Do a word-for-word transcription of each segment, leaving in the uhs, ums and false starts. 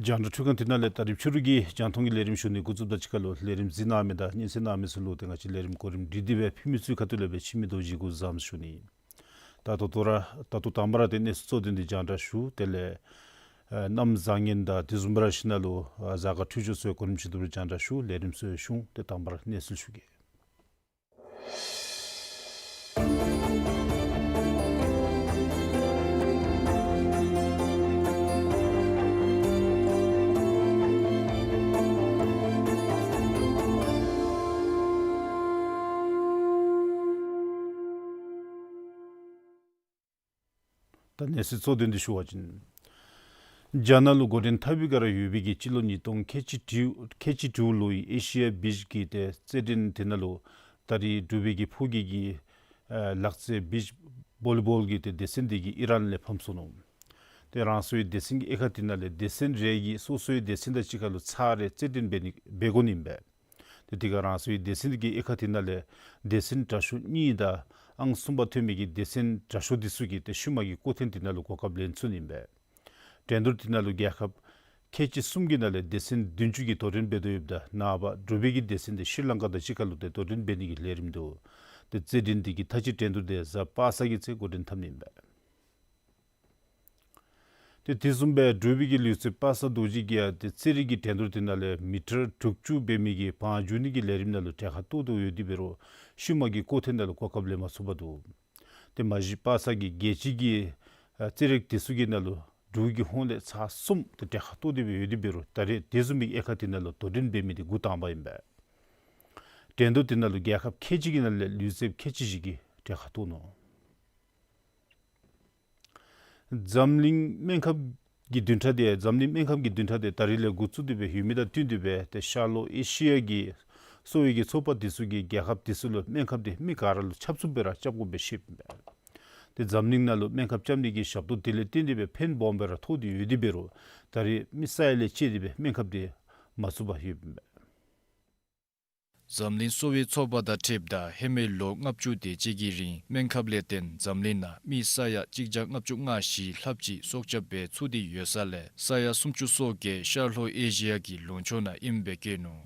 རྒྱང་བསྒྲགས་འཕྲུལ་ཁང་འདི་ནང་ལས་ད་རིས་ཕྱི་རུ་གི་རྒྱང་མཐོང་གི་ལས་རིམ་ཞུ་ནི་འགོ་བཙུགསཔ་དང་གཅིག་ཁར་ལུ་ལས་རིམ་གཟིགས་གནང་མི་དང་སྙན་གསན་གནང་མི་ཚུ་ལུ་ཏེ་ང་བཅས་ལས་རིམ་གོ་རིམ་སྒྲིག་སྟེ་སྦེ་ཕུལ་མི་ཚུའི་ཁ་ཐུག་ལས་སྦེ་འཆི་མེད་རྡོ་རྗེ་གིས་སྒོ་བཟང་ཞུ་ནི། ད་ད་ལྟོ་ར་ད་ལྟོ་དང་པ་ར་ཏེ་གནས་ཚུལ་གཙོ་དོན་འདི་རྒྱང་བསྒྲགས་ཞུ། དེ་ལས་ཨ་གནམ་བཟང་ངན་དང་དེ་བཟུམ་སྦེ་ར་ཞིནམ་ལས་ཨ་གཟའ་སྐར་འཕྲོད་སྦྱོར་ཚུ་གོ་རིམ་བཞིན་དུ་རྒྱང་བསྒྲགས་ཞུ། ལས་རིམ་ཚུ་ཞུ། ཏེ་དང་པ་ར་གནས་ཚུལ་ཞུ་གེ། ད་གནས་ཚུལ་གཙོ་དོན་འདི་ཞུ་བ་ཅིན། རྒྱ་ནག་ལུ་འགོ་འདྲེན་འཐབ་པའི་སྒང་ར་ཡོད་པའི་གི་སྤྱི་ལོ་ཉིས་སྟོང་ཁལ་གཅིག་དྲུག་ཁལ་གཅིག་དྲུག་ལོའི་ཨེ་ཤི་ཡ་བིཇ་གི་ཏེ་རྩེད་འགྲན་འདི་ནང་ལུ་ད་རིས་འབྲུག་པའི་གི་ཕོ་སྐྱེས་ཀྱི་ཨ་ལག་རྩེད་བིཇ་བོ་ལི་བོལ་གྱི་ཏེ་སྡེ་ཚན་འདི་གིས་ཨི་རན་ལས་ཕམ་སོ་ནུག། ཏེ་རང་སོའི་སྡེ་ཚན་གྱི་དབྱེ་ཁག་འདི་ནང་ལས་སྡེ་ཚན་རེ་གིས་སོ་སོའི་སྡེ་ཚན་དང་གཅིག་ཁར་ལུ་ཚར་རེ་རྩེད་འགྲན་འབད་ནི་འབད་དགོ་ནི་ཨིན་པས། ཏེ་དེ་སྒང་རང་སོའི་སྡེ་ཚན་གྱི་དབྱེ་ཁག་དེ་ནང་ལས་སྡེ་ཚན་དྲག་ཤོས་གཉིས་དང་ཨང་གསུམ་པ་ཐོན་མི་གི་སྡེ་ཚན་དྲག་ཤོས་དེ་ཚུ་གིས་ཏེ་ཤུལ་མ་གི་སྐོར་ཐེངས་དེ་ནང་ལུ་གོ་སྐབས་ལེན་ཚུགས་ནི་ཨིན་པས། འགྲན་བསྡུར་དེ་ནང་ལུ་རྒྱལ་ཁབ་ཁལ་གཅིག་གསུམ་གྱི་ནང་ལས་སྡེ་ཚན་བདུན་ཅུ་གིས་དོ་འགྲན་འབད་དོ་ཡོདཔ་ད་ནངས་པ་འབྲུག་པའི་གི་སྡེ་ཚན་དེ་ཤྲི་ལང་ཀ་དང་གཅིག་ཁར་ལུ་ཏེ་དོ་འགྲན་འབད་ནི་གི་ལས་རིམ་འདུག། ཏེ་རྩེད་འགྲན་དེ་གི་མཐའ་དཔྱད་འགྲན་བསྡུར་དེ་གཟའ་པ་སངས་ཀྱི་ཚེ་འགོ་འདྲེན་འཐབ་ནི་ཨིན་པས། ཏེ་དེ་བཟུམ་སྦེ་འབྲུག་པའི་གི་ལུས་རྩལཔ་པ་སངས་རྡོ་རྗེ་གིས་ཡང་ཏེ་རྩེད་རིགས་ཀྱི་འགྲན་བསྡུར་དེ་ནང་ལས་མི་ཊར་དྲུག་ཅུ་འབད་མི་གི་བང་རྒྱུག་ནི་གི་ལས་རིམ་ནང་ལུ་གྲལ་ཁར་གཏོགས་དོ་ཡོད་དེ་འབད་རུང་ཤུལ་མ་གི་སྐོར་ཐེངས་ནང་ལུ་གོ་སྐབས་ལེན་མ་ཚུགས་པར་འདུག། ཏེ་མ་གཞི་པ་སངས་ཀྱིས་རྒྱལ་སྤྱི་གི་ཨ་རྩེད་རིགས་དེ་ཚུ་གི་ནང་ལུ་འབྲུག་གི་ཧོངས་ལས་ཚར་གསུམ་ཏེ་གྲལ་ཁར་གཏོགས་ཏེ་སྦེ་ཡོད་དེ་འབད་རུང་ད་རེས་དེ་བཟུམ་མའི་གི་དབྱེ་ཁག་དེ་ནང་ལུ་དོ་འགྲན་འབད་མི་དེ་འགོ་དང་པ་ཨིན་པས། འགྲན་བསྡུར་དེ་ནང་ལུ་རྒྱལ་ཁབ་ཁལ་གཅིག་གི་ནང་ལས་ལུས་རྩལཔ་ཁལ་གཅིག་ཅིག་གིས་གྲལ་ཁར་གཏོགས་ནུག། འཛམ་གླིང་སྨན་ཁབ་ཀྱི་བདུན་ཕྲག་དེ་འཛམ་གླིང་སྨན་ཁབ་ཀྱི་བདུན་ཕྲག་དེ་ད་རིས་ལས་འགོ་བཙུགས་ཏེ་སྦེ་ཡོད་མི་དང་བསྟུན་ཏེ་སྦེ་ཏེ་ཤར་ལྷོ་ཨེ་ཤི་ཡ་གི་གསོ་བའི་གི་ཚོགས་པ་དེ་ཚུ་གིས་རྒྱལ་ཁབ་དེ་ཚུ་ལུ་སྨན་ཁབ་དེ་མི་ག་ར་ལུ་ཁྱབ་ཚུགསཔ་སྦེ་ར་རྐྱབ་དགོ་པའི་བཤདཔ་ཨིན་པས། ཏེ་འཛམ་གླིང་ནང་ལུ་སྨན་ཁབ་རྐྱབ་ནི་གི་ཞབས་ཏོག་དེ་ལས་བརྟེན་ཏེ་སྦེ་ཕན་སྦོམ་སྦེ་ར་ཐོགས་ཏེ་ཡོད་དེ་འབད་རུང་ད་རིས་མི་ས་ཡ་ལས་བཅད་དེ་སྦེ་སྨན་ཁབ་དེ་མ་ཚུགས་པར་ཡོདཔ་ཨིན་པས། འཛམ་གླིང་གསོ་བའི་ཚོགས་པ་དང་འཁྲིལཝ་ད་ཧེ་མའི་ལོ་ལྔ་བཅུ་དེ་ཅིག་གི་རིང་སྨན་ཁབ་ལས་བརྟེན་འཛམ་གླིང་ནང་མི་ས་ཡ་གཅིག་བརྒྱ་ལྔ་བཅུ་ང་བཞི་ལྷགཔ་ཅིག་སྲོག་སྐྱབས་འབད་ཚུགས་ཏེ་ཡོད་ས་ལས་ས་ཡ་སུམ་ཅུ་སོ་བརྒྱད་ཤར་ལྷོ་ཨེ་ཤི་ཡ་གི་ལུང་ཕྱོགས་ནང་ཨིནམ་སྦེ་བཀོད་ནུག།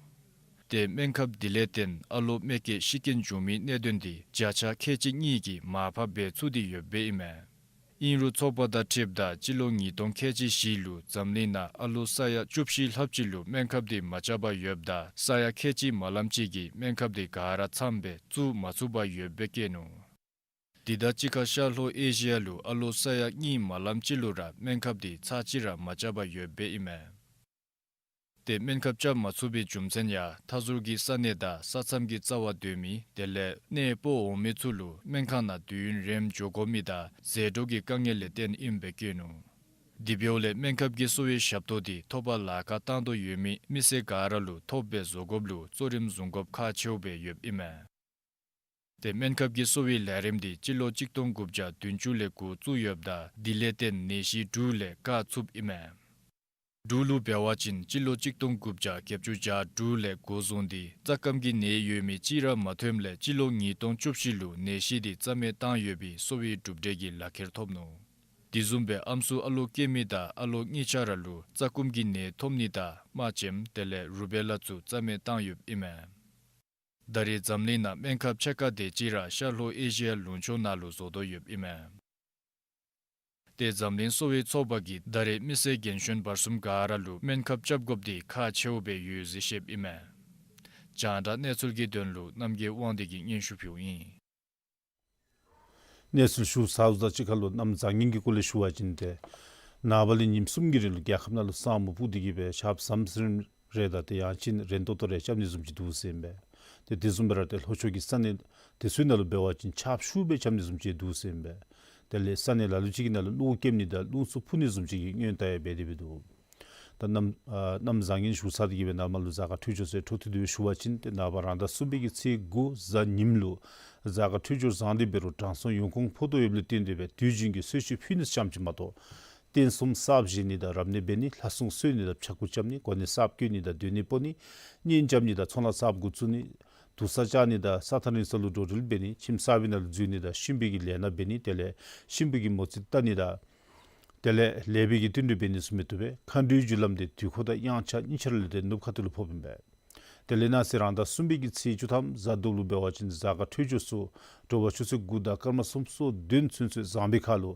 ཏེ་སྨན་ཁབ་དེ་ལས་བརྟེན་ཨ་ལོ་མེ་བཀལ་ཤི་རྐྱེན་བྱུང་མིའི་གནད་དོན་དེ་བརྒྱ་ཆ་ཁལ་གཅིག་གཉིས་ཀྱིས་མར་ཕབ་འབད་ཚུགས་ཏེ་ཡོདཔ་ཨིན་མས། ཨིན་རུང་ཚོགས་པ་དང་འཁྲིལཝ་ད་སྤྱི་ལོ་ཉིས་སྟོང་ཁལ་གཅིག་བཞི་ལུ་འཛམ་གླིང་ནང་ཨ་ལོ་ས་ཡ་བཅུ་བཞི་ལྷགཔ་ཅིག་ལུ་སྨན་ཁབ་དེ་མ་རྐྱབ་པར་ཡོདཔ་ད་ས་ཡ་ཁལ་གཅིག་མ་ལངམ་ཅིག་གིས་སྨན་ཁབ་དེ་ག་ར་མཚམས་སྦེ་བཙུགས་མ་ཚུགས་པར་ཡོདཔ་སྦེ་བཀོད་ནུག། དེ་དང་གཅིག་ཁར་ཤར་ལྷོ་ཨེ་ཤི་ཡ་ལུ་ཨ་ལོ་ས་ཡ་གཉིས་མ་ལངམ་ཅིག་ལུ་ར་སྨན་ཁབ་དེ་ཚར་གཅིག་ར་མ་རྐྱབ་པར་ཡོདཔ་ཨིན་མས། ཏེ་སྨན་ཁབ་རྐྱབ་མ་ཚུགས་པའི་རྒྱུ་མཚན་ཡང་མཐའ་ཟུར་གྱི་ས་གནས་དང་ས་མཚམས་ཀྱི་རྩ་བར་སྡོད་མི་དེ་ལས་གནས་སྤོ་འོང་མི་ཚུ་ལུ་སྨན་ཁང་ནང་དུས་ཡུན་རིངམོ་འགྱོ་དགོ་མི་དང་ཟད་འགྲོ་གི་དཀའ་ངལ་ལས་བརྟེན་ཨིནམ་སྦེ་བཀོད་ནུག། དེ་འབདཝ་ལས་སྨན་ཁབ་ཀྱི་གསོ་བའི་ཞབས་ཏོག་དེ་ཐོབ་པར་ལཱ་ཁག་བཏང་དོ་ཡོད་མི་མི་སེར་ག་ར་ལུ་ཐོབ་སྦེ་བཟོ་དགོཔ་ལུ་གཙོ་རིམ་བཟུང་དགོཔ་ཁག་ཆེཝ་སྦེ་ཡོདཔ་ཨིན་མས། ཏེ་སྨན་ཁབ་ཀྱི་གསོ་བའི་ལས་རིམ་འདི་སྤྱི་ལོ་གཅིག་སྟོང་དགུ་བརྒྱ་བདུན་ཅུ་ལས་འགོ་བཙུགས་ཡོདཔ་ད་འདི་ལས་བརྟེན་ནད་གཞི་འབྲུག་ལས་བཀག་ཚུགསཔ་ཨིན་མས། འབྲུག་ལུ་འབད་བ་ཅིན་སྤྱི་ལོ་གཅིག་སྟོང་དགུ་བརྒྱ་བརྒྱད་ཅུ་གྱ་དྲུག་ལས་འགོ་བཟུང་སྟེ་རྩ་སྐམ་གྱི་ནད་ཡོད་མི་གཅིག་ར་མ་ཐོནམ་ལས་སྤྱི་ལོ་ཉིས་སྟོང་བཅུ་བཞི་ལུ་ནད་གཞི་འདི་རྩ་མེད་བཏང་ཡོད་པའི་གསོ་བའི་གྲུབ་འབྲས་ཀྱི་ལག་ཁྱེར་ཐོབ་ནུག། དེ་བཟུམ་སྦེ་ཨམ་སྲུ་ཨ་ལོ་སྐྱེ་མི་དང་ཨ་ལོ་གཉིས་ཆ་ར་ལུ་རྩ་སྐམ་གྱི་ནད་ཐོབ་ནི་དང་རྨ་ཆེན་དེ་ལས་རུ་བེ་ལ་ཚུ་རྩ་མེད་བཏང་ཡོདཔ་ཨིན་མས། ད་རེས་འཛམ་གླིང་ནང་སྨན་ཁབ་ཕྱེད་ཀ་དེ་ཅིག་ར་ཤར་ལྷོ་ཨེ་ཤི་ཡ་ལུང་ཕྱོགས་ནང་ལུ་བཟོ་དོ་ཡོདཔ་ཨིན་མས། ཏེ་འཛམ་གླིང་གསོ་བའི་ཚོགས་པ་གིས་ད་རེས་མི་སེར་རྒན་གཞོན་བར་གསུམ་ག་ར་ལུ་སྨན་ཁབ་རྐྱབ་དགོཔ་འདི་ཁག་ཆེཝ་སྦེ་ཡོད་ཟེར་བཤདཔ་ཨིན་མས། རྒྱང་བསྒྲགས་གནས་ཚུལ་གྱི་དོན་ལུ་རྣམ་རྒྱལ་དབང་འདུས་ཀྱིས་སྙན་ཞུ་ཕུལཝ་ཨིན། གནས་ཚུལ་ཞུ་ཚརཝ་དང་གཅིག་ཁར་ལུ་གནམ་བཟང་ངན་གྱི་སྐོར་ལས་ཞུ་བ་ཅིན་ཏེ་ནངས་པ་ལས་ཉིནམ་གསུམ་གྱི་རིང་ལུ་རྒྱལ་ཁབ་ནང་ལུ་ས་སྨུག་སྤུབས་ཏེ་གི་སྦེ་ཆརཔ་ཟམ་ཟིམ་རེ་དང་ཏེ་ཡང་ཅིན་རན་ཏོག་ཏོ་རེ་རྐྱབ་ནི་བཟུམ་ཅིག་འདུག་ཟེར་ཨིན་པས། ཏེ་དེ་བཟུམ་སྦེ་ར་ཏེ་ལྷོ་ཕྱོགས་ཀྱི་ས་གནས་དེ་ཚུ་ནང་ལུ་འབད་བ་ཅིན་ཆརཔ་ཤུགས་སྦེ་རྐྱབ་ནི་བཟུམ་ཅིག་འདུག་ཟེར་ཨིན་པས། དེ་ལས་ས་གནས་ལ་ལུ་ཅིག་གི་ནང་ལུ་རླུང་རྐྱབ་ནི་དང་རླུང་འཚུབ་འཕུ་ནི་བཟུམ་ཅིག་གི་སྔོན་བརྡ་ཡང་འབད་དེ་སྦེ་འདུག། ད་གནམ་ཨ་གནམ་བཟང་ངན་ཞུ་ཚར་ཏེ་གི་སྦེ་ནཱ་མར་ལུ་གཟའ་སྐར་འཕྲོད་སྦྱོར་ཟེར་འཕྲོ་མཐུད་དེ་སྦེ་ཞུ་བ་ཅིན་ཏེ་ནངས་པ་རང་ཟླ་གསུམ་པའི་གི་ཚེས་དགུ་གཟའ་ཉིམ་ལུ་གཟའ་སྐར་འཕྲོད་སྦྱོར་བཟང་སྟེ་འབད་རུང་དྲང་སྲོང་ཡོན་ཁུངས་ཕོག་དོ་ཡོདཔ་ལས་བརྟེན་ཏེ་སྦེ་དུས་རྒྱུན་གྱི་གསོལ་མཆོད་ཕུལ་ནི་ཙམ་ཅིག་མ་གཏོགས་རྟེན་གསུམ་གསརཔ་བཞེངས་ནི་དང་རབ་གནས་འབད་ནི་ལྷ་སྲུང་གསོལ་ནི་དང་ཕྱྭ་འགུགས་རྐྱབ་ནི་གོ་གནས་གསརཔ་བསྐོ་ནི་དང་སྡོད་གནས་སྤོ་ནི་གཉེན་རྐྱབ་ནི་དང་ཚོང་ལཱ་གསརཔ་འགོ་བཙུགས་ནི་དུར་ས་བཅག་ནི་དང་ས་ཐག་རིང་ས་ལུ་འགྲོ་འགྲུལ་འབད་ནི་ཁྱིམ་གསར་པའི་ནང་ལུ་འཛུལ་ནི་དང་གཤིན་པོའི་གི་ལས་སྣ་འབད་ནི་དེ་ལས་གཤིན་པོའི་གི་མོ་རྩིས་བལྟ་ནི་དང་དེ་ལས་ལེགས་པའི་གི་བསྟུན་གྲོས་འབད་ནི་ཚུ་མི་བཏུབ་པས། མཁའ་འགྲོའི་རྒྱུ་ལམ་འདི་དུས་འཁོར་དང་དབྱངས་འཆར་གཉིས་ཆ་ར་ལས་ཏེ་ནུབ་ཁ་ཐུག་ལུ་ཕོགཔ་ཨིན་པས། དེ་ལས་གནངས་ཚེ་རང་ཟླ་གསུམ་པའི་གི་ཚེས་བཅུ་ཐམ་གཟའ་གདོང་ལུ་འབད་བ་ཅིན་གཟའ་སྐར་འཕྲོད་སྦྱོར་ཚུ་དྲོ་པ་ཆུ་ཚོད་དགུ་དང་སྐར་མ་སུམ་ཅུ་སོ་བདུན་ཚུན་ཚོད་བཟང་པའི་ཁར་ལུ་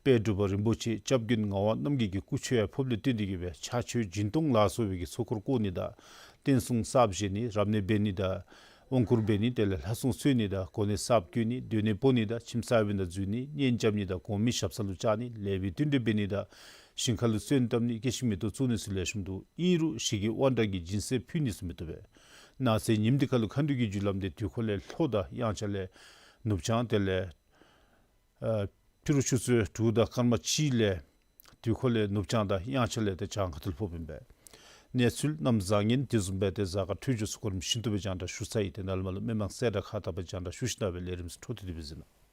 དཔལ་འབྲུག་པ་རིན་པོ་ཆེ་སྐྱབས་མགོན་ངག་དབང་རྣམ་རྒྱལ་གྱི་སྐུ་མཆོད་ཡང་ཕོགཔ་ལས་བརྟེན་ཏེ་གི་སྦེ་ཕྱག་མཆོད་སྦྱིན་གཏོང་ལ་སོགས་པའི་གི་ཚོགས་འཁོར་བསྐོར་ནི་དང་རྟེན་གསུམ་གསརཔ་བཞེངས་ནི་རབ་གནས་འབད་ནི་དང་དབང་བསྐུར་འབད་ནི་དེ་ལས་ལྷ་སྲུང་གསོལ་ནི་དང་གོ་གནས་གསརཔ་བསྐོ་ནི་སྡོད་གནས་སྤོ་ནི་དང་ཁྱིམ་གསར་པའི་ནང་འཛུལ་ནི་གཉེན་རྐྱབ་ནི་དང་གོང་མའི་ཞབས་ས་ལུ་བཅར་ནི་ལེགས་པའི་བསྟུན་གྲོས་འབད་ནི་དང་ཞིང་ཁ་ལུ་སོན་བཏབ་ནི་སྐྱེ་ཤིང་མེ་ཏོག་བཙུགས་ནི་ཚུ་ལེགས་ཤོམ་འདུག། ཨིན་རུང་ཞི་རྒྱས་དབང་དྲག་གི་སྦྱིན་སྲེག་ཕུལ་ནི་ཚུ་མི་བཏུབ་པས། གནངས་ཚེ་ཉིནམ་འདི་ཁར་ལུ་མཁའ་འགྲོའི་གི་རྒྱུ་ལམ་འདི་དུས་འཁོར་ལས་ལྷོ་དང་དབྱངས་འཆར་ལས་ནུབ་བྱང་དེ་ལས་ཨ་ཕྱི་རུ་ཆུ་ཚོད་དྲུག་དང་སྐར་མ་གཅིག་ལས་དུས་འཁོར་ལས་ནུབ་བྱང་དང་དབྱངས་འཆར་ལས་ཏེ་བྱང་ཁ་ཐུག་ལུ་ཕོགཔ་ཨིན་པས། གནས་ཚུལ་གནམ་བཟང་ངན་དེ་བཟུམ་སྦེ་ཏེ་གཟའ་སྐར་འཕྲོད་སྦྱོར་ཚུ་གོ་རིམ་བཞིན་དུ་སྦེ་རྒྱང་བསྒྲགས་ཞུ་ཚར་ཡི། ཏེ་ནཱ་ལས་མར་ལུ་མི་མང་གསལ་བསྒྲགས་ཁག་དག་པ་རྒྱང་བསྒྲགས་ཞུ་ཞིནམ་ལས་ལས་རིམ་ཚུ་འཕྲོ་མཐུད་དེ་སྦེ་གཟིགས་གནང་།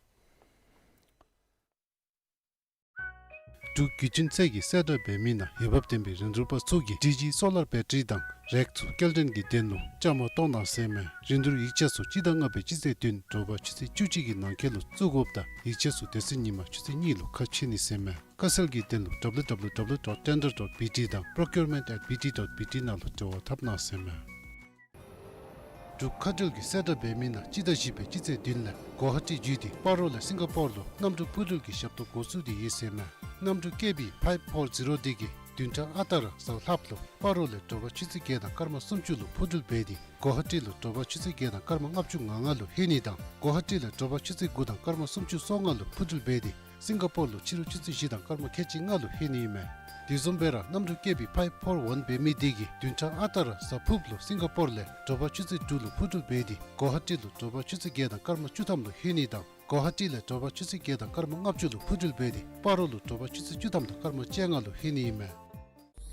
འབྲུག་བརྒྱུད་འཕྲིན་ཚད་ཀྱིས་གསལ་བསྒྲགས་འབད་མི་ནང་འོས་འབབ་ལྡན་པའི་རིན་བསྡུར་པ་ཚུ་གིས་ཌི་ཇི་སོ་ལར་བེ་ཊ་རི་དང་རེག་ཚུ་སྐྱེལ་འདྲེན་གྱི་དོན་ལུ་བཅའ་མར་གཏོགས་གནང་ཟེར་མས། རིན་བསྡུར་ཡིག་ཆ་ཚུ་སྤྱི་ཟླ་ལྔ་པའི་སྤྱི་ཚེས་བདུན་དྲོ་པ་ཆུ་ཚོད་བཅུ་གཅིག་གི་ནང་འཁོད་ལུ་བཙུགས་དགོཔ་དང་ཡིག་ཆ་ཚུ་དེ་ཚེ་ཉིན་མ་ཆུ་ཚོད་གཉིས་ལུ་ཁ་ཕྱེ་ནི་ཟེར་མས། ཁ་གསལ་གྱི་དོན་ལུ་W W W dot tender dot B T དང་procurement at B T dot B T ནང་ལུ་འབྲེལ་བ་འཐབ་གནང་ཟེར་མས། འབྲུག་མཁའ་འགྲུལ་གྱིས་གསལ་བསྒྲགས་འབད་མི་ནང་སྤྱི་ཟླ་བཞི་པའི་སྤྱི་ཚེས་བདུན་ལས་གོ་ཧ་ཊི་བརྒྱུད་དེ་སྤ་རོ་ལས་སིང་ག་པོར་ལུ་གནམ་གྲུ་འཕུར་འགྲུལ་གྱི་ཞབས་ཏོག་འགོ་བཙུགས་ཏེ་ཡོད་ཟེར་མས། གནམ་གྲུ་ཀེ་བི་ཕའིབ་ཕོར་ཛི་རོ་འདི་གིས་བདུན་ཕྲག་ཨ་རྟག་ར་གཟའ་ལྷགཔ་ལུ་སྤ་རོ་ལས་དྲོ་པ་ཆུ་ཚོད་བརྒྱད་དང་སྐར་མ་སུམ་ཅུ་ལུ་འཕུར་འགྲུལ་འབད་དེ་གོ་ཧ་ཊི་ལུ་དྲོ་པ་ཆུ་ཚོད་བརྒྱད་དང་སྐར་མ་ལྔ་བཅུ་ང་ལྔ་ལུ་ལྷོད་ནི་དང་གོ་ཧ་ཊི་ལས་དྲོ་པ་ཆུ་ཚོད་དགུ་དང་སྐར་མ་སུམ་ཅུ་སོ་ལྔ་ལུ་འཕུར་འགྲུལ་འབད་དེ་སིང་ག་པོར་ལུ་ཕྱི་རུ་ཆུ་ཚོད་བཞི་དང་སྐར་མ་ཁལ་གཅིག་ལྔ་ལུ་ལྷོད་ནི་ཨིན་མས། དེ་བཟུམ་སྦེ་ར་གནམ་གྲུ་ཀེ་བི་ཕའིབ་ཕོར་ཝན་འབད་མི་འདི་གིས་བདུན་ཕྲག་ཨ་རྟག་ར་གཟའ་ཕུརཔ་ལུ་སིང་ག་པོར་ལས་དྲོ་པ་ཆུ་ཚོད་དྲུག་ལུ་འཕུར་འགྲུལ་འབད་དེ་གོ་ཧ་ཊི་ལུ་དྲོ་པ་ཆུ་ཚོད་བརྒྱད་དང་སྐར་མ་བཅུ་ཐམ་ལུ་ལྷོད་ནི་དང་གོ་ཧ་ཊི་ལས་དྲོ་པ་ཆུ་ཚོད་བརྒྱད་དང་སྐར་མ་ལྔ་བཅུ་ལུ་འཕུར་འགྲུལ་འབད་དེ་སྤ་རོ་ལུ་དྲོ་པ་ཆུ་ཚོད་བཅུ་ཐམ་དང་སྐར་མ་བཅོ་ལྔ་ལུ་ལྷོད་ནི་ཨིན་མས།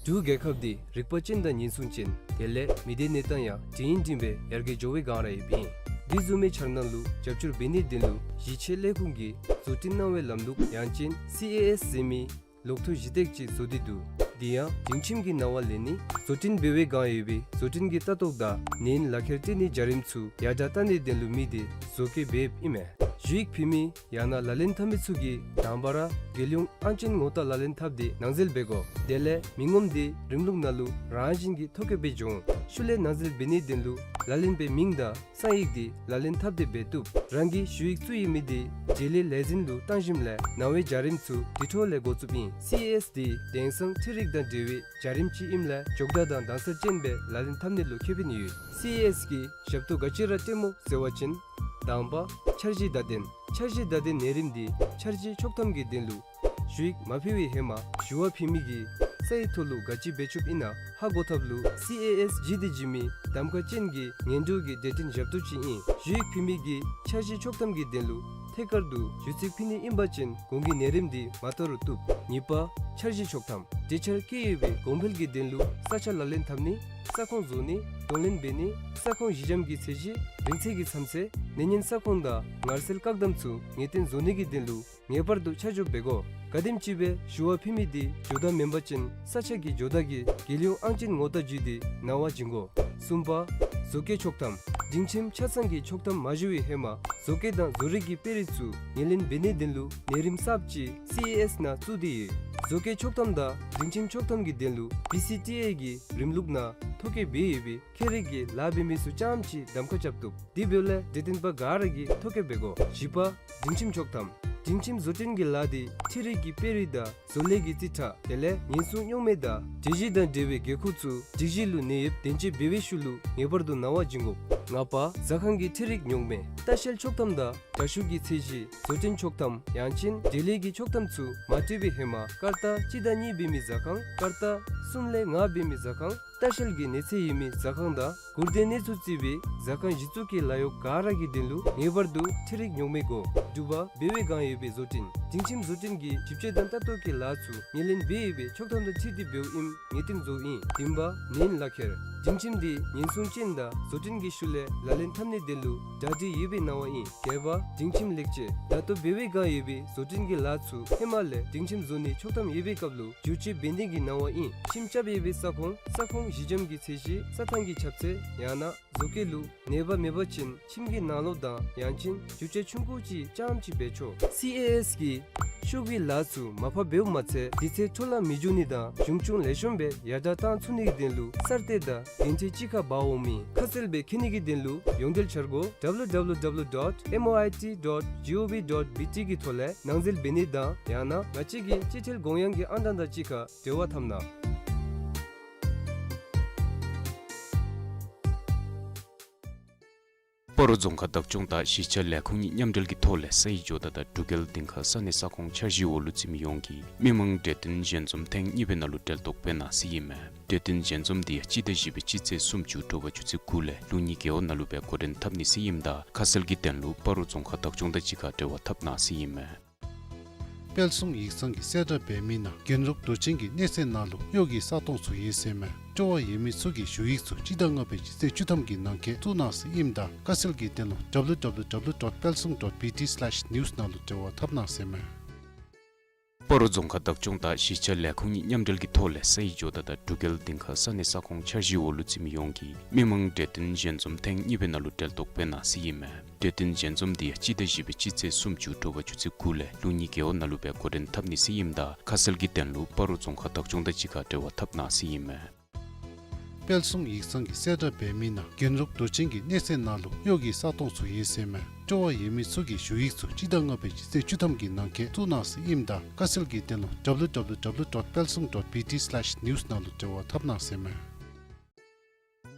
འབྲུག་རྒྱལ་ཁབ་འདི་རིག་པ་ཅན་དང་ཉེན་སྲུང་ཅན་དེ་ལས་མི་སྡེ་གནས་སྟངས་ཡང་འབྲིང་འབྲིང་སྦེ་ཡར་རྒྱས་འགྱོ་བའི་སྒང་ར་ཡོདཔ་ཨིན། འདི་བཟུམ་མའི་འཆར་སྣང་ལུ་རྒྱབ་སྐྱོར་འབད་ནིའི་དོན་ལུ་གཞི་ཆེ་ལས་ཁུངས་ཀྱིས་བཟོ་སྐྲུན་གནང་བའི་ལམ་ལུགས་ཡང་ཅིན་སི་ཨེ་ཨེསི་ཟེར་མི་ལོག་ཐོ་གཞི་སྟེགས་ཅིག་བཟོ་སྟེ་འདུག། འདི་ཡང་སྒྲིང་ཁྱིམ་གྱི་ནང་འོག་ལས་ནི་བཟོ་སྐྲུན་འབད་བའི་སྒང་ཡོད་པའི་བཟོ་སྐྲུན་གྱི་ལྟ་རྟོག་དང་ནན་ལག་ཁྱེར་སྤྲོད་ནིའི་བྱ་རིམ་ཚུ་ཡར་དྲག་གཏང་ནིའི་དོན་ལུ་དམིགས་ཏེ་བཟོ་བཀོད་འབདཝ་ཨིན་མས། ཞུ་ཡིག་ཕུལ་མི་ཡང་ན་ལག་ལེན་འཐབ་མི་ཚུ་གིས་དང་པ་ར་རྒྱལ་ཡོངས་ཨང་ཅན་ངོ་རྟགས་ལག་ལེན་འཐབ་སྟེ་ནང་འཛུལ་འབད་དགོ། དེ་ལས་མི་ངོམ་འདི་རིམ་ལུགས་ནང་ལུ་རང་བཞིན་གྱིས་ཐོ་བཀོད་འབད་འགྱོ་འོང་། ཤུལ་ལས་ནང་འཛུལ་འབད་ནིའི་དོན་ལུ་ལག་ལེན་པའི་མིང་དང་གསང་ཡིག་འདི་ལག་ལེན་འཐབ་སྟེ་འབད་བཏུབ། རང་གི་ཞུ་ཡིག་བཙུགས་ཡོད་མི་འདི་འབྲེལ་ཡོད་ལས་འཛིན་ལུ་བཏང་ཞིནམ་ལས་ནང་པའི་བྱ་རིམ་ཚུ་དེ་འཕྲོ་ལས་འགོ་བཙུགསཔ་ཨིན། སི་ཨེ་ཨེསི་འདི་དེང་སང་འཕྲུལ་རིག་དང་འབྲེལ་བའི་བྱ་རིམ་ཅིག་ཨིནམ་ལས་མགྱོགས་དྲགས་དང་དྭངས་གསལ་ཅན་སྦེ་ལག་ལེན་འཐབ་ནི་ལུ་ཁེ་ཕན་ཡོད། སི་ཨེ་ཨེསི་གིས་ཞབས་ཏོག་ག་ཅི་ར་སྤྲོདཔ་སྨོ་ཟེར་བ་ཅིན་དང་པ་འཆར་གཞི་བརྡ་དོན། འཆར་གཞི་བརྡ་དོན་ནང་རིམ་འདི་འཆར་གཞི་ཆོག་ཐམ་གྱི་དོན་ལུ་ཞུ་ཡིག་མ་ཕུལ་བའི་ཧེ་མ་ཞུ་བ་ཕུལ་མི་གིས་གསང་ཡིག་ཐོག་ལུ་ག་ཅི་འབད་བཅུགཔ་ཨིན་ན་ཧ་གོ་ཐབས་ལུ་སི་ཨེ་ཨེསི་ཇི་ཌི་ཇི་མི་གདམ་ཁ་ཅན་གྱི་ངན་འགྲོ་གི་སྡེ་ཚན་ཞབས་ཏོག་ཅིག་ཨིན། ཞུ་ཡིག་ཕུལ་མི་གིས་འཆར་གཞི་ཆོག་ཐམ་གྱི་དོན་ལུ་ཐད་ཀར་དུ་ཞུ་ཚིག་ཕུལ་ནི་ཨིན་པ་ཅིན་གོང་གི་ནང་རིམ་འདི་མ་བལྟ་རུང་བཏུབ། གཉིས་པ་འཆར་གཞི་ཆོག་ཐམ། གྲོས་འཆར་བཀོད་ཡོད་པའི་གོང་འཕེལ་གྱི་དོན་ལུ་ས་ཆ་ལག་ལེན་འཐབ་ནི་ས་ཁོངས་བཟོ་ནི་ གདོང་ལེན་འབད་ནི་ས་ཁོངས་གཞི་འགྱམ་གྱི་ཚད་གཞི་རིང་ཚད་ཀྱི་མཚམས་ཚད་ནད་ཉེན་ས་ཁོངས་དང་ངར་སེལ་བཀག་དམ་ཚུ་ངེས་གཏན་བཟོ་ནི་གི་དོན་ལུ་ངེས་པར་དུ་ཆ་འཇོག་འབད་དགོ། ག་དེམ་ཅིག་སྦེ་ཞུ་བ་ཕུལ་མི་དེ་ཇོ་བདག་མེན་པ་ཅིན་ས་ཆ་གི་ཇོ་བདག་གིས་རྒྱལ་ཡོངས་ཨང་ཅན་ངོ་རྟགས་བརྒྱུད་དེ་གནང་བ་བྱིན་དགོ། གསུམ་པ། བཟོ་བཀོད་ཆོག་ཐམ། སྒྲིང་ཁྱིམ་ཆ་ཚང་གི་ཆོག་ཐམ་མ་ཞུ་བའི་ཧེ་མ་བཟོ་བཀོད་དང་བཟོ་རིག་གི་དཔེ་རིས་ཚུ་ངོས་ལེན་འབད་ནིའི་དོན་ལུ་ལས་རིམ་གསརཔ་ཅིག་སི་ཨེ་ཨེསི་ནང་བཙུགས་ཏེ་ཡོད། བཟོ་བཀོད་ཆོག་ཐམ་དང་སྒྲིང་ཁྱིམ་ཆོག་ཐམ་གྱི་དོན་ལུ་བི་སི་ཊི་ཨེ་གི་རིམ་ལུགས་ནང་ཐོ་བཀོད་འབད་ཡོད་པའི་ཁྱད་རིག་གི་ལཱ་འབད་མི་ཚུ་རྐྱངམ་ཅིག་གདམ་ཁ་རྐྱབ་བཏུབ། དེ་འབདཝ་ལས་འབྲེལ་ཐོན་པ་ག་ར་གིས་ཐོ་བཀོད་འབད་དགོ། བཞི་པ། སྒྲིང་ཁྱིམ་ཆོག་ཐམ། སྒྲིང་ཁྱིམ་བཟོ་སྐྲུན་གྱི་ལཱ་དེ་འཕྲུལ་རིག་གི་དཔེ་རིས་དང་བཟོ་ལས་ཀྱི་རྩིས་ཁྲ་དེ་ལས་ཉེན་སྲུང་རྙོག་མེ་དང་སྒྲིག་གཞི་དང་འབྲེལ་བའི་འགན་ཁུར་ཚུ་སྒྲིག་གཞི་ལུ་གནས་ཡོདཔ་བདེན་དཔྱད་འབད་བའི་ཤུལ་ལུ་ངེས་པར་དུ་གནང་བ་བྱིན་དགོ། ལྔ་པ། ཟ་ཁང་གི་འཕྲུལ་རིག་རྙོག་མེ། ལྟ་བཤལ་ཆོག་ཐམ་དང་དྲ་ཤུགས་ཀྱི་ཚད་གཞི། བཟོ་སྐྲུན་ཆོག་ཐམ་ཡང་ཅིན་འབྲེལ་ཡོད་ཀྱི་ཆོག་ཐམ་ཚུ་མ་སྤྲོད་པའི་ཧེ་མ་ཀར་ཏ་གཅིག་དང་གཉིས་འབད་མི་ཟ་ཁང་། ཀར་ཏ་གསུམ་ལས་ལྔ་འབད་མི་ཟ་ཁང་། ལྟ་བཤལ་གྱི་གནས་ཚད་ཡོད་མི་ཟ་ཁང་དང་སྒུར་སྡེ་གནས་ཚུལ་བརྩི་བའི་ཟ་ཁང་གཞི་བཙུགས་ཀྱི་ལཱ་གཡོག་ག་ར་གི་དོན་ལུ་ངེས་པར་དུ་འཕྲུལ་རིག་རྙོག་མེ་དགོ། དྲུག་པ། འབད་བའི་བསྒང་ཡོད་པའི་བཟོ་སྐྲུན། སྒྲིང་ཁྱིམ་བཟོ་སྐྲུན་གྱི་ཞིབ་དཔྱད་དང་ལྟ་རྟོག་གི་ལཱ་ཚུ་ངོས་ལེན་འབད་ཡོད་པའི་ཆོག་ཐམ་དང་འཁྲིལ་ཏེ་འབདཝ་ཨིནམ་ངེས་གཏན་བཟོཝ་ཨིན། བདུན་པ། ནན་ལག་ཁྱེར། སྒྲིང་ཁྱིམ་དེ་ཉེན་སྲུང་ཅན་དང་བཟོ་སྐྲུན་གྱི་ཤུལ་ལས་ལག་ལེན་འཐབ་ནིའི་དོན་ལུ་གྲ་སྒྲིག་ཡོད་པའི་གནང་བ་ཨིན། བརྒྱད་པ། སྒྲིང་ཁྱིམ་ལེགས་བཅོས། ད་ལྟོ་འབད་བའི་བསྒང་ཡོད་པའི་བཟོ་སྐྲུན་གྱི་ལཱ་ཚུ་ཧེ་མ་ལས་སྒྲིང་ཁྱིམ་བཟོ་ནིའི་ཆོག་ཐམ་ཡོད་པའི་སྐབས་ལུ་བསྒྱུར་བཅོས་འབད་ནི་གི་གནང་བ་ཨིན། ཁྱིམ་རྐྱབ་ཡོད་པའི་ས་ཁོངས་ས་ཁོངས་གཞི་འགྱམ་གྱི་ཚད་གཞི། རྩྭ་ཐང་གི་ཁྱབ་ཚད་ཡང་ན་བཟོ་བཀོད་ལུ་ནད་པ་མེད་པ་ཅིན་ཁྱིམ་གྱི་ནང་ལོགས་དང་ཡང་ཅིན་བསྒྱུར་བཅོས་ཆུང་ཀུ་ཅིག་རྐྱངམ་ཅིག་འབད་ཆོག། སི་ཨེ་ཨེསི་གིས་ཤོག་གུའི་ལཱ་ཚུ་མར་ཕབ་འབདཝ་མ་ཚད་དུས་ཚོད་འཕྲོ་བརླག་མི་འགྱོ་ནི་དང་གཞུང་ཕྱོགས་ལེགས་ཤོམ་སྦེ་ཡར་དྲག་བཏང་ཚུགས་ནིའི་དོན་ལུ་གསར་གཏོད་དང་འགན་འཁྲི་གཅིག་ཁར་འབག་འོང་མི་ཁ་གསལ་སྦེ་འཁྱེར་ནི་གི་དོན་ལུ་ཡོངས་འབྲེལ་འཆར་སྒོ་W W W dot M O I T dot G O V dot B T གི་ཐོག་ལས་ནང་འཛུལ་འབད་ནི་དང་ཡང་ན་ང་བཅས་ཀྱི་སྤྱི་ཐེལ་གོང་ཡངས་ཀྱི་ཨང་གྲངས་དང་གཅིག་ཁར་འབྲེལ་བ་འཐབ་གནང་། སྤ་རོ་རྫོང་ཁག་བདག་སྐྱོང་དང་གཞིས་ཆགས་ལས་ཁུངས་གཉིས་མཉམ་འབྲེལ་གྱི་ཐོག་ལས་སའི་ཇོ་བདག་དང་འབྲུག་རྒྱལ་སྡིངས་ཁ་ས་གནས་ས་ཁོངས་འཆར་གཞིའི་འོག་ལུ་བརྩི་མི་ཡོངས་ཀྱིས་མི་མང་གྲོས་བསྟུན་ཞལ་འཛོམས་ཐེངས་གཉིས་པའི་ནང་ལུ་གྲལ་གཏོགས་འབད་གནང་ཟེར་ཨིན་མས། གྲོས་བསྟུན་ཞལ་འཛོམས་དེ་ཡང་སྤྱི་ཟླ་བཞི་པའི་སྤྱི་ཚེས་སུམ་ཅུ་དྲོ་པ་ཆུ་ཚོད་དགུ་ལས་ལུགས་གཉིས་རྒེད་འོག་ནང་ལུ་སྦེ་འགོ་འདྲེན་འཐབ་ནི་ཟེར་ཨིནམ་ད་ཁ་གསལ་གྱི་དོན་ལུ་སྤ་རོ་རྫོང་ཁག་བདག་སྐྱོང་དང་གཅིག་ཁར་འབྲེལ་བ་འཐབ་གནང་ཟེར་ཨིན་མས། དཔལ་བཟང་ཡིག་ཚང་གིས་གསལ་བསྒྲགས་འབད་མི་ནང་རྒྱུན་རོགས་དུས་ཆེན་གྱི་གནས་ཚད་ནང་ལུ་གཡོག་གི་ས་སྟོང་ཚུ་ཡོད་ཟེར་མས། སྤྲོ་བ་ཡོད་མི་ཚུ་གིས་ཞུ་ཡིག་ཚུ་སྤྱི་ཟླ་ལྔ་པའི་སྤྱི་ཚེས་བཅུ་ཐམ་གྱི་ནང་འཁོད་བཙུགས་གནང་ཟེར་ཨིནམ་ད་ཁ་གསལ་གྱི་དོན་ལུ་W W W dot palsung dot B T slash news ནང་ལུ་འབྲེལ་བ་འཐབ་གནང་ཟེར་མས། སྤ་རོ་རྫོང་ཁག་བདག་སྐྱོང་དང་གཞིས་ཆགས་ལས་ཁུངས་གཉིས་མཉམ་འབྲེལ་གྱི་ཐོག་ལས་སའི་ཇོ་བདག་དང་འབྲུག་རྒྱལ་སྡིངས་ཁ་ས་གནས་ས་ཁོངས་འཆར་གཞིའི་འོག་ལུ་བརྩི་མི་ཡོངས་ཀྱིས་མི་མང་གྲོས་བསྟུན་ཞལ་འཛོམས་ཐེངས་གཉིས་པའི་ནང་ལུ་གྲལ་གཏོགས་འབད་གནང་ཟེར་ཨིན་མས། གྲོས་བསྟུན་ཞལ་འཛོམས་དེ་ཡང་སྤྱི་ཟླ་བཞི་པའི་སྤྱི་ཚེས་སུམ་ཅུ་དྲོ་པ་ཆུ་ཚོད་དགུ་ལས་ལུགས་གཉིས་རྒེད་འོག་ནང་ལུ་སྦེ་འགོ་འདྲེན་འཐབ་ནི་ཟེར་ཨིནམ་ད་ཁ་གསལ་གྱི་དོན་ལུ་སྤ་རོ་རྫོང་ཁག་བདག་སྐྱོང་དང་གཅིག་ཁར་འབྲེལ་བ་འཐབ་གནང་ཟེར་ཨིན་མས། དཔལ་བཟང་ཡིག་ཚང་གིས་གསལ་བསྒྲགས་འབད་མི་ནང་རྒྱུན་རོགས་དུས་ཆེན་གྱི་གནས་ཚད་ནང་ལུ་གཡོག་གི་ས་སྟོང་ཚུ་ཡོད་ཟེར་མས། སྤྲོ་བ་ཡོད་མི་ཚུ་གིས་ཞུ་ཡིག་ཚུ་སྤྱི་ཟླ་ལྔ་པའི་སྤྱི་ཚེས་བཅུ་ཐམ་གྱི་ནང་འཁོད་བཙུགས་གནང་ཟེར་ཨིནམ་ད་ཁ་གསལ་གྱི་དོན་ལུ W W W dot palsung dot B T slash news ནང་ལུ་འབྲེལ་བ་འཐབ་གནང་ཟེར་མས།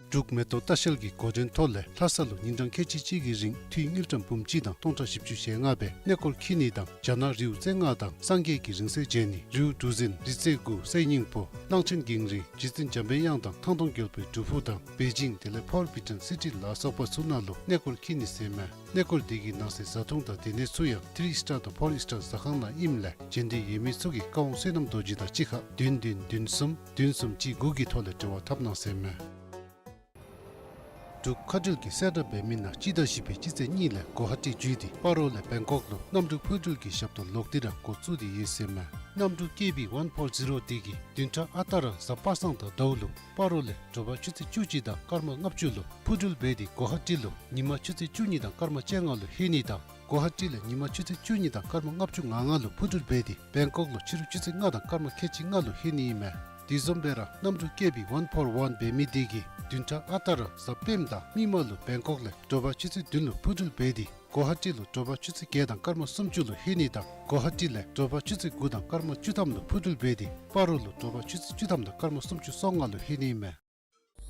འབྲུག་མེ་ཏོག་ལྟ་བཤལ་གྱི་འགོ་འདྲེན་ཐོག་ལས་ལྷ་ས་ལུ་ཉིན་གྲངས་ཁལ་གཅིག་གཅིག་གི་རིང་འཐུས་དངུལ་ཀྲམ་འབུམ་གཅིག་དང་སྟོང་ཕྲག་བཞི་བཅུ་ཞེ་ལྔ་སྦེ་གནས་སྐོར་འཁྱིད་ནི་དང་རྒྱ་ནག་རིའུ་རྩེ་ལྔ་དང་སངས་རྒྱས་ཀྱི་རིང་བསྲེལ་མཇལ་ནི། རིའུ་གྲུ་གཟིངས་རི་རྩེ་དགུ་གསེར་སྙིང་པོ་གླང་ཆེན་གངས་རི་རྗེ་བཙུན་འཇམ་པའི་དབྱངས་དང་ཐང་སྟོང་རྒྱལ་པོའི་སྒྲུབ་ཕུག་དང་པེ་ཅིང་དེ་ལས་ཕོར་བི་ཊོན་སི་ཊི་ལ་སོགས་པ་ཚུ་ནང་ལུ་གནས་སྐོར་འཁྱིད་ནི་ཟེར་མས། གནས་སྐོར་དེ་གི་ནང་གསེས་བཟའ་འཐུང་དང་སྡོད་གནས་ཚུ་ཡང་ཐི་རི་སི་ཊར་དང་ཕོར་སི་ཊར་ཟ་ཁང་ནང་ཨིནམ་ལས་མཇལ་འདོད་ཡོད་མི་ཚུ་གིས་བཀའ་དབང་བསོད་ནམས་རྡོ་རྗེ་དང་གཅིག་ཁར་བདུན་བདུན་བདུན་གསུམ་བདུན་གསུམ་གཅིག་དགུ་གི་ཐོག་ལས་འབྲེལ་བ་འཐབ་གནང་ཟེར་མས། འབྲུག་མཁའ་འགྲུལ་གྱིས་གསལ་བསྒྲགས་འབད་མི་ནང་སྤྱི་ཟླ་བཞི་པའི་སྤྱི་ཚེས་གཉིས་ལས་གོ་ཧ་ཊི་བརྒྱུད་དེ་སྤ་རོ་ལས་བེང་ཀོག་ལུ་གནམ་གྲུ་འཕུར་འགྲུལ་གྱི་ཞབས་ཏོག་ལོག་སྟེ་ར་འགོ་བཙུགས་ཏེ་ཡོད་ཟེར་མས། གནམ་གྲུ་ཀེ་བི་ཝན་ཕོར་ཛི་རོ་དེ་གིས་བདུན་ཕྲག་ཨ་རྟག་ར་གཟའ་པ་སངས་དང་ཟླཝ་ལུ་སྤ་རོ་ལས་དྲོ་པ་ཆུ་ཚོད་བཅུ་གཅིག་དང་སྐར་མ་ལྔ་བཅུ་ལུ་འཕུར་འགྲུལ་འབད་དེ་གོ་ཧ་ཊི་ལུ་ཉིན་མ་ཆུ་ཚོད་བཅུ་གཉིས་དང་སྐར་མ་བཅོ་ལྔ་ལུ་ལྷོད་ནི་དང་གོ་ཧ་ཊི་ལས་ཉིན་མ་ཆུ་ཚོད་བཅུ་གཉིས་དང་སྐར་མ་ལྔ་བཅུ་ང་ལྔ་ལུ་འཕུར་འགྲུལ་འབད་དེ་བེང་ཀོག་ལུ་ཕྱི་རུ་ཆུ་ཚོད་ལྔ་དང་སྐར་མ་ཁལ་གཅིག་ལྔ་ལུ་ལྷོད་ནི་ཨིན་མས། དེ་བཟུམ་སྦེ་ར་གནམ་གྲུ་ཀེ་བི་ཝན་ཕོར་ཝན་འབད་མི་དེ་གིས་བདུན་ཕྲག་ཨ་རྟག་ར་གཟའ་སྤེནམ་དང་མིག་དམར་ལུ་བེང་ཀོག་ལས་དྲོ་པ་ཆུ་ཚོད་བདུན་ལུ་འཕུར་འགྲུལ་འབད་དེ་གོ་ཧ་ཊི་ལུ་དྲོ་པ་ཆུ་ཚོད་བརྒྱད་དང་སྐར་མ་སུམ་ཅུ་ལུ་ལྷོད་ནི་དང་གོ་ཧ་ཊི་ལས་དྲོ་པ་ཆུ་ཚོད་དགུ་དང་སྐར་མ་བཅུ་ཐམ་ལུ་འཕུར་འགྲུལ་འབད་དེ་སྤ་རོ་ལུ་དྲོ་པ་ཆུ་ཚོད་བཅུ་ཐམ་དང་སྐར་མ་སུམ་ཅུ་སོ་ལྔ་ལུ་ལྷོད་ནི་ཨིན་མས།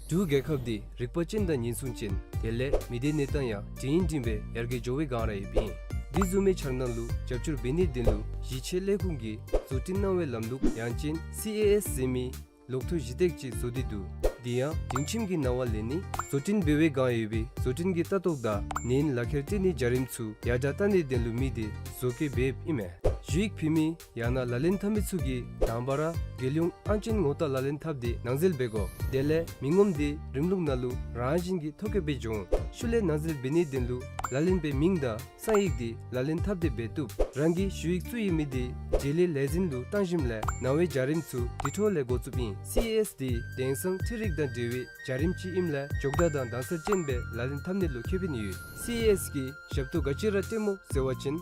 འབྲུག་རྒྱལ་ཁབ་འདི་རིག་པ་ཅན་དང་ཉེན་སྲུང་ཅན་དེ་ལས་མི་སྡེ་གནས་སྟངས་ཡང་འབྲིང་འབྲིང་སྦེ་ཡར་རྒྱས་འགྱོ་བའི་བསྒང་ར་ཡོདཔ་ཨིན། དེ་བཟུམ་མའི་འཆར་སྣང་ལུ་རྒྱབ་སྐྱོར་འབད་ནིའི་དོན་ལུ་གཞིས་བྱེས་ལས་ཁུངས་ཀྱིས་བཟོ་སྐྲུན་གནང་བའི་ལམ་ལུགས་ཡང་ཅིན་སི་ཨེ་ཨེསི་ཟེར་མི་ལོག་ཐོ་གཞི་སྟེགས་ཅིག་བཟོ་སྟེ་འདུག། དེ་ཡང་སྒྲིང་ཁྱིམ་གྱི་གནང་བ་ལེན་ནི་བཟོ་སྐྲུན་འབད་བའི་བསྒང་ཡོད་པའི་བཟོ་སྐྲུན་གྱི་ལྟ་རྟོག་དང་ནན་ལག་ཁྱེར་སྤྲོད་ནིའི་བྱ་རིམ་ཚུ་ཡར་དྲག་བཏང་ནིའི་དོན་ལུ་དམིགས་ཏེ་བཟོ་བཀོད་འབདཝ་ཨིན་མས། ཞུ་ཡིག་ཕུལ་མི་ཡང་ན་ལག་ལེན་འཐབ་མི་ཚུ་གིས་དང་པ་ར་རྒྱལ་ཡོངས་ཨང་ཅན་ངོ་རྟགས་ལག་ལེན་འཐབ་སྟེ་ནང་འཛུལ་འབད་དགོ། དེ་ལས་མི་ངོམ་དེ་རིམ་ལུགས་ནང་ལུ་རང་བཞིན་གྱིས་ཐོ་བཀོད་འབད་འགྱོ་འོང་། ཤུལ་ལས་ནང་འཛུལ་འབད་ནིའི་དོན་ལུ་ལག་ལེན་པའི་མིང་དང་གསང་ཡིག་དེ་ལག་ལེན་འཐབ་སྟེ་འབད་བཏུབ། རང་གི་ཞུ་ཡིག་བཙུགས་ཡོད་མི་དེ་འབྲེལ་ཡོད་ལས་འཛིན་ལུ་བཏང་ཞིནམ་ལས་ནང་པའི་བྱ་རིམ་ཚུ་དེ་འཕྲོ་ལས་འགོ་བཙུགསཔ་ཨིན། སི་ཨེ་ཨེསི་དེ་དེང་སང་འཕྲུལ་རིག་དང་འབྲེལ་བའི་བྱ་རིམ་ཅིག་ཨིནམ་ལས་མགྱོགས་དྲགས་དང་དྭངས་གསལ་ཅན་སྦེ་ལག་ལེན་འཐབ་ནི་ལུ་ཁེ་ཕན་ཡོད། སི་ཨེ་ཨེསི་གི་ཞབས་ཏོག་ག་ཅི་ར་སྤྲོད་སྨོ་ཟེར་བ་ཅིན།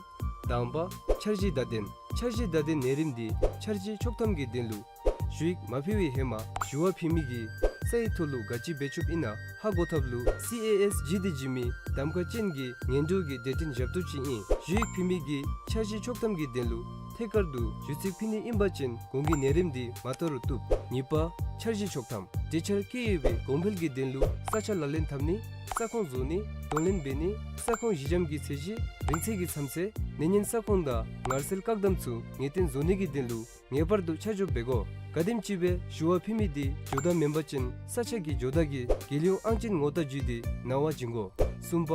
དང་པ་འཆར་གཞི་བརྡ་དོན། འཆར་གཞི་བརྡ་དོན་ནད་རིམས་དེ་འཆར་གཞི་ཆོག་ཐམ་གྱི་དོན་ལུ་ཞུ་ཡིག་མ་ཕུལ་བའི་ཧེ་མ་ཞུ་བ་ཕུལ་མི་གིས་ས་ཡི་ཐོག་ལུ་ག་ཅི་འབད་ཆོགཔ་ཨིན་ན་ཧ་གོ་ཐབས་ལུ་སི་ཨེ་ཨེསི་ཇི་དེ་བྱིན་མི་གདམ་ཁ་ཅན་གྱི་ངན་འགྲོ་གི་འབྲེལ་འཕྲིན་ཞབས་ཏོག་ཅིག་ཨིན། ཞུ་ཡིག་ཕུལ་མི་གིས་འཆར་གཞི་ཆོག་ཐམ་གྱི་དོན་ལུ་ཐད་ཀར་དུ་ཞུ་ཚིག་ཕུལ་ནི་ཨིན་པ་ཅིན་གོང་གི་ནད་རིམས་དེ་མ་དོ་རུང་བཏུབ། གཉིས་པ་འཆར་གཞི་ཆོག་ཐམ། འབྲེལ་ཆར་བཀལ་ཡོད་པའི་གོང་འཕེལ་གྱི་དོན་ལུ་ས་ཆ་ལག་ལེན་འཐབ་ནི། ས་ཁོངས་བཟོ་ནི། གདོང་ལེན་འབད་ནི། ས་ཁོངས་གཞི་འགྱམ་གྱི་ཚད་གཞི། རིང་ཚད་ཀྱི་མཚམས་ཚད། ནད་ཡམས་ས་ཁོངས་དང་ངལ་སེལ་བཀག་དམ་ཚུ་ངེས་གཏན་བཟོ་ནི་གི་དོན་ལུ་ངེས་པར་དུ་ཆ་འཇོག་འབད་དགོ། ག་དེམ་ཅིག་སྦེ་ཞུ་བ་ཕུལ་མི་དེ་འགྱོ་བདའ་མེན་པ་ཅིན་ས་ཆ་གི་འགྱོ་བདའ་གི་རྒྱལ་ཡོངས་ཨང་ཅན་ངོ་རྟགས་བརྒྱུད་དེ་ནང་པར་བྱིན་དགོ། གསུམ་པ་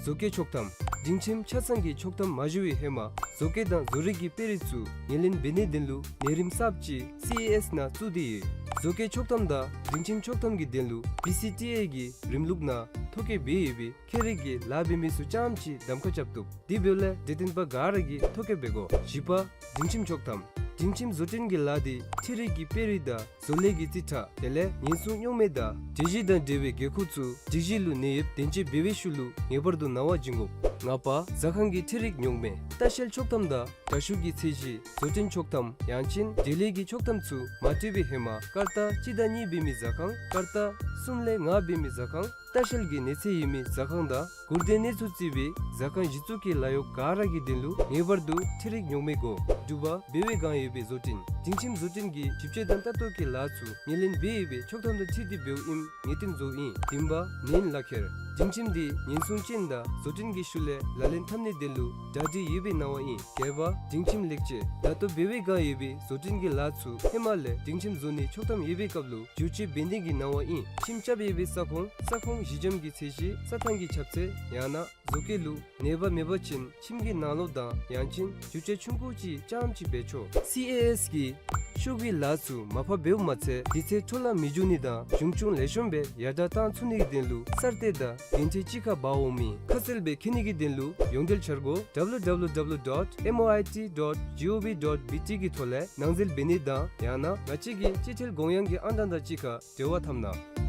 བཟོ་བཀོད་ཆོག་ཐམ། སྒྲིང་ཁྱིམ་ཆ་ཚང་གི་ཆོག་ཐམ་མ་ཞུ་བའི་ཧེ་མ་བཟོ་བཀོད་དང་བཟོ་རིག་གི་དཔེ་རིས་ཚུ་ངོས་ལེན་འབད་ནིའི་དོན་ལུ་ནད་རིམས་གསརཔ་ཅིག་སི་ཨེ་ཨེསི་ནང་བཙུགས་ཏེ་ཡོད། བཟོ་བཀོད་ཆོག་ཐམ་དང་སྒྲིང་ཁྱིམ་ཆོག་ཐམ་གྱི་དོན་ལུ་བི་སི་ཊི་ཨེ་གི་རིམ་ལུགས་ནང་ཐོ་བཀོད་འབད་ཡོད་པའི་ཁྱད་རིག་གི་ལཱ་འབད་མི་ཚུ་རྐྱངམ་ཅིག་གདམ་ཁ་རྐྱབ་བཏུབ། དེ་འབདཝ་ལས་འབྲེལ་ཐོན་པ་ག་ར་གིས་ཐོ་བཀོད་འབད་དགོ། བཞི་པ་སྒྲིང་ཁྱིམ་ཆོག་ཐམ། སྒྲིང་ཁྱིམ་བཟོ་སྐྲུན་གྱི་ལཱ་དེ་འཕྲུལ་རིག་གི་དཔེ་རིས་དང་བཟོ་ལས་ཀྱི་རྩིས་ཁྲ་དེ་ལས་ཉེན་སྲུང་རྙོག་མེད་དང་སྒྲིག་གཞི་དང་འབྲེལ་བའི་འགན་ཁུར་ཚུ་སྒྲིག་གཞི་ལུ་ནད་ཡོདཔ་བདེན་དཔྱད་འབད་བའི་ཤུལ་ལུ་ངེས་པར་དུ་ནང་པར་བྱིན་དགོ། ལྔ་པ་ཟ་ཁང་གི་འཕྲུལ་རིག་རྙོག་མེད། ལྟ་བཤལ་ཆོག་ཐམ་དང་དྲ་ཞུགས་ཀྱི་ཚད་གཞི། བཟོ་སྐྲུན་ཆོག་ཐམ་ཡང་ཅིན་འབྲེལ་ཡོད་ཀྱི་ཆོག་ཐམ་ཚུ་མ་སྤྲོད་པའི་ཧེ་མ་སྐར་རྟགས་གཅིག་དང་གཉིས་འབད་མི་ཟ་ཁང་། སྐར་རྟགས་གསུམ་ལས་ལྔ་འབད་མི་ཟ་ཁང་། ལྟ་བཤལ་གྱི་གནས་ཚད་ཡོད་མི་ཟ་ཁང་དང་མགུར་དོན་གནས་ཚུལ་བརྩི་བའི་ཟ་ཁང་གཞི་བཙུགས་ཀྱི་ལཱ་གཡོག་ག་ར་གི་དོན་ལུ་ངེས་པར་དུ་འཕྲུལ་རིག་རྙོག་མེད་དགོ། དྲུག་པ་འབད་བའི་སྒང་ཡོད་པའི་བཟོ་སྐྲུན། སྒྲིང་ཁྱིམ་བཟོ་སྐྲུན་གྱི་ཞིབ་དཔྱད་དང་ལྟ་རྟོག་གི་ལཱ་ཚུ་ངོས་ལེན་འབད་ཡོད་པའི་ཆོག་ཐམ་དང་འཁྲིལ་ཏེ་འབདཝ་ཨིནམ་ངེས་གཏན་བཟོཝ་ཨིན། བདུན་པ་ནད་ཡམས་ལག་ཁྱེར། སྒྲིང་ཁྱིམ་དེ་ཉེན་སྲུང་ཅན་དང་བཟོ་སྐྲུན་གྱི་ཤུལ་ལས་ལག་ལེན་འཐབ་ནིའི་དོན་ལུ་གྲ་སྒྲིག་ཡོད་པའི་གནང་བ་ཨིན། བརྒྱད་པ་སྒྲིང་ཁྱིམ་ལེགས་བཅོས། ད་ལྟོ་འབད་བའི་སྒང་ཡོད་པའི་བཟོ་སྐྲུན་གྱི་ལཱ་ཚུ་ཧེ་མ་ལས་སྒྲིང་ཁྱིམ་བཟོ་ནིའི་ཆོག་ཐམ་ཡོད་པའི་སྐབས་ལུ་བསྒྱུར་བཅོས་འབད་ནི་གི་གནང་བ་ཨིན། ཁྱིམ་རྐྱབ་ཡོད་པའི་ས་ཁོངས་ས་ཁོངས་གཞི་འགྱམ་གྱི་ཚད་གཞི། རྩྭ་ཐང་གི་ཁྱབ་ཚད་ཡང་ན་བཟོ་བཀོད་ལུ་ནད་པ་མེད་པ་ཅིན་ཁྱིམ་གྱི་ནང་ལོགས་དང་ཡང་ཅིན་བསྒྱུར་བཅོས་ཆུང་ཀུ་ཅིག་རྐྱངམ་ཅིག་འབད་ཆོག། སི་ཨེ་ཨེསི་གིས་ཤོག་གུའི་ལཱ་ཚུ་མར་ཕབ་འབདཝ་མ་ཚད་དུས་ཚོད་འཕྲོ་བརླག་མི་འགྱོ་ནི་དང་གཞུང་ཆུང་ལེགས་ཤོམ་སྦེ་ཡར་དྲག་བཏང་ཚུགས་ནིའི་དོན་ལུ་གསར་གཏོད་དང་འགན་འཁྲི་གཅིག་ཁར་འབག་འོང་མི་ཁ་གསལ་སྦེ་མཁྱེན་ནི་གི་དོན་ལུ་ཡོངས་འབྲེལ་འཆར་སྒོ་W W W dot M O I T dot G O V dot B T གི་ཐོག་ལས་ནང་འཛུལ་འབད་ནི་དང་ཡང་ན་ང་བཅས་ཀྱི་སྤྱི་ཐེལ་གོང་ཡང་གི་ཨང་གྲངས་དང་གཅིག་ཁར་འབྲེལ་བ་འཐབ་གནང་།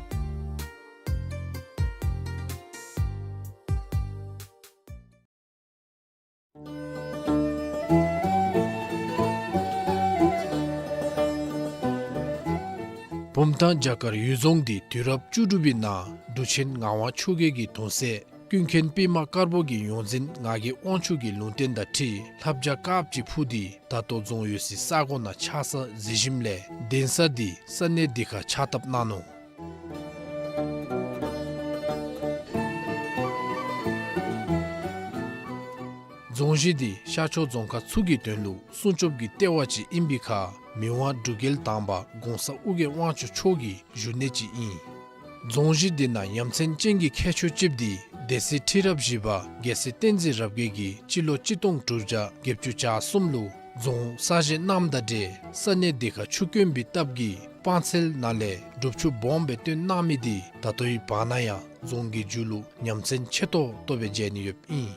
བུམ་ཐང་བྱ་དཀར་གཡུལ་རྫོང་འདི་དུས་རབས་བཅུ་དྲུག་པའི་ནང་འབྲུག་ཆེན་ངག་དབང་ཆོས་རྒྱལ་གྱི་གདུང་སྲས་ཀུན་མཁྱེན་པདྨ་དཀར་པོ་གི་ཡོངས་འཛིན་ངག་གི་དབང་ཕྱུག་གི་ལུང་བསྟན་དང་འཁྲིལ་ལྷ་བྱ་དཀརཔོ་ཅིག་འཕུར་ཏེ་ད་ལྟོ་རྫོང་ཡོད་སའི་ས་གོ་ནང་ཆགས་ས་གཟིགས་ཞིནམ་ལས་གདན་ས་འདི་ས་གནས་འདི་ཁར་ཕྱག་བཏབ་གནང་ནུག། རྫོང་གཞི་འདི་ཤར་ཕྱོགས་རྫོང་ཁག་ཚུ་གི་དོན་ལུ་སྲུང་སྐྱོབ་ཀྱི་ལྟེ་བ་ཅིག་ཨིན་པའི་ཁར་མི་དབང་འབྲུག་རྒྱལ་དང་པ་གོང་ས་ཨོ་རྒྱན་དབང་ཕྱུག་མཆོག་གི་བཞུགས་གནས་ཅིག་ཨིན། རྫོང་གཞི་འདི་ནང་ཡ་མཚན་ཅན་གྱི་ཁྱད་ཆོས་ཅིག་འདི་སྡེ་སྲིད་ཁྲི་རབས་བཞི་པ་རྒྱལ་སྲས་བསྟན་འཛིན་རབ་རྒྱས་ཀྱིས་སྤྱི་ལོ་གཅིག་སྟོང་དྲུག་བརྒྱ་བརྒྱད་ཅུ་གྱ་གསུམ་ལུ་རྫོང་གསར་བཞེངས་གནངམ་དང་འབྲེལ་ས་གནས་འདི་ཁར་ཆུ་དཀོན་པའི་སྟབས་ཀྱིས་སྤང་ཚལ་ནང་ལས་སྒྲུབ་ཆུ་སྦོམ་སྦེ་བཏོན་གནང་མི་འདི་ད་ལྟོའི་བར་ན་ཡང་རྫོང་གི་མཇུག་ལུ་ཡ་མཚན་ཆེ་ཏོག་ཏོ་སྦེ་མཇལ་ནི་ཡོདཔ་ཨིན།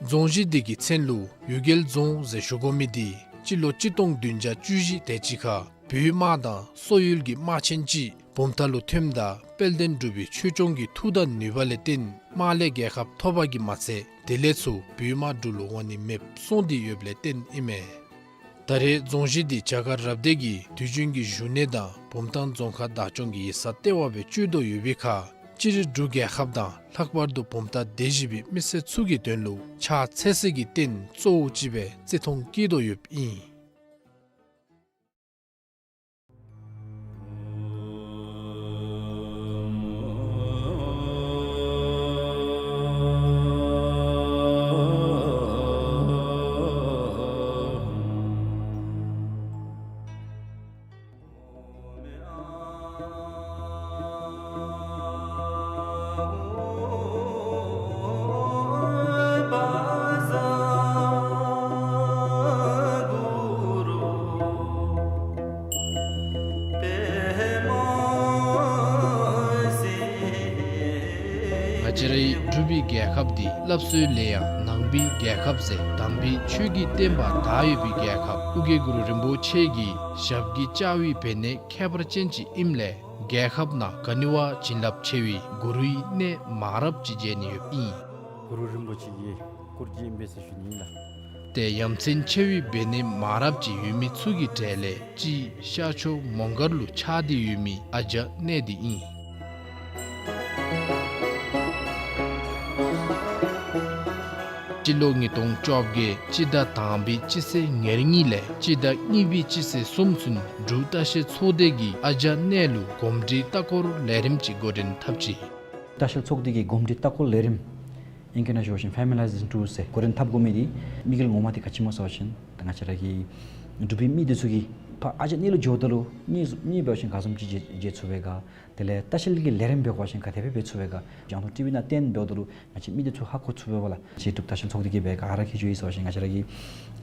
རྫོང་གཞི་འདི་གི་མཚན་ལུ་གཡུལ་རྒྱལ་རྫོང་ཟེར་ཞུ་དགོ་མི་འདི་སྤྱི་ལོ་གཅིག་སྟོང་བདུན་བརྒྱ་བཅུ་བཞི་དེ་ཅིག་ཁར་བོད་དམག་དང་སོག་ཡུལ་གྱི་དམག་ཆེན་ཅིག་བུམ་ཐང་ལུ་ཐོནམ་ད་དཔལ་ལྡན་འབྲུག་པའི་ཆོས་སྐྱོང་གི་མཐུ་དང་ནུས་པ་ལས་བརྟེན་དམག་ལས་རྒྱལ་ཁ་ཐོབ་པ་གིས་མ་ཚད་དེ་ལས་ཚུར་བོད་དམག་འབྲུག་ལུ་འོང་ནི་མེདཔ་སོང་སྟེ་ཡོདཔ་ལས་བརྟེན་ཨིན་མས། ད་རེས་རྫོང་གཞི་འདི་བྱ་དཀར་རབ་སྡེ་གི་དུས་རྒྱུན་གྱི་བཞུགས་གནས་དང་བུམ་ཐང་རྫོང་ཁག་བདག་སྐྱོང་གི་ཡིག་ཚང་ལྟེ་བ་སྦེ་སྤྱོད་དོ་ཡོད་པའི་ཁར་སྤྱིར་འབྲུག་རྒྱལ་ཁབ་དང་ལྷག་པར་དུ་བུམ་ཐང་སྡེ་བཞི་པའི་མི་སེར་ཚུ་གི་དོན་ལུ་ཕྱག་འཚལ་སའི་གི་རྟེན་གཙོ་བོ་ཅིག་སྦེ་བརྩི་མཐོང་བསྐྱེད་དོ་ཡོདཔ་ཨིན། སྤྱིར་འབྲུག་པའི་རྒྱལ་ཁབ་འདི་སླབ་སྲོལ་ལས་ཡང་ནང་པའི་རྒྱལ་ཁབ་ཟེར་དམ་པའི་ཆོས་ཀྱི་བསྟན་པ་དར་ཡོད་པའི་རྒྱལ་ཁབ། ཨོ་རྒྱན་གུ་རུ་རིན་པོ་ཆེ་གི་ཞབས་ཀྱིས་བཅགས་པའི་བེར་ནད་ཁྱད་པར་ཅན་ཅིག་ཨིནམ་ལས་རྒྱལ་ཁབ་ནང་ག་ནི་བ་བྱིན་རླབས་ཆེ་བའི་གུ་རུའི་གནས་མང་རབས་ཅིག་མཇལ་ནི་ཡོདཔ་ཨིན། གུ་རུ་རིན་པོ་ཆེ་གི་སྐུ་རྗེས་ཨིན་པས་ཟེར་ཞུ་ནི་ཨིན་ལགས། ཏེ་ཡ་མཚན་ཆེ་བའི་བེར་ནད་མང་རབས་ཅིག་ཡོད་མི་ཚུ་གི་གྲས་ལས་གཅིག་ཤར་ཕྱོགས་མོང་སྒར་ལུ་ཆགས་ཏེ་ཡོད་མི་ཨ་ཇ་གནས་འདི་ཨིན། སྤྱི་ལོ་ཉིས་སྟོང་བཅོ་བརྒྱད་སྤྱི་ཟླ་དང་པའི་སྤྱི་ཚེས་ཉེར་གཉིས་ལས་སྤྱི་ཟླ་གཉིས་པའི་སྤྱི་ཚེས་གསུམ་ཚུན་འབྲུག་ལྟ་བཤལ་ཚོགས་སྡེ་གིས་ཨ་ཇ་གནས་ལུ་གོམས་འདྲིས་ལྟ་སྐོར་ལས་རིམ་ཅིག་འགོ་འདྲེན་འཐབ་ཅི། ལྟ་བཤལ་ཚོགས་སྡེ་གི་གོམས་འདྲིས་ལྟ་སྐོར་ལས་རིམ་ཨིང་སྐད་ནང་ཞུ་བ་ཅིན་ཕེ་མི་ལའི་ཛེ་ཤཱན་ཊུར་ཟེར་འགོ་འདྲེན་འཐབ་དགོ་མི་འདི་དམིགས་ཡུལ་ངོ་མ་འདི་ག་ཅི་སྨོ་ཟེར་བ་ཅིན་ད་ང་བཅས་ར་གི་འབྲུག་པའི་མི་འདི་ཚུ་གིས་ཕར་ཨ་ཇ་གནས་ལུ་འགྱོཝ་ད་ལུ་གཉིས་གཉིས་འབད་བ་ཅིན་ག་བཟུམ་ཅིག་མཇལ་མཇལ་ཚུགས་པས་ག། དེ་ལས་ལྟ་བཤལ་གྱི་ལས་རིམ་འབད་བ་ཅིན་ག་དེ་སྦེ་འབད་ཚུགས་པས་ག། རྒྱང་མཐོང་ཊི་བི་ནང་བསྟན་འབདཝ་ད་ལུ་ང་བཅས་མི་འདི་ཚུ་ཧ་གོ་ཚུགས་པས་ལགས། ཅིག་འབྲུག་ལྟ་བཤལ་ཚོགས་སྡེ་གིས་སྦེ་ག་ར་གིས་ཞུ་ཡི་ཟེར་བ་ཅིན་ང་བཅས་ར་གི་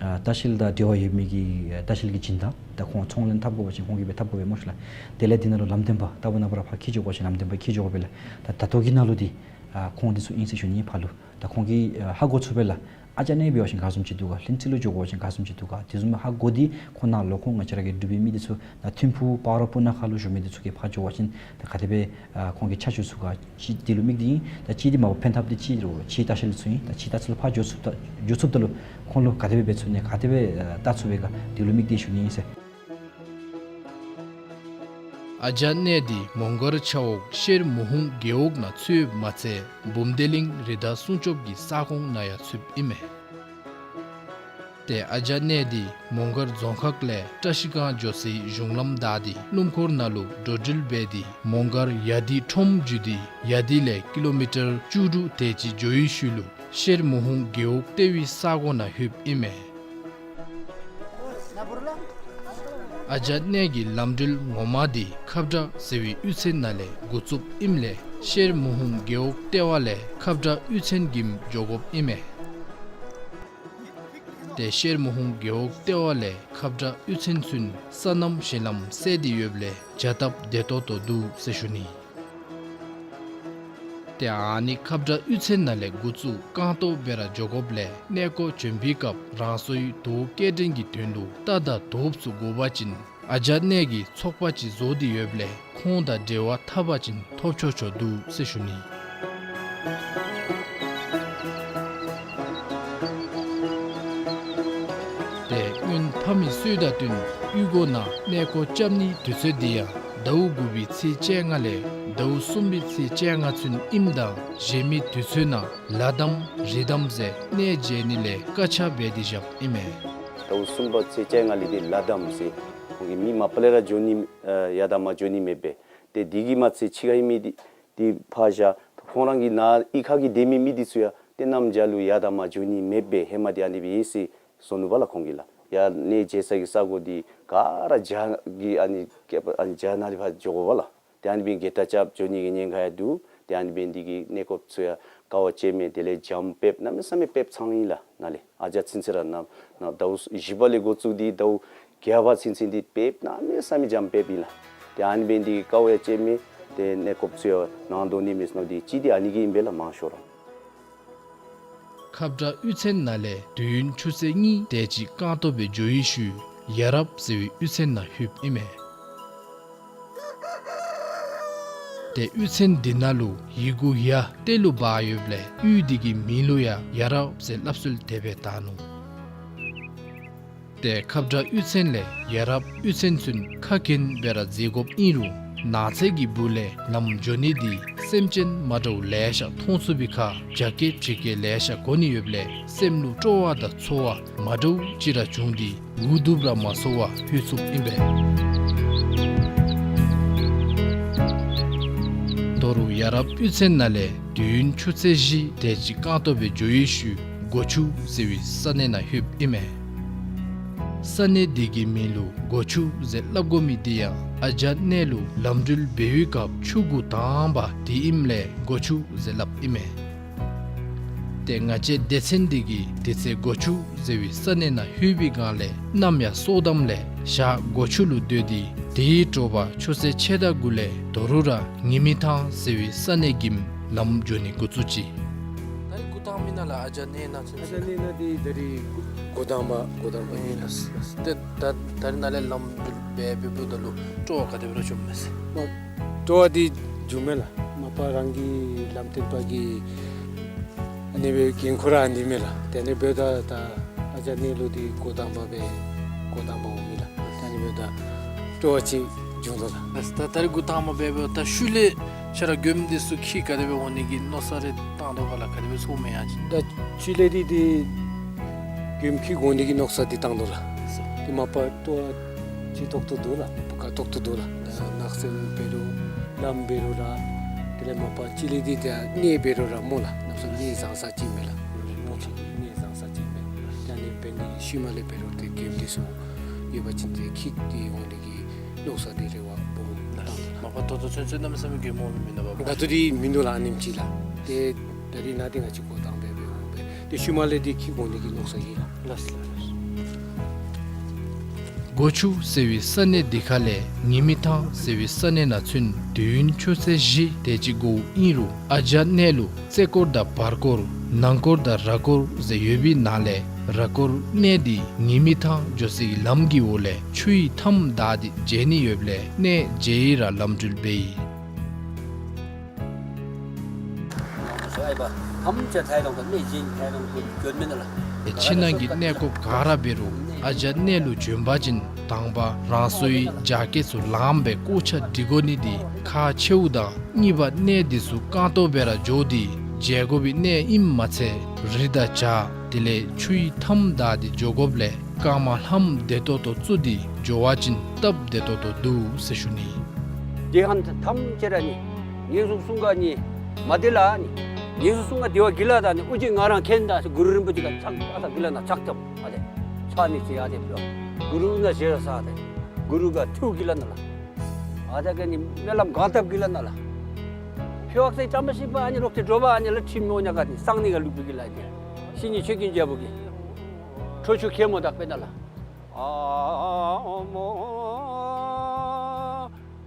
ཨ་ལྟ་བཤལ་དང་འབྲེལ་བ་ཡོད་མི་གི་ཨ་ལྟ་བཤལ་གྱི་སྦྱིན་བདག་དང་ཁོང་ཚོང་ལས་འཐབ་དགོ་པ་ཅིན་ཁོང་གིས་སྦེ་འཐབ་དགོ་པས་སྨོ་ཤིག་ལགས། དེ་ལས་འདི་ནང་ལུ་ལམ་སྟོན་པ་ལྟ་བུ་ནང་པ་ར་ཕར་འཁྱིད་འགྱོ་དགོ་པ་ཅིན་ལམ་སྟོན་པ་འཁྱིད་འགྱོ་དགོ་པས་ལགས། ད་ད་ལྟོ་གི་ནང་ལུ་འདི་ཨ་ཁོང་འདི་ཚུ་ཨིན་ཟེར་ཞུ་ནི་ཕར་ལུ། ད་ཁོང་གིས་ཨ་ཧ་གོ་ཚུགས་པས་ལགས། ཨ་ཇ་གནས་འབད་བ་ཅིན་ག་བཟུམ་ཅིག་འདུག་ག། ལྷུན་རྩེ་ལུ་འགྱོ་དགོ་པ་ཅིན་ག་བཟུམ་ཅིག་འདུག་ག། དེ་བཟུམ་ཧ་གོ་སྟེ་ཁོང་ནཱ་ལུ་ཁོང་ང་བཅས་ར་གི་འབྲུག་པའི་མི་འདི་ཚུ་ད་ཐིམ་ཕུག་སྤ་རོ་སྤུ་ན་ཁ་ལུ་བཞུགས་མི་འདི་ཚུ་གིས་ཕར་འགྱོ་བ་ཅིན་ད་ག་དེ་སྦེ་ཨ་ཁོང་གིས་ཆ་འཇོག་ཚུགས་ག། ཅིག་འདི་ལུ་དམིགས་ཏེ་ཨིན། ད་ཅིག་འདི་མ་པ་ཕན་ཐབས་འདི་ཅིག་རུང་ཕྱིའི་ལྟ་བཤལ་ཚུ་ཨིན། ད་ཕྱིའི་ལྟ་བཤལ་ཕར་འགྱོ་ཚུགསཔ་ད་འགྱོ་ཚུགསཔ་ད་ལུ་ཁོང་ལུ་ག་དེ་སྦེ་འབད་ཚུགས་ནི་ག་དེ་སྦེ་ཨ་བལྟ་ཚུགས་པས་ག། འདི་ལུ་དམིགས་ཏེ་ཞུ་ནི་ཨིན་ཟེར། ཨ་ཇ་གནས་འདི་མོང་སྒར་ཆབ་འོག་ཤེར་མུ་ཧུང་རྒེད་འོག་ནང་ཚུདཔ་མ་ཚད་འབུམ་སྡེ་གླིང་རི་དྭགས་སྲུང་སྐྱོབ་ཀྱི་ས་ཁོངས་ནང་ཡང་ཚུདཔ་ཨིན་མས། ཏེ་ཨ་ཇ་གནས་འདི་མོང་སྒར་རྫོང་ཁག་ལས་བཀྲ་ཤིས་སྒང་འགྱོ་སའི་གཞུང་ལམ་བདའ་སྟེ་སྣུམ་འཁོར་ནང་ལུ་འགྲོ་འགྲུལ་འབད་དེ་མོང་སྒར་ཡ་དི་ཁྲོམ་བརྒྱུད་དེ་ཡ་དི་ལས་ཀི་ལོ་མི་ཊར་བཅུ་དྲུག་དེ་ཅིག་འགྱོ་བའི་ཤུལ་ལུ་ཤེར་མུ་ཧུང་རྒེད་འོག་ལྟེ་བའི་ས་གོ་ནང་ལྷོདཔ་ཨིན་མས། ཨ་ཇ་གནས་ཀྱི་ལམ་འགྲུལ་ངོ་མ་འདི་ཁབ་བྲག་ཟེར་བའི་གཡུས་ཚན་ནང་ལས་འགོ་བཙུགསཔ་ཨིནམ་ལས་ཤེར་མུ་ཧུང་རྒེད་འོག་ལྟེ་བ་ལས་ཁབ་བྲག་གཡུས་ཚན་གྱིས་འགྱོ་དགོཔ་ཨིན་མས། ཏེ་ཤེར་མུ་ཧུང་རྒེད་འོག་ལྟེ་བ་ལས་ཁབ་བྲག་གཡུས་ཚན་ཚུན་སོ་ནམ་ཞིང་ལམ་བསལ་ཏེ་ཡོདཔ་ལས་བྱ་སྟབས་བདེ་ཏོག་ཏོ་འདུག་ཟེར་ཞུ་ནི། ཏེ་ཨ་ནི་ཁབ་བྲག་གཡུས་ཚན་ནང་ལས་འགོ་བཙུགས་རྐང་སྟོང་སྦེ་ར་འགྱོ་དགོཔ་ལས་གནས་སྐོར་བྱོན་པའི་སྐབས་རང་སོའི་དོ་སྐྱེལ་འདྲེན་གྱི་དོན་ལུ་རྟ་དང་དོསཔ་ཚུ་དགོ་པ་ཅིན་ཨ་ཇ་གནས་ཀྱི་ཚོགས་པ་ཅིག་བཟོ་སྟེ་ཡོདཔ་ལས་ཁོང་དང་འབྲེལ་བ་འཐབ་པ་ཅིན་ཐོབ་ཆོག་ཆོག་འདུག་ཟེར་ཞུ་ནི། ཏེ་སྔོན་ཕ་མའི་སྲོལ་དང་བསྟུན་གཡུས་སྒོ་ནང་གནས་སྐོར་རྐྱབ་ནིའི་དུས་ཚོད་འདི་ཡང་ཟླཝ་དགུ་པའི་ཚེས་བཅོ་ལྔ་ལས་ཟླཝ་གསུམ་པའི་ཚེས་བཅོ་ལྔ་ཚུན་ཨིནམ་དང་གཞན་མི་དུས་ཚོད་ནང་ལ་དམ་རི་དམ་ཟེར་གནས་མཇལ་ནི་ལས་བཀག་ཆ་འབད་དེ་བཞགཔ་ཨིན་མས། ཟླཝ་གསུམ་པ་ཚེས་བཅོ་ལྔ་ལས་འདི་ལ་དམ་ཟེར་ཁོང་གིས་མི་མ་པ་ལས་ར་འགྱོ་ནི་ཨ་ཡར་དང་མར་འགྱོ་ནི་མེདཔ་སྦེ། ཏེ་འདི་གིས་མ་ཚད་ཕྱི་ཁར་ཨིན་མི་འདི་འདི་ཕར་བཞག་ཁོང་རང་གི་ནཱ་གཡུས་ཁ་གི་སྡོད་མི་མི་འདི་ཚུ་ཡང་ཏེ་གནམ་བྱཱར་ལུ་ཡར་དང་མར་འགྱོ་ནི་མེདཔ་སྦེ་ཧེ་མ་འདི་ཨ་ནི་སྦེ་ཨིན་ཟེར་གསུངས་ནུག་པ་ལགས་ཁོང་གིས་ལགས། ཡར་གནས་མཇལ་ས་གི་ས་གོ་འདི་ག་ར་བྱཱར་གྱི་ཨ་ནི་ཨ་ནི་བྱཱར་ནང་ལས་ཕར་འགྱོ་དགོ་པ་ལགས། ཏེ་ཨ་ནི་སྦེ་གྱལ་ཏ་རྐྱབ་འགྱོ་ནི་གི་ཉེན་ཁ་ཡང་འདུག། ཏེ་ཨ་ནི་སྦེ་འདི་གིས་གནས་སྐོརཔ་ཚུ་ཡང་དཀའ་བ་སྤྱད་མས། དེ་ལས་འཇམ་ཏོག་ཏོ་གནམ་མེད་ས་མེད་ཏོག་ཏོ་ཚང་ཡི་ལགས་ནཱ་ལས། ཨ་ཇ་ཚུན་ཚོད་ར་ནཱ་ནཱ་ཟླཝ་བཞི་པ་ལས་འགོ་བཙུགས་ཏེ་ཟླཝ་བརྒྱད་པ་ཚུན་ཚོད་འདི་ཏོག་ཏོ་གནམ་མེད་ས་མེད་འཇམ་ཏོག་ཏོ་ཨིན་ལགས། ཏེ་ཨ་ནི་སྦེ་འདི་གིས་དཀའ་བ་ཡང་སྤྱད་མས། ཏེ་གནས་སྐོརཔ་ཚུ་ཡང་ནང་དོ་ནི་མས་ཟེར་མནོ་སྟེ་ཅིག་འདི་ཨ་ནི་གིས་ཨིན་པས་ལགས་མང་ཤོས་ར། ཁབ་བྲག་གཡུས་ཚན་ནང་ལས་དུས་ཡུན་ཆུ་ཚོད་གཉིས་དེ་ཅིག་རྐང་སྟོང་སྦེ་འགྱོ་བའི་ཤུལ་ཡ་རབ་ཟེར་བའི་གཡུས་ཚན་ནང་ལྷོདཔ་ཨིན་མས། ཏེ་གཡུས་ཚན་འདི་ནང་ལུ་ཡི་གུ་ཡ་གཏེར་ལུ་སྦ་ཡོདཔ་ལས་གཡུས་འདི་གི་མིང་ལུ་ཡང་ཡ་རབ་ཟེར་སླབ་སྲོལ་དེ་སྦེ་དར་ནུག། ཏེ་ཁབ་བྲག་གཡུས་ཚན་ལས་ཡ་རབ་གཡུས་ཚན་ཚུན་ཁ་གྱེན་སྦེ་ར་འཛེག་དགོཔ་ཨིན་རུང་ནགས་ཚལ་གྱི་སྦུག་ལས་ལམ་འགྱོ་ནི་འདི་སེམས་ཅན་མ་འདྲཝ་ལེ་ཤ་མཐོང་ཚུགས་པའི་ཁར་བྱ་སྐད་བྱི་སྐད་ལེ་ཤ་གོ་ནི་ཡོདཔ་ལས་སེམས་ལུ་སྤྲོ་བ་དང་ཚོར་བ་མ་འདྲཝ་ཅིག་ར་བྱུང་སྟེ་འུ་སྡུག་ར་མ་ཚོར་བར་ལྷོད་ཚུགསཔ་ཨིན་པས། དོ་རུང་ཡ་རབ་གཡུས་ཚན་ནང་ལས་དུས་ཡུན་ཆུ་ཚོད་བཞི་དེ་ཅིག་རྐང་སྟོང་སྦེ་འགྱོ་བའི་ཤུལ་སྒོ་ཆུ་ཟེར་བའི་ས་གནས་ནང་ལྷོདཔ་ཨིན་མས། ས་གནས་འདི་གི་མིང་ལུ་སྒོ་ཆུ་ཟེར་སླབ་དགོ་མི་འདི་ཡང་ཨ་ཇ་གནས་ལུ་ལམ་འགྲུལ་འབད་བའི་སྐབས་ཆུ་གུ་དྭངས་པ་འདི་ཨིནམ་ལས་སྒོ་ཆུ་ཟེར་སླབ་ཨིན་མས། ཏེ་ང་བཅས་སྡེ་ཚན་འདི་གིས་དེ་ཚེ་སྒོ་ཆུ་ཟེར་བའི་ས་གནས་ནང་ལྷོད་པའི་སྒང་ལས་གནམ་ཡང་སྲོ་དམ་ལས་ཞག་སྒོ་ཆུ་ལུ་སྡོད་དེ་དེའི་དྲོ་པ་ཆུ་ཚོད་ཕྱེད་དང་དགུ་ལས་དོ་རུང་ར་ཉི་མའི་ཐང་ཟེར་བའི་ས་གནས་ཀྱིམ་ ལམ་འགྱོ་ནི་འགོ་བཙུགས་ཅི། ད་རིས་འགོ་དང་མི་ནང་ལུ་ཨ་ཇ་གནས་ནང་ཚུན་ཨ་ཇ་གནས་ནང་འདི་ད་རིས་འགོ་དང་པ་འགོ་དང་པ་ཨིན་ལགས། ཏེ་ད་ད་རིས་ནཱ་ལས་ལམ་འགྱོ་འབད་འབདཝ་ད་ལུ་སྤྲོ་བ་ག་དེ་སྦེ་ར་བྱུངམ་མས་ཟེར། མ་སྤྲོ་བ་འདི་བྱུངམ་མས་ལགས། མ་པ་རང་གི་ལམ་སྟོན་པ་གི་ཨ་ནི་སྦེ་འགན་ཁུར་ར་ཨ་ནི་མས་ལགས། ཏེ་ཨ་ནི་འབདཝ་ད་ད་ཨ་ཇ་གནས་ལུ་འདི་འགོ་དང་པ་སྦེ་འགོ་དང་པ་འོང་མི་ལགས། ཏེ་ཨ་ནི་འབདཝ་ད་སྤྲོ་བ་ཅིག་བྱུང་དོ་ལགས། ད་ད་རིས་འགོ་དང་པ་འབད་འབདཝ་ད་ཤུལ་ལས་ཁྱོད་ར་མགྱོནམ་འདི་ཚུ་འཁྱིད་ག་དེ་སྦེ་འོང་ནི་གི་མནོ་བསམ་རེ་བཏང་དོ་ག་ལགས། ག་དེ་སྦེ་ཚོརཝ་མས་ཡ་ཅིན། ད་ཤུལ་ལས་འདི་འདི་མགྱོནམ་འཁྱིད་འོང་ནི་གི་མནོ་བསམ་འདི་བཏང་དོ་ལགས། ཏེ་མ་པ་སྤྲོ་བ་ཅིག་ཏོག་ཏོ་འདུག་ལགས། ཕུག་ཁ་ཏོག་ཏོ་འདུག་ལགས། ནགས་ཚལ་འབད་རུང་ལམ་འབད་རུང་ར་དེ་ལས་མ་པ་ཤུལ་ལས་འདི་ད་གནས་འབད་རུང་ར་སྨོ་ལགས། གནམ་མེད་ས་མེད་གནས་བཟང་ས་ཅིག་མས་ལགས། གནས་བཟང་ས་ཅིག་མས། ད་ཨ་ནི་འབད་ནི་ཤུལ་མ་ལས་འབད་རུང་ཏེ་མགྱོནམ་འདི་ཚུ་ཡོད་པ་ཅིན་ཏེ་འཁྱིད་དེ་འོང་ནི་གི་མནོ་བསམ་འདི་རེ་བ་སྦོམ་བཏང་། མ་པ་ད་ལྟོ་ཚུན་ཚོད་གནམ་མེད་ས་མེད་མགྱོནམ་འོང་མི་མེན་ན་པ། ད་ལྟོ་འདི་མིན་འདུག་ལགས། ཨ་ནེམ་ཅིག་ལགས། ཏེ་ད་རིས་ནཱ་འདི་ང་བཅས་འགོ་དང་པ་སྦེ་འོང་པས། ཏེ་ཤུལ་མ་ལས་འདི་འཁྱིད་འོང་ནི་གི་མནོ་བསམ་ཡོད་ལགས། ལགས་ལགས། སྒོ་ཆུ་ཟེར་བའི་ས་གནས་འདི་ཁ་ལས་ཉི་མི་ཐང་ཟེར་བའི་ས་གནས་ནང་ཚུན་དུས་ཡུན་ཆུ་ཚོད་བཞི་དེ་ཅིག་འགོརཝ་ཨིན་རུང་ཨ་ཇ་གནས་ལུ་རྩེ་སྐོར་དང་བར་སྐོར་ནང་སྐོར་དང་ར་སྐོར་ཟེར་ཡོད་པའི་ནང་ལས་ར་སྐོར་གནས་འདི་ཉི་མི་ཐང་འགྱོ་སའི་ལམ་གྱི་འོག་ལས་ཆུའི་མཐའམ་བདའ་སྟེ་འགྱོ་ནི་ཡོདཔ་ལས་གནས་མཇལ་ཡི་ར་ལམ་འགྲུལ་འབད་ཡི། ཕྱི་ནང་གི་གནས་སྐོརཔ་ག་ར་འབད་རུང་ཨ་ཇ་གནས་ལུ་བྱོན་པ་ཅིན་དང་པ་རང་སོའི་རྒྱ་སྐྱེད་ཚུ་ལངམ་སྦེ་སྐོར་ཆ་སྒྲིག་དགོ་ནི་འདི་ཁག་ཆེཝ་དང་གཉིས་པ་གནས་འདི་ཚུ་རྐང་སྟོང་སྦེ་ར་འགྱོ་སྟེ་མཇལ་དགོ་པའི་གནས་ཨིནམ་མ་ཚད་རི་དང་བྱག་དེ་ལས་ཆུའི་མཐའམ་བདའ་སྟེ་འགྱོ་དགོཔ་ལས་རྐངམ་ལྷམ་བདེ་ཏོག་ཏོ་བཙུགས་ཏེ་འགྱོ་བ་ཅིན་སྟབས་བདེ་ཏོག་ཏོ་འདུག་ཟེར་ཞུ་ནི། དེ་ཧན་ཐམས་ཅད་ར་ནི་ངན་སོང་གསུམ་ག་ནི་མ་བདེ་ལ་ནི་ངན་སོང་གསུམ་ག་བདེ་བ་གི་ལ་ད་ནི་ཨོ་ཅི་ང་རང་མཁྱེན་ད་ཟེར་གུ་རུ་རིན་པོ་ཆེ་ག་ཚང་ཨ་ད་གི་ལ་ན་ཕྱག་ཐབ་ཨ་དེ་ཕྱག་ནི་ཚེ་ཡ་དེ་ཕུལ་གུ་རུ་ན་ཞེ་ར་ས་དེ་གུ་རུ་ག་ཐུགས་གི་ལ་ན་ལ་ཨ་ད་ག་ནི་སྨོན་ལམ་གང་བཏབ་གི་ལ་ན་ལ་ཕྱོགས་སེ་བཅའ་མར་གཤེགས་པ་ཨ་ནི་ལོག་སྟེ་འགྲོ་བ་ཨ་ནི་ལ་ཁྲིམས་མོ་ཉ་ག་ནི་གསང་ནི་ག་ལུག་པའི་གི་ལ་དེ་བཤེས་གཉེན་ཆོས་ཀུན་རྒྱལ་པོ་གི་ཁྲོ་ཆུ་ཁེ་མོ་དག་པེ་ན་ལ། ཨ་མ་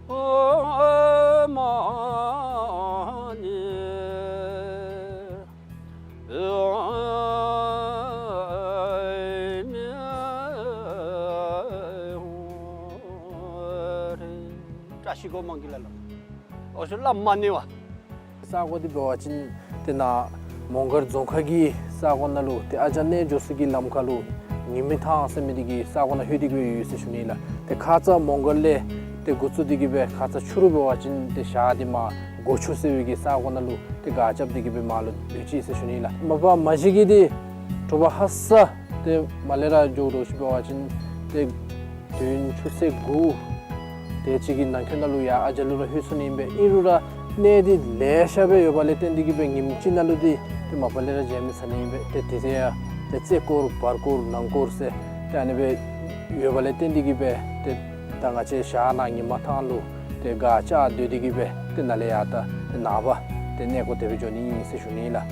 ཨ་མ་ནི་བཀྲ་ཤིས་སྒོ་མང་གི་ལ་ལ། ཨོ་ཤུ་བླ་མ་ནི་བ། ས་གོ་འདི་འབད་བ་ཅིན་ཏེ་ནཱ་མོང་སྒར་རྫོང་ཁག་གི་ས་གོ་ནང་ལུ་ཏེ་ཨ་ཇ་གནས་འགྱོ་ས་གི་ལམ་ཁ་ལུ་ཉི་མི་ཐང་ཟེར་མི་འདི་གི་ས་གོ་ནང་ལྷོད་དེ་གི་སྦེ་ཡོད་ཟེར་ཞུ་ནི་ལགས། ཏེ་ཁ་ཙ་མོང་སྒར་ལས་ཏེ་འགོ་བཙུགས་ཏེ་གི་སྦེ་ཁ་ཙ་ཕྱི་རུ་འབད་བ་ཅིན་ཏེ་ཞག་འདི་མར་སྒོ་ཆུ་ཟེར་བའི་གི་ས་གོ་ནང་ལུ་ཏེ་ག་རྐྱབ་སྟེ་གི་སྦེ་མར་ལུ་སྡོད་ཅི་ཟེར་ཞུ་ནི་ལགས། མ་པ་མ་གཞི་གི་འདི་དྲོ་པ་ཧ་སག་ཏེ་མར་ལས་ར་འགྱོ་དོ་ཟེར་འབད་བ་ཅིན་ཏེ་དུས་ཡུན་ཆུ་ཚོད་དགུ་དེ་ཅིག་གི་ནང་འཁོད་ནང་ལུ་ཡར་ཨ་ཇ་ལུ་ར་ལྷོད་ཚུགས་ནི་ཨིན་པས། ཨིན་རུང་ར་གནས་འདི་ལེ་ཤ་སྦེ་ཡོད་པ་ལས་བརྟེན་ཏེ་གི་སྦེ་ཉིནམ་གཅིག་ནང་ལུ་འདི་ཏེ་མ་པ་ལས་ར་མཇལ་མི་ཚར་ནི་ཨིན་པས། ཏེ་དེ་ཚེ་ཡང་ཏེ་རྩེ་སྐོར་བར་སྐོར་ནང་སྐོར་ཟེར་ཏེ་ཨ་ནི་སྦེ་ཡོད་པ་ལས་བརྟེན་ཏེ་གི་སྦེ་ཏེ་ད་ང་བཅས་ཞག་ནཱ་ཉི་མ་ཐང་ལུ་ཏེ་ག་རྐྱབ་སྡོད་དེ་གི་སྦེ་ཏེ་ནཱ་ལས་ཡར་ད་ཏེ་ནངས་པ་ཏེ་གནས་སྐོར་དེ་སྦེ་འགྱོ་ནི་ཨིན་ཟེར་ཞུ་ནི་ལགས།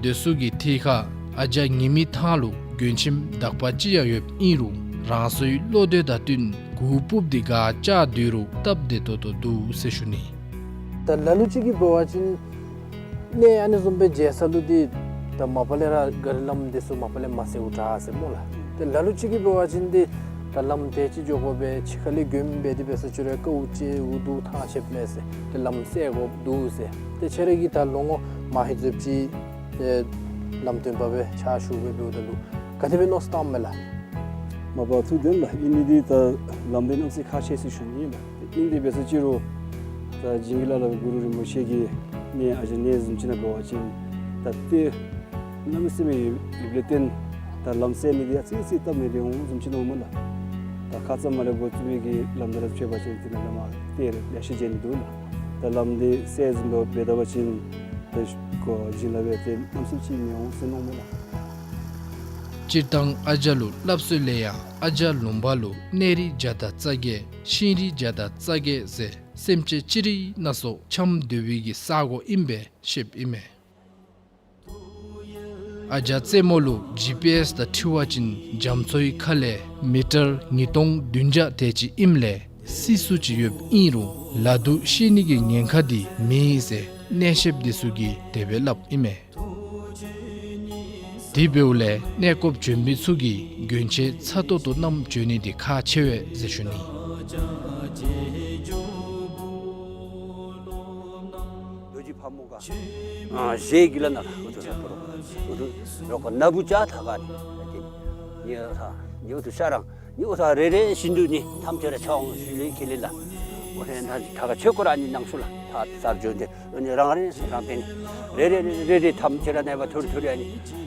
སྡོད་ས་གི་ཐད་ཁར་ཨ་ཇ་ཉི་མི་ཐང་ལུ་མགྱོནམ་ཁྱིམ་དག་པ་ཅིག་ཡང་ཡོདཔ་ཨིན་རུང་རང་སོའི་བློ་འདོད་དང་བསྟུན་གུར་ཕུབ་སྟེ་ག་རྐྱབ་སྡོད་རུང་སྟབས་བདེ་ཏོག་ཏོ་འདུག་ཟེར་ཞུ་ནི། ད་ལ་ལུ་ཅིག་གིས་འབད་བ་ཅིན་གནས་ཨ་ནི་བཟུམ་སྦེ་མཇལ་ས་ལུ་འདི་ད་མ་པ་ལས་ར་ག་རི་ལམ་འདི་ཚུ་མ་པ་ལས་མ་ཟད་འུ་དྲག་ཟེར་སྨོ་ལགས། ཏེ་ལ་ལུ་ཅིག་གིས་འབད་བ་ཅིན་འདི་ད་ལམ་དེ་ཅིག་འགྱོ་དགོ་པས། ཕྱི་ཁ་ལས་མགྱོནམ་འབད་དེ་འབད་ས་ཅིག་རུང་དཀའཝ་སྤྱད་འུ་སྡུག་ཐང་ཆད་མས་ཟེར། ཏེ་ལམ་སེལ་དགོཔ་འདུག་ཟེར། ཏེ་ཁྱེད་ར་གིས་ད་ལོ་ངོ་མ་ཧེ་ཙམ་ཅིག་ཏེ་ལམ་སྟོན་པ་སྦེ་ཕྱག་ཞུ་སྦེ་འབདཝ་ད་ལུ་ག་དེ་སྦེ་མནོ་བསམ་བཏངམ་མས་ལགས། མ་པ་ཐུགས་བདེན་ལགས། ཨིན་ནི་འདི་ད་ལམ་འདི་གནམ་མེད་ས་མེད་ཁག་ཆེ་ཟེར་ཞུ་ནི་ཨིན་ལགས། ཨིན་ཏེ་འབད་ས་ཅིག་རུང་ད་བྱིན་གྱིས་བརླབས་གུ་རུ་རིན་པོ་ཆེ་གི་གནས་ཨ་ཇ་གནས་བཟུམ་ཅིག་ནང་འབད་བ་ཅིན་ད་ཏེ་གནམ་མེད་ས་མེད་ཡོདཔ་ལས་བརྟེན་ད་ལམ་སེལ་ནི་འདི་ཡང་ཙི་ཙི་སྟབས་མི་བདེ་འོང་བཟུམ་ཅིག་མནོཝ་མས་ལགས། ད་ཁ་ཙ་མར་ལས་འགོ་བཙུགས་པའི་གི་ལམ་འདི་ར་ཕྱད་པ་ཅིན་ཏེ་ནཱ་ལས་མར་ཏེ་ལེ་ཤ་མཇལ་ནི་འདུག་ལགས། ད་ལམ་འདི་སེལ་བཟུམ་འབད་འབད་ད་པ་ཅིན་ད་གོ་བྱིན་རླབས་ཡང་ཏེ་གནམ་མེད་ས་མེད་ཅིག་མི་འོང་ཟེར་མནོཝ་མས་ལགས། སྤྱིར་བཏང་ཨ་ཇ་ལུ་སླབ་སྲོལ་ལས་ཡང་ཨ་ཇ་ལུང་པ་ལུ་གནས་རི་བརྒྱ་དང་རྩ་བརྒྱད་ཤིང་རི་བརྒྱ་དང་རྩ་བརྒྱད་ཟེར་སེམས་ཅན་ཅི་རིགས་སྣ་ཚོགས་འཁྱམས་སྡོད་པའི་གི་ས་གོ་ཨིན་པས་ཤེསཔ་ཨིན་མས། ཨ་ཇ་རྩེ་མོ་ལུ་ཇི་པི་ཨེསི་དང་འཁྲིལ་བ་ཅིན་རྒྱ་མཚོའི་ཁ་ལས་མི་ཊར་ཉིས་སྟོང་བདུན་བརྒྱ་དེ་ཅིག་ཨིནམ་ལས་ སྲིད་སུ་ཅིག་ཡོདཔ་ཨིན་རུང་ལ་དུ་ཤི་ནི་གི་ཉེན་ཁ་འདི་མེད་ཟེར་གནས་བཤདཔ་འདི་ཚུ་གིས་དེ་སྦེ་སླབ་ཨིན་མས། དེ་འབདཝ་ལས་གནས་སྐོརཔ་བྱོན་མི་ཚུ་གིས་གྱོན་ཆས་ཚ་ཏོག་ཏོ་བསྣམས་བྱོན་ནི་འདི་ཁག་ཆེ་བས་ཟེར་ཞུ་ནི། རྡོ་རྗེ་ཕག་མོ་ག་ཨ་ཞེས་གི་ལ་ན་ལ་ཨུ་ཐུ་ལ་པོ་རོ་ཨུ་ཐུ་རོ་ཀ་ན་བུ་ཅ་ཐ་ག་ནི་ཨ་ཏེ་ནི་ཨ་ཐ་ནི་ཨུ་ཐུ་ཤ་རང་ནི་ཨུ་ཐ་རེ་རེ་བཞིན་དུ་ནི་ཐམས་ཅད་ར་ཕྱག་དབང་ཞུ་ལེ་ཁེ་ལེ་ལ། ཨོ་ཧེ་ན་ཐ་ག་ཆོས་སྐོར་ཨ་ནི་ནང་སུ་ལ་ཐ་ས་བྱོན་ཏེ་ཨ་ནི་རང་རེ་རང་སྟེང་ནི་རེ་རེ་རེ་རེ་ཐམས་ཅད་ར་ནེ་བ་ཐུར་ཐུར་ཨ་ནི་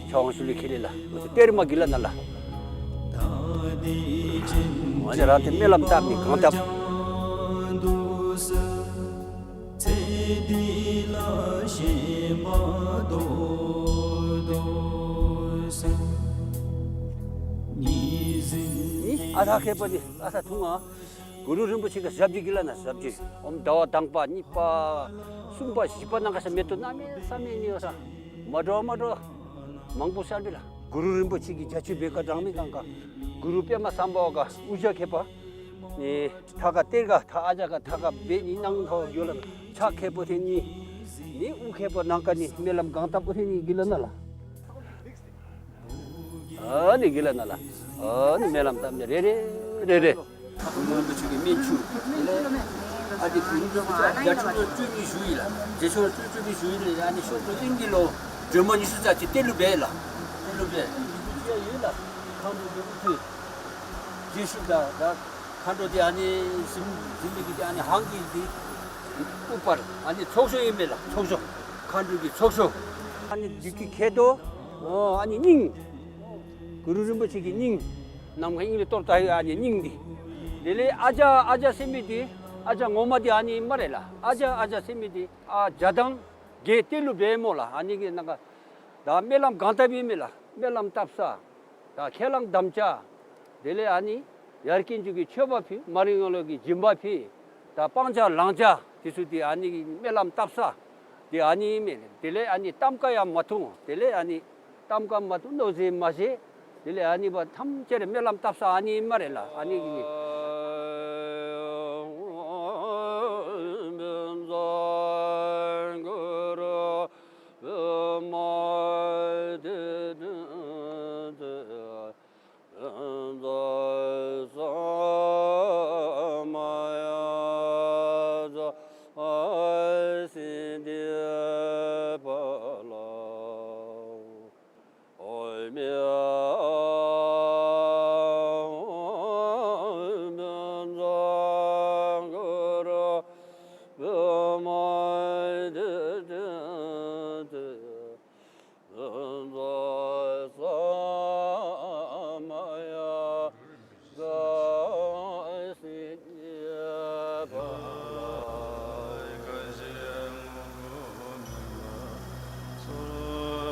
ཕྱག་དབང་ཞུ་ལེ་ཁེ་ལེ་ལ། ཨུ་ཐུ་གཏེར་མ་གི་ལ་ན་ལ། ཨ་ནི་རང་ཏེ་སྨོན་ལམ་བཏབ་ནི་གང་བཏབ། ཨ་ཐ་ཁེ་པ་ནི་ཨ་ཐ་ཐུང་ང་གུ་རུ་རིན་པོ་ཆེ་གི་ཞབས་ཀྱི་གི་ལ་ན་ཞབས་ཀྱི་ཨོམ་ཟླ་བ་དང་པ་གཉིས་པ་གསུམ་པ་བཞི་པ་ནང་ག་ས་མེ་ཏོག་གནམ་མེད་ས་མེད་ནི་ཡོད་ས་མ་འདྲཝ་མ་འདྲཝ་མང་པོ་ས་བི་ལ། གུ་རུ་རིན་པོ་ཆེ་གི་རྒྱ་ཆུ་བེ་ཀ་གྲངས་མེད་གང་ག་གུ་རུ་པདྨ་སམ་བྷ་ཝ་ག་དབུ་ཞྭ་ཁེ་པ་ནི་ཐ་ག་གཏེར་ག་ཐ་ཨ་ཅག་ག་ཐ་ག་བེ་ནི་ནང་ཐོ་ཡོད་ལ་ཕྱག་ཁེ་པོ་ཐེ་ནི་ནི་དབུ་ཁེ་པོ་ནང་ག་ནི་སྨོན་ལམ་གང་བཏབ་པོ་ཐེ་ནི་གི་ལ་ན་ལ། ཨ་ནི་གི་ལ་ན་ལ། ཨ་ནི་སྨོན་ལམ་བཏབ་ནི་རེ་རེ་རེ་རེ། གུ་རུ་རིན་པོ་ཆེ་གི་སྨན་ཆུ། ཨ་ནི་གུ་རུ་རིན་པོ་ཆེ་རྒྱ་མཚོ་ལུ་སྤྲུལ་ནི་ཞུ་ཡི་ལ། རྒྱ་མཚོ་ལུ་སྤྲུལ་ནི་ཞུ་ཡི་ལ། ཨ་ནི་ཤོག་གུ་ཨིན་གི་ལོ། སྒྲོལ་མ་ཉི་ཤུ་རྩ་གཅིག་གཏེར་ལུ་སྦེ་ལ། གཏེར་ལུ་སྦེ། ཡོད་ལ། མཁའ་འགྲོ་གི་དབུ་ཐོད། རྗེས་ཤུལ་ད་ད་མཁའ་འགྲོ་འདི་ཨ་ནི་གཟིམ་གཟིམ་མི་གི་འདི་ཨ་ནི་ཧང་གི་འདི་ཨུ་པར་ཨ་ནི་ཚོགས་ཤོག་ཨིན་མས་ལ། ཚོགས་ཤོག། མཁའ་འགྲོ་གི་ཚོགས་ཤོག། ཨ་ནི་བདུད་ཀྱི་ཁྱད་དོ། ཨོ་ཨ་ནི་སྙིང་། གུ་རུ་རིན་པོ་ཆེ་གི་སྙིང་། ནམ་མཁའ་དབྱིངས་ལས་གཏོར་ད་ཡོད་ཨ་ནི་སྙིང་འདི། དེ་ལས་ཨ་ཅག་ཨ་ཅག་ཟེར་མི་འདི་ཨ་ཅག་ངོ་མ་འདི་ཨ་ནི་སྨ་རེ་ལ། ཨ་ཅག་ཨ་ཅག་ཟེར་མི་འདི་ཨ་ཇ་དང་གི་གཏེར་ལུ་སྦེ་མོ་ལ། ཨ་ནི་གི་ནང་ག་ད་སྨོན་ལམ་གང་བཏབ་ཨིན་མས་ལ། སྨོན་ལམ་བཏབ་ས། ད་ཁས་བླངས་དམ་བཅའ། དེ་ལས་ཨ་ནི་ཡར་རྐྱེན་ཅིག་གི་མཆོད་པ་ཕུལ། མར་ཡོང་ལོག་གི་སྦྱིན་པ་ཕུལ། ད་སྤང་བྱ་བླང་བྱ་དེ་ཚུ་དེ་ཨ་ནི་གི་སྨོན་ལམ་བཏབ་ས་དེ་ཨ་ནི་ཨིན་མས། དེ་ལས་ཨ་ནི་གཏམ་ཁ་ཡང་མ་ཐུང་། དེ་ལས་ཨ་ནི་གཏམ་ཁ་མ་ཐུང་མནོ་ཟེར་མ་ཟེར། དེ་ལས་ཨ་ནི་བ་ཐམས་ཅད་ར་སྨོན་ལམ་བཏབ་ས་ཨ་ནི་སྨ་རེ་ལ། ཨ་ནི་གི་ནི།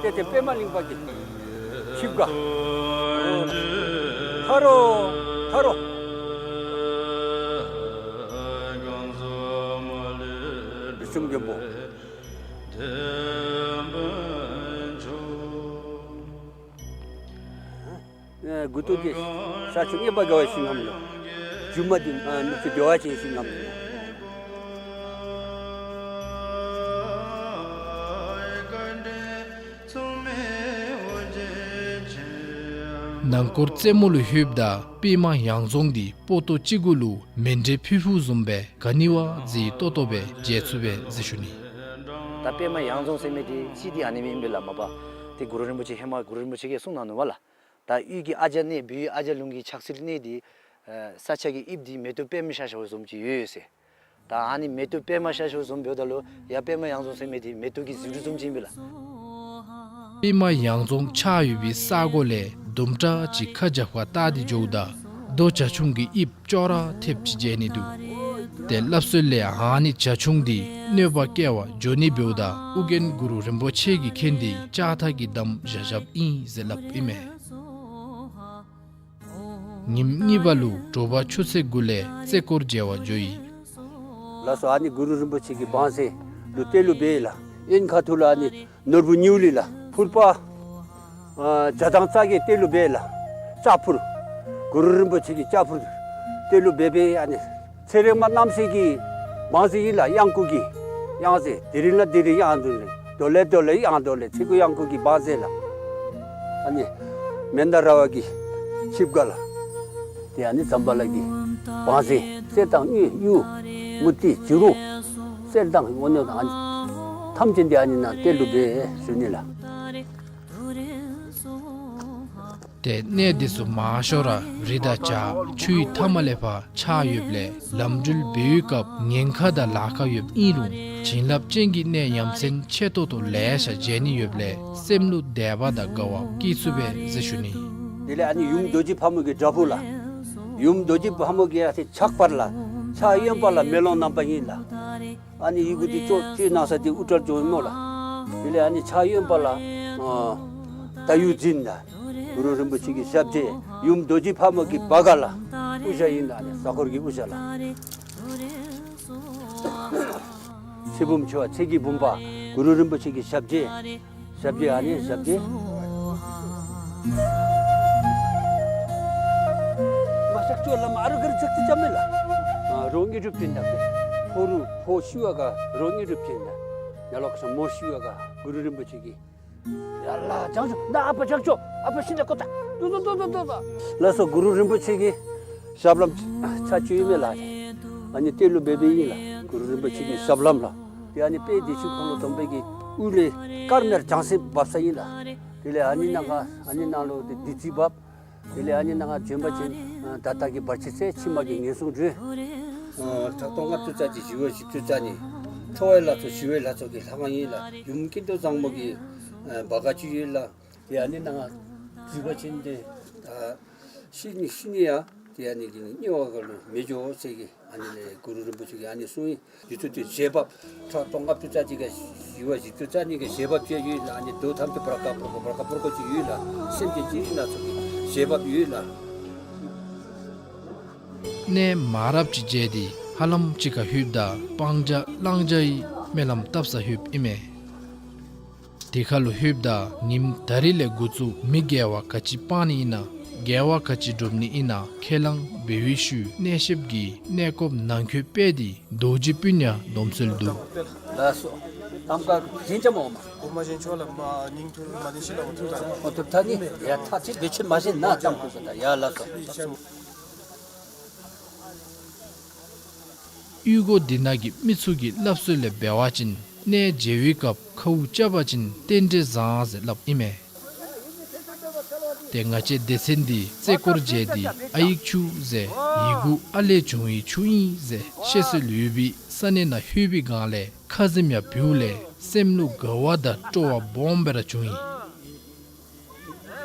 ཏེ་ཏེ་པདྨ་གླིང་པ་གི་ཆིབས་ཁ། ཐ་རོ་ཐ་རོ། རིགས་གསུམ་མགོན་པོ། ཨེ་མགུ་ཏོ་འདི་ས་ཆུ་ངེས་པ་དགའ་བའི་ཞིང་ཁམས་ལུ། མཇུག་མ་འདི་ཨ་ནུབ་ཆུ་བདེ་བ་ཅན་ཞིང་ཁམས་ལུ། ནང་སྐོར་རྩེ་མོ་ལུ་ལྷོདཔ་ད་པདྨ་ཡང་རྫོང་འདི་པོ་ཏོ་གཅིག་གུ་ལུ་མཎྜལ་ཕུལ་ཕུལཝ་བཟུམ་སྦེ་ག་ནི་བ་མཛེས་ཏོག་ཏོ་སྦེ་མཇལ་ཚུགས་པས་ཟེར་ཞུ་ནི། ད་པདྨ་ཡང་རྫོང་ཟེར་མི་འདི་ཅིག་འདི་ཨ་ནི་སྦེ་ཨིན་པས་ལགས། མ་པ་ཏེ་གུ་རུ་རིན་པོ་ཆེ་ཧེ་མ་གུ་རུ་རིན་པོ་ཆེ་གིས་གསུངས་གནང་ནུག་པ་ལགས། ད་གཡུས་ཀྱི་ཨ་ཇ་གནས་བོད་ཡུལ་ཨ་ཇ་ལུང་གི་ཆགས་སྲེད་གནས་འདི་ཨེ་ས་ཆ་གི་དབྱིབས་འདི་མེ་ཏོག་པདྨ་ཤར་ཤརཝ་བཟུམ་ཅིག་ཡོད་ཡོད་ཟེར། ད་ཨ་ནི་མེ་ཏོག་པདྨ་ཤར་ཤརཝ་བཟུམ་འབདཝ་ད་ལུ་ཡ་པདྨ་ཡང་རྫོང་ཟེར་མི་འདི་མེ་ཏོག་གི་ཟེའུ་འབྲུ་བཟུམ་ཅིག་ཨིན་པས་ལགས། པདྨ་ཡང་རྫོང་ཆགས་ཡོད་པའི་ས་གོ་ལས་དུམ་གྲ་ཅིག་ཁ་རྒྱབ་ཁར་བལྟ་སྟེ་འགྱོཝ་ད་རྡོ་བྱ་ཁྱུང་གི་དབྱིབས་ཅོག་ར་འཐདཔ་ཅིག་མཇལ་ནི་འདུག། ཏེ་སླབ་སྲོལ་ལས་ཨ་ནི་བྱ་ཁྱུང་འདི་གནོད་པ་བསྐྱལ་བར་འགྱོ་ནི་འབདཝ་ད་ཨོ་རྒྱན་གུ་རུ་རིན་པོ་ཆེ་གིས་མཁྱེན་ཏེ་ལྕགས་ཐག་གིས་བསྡམས་བཞག་བཞགཔ་ཨིན་ཟེར་སླབ་ཨིན་མས། ཉིནམ་གཉིས་པ་ལུ་དྲོ་པ་ཆུ་ཚོད་དགུ་ལས་རྩེ་སྐོར་མཇལ་བར་འགྱོ་ཡི། ལགས་སོ། ཨ་ནི་གུ་རུ་རིན་པོ་ཆེ་གི་བང་སེ་ལུ་གཏེར་ལུ་སྦེ་ལགས། གཡོན་ཁ་ཐུག་ལུ་ཨ་ནི་ནོར་བུ་ཉིའུ་ལི་ལགས། ཕུར་པ་ཨ་བྱ་དང་བྱ་རྒོད་གཏེར་ལུ་སྦེ་ལགས། བྱ་ཕུར། གུ་རུ་རིན་པོ་ཆེ་གི་བྱ་ཕུར་གཏེར་ལུ་སྦེ་སྦེ་ཨ་ནི་ ཚེ་རིང་མ་རྣམ་སྲས་ཀྱི་བང་རྩི་ཨིན་ལགས། གཡང་འགུགས་ཀྱི་གཡང་རྩི། དེ་རིང་ལ་དེ་རིང་གཡང་འགུགས་རེ། དོ་ལེ་དོ་ལེ་གཡང་དོ་ལེ། ཚེ་འགུགས་གཡང་འགུགས་ཀྱི་བང་རྩི་ལགས། ཨ་ནི་མནྡ་ར་བ་གི་ཆིབས་ཁ་ལགས། དེ་ཨ་ནི་ཛམ་བྷ་ལ་གི་བང་རྩི། གསེར་དང་དངུལ་གཡུ་མུ་ཏིག་བྱུ་རུ་གསེར་དང་དངུལ་ཨ་ནི་ཐམས་ཅད་འདི་ཨ་ནི་ནང་གཏེར་ལུ་སྦེ་ཞུ་ནི་ལགས། ཏེ་གནས་འདི་ཚུ་མང་ཤོས་ར་རི་དང་བྱག་ཆུའི་མཐའ་མ་ལས་ཕར་ཆགས་ཡོདཔ་ལས་ལམ་འགྲུལ་འབད་བའི་སྐབས་ཉེན་ཁ་དང་ལཱ་ཁག་ཡོདཔ་ཨིན་རུང་བྱིན་རླབས་ཅན་གྱི་གནས་ཡ་མཚན་ཆེ་ཏོག་ཏོ་ལེ་ཤ་མཇལ་ནི་ཡོདཔ་ལས་སེམས་ལུ་དད་པ་དང་དགའ་བ་སྐྱེ་ཚུགས་པས་ཟེར་ཞུ་ནི། དེ་ལས་ཨ་ནི་ཡུམ་རྡོ་རྗེ་ཕག་མོ་གི་བྲག་ཕུག་ལགས། ཡུམ་རྡོ་རྗེ་ཕག་མོ་གི་ཡ་ཚེ་ཕྱག་བར་ལགས། ཕྱག་གཡོན་པ་ལགས་མེ་ལོང་བསྣམས་པ་ཨིན་ལགས། ཨ་ནི་ཡི་གུ་འདི་ཅོག་ཅིག་ནང་ས་འདི་ཨུ་ཏྲ་ལྗོངས་སྨོ་ལགས། དེ་ལས་ཨ་ནི་ཕྱག་གཡོན་པ་ལགས་ཨ་ད་ཡུལ་འཛིན་ལགས། གུ་རུ་རིན་པོ་ཆེ་གི་ཞབས་རྗེས་ཡུམ་རྡོ་རྗེ་ཕག་མོ་གི་བར་ཁ་ལགས། དབུ་ཞྭ་ཨིན་ལགས། ཨ་ནི་གཟའ་འཁོར་གྱི་དབུ་ཞྭ་ལགས། ཚེ་བུམ་ཆེ་བ་ཚེ་གི་བུམ་པ་གུ་རུ་རིན་པོ་ཆེ་གི་ཞབས་རྗེས། ཞབས་རྗེས་ཨ་ནི་ཞབས་རྗེས། མ་ཤག་ཅོ་ལ་མ་ཨ་རུ་གར་ཅག་ཏི་ཅ་མེ་ལགས། ཨ་རོ་ངེ་གྲུབ་ཅན་དག་ཕོ་རུ་ཕོ་ཤི་བ་ག་རོ་ངེ་གྲུབ་ཅན་དག་ཡ་ལོག་ས་མོ་ཤི་བ་ག་གུ་རུ་རིན་པོ་ཆེ་གི། ཡ་ལགས་བྱང་ཆུབ་ན་ཨ་པ་བྱང་ཆུབ་ཨ་པ་ཤི་ན་ཀོ་ཏ། ཏུ་ཏུ་ཏུ་ཏུ་ཏུ་ཏུ། ལགས་སོ། གུ་རུ་རིན་པོ་ཆེ་གི་ཞབས་ལྷམ་ཚར་ཅིག་ཡོད་མེད་ལགས། ཨ་ནི་གཏེར་ལུ་སྦེ་སྦེ་ཨིན་ལགས། གུ་རུ་རིན་པོ་ཆེ་གི་ཞབས་ལྷམ་ལགས། ཏེ་ཨ་ནི་དཔལ་བདེ་ཆེན་འཁོར་ལོ་སྡོམ་པའི་གི་དབུ་ལས་དཀར་དམར་ལྗང་སེར་བབས་ས་ཨིན་ལགས། དེ་ལས་ཨ་ནི་ནང་ཁ་ཨ་ནི་ནང་ལུ་ཏེ་བདུད་རྩི་བབས། དེ་ལས་ཨ་ནི་ནང་ང་བྱོན་པ་ཅིན་ཨ་ད་ལྟ་གི་བར་ཆད་སེལ་ཕྱི་མ་གི་ངན་སོང་སྒྲོལ། ཨ་ཕྲག་སྟོང་ལྔ་བཅུ་རྩ་གཅིག་ཞི་བ་བཞི་བཅུ་རྩ་གཉིས། ཁྲོ་བོའི་ལྷ་ཚོགས་ཞི་བའི་ལྷ་ཚོགས་ཀྱི་ལྷ་ཁང་ཨིན་ལགས། ཡུམ་སྐྱིད་སྡུག་བཟང་མོ་གི་ཨ་བར་ཁ་ཅིག་ཡོད་ལགས། ཏེ་ཨ་ནི་ནང་ང་འཛུལ་བ་ཅིན་ཏེ་ད་ཤི་ནི་ཤི་ནི་ཡང་ཏེ་ཨ་ནི་གི་དམྱལ་བ་ག་ལུ་མི་འགྱོ་ཟེར་གི་ཨ་ནི་ལས་གུ་རུ་རིན་པོ་ཆེ་གིས་ཨ་ནི་གསུངས་ཡི། དེ་ཚུ་ཏེ་རྗེས་བབས་ཕྲག་སྟོང་ལྔ་བཅུ་རྩ་གཅིག་ག་ཞི་བ་བཞི་བཅུ་རྩ་གཉིས་ཀྱི་རྗེས་བབས་ཅིག་ཡོད་ལགས། ཨ་ནི་རྡོ་ཐམས་ཅད་བར་ཁ་བར་ཁ་བར་ཁ་བར་ཁ་ཅིག་ཡོད་ལགས། སེམས་ཅན་ཅི་རིགས་སྣ་ཚོགས་ཀྱི་རྗེས་བབས་ཡོད་ལགས། གནས་མང་རབས་ཅིག་མཇལ་ཏེ་ཧ་ལམ་ཅིག་ཁར་ལྷོདཔ་ད་སྤང་བྱ་གླང་བྱ་ཡི་སྨོན་ལམ་བཏབ་སར་ལྷོདཔ་ཨིན་མས། དེ་ཁར་ལུ་ལྷོདཔ་ད་ཉིནམ་ད་རིས་ལས་འགོ་བཙུགས་མི་དགེ་བ་ག་ཅི་སྤང་ནི་ཨིན་ན་དགེ་བ་ག་ཅི་སྒྲུབ་ནི་ཨིན་ན་ཁས་བླངས་འབད་བའི་ཤུལ་གནས་བཤདཔ་གིས་གནས་སྐོར་ནང་འཁོད་སྤེལ་ཏེ་རྡོ་རྗེ་སྤུན་ཡང་སྡོམ་སྲོལ་འདུག། ལགས་སོ། གཏམ་ཁ་བྱིན་ཅ་མོ་མ། འགོ་མ་བྱིན་ཆོག་ལགས། མ་ཉིན་ཐུར་མ་ནི་ཤི་ལ་འོ་ཐུར་ཐ་ནི། འོ་ཐུར་ཐ་ནི། ཡ་ཐག་ཅིག་བེད་སྤྱོད་མ་བྱིན་ན་གཏམ་ཁུ་ས་ད་ཡ་ལགས་སོ། གཡུས་སྒོ་འདི་ནང་གི་མི་ཚུ་གི་སླབ་སྲོལ་ལས་འབད་བ་ཅིན་གནས་མཇལ་བའི་སྐབས་ཁཝ་རྐྱབ་པ་ཅིན་རྟེན་འབྲེལ་བཟང་ཟེར་སླབ་ཨིན་མས། ཏེ་ང་བཅས་སྡེ་ཚན་འདི་རྩེ་སྐོར་མཇལ་ཏེ་ཨ་ཡིག་ཆུ་ཟེར་ཡི་གུ་ཨ་ལས་བྱུང་བའི་ཆུ་ཨིན་ཟེར་བཤད་སྲོལ་ཡོད་པའི་ས་གནས་ནང་ལྷོད་པའི་སྒང་ལས་ཁ་ཟེམ་ཡང་བུ་ལས་སེམས་ལུ་དགའ་བ་དང་སྤྲོ་བ་སྦོམ་སྦེ་ར་བྱུང་ཡི།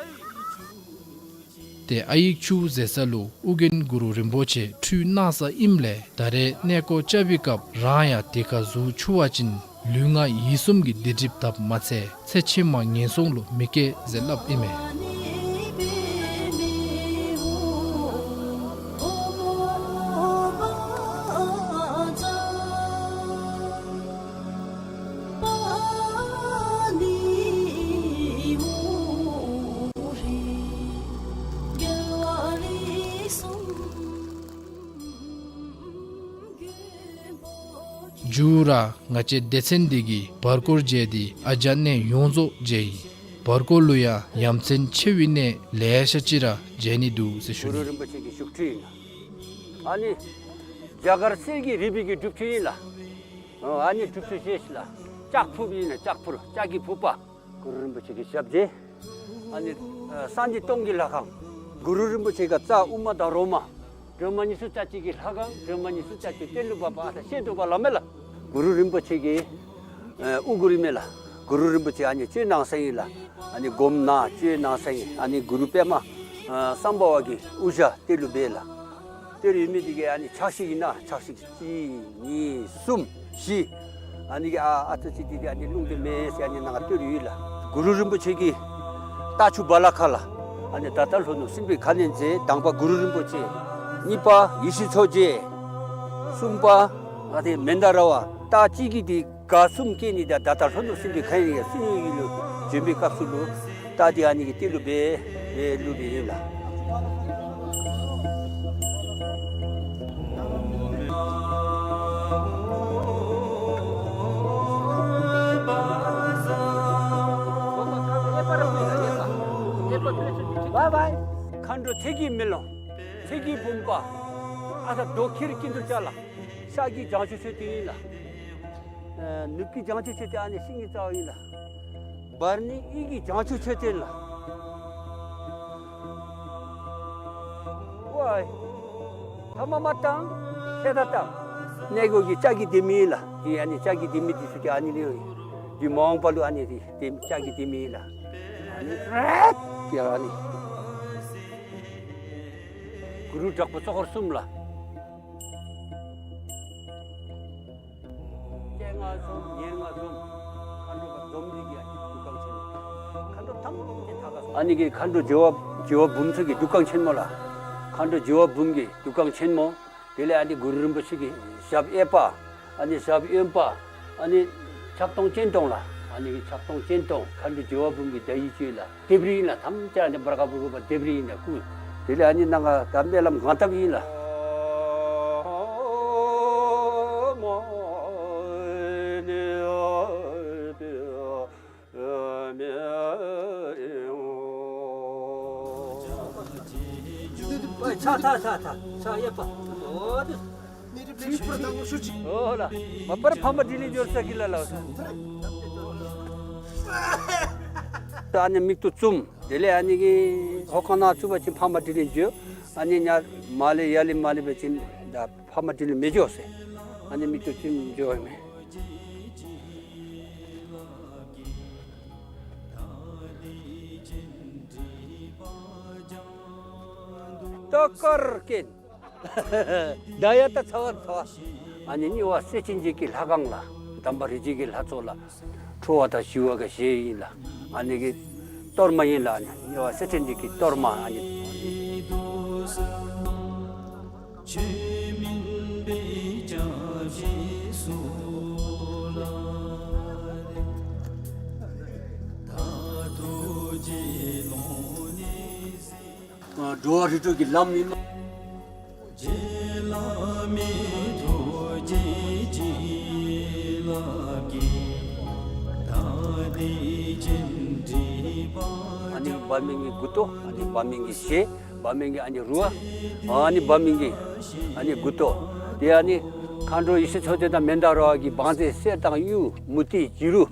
ཏེ་ཨ་ཡིག་ཆུ་ཟེར་ས་ལུ་ཨོ་རྒྱན་གུ་རུ་རིན་པོ་ཆེ་ཁྲུས་གནང་ས་ཨིནམ་ལས་ད་རེས་གནས་སྐོར་རྐྱབ་པའི་སྐབས་རང་ཡང་དེ་ཁར་ཟུག་འཁྱུ་བ་ཅིན་ལུས་ངག་ཡིད་གསུམ་གྱི་སྡིག་སྒྲིབ་དགཔ་མ་ཚད་ཚེ་ཕྱི་མ་ངན་སོང་ལུ་མི་སྐྱེ་ཟེར་སླབ་ཨིན་མས། མཇུག་ར་ང་བཅས་སྡེ་ཚན་འདི་གིས་བར་སྐོར་མཇལ་ཏེ་ཨ་རྒྱ་གནས་ཡོངས་རྫོགས་མཇལ་ཡི། བར་སྐོར་ལུ་ཡང་ཡ་མཚན་ཆེ་བའི་གནས་ལེ་ཤ་ཅིག་ར་མཇལ་ནི་འདུག་ཟེར་ཞུ་ནི། གུ་རུ་རིན་པོ་ཆེ་གི་བཞུགས་ཁྲི་ཨིན་ལགས། ཨ་ནི་རྒྱ་གར་གསེར་གྱི་རིལ་བུ་གི་སྒྲུབ་ཆུ་ཨིན་ལགས། ཨ་ནི་སྒྲུབ་ཆུ་ཞེས་ལགས། ལྕགས་ཕུར་ཨིན་ལགས། ལྕགས་ཕུར་ལྕགས་ཀྱི་ཕུར་པ། གུ་རུ་རིན་པོ་ཆེ་གི་ཞབས་རྗེས། ཨ་ནི་ཨ་གསང་འདུས་སྟོང་གི་ལྷ་ཁང་། གུ་རུ་རིན་པོ་ཆེ་ག་རྩ་དབུ་མ་དང་རོ་མ། སྒྲོལ་མ་ཉི་ཤུ་རྩ་གཅིག་གི་ལྷ་ཁང་། སྒྲོལ་མ་ཉི་ཤུ་རྩ་གཅིག་གཏེར་ལུ་འབག་པ་ཨ་ད་ཤེས་འདུག་པ་ལགས་མེན་ལགས། གུ་རུ་རིན་པོ་ཆེ་གི་ཨ་དབུ་གུར་ཨིན་མས་ལགས། གུ་རུ་རིན་པོ་ཆེ་ཨ་ནི་བཅོས་གནང་ས་ཨིན་ལགས། ཨ་ནི་སྒོམ་ནང་བཅོས་གནང་ས་ཨིན། ཨ་ནི་གུ་རུ་པདྨ་ཨ་སམྦྷ་ཝ་གི་དབུ་ཞྭ་གཏེར་ལུ་སྦེ་ལགས། གཏེར་ཡོད་མི་འདི་གིས་ཨ་ནི་ཕྱག་ཤིག་ཨིན་ན་ཕྱག་ཤིག་གཅིག་གཉིས་གསུམ་བཞི། ཨ་ནི་གི་ཨ་ཨ་ཙི་ཅིག་འདི་གིས་ཨ་ནི་རླུང་དེ་མེད་ཟེར་ཨ་ནི་ནང་གཏེར་ཡོད་ལགས། གུ་རུ་རིན་པོ་ཆེ་གི་རྟ་ཆུ་བ་ལ་ཁ་ལགས། ཨ་ནི་ད་ལྟ་ལྷོ་ནུབ་སྲིན་པོའི་ཁ་གནོན་མཛད། དང་པ་གུ་རུ་རིན་པོ་ཆེ། གཉིས་པ་ཡེ་ཤེས་མཚོ་རྒྱལ། གསུམ་པ་ཨ་ཏེ་མནྡཱ་ར་བ། རྟ་གཅིག་གིས་འདི་ག་གསུམ་སྐྱེ་ནི་ད་ད་ལྟ་ལྷོ་ནུབ་སྲིན་པོའི་ཁ་གནོན་ཡང་སྲིན་ཡུལ་ལུ་བྱོན་པའི་སྐབས་སུ་ལུ་རྟ་འདི་ཨ་ནི་གི་གཏེར་ལུ་སྦེ་སྦེ་བླུགས་པའི་ཨིན་ལགས། མཁའ་འགྲོ་ཚེ་གི་མེ་ལོང་། ཚེ་གི་བུམ་པ། ཨ་ད་རྡོ་ཁྱེར་ཀིན་ཏུ་ཅ་ལ། ཤར་གྱི་བྱང་ཆུབ་མཆོད་རྟེན་ཨིན་ལགས། ཨ་ནུབ་ཀྱི་བྱང་ཆུབ་མཆོད་རྟེན་ཨ་ནི་ཤིང་གི་རྩ་བ་ཨིན་ལགས། བར་ནི་དབུས་ཀྱི་བྱང་ཆུབ་མཆོད་རྟེན་ལགས། ཝའི། ཐ་མ་མ་བཏང་། ཁྱད་ད་བཏང་། གནས་སྒོ་གི་ལྕགས་ཀྱི་ལྡེ་མིག་ཨིན་ལགས། འདི་ཨ་ནི་ལྕགས་ཀྱི་ལྡེ་མིག་འདི་ཚུ་གི་ཨ་ནི་ལས་འདི་མ་འོངས་པ་ལུ་ཨ་ནི་འདི་ལྕགས་ཀྱི་ལྡེ་མིག་ཨིན་ལགས། ཨ་ནི་རེད་ཀྱི་ཨ་ནི། གུ་རུ་དྲག་པོ་གཙོ་འཁོར་གསུམ་ལགས། སྤྱན་སྔར་འཛོམས་ཉེ་སྔར་འཛོམས། མཁའ་འགྲོ་མ་འཛོམས་འདི་གི་ཨ་ནི་འདུ་ཁང་ཆེན་མོ། མཁའ་འགྲོ་ཐམས་ཅད་ད་ག་སོང་། ཨ་ནི་གི་མཁའ་འགྲོ་རྒྱལ་བ་རྒྱལ་བ་འབུམ་ཚུ་གི་འདུ་ཁང་ཆེན་མོ་ལགས། མཁའ་འགྲོ་རྒྱལ་བ་འབུམ་གི་འདུ་ཁང་ཆེན་མོ། དེ་ལས་ཨ་ནི་གུ་རུ་རིན་པོ་ཆེ་གི་ཞབས་གཡས་པ། ཨ་ནི་ཞབས་གཡོན་པ། ཨ་ནི་ཕྱག་སྟོང་སྤྱན་སྟོང་ལགས། ཨ་ནི་གི་ཕྱག་སྟོང་སྤྱན་སྟོང་མཁའ་འགྲོ་རྒྱལ་བ་འབུམ་གྱི་ཟླ་བའི་བཅུད་ལགས། ལྡེབས་རིས་ཨིན་ལགས། ཐམས་ཅད་ཨ་ནི་འབར་ཁ་འབུར་འབུར་བ་ལྡེབས་རིས་ཨིན་ལགས་སྐུ། དེ་ལས་ཨ་ནི་ནང་ང་ད་སྨོན་ལམ་གང་བཏབ་ཨིན་ལགས། ཕྱག་ཕྱག་ཕྱག་ཕྱག་གཡས་པ། ཨོ་དེ། ཨོ་ལགས། མ་པར་ཕ་མ་དྲིན་ལས་འབྱོར་ས་གི་ལ་ལགས། ད་ཨ་ནི་མིག་ཏོ་བཙུམ། དེ་ལས་ཨ་ནི་གི་ཧོ་ཁང་ནང་བཙུམ་པ་ཅིན་ཕ་མ་དྲིན་ལས་འབྱོར། ཨ་ནི་ཉ་མ་ལས་ཡར་ལས་མར་ལས་པ་ཅིན་ད་ཕ་མ་དྲིན་ལས་མི་འབྱོར་ཟེར། ཨ་ནི་མིག་ཏོ་བཙུམ་འབྱོར་མས། ཏ་ཀར་རྐྱེན། ད་ཡ་ད་ཚ་བ་ཚ་བ། ཨ་ནི་གཉིས་པ་སྲས་ཆེན་བརྒྱད་ཀྱི་ལྷ་ཁང་ལགས། དམ་པ་རིགས་བརྒྱད་ཀྱི་ལྷ་ཚོགས་ལགས། ཁྲོ་བ་དང་ཞི་བ་གི་ཞལ་ཨིན་ལགས། ཨ་ནི་གི་གཏོར་མ་ཨིན་ལགས། ཨ་ནི་གཉིས་པ་སྲས་ཆེན་བརྒྱད་ཀྱི་གཏོར་མ་ཨ་ནི། འགྲོ་བ་རིགས་དྲུག་གི་ལམ་ཨིན། ཨ་ནི་འབད་མི་གི་མགུ་ཏོ། ཨ་ནི་འབད་མི་གི་ཞལ། འབད་མི་གི་ཨ་ནི་རུ་བ། ཨ་ནི་འབད་མི་གི་ཨ་ནི་མགུ་ཏོ། དེ་ཨ་ནི་མཁའ་འགྲོ་ཡེ་ཤེས་མཚོ་རྒྱལ་དང་མནྡཱ་ར་བ་གི་བང་མཛོད་གསེར་དང་གཡུ་མུ་ཏིག་བྱུ་རུ།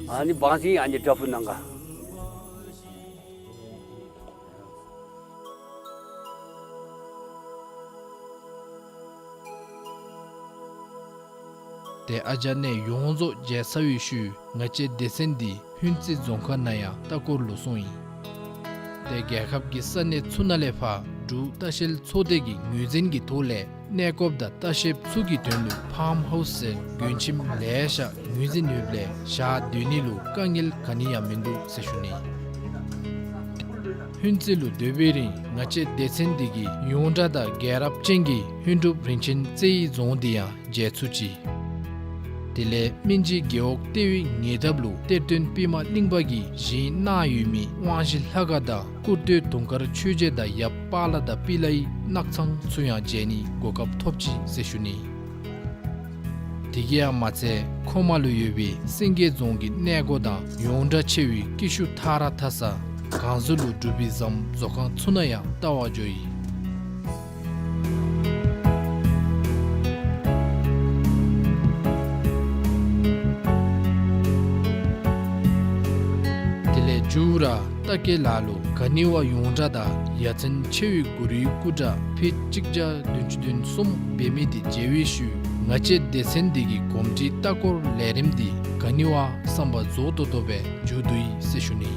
ཨ་ནི་བང་མཛོད་ཨ་ནི་བྲག་ཕུག་ནང་ག། ཏེ་ཨ་ཅག་གནས་ཡོངས་རྫོགས་མཇལ་ཚར་བའི་ཤུལ་ང་བཅས་སྡེ་ཚན་འདི་ཧུན་རྩེ་རྫོང་ཁག་ནང་ཡང་ལྟ་སྐོར་ལུ་སོང་ཡི། ཏེ་རྒྱལ་ཁབ་ཀྱི་ས་གནས་ཚུ་ནང་ལས་ཕར་འབྲུག་ལྟ་བཤལ་ཚོགས་སྡེ་གི་ངོས་འཛིན་གྱི་ཐོག་ལས་གནས་སྐོརཔ་དང་ལྟ་བཤལཔ་ཚུ་གི་དོན་ལུ་ཕཱམ་ཧའུསི་ཟེར་མགྱོན་ཁྱིམ་ལེ་ཤ་ངོས་འཛིན་ཡོདཔ་ལས་ཞག་སྡོད་ནི་ལུ་དཀའ་ངལ་ག་ནི་ཡང་མིན་འདུག་ཟེར་ཞུ་ནི། ཧུན་རྩེ་ལུ་སྡོད་པའི་རིང་ང་བཅས་སྡེ་ཚན་འདི་གིས་ཡོངས་གྲགས་དང་རྒྱལ་རབས་ཅན་གྱི་ཧུན་སྒྲུབ་རིན་ཆེན་རྩེ་ཡི་རྫོང་འདི་ཡང་མཇལ་ཚུགས་ཅི། དེ་ལས་སྨིན་བྱེད་རྒེད་འོག་ལྟེ་བའི་ཉེ་འདབས་ལུ་གཏེར་སྟོན་པདྨ་གླིང་པ་གིས་བཞེངས་གནང་ཡོད་མི་དབང་བཞི་ལྷ་ཁང་དང་སྐུར་སྟོད་དུང་དཀར་ཆོས་རྗེ་དང་ཡབ་པཱ་ལ་དང་པི་ལའི་ནགས་ཚང་ཚུ་ཡང་མཇལ་ནིའི་གོ་སྐབས་ཐོབ་ཅི་ཟེར་ཞུ་ནི། དེ་གིས་ཡང་མ་ཚད་ཁོ་མ་ལུ་ཡོད་པའི་སེང་གེ་རྫོང་གི་གནས་སྒོ་དང་ཡོངས་གྲགས་ཆེ་བའི་ཀི་ཤུ་ཐ་ར་ཐ་ས་གངས་ཟུར་ལུ་སྒྲུབ་པའི་ཟམ་བཟོ་ཁང་ཚུ་ནང་ཡང་ལྟ་བར་འགྱོ་ཡི། དེ་ལས་མཇུག་ར་ལྟ་སྐལ་ལ་ལུ་ག་ནི་བ་ཡོངས་གྲགས་དང་ཡ་མཚན་ཆེ་བའི་གུ་རུའི་སྐུ་འདྲ་ཕི་གཅིག་བརྒྱ་བདུན་ཅུ་དོན་གསུམ་འབད་མི་དེ་མཇལ་བའི་ཤུལ་ང་བཅས་སྡེ་ཚན་འདི་གི་གོམས་འདྲིས་ལྟ་སྐོར་ལས་རིམ་འདི་ག་ནི་བ་བསམ་པ་རྫོགས་ཏོག་ཏོ་སྦེ་མཇུག་བསྡུ་ཡི་ཟེར་ཞུ་ནི།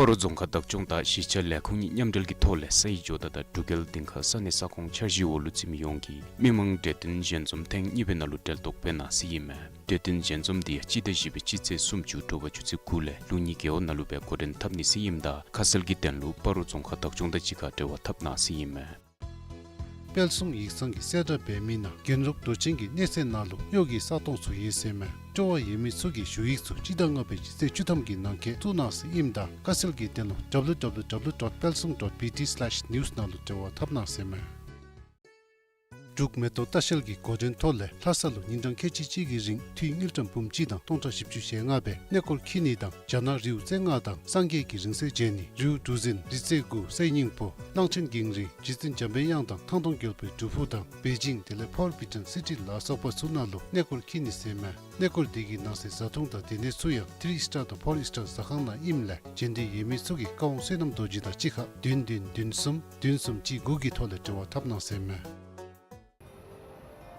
སྤ་རོ་རྫོང་ཁག་བདག་སྐྱོང་དང་གཞིས་ཆགས་ལས་ཁུངས་གཉིས་མཉམ་འབྲེལ་གྱི་ཐོག་ལས་ས་ཡི་ཇོ་བདག་དང་འབྲུག་རྒྱལ་སྡིངས་ཁ་ས་གནས་ས་ཁོངས་འཆར་གཞིའི་འོག་ལུ་བརྩི་མི་ཡོངས་ཀྱིས་མི་མང་གྲོས་བསྟུན་ཞལ་འཛོམས་ཐེངས་གཉིས་པའི་ནང་ལུ་གྲལ་གཏོགས་འབད་གནང་ཟེར་ཨིན་མས། གྲོས་བསྟུན་ཞལ་འཛོམས་འདི་ཡང་སྤྱི་ཟླ་བཞི་པའི་སྤྱི་ཚེས་སུམ་ཅུ་དྲོ་པ་ཆུ་ཚོད་དགུ་ལས་ལྷོ་ཉི་རྒེད་འོག་ནང་ལུ་སྦེ་འགོ་འདྲེན་འཐབ་ནི་ཟེར་ཨིནམ་ད་ཁ་གསལ་གྱི་དོན་ལུ་སྤ་རོ་རྫོང་ཁག་བདག་སྐྱོང་དང་གཅིག་ཁར་འབྲེལ་བ་འཐབ་གནང་ཟེར་ཨིན་མས། དཔལ་གསུང་ཡིག་ཚང་གིས་གསལ་བསྒྲགས་འབད་མི་ནང་རྒྱན་རོགས་མདོ་ཆེན་གྱི་གནས་ཚད་ནང་ལུ་གཡོག་གི་ས་སྟོང་ཚུ་ཡོད་ཟེར་མས། སྤྲོ་བ་ཡོད་མི་ཚུ་གིས་ཞུ་ཡིག་ཚུ་སྤྱི་ཟླ་ལྔ་པའི་སྤྱི་ཚེས་བཅུ་ཐམ་གྱི་ནང་འཁོད་བཙུགས་གནང་ཟེར་ཨིནམ་ད་ཁ་གསལ་གྱི་དོན་ལུ་W W W dot palsung dot B T slash news ནང་ལུ་འབྲེལ་བ་འཐབ་གནང་ཟེར་མས། འབྲུག་མེ་ཏོག་ལྟ་བཤལ་གྱི་འགོ་འདྲེན་ཐོག་ལས་ལྷ་ས་ལུ་ཉིན་གྲངས་ཁལ་གཅིག་གཅིག་གི་རིང་འཐུས་དངུལ་ཀྲམ་འབུམ་གཅིག་དང་སྟོང་ཕྲག་བཞི་བཅུ་ཞེ་ལྔ་སྦེ་གནས་སྐོར་འཁྱིད་ནི་དང་རྒྱ་ནག་རིའུ་རྩེ་ལྔ་དང་སངས་རྒྱས་ཀྱི་རིང་བསྲེལ་མཇལ་ནི། རིའུ་གྲུ་འཛིན་རི་རྩེ་དགུ་གསེར་སྙིང་པོ་གླང་ཆེན་གངས་རི་རྗེ་བཙུན་འཇམ་པའི་དབྱངས་དང་ཐང་སྟོང་རྒྱལ་པོའི་སྒྲུབ་ཕུག་དང་པེ་ཅིང་དེ་ལས་ཕོར་བི་ཊོན་སི་ཊི་ལ་སོགས་པ་ཚུ་ནང་ལུ་གནས་སྐོར་འཁྱིད་ནི་ཟེར་མས། གནས་སྐོར་འདི་གི་ནང་གསེས་བཟའ་འཐུང་དང་སྡོད་གནས་ཚུ་ཡང་ཐི་རི་ཨིས་ཊར་དང་ཕོར་ཨིས་ཊར་ཟ་ཁང་ནང་ཨིནམ་ལས་མཇལ་འདོད་ཡོད་མི་ཚུ་གིས་བཀའ་དབང་བསོད་ནམས་རྡོ་རྗེ་དང་གཅིག་ཁར་བདུན་བདུན་བདུན་གསུམ་བདུན་གསུམ་གཅིག་དགུ་གི་ཐོག་ལས་འབྲེལ་བ་འཐབ་གནང་ཟེར་མས།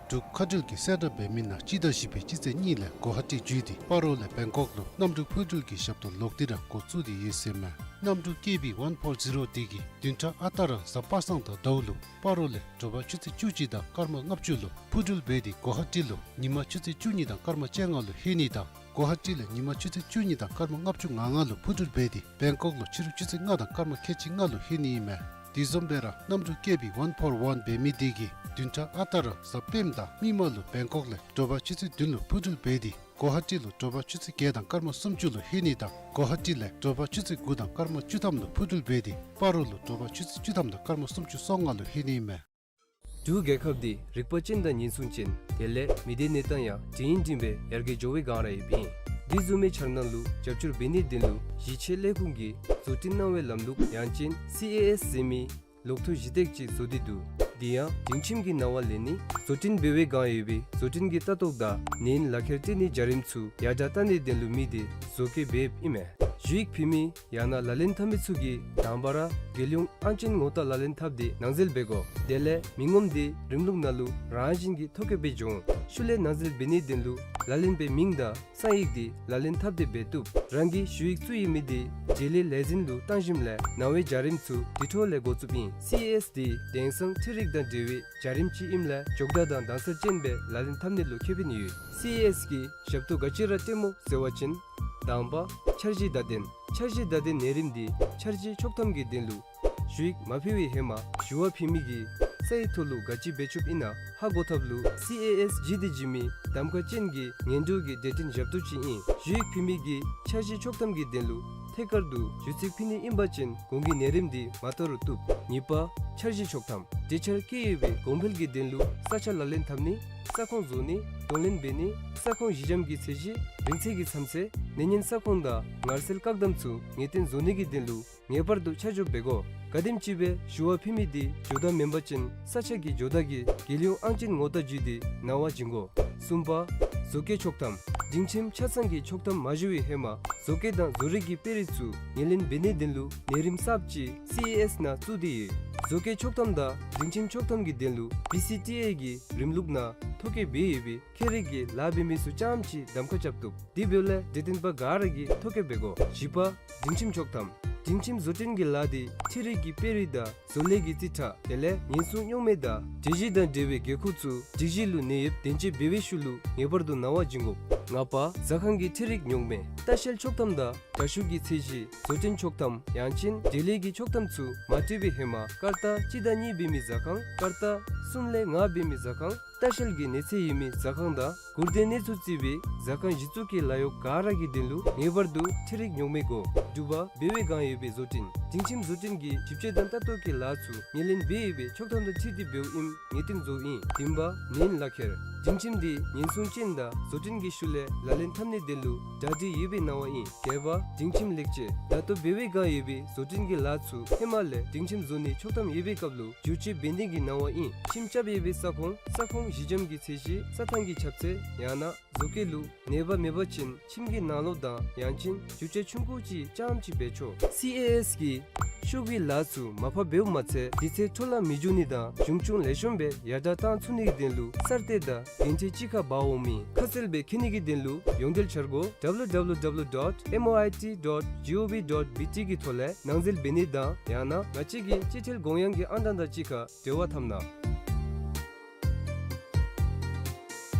འབྲུག་མཁའ་འགྲུལ་གྱིས་གསལ་བསྒྲགས་འབད་མི་ནང་སྤྱི་ཟླ་བཞི་པའི་སྤྱི་ཚེས་གཉིས་ལས་གོ་ཧ་ཊི་བརྒྱུད་དེ་སྤ་རོ་ལས་བེང་ཀོག་ལུ་གནམ་གྲུ་འཕུར་འགྲུལ་གྱི་ཞབས་ཏོག་ལོག་སྟེ་ར་འགོ་བཙུགས་ཏེ་ཡོད་ཟེར་མས། གནམ་གྲུ་ཀེ་བི་ཝན་ཕོར་ཛི་རོ་འདི་གིས་བདུན་ཕྲག་ཨ་རྟག་ར་གཟའ་པ་སངས་དང་ཟླཝ་ལུ་སྤ་རོ་ལས་དྲོ་པ་ཆུ་ཚོད་བཅུ་གཅིག་དང་སྐར་མ་ལྔ་བཅུ་ལུ་འཕུར་འགྲུལ་འབད་དེ་གོ་ཧ་ཊི་ལུ་ཉིན་མ་ཆུ་ཚོད་བཅུ་གཉིས་དང་སྐར་མ་བཅོ་ལྔ་ལུ་ལྷོད་ནི་དང་གོ་ཧ་ཊི་ལས་ཉིན་མ་ཆུ་ཚོད་བཅུ་གཉིས་དང་སྐར་མ་ལྔ་བཅུ་ང་ལྔ་ལུ་འཕུར་འགྲུལ་འབད་དེ་བེང་ཀོག་ལུ་ཕྱི་རུ་ཆུ་ཚོད་ལྔ་དང་སྐར་མ་ཁལ་གཅིག་ལྔ་ལུ་ལྷོད་ནི་ཨིན་མས། དེ་བཟུམ་སྦེ་ར་གནམ་གྲུ་ཀེ་བི་ཝན་ཕོར་ཝན་འབད་མི་འདི་གིས་བདུན་ཕྲག་ཨ་རྟག་ར་གཟའ་སྤེནམ་དང་མིག་དམར་ལུ་བེང་ཀོག་ལས་དྲོ་པ་ཆུ་ཚོད་བདུན་ལུ་འཕུར་འགྲུལ་འབད་དེ་གོ་ཧ་ཊི་ལུ་དྲོ་པ་ཆུ་ཚོད་བརྒྱད་དང་སྐར་མ་སུམ་ཅུ་ལུ་ལྷོད་ནི་དང་གོ་ཧ་ཊི་ལས་དྲོ་པ་ཆུ་ཚོད་དགུ་དང་སྐར་མ་བཅུ་ཐམ་ལུ་འཕུར་འགྲུལ་འབད་དེ་སྤ་རོ་ལུ་དྲོ་པ་ཆུ་ཚོད་བཅུ་ཐམ་དང་སྐར་མ་སུམ་ཅུ་སོ་ལྔ་ལུ་ལྷོད་ནི་ཨིན་མས། འབྲུག་རྒྱལ་ཁབ་འདི་རིག་པ་ཅན་དང་ཉེན་སྲུང་ཅན་དེ་ལས་མི་སྡེ་གནས་སྟངས་ཡང་འདྲ་ཡིན་འདྲ་མིན་སྦེ་ཡར་རྒྱས་འགྱོ་བའི་སྒང་ར་ཡོདཔ་ཨིན། འདི་བཟུམ་མའི་འཆར་སྣང་ལུ་རྒྱབ་སྐྱོར་འབད་ནིའི་དོན་ལུ་གཞིས་བྱེས་ལས་ཁུངས་ཀྱིས་བཟོ་སྐྲུན་གནང་བའི་ལམ་ལུགས་ཡང་ཅིན་སི་ཨེ་ཨེསི་ཟེར་མི་ལོག་ཐོ་གཞི་བཏགས་ཅིག་བཟོ་སྟེ་འདུག། འདི་ཡང་སྒྲིང་ཁྱིམ་གྱི་ནང་ལུ་ལེན་ནི་བཟོ་སྐྲུན་འབད་བའི་སྒང་ཡོད་པའི་བཟོ་སྐྲུན་གྱི་ལྟ་རྟོག་དང་ནན་ལག་ཁྱེར་སྤྲོད་ནིའི་བྱ་རིམ་ཚུ་ཡར་དྲག་བཏང་ནིའི་དོན་ལུ་དམིགས་ཏེ་བཟོ་བཀོད་འབདཝ་ཨིན་མས། ཞུ་ཡིག་ཕུལ་མི་ཡང་ན་ལག་ལེན་འཐབ་མི་ཚུ་གིས་དང་པ་ར་རྒྱལ་ཡོངས་ཨང་ཅན་ངོ་རྟགས་ལག་ལེན་འཐབ་སྟེ་ནང་འཛུལ་འབད་དགོ། དེ་ལས་མི་ངོམ་འདི་རིམ་ལུགས་ནང་ལུ་རང་བཞིན་གྱིས་ཐོ་བཀོད་འབད་འགྱོ་འོང་། ཤུལ་ལས་ནང་འཛུལ་འབད་ནིའི་དོན་ལུ་ལག་ལེན་པའི་མིང་དང་གསང་ཡིག་འདི་ལག་ལེན་འཐབ་སྟེ་འབད་བཏུབ། རང་གི་ཞུ་ཡིག་བཙུགས་ཡོད་མི་འདི་འབྲེལ་ཡོད་ལས་འཛིན་ལུ་བཏང་ཞིནམ་ལས་ནང་པའི་བྱ་རིམ་ཚུ་དེ་འཕྲོ་ལས་འགོ་བཙུགསཔ་ཨིན། སི་ཨེ་ཨེསི་འདི་དེང་སང་འཕྲུལ་རིག་དང་འབྲེལ་བའི་བྱ་རིམ་ཅིག་ཨིནམ་ལས་མགྱོགས་དྲགས་དང་དྭངས་གསལ་ཅན་སྦེ་ལག་ལེན་འཐབ་ནི་ལུ་ཁེ་ཕན་ཡོད། སི་ཨེ་ཨེསི་གི་ཞབས་ཏོག་ག་ཅི་ར་སྤྲོདཔ་སྨོ་ཟེར་བ་ཅིན། དང་པ་འཆར་གཞི་བརྡ་དོན། འཆར་གཞི་བརྡ་དོན་ནང་རིམ་འདི་འཆར་གཞི་ཆོག་ཐམ་གྱི་དོན་ལུ་ཞུ་ཡིག་མ་ཕུལ་བའི་ཧེ་མ་ཞུ་བ་ཕུལ་མི་གིས་ས་ཡི་ཐོག་ལུ་ག་ཅི་འབད་བཅུགཔ་ཨིན་ན་ཧ་གོ་ཐབས་ལུ་སི་ཨེ་ཨེསི་བརྒྱུད་དེ་འབྱོན་མི་གདམ་ཁ་ཅན་གྱི་ཉན་འགྲོ་གི་གྲོས་བསྟུན་ཞབས་ཏོག་ཅིག་ཨིན། ཞུ་ཡིག་ཕུལ་མི་གིས་འཆར་གཞི་ཆོག་ཐམ་གྱི་དོན་ལུ་ཐད་ཀར་དུ་ཞུ་ཚིག་ཕུལ་ནི་ཨིན་པ་ཅིན་གོང་གི་ནང་རིམ་འདི་མ་དོ་རུང་བཏུབ། གཉིས་པ་འཆར་གཞི་ཆོག་ཐམ། གྲོས་འཆར་བཀོད་ཡོད་པའི་གོང་འཕེལ་གྱི་དོན་ལུ་ས་ཆ་ལག་ལེན་འཐབ་ནི། ས་ཁོངས་བཟོ་ནི། གདོང་ལེན་འབད་ནི། ས་ཁོངས་གཞི་འགྱམ་གྱི་ཚད་གཞི་རིང་ཚད་ཀྱི་མཚམས་ཚད་གནས་ཉེན་ས་ཁོངས་དང་ངར་སེལ་བཀག་དམ་ཚུ་ངེས་གཏན་བཟོ་ནི་གི་དོན་ལུ་ངེས་པར་དུ་ཆ་འཇོག་འབད་དགོ། ག་དེམ་ཅིག་སྦེ་ཞུ་བ་ཕུལ་མི་འདི་འགྱོ་དང་མེན་པ་ཅིན་ས་ཆ་གི་འགྱོ་དང་གི་རྒྱལ་ཡོངས་ཨང་ཅན་ངོ་རྟགས་བརྒྱུད་དེ་ནང་པ་བྱིན་དགོ། གསུམ་པ་བཟོ་བཀོད་ཆོག་ཐམ། སྒྲིང་ཁྱིམ་ཆ་ཚང་གི་ཆོག་ཐམ་མ་ཞུ་བའི་ཧེ་མ་བཟོ་བཀོད་དང་བཟོ་རིག་གི་དཔེ་རིས་ཚུ་ངོས་ལེན་འབད་ནིའི་དོན་ལུ་ནང་རིམ་གསརཔ་ཅིག་སི་ཨེ་ཨེསི་ནང་བཙུགས་ཏེ་ཡོད། བཟོ་བཀོད་ཆོག་ཐམ་དང་སྒྲིང་ཁྱིམ་ཆོག་ཐམ་གྱི་དོན་ལུ་བི་སི་ཊི་ཨེ་གི་རིམ་ལུགས་ནང་ཐོ་བཀོད་འབད་ཡོད་པའི་ཁྱད་རིག་གི་ལཱ་འབད་མི་ཚུ་རྐྱངམ་ཅིག་གདམ་ཁ་རྐྱབ་བཏུབ། དེ་འབདཝ་ལས་གྲོས་བསྟུན་པ་ག་ར་གིས་ཐོ་བཀོད་འབད་དགོ། བཞི་པ་སྒྲིང་ཁྱིམ་ཆོག་ཐམ། སྒྲིང་ཁྱིམ་བཟོ་སྐྲུན་གྱི་ལཱ་འདི་འཕྲུལ་རིག་གི་དཔེ་རིས་དང་བཟོ་ལས་ཀྱི་རྩིས་ཁྲ་དེ་ལས་ཉེན་སྲུང་རྙོག་མེད་དང་སྒྲིག་གཞི་དང་འབྲེལ་བའི་འགན་ཁུར་ཚུ་སྒྲིག་གཞི་ལུ་གནས་ཡོདཔ་བདེན་དཔྱད་འབད་བའི་ཤུལ་ལུ་ངེས་པར་དུ་ནང་པ་བྱིན་དགོ། ལྔ་པ་ཟ་ཁང་གི་འཕྲུལ་རིག་རྙོག་མེད། ལྟ་བཤལ་ཆོག་ཐམ་དང་དྲ་ཞུགས་ཀྱི་ཚད་གཞི། བཟོ་སྐྲུན་ཆོག་ཐམ་ཡང་ཅིན་འབྲེལ་ཡོད་ཀྱི་ཆོག་ཐམ་ཚུ་མ་སྤྲོད་པའི་ཧེ་མ་སྐར་རྟགས་གཅིག་དང་གཉིས་འབད་མི་ཟ་ཁང་། སྐར་རྟགས་གསུམ་ལས་ལྔ་འབད་མི་ཟ་ཁང་། ལྟ་བཤལ་གྱི་གནས་ཚད་ཡོད་མི་ཟ་ཁང་དང་སྒུར་སྡེ་གནས་ཚུལ་བརྩི་བའི་ཟ་ཁང་གཞི་བཙུགས་ཀྱི་ལཱ་གཡོག་ག་ར་གི་དོན་ལུ་ངེས་པར་དུ་འཕྲུལ་རིག་རྙོག་མེད་དགོ། དྲུག་པ་འབད་བའི་སྒང་ཡོད་པའི་བཟོ་སྐྲུན། སྒྲིང་ཁྱིམ་བཟོ་སྐྲུན་གྱི་ཞིབ་དཔྱད་དང་ལྟ་རྟོག་གི་ལཱ་ཚུ་ངོས་ལེན་འབད་ཡོད་པའི་ཆོག་ཐམ་དང་འཁྲིལ་ཏེ་འབདཝ་ཨིནམ་ངེས་གཏན་བཟོཝ་ཨིན། བདུན་པ་ནན་ལག་ཁྱེར། སྒྲིང་ཁྱིམ་འདི་ཉེན་སྲུང་ཅན་དང་བཟོ་སྐྲུན་གྱི་ཤུལ་ལས་ལག་ལེན་འཐབ་ནིའི་དོན་ལུ་གྲ་སྒྲིག་ཡོད་པའི་ནང་པ་ཨིན། བརྒྱད་པ་སྒྲིང་ཁྱིམ་ལེགས་བཅོས། ད་ལྟོ་འབད་བའི་སྒང་ཡོད་པའི་བཟོ་སྐྲུན་གྱི་ལཱ་ཚུ་ཧེ་མ་ལས་སྒྲིང་ཁྱིམ་བཟོ་ནིའི་ཆོག་ཐམ་ཡོད་པའི་སྐབས་ལུ་བསྒྱུར་བཅོས་འབད་ནི་གི་ནང་པ་ཨིན། ཁྱིམ་རྐྱབ་ཡོད་པའི་ས་ཁོངས་ས་ཁོངས་གཞི་འགྱམ་གྱི་ཚད་གཞི་རྩྭ་ཐང་གི་ཁྱབ་ཚད་ཡང་ན་བཟོ་བཀོད་ལུ་གནོད་པ་མེད་པ་ཅིན་ཁྱིམ་གྱི་ནང་ལོགས་དང་ཡང་ཅིན་རྒྱུ་ཆ་ཆུང་ཀུ་ཅིག་རྐྱངམ་ཅིག་འབད་ཆོག། སི་ཨེ་ཨེསི་གིས་ ཤོག་གུའི་ལཱ་ཚུ་མར་ཕབ་འབདཝ་མ་ཚད་དུས་ཚོད་འཕྲོ་བརླག་མི་འབྱུང་ནི་དང་གཞུང་ཆུང་ལེགས་ཤོམ་སྦེ་ཡར་དྲག་བཏང་ཚུགས་ནི་གི་དོན་ལུ་གསར་གཏོད་དང་འགན་འཁྲི་གཅིག་ཁར་འབག་འོང་མི་ཁ་གསལ་སྦེ་མཁྱེན་ནི་གི་དོན་ལུ་ཡོངས་འབྲེལ་འཆར་སྒོ་W W W dot M O I T dot G O V dot B T གི་ཐོག་ལས་ནང་འཛུལ་འབད་ནི་དང་ཡང་ན་ང་བཅས་ཀྱི་སྤྱི་ཐེལ་དགོངས་ཡངས་ཀྱི་ཨང་གྲངས་དང་གཅིག་ཁར་འབྲེལ་བ་འཐབ་གནང་།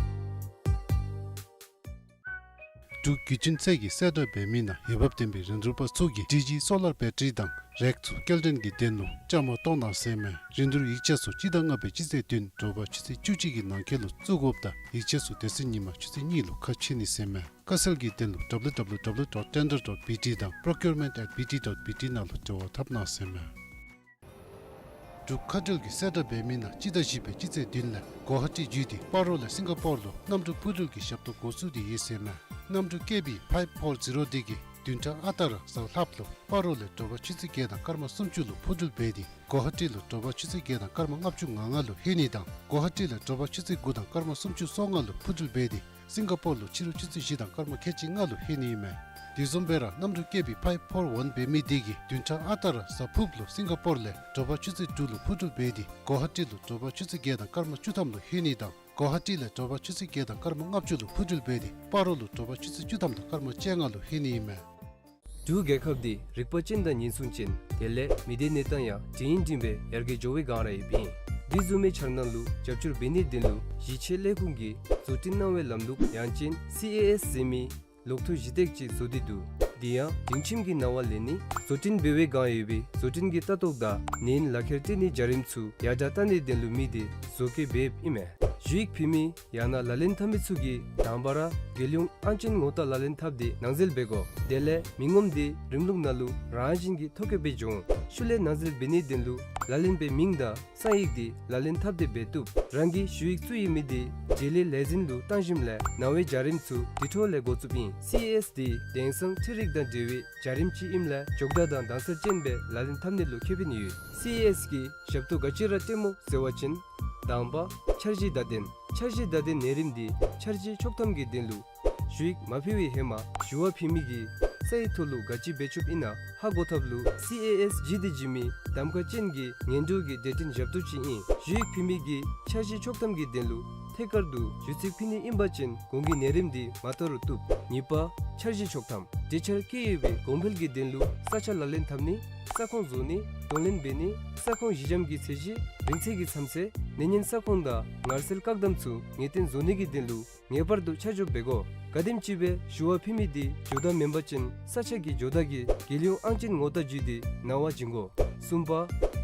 འབྲུག་རྒྱུད་ཆེན་ཚལ་གྱི་གསལ་བསྒྲགས་འབད་མི་ནང་འོས་འབབ་ལྡན་པའི་རིན་བསྡུར་པ་ཚུ་གིས་ཌི་ཇི་སོ་ལར་བེ་ཊ་རི་དང་རེག་ཚུ་སྐྱེལ་འདྲེན་གྱི་དོན་ལུ་བཅའ་མར་གཏོགས་གནང་ཟེར་མས། རིན་བསྡུར་ཡིག་ཆ་ཚུ་སྤྱི་ཟླ་ལྔ་པའི་སྤྱི་ཚེས་བདུན་དྲོ་པ་ཆུ་ཚོད་བཅུ་གཅིག་གི་ནང་འཁོད་ལུ་བཙུགས་དགོཔ་དང་ཡིག་ཆ་ཚུ་དེ་ཚེ་ཉིན་མ་ཆུ་ཚོད་གཉིས་ལུ་ཁ་ཕྱེ་ནི་ཟེར་མས། དཀའ་སེལ་གྱི་དོན་ལུ་W W W dot tender dot B T དང་procurement at B T dot B T ནང་ལུ་འབྲེལ་བ་འཐབ་གནང་ཟེར་མས། འབྲུག་མཁའ་འགྲུལ་གྱི་གསལ་བསྒྲགས་འབད་མི་ནང་སྤྱི་ཟླ་བཞི་པའི་སྤྱི་ཚེས་བདུན་ལས་གོ་ཧ་ཊི་བརྒྱུད་དེ་སྤ་རོ་ལས་སིང་ག་པོར་ལུ་གནམ་གྲུ་འཕུར་འགྲུལ་གྱི་ཞབས་ཏོག་འགོ་བཙུགས་ཏེ་ཡོད་ཟེར་མས། གནམ་གྲུ་ཀེ་བི་ཕའིབ་ཕོར་ཛི་རོ་འདི་གིས་བདུན་ཕྲག་ཨ་རྟག་ར་གཟའ་ལྷགཔ་ལུ་སྤ་རོ་ལས་དྲོ་པ་ཆུ་ཚོད་བརྒྱད་དང་སྐར་མ་སུམ་ཅུ་ལུ་འཕུར་འགྲུལ་འབད་དེ་གོ་ཧ་ཊི་ལུ་དྲོ་པ་ཆུ་ཚོད་བརྒྱད་དང་སྐར་མ་ལྔ་བཅུ་ང་ལྔ་ལུ་ལྷོད་ནི་དང་གོ་ཧ་ཊི་ལས་དྲོ་པ་ཆུ་ཚོད་དགུ་དང་སྐར་མ་སུམ་ཅུ་སོ་ལྔ་ལུ་འཕུར་འགྲུལ་འབད་དེ་སིང་ག་པོར་ལུ་ཕྱི་རུ་ཆུ་ཚོད་བཞི་དང་སྐར་མ་ཁལ་གཅིག་ལྔ་ལུ་ལྷོད་ནི་ཨིན་མས། དེ་བཟུམ་སྦེ་ར་གནམ་གྲུ་ཀེ་བི་ཕའིབ་ཕོར་ཝན་འབད་མི་འདི་གིས་བདུན་ཕྲག་ཨ་རྟག་ར་གཟའ་ཕུརཔ་ལུ་སིང་ག་པོར་ལས་དྲོ་པ་ཆུ་ཚོད་དྲུག་ལུ་འཕུར་འགྲུལ་འབད་དེ་གོ་ཧ་ཊི་ལུ་དྲོ་པ་ཆུ་ཚོད་བརྒྱད་དང་སྐར་མ་བཅུ་ཐམ་ལུ་ལྷོད་ནི་དང་གོ་ཧ་ཊི་ལས་དྲོ་པ་ཆུ་ཚོད་བརྒྱད་དང་སྐར་མ་ལྔ་བཅུ་ལུ་འཕུར་འགྲུལ་འབད་དེ་སྤ་རོ་ལུ་དྲོ་པ་ཆུ་ཚོད་བཅུ་ཐམ་དང་སྐར་མ་བཅོ་ལྔ་ལུ་ལྷོད་ནི་ཨིན་མས། འབྲུག་རྒྱལ་ཁབ་འདི་རིག་པ་ཅན་དང་ཉེན་སྲུང་ཅན་དེ་ལས་མི་སྡེ་གནས་སྟངས་ཡང་འདྲ་ཡིན་འདྲ་མིན་སྦེ་ཡར་རྒྱས་འགྱོ་བའི་སྒང་ར་ཡོདཔ་ཨིན། འདི་བཟུམ་མའི་འཆར་སྣང་ལུ་རྒྱབ་སྐྱོར་འབད་ནིའི་དོན་ལུ་གཞི་ཆེ་ལས་ཁུངས་ཀྱིས་བཟོ་སྐྲུན་གནང་བའི་ལམ་ལུགས་ཡང་ཅིན་སི་ཨེ་ཨེསི་ཟེར་མི་ལོག་ཐོ་གཞི་བཏེག་ཅིག་བཟོ་སྟེ་འདུག། འདི་ཡང་སྒྲིང་ཁྱིམ་གྱི་ནང་ལས་ནི་བཟོ་སྐྲུན་འབད་བའི་སྒང་ཡོད་པའི་བཟོ་སྐྲུན་གྱི་ལྟ་རྟོག་དང་ནན་ལག་ཁྱེར་སྤྲོད་ནིའི་བྱ་རིམ་ཚུ་ཡར་དྲག་བཏང་ནིའི་དོན་ལུ་དམིགས་ཏེ་བཟོ་བཀོད་འབདཝ་ཨིན་མས། ཞུ་ཡིག་ཕུལ་མི་ཡང་ན་ལག་ལེན་འཐབ་མི་ཚུ་གིས་དང་པ་ར་རྒྱལ་ཡོངས་ཨང་ཅན་ངོ་རྟགས་ལག་ལེན་འཐབ་སྟེ་ནང་འཛུལ་འབད་དགོ། དེ་ལས་མི་ངོམ་འདི་རིམ་ལུགས་ནང་ལུ་རང་བཞིན་གྱིས་ཐོ་བཀོད་འབད་འགྱོ་འོང་། ཤུལ་ལས་ནང་འཛུལ་འབད་ནིའི་དོན་ལུ་ལག་ལེན་པའི་མིང་དང་གསང་ཡིག་འདི་ལག་ལེན་འཐབ་སྟེ་འབད་བཏུབ། རང་གི་ཞུ་ཡིག་བཙུགས་ཡོད་མི་འདི་འབྲེལ་ཡོད་ལས་འཛིན་ལུ་བཏང་ཞིནམ་ལས་ནང་པའི་བྱ་རིམ་ཚུ་དེ་འཕྲོ་ལས་འགོ་བཙུགསཔ་ཨིན། སི་ཨེ་ཨེསི་འདི་དེང་སང་འཕྲུལ་རིག་དང་འབྲེལ་བའི་བྱ་རིམ་ཅིག་ཨིནམ་ལས་མགྱོགས་དྲགས་དང་དྭངས་གསལ་ཅན་སྦེ་ལག་ལེན་འཐབ་ནི་ལུ་ཁེ་ཕན་ཡོད། སི་ཨེ་ཨེསི་གི་ཞབས་ཏོག་ག་ཅི་ར་སྤྲོད་མོ་ཟེར་བ་ཅིན་དང་པ་འཆར་གཞི་བརྡ་དོན། འཆར་གཞི་བརྡ་དོན་ནང་རིམ་འདི་འཆར་གཞི་ཆོག་ཐམ་གྱི་དོན་ལུ་ཞུ་ཡིག་མ་ཕུལ་བའི་ཧེ་མ་ཞུ་བ་ཕུལ་མི་གིས་ས་ཡི་ཐོག་ལུ་ག་ཅི་འབད་བཅུགཔ་ཨིན་ན་ཧ་གོ་ཐབས་ལུ་སི་ཨེ་ཨེསི་ཇི་ཌི་ཟེར་མི་གདམ་ཁ་ཅན་གྱི་ངན་འགྲོ་གི་སྡེ་ཚན་ཞབས་ཏོག་ཅིག་ཨིན། ཞུ་ཡིག་ཕུལ་མི་གིས་འཆར་གཞི་ཆོག་ཐམ་གྱི་དོན་ལུ་ཐད་ཀར་དུ་ཞུ་ཚིག་ཕུལ་ནི་ཨིན་པ་ཅིན་གོང་གི་ནང་རིམ་འདི་མ་བཏང་རུང་བཏུབ། གཉིས་པ་འཆར་གཞི་ཆོག་ཐམ། འབྲེལ་ཆར་བཀལ་ཡོད་པའི་གོང་འཕེལ་གྱི་དོན་ལུ་ས་ཆ་ལག་ལེན་འཐབ་ནི། ས་ཁོངས་བཟོ་ནི། གདོང་ལེན་འབད་ནི། ས་ཁོངས་གཞི་འགྱམ་གྱི་ཚད་གཞི། རིང་ཚད་ཀྱི་མཚམས་ཚད། ནད་ཉེན་ས་ཁོངས་དང་ངལ་སེལ་བཀག་དམ་ཚུ་ངེས་གཏན་བཟོ་ནི་གི་དོན་ལུ་ངེས་པར་དུ་ཆ་འཇོག་འབད་དགོ། ག་དེམ་ཅིག་སྦེ་ཞུ་བ་ཕུལ་མི་འདི་འབྱོར་བདག་མེན་པ་ཅིན་ས་ཆ་གི་འབྱོར་བདག་གིས་རྒྱལ་ཡོངས་ཨང་ཅན་ངོ་རྟགས་བརྒྱུད་དེ་ནང་པ་བྱིན་དགོ། གསུམ་པ་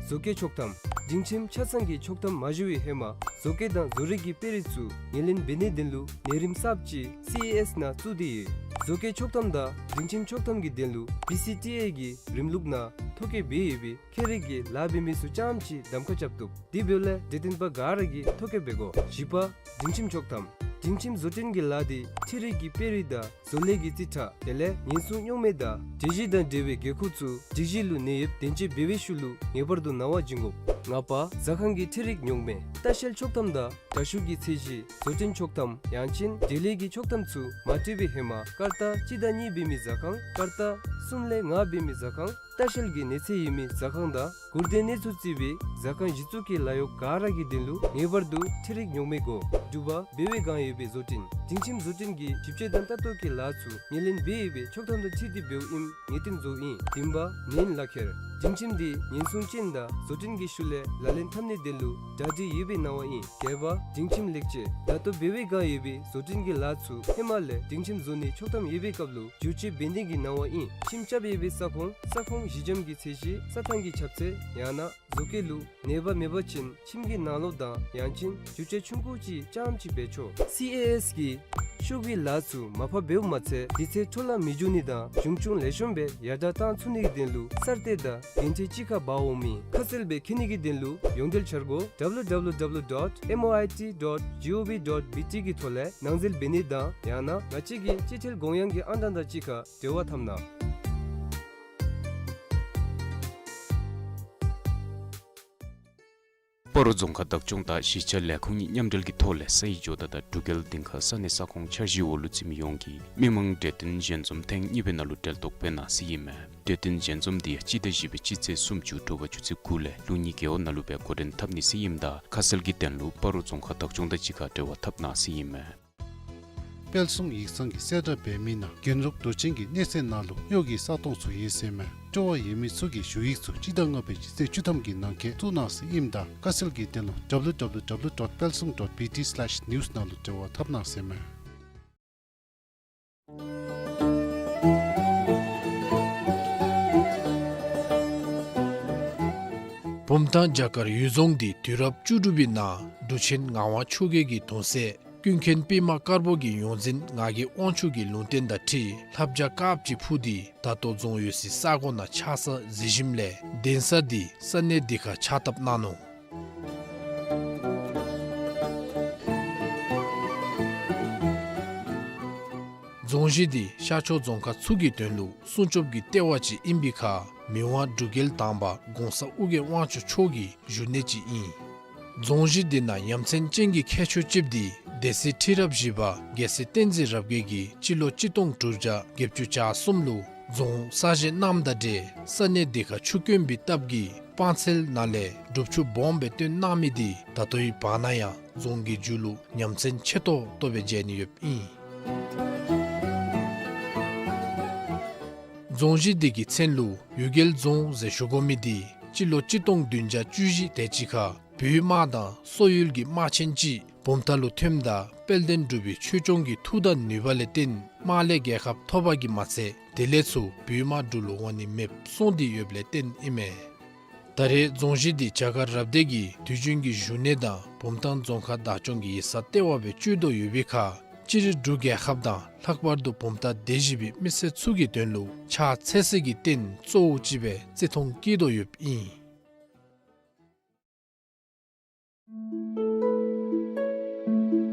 བཟོ་བཀོད་ཆོག་ཐམ། སྒྲིང་ཁྱིམ་ཆ་ཚང་གི་ཆོག་ཐམ་མ་ཞུ་བའི་ཧེ་མ་བཟོ་བཀོད་དང་བཟོ་རིག་གི་དཔེ་རིས་ཚུ་ངོས་ལེན་འབད་ནིའི་དོན་ལུ་ནང་རིམ་གསརཔ་ཅིག་སི་ཨེ་ཨེསི་ནང་བཙུགས་ཏེ་ཡོད། བཟོ་བཀོད་ཆོག་ཐམ་དང་སྒྲིང་ཁྱིམ་ཆོག་ཐམ་གྱི་དོན་ལུ་བི་སི་ཊི་ཨེ་གི་རིམ་ལུགས་ནང་ཐོ་བཀོད་འབད་ཡོད་པའི་ཁྱད་རིག་གི་ལཱ་འབད་མི་ཚུ་རྐྱངམ་ཅིག་གདམ་ཁ་རྐྱབ་བཏུབ། དེ་འབདཝ་ལས་འབྲེལ་ལྡན་པ་ག་ར་གིས་ཐོ་བཀོད་འབད་དགོ། བཞི་པ་སྒྲིང་ཁྱིམ་ཆོག་ཐམ། སྒྲིང་ཁྱིམ་བཟོ་སྐྲུན་གྱི་ལཱ་འདི་འཕྲུལ་རིག་གི་དཔེ་རིས་དང་བཟོ་ལས་ཀྱི་རྩིས་ཁྲ་དེ་ལས་ཉེན་སྲུང་རྙོག་མེད་དང་སྒྲིག་གཞི་དང་འབྲེལ་བའི་འགན་ཁུར་ཚུ་སྒྲིག་གཞི་ལུ་ནན་ཡོདཔ་དོན་འཁྱོལ་འབད་བའི་ཤུལ་ལུ་ངེས་པར་དུ་ནང་པ་བྱིན་དགོ། ལྔ་པ་ཟ་ཁང་གི་འཕྲུལ་རིག་རྙོག་མེད། ལྟ་བཤལ་ཆོག་ཐམ་དང་དྲ་ཤུགས་ཀྱི་ཚད་གཞི། བཟོ་སྐྲུན་ཆོག་ཐམ་ཡང་ཅིན་འབྲེལ་ཡོད་ཀྱི་ཆོག་ཐམ་ཚུ་མ་སྤྲོད་པའི་ཧེ་མ་སྐར་རྟགས་གཅིག་དང་གཉིས་འབད་མི་ཟ་ཁང་། སྐར་རྟགས་གསུམ་ལས་ལྔ་འབད་མི་ཟ་ཁང་། ལྟ་བཤལ་གྱི་གནས་ཚད་ཡོད་མི་ཟ་ཁང་དང་སྒུར་སྡེ་གནས་ཚུལ་བརྩི་བའི་ཟ་ཁང་གཞི་བཙུགས་ཀྱི་ལཱ་གཡོག་ག་ར་གི་དོན་ལུ་ངེས་པར་དུ་འཕྲུལ་རིག་རྙོག་མེད་དགོ། དྲུག་པ་འབད་བའི་སྒང་ཡོད་པའི་བཟོ་སྐྲུན། སྒྲིང་ཁྱིམ་བཟོ་སྐྲུན་གྱི་ཞིབ་དཔྱད་དང་ལྟ་རྟོག་གི་ལཱ་ཚུ་ངོས་ལེན་འབད་ཡོད་པའི་ཆོག་ཐམ་དང་འཁྲིལ་ཏེ་འབདཝ་ཨིནམ་ངེས་གཏན་བཟོཝ་ཨིན། བདུན་པ་ནན་ལག་ཁྱེར། སྒྲིང་ཁྱིམ་འདི་ཉེན་སྲུང་ཅན་དང་བཟོ་སྐྲུན་གྱི་ཤུལ་ལས་ལག་ལེན་འཐབ་ནིའི་དོན་ལུ་གྲ་སྒྲིག་ཡོད་པའི་ནང་པ་ཨིན། བརྒྱད་པ་སྒྲིང་ཁྱིམ་ལེགས་བཅོས། ད་ལྟོ་འབད་བའི་སྒང་ཡོད་པའི་བཟོ་སྐྲུན་གྱི་ལཱ་ཚུ་ཧེ་མ་ལས་སྒྲིང་ཁྱིམ་བཟོ་ནིའི་ཆོག་ཐམ་ཡོད་པའི་སྐབས་ལུ་བསྒྱུར་བཅོས་འབད་ནི་གི་ནང་པ་ཨིན། ཁྱིམ་རྐྱབ་ཡོད་པའི་ས་ཁོངས་ས་ཁོངས་གཞི་འགྱམ་གྱི་ཚད་གཞི། ས་ཐང་གི་ཁྱབ་ཚད་ཡང་ན་བཟོ་བཀོད་ལུ་ནད་པ་མེད་པ་ཅིན་ཁྱིམ་གྱི་ནང་ལོགས་དང་ཡང་ཅིན་བསྒྱུར་བཅོས་ཆུང་ཀུ་ཅིག་རྐྱངམ་ཅིག་འབད་ཆོག། སི་ཨེ་ཨེསི་གིས་ཤོག་གུའི་ལཱ་ཚུ་མར་ཕབ་འབདཝ་མ་ཚད་དུས་ཚོད་འཕྲོ་བརླག་མི་འབྱུང་ནི་དང་གཞུང་ཆུང་ལེགས་ཤོམ་སྦེ་ཡར་དྲག་བཏང་ཚུགས་ནི་གི་དོན་ལུ་གསར་གཏོད་དང་འགན་འཁྲི་གཅིག་ཁར་འབག་འོང་མི་ཁ་གསལ་སྦེ་མཁྱེན་ནི་གི་དོན་ལུ་ཡོངས་འབྲེལ་འཆར་སྒོ་W W W dot M O I T dot G O V dot B T གི་ཐོག་ལས་ནང་འཛུལ་འབད་ནི་དང་ཡང་ན་ང་བཅས་ཀྱི་སྤྱི་ཐེལ་དགོངས་ཡངས་ཀྱི་ཨང་གྲངས་དང་གཅིག་ཁར་འབྲེལ་བ་འཐབ་གནང་། སྤ་རོ་རྫོང་ཁག་བདག་སྐྱོང་དང་གཞིས་ཆགས་ལས་ཁུངས་གཉིས་མཉམ་འབྲེལ་གྱི་ཐོག་ལས་ས་ཡི་ཇོ་བདག་དང་འབྲུག་རྒྱལ་སྡིངས་ཁ་ས་གནས་ས་ཁོངས་འཆར་གཞིའི་འོག་ལུ་བརྩི་མི་ཡོངས་ཀྱིས་མི་མང་གྲོས་བསྟུན་ཞལ་འཛོམས་ཐེངས་གཉིས་པའི་ནང་ལུ་གྲལ་གཏོགས་འབད་གནང་ཟེར་ཨིན་མས། གྲོས་བསྟུན་ཞལ་འཛོམས་འདི་ཡང་སྤྱི་ཟླ་བཞི་པའི་སྤྱི་ཚེས་སུམ་ཅུ་དྲོ་པ་ཆུ་ཚོད་དགུ་ལས་ལྷོ་ཉི་རྒེད་འོག་ནང་ལུ་སྦེ་འགོ་འདྲེན་འཐབ་ནི་ཟེར་ཨིནམ་ད་ཁ་གསལ་གྱི་དོན་ལུ་སྤ་རོ་རྫོང་ཁག་བདག་སྐྱོང་དང་གཅིག་ཁར་འབྲེལ་བ་འཐབ་གནང་ཟེར་ཨིན་མས། དཔལ་བཟང་ཡིག་ཚང་གིས་གསལ་བསྒྲགས་འབད་མི་ནང་རྒན་རབས་དུས་ཆེན་གྱི་གནས་ཚད་ནང་ལུ་གཡོག་གི་ས་སྟོང་ཚུ་ཡོད་ཟེར་མས། སྤྲོ་བ་ཡོད་མི་ཚུ་གིས་ཞུ་ཡིག་ཚུ་སྤྱི་ཟླ་ལྔ་པའི་སྤྱི་ཚེས་བཅུ་ཐམ་གྱི་ནང་འཁོད་བཙུགས་གནང་ཟེར་ཨིནམ་ད་ཁ་གསལ་གྱི་དོན་ལུ་W W W dot palsong dot B T slash news ནང་ལུ་འབྲེལ་བ་འཐབ་གནང་ཟེར་མས། བུམ་ཐང་བྱ་དཀར་གཡུལ་རྫོང་འདི་དུས་རབས་བཅུ་དྲུག་པའི་ནང་འབྲུག་ཆེན་ངག་དབང་ཆོས་རྒྱལ་གྱི་གདུང་སྲས་ཀུན་མཁྱེན་པདྨ་དཀར་པོ་གི་ཡོངས་འཛིན་ངག་གི་དབང་ཕྱུག་གི་ལུང་བསྟན་དང་འཁྲིལ་ལྷ་བྱ་དཀརཔོ་ཅིག་འཕུར་ཏེ་ད་ལྟོ་རྫོང་ཡོད་སའི་ས་གོ་ནང་ཆགས་ས་གཟིགས་ཞིནམ་ལས་གདན་ས་འདི་ས་གནས་འདི་ཁར་ཕྱག་བཏབ་གནང་ནུག། རྫོང་གཞི་འདི་ཤར་ཕྱོགས་རྫོང་ཁག་ཚུ་གི་དོན་ལུ་སྲུང་སྐྱོབ་ཀྱི་ལྟེ་བ་ཅིག་ཨིན་པའི་ཁར་མི་དབང་འབྲུག་རྒྱལ་དང་པ་གོང་ས་ཨོ་རྒྱན་དབང་ཕྱུག་མཆོག་གི་བཞུགས་གནས་ཅིག་ཨིན། རྫོང་གཞི་འདི་ནང་ཡ་མཚན་ཅན་གྱི་ཁྱད་ཆོས་ཅིག་འདི་སྡེ་སྲིད་ཁྲི་རབས་བཞི་པ་རྒྱལ་སྲས་བསྟན་འཛིན་རབ་རྒྱས་ཀྱིས་སྤྱི་ལོ་གཅིག་སྟོང་དྲུག་བརྒྱ་བརྒྱད་ཅུ་གྱ་གསུམ་ལུ་རྫོང་གསར་བཞེངས་གནངམ་དང་འབྲེལ་ས་གནས་འདི་ཁར་ཆུ་དཀོན་པའི་སྟབས་ཀྱིས་སྤང་ཚལ་ནང་ལས་སྒྲུབ་ཆུ་སྦོམ་སྦེ་བཏོན་གནང་མི་འདི་ད་ལྟོའི་བར་ན་ཡང་རྫོང་གི་མཇུག་ལུ་ཉམས་མཚར་ཆེ་ཏོག་ཏོ་སྦེ་མཇལ་ནི་ཡོདཔ་ཨིན། རྫོང་གཞི་འདི་གི་མཚན་ལུ་གཡུལ་རྒྱལ་རྫོང་ཟེར་ཞུ་དགོ་མི་འདི་སྤྱི་ལོ་གཅིག་སྟོང་བདུན་བརྒྱ་བཅུ་བཞི་དེ་ཅིག་ཁར་བོད་དམག་དང་སོག་ཡུལ་གྱི་དམག་ཆེན་ཅིག་བུམ་ཐང་ལུ་ཐོནམ་ད་དཔལ་ལྡན་འབྲུག་པའི་ཆོས་སྐྱོང་གི་མཐུ་དང་ནུས་པ་ལས་བརྟེན་དམག་ལས་རྒྱལ་ཁ་ཐོབ་པ་གིས་མ་ཚད་དེ་ལས་ཚུར་བོད་དམག་འབྲུག་ལུ་འོང་ནི་མེདཔ་སོང་སྟེ་ཡོདཔ་ལས་བརྟེན་ཨིན་མས། ད་རེས་རྫོང་གཞི་འདི་བྱ་དཀར་རབ་སྡེ་གི་དུས་རྒྱུན་གྱི་བཞུགས་གནས་དང་བུམ་ཐང་རྫོང་ཁག་བདག་སྐྱོང་གི་ཡིག་ཚང་ལྟེ་བ་སྦེ་སྤྱོད་དོ་ཡོད་པའི་ཁར་སྤྱིར་འབྲུག་རྒྱལ་ཁབ་དང་ལྷག་པར་དུ་བུམ་ཐང་སྡེ་བཞི་པའི་མི་སེར་ཚུ་གི་དོན་ལུ་ཕྱག་འཚལ་སྲིད་ཀྱི་རྟེན་གཙོ་བོ་ཅིག་སྦེ་བརྩི་མཐོང་བསྐྱེད་དོ་ཡོདཔ་ཨིན།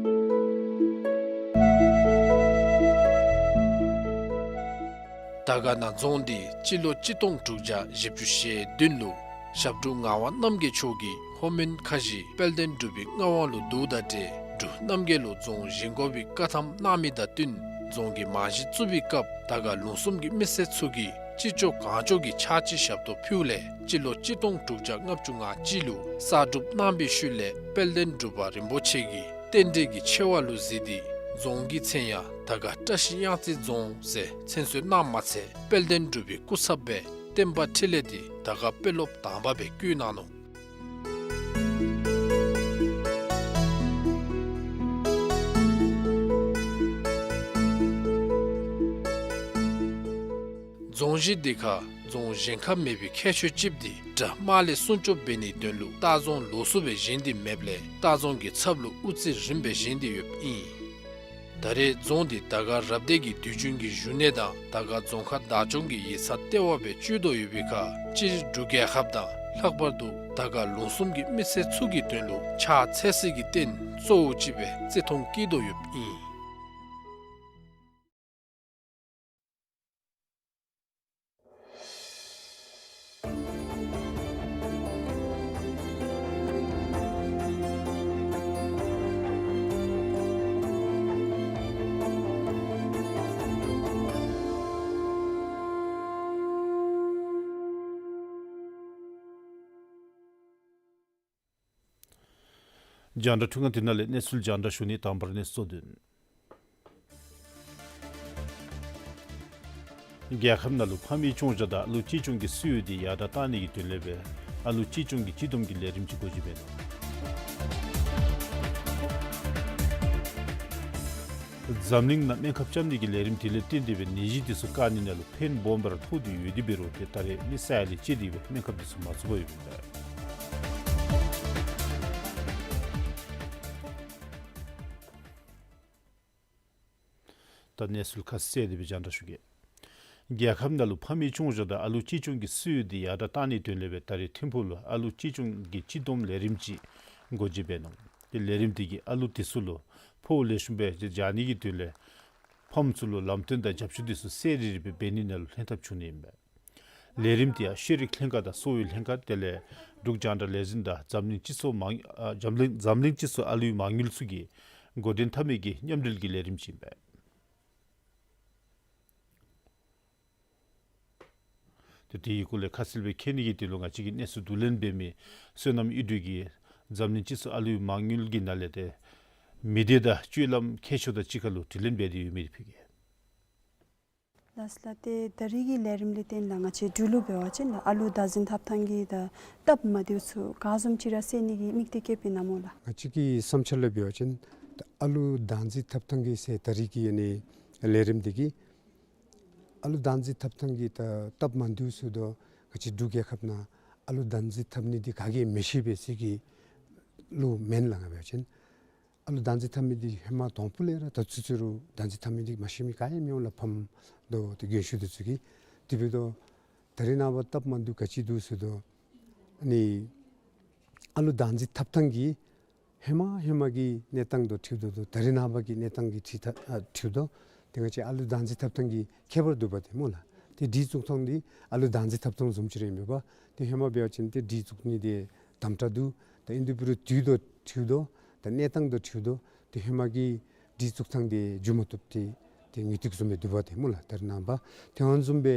དར་དཀར་ན་རྫོང་འདི་སྤྱི་ལོ་གཅིག་སྟོང་དྲུག་བརྒྱ་བཞི་བཅུ་ཞེ་བདུན་ལུ་ཞབས་དྲུང་ངག་དབང་རྣམ་རྒྱལ་མཆོག་གིས་ལྷོ་མོན་ཁ་བཞི་དཔལ་ལྡན་འབྲུག་པའི་མངའ་དབང་ལུ་བསྡུཝ་ད་ཏེ་འབྲུག་རྣམ་རྒྱལ་ལུ་རྫོང་བཞེངས་དགོ་པའི་བཀའ་ཐམ་གནང་མི་དང་བསྟུན་རྫོང་གི་རྨང་གཞི་བཙུགས་པའི་སྐབས་དར་དཀར་ལུང་གསུམ་གྱི་མི་སེར་ཚུ་གིས་ཅི་ལྕོགས་གང་ལྕོགས་ཀྱིས་ཕྱག་ཕྱི་ཞབས་ཏོག་ཕུལཝ་ལས་སྤྱི་ལོ་གཅིག་སྟོང་དྲུག་བརྒྱ་ལྔ་བཅུ་ང་གཅིག་ལུ་གསར་སྒྲུབ་གནང་བའི་ཤུལ་ལས་དཔལ་ལྡན་འབྲུག་པ་རིན་པོ་ཆེ་གིས་རྟེན་འབྲེལ་གྱི་ཆེ་བ་ལུ་གཟིགས་ཏེ་རྫོང་གི་མཚན་ཡང་དར་དཀར་བཀྲ་ཤིས་གཡང་རྩེ་རྫོང་ཟེར་མཚན་གསོལ་གནངམ་མ་ཚད་དཔལ་ལྡན་འབྲུག་པའི་སྐུ་ཚབ་སྦེ་བསྟན་པ་འཕྲིན་ལས་འདི་དར་དཀར་དཔོན་སློབ་དང་པ་སྦེ་བསྐོ་གནང་ནུག། རྫོང་གཞི་འདི་ཁར་རྫོང་བཞེངས་ཁ་མེད་པའི་ཁྱད་ཆོས་ཅིག་འདི་དགྲ་དམག་ལས་སྲུང་སྐྱོབ་འབད་ནིའི་དོན་ལུ་ལྟ་རྫོང་ལོགས་སུ་སྦེ་བཞེངས་ཏེ་མེདཔ་ལས་ལྟ་རྫོང་གི་ཚབ་ལུ་དབུ་རྩེ་རིངམ་སྦེ་བཞེངས་ཏེ་ཡོདཔ་ཨིན། ད་རེས་རྫོང་འདི་དར་དཀར་རབ་སྡེ་གི་དུས་རྒྱུན་གྱི་བཞུགས་གནས་དང་དར་དཀར་རྫོང་ཁག་བདག་སྐྱོང་གི་ཡིག་ཚང་ལྟེ་བ་སྦེ་སྤྱོད་དོ་ཡོད་པའི་ཁར་སྤྱིར་འབྲུག་རྒྱལ་ཁབ་དང་ལྷག་པར་དུ་དར་དཀར་ལུང་གསུམ་གྱི་མི་སེར་ཚུ་གི་དོན་ལུ་ཕྱག་འཚལ་སྲིད་ཀྱི་རྟེན་གཙོ་བོ་ཅིག་སྦེ་བརྩི་མཐོང་བསྐྱེད་དོ་ཡོདཔ་ཨིན། རྒྱང་བསྒྲགས་འཕྲུལ་ཁང་འདི་ནང་ལས་གནས་ཚུལ་རྒྱང་བསྒྲགས་ཞུ་ནི། དང་པ་ར་གནས་ཚུལ་གཙོ་དོན། རྒྱལ་ཁབ་ནང་ལུ་ཕ་མེས་སྐྱོང་བཞག་དང་ཨ་ལུ་གཅེས་སྐྱོང་གི་སྲོལ་ཡོད་འདི་ཡར་དྲག་གཏང་ནི་གི་དོན་ལས་སྦེ་ཨ་ལུ་གཅེས་སྐྱོང་གི་སྤྱི་བསྡོམས་ཀྱི་ལས་རིམ་ཅིག་འགོ་འབྱེད་འབད་ནུག། འཛམ་གླིང་ནང་སྨན་ཁབ་རྐྱབ་ནི་གི་ལས་རིམ་དེ་ལས་བརྟེན་ཏེ་སྦེ་ནད་གཞི་དེ་ཚུ་བཀག་ནི་ནང་ལུ་ཕན་སྦོམ་སྦེ་ར་ཐོགས་ཏེ་ཡོད་དེ་འབད་རུང་ཏེ་ད་རེས་མི་ས་ཡ་ལས་བཅད་དེ་སྦེ་སྨན་ཁབ་དེ་ཚུ་མ་ཚུགས་པར་ཡོདཔ་ཨིན་པས། ད་གནས་ཚུལ་ཁ་གསལ་དེ་སྦེ་རྒྱང་བསྒྲགས་ཞུ་གེ། རྒྱལ་ཁབ་ནང་ལུ་ཕ་མེས་སྐྱོང་བཞག་དང་ཨ་ལུ་གཅེས་སྐྱོང་གི་སྲོལ་ཡོད་འདི་ཡར་དྲག་གཏང་ནིའི་དོན་ལས་སྦེ་ད་རེས་ཐིམ་ཕུག་ལུ་ཨ་ལུ་གཅེས་སྐྱོང་གི་སྤྱི་བསྡོམས་ལས་རིམ་ཅིག་འགོ་འབྱེད་འབད་ནུག། དེ་ལས་རིམ་དེ་གིས་ཨ་ལུ་དེ་ཚུ་ལུ་ཕོཝ་ལེགས་ཤོམ་སྦེ་བཞག་ནི་གི་དོན་ལས་ཕམ་ཚུ་ལུ་ལམ་སྟོན་དང་རྒྱབ་སྐྱོར་དེ་ཚུ་གསལ་རི་རི་སྦེ་འབད་ནི་ནང་ལུ་ལྷན་ཐབས་བྱུང་ནི་ཨིན་པས། ལས་རིམ་དེ་ཡང་ཤེས་རིག་ལྷན་ཁག་དང་གསོ་བའི་ལྷན་ཁག་དེ་ལས་འབྲུག་རྒྱང་བསྒྲགས་ལས་འཛིན་དང་འཛམ་གླིང་སྤྱི་ཚོགས་མང་ཨ་འཛམ་གླིང་འཛམ་གླིང་སྤྱི་ཚོགས་ཨ་ལུའི་མ་དངུལ་ཚུ་གིས་འགོ་འདྲེན་འཐབ་མི་གི་མཉམ་འབྲེལ་གྱི་ལས་རིམ་ཅིག་ཨིན་པས། ཏེ་དེའི་སྐོར་ལས་ཁ་གསལ་སྦེ་མཁྱེན་ནི་གི་དོན་ལུ་ང་བཅས་ཀྱིས་གནས་ཚུལ་བསྡུ་ལེན་འབད་མི་བསོད་ནམས་ཨི་སྒྲོན་གྱིས་འཛམ་གླིང་སྤྱི་ཚོགས་ཨ་ལུའི་མ་དངུལ་གྱི་ནང་ལས་ཏེ་མི་སྡེ་དང་སྤྱོད་ལམ་མཁས་མཆོག་དང་གཅིག་ཁར་ལུ་དྲི་ལན་འབད་དེ་ཡོད་མི་དེ་ཕུལ་གེ། ལགས་ལགས། ཏེ་ད་རིས་ཀྱི་ལས་རིམ་ལས་བརྟེན་ལགས་ང་བཅས་འབྲུག་ལུ་འབད་བ་ཅིན་ལགས་ཨ་ལུ་བདག་འཛིན་འཐབ་ཐངས་ཀྱི་ད་སྟབས་མ་བདེཝ་ཚུ་ག་བཟུམ་ཅིག་ར་སེལ་ནི་གི་དམིགས་གཏད་བསྐྱེདཔ་ཨིན་ན་སྨོ་ལགས། ང་བཅས་ཀྱི་བསམ་འཆར་ལུ་འབད་བ་ཅིན་ད་ཨ་ལུ་བདག་འཛིན་འཐབ་ཐངས་ཀྱི་ཟེར་ད་རིས་ཀྱི་ཨ་ནི་ལས་རིམ་འདི་གིས་ཨ་ལུ་བདག་འཛིན་འཐབ་ཐངས་ཀྱི་ད་སྟབས་མ་བདེཝ་ཚུ་དོ་ང་བཅས་འབྲུག་རྒྱལ་ཁབ་ནང་ཨ་ལུ་བདག་འཛིན་འཐབ་ནི་འདི་ག་གིས་མི་ཤེས་པས་ཟེར་གི་ལུ་མེན་ལགས། ང་འབད་བ་ཅིན་ཨ་ལུ་བདག་འཛིན་འཐབ་མི་འདི་ཧེ་མ་དང་ཕུ་ལས་ར་ད་ཚུན་ཚོད་རུང་བདག་འཛིན་འཐབ་མི་འདི་མ་ཤེས་མི་ག་ཡང་མི་འོང་ལགས། ཕམ་དོ་ཏེ་རྒན་ཤོས་འདི་ཚུ་གིས། དེ་འབདཝ་ད་ད་རེས་ནངས་པ་སྟབས་མ་བདེཝ་ག་ཅི་འདུག་ཟེར་དོ་ཨ་ནི་ཨ་ལུ་བདག་འཛིན་འཐབ་ཐངས་ཀྱི་ཧེ་མ་ཧེ་མ་གི་གནས་སྟངས་དང་འཁྲིལཝ་ད་དོ་ད་རེས་ནངས་པ་གི་གནས་སྟངས་ཀྱི་འཁྲིལ་ཐ་ཨ་འཁྲིལཝ་ད་དོ་ཏེ་ང་བཅས་ཨ་ལུ་བདག་འཛིན་འཐབ་ཐངས་ཀྱི་ཁྱད་པར་འདུག་པ་ཏེ་སྨོ་ལགས། ཏེ་སྒྲིག་བཙུགས་ཐངས་འདི་ཨ་ལུ་བདག་འཛིན་འཐབ་ཐངས་བཟུམ་ཅིག་ར་ཨིན་མས་པ། ཏེ་ཧེ་མ་འབད་བ་ཅིན་ཏེ་སྒྲིག་བཙུགས་ནི་འདི་དམ་དྲག་འདུག། ད་ཨིན་དེ་འབད་རུང་དུས་དང་འཁྲིལཝ་ད་དོ་ད་གནས་སྟངས་དང་འཁྲིལཝ་ད་དོ་ཏེ་ཧེ་མ་གི་སྒྲིག་བཙུགས་ཐངས་འདི་འགྱོ་མ་བཏུབ་སྟེ་ཏེ་ངེས་ཏིག་བཟུམ་སྦེ་འདུག་པ་ཏེ་སྨོ་ལགས། ད་རེས་ནངས་པ་ཏེ་ཨ་ནི་བཟུམ་སྦེ་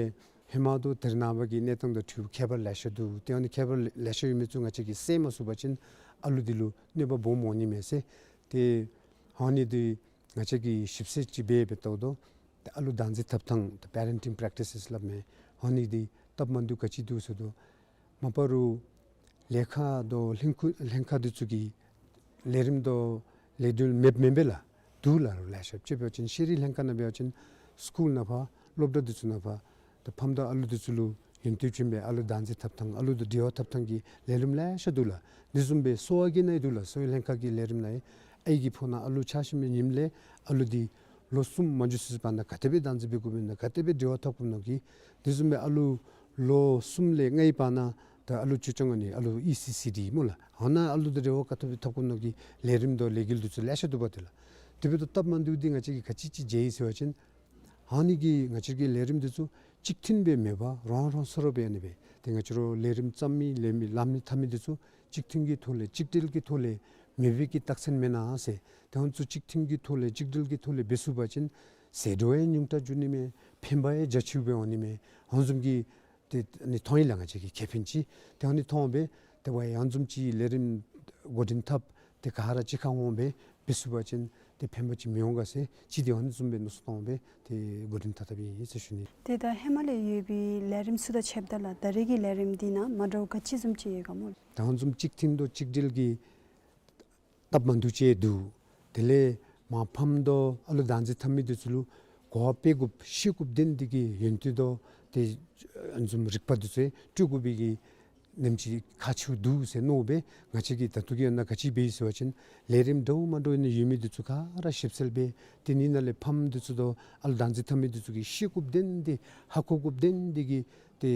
ཧེ་མ་དང་ད་རེས་ནངས་པ་གི་གནས་སྟངས་དང་འཁྲིལཝ་ཁྱད་པར་ལེ་ཤ་འདུག། ཏེ་ཨ་ནི་ཁྱད་པར་ལེ་ཤ་ཡོད་མི་ཚུ་ང་བཅས་ཀྱིས་སེལ་མ་ཚུགས་པ་ཅིན་ཨ་ལུ་འདི་ལུ་གནོད་པ་སྦོམ་འོང་ནི་མས་ཟེར། ཏེ་ཨ་ནི་འདི་ང་བཅས་ཀྱིས་ཞིབ་འཚོལ་ཅིག་འབད་འབདཝ་ད་དོ་ཏེ་ཨ་ལུ་བདག་འཛིན་འཐབ་ཐངས་ཏེ་པེ་རེན་ཊིང་པེ་རེག་ཊི་སེས་སླབ་མི་ཨ་ནི་འདི་སྟབས་མ་བདེཝ་ག་ཅི་འདུག་ཟེར་དོ་མ་པ་རུང་ལས་ཁ་དང་ལྷན་ཁུ་ལྷན་ཁག་འདི་ཚུ་གིས་ལས་རིམ་དང་ལས་དོན་མེདཔ་མེན་པས་ལགས། འདུག་ལགས། རོགས་ལེ་ཤ་ཅིག་འབད་བ་ཅིན་ཤེས་རིག་ལྷན་ཁག་ནང་འབད་བ་ཅིན་སི་ཀུལ་ནང་ཕར་སློབ་གྲྭ་འདི་ཚུ་ནང་ཕར་ད་ཕམ་དང་ཨ་ལུ་འདི་ཚུ་ལུ་ཡོན་ཏན་བྱིན་པའི་ཨ་ལུ་བདག་འཛིན་འཐབ་ཐངས་ཨ་ལུ་དང་འབྲེལ་བ་འཐབ་ཐངས་ཀྱི་ལས་རིམ་ལེ་ཤ་འདུག་ལགས། འདི་བཟུམ་སྦེ་གསོ་བ་གི་ནང་འདུག་ལགས། གསོ་བའི་ལྷན་ཁག་གི་ལས་རིམ་ནང་ཨའི་གི་ཕོཝ་ནང་ཨ་ལུ་ཆགས་ཞིནམ་ཉིནམ་ལས་ཨ་ལུ་འདི་ལོ་གསུམ་མ་འགྱོ་ཚུན་ཚོད་བར་ན་ག་དེ་སྦེ་བདག་འཛིན་འབད་དགོཔ་ཨིན་ན་ག་དེ་སྦེ་འབྲེལ་བ་འཐབ་དགོཔ་ཨིན་ན་གི་འདི་བཟུམ་སྦེ་ཨ་ལུ་ལོ་གསུམ་ལས་ལྔའི་བར་ན་ད་ཨ་ལུ་ཅོ་ཅང་ཨ་ནི་ཨ་ལུ་ཨི་སི་སི་ཌི་སྨོ་ལགས། ཨ་ནཱ་ཨ་ལུ་དང་འབྲེལ་བ་ག་དེ་སྦེ་འཐབ་དགོཔ་ཨིན་ན་གི་ལས་རིམ་དང་ལས་འགུལ་འདི་ཚུ་ལེ་ཤ་འདུག་པ་ཏེ་ལགས། དེ་འབདཝ་ད་སྟབས་མ་བདེཝ་འདི་ང་བཅས་ཀྱིས་ག་ཅི་ཅིག་མཇལ་ཡི་ཟེར་བ་ཅིན་ཨ་ནི་གི་ང་བཅས་ཀྱི་ལས་རིམ་འདི་ཚུ་གཅིག་མཐུན་སྦེ་མེད་པར་རང་རང་སོ་རོགས་སྦེ་ཨ་ནི་སྦེ་ཏེ་ང་བཅས་ར་ལས་རིམ་བརྩམ་མི་ལས་མི་ལམ་ནི་འཐབ་མི་འདི་ཚུ་གཅིག་མཐུན་གྱི་ཐོག་ལས་གཅིག་སྒྲིལ་གྱི་ཐོག་ལས་མེད་པའི་གི་རྟགས་མཚན་མེན་ན་ཟེར། ཏེ་ཨ་ནི་ཚུ་གཅིག་མཐུན་གྱི་ཐོག་ལས་གཅིག་སྒྲིལ་གྱི་ཐོག་ལས་འབད་ཚུགས་པ་ཅིན་ཟད་འགྲོ་ཡང་ཉུང་དྲགས་འགྱོ་ནི་མས། ཕན་པ་ཡང་རྒྱ་ཆེཝ་སྦེ་འོང་ནི་མས། ཨ་ནི་བཟུམ་གྱི་ཏེ་ཨ་ནི་མཐོང་ཡི་ལགས། ང་བཅས་ཀྱི་ཁེ་ཕན་ཅིག་ཏེ་ཨ་ནི་མཐོང་སྦེ་ཏེ་ཝའི་ཨ་ནི་བཟུམ་ཅིག་ལས་རིམ་འགོ་འདྲེན་འཐབ་སྟེ་ག་ར་གཅིག་ཁར་འོང་སྦེ་འབད་ཚུགས་པ་ཅིན་ཏེ་ཕན་པ་ཅིག་མི་འོང་ག་ཟེར་ཅིག་ཏེ་ཨ་ནི་བཟུམ་སྦེ་མནོ་བསམ་བཏང་སྦེ་ཏེ་འགོ་འདྲེན་འཐབ་འཐབ་ཨིན་ཟེར་ཞུ་ནི། ཏེ་ད་ཧེ་མ་ལས་ཡོད་པའི་ལས་རིམ་ཚུ་དང་ཕྱདཔ་ད་ལགས་ད་རེས་ཀྱི་ལས་རིམ་འདི་ནང་མ་འདྲཝ་ག་ཅི་བཟུམ་ཅིག་ཡོད་ག་སྨོ་ལགས། ད་ཨ་ནི་བཟུམ་གཅིག་མཐུན་དང་གཅིག་སྒྲིལ་གྱི་སྟབས་མ་བདེཝ་ཅིག་འདུག། དེ་ལས་མར་ཕམ་དང་ཨ་ལུ་བདག་འཛིན་འཐབ་མི་འདི་ཚུ་ལུ་གོ་བ་སྤེལ་དགོཔ་ཤེས་དགོཔ་དོན་འདི་གི་ཡོན་ཏན་དང་ཏེ་ཨ་ནི་བཟུམ་རིག་པ་འདི་ཚུ་སྤྲོད་དགོ་པའི་གི་ཉིནམ་ཅིག་ཁག་ཆེཝ་འདུག་ཟེར་མནོ་སྦེ་ང་བཅས་ཀྱིས་ད་ལྟོ་གི་ཡང་ན་ག་ཅི་འབད་ཡི་ཟེར་བ་ཅིན་ལས་རིམ་འདྲཝ་མ་འདྲཝ་ཨ་ནི་ཡོད་མི་འདི་ཚུ་ག་ར་ཞིབ་འཚོལ་འབད་དེ་ནི་ནཱ་ལས་ཕམ་འདི་ཚུ་དང་ཨ་ལུ་བདག་འཛིན་འཐབ་མི་འདི་ཚུ་གིས་ཤེས་དགོཔ་དོན་འདི་ཧ་གོ་དགོཔ་དོན་འདི་གི་ཏེ་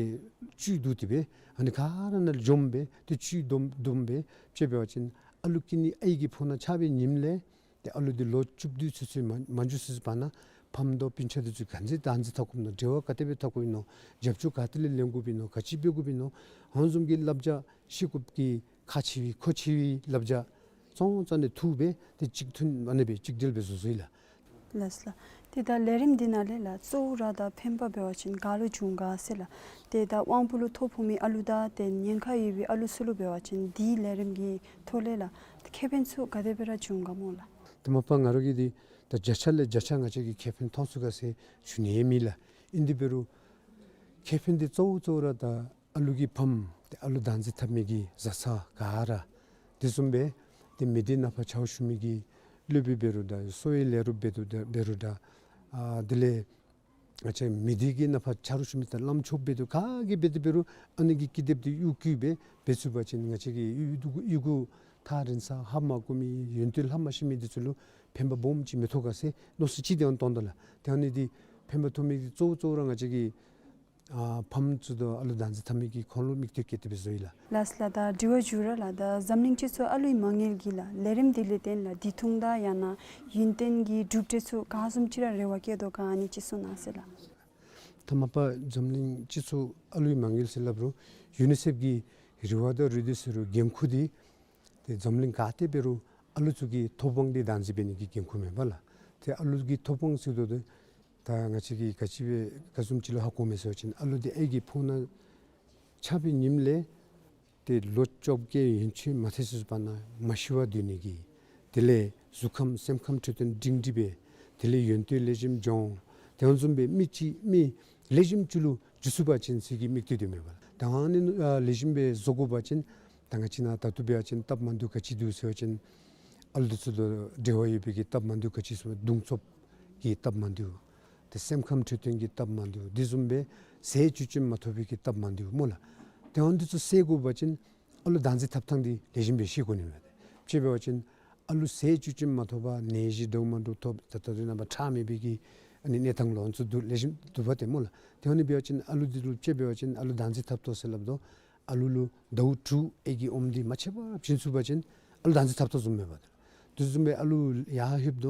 བཅུད་བསྡུ་སྟེ་སྦེ་ཨ་ནི་ག་ར་ནཱ་ལས་འཇོམས་སྦེ་ཏེ་བཅུད་བསྡོམས་བསྡོམས་སྦེ་དཔྱེ་འབད་བ་ཅིན་ཨ་ལུ་སྐྱེ་ནི་ཨའི་གི་ཕོཝ་ནང་ཆགས་པའི་ཉིནམ་ལས་ཏེ་ཨ་ལུ་འདི་ལོ་བཅུ་བདུན་ཚུན་ཚོད་མ་མ་འགྱོ་ཚུན་ཚོད་བར་ན་ཕམ་དང་སྤུན་ཆ་འདི་ཚུ་ག་དེ་སྦེ་བདག་འཛིན་འཐབ་དགོཔ་ཨིན་ན་འབྲེལ་བ་ག་དེ་སྦེ་འཐབ་དགོཔ་ཨིན་ན་རྒྱབ་སྐྱོར་ག་ཏེ་ལས་ལེན་དགོཔ་ཨིན་ན་ག་ཅི་འབད་དགོཔ་ཨིན་ན་ཨ་ནི་བཟུམ་གྱི་བསླབ་བྱ་ཤེས་དགོཔ་གི་ཁག་ཆེ་བའི་མཁོ་ཆེ་བའི་བསླབ་བྱ་ཙང་ཙང་ནས་འཐུ་སྦེ་ཏེ་གཅིག་མཐུན་ཨ་ནི་སྦེ་གཅིག་སྒྲིལ་སྦེ་བཟོ་བཟོཝ་ཨིན་ལགས། ལགས་ལགས། ཏེ་ད་ལས་རིམ་འདི་ནང་ལས་ལགས་གཙོ་བོ་ར་ད་ཕན་པ་འབད་བ་ཅིན་ག་ལུ་འབྱུང་ག་ཟེར་ལགས། ཏེ་ད་དབང་པོ་ལུ་ཐོ་ཕོག་མི་ཨ་ལུ་དང་ཏེ་ཉེན་ཁ་ཡོད་པའི་ཨ་ལུ་ཚུ་ལུ་འབད་བ་ཅིན་འདི་ལས་རིམ་གྱི་ཐོག་ལས་ལགས་ཏེ་ཁེ་ཕན་ཚུ་ག་དེ་སྦེ་ར་འབྱུང་ག་སྨོ་ལགས། ཏེ་མ་པ་ང་ར་གིས་འདི་ད་བརྒྱ་ཆ་ལས་བརྒྱ་ཆ་ང་བཅས་ཀྱིས་ཁེ་ཕན་མཐོང་ཚུགས་ག་ཟེར་ཞུ་ནི་ཡང་མེད་ལགས། ཨིན་དེ་འབད་རུང་ཁེ་ཕན་འདི་གཙོ་བོ་གཙོ་བོ་ར་ད་ཨ་ལུ་གི་ཕམ་ཏེ་ཨ་ལུ་བདག་འཛིན་འཐབ་མི་གི་བཟའ་ཚང་ག་ར་དེ་བཟུམ་སྦེ་ཏེ་མི་སྡེ་ནང་ཕར་ཕྱག་ཞུ་མི་གི་སློབ་དཔོན་འབད་རུང་ད་གསོ་བའི་ལས་རོགས་འབད་རུང་ད་འབད་རུང་ད་ཨ་དེ་ལས་ང་བཅས་མི་སྡེ་གི་ནང་ཕར་ཕྱག་ཞུ་མི་ད་བླམ་ཆོསཔ་འབད་རུང་ག་གིས་འབད་དེ་འབད་རུང་ཨ་ནི་གི་ཀི་དེབ་འདི་གཡུག་བཀོལ་སྦེ་འབད་ཚུགས་པ་ཅིན་ང་བཅས་ཀྱི་གཡུས་གཡུས་སྒོ་ཐག་རིང་ས་ཧ་མ་གོ་མི་ཡོན་ཏན་ལྷག་མ་ཤེས་མི་འདི་ཚུ་ལུ་ཕན་པ་སྦོམ་ཅིག་མི་ཐོགས་ག་ཟེར་མནོ་བསམ་ཅིག་དེ་ཡང་བཏང་དོ་ལགས། ཏེ་ཨ་ནི་འདི་ཕན་པ་ཐོགས་མི་གི་གཙོ་བོ་གཙོ་བོ་ར་ང་བཅས་ཀྱི་ཨ་ཕམ་ཚུ་དང་ཨ་ལུ་བདག་འཛིན་འཐབ་མི་གི་ཁོང་ལུ་དམིགས་གཏད་བསྐྱེད་དེ་སྦེ་བཟོ་ཡི་ལགས། ལགས་ལགས། ད་དྲི་བ་མཇུག་ར་ལགས། ད་འཛམ་གླིང་སྤྱི་ཚོགས་ཨ་ལུའི་མ་དངུལ་གྱིས་ལགས་ལས་རིམ་འདི་ལས་བརྟེན་ལགས་བདེ་ཐང་དང་ཡང་ན་ཡུན་བརྟན་གྱི་གྲུབ་འབྲས་ཚུ་ག་བཟུམ་ཅིག་ར་རེ་བ་བསྐྱེད་དོ་ག་ཨ་ནི་ཅིག་གསུང་གནང་ཟེར་ལགས། ཐ་མ་པ་འཛམ་གླིང་སྤྱི་ཚོགས་ཨ་ལུའི་མ་དངུལ་ཟེར་སླབ་རུང་ཡུ་ནི་སེཕ་གི་རེ་བ་དང་རེ་འདུན་ཟེར་རུང་འགན་ཁུར་འདི་ཏེ་འཛམ་གླིང་ག་ཏེ་འབད་རུང་ཨ་ལུ་ཚུ་གི་ཐོབ་དབང་འདི་བདག་འཛིན་འབད་ནི་གི་འགན་ཁུར་མེན་པ་ལགས། ཏེ་ཨ་ལུ་གི་ཐོབ་དབང་ཟེར་དོ་ཏེ་ད་ང་བཅས་ཀྱིས་ག་ཅི་སྦེ་ག་བཟུམ་ཅིག་ལུ་ཧ་གོ་མས་ཟེར་བ་ཅིན་ཨ་ལུ་འདི་ཨའི་གི་ཕོཝ་ནང་ཆགས་པའི་ཉིནམ་ལས་ཏེ་ལོ་བཅོ་བརྒྱད་ཡན་ཆད་མ་ཐལ་ཚུན་ཚོད་བར་ན་མ་ཤི་བར་སྡོད་ནི་གི། དེ་ལས་གཟུགས་ཁམས་སེམས་ཁམས་འཕྲོད་བསྟེན་སྒྲིང་སྒྲིང་སྦེ། དེ་ལས་ཡོན་ཏན་ལེགས་ཤོམ་སྦྱོང་། དེ་བཟུམ་སྦེ་མི་ཅིག་མི་ལེགས་ཤོམ་ཅིག་ལུ་འགྱུར་ཚུགས་པ་ཅིན་ཟེར་གྱི་དམིགས་གཏད་འདུག་མས་པ་ལགས། ད་ཨ་ནི་ཨ་ལེགས་ཤོམ་སྦེ་བཟོ་དགོ་པ་ཅིན་ད་ང་བཅས་ནཱ་ད་ལྟོ་འབད་བ་ཅིན་སྟབས་མ་བདེཝ་ག་ཅི་འདུག་ཟེར་བ་ཅིན་ཨ་ལུ་འདི་ཚུ་དང་འབྲེལ་བ་ཡོད་པའི་གི་སྟབས་མ་བདེཝ་ག་ཅི་ཟེར་བ་གདུང་འཚོབ་ཀྱི་སྟབས་མ་བདེཝ། ཏེ་སེམས་ཁམས་འཕྲོད་བསྟེན་གྱི་སྟབས་མ་བདེཝ། དེ་བཟུམ་སྦེ་ཟས་བཅུད་ཅན་མ་ཐོབ་པའི་གི་སྟབས་མ་བདེཝ་སྨོ་ལགས། དེ་བཟུམ་འདི་ཚུ་སེལ་དགོ་པ་ཅིན་ཨ་ལུ་བདག་འཛིན་འཐབ་ཐངས་འདི་ལེགས་ཤོམ་སྦེ་ཤེས་དགོ་ནི་མས། དཔྱེ་འབད་བ་ཅིན་ཨ་ལུ་ཟས་བཅུད་ཅན་མ་ཐོབ་པར་ནད་གཞི་འདྲཝ་མ་འདྲཝ་ཐོབ་ད་ལྟོ་འདི་ནངས་པ་ཁྲག་མེད་པའི་གི་ཨ་ནི་གནས་སྟངས་ལོ་ཚུ་འདུག་ལེགས་ཤོམ་འདུག་པ་ཏེ་སྨོ་ལགས། དེ་བཟུམ་འབད་བ་ཅིན་ཨ་ལུ་འདི་ལུ་དཔྱེ་འབད་བ་ཅིན་ཨ་ལུ་བདག་འཛིན་འཐབ་དོ་ཟེར་སླབ་དོ། ཨ་ལུ་ལུ་ཟླཝ་དྲུག་ཨའི་གི་ཨོམ་འདི་མ་ཆད་པར་བྱིན་ཚུགས་པ་ཅིན་ཨ་ལུ་བདག་འཛིན་འཐབ་དོ་བཟུམ་མས་པ། དེ་བཟུམ་སྦེ་ཨ་ལུ་ཡར་ལྷོདཔ་ད་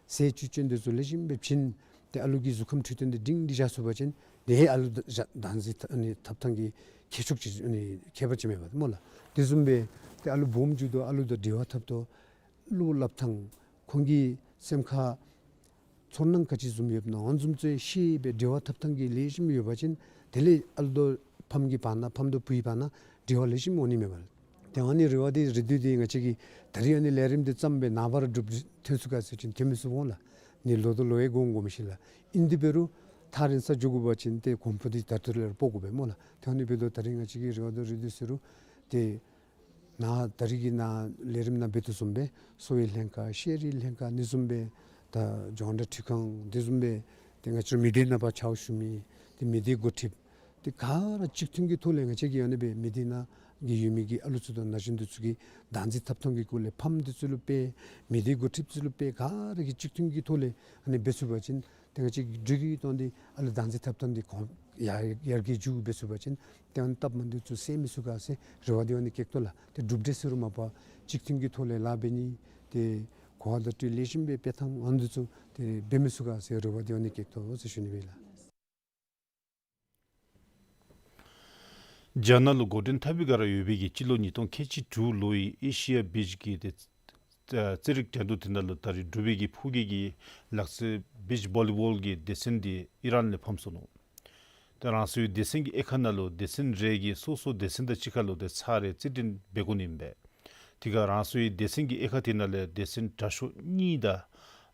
ཟས་བཅུད་ཅན་འདི་ཚུ་ལེགས་ཤོམ་སྦེ་བྱིན། ཏེ་ཨ་ལུ་གི་གཟུགས་ཁམས་འཕྲོད་བསྟེན་འདི་སྒྲིང་སྒྲིང་བཞག་ཚུགས་པ་ཅིན་དེ་ཨ་ལུ་བདག་འཛིན་ཨ་ནི་འཐབ་ཐངས་ཀྱི་ཁྱད་ཆོས་ཅིག་ཨ་ནི་ཁྱད་པར་ཅིག་མས་པ་སྨོ་ལགས། དེ་བཟུམ་སྦེ་ཏེ་ཨ་ལུ་སྦོམ་འགྱོཝ་ད་ཨ་ལུ་དང་འབྲེལ་བ་འཐབ་དོ། བློ་སླབ་ཐངས་ཁོང་གི་སེམས་ཁར་ཚོར་སྣང་ག་ཅི་བཟུམ་ཡོདཔ་ཨ་ནི་བཟུམ་ཚུ་ཤེས་སྦེ་འབྲེལ་བ་འཐབ་ཐངས་ཀྱི་ལེགས་ཤོམ་ཡོད་པ་ཅིན་དེ་ལས་ཨ་ལུ་དང་ཕམ་གྱི་བར་ན་ཕམ་དང་བུའི་བར་ན་འབྲེལ་བ་ལེགས་ཤོམ་འོང་ནི་མས་པ་ལགས། ཏེ་ཨ་ནི་རེ་བ་འདི་རེ་འདུན་འདི་ང་བཅས་ཀྱིས་ད་རིས་ཨ་ནི་ལས་རིམ་འདི་བརྩམས་སྦེ་ནངས་པ་ར་འགྲུབ་ཐོན་ཚུགས་ག་ཟེར་བ་ཅིན་ཐོན་མི་ཚུགས་འོང་ལགས། ཨ་ནི་ལོ་དང་ལོ་ཡང་འགོར་འགོརཝ་མས་ཤིག་ལགས། ཨིན་དེ་འབད་རུང་ཐག་རིང་ས་འགྱོ་དགོ་པ་ཅིན་ཏེ་གོམ་པ་འདི་ད་ལྟོ་ལས་ར་སྤོ་དགོ་པས་སྨོ་ལགས། ཏེ་ཨ་ནི་འབདཝ་ད་ད་རིས་ང་བཅས་ཀྱི་རེ་བ་དང་རེ་འདུན་ཟེར་རུང་ཏེ་ནཱ་ད་རིས་ཀྱི་ནཱ་ལས་རིམ་ནང་འབད་དོ་བཟུམ་སྦེ་གསོ་བའི་ལྷན་ཁག་ཤེས་རིག་ལྷན་ཁག་ཨ་ནི་བཟུམ་སྦེ་ད་རྒྱང་བསྒྲགས་འཕྲུལ་ཁང་དེ་བཟུམ་སྦེ་ཏེ་ང་བཅས་མི་སྡེ་ནང་ཕར་ཕྱག་ཞུ་མི་ཏེ་མི་སྡེ་འགོ་ཁྲིདཔ་ཏེ་ག་ར་གཅིག་མཐུན་གྱི་ཐོག་ལས་ང་བཅས་ཀྱིས་ཨ་ནི་སྦེ་མི་སྡེ་ནང་གི་ཡོད་མི་གི་ཨ་ལུ་ཚུ་དང་ན་གཞོན་འདི་ཚུ་གི་བདག་འཛིན་འཐབ་ཐངས་ཀྱི་སྐོར་ལས་ཕམ་འདི་ཚུ་ལུ་སྤེལ། མི་སྡེ་འགོ་ཁྲིདཔ་ཚུ་ལུ་སྤེལ། ག་ར་གིས་གཅིག་མཐུན་གྱི་ཐོག་ལས་ཨ་ནི་འབད་ཚུགས་པ་ཅིན་ཏེ་ང་བཅས་ཀྱི་འབྲུག་གི་སྟེང་འདི་ཨ་ལུ་བདག་འཛིན་འཐབ་ཐངས་འདི་གོང་ཡར་ཡར་རྒྱས་འགྱོ་འབད་ཚུགས་པ་ཅིན་ཏེ་ཨ་ནི་སྟབས་མ་བདེཝ་ཚུ་སེལ་མི་ཚུགས་ག་ཟེར་རེ་བ་འདི་ཨ་ནི་བསྐྱེད་དོ་ལགས། ཏེ་གྲུབ་འབྲས་ཟེར་རུང་མ་པ་གཅིག་མཐུན་གྱི་ཐོག་ལས་ལཱ་འབད་ནི་ཏེ་གོ་བ་བརྡ་སྤྲོད་ལེགས་ཤོམ་སྦེ་སྤེལ་ཐངས་ཨ་ནི་འདི་ཚུ་ཏེ་འབད་མི་ཚུགས་ག་ཟེར་རེ་བ་འདི་ཨ་ནི་བསྐྱེད་དོ་ཟེར་ཞུ་ནི་སྦེ་ལགས། རྒྱ་ནག་ལུ་འགོ་འདྲེན་འཐབ་པའི་སྒང་ར་ཡོད་པའི་གི་སྤྱི་ལོ་ཉིས་སྟོང་ཁལ་གཅིག་དྲུག་ལོའི་ཨེ་ཤི་ཡ་བིཆ་གི་ཏེ་རྩེད་རིགས་འགྲན་བསྡུར་དེ་ནང་ལུ་ད་རིས་འབྲུག་པའི་གི་ཕོ་སྐྱེས་ཀྱི་ལག་རྩེད་བིཆ་བོ་ལི་བོལ་གྱི་སྡེ་ཚན་འདི་ཨི་རན་ལས་ཕམ་སོ་ནུག། ཏེ་རང་སོའི་སྡེ་ཚན་གྱི་དབྱེ་ཁག་ནང་ལུ་སྡེ་ཚན་རེ་གིས་སོ་སོ་སྡེ་ཚན་དང་གཅིག་ཁར་ལུ་ཏེ་ཚར་རེ་རྩེད་འགྲན་འབད་དགོ་ནི་ཨིན་པས། དེ་ཁར་རང་སོའི་སྡེ་ཚན་གྱི་དབྱེ་ཁག་དེ་ནང་ལས་སྡེ་ཚན་དྲག་ཤོས་གཉིས་དང་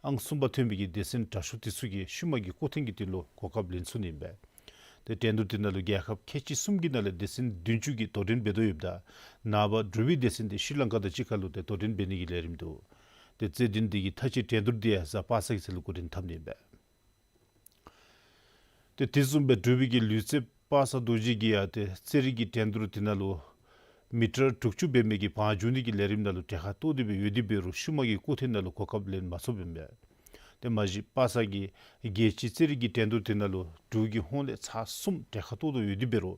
ཨང་གསུམ་པ་ཐོན་པའི་གི་སྡེ་ཚན་དྲག་ཤོས་དེ་ཚུ་གིས་ཤུལ་མ་གི་སྐུ་རྟེན་གྱི་དོན་ལུ་གོ་སྐབས་ལེན་ཚུགས་ནི་ཨིན་པས། ཏེ་འགྲན་བསྡུར་དེ་ནང་ལུ་རྒྱལ་ཁབ་ཁལ་གཅིག་གསུམ་གྱི་ནང་ལས་སྡེ་ཚན་བདུན་ཅུ་གིས་དོ་འགྲན་འབད་དོ་ཡོདཔ་ད་ནངས་པ་འབྲུག་པའི་སྡེ་ཚན་དེ་ཤྲི་ལང་ཀ་དང་གཅིག་ཁར་ལུ་ཏེ་དོ་འགྲན་འབད་ནི་གི་ལས་རིམ་འདུག། ཏེ་རྩེད་འགྲན་འདི་གི་མཐའ་དཔྱད་འགྲན་བསྡུར་འདི་ཡང་གཟའ་པ་སངས་ཀྱི་ཚེ་ལུ་འགོ་འདྲེན་འཐབ་ནི་ཨིན་པས། ཏེ་དེ་བཟུམ་སྦེ་འབྲུག་པའི་གི་ལུས་རྩལཔ་པ་སངས་རྡོ་རྗེ་གིས་ཡང་ཏེ་རྩེད་རིགས་ཀྱི་འགྲན་བསྡུར་དེ་ནང་ལུ་མི་ཊར་དྲུག་ཅུ་འབད་མི་གི་བང་རྒྱུག་ནི་གི་ལས་རིམ་ནང་ལུ་གྲལ་ཁར་གཏོགས་ཏེ་སྦེ་ཡོད་དེ་འབད་རུང་ཤུལ་མ་གི་སྐུ་རྟེན་ནང་ལུ་གོ་སྐབས་ལེན་མ་ཚུགསཔ་ཨིན་པས། ཏེ་མ་གཞི་པ་སངས་ཀྱིས་རྒྱལ་སྤྱིའི་རྩེད་རིགས་ཀྱི་འགྲན་བསྡུར་དེ་ནང་ལུ་འབྲུག་གི་ཧོངས་ལས་ཚར་གསུམ་གྲལ་ཁར་གཏོགས་ཏེ་ཡོད་དེ་འབད་རུང་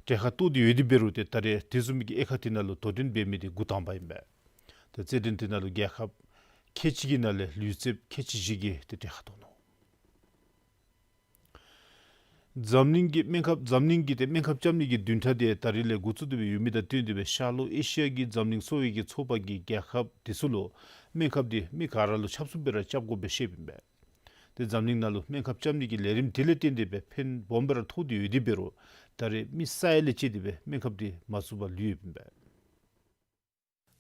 གྲལ་ཁར་གཏོགས་ཏེ་ཡོད་དེ་འབད་རུང་ཏེ་ད་རེས་དེ་བཟུམ་མའི་གི་དབྱེ་ཁག་དེ་ནང་ལུ་དོ་འགྲན་འབད་མི་དེ་འགོ་དང་པ་ཨིན་པས། ཏེ་རྩེད་འགྲན་དེ་ནང་ལུ་རྒྱལ་ཁབ་ཁལ་གཅིག་གི་ནང་ལས་ལུས་རྩལཔ་ཁལ་གཅིག་བཞི་གིས་ཏེ་གྲལ་ཁར་གཏོགས་ནུག། འཛམ་གླིང་གི་སྨན་ཁབ་འཛམ་གླིང་གི་ཏེ་སྨན་ཁབ་རྐྱབ་ནི་གི་བདུན་ཕྲག་དེ་ད་རིས་ལས་འགོ་བཙུགས་ཏེ་སྦེ་ཡོད་མི་དང་བསྟུན་ཏེ་སྦེ་ཤར་ལྷོ་ཨེ་ཤི་ཡ་གི་འཛམ་གླིང་གསོ་བའི་གི་ཚོགས་པ་གིས་རྒྱལ་ཁབ་དེ་ཚུ་ལུ་སྨན་ཁབ་དེ་མི་ག་ར་ལུ་ཆ་མཚུངས་སྦེ་ར་རྐྱབ་དགོ་པའི་བཤདཔ་ཨིན་པས། ཏེ་འཛམ་གླིང་ནང་ལུ་སྨན་ཁབ་རྐྱབ་ནི་གི་ལས་རིམ་དེ་ལས་བརྟེན་ཏེ་སྦེ་ཕན་སྦོམ་སྦེ་ར་ཐོགས་ཏེ་ཡོད་དེ་འབད་རུང་ད་རེས་མི་ས་ཡ་ལས་བཅད་དེ་སྦེ་སྨན་ཁབ་དེ་མ་ཚུགས་པར་ལུས་ཡོདཔ་ཨིན་པས།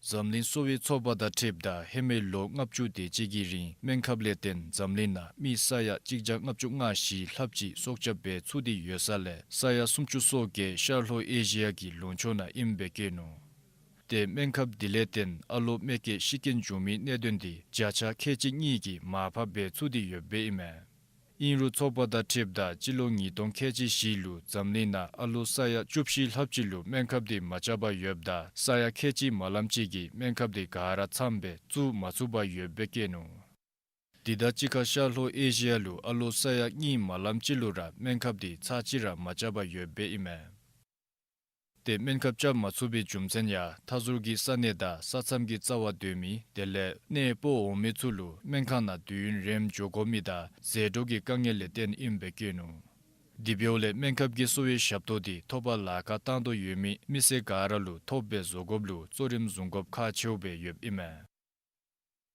འཛམ་གླིང་གསོ་བའི་ཚོགས་པ་དང་འཁྲིལཝ་ད་ཧེ་མའི་ལོ་ལྔ་བཅུ་དེ་ཅིག་གི་རིང་སྨན་ཁབ་ལས་བརྟེན་འཛམ་གླིང་ནང་མི་ས་ཡ་གཅིག་བརྒྱ་ལྔ་བཅུ་ང་བཞི་ལྷགཔ་ཅིག་སྲོག་སྐྱབས་འབད་ཚུགས་ཏེ་ཡོད་ས་ལས་ས་ཡ་སུམ་ཅུ་སོ་བརྒྱད་ཤར་ལྷོ་ཨེ་ཤི་ཡ་གི་ལུང་ཕྱོགས་ནང་ཨིནམ་སྦེ་བཀོད་ནུག། ཏེ་སྨན་ཁབ་དེ་ལས་བརྟེན་ཨ་ལོ་མེ་བཀལ་ཤི་རྐྱེན་བྱུང་མིའི་གནད་དོན་དེ་བརྒྱ་ཆ་ཁལ་གཅིག་གཉིས་ཀྱིས་མར་ཕབ་འབད་ཚུགས་ཏེ་ཡོདཔ་ཨིན་མས། ཨིན་རུང་ཚོགས་པ་དང་འཁྲིལཝ་ད་སྤྱི་ལོ་ཉིས་སྟོང་ཁལ་གཅིག་བཞི་ལུ་འཛམ་གླིང་ནང་ཨ་ལོ་ས་ཡ་བཅུ་བཞི་ལྷགཔ་ཅིག་ལུ་སྨན་ཁབ་དེ་མ་རྐྱབ་པར་ཡོདཔ་ད་ས་ཡ་ཁལ་གཅིག་མ་ལངམ་ཅིག་གིས་སྨན་ཁབ་དེ་ག་ར་ཚངམ་སྦེ་བཙུགས་མ་ཚུགས་པར་ཡོདཔ་སྦེ་བཀོད་ནུག། དེ་དང་གཅིག་ཁར་ཤར་ལྷོ་ཨེ་ཤི་ཡ་ལུ་ཨ་ལོ་ས་ཡ་གཉིས་མ་ལངམ་ཅིག་ལུ་ར་སྨན་ཁབ་དེ་ཚར་གཅིག་ར་མ་རྐྱབ་པར་ཡོདཔ་ཨིན་མས། ཏེ་སྨན་ཁབ་རྐྱབ་མ་ཚུགས་པའི་རྒྱུ་མཚན་ཡང་མཐའ་ཟུར་གྱི་ས་གནས་དང་ས་མཚམས་ཀྱི་རྩ་བར་སྡོད་མི་དེ་ལས་གནས་སྤོ་འོང་མི་ཚུ་ལུ་སྨན་ཁང་ནང་དུས་ཡུན་རིངམོ་འགྱོ་དགོ་མི་དང་ཟད་འགྲོ་གི་དཀའ་ངལ་ལས་བརྟེན་ཨིནམ་སྦེ་བཀོད་ནུག། དེ་འབདཝ་ལས་སྨན་ཁབ་ཀྱི་གསོ་བའི་ཞབས་ཏོག་འདི་ཐོབ་པར་ལཱ་ཁག་བཏང་དོ་ཡོད་མི་མི་སེར་ག་ར་ལུ་ཐོབ་སྦེ་བཟོ་དགོཔ་ལུ་གཙོ་རིམ་བཟུང་དགོཔ་ཁག་ཆེཝ་སྦེ་ཡོདཔ་ཨིན་མས།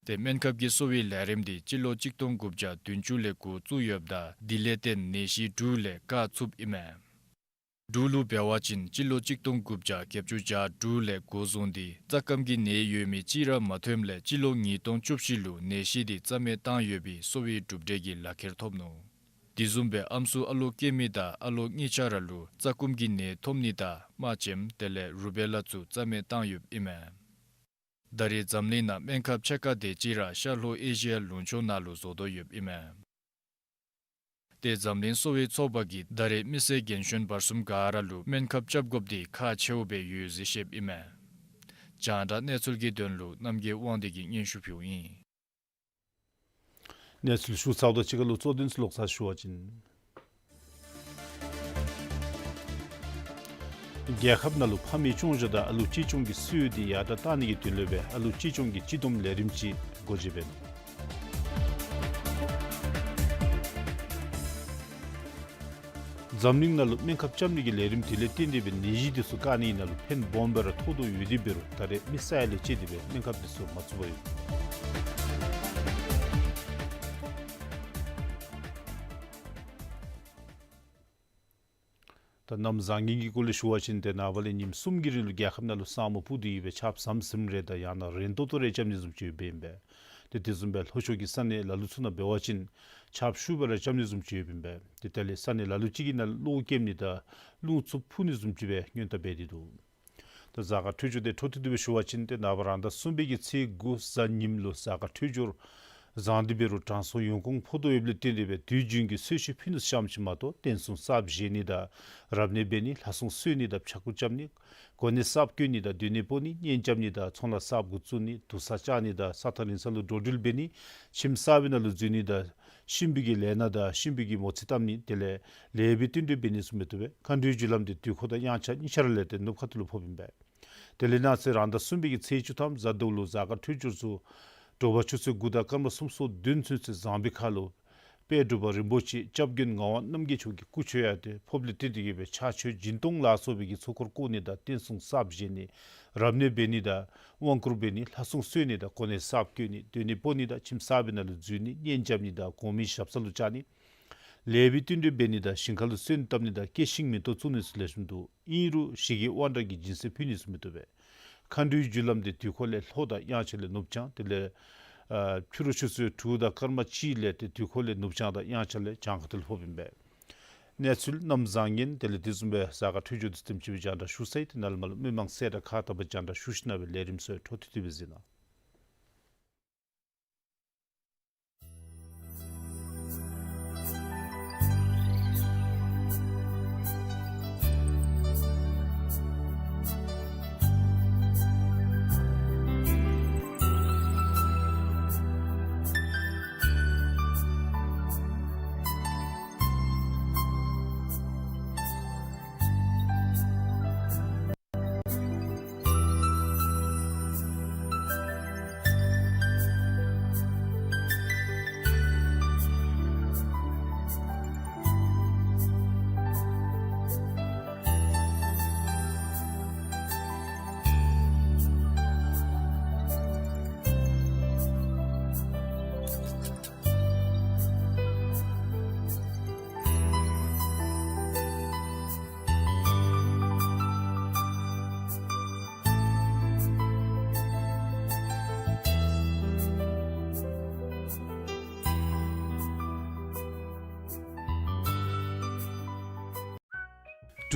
ཏེ་སྨན་ཁབ་ཀྱི་གསོ་བའི་ལས་རིམ་འདི་སྤྱི་ལོ་གཅིག་སྟོང་དགུ་བརྒྱ་བདུན་ཅུ་ལས་འགོ་བཙུགས་ཡོདཔ་ད་དེ་ལས་བརྟེན་ནད་གཞི་འབྲུག་ལས་བཀག་ཚུགསཔ་ཨིན་མས། འབྲུག་ལུ་འབད་བ་ཅིན་སྤྱི་ལོ་གཅིག་སྟོང་དགུ་བརྒྱ་བརྒྱད་ཅུ་གྱ་དྲུག་ལས་འགོ་བཟུང་སྟེ་རྩ་སྐམ་གྱི་ནད་ཡོད་མི་གཅིག་ར་མ་ཐོནམ་ལས་སྤྱི་ལོ་ཉིས་སྟོང་བཅུ་བཞི་ལུ་ནད་གཞི་འདི་རྩ་མེད་བཏང་ཡོད་པའི་གསོ་བའི་གྲུབ་འབྲས་ཀྱི་ལག་ཁྱེར་ཐོབ་ནུག། དེ་བཟུམ་སྦེ་ཨམ་སྲུ་ཨ་ལོ་སྐྱེ་མི་དང་ཨ་ལོ་གཉིས་ཆ་ར་ལུ་རྩ་སྐམ་གྱི་ནད་ཐོབ་ནི་དང་རྨ་བྱེམ་དེ་ལས་རུ་བེ་ལ་ཚུ་རྩ་མེད་བཏང་ཡོདཔ་ཨིན་མས། ད་རེས་འཛམ་གླིང་ནང་སྨན་ཁབ་ཕྱེད་ཀ་དེ་ཅིག་ར་ཤར་ལྷོ་ཨེ་ཤི་ཡ་ལུང་ཕྱོགས་ནང་ལུ་བཟོ་དོ་ཡོདཔ་ཨིན་མས། ཏེ་འཛམ་གླིང་གསོ་བའི་ཚོགས་པ་གིས་ད་རེས་མི་སེར་རྒན་གཞོན་བར་གསུམ་ག་ར་ལུ་སྨན་ཁབ་རྐྱབ་དགོཔ་འདི་ཁག་ཆེཝ་སྦེ་ཡོད་ཟེར་བཤདཔ་ཨིན་མས། རྒྱང་བསྒྲགས་གནས་ཚུལ་གྱི་དོན་ལུ་རྣམ་རྒྱལ་དབང་འདུས་ཀྱིས་སྙན་ཞུ་ཕུལཝ་ཨིན། གནས་ཚུལ་ཞུ་ཚརཝ་དང་གཅིག་ཁར་ལུ་གཙོ་དོན་ཚུ་ལོག་ཚར་ཞུ་བ་ཅིན། རྒྱལ་ཁབ་ནང་ལུ་ཕ་མེས་སྐྱོང་བཞག་དང་ཨ་ལུ་གཅེས་སྐྱོང་གི་སྲོལ་འདི་ཡར་དྲག་གཏང་ནི་གི་དོན་ལུ་སྦེ་ཨ་ལུ་གཅེས་སྐྱོང་གི་སྤྱི་བསྡོམས་ལས་རིམ་ཅིག་སྒོ་འབྱེད་འབད་ནུག། འཛམ་གླིང་ནང་ལུ་སྨན་ཁབ་རྐྱབ་ནི་གི་ལས་རིམ་དེ་ལས་བརྟེན་ཏེ་སྦེ་ནད་གཞི་འདི་ཚུ་བཀག་ནི་ནང་ལུ་ཕན་སྦོམ་སྦེ་ར་ཐོགས་དོ་ཡོད་དེ་འབད་རུང་ད་རེས་མི་ས་ཡ་ལས་བཅད་དེ་སྦེ་སྨན་ཁབ་འདི་ཚུ་མ་བཙུགས་པར་ཡོད། ད་གནམ་བཟང་ངན་གྱི་སྐོར་ལས་ཞུ་བ་ཅིན་ཏེ་ནངས་པ་ལས་ཉིནམ་གསུམ་གྱི་རིང་ལུ་རྒྱལ་ཁབ་ནང་ལུ་ས་སྨུག་སྤུབས་ཏེ་ཡོད་པའི་ཆརཔ་ཟམ་ཟིམ་རེ་དང་ཡང་ན་རན་ཏོག་ཏོ་རེ་རྐྱབ་ནི་བཟུམ་ཅིག་ཡོདཔ་ཨིན་པས། ཏེ་དེ་བཟུམ་སྦེ་ལྷོ་ཕྱོགས་ཀྱི་ས་གནས་ལ་ལུ་ཚུ་ནང་འབད་བ་ཅིན་ཆརཔ་ཤུགས་སྦེ་ར་རྐྱབ་ནི་བཟུམ་ཅིག་ཡོདཔ་ཨིན་པས། ཏེ་དེ་ལས་ས་གནས་ལ་ལུ་ཅིག་གི་ནང་གློག་ཀེམ་ནི་དང་རླུང་འཚུབ་འཕུ་ནི་བཟུམ་ཅིག་སྦེ་སྔོན་བརྡ་འབད་དེ་འདུག། ད་གཟའ་སྐར་འཕྲོད་སྦྱོར་དེ་འཕྲོ་མཐུད་དེ་སྦེ་ཞུ་བ་ཅིན་ཏེ་ནངས་པ་རང་ཟླ་གསུམ་པའི་གི་ཚེས་དགུ་གཟའ་ཉིམ་ལུ་གཟའ་སྐར་འཕྲོད་སྦྱོར་བཟང་སྟེ་འབད་རུང་དྲང་སྲོང་ཡོང་ཁུངས་ཕོག་དོ་ཡོདཔ་ལས་བརྟེན་ཏེ་སྦེ་དུས་རྒྱུན་གྱི་གསོལ་མཆོད་ཕུལ་ནི་ཚུ་ཙམ་ཅིག་མ་གཏོགས་རྟེན་གསུམ་གསརཔ་བཞེངས་ནི་དང་རབ་གནས་འབད་ནི་ལྷ་སྲུང་གསོལ་ནི་དང་ཕྱྭ་འགུགས་རྐྱབ་ནི་གོ་གནས་གསརཔ་བསྐོ་ནི་དང་སྡོད་གནས་སྤོ་ནི་གཉེན་རྐྱབ་ནི་དང་ཚོང་ལཱ་གསརཔ་འགོ་བཙུགས་ནི་དུར་ས་བཅག་ནི་དང་ས་ཐག་རིང་ས་ལུ་འགྲོ་འགྲུལ་འབད་ནི་ཁྱིམ་གསར་པའི་ནང་ལུ་འཛུལ་ནི་དང་གཤིན་པོའི་གི་ལས་སྣ་དང་གཤིན་པོའི་གི་མོ་རྩིས་བཏབ་ནི་དེ་ལས་ལེགས་པའི་བསྟུན་གྲོས་འབད་ནི་ཚུ་མི་བཏུབ་པས། མཁའ་འགྲོའི་རྒྱུ་ལམ་འདི་དུས་འཁོར་དང་དབྱངས་འཆར་གཉིས་ཆ་ར་ལས་ཏེ་ནུབ་ཁ་ཐུག་ལུ་ཕོགཔ་ཨིན་པས། དེ་ལས་གནངས་ཚེ་རང་ཟླ་གསུམ་པའི་གི་ཚེས་བཅུ་ཐམ་གཟའ་ཟླ་བ་ལུ་གཟའ་སྐར་འཕྲོད་སྦྱོར་ཚུ་དྲོ་པ་ཆུ་ཚོད་དགུ་དང་སྐར་མ་སུམ་ཅུ་སོ་བདུན་ཚུན་ཚོད་བཟང་པོའི་ཁར་ལུ་དཔལ་འབྲུག་པ་རིན་པོ་ཆེ་སྐྱབས་མགོན་ངག་དབང་རྣམ་རྒྱལ་མཆོག་གི་སྐུ་མཆོད་ཡང་ཏེ་ཕོགཔ་ལས་བརྟེན་ཏེ་གིས་སྦེ་ཕྱག་མཆོད་སྦྱིན་གཏོང་ལ་སོགས་པའི་གི་ཚོགས་འཁོར་བསྐོར་ནི་དང་རྟེན་གསུམ་གསརཔ་བཞེངས་ནི་རབ་གནས་འབད་ནི་དང་དབང་བསྐུར་འབད་ནི་ལྷ་སྲུང་གསོལ་ནི་དང་གོ་གནས་གསརཔ་བསྐོ་ནི་སྡོད་གནས་སྤོ་ནི་དང་ཁྱིམ་གསར་པའི་ནང་ལུ་འཛུལ་ནི་གཉེན་རྐྱབ་ནི་དང་གོང་མའི་ཞབས་ས་ལུ་བཅར་ནི་ལེགས་པའི་བསྟུན་གྲོས་འབད་ནི་དང་ཞིང་ཁ་ལུ་སོན་བཏབ་ནི་དང་སྐྱེད་ཤིང་མེ་ཏོག་བཙུགས་ནི་ཚུ་ལེགས་ཤོམ་འདུག། ཨིན་རུང་ཞི་རྒོལ་དབང་དྲག་གི་སྦྱིན་སྲེག་ཕུལ་ནི་ཚུ་མི་བཏུབ་པས། མཁའ་འགྲོའི་རྒྱུ་ལམ་འདི་དུས་འཁོར་ལས་ལྷོ་དང་དབྱངས་འཆར་ལས་ནུབ་བྱང་དེ་ལས་ཨ་ཕྱི་རུ་ཆུ་ཚོད་དྲུག་དང་སྐར་མ་གཅིག་ལས་ཏེ་དུས་འཁོར་ལས་ནུབ་བྱང་དང་དབྱངས་འཆར་ལས་བྱང་ཁ་ཐུག་ལུ་ཕོགཔ་ཨིན་པས། གནས་ཚུལ་གནམ་བཟང་ངན་དེ་ལས་དེ་བཟུམ་སྦེ་གཟའ་སྐར་འཕྲོད་སྦྱོར་དེ་ཚུ་དེམ་ཅིག་སྦེ་རྒྱང་བསྒྲགས་ཞུ་ཚར་ཡི། ཏེ་ནཱ་ལས་མར་ལུ་མི་མང་གསལ་བསྒྲགས་ཁག་དག་པ་རྒྱང་བསྒྲགས་ཞུ་ཞིནམ་ལས་ལས་རིམ་ཚུ་འཕྲོ་མཐུད་དེ་སྦེ་གཟིགས་གནང་།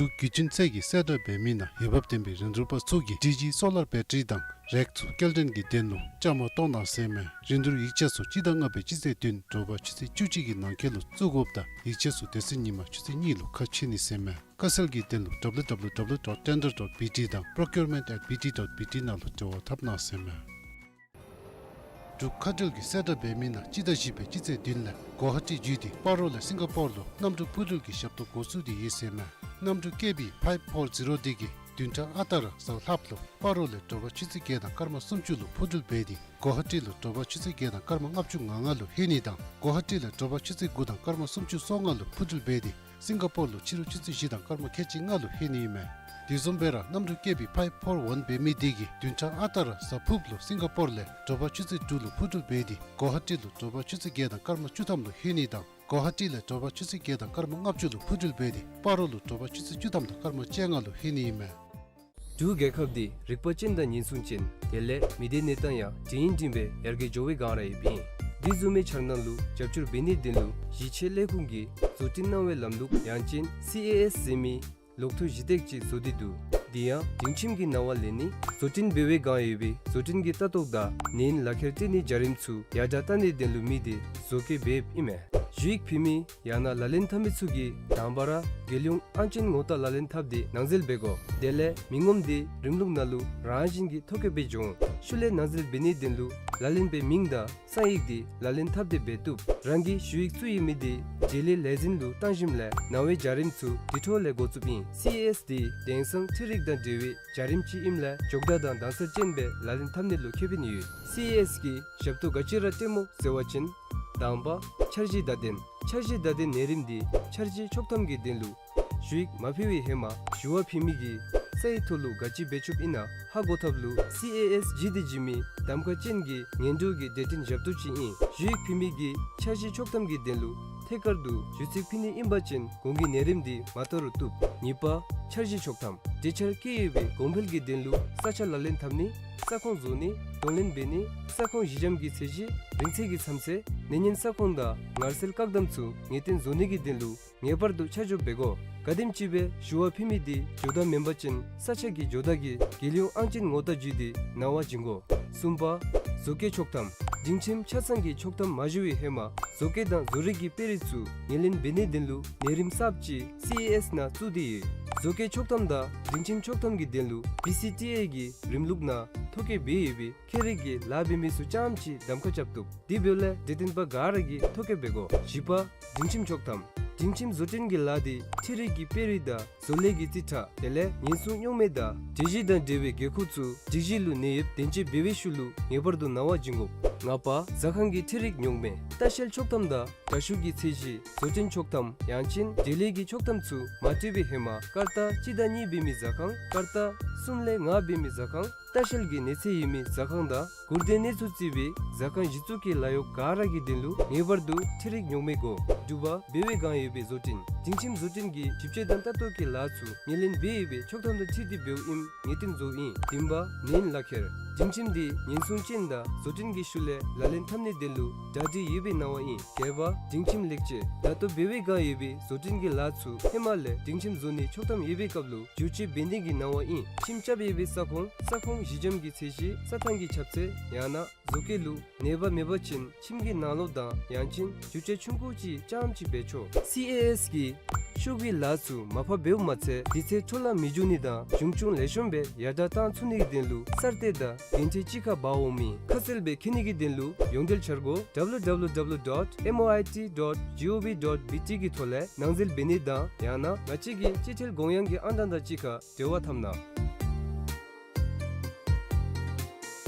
འབྲུག་བརྒྱུད་འཕྲིན་ཚད་ཀྱིས་གསལ་བསྒྲགས་འབད་མི་ནང་འོས་འབབ་ལྡན་པའི་རིན་བསྡུར་པ་ཚུ་གིས་ཌི་ཇི་སོ་ལར་བེ་ཊ་རི་དང་རེག་ཚུ་སྐྱེལ་འདྲེན་གྱི་དོན་ལུ་བཅའ་མར་གཏོགས་གནང་ཟེར་མས། རིན་བསྡུར་ཡིག་ཆ་ཚུ་སྤྱི་ཟླ་ལྔ་པའི་སྤྱི་ཚེས་བདུན་དྲོ་པ་ཆུ་ཚོད་བཅུ་གཅིག་གི་ནང་འཁོད་ལུ་བཙུགས་དགོཔ་དང་ཡིག་ཆ་ཚུ་དེ་ཚེ་ཉིན་མ་ཆུ་ཚོད་གཉིས་ལུ་ཁ་ཕྱེ་ནི་ཟེར་མས། དཀའ་སེལ་གྱི་དོན་ལུ་W W W dot tender dot B T དང་procurement at B T dot B T ནང་ལུ་འབྲེལ་བ་འཐབ་གནང་ཟེར་མས། འབྲུག་ཁ་བྲལ་གྱིས་གསལ་བསྒྲགས་འབད་མི་ནང་སྤྱི་ཟླ་བཞི་པའི་སྤྱི་ཚེས་བདུན་ལས་གོ་ཧ་ཊི་བརྒྱུད་དེ་སྤ་རོ་ལས་སིང་ག་པོར་ལུ་གནམ་གྲུ་འཕུར་འགྲུལ་གྱི་ཞབས་ཏོག་འགོ་བཙུགས་ཏེ་ཡོད་ཟེར་མས། གནམ་གྲུ་ཀེ་བི་ཕའིབ་ཕོར་ཛི་རོ་འདི་གིས་བདུན་ཕྲག་ཨ་རྟག་ར་གཟའ་ལྷགཔ་ལུ་སྤ་རོ་ལས་དྲོ་པ་ཆུ་ཚོད་བརྒྱད་དང་སྐར་མ་སུམ་ཅུ་ལུ་འཕུར་འགྲུལ་འབད་དེ་གོ་ཧ་ཊི་ལུ་དྲོ་པ་ཆུ་ཚོད་བརྒྱད་དང་སྐར་མ་ལྔ་བཅུ་ང་ལྔ་ལུ་ལྷོད་ནི་དང་གོ་ཧ་ཊི་ལས་དྲོ་པ་ཆུ་ཚོད་དགུ་དང་སྐར་མ་སུམ་ཅུ་སོ་ལྔ་ལུ་འཕུར་འགྲུལ་འབད་དེ་ སིང་ག་པོར་ལུ་ཕྱི་རུ་ཆུ་ཚོད་བཞི་དང་སྐར་མ་ཁལ་གཅིག་ལྔ་ལུ་ལྷོད་ནི་ཨིན་མས། དེ་བཟུམ་སྦེ་ར་གནམ་གྲུ་བསྐྱོད་པའི་ཕའིབ་ཕོར་ཝན་འབད་མི་དེ་གིས་བདུན་ཕྲག་ཨ་རྟག་ར་གཟའ་ཕུརཔ་ལུ་སིང་ག་པོར་ལས་དྲོ་པ་ཆུ་ཚོད་དྲུག་ལུ་འཕུར་འགྲུལ་འབད་དེ་གོ་ཧ་ཊི་ལུ་དྲོ་པ་ཆུ་ཚོད་བརྒྱད་དང་སྐར་མ་བཅུ་ཐམ་ལུ་ལྷོད་ནི་དང་གོ་ཧ་ཊི་ལས་དྲོ་པ་ཆུ་ཚོད་བརྒྱད་དང་སྐར་མ་ལྔ་བཅུ་ལུ་འཕུར་འགྲུལ་འབད་དེ་སྤ་རོ་ལུ་དྲོ་པ་ཆུ་ཚོད་བཅུ་ཐམ་དང་སྐར་མ་བཅོ་ལྔ་ལུ་ལྷོད་ནི་ཨིན་མས། འབྲུག་རྒྱལ་ཁབ་འདི་རིག་པ་ཅན་དང་ཉེན་སྲུང་ཅན་དེ་ལས་མི་སྡེ་གནས་སྟངས་ཡང་འདྲན་འདྲ་སྦེ་ཡར་རྒྱས་འགྱོ་བའི་སྒང་ར་ཡོདཔ་ཨིན། དེ་བཟུམ་མའི་འཆར་སྣང་ལུ་རྒྱབ་སྐྱོར་འབད་ནིའི་དོན་ལུ་གཞིས་བྱེས་ལས་ཁུངས་ཀྱིས་བཟོ་སྐྲུན་གནང་བའི་ལམ་ལུགས་ཡང་ཅིན་སི་ཨེ་ཨེསི་ཟེར་མི་ལོག་ཐུག་གཞི་སྟེགས་ཅིག་བཟོ་སྟེ་འདུག། དེ་ཡང་སྒྲིང་ཁྱིམ་གྱི་ནང་ལས་ནི་བཟོ་སྐྲུན་འབད་བའི་སྒང་ཡོད་པའི་བཟོ་སྐྲུན་གྱི་ལྟ་རྟོག་དང་ནན་ལག་ཁྱེར་སྤྲོད་ནིའི་བྱ་རིམ་ཚུ་ཡར་དྲག་བཏང་ནིའི་དོན་ལུ་དམིགས་ཏེ་བཟོ་བཀོད་འབདཝ་ཨིན་མས། ཞུ་ཡིག་ཕུལ་མི་ཡང་ན་ལག་ལེན་འཐབ་མི་ཚུ་གིས་དང་པ་ར་རྒྱལ་ཡོངས་ཨང་ཅན་ངོ་རྟགས་ལག་ལེན་འཐབ་སྟེ་ནང་འཛུལ་འབད་དགོ། དེ་ལས་མི་ངོམ་དེ་རིམ་ལུགས་ནང་ལུ་རང་བཞིན་གྱིས་ཐོ་བཀོད་འབད་འགྱོ་འོང་། ཤུལ་ལས་ནང་འཛུལ་འབད་ནིའི་དོན་ལུ་ལག་ལེན་པའི་མིང་དང་གསང་ཡིག་དེ་ལག་ལེན་འཐབ་སྟེ་འབད་བཏུབ། རང་གི་ཞུ་ཡིག་བཙུགས་ཡོད་མི་དེ་འབྲེལ་ཡོད་ལས་འཛིན་ལུ་བཏང་ཞིནམ་ལས་ནང་པའི་བྱ་རིམ་ཚུ་དེ་འཕྲོ་ལས་འགོ་བཙུགསཔ་ཨིན། སི་ཨེ་ཨེསི་དེ་དེང་སང་འཕྲུལ་རིག་དང་འབྲེལ་བའི་བྱ་རིམ་ཅིག་ཨིནམ་ལས་མགྱོགས་དྲགས་དང་དྭངས་གསལ་ཅན་སྦེ་ལག་ལེན་འཐབ་ནི་ལུ་ཁེ་ཕན་ཡོད། སི་ཨེ་ཨེསི་གི་ཞབས་ཏོག་ག་ཅི་ར་སྤྲོདཔ་སྨོ་ཟེར་བ་ཅིན། དང་པ་འཆར་གཞི་བརྡ་དོན། འཆར་གཞི་བརྡ་དོན་ནང་རིམ་དེ་འཆར་གཞི་ཆོག་ཐམ་གྱི་དོན་ལུ་ཞུ་ཡིག་མ་ཕུལ་བའི་ཧེ་མ་ཞུ་བ་ཕུལ་མི་གིས་ས་ཡི་ཐོག་ལུ་ག་ཅི་འབད་ཆོགཔ་ཨིན་ན་ཧ་གོ་ཐབས་ལུ་སི་ཨེ་ཨེསི་བརྗོད་དེ་བྱིན་མི་གདམ་ཁ་ཅན་གྱི་ངན་འགྲོ་གི་གྲོས་བསྟུན་ཞབས་ཏོག་ཅིག་ཨིན། ཞུ་ཡིག་ཕུལ་མི་གིས་འཆར་གཞི་ཆོག་ཐམ་གྱི་དོན་ལུ་ཐད་ཀར་དུ་ཞུ་ཚིག་ཕུལ་ནི་ཨིན་པ་ཅིན་གོང་གི་ནང་རིམ་དེ་མ་བལྟ་རུང་བཏུབ། གཉིས་པ་འཆར་གཞི་ཆོག་ཐམ། གྲོས་འཆར་བཀོད་ཡོད་པའི་གོང་འཕེལ་གྱི་དོན་ལུ་ས་ཆ་ལག་ལེན་འཐབ་ནི། ས་ཁོངས་བཟོ་ནི། གདོང་ལེན་འབད་ནི། ས་ཁོངས་ཞི་འཇམ་གྱི་ཚད་གཞི། རིང་ཚད་ཀྱི་མཚམས་ཚད། གནས་མཉམ་ས་ཁོངས་དང་ངར་སེལ་བཀག་དམ་ཚུ་ངེས་གཏན་བཟོ་ནི་གི་དོན་ལུ་ངེས་པར་དུ་ཆ་འཇོག་འབད་དགོ། ག་དེམ་ཅིག་སྦེ་ཞུ་བ་ཕུལ་མི་དེ་འགྱོ་བརྡ་མེན་པ་ཅིན་ས་ཆ་གི་འགྱོ་བརྡ་གིས་རྒྱལ་ཡོངས་ཨང་ཅན་ངོ་རྟགས་བརྒྱུད་དེ་ནང་པ་བྱིན་དགོ། གསུམ་པ་བཟོ་བཀོད་ཆོག་ཐམ། སྒྲིང་ཁྱིམ་ཆ་ཚང་གི་ཆོག་ཐམ་མ་ཞུ་བའི་ཧེ་མ་བཟོ་བཀོད་དང་བཟོ་རིག་གི་དཔེ་རིས་ཚུ་ངོས་ལེན་འབད་ནིའི་དོན་ལུ་ནང་རིམ་གསརཔ་ཅིག་སི་ཨེ་ཨེསི་ནང་བཙུགས་ཏེ་ཡོད། བཟོ་བཀོད་ཆོག་ཐམ་དང་སྒྲིང་ཁྱིམ་ཆོག་ཐམ་གྱི་དོན་ལུ་བི་སི་ཊི་ཨེ་གི་རིམ་ལུགས་ནང་ཐོ་བཀོད་འབད་ཡོད་པའི་ཁྱད་རིག་གི་ལཱ་འབད་མི་ཚུ་རྐྱངམ་ཅིག་གདམ་ཁ་རྐྱབ་བཏུབ། དེ་འབདཝ་ལས་གྲོས་བསྟུན་པ་ག་ར་གིས་ཐོ་བཀོད་འབད་དགོ། བཞི་པ་སྒྲིང་ཁྱིམ་ཆོག་ཐམ། སྒྲིང་ཁྱིམ་བཟོ་སྐྲུན་གྱི་ལཱ་དེ་འཕྲུལ་རིག་གི་དཔེ་རིས་དང་བཟོ་ལས་ཀྱི་རྩིས་ཁྲ་དེ་ལས་ཉེན་སྲུང་རྙོག་མེད་དང་གྲོས་གཞི་དང་འབྲེལ་བའི་དགོས་མཁོ་ཚུ་སྒྲིག་གཞི་ལུ་གནས་ཡོདཔ་བདེན་དཔྱད་འབད་བའི་ཤུལ་ལུ་ངེས་པར་དུ་ནང་པ་བྱིན་དགོ། ལྔ་པ་ཟ་ཁང་གི་འཕྲུལ་རིག་རྙོག་མེད། ལྟ་བཤལ་ཆོག་ཐམ་དང་དྲ་ཤུགས་ཀྱི་ཚད་གཞི། བཟོ་སྐྲུན་ཆོག་ཐམ་ཡང་ཅིན་འབྲེལ་ཡོད་ཀྱི་ཆོག་ཐམ་ཚུ་མ་སྤྲོད་པའི་ཧེ་མ་ཀར་ཏ་གཅིག་དང་གཉིས་འབད་མི་ཟ་ཁང་། ཀར་ཏ་གསུམ་ལས་ལྔ་འབད་མི་ཟ་ཁང་། ལྟ་བཤལ་གྱི་གནས་ཚད་ཡོད་མི་ཟ་ཁང་དང་སྒུར་སྡེ་གནས་ཚུལ་བརྩི་བའི་ཟ་ཁང་གཞི་བཙུགས་ཀྱི་ལཱ་གཡོག་ག་ར་གི་དོན་ལུ་ངེས་པར་དུ་འཕྲུལ་རིག་རྙོག་མེད་དགོ། དྲུག་པ་འབད་བའི་སྒང་ཡོད་པའི་བཟོ་སྐྲུན། སྒྲིང་ཁྱིམ་བཟོ་སྐྲུན་གྱི་ཞིབ་དཔྱད་དང་ལྟ་རྟོག་གི་ལཱ་ཚུ་ངོས་ལེན་འབད་ཡོད་པའི་ཆོག་ཐམ་དང་འཁྲིལ་ཏེ་འབདཝ་ཨིནམ་ངེས་གཏན་བཟོཝ་ཨིན། བདུན་པ་ནན་ལག་ཁྱེར། སྒྲིང་ཁྱིམ་དེ་ཉེན་སྲུང་ཅན་དང་བཟོ་སྐྲུན་གྱི་ཤུལ་ལས་ལག་ལེན་འཐབ་ནིའི་དོན་ལུ་གྲ་སྒྲིག་ཡོད་པའི་ནང་པ་ཨིན། བརྒྱད་པ་སྒྲིང་ཁྱིམ་ལེགས་བཅོས། ད་ལྟོ་འབད་བའི་སྒང་ཡོད་པའི་བཟོ་སྐྲུན་གྱི་ལཱ་ཚུ་ཧེ་མ་ལས་སྒྲིང་ཁྱིམ་བཟོ་ནིའི་ཆོག་ཐམ་ཡོད་པའི་སྐབས་ལུ་བསྒྱུར་བཅོས་འབད་ནི་གི་ནང་པ་ཨིན། ཁྱིམ་རྐྱབ་ཡོད་པའི་ས་ཁོངས་ས་ཁོངས་ཞི་འཇམ་གྱི་ཚད་གཞི། རྩྭ་ཐང་གི་ཁྱབ་ཚད་ཡང་ན་བཟོ་བཀོད་ལུ་ནད་པ་མེད་པ་ཅིན་ཁྱིམ་གྱི་ནང་ལོགས་དང་ཡང་ཅིན་བསྒྱུར་བཅོས་ཆུང་ཀུ་ཅིག་རྐྱངམ་ཅིག་འབད་ཆོག། སི་ཨེ་ཨེསི་གིས་ཤོག་གུའི་ལཱ་ཚུ་མར་ཕབ་འབདཝ་མ་ཚད་དུས་ཚོད་འཕྲོ་བརླག་མི་འགྱོ་ནི་དང་གཞུང་ཕྱོགས་ལེགས་ཤོམ་སྦེ་ཡར་དྲག་བཏང་ཚུགས་ནི་གི་དོན་ལུ་གསར་གཏོད་དང་རྒྱུན་མཐུད་ཅིག་ཁར་འབག་འོང་མི་ཁ་གསལ་སྦེ་མཁྱེན་ནི་གི་དོན་ལུ་ཡོངས་འབྲེལ་འཆར་སྒོ་ཌབ་ལུ་ཌབ་ལུ་ཌབ་ལུ་ཌོཊ་མོ་ཨའི་ཊི་ཌོཊ་ཇི་ཨོ་ཝི་ཌོཊ་བི་ཊི་གི་ཐོག་ལས་ནང་འཛུལ་འབད་ནི་དང་ཡང་ན་ང་བཅས་ཀྱི་སྤྱི་ཐེལ་གོང་ཡངས་ཀྱི་ཨང་གྲངས་དང་གཅིག་ཁར་འབྲེལ་བ་འཐབ་གནང་།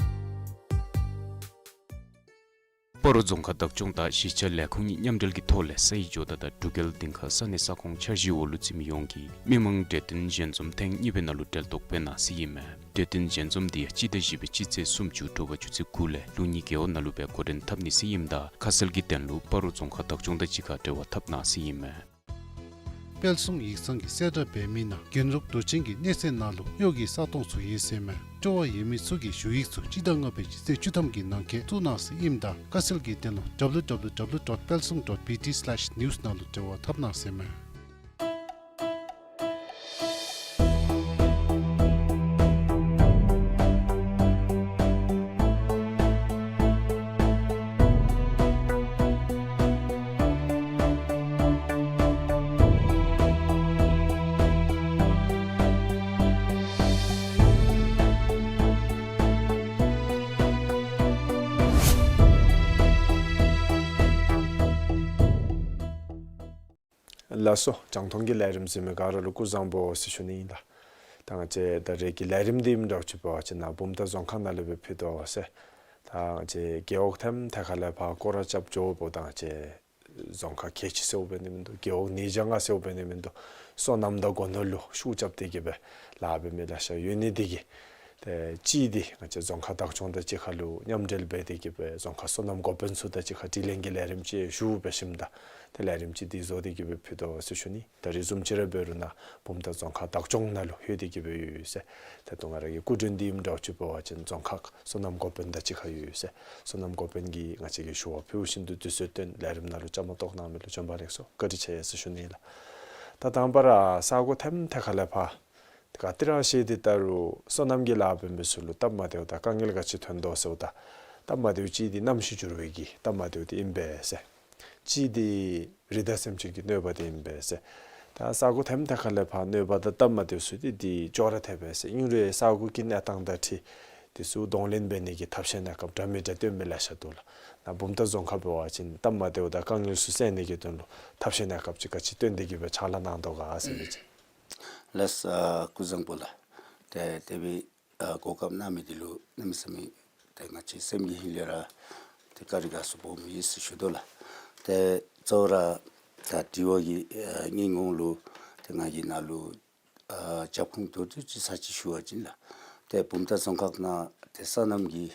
སྤ་རོ་རྫོང་ཁག་བདག་སྐྱོང་དང་གཞིས་ཆགས་ལས་ཁུངས་གཉིས་མཉམ་འབྲེལ་གྱི་ཐོག་ལས་ས་ཡི་ཇོ་བདག་དང་འབྲུག་རྒྱལ་སྡིངས་ཁ་ས་གནས་ས་ཁོངས་འཆར་གཞིའི་འོག་ལུ་བརྩི་མི་ཡོངས་ཀྱིས་མི་མང་གྲོས་བསྟུན་ཞལ་འཛོམས་ཐེངས་གཉིས་པའི་ནང་ལུ་གྲལ་གཏོགས་འབད་གནང་ཟེར་ཨིན་མས། གྲོས་བསྟུན་ཞལ་འཛོམས་འདི་སྤྱི་ཟླ་བཞི་པའི་སྤྱི་ཚེས་སུམ་ཅུ་དྲོ་པ་ཆུ་ཚོད་དགུ་ལས་ལུགས་གཉིས་རྒེད་འོག་ནང་ལུ་སྦེ་འགོ་འདྲེན་འཐབ་ནི་ཟེར་ཨིནམ་ད་ཁ་གསལ་གྱི་དོན་ལུ་སྤ་རོ་རྫོང་ཁག་བདག་སྐྱོང་དང་གཅིག་ཁར་འབྲེལ་བ་འཐབ་གནང་ཟེར་ཨིན་མས། དཔལ་གསུང་ཡིག་ཚང་གི་གསལ་བསྒྲགས་འབད་མི་ནང་རྒན་རབས་དུས་ཆེན་གྱི་གནས་ཚད་ནང་ལུ་གཡོག་གི་ས་སྟོང་ཚུ་ཡོད་ཟེར་མས། སྤྲོ་བ་ཡོད་མི་ཚུ་གིས་ཞུ་ཡིག་ཚུ་སྤྱི་ཟླ་ལྔ་པའི་སྤྱི་ཚེས་བཅུ་ཐམ་གྱི་ནང་འཁོད་བཙུགས་གནང་ཟེར་ཨིནམ་ད་ཁ་གསལ་གྱི་དོན་ལུ་ཌབ་ལུ་ཌབ་ལུ་ཌབ་ལུ་ཌོཊ་པལ་སྲུང་ཌོཊ་བི་ཊི་སི་ལེཤ་ནིའུ་སི་ནང་ལུ་འབྲེལ་བ་འཐབ་གནང་ཟེར་མས། ལགས་སོ། རྒྱང་མཐོང་གི་ལས་རིམ་གཟིགས་མི་ག་ར་ལུ་སྐུ་གཟུགས་བཟང་པོ་ཟེར་ཞུ་ནི་ཨིན་ལགས། ད་ང་བཅས་ད་རེས་ཀྱི་ལས་རིམ་འདི་ཨིནམ་འདྲཝ་ཅིག་འབད་བ་ཅིན་ནཱ་བུམ་ཐང་རྫོང་ཁག་ནང་ལས་སྦེ་ཕུལ་དོ་ཟེར། ད་ང་བཅས་རྒེད་འོག་ཐེམ་ཐད་ཁར་ལས་ཕར་སྐོར་ར་རྐྱབ་འགྱོ་བ་ད་ང་བཅས་ རྫོང་ཁག་ཁལ་གཅིག་ཟེརཝ་འབད་ནི་མིན་འདུག། རྒེད་འོག་ཉིས་བརྒྱ་ལྔ་ཟེརཝ་འབད་ནི་མིན་འདུག། སོ་ནམ་དང་སྒོ་ནོར་ལུ་ཤུགས་རྐྱབ་སྟེ་གི་སྦེ་ལཱ་འབད་མི་ལེ་ཤ་ཡོད་ནི་འདི་གིས་ཏེ་གཅིག་འདི་ང་བཅས་རྫོང་ཁག་བདག་སྐྱོང་དང་གཅིག་ཁར་ལུ་མཉམ་འབྲེལ་འབད་དེ་གི་སྦེ་རྫོང་ཁག་སོ་ནམ་འགོ་དཔོན་ཚུ་དང་གཅིག་ཁར་དྲི་ལན་གྱི་ལས་རིམ་ཅིག་ཞུ་འབད་ཞིནམ་ད་ཏེ་ལས་རིམ་ཅིག་འདི་བཟོ་སྟེ་གི་སྦེ་ཕུལ་དོ་ཟེར་ཞུ་ནི། ད་རེས་བཟུམ་ཅིག་ར་འབད་རུང་ནཱ་བུམ་ཐང་རྫོང་ཁག་བདག་སྐྱོང་ནང་ལུ་ལྷོད་དེ་གི་སྦེ་ཡོད་ཟེར། ད་ལྟོ་ང་ར་གི་སྐུ་མགྲོན་འདི་ཨིནམ་འདྲཝ་ཅིག་འབད་བ་ཅིན་རྫོང་ཁག་སོ་ནམ་འགོ་དཔོན་དང་གཅིག་ཁར་ཡོད་ཟེར། སོ་ནམ་འགོ་དཔོན་གྱིས་ང་བཅས་ཀྱི་ཞུ་བ་ཕུལ་ཞིནམ་ད་དུས་ཚོད་བཏོན་ལས་རིམ་ནང་ལུ་བཅའ་མར་གཏོགས་གནང་མི་ལུ་བྱོན་པ་ལེགས་སོ་བཀའ་དྲིན་ཆེ་ཟེར་ཞུ་ནི་ལགས། ད་དང་པ་ར་ས་གོ་ཐེམ་ཐེ་ཁ་ལས་ཕར་ག་ཏེ་ར་ཤེས་ཏེ་ད་རུང་སོ་ནམ་གྱི་ལཱ་འབད་མི་ཚུ་ལུ་སྟབས་མ་བདེཝ་དང་དཀའ་ངལ་ག་ཅི་ཐོན་དོ་ཟེརཝ་ད་སྟབས་མ་བདེཝ་ཅིག་འདི་གནམ་གཤིས་འགྱུར་བའི་གི་སྟབས་མ་བདེཝ་འདི་ཨིན་པས་ཟེར། གཅིག་འདི་རི་དྭགས་སེམས་ཅན་གྱི་གནོད་པ་འདི་ཨིན་པས་ཟེར། ད་ས་གོ་ཐེམ་ཐེ་ཁ་ལས་ཕར་གནོད་པ་དང་སྟབས་མ་བདེཝ་ཚུ་འདི་འདི་ཅོག་ར་འཐདཔ་སྦེ་ཟེར། ཨིན་རུང་ས་གོ་གི་གནས་སྟངས་དང་འཁྲིལ་འདི་ཚུ་གདོང་ལེན་འབད་ནི་གི་ཐབས་ཤེས་གནས་སྐབས་འདྲ་མི་འདྲ་སྟོན་མི་ལེ་ཤ་འདུག་ལགས། ནཱ་བུམ་ཐང་རྫོང་ཁག་འབད་བ་ཅིན་སྟབས་མ་བདེཝ་དང་དཀའ་ངལ་ཚུ་སེལ་ནི་གི་དོན་ལུ་ཐབས་ཤེས་གནས་སྐབས་ཅིག་ག་ཅི་སྟོན་ཏེ་གི་སྦེ་ཕྱག་ལཱ་གནང་དོ་ག་ཟེར་མི་ཅིག། ལགས། ཨ་སྐུ་གཟུགས་བཟང་པོ་ལགས། ཏེ་དེ་སྦེ་ཨ་གོ་སྐབས་གནང་མི་འདི་ལུ་གནམ་མེད་ས་མེད་ཏེ་ང་བཅས་སེམས་ཀྱི་ཧིང་ལས་ར་ཏེ་བཀའ་དྲིན་དགའ་ཚོར་སྦོམ་ཨིན་ཟེར་ཞུ་དོ་ལགས། ཏེ་གཙོ་བོ་ར་ད་དྲི་བ་གི་ཨ་སྙིང་ཁོང་ལུ་ཏེ་ང་གིས་ནཱ་ལུ་ཨ་རྒྱབ་ཁུངས་མདོར་བསྡུས་ཅིག་ཚར་ཅིག་ཞུ་བ་ཅིན་ལགས། ཏེ་བུམ་ཐང་རྫོང་ཁག་ནང་ཏེ་སོ་ནམ་གྱི་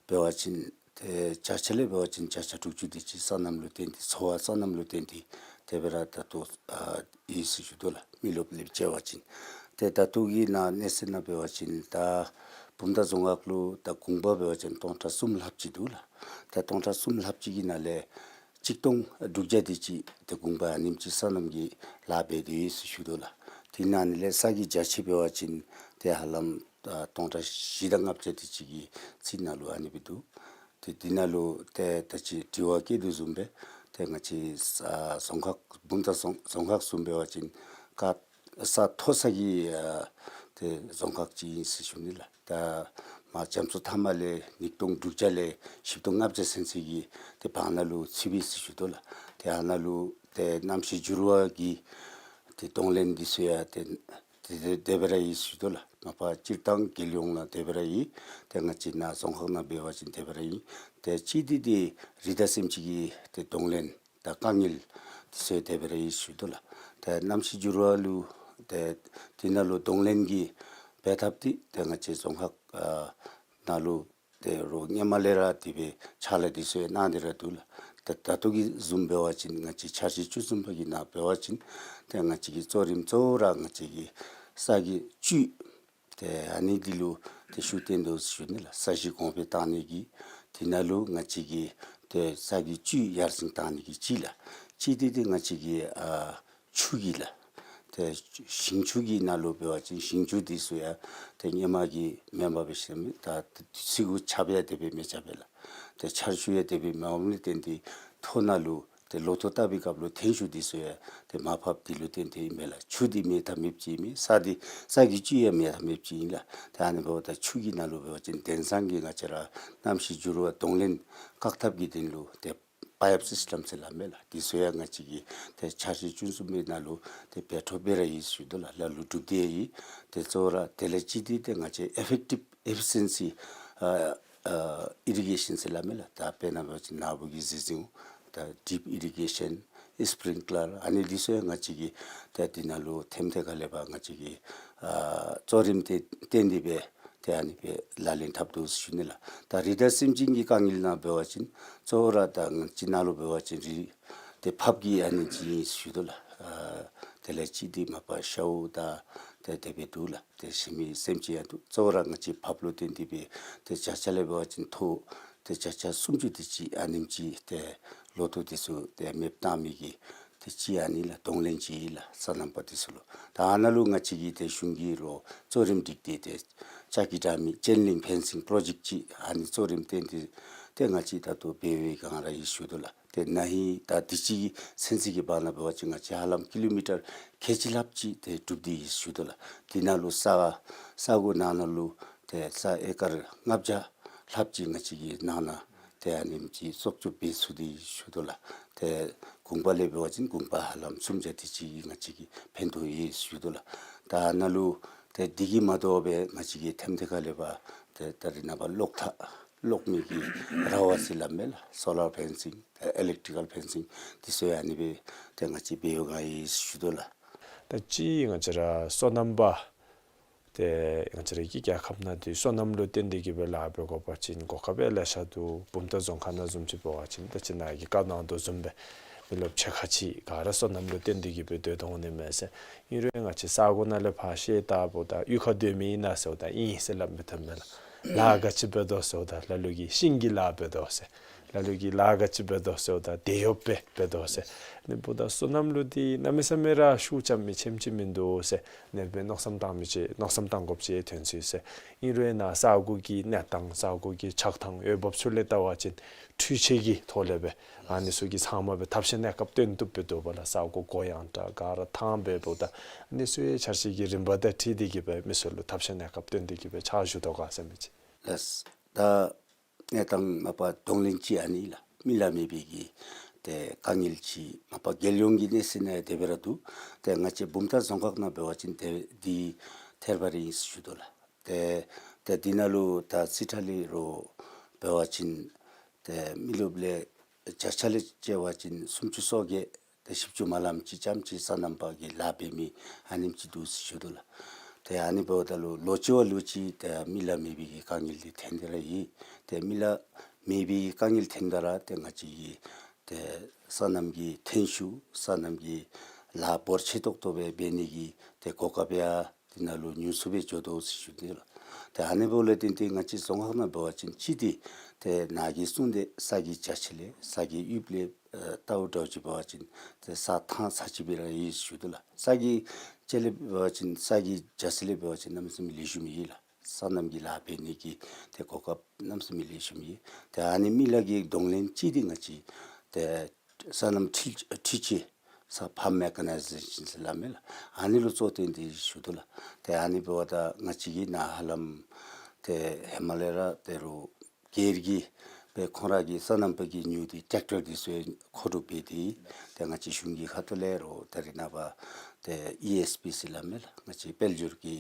འབད་བ་ཅིན་ཏེ་བརྒྱ་ཆ་ལས་འབད་བ་ཅིན་བརྒྱ་ཆ་དྲུག་ཅུ་དེ་ཅིག་སོ་ནམ་ལུ་བརྟེན་ཏེ་འཚོ་བ་སོ་ནམ་ལུ་བརྟེན་ཏེ་དེ་སྦེ་ར་ད་ལྟོ་ཨ་ཨིན་ཟེར་ཞུ་དོ་ལགས། མི་རློབས་ལས་བྱ་བ་ཅིན་ཏེ་ད་ལྟོ་གི་ནཱ་གནས་ཚུལ་ནང་འབད་བ་ཅིན་ད་བུམ་ཐང་རྫོང་ཁག་ལུ་ད་གུང་པ་འབད་བ་ཅིན་སྟོང་ཕྲག་གསུམ་ལྷགཔ་ཅིག་འདུག་ལགས། ད་སྟོང་ཕྲག་གསུམ་ལྷགཔ་ཅིག་གི་ནང་ལས་གཅིག་སྟོང་དྲུག་བརྒྱ་དེ་ཅིག་ཏེ་གུང་པ་ཨ་ནེམ་ཅིག་སོ་ནམ་གྱི་ལཱ་འབད་དེ་ཡོད་ཟེར་ཞུ་དོ་ལགས། དེ་ནང་ལས་ས་གི་བརྒྱ་ཆ་འབད་བ་ཅིན་ཏེ་ཧ་ལམ་ཨ་སྟོང་ཕྲག་བཞི་དང་ལྔ་བརྒྱ་དེ་ཅིག་གི་རྩིས་ནང་ལུ་ཨ་ནི་སྦེ་འདུག། ཏེ་དེ་ནང་ལུ་ཏེ་ད་ཅི་དྲི་བ་བཀོད་དོ་བཟུམ་སྦེ་ཏེ་ང་བཅས་ཨ་རྫོང་ཁག་བུམ་ཐང་རྫོང་རྫོང་ཁག་བཟུམ་འབད་བ་ཅིན་ཀ་ས་མཐོ་ས་གི་ཨ་ཏེ་རྫོང་ཁག་ཅིག་ཨིན་ཟེར་ཞུ་ནི་ལགས། ད་མར་རྒྱ་མཚོ་མཐའ་མ་ལས་ཉིས་སྟོང་དྲུག་བརྒྱ་ལས་བཞི་སྟོང་ལྔ་བརྒྱ་ཚུན་ཚོད་ཀྱི་ཏེ་བར་ན་ལུ་ཚུདཔ་ཨིན་ཟེར་ཞུ་དོ་ལགས། ཏེ་ཨ་ནཱ་ལུ་ཏེ་གནམ་གཤིས་འགྱུར་བ་གི་ཏེ་གདོང་ལེན་འདི་ཚུ་ཡང་ཏེ་ཏེ་དེ་དེ་སྦེ་ར་ཨིན་ཟེར་ཞུ་དོ་ལགས། མ་པ་སྤྱིར་བཏང་རྒྱལ་ཡོངས་ནང་དེ་སྦེ་ར་ཨིན། ཏེ་ང་བཅས་ནཱ་རྫོང་ཁག་ནང་འབད་བ་ཅིན་དེ་སྦེ་ར་ཨིན། ཏེ་གཅིག་འདི་ཏེ་རི་དྭགས་སེམས་ཅན་གྱི་ཏེ་གདོང་ལེན་དང་དཀའ་ངལ་འདི་ཚུ་དེ་སྦེ་ར་ཨིན་ཟེར་ཞུ་དོ་ལགས། ཏེ་གནམ་གཤིས་འགྱུར་བ་ལུ་ཏེ་དེ་ནང་ལུ་གདོང་ལེན་གྱི་འབད་ཐབས་འདི་ཏེ་ང་བཅས་རྫོང་ཁག་ཨ་ནང་ལུ་ཏེ་རོགས་སྔོན་མ་ལས་ར་དེ་སྦེ་ཕྱག་ལཱ་འདི་ཚུ་ཡང་གནང་སྟེ་ར་འདུག་ལགས། ཏེ་ད་ལྟོ་གི་བཟུམ་འབད་བ་ཅིན་ང་བཅས་འཆར་གཞི་བཅུ་གསུམ་པ་གི་ནང་འབད་བ་ཅིན་ཏེ་ང་བཅས་ཀྱི་གཙོ་རིམ་གཙོ་བོ་ར་ང་བཅས་ཀྱི་ས་གི་བཅུད་ཏེ་ཨ་ནི་འདི་ལུ་ཏེ་ཤུགས་བཏོན་དོ་ཟེར་ཞུ་ནི་ལགས། ས་གཞི་གོང་འཕེལ་བཏང་ནི་གི་དེ་ནང་ལུ་ང་བཅས་ཀྱི་ཏེ་ས་གི་བཅུད་ཡར་སེང་བཏང་ནི་གི་གཅིག་ལགས། གཅིག་འདི་ཏེ་ང་བཅས་ཀྱི་ཨ་ཆུ་གི་ལགས། ཏེ་ཞིང་ཆུ་གི་ནང་ལུ་འབད་བ་ཅིན་ཞིང་ཆུ་འདི་ཚུ་ཡང་ཏེ་སྔོན་མ་གི་མེན་པར་འབད་ཞིནམ་ད་དུས་ཚོད་ཁར་ཆརཔ་ཡང་དེ་སྦེ་མི་རྐྱབ་པས་ལགས། ཏེ་ཆར་ཆུ་ཡང་དེ་སྦེ་མི་འོང་ནི་བརྟེན་ཏེ་མཐོ་ནང་ལུ་ཏེ་ལོ་ཐོག་བཏབ་པའི་སྐབས་ལུ་ཐོན་ཤུགས་འདི་ཚུ་ཡང་ཏེ་མར་ཕབ་འདི་ལུ་བརྟེན་ཏེ་ཨིན་པས་ལགས། ཆུ་འདི་མེད་ཐབས་མེདཔ་ཅིག་ཨིན་མས། ས་འདི་ས་གི་བཅུད་ཡང་མེད་ཐབས་མེདཔ་ཅིག་ཨིན་ལགས། ཏེ་ཨ་ནི་འབདཝ་ད་ཆུ་གི་ནང་ལུ་འབད་བ་ཅིན་དེང་སང་གི་ང་བཅས་ར་གནམ་གཤིས་འགྱུར་བ་གདོང་ལེན་བཀག་ཐབས་ཀྱི་དོན་ལུ་ཏེ་པའིཔ་སིསི་ཊེམ་ཟེར་སླབ་མས་ལགས། འདི་ཚུ་ཡང་ང་བཅས་ཀྱིས་ཏེ་འཆར་གཞི་བཅུ་གསུམ་པའི་ནང་ལུ་ཏེ་འབད་འཕྲོ་སྦེ་ར་ཡོད་ཟེར་ཞུ་དོ་ལགས། ལ་ལུ་སྒྲུབ་སྟེ་ཡོད། ཏེ་གཙོ་བོ་ར་དེ་ལས་གཅིག་འདི་ཏེ་ང་བཅས་ཨི་ཕེག་ཊིབ་ཨེ་ཕི་ཤན་སི་ཨ་ཨ་ཨི་རི་གེ་ཤཱན་ཟེར་སླབ་མས་ལགས། ད་དཔེར་ན་འབད་བ་ཅིན་ནཱ་བུ་གི་རྫི་ཟིའུ་ད་ཌིཔ་ཨི་རི་གེ་ཤཱན་སི་པི་རིང་ཀི་ལར་ཨ་ནི་འདི་ཚུ་ཡང་ང་བཅས་ཀྱིས་ད་འདི་ནང་ལུ་ཐེམ་ཐེ་ཁ་ལས་ཕར་ང་བཅས་ཀྱིས་ཨ་གཙོ་རིམ་ཏེ་བཏོན་ཏེ་སྦེ་ཏེ་ཨ་ནི་སྦེ་ལག་ལེན་འཐབ་དོ་ཟེར་ཞུ་ནི་ལགས། ད་རི་དྭགས་སེམས་ཅན་གྱི་དཀའ་ངལ་ནང་འབད་བ་ཅིན་གཙོ་བོ་ར་ད་ང་བཅས་ནཱ་ལུ་འབད་བ་ཅིན་རི་ཏེ་ཕགཔ་གི་ཨ་ནི་ཅིག་ཨིན་ཟེར་ཞུ་དོ་ལགས། ཨ་དེ་ལས་གཅིག་འདི་མ་པ་ཤཝ་དང་ཏེ་དེ་སྦེ་འདུག་ལགས། ཏེ་ཤི་མི་སེམས་ཅན་ཡང་འདུག། གཙོ་བོ་ར་ང་བཅས་ཕགཔ་ལུ་བརྟེན་ཏེ་སྦེ་ཏེ་བརྒྱ་ཆ་ལས་འབད་བ་ཅིན་མཐོ་ཏེ་བརྒྱ་ཆ་སུམ་ཅུ་དེ་ཅིག་ཨ་ནེམ་ཅིག་ཏེ་ལོ་ཐོག་འདི་ཚུ་ཏེ་མེདཔ་བཏང་མི་གི་ཏེ་གཅིག་ཨ་ནི་ལགས། གདོང་ལེན་ཅིག་ལགས། སོ་ནམ་པ་འདི་ཚུ་ལུ། ད་ཨ་ནཱ་ལུ་ང་བཅས་ཀྱིས་ཏེ་གཞུང་གི་རོགས་གཙོ་རིམ་སྒྲིག་སྟེ་ཏེ་ལྕགས་ཀྱི་དྲ་མིག་ཅེན་ལིང་ཕེན་སིང་པོ་རོ་ཇེཀཊ་ཅིག་ཨ་ནི་གཙོ་རིམ་བཏོན་ཏེ་ཏེ་ང་བཅས་ད་ལྟོ་འབད་བའི་སྒང་ར་ཨིན་ཟེར་ཞུ་དོ་ལགས། ཏེ་ན་ཧིང་ད་དུས་ཅི་ཚུན་ཚོད་ཀྱི་བར་ན་འབད་བ་ཅིན་ང་བཅས་ཧ་ལམ་ཀི་ལོ་མི་ཊར་ཁལ་གཅིག་ལྷགཔ་ཅིག་ཏེ་གྲུབ་སྟེ་ཡོད་ཟེར་ཞུ་དོ་ལགས། དེ་ནང་ལུ་ས་ས་གོ་ནང་ན་ལུ་ཏེ་ས་ཨེ་ཀར་ལྔ་བརྒྱ་ལྷགཔ་ཅིག་ང་བཅས་ཀྱིས་ནང་ན་ཏེ་ཨ་ནེམ་ཅིག་བཙོག་བཅོས་འབད་ཚུགས་ཏེ་ཡོད་ཟེར་ཞུ་དོ་ལགས། ཏེ་གུང་པ་ལས་འབད་བ་ཅིན་གུང་པ་ཧ་ལམ་སུམ་བརྒྱ་དེ་ཅིག་ང་བཅས་ཀྱིས་ཕན་ཐོགས་ཡོད་ཟེར་ཞུ་དོ་ལགས། ད་ཨ་ནཱ་ལུ་ཏེ་འདི་གིས་མ་དོ་བར་ང་བཅས་ཀྱིས་ཐེམ་ཐེ་ཁ་ལས་ཕར་ཏེ་ད་རེས་ནངས་པ་གློག་ཐག་ གློག་མེ་གི་ར་བ་ཟེར་སླབ་མས་ལགས། སོ་ལར་ཕེན་སིང་ཨེ་ལེག་ཊི་ཀལ་ཕེན་སིང་འདི་ཚུ་ཡང་ཨ་ནི་སྦེ་ཏེ་ང་བཅས་འབད་བའི་སྒང་ཨིན་ཟེར་ཞུ་དོ་ལགས། ད་ཅི་ང་བཅས་ར་སོ་ནམ་པ་ཏེ་ང་བཅས་ར་གི་རྒྱལ་ཁབ་ནང་འདི་སོ་ནམ་ལུ་བརྟེན་ཏེ་གི་སྦེ་ལཱ་འབད་དགོ་པ་ཅིན་གོ་སྐབས་ལེ་ཤ་འདུག། བུམ་ཐང་རྫོང་ཁག་ནང་བཟུམ་ཅིག་འབད་བ་ཅིན་ད་ཅི་ནཱ་གིས་བཀའ་གནང་དོ་བཟུམ་སྦེ་མི་རློབས་ཕྱེད་ཀ་ཅིག་ག་ར་སོ་ནམ་ལུ་བརྟེན་ཏེ་གི་སྦེ་སྡོད་དོ་འོང་ནི་མས་ཟེར། ཨིན་རུང་ང་བཅས་ས་གོ་ནང་ལས་ཕར་བཤད་ད་འབདཝ་ད་གཡུས་ཁར་སྡོད་མི་ཨིན་ན་ཟེརཝ་ད་ཨིན་ཟེར་སླབ་མི་ཐོན་མས་ལགས། ལཱ་ག་ཅི་འབད་དོ་ཟེརཝ་ད་ལ་ལུ་གིས་ཤིང་གི་ལཱ་འབད་དོ་ཟེར། ལ་ལུ་གིས་ལཱ་ག་ཅི་འབད་དོ་ཟེརཝ་ད་དེད་གཡོགཔ་སྦེ་འབད་དོ་ཟེར། ཨ་ནི་འབདཝ་ད་སོ་ནམ་ལུ་འདི་གནམ་མེད་ས་མེད་ར་ཤུགས་རྐྱབ་མི་ཆེམ་ཅིག་མིན་འདུག་ཟེར། ཨ་ནི་སྦེ་མནོ་བསམ་བཏང་མི་ཅིག་མནོ་བསམ་བཏང་དགོཔ་ཅིག་ཐོན་སོ་ཡི་ཟེར། ཨིན་རུང་ནཱ་ས་གོ་གི་གནས་སྟངས་ས་གོ་གི་ཆགས་ཐངས་འོས་འབབ་ཚུ་ལས་བལྟ་བ་ཅིན་འཕྲུལ་ཆས་ཀྱི་ཐོག་ལས་སྦེ་ཨ་ནི་ཚུ་གིས་ཚང་མ་སྦེ་ཐབས་ཤེས་གནས་སྐབས་སྟོན་བཏུབ་སྦེ་འདུག་པ་ལགས། ས་གོ་གོ་ཡངས་དྲགས་ག་ར་ཐང་སྦེ་འབདཝ་ད་ཨ་ནི་ཚུ་ཡང་འཆར་གཞི་གི་རིམ་པ་དང་འཁྲིལ་ཏེ་གི་སྦེ་མི་སེར་ལུ་ཐབས་ཤེས་གནས་སྐབས་སྟོན་ཏེ་གི་སྦེ་ཕྱག་ཞུ་དོ་ག་ཟེར་མི་ཅིག། ལགས། ད་གནས་སྟངས་མ་པ་གདོང་ལེན་ཅིག་ཨ་ནི་ལགས། མི་ལཱ་མེད་པའི་གི་ཏེ་དཀའ་ངལ་ཅིག་མ་པ་རྒྱལ་ཡོངས་ཀྱི་གནས་ཚད་ནང་ཡང་དེ་སྦེ་ར་འདུག། ཏེ་ང་བཅས་བུམ་ཐང་རྫོང་ཁག་ནང་འབད་བ་ཅིན་ཏེ་འདི་ཐེར་པ་རེ་ཨིན་ཟེར་ཞུ་དོ་ལགས། ཏེ་ཏེ་འདི་ནང་ལུ་ད་རྩིས་ཁྲ་ལས་རོགས་འབད་བ་ཅིན་ཏེ་མི་རློབས་ལས་བརྒྱ་ཆ་ལས་བཅད་པ་ཅིན་སུམ་ཅུ་སོ་བརྒྱད་ཏེ་བཞི་བཅུ་མ་ལངམ་ཅིག་ཙམ་ཅིག་སོ་ནམ་པ་གི་ལཱ་འབད་མི་ཨ་ནེམ་ཅིག་འདུག་ཟེར་ཞུ་དོ་ལགས། ཏེ་ཨ་ནི་འབདཝ་ད་ལུ་ལོ་གཅིག་བ་ལོ་གཅིག་ཏེ་མི་ལཱ་མེད་པའི་གི་དཀའ་ངལ་འདི་ཐོན་ཏེ་ར་ཡོད། ཏེ་མི་ལཱ་མེད་པའི་གི་དཀའ་ངལ་ཐོནམ་ད་ར་ཏེ་ང་བཅས་ཀྱི་ཏེ་སོ་ནམ་གྱི་ཐོན་ཤུགས་སོ་ནམ་གྱི་ལཱ་འབོར་ཆེ་ཏོག་ཏོ་སྦེ་འབད་ནི་གི་ཏེ་གོ་སྐབས་ཡང་འདི་ནང་ལུ་ཉུང་སུ་སྦེ་འགྱོ་དོ་ཟེར་ཞུ་ནི་ལགས། ཏེ་ཨ་ནི་འབདཝ་ལས་བརྟེན་ཏེ་ང་བཅས་རྫོང་ཁག་ནང་འབད་བ་ཅིན་གཅིག་འདི་ཏེ་ནཱ་གིས་གསུངས་ཏེ་ས་གི་རྒྱ་ཆེ་ལས་ས་གི་དབྱིབས་ལས་ཨེ་ལྟཝ་འདྲཝ་ཅིག་འབད་བ་ཅིན་ཏེ་ས་ཐང་ཚ་ཅིག་སྦེ་ར་ཡོད་ཟེར་ཞུ་དོ་ལགས། ས་གི་རྒྱ་ལས་འབད་བ་ཅིན་ས་གི་རྒྱ་ཆེ་ལས་འབད་བ་ཅིན་གནམ་མེད་ས་མེད་ལེགས་ཤོམ་ཨིན་ལགས། སོ་ནམ་གྱི་ལཱ་འབད་ནི་གི་ཏེ་གོ་སྐབས་གནམ་མེད་ས་མེད་ལེགས་ཤོམ་ཨིན། ཏེ་ཨ་ནི་མི་ལཱ་གི་གདོང་ལེན་ཅིག་འདི་ང་བཅས་ཏེ་སོ་ནམ་འཕྲུལ་འཕྲུལ་ཆས་ས་ཕཱམ་མེ་ཀ་ནའི་ཟེ་ཤཱན་ཟེར་སླབ་མས་ལགས། ཨ་ནི་ལུ་གཙོ་བཏོན་ཏེ་ཞུ་དོ་ལགས། ཏེ་ཨ་ནི་འབདཝ་ད་ང་བཅས་ཀྱི་ནཱ་ཧ་ལམ་ཏེ་ཧེ་མ་ལས་ར་ཏེ་རུང་སྒེར་གྱི་སྦེ་ཁོང་ར་གི་སོ་ནམ་པ་གིས་ཉོ་སྟེ་ཊེག་ཊར་འདི་ཚུ་ཡང་མཁོ་སྒྲུབ་འབད་དེ་ཏེ་ང་བཅས་གཞུང་གི་ཁ་ཐུག་ལས་རུང་ད་རེས་ནངས་པ་ཏེ་ཨི་ཨེསི་པི་ཟེར་སླབ་མས་ལགས། ང་བཅས་དཔལ་འབྱོར་གྱི་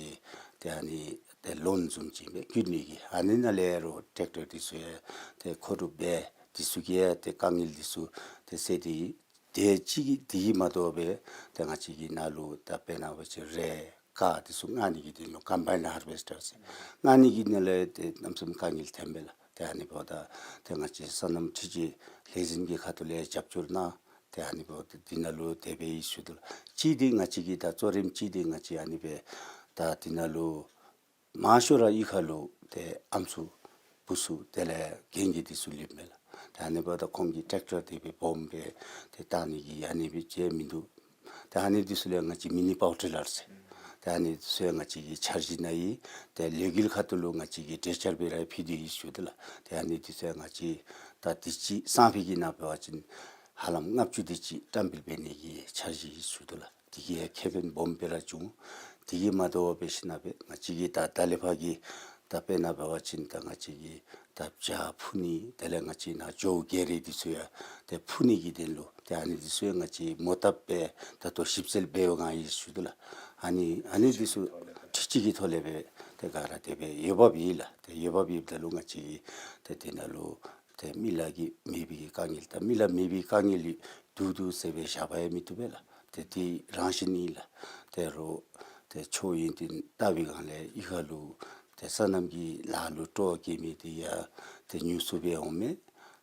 ཏེ་ཨ་ནི་ཏེ་ལོན་བཟུམ་ཅིག་སྦེ་བཀོད་ནི་གི་ཨ་ནི་ནང་ལས་རུང་ཊེག་ཊར་འདི་ཚུ་ཡང་ཏེ་མཁོ་སྒྲུབ་འབད་དེ་ཚུ་གིས་ཡང་ཏེ་དཀའ་ངལ་འདི་ཚུ་ཏེ་སེལ་ཏེ་ཡོད། དེ་གཅིག་གིས་དེ་གིས་མ་དོ་བར་ཏེ་ང་བཅས་ཀྱི་ནཱ་ལུ་ད་དཔེར་ན་འབད་བ་ཅིན་རས་ཀར་འདི་ཚུ་མངགས་ནི་གི་དོན་ལུ་ཀམ་བཱའིན་ཧར་བེསི་ཊར་ཟེར་མངགས་ནི་གི་དོན་ལས་ཏེ་གནམ་མེད་ས་མེད་དཀའ་ངལ་ཐོན་པས་ལགས། ཏེ་ཨ་ནི་འབདཝ་ད་ཏེ་ང་བཅས་སོ་ནམ་འཕྲུལ་ཆས་ལས་འཛིན་གྱི་ཁ་ཐུག་ལས་རྒྱབ་སྐྱོར་གནང་། ཏེ་ཨ་ནི་འབདཝ་ད་འདི་ནང་ལུ་དེ་སྦེ་ཨིན་ཟེར་ཞུ་དོ་ལགས། གཅིག་འདི་ང་བཅས་ཀྱི་ད་གཙོ་རིམ་གཅིག་འདི་ང་བཅས་ཨ་ནི་སྦེ་ད་འདི་ནང་ལུ་མང་ཤོས་ར་གཡུས་ཁ་ལུ་ཏེ་ཨམ་སྲུ་བུ་གསུམ་དེ་ལས་རྒན་གྱི་འདི་ཚུ་ལུསཔ་མས་ལགས། ཏེ་ཨ་ནི་འབདཝ་ད་ཁོང་གིས་ཊེག་ཊར་དེ་སྦེ་སྦོམ་སྦེ་ཏེ་བཏང་ནི་གི་ཨ་ནི་སྦེ་ཅིག་མིན་འདུག། ཏེ་ཨ་ནི་འདི་ཚུ་ལས་ང་བཅས་མི་ནི་པཱའུ་ཊི་ལར་ཟེར་ཏེ་ཨ་ནི་འདི་ཚུ་ཡང་ང་བཅས་ཀྱི་འཆར་གཞི་ནང་ཨིན། ཏེ་ལས་འགུལ་ཁ་ཐུག་ལུ་ང་བཅས་ཀྱིས་གྲོས་འཆར་སྦེ་ར་ཕུལ་ཏེ་ཡོད་ཟེར་ཞུ་དོ་ལགས། ཏེ་ཨ་ནི་འདི་ཚུ་ཡང་ང་བཅས་ད་དུས་ཅི་སང་ཕོད་ཀྱི་ནང་འབད་བ་ཅིན་ཧ་ལམ་ལྔ་བཅུ་དེ་ཅིག་བཀྲམ་སྤེལ་འབད་ནི་གི་འཆར་གཞི་ཨིན་ཟེར་ཞུ་དོ་ལགས། དེ་གིས་ཡང་ཁེ་ཕན་སྦོམ་སྦེ་ར་བྱུང་། དེ་གིས་མ་དོ་བར་འབད་ཞིན་ན་སྦེ་ང་བཅས་ཀྱི་ད་ད་ལས་ཕར་གྱི་ད་དཔེར་ན་འབད་བ་ཅིན་ད་ང་བཅས་ཀྱི་ད་བྱ་འཕུར་ནི་དེ་ལས་ང་བཅས་ནཱ་ཇོ་བོ་རྒྱལ་རིགས་འདི་ཚུ་ཡང་ཏེ་འཕུར་ནི་གི་དོན་ལུ་ཏེ་ཨ་ནི་འདི་ཚུ་ཡང་ང་བཅས་མོ་བཏབ་སྦེ་ད་ལྟོ་ཞིབ་འཚོལ་འབད་བའི་སྒང་ཨིན་ཟེར་ཞུ་དོ་ལགས། ཨ་ནི་ཨ་ནི་འདི་ཚུ་འཕྲུལ་ཆས་ཀྱི་ཐོག་ལས་སྦེ་ཏེ་ག་ར་དེ་སྦེ་འོས་འབབ་ཡོད་ལགས། ཏེ་འོས་འབབ་ཡོདཔ་ད་ལུ་ང་བཅས་ཀྱིས་ཏེ་དེ་ནང་ལུ་ཏེ་མི་ལཱ་གི་མེད་པའི་གི་དཀའ་ངལ་དང་མི་ལཱ་མེད་པའི་དཀའ་ངལ་ལས་འདུག་འདུག་ཟེར་སྦེ་བཞག་པ་ཡང་མི་བཏུབ་པས་ལགས། ཏེ་དེ་རང་བཞིན་ཨིན་ལགས། ཏེ་རོགས་ཏེ་ཆོས་ཡོན་ཏན་ལྟ་བའི་སྒང་ལས་གཡུས་ཁ་ལུ་ཏེ་སོ་ནམ་གྱི་ལཱ་ལུ་སྤྲོ་བ་བསྐྱེད་མི་དེ་ཡང་ཏེ་ཉུང་སུ་སྦེ་འོང་མས།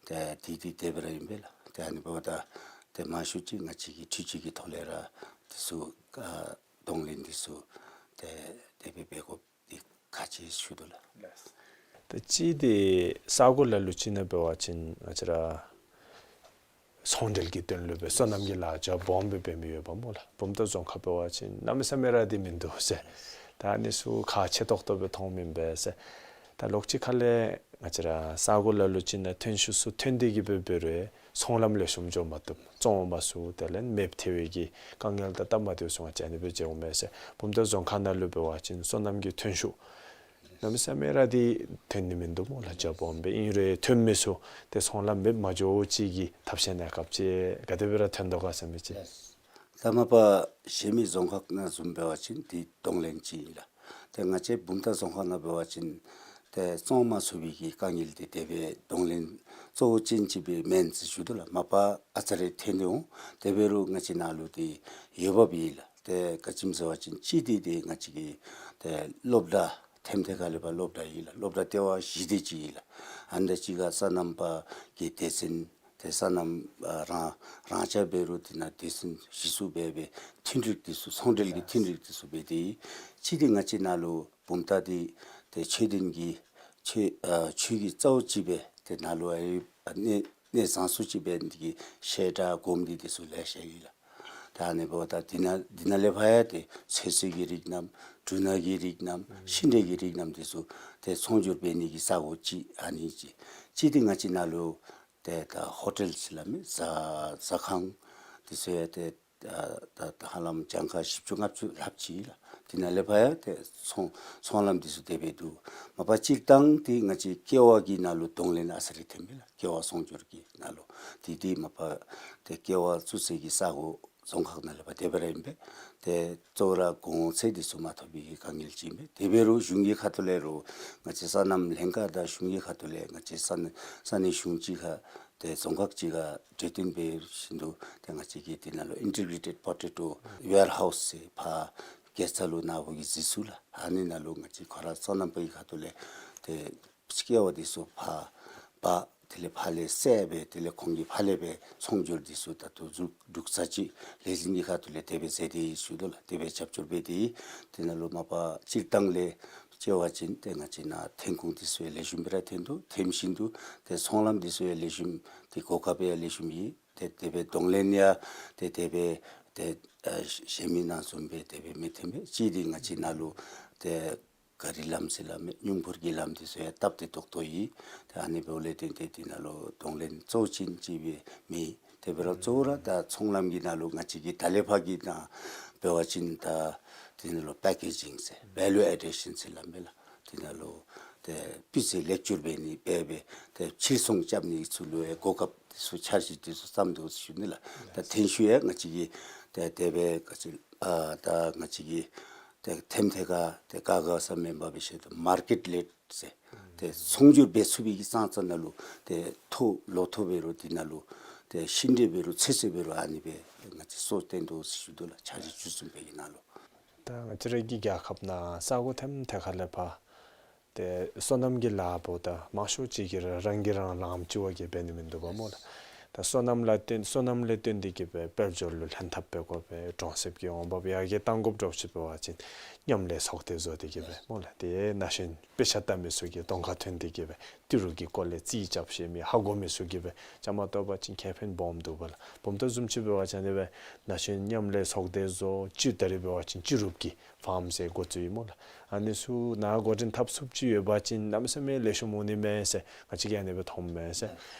ཏེ་དེ་དེ་དེ་སྦེ་ར་ཨིན་པས་ལགས། ཏེ་ཨ་ནི་འབདཝ་ད་ཏེ་མང་ཤོས་ཅིག་ང་བཅས་ཀྱི་འཕྲུལ་ཆས་ཀྱི་ཐོག་ལས་ར་འདི་ཚུ་ཨ་གདོང་ལེན་འདི་ཚུ་ཏེ་དེ་སྦེ་འབད་དགོཔ་འདི་ཁག་ཆེ་ཟེར་ཞུ་དོ་ལགས། ད་ཅི་འདི་ས་གོ་ལ་ལུ་ཅིག་ནང་འབད་བ་ཅིན་ང་བཅས་ར་ཚོང་འབྲེལ་གྱི་དོན་ལུ་སྦེ་སོ་ནམ་གྱི་ལཱ་རྒྱ་སྦོམ་སྦེ་འབད་མི་ཡོདཔ་སྨོ་ལགས། བུམ་ཐང་རྫོང་ཁག་འབད་བ་ཅིན་གནམ་མེད་ས་མེད་ར་འདི་མིན་འདུག་ཟེར། ད་ཨ་ནི་ཚུ་ཁག་ཆེ་ཏོག་ཏོ་སྦེ་མཐོངམ་ཨིན་པས་ཟེར། ད་ལོགས་ཅིག་ཁ་ལས་ང་བཅས་ར་ས་གོ་ལ་ལུ་ཅིག་ནང་ཐོན་ཤུགས་ཚུ་ཐོན་ཏེ་གི་སྦེ་འབད་རུང་ཚོང་ལམ་ལེགས་ཤོམ་འགྱོ་མ་བཏུབ། བཙོང་མ་ཚུགས། དེ་ལས་མེདཔ་ཐལ་བའི་གི་དཀའ་ངལ་དང་སྟབས་མ་བདེཝ་ཚུ་ང་བཅས་ཨ་ནི་སྦེ་མཇལཝ་མས་ཟེར། བུམ་ཐང་རྫོང་ཁག་ནང་ལུ་འབད་བ་ཅིན་སོ་ནམ་གྱི་ཐོན་ཤུགས་གནམ་མེད་ས་མེད་ར་འདི་ཐོན་ནི་མིན་འདུག་སྨོ་ལགས། རྒྱ་སྦོམ་སྦེ་ཨིན་རུང་ཐོན་མི་ཚུ་ཏེ་ཚོང་ལམ་མེདཔ་མ་འགྱོཝ་ཅིག་གི་ཐབས་ཤེས་གནས་སྐབས་ཅིག་ག་དེ་སྦེ་ར་ཐོན་དོ་ག་ཟེར་མི་ཅིག། ད་མ་པ་གཞན་མི་རྫོང་ཁག་ནང་བཟུམ་འབད་བ་ཅིན་འདི་གདོང་ལེན་ཅིག་ཨིན་ལགས། ཏེ་ང་བཅས་བུམ་ཐང་རྫོང་ཁག་ནང་འབད་བ་ཅིན་ད་ ཏེ་བཙོང་མ་ཚུགས་པའི་གི་དཀའ་ངལ་འདི་དེ་སྦེ་གདོང་ལེན་གཙོ་བོ་ཅན་ཅིག་སྦེ་མེན་ཟེར་ཞུ་དོ་ལགས། མ་པ་ཨ་ཙི་རེ་ཐོན་ཏེ་འོང་། དེ་འབད་རུང་ང་བཅས་ནང་ལུ་འདི་ཡོདཔ་ཨིན་ལགས། ཏེ་ག་ཅི་སྨོ་ཟེར་བ་ཅིན་གཅིག་འདི་ཏེ་ང་བཅས་ཀྱི་ཏེ་སློབ་གྲྭ་ཐེམ་ཐེ་ཁ་ལས་ཕར་སློབ་གྲྭ་ཨིན་ལགས། སློབ་གྲྭ་ལྟེ་བ་བཞི་དེ་ཅིག་ཨིན་ལགས། ཨ་ནི་དང་གཅིག་ཁར་སོ་ནམ་པ་གི་སྡེ་ཚན་ཏེ་སོ་ནམ་ཨ་རང་རང་ཅག་འབད་རུང་དེ་ནང་སྡེ་ཚན་གཞི་བཙུགས་འབད་སྦེ་མཐུན་འགྲིག་འདི་ཚུ་ཚོང་འབྲེལ་གྱི་མཐུན་འགྲིག་འདི་ཚུ་འབད་དེ། གཅིག་འདི་ང་བཅས་ནང་ལུ་བུམ་ཐང་འདི་ཏེ་ཆོས་ལྡན་གྱི་ཆོས་ཨ་ཆོས་ཀྱི་རྩ་བ་ཅིག་སྦེ་ཏེ་ནང་ལུ་ཨ་ཨ་གནས་གནས་བཟང་སུ་ཅིག་འབད་ནི་གི་བཤད་གྲྭ་སྒོམ་སྡེ་འདི་ཚུ་ལེ་ཤ་ཨིན་ལགས། ད་ཨ་ནི་འབདཝ་ད་དེ་ནང་དེ་ནང་ལས་ཕར་ཡང་ཏེ་ཚོད་བསྲེ་གི་རིགས་རྣམས་འབྲུ་སྣ་གི་རིགས་རྣམས་ཤིང་འབྲས་ཀྱི་རིགས་རྣམས་འདི་ཚུ་ཏེ་ཚོང་སྒྱུར་འབད་ནི་གི་ས་གོ་ཅིག་ཨ་ནི་ཅིག། གཅིག་འདི་ང་བཅས་ནང་ལུ་ཏེ་ད་ཧོ་ཊེལ་ཟེར་སླབ་མས། ཟ་ཟ་ཁང་འདི་ཚུ་ཡང་ཏེ་ད་ད་ད་ཧ་ལམ་གྱངས་ཁ་བཞི་བཅུ་ལྔ་བཅུ་ལྷགཔ་ཅིག་ལགས། དེ་ནང་ལས་ཕར་ཡང་ཏེ་ཚོང་ཚོང་ལམ་འདི་ཚུ་དེ་སྦེ་འདུག། མ་པ་སྤྱིར་བཏང་འདི་ང་བཅས་ཀེ་བ་གི་ནང་ལུ་གདོང་ལེན་ཨ་ཙི་རེ་ཐོནམ་མས་ལགས། ཀེ་བ་ཚོང་སྒྱུར་གྱི་ནང་ལུ་འདི་འདི་མ་པ་ཏེ་ཀེ་བ་བཙུགས་སའི་གི་ས་གོ་རྫོང་ཁག་ནང་ལས་ཕར་དེ་སྦེ་ར་ཨིན་པས། ཏེ་གཙོ་བོ་ར་གོང་ཚད་འདི་ཚུ་མ་ཐོབ་པའི་གི་དཀའ་ངལ་ཅིག་ཨིན་པས། དེ་འབད་རུང་གཞུང་གི་ཁ་ཐུག་ལས་རུང་ང་བཅས་སོ་ནམ་ལྷན་ཁག་དང་གཞུང་གི་ཁ་ཐུག་ལས་ང་བཅས་ས་གནས་ས་གནས་གཞུང་གཅིག་ཁར་ཏེ་རྫོང་ཁག་གཅིག་ཁར་གྲོས་བསྟུན་འབད་བཞིན་དུ་ཏེ་ང་བཅས་ཀྱིས་དེ་ནང་ལུ་ཨིན་ཊི་གྲེ་ཊེཌ་པོ་ཊེ་ཊོ་ཝེར་ཧའུསི་ཟེར་ཕར་དགེ་རྩ་ལུ་ནཱ་བུ་གིས་གཟིགས་ཚུགས་ལགས། ཨ་ནི་ནང་ལུ་ང་བཅས་ཁོ་ར་སོ་ནམ་པའི་ཁ་ཐུག་ལས་ཏེ་ཀེ་བ་འདི་ཚུ་ཕར་འབག། དེ་ལས་ཕར་ལས་བསལ་སྦེ་དེ་ལས་ཁོང་གིས་ཕར་ལས་སྦེ་ཚོང་སྒྱུར་འདི་ཚུ་ད་ལྟོ་འཛུགས་འདུག་ས་ཅིག་ལས་འཛིན་གྱི་ཁ་ཐུག་ལས་དེ་སྦེ་མཛད་དེ་ཡོད་ཞུ་དོ་ལགས། དེ་སྦེ་རྒྱབ་སྐྱོར་འབད་དེ་དེ་ནང་ལུ་མ་པ་སྤྱིར་བཏང་ལས་དཔྱད་པ་ཅིན་ཏེ་ང་བཅས་ནཱ་ཐོན་ཁུངས་འདི་ཚུ་ཡང་ལེགས་ཤོམ་སྦེ་ར་ཐོན་འདུག། ཐོན་བཞིན་དུ་ཏེ་ཚོང་ལམ་འདི་ཚུ་ཡང་ལེགས་ཤོམ་ཏེ་གོ་སྐབས་ཡང་ལེགས་ཤོམ་ཨིན། ཏེ་དེ་སྦེ་གདོང་ལེན་ཡང་ཏེ་དེ་སྦེ་ཏེ་ཨ་གཞན་མི་ནང་བཟུམ་སྦེ་དེ་སྦེ་མི་ཐོན་པས། གཅིག་འདི་ང་བཅས་ནཱ་ལུ་ཏེ་ག་རི་ལམ་ཟེར་སླབ་མས། སྙུང་འབུར་གྱི་ལམ་འདི་ཚུ་ཡང་སྟབས་བདེ་ཏོག་ཏོ་ཨིན། ཏེ་ཨ་ནི་འབདཝ་ལས་བརྟེན་ཏེ་འདི་ནང་ལུ་གདོང་ལེན་གཙོ་བོ་ཅན་ཅིག་སྦེ་མེད། དེ་འབད་རུང་གཙོ་བོ་ར་ད་ཚོང་ལམ་གྱི་ནང་ལུ་ང་བཅས་ཀྱིས་ད་ལས་ཕར་གྱི་ནང་འབད་བ་ཅིན་ད་འདི་ནང་ལུ་པེ་ཀེ་ཇིང་ཟེར་ཝེ་ལུ་ཨེ་ཌི་ཤན་ཟེར་སླབ་མས་ལགས། འདི་ནང་ལུ་ཏེ་སྤུས་ཚད་ལེགས་བཅོས་འབད་ནི་འབད་སྦེ་ཏེ་ཕྱིར་ཚོང་རྐྱབ་ནི་ཚུ་ལུ་ཡང་གོ་སྐབས་འདི་ཚུ་འཆར་གཞི་འདི་ཚུ་བརྩམས་འདུག་ཟེར་ཞུ་ནི་ལགས། ད་ཐོན་ཤུགས་ཡང་ང་བཅས་ཀྱིས་ཏེ་དེ་སྦེ་ག་ཅི་ཨ་ད་ང་བཅས་ཀྱིས་ཏེ་ཐེམ་ཐེ་ཁ་ཏེ་ག་ག་ས་མེན་པར་སྦེ་བཤད་དོ་མར་ཀེཊ་ལེཌ་ཟེར་ཏེ་ཚོང་སྒྱུར་འབད་ཚུགས་པའི་གི་ཙང་ཙ་ནང་ལུ་ཏེ་ཐོག་ལོ་ཐོག་འབད་རུང་འདི་ནང་ལུ་ཏེ་ཤིང་འབྲས་འབད་རུང་ཚོད་བསྲེ་འབད་རུང་ཨ་ནི་སྦེ་ང་བཅས་གསོ་བཏོན་དོ་ཟེར་ཞུ་དོ་ལགས། འཆར་གཞི་བཅུ་གསུམ་པའི་གི་ནང་ལུ། ད་ང་བཅས་ར་གི་རྒྱལ་ཁབ་ནང་ས་གོ་ཐེམ་ཐེ་ཁ་ལས་ཕར་ཏེ་སོ་ནམ་གྱི་ལཱ་འབདཝ་ད་མང་ཤོས་ཅིག་གིས་ར་རང་གིས་རང་ལངམ་ཅིག་བ་གིས་འབད་ནི་མིན་འདུག་པ་སྨོ་ལགས། ད་སོ་ནམ་ལ་བརྟེན་སོ་ནམ་ལས་བརྟེན་ཏེ་གིས་སྦེ་དཔལ་འབྱོར་ལུ་ལྷན་ཐབས་འབད་དགོ་པས། གྲོང་གསེབ་ཀྱི་འོང་འབབ་ཡར་རྒྱས་གཏང་དགོཔ་འདྲཝ་ཅིག་འབད་བ་ཅིན་མཉམ་ལས་ཚོགས་སྡེ་བཟོ་སྟེ་གིས་སྦེ་སྨོ་ལགས། ཏེ་ན་གཞོན་དཔེ་ཆ་ལྟ་མི་ཚུ་གིས་གདོང་ཁར་ཐོན་ཏེ་གིས་སྦེ་ཏི་རུ་གི་སྐོར་ལས་རྩིས་རྐྱབ་ཤེས་མི་ཧ་གོ་མི་ཚུ་གིས་སྦེ་བཅའ་མར་གཏོགས་པ་ཅིན་ཁེ་ཕན་སྦོམ་འདུག་པ་ལགས། བུམ་ཐང་བཟུམ་ཅིག་འབད་བ་ཅིན་ཨ་ནི་སྦེ་ན་གཞོན་མཉམ་ལས་ཚོགས་སྡེ་བཟོ་ཅིག་ད་རེས་འབད་བ་ཅིན་སྤྱི་རུབ་ཀྱི་ཕཱརམ་ཟེར་འགོ་བཙུགས་ཡི་སྨོ་ལགས། ཨ་ནི་ཚུ་ནཱ་འགོ་འདྲེན་འཐབ་ཚུགསཔ་ཅིག་ཡོད་པ་ཅིན་གནམ་མེད་ས་མེད་ལེགས་ཤོམ་འོང་ནི་མས་ཟེར་ང་བཅས་ཀྱིས་ཨ་ནི་སྦེ་མཐོངམ་མས་ཟེར།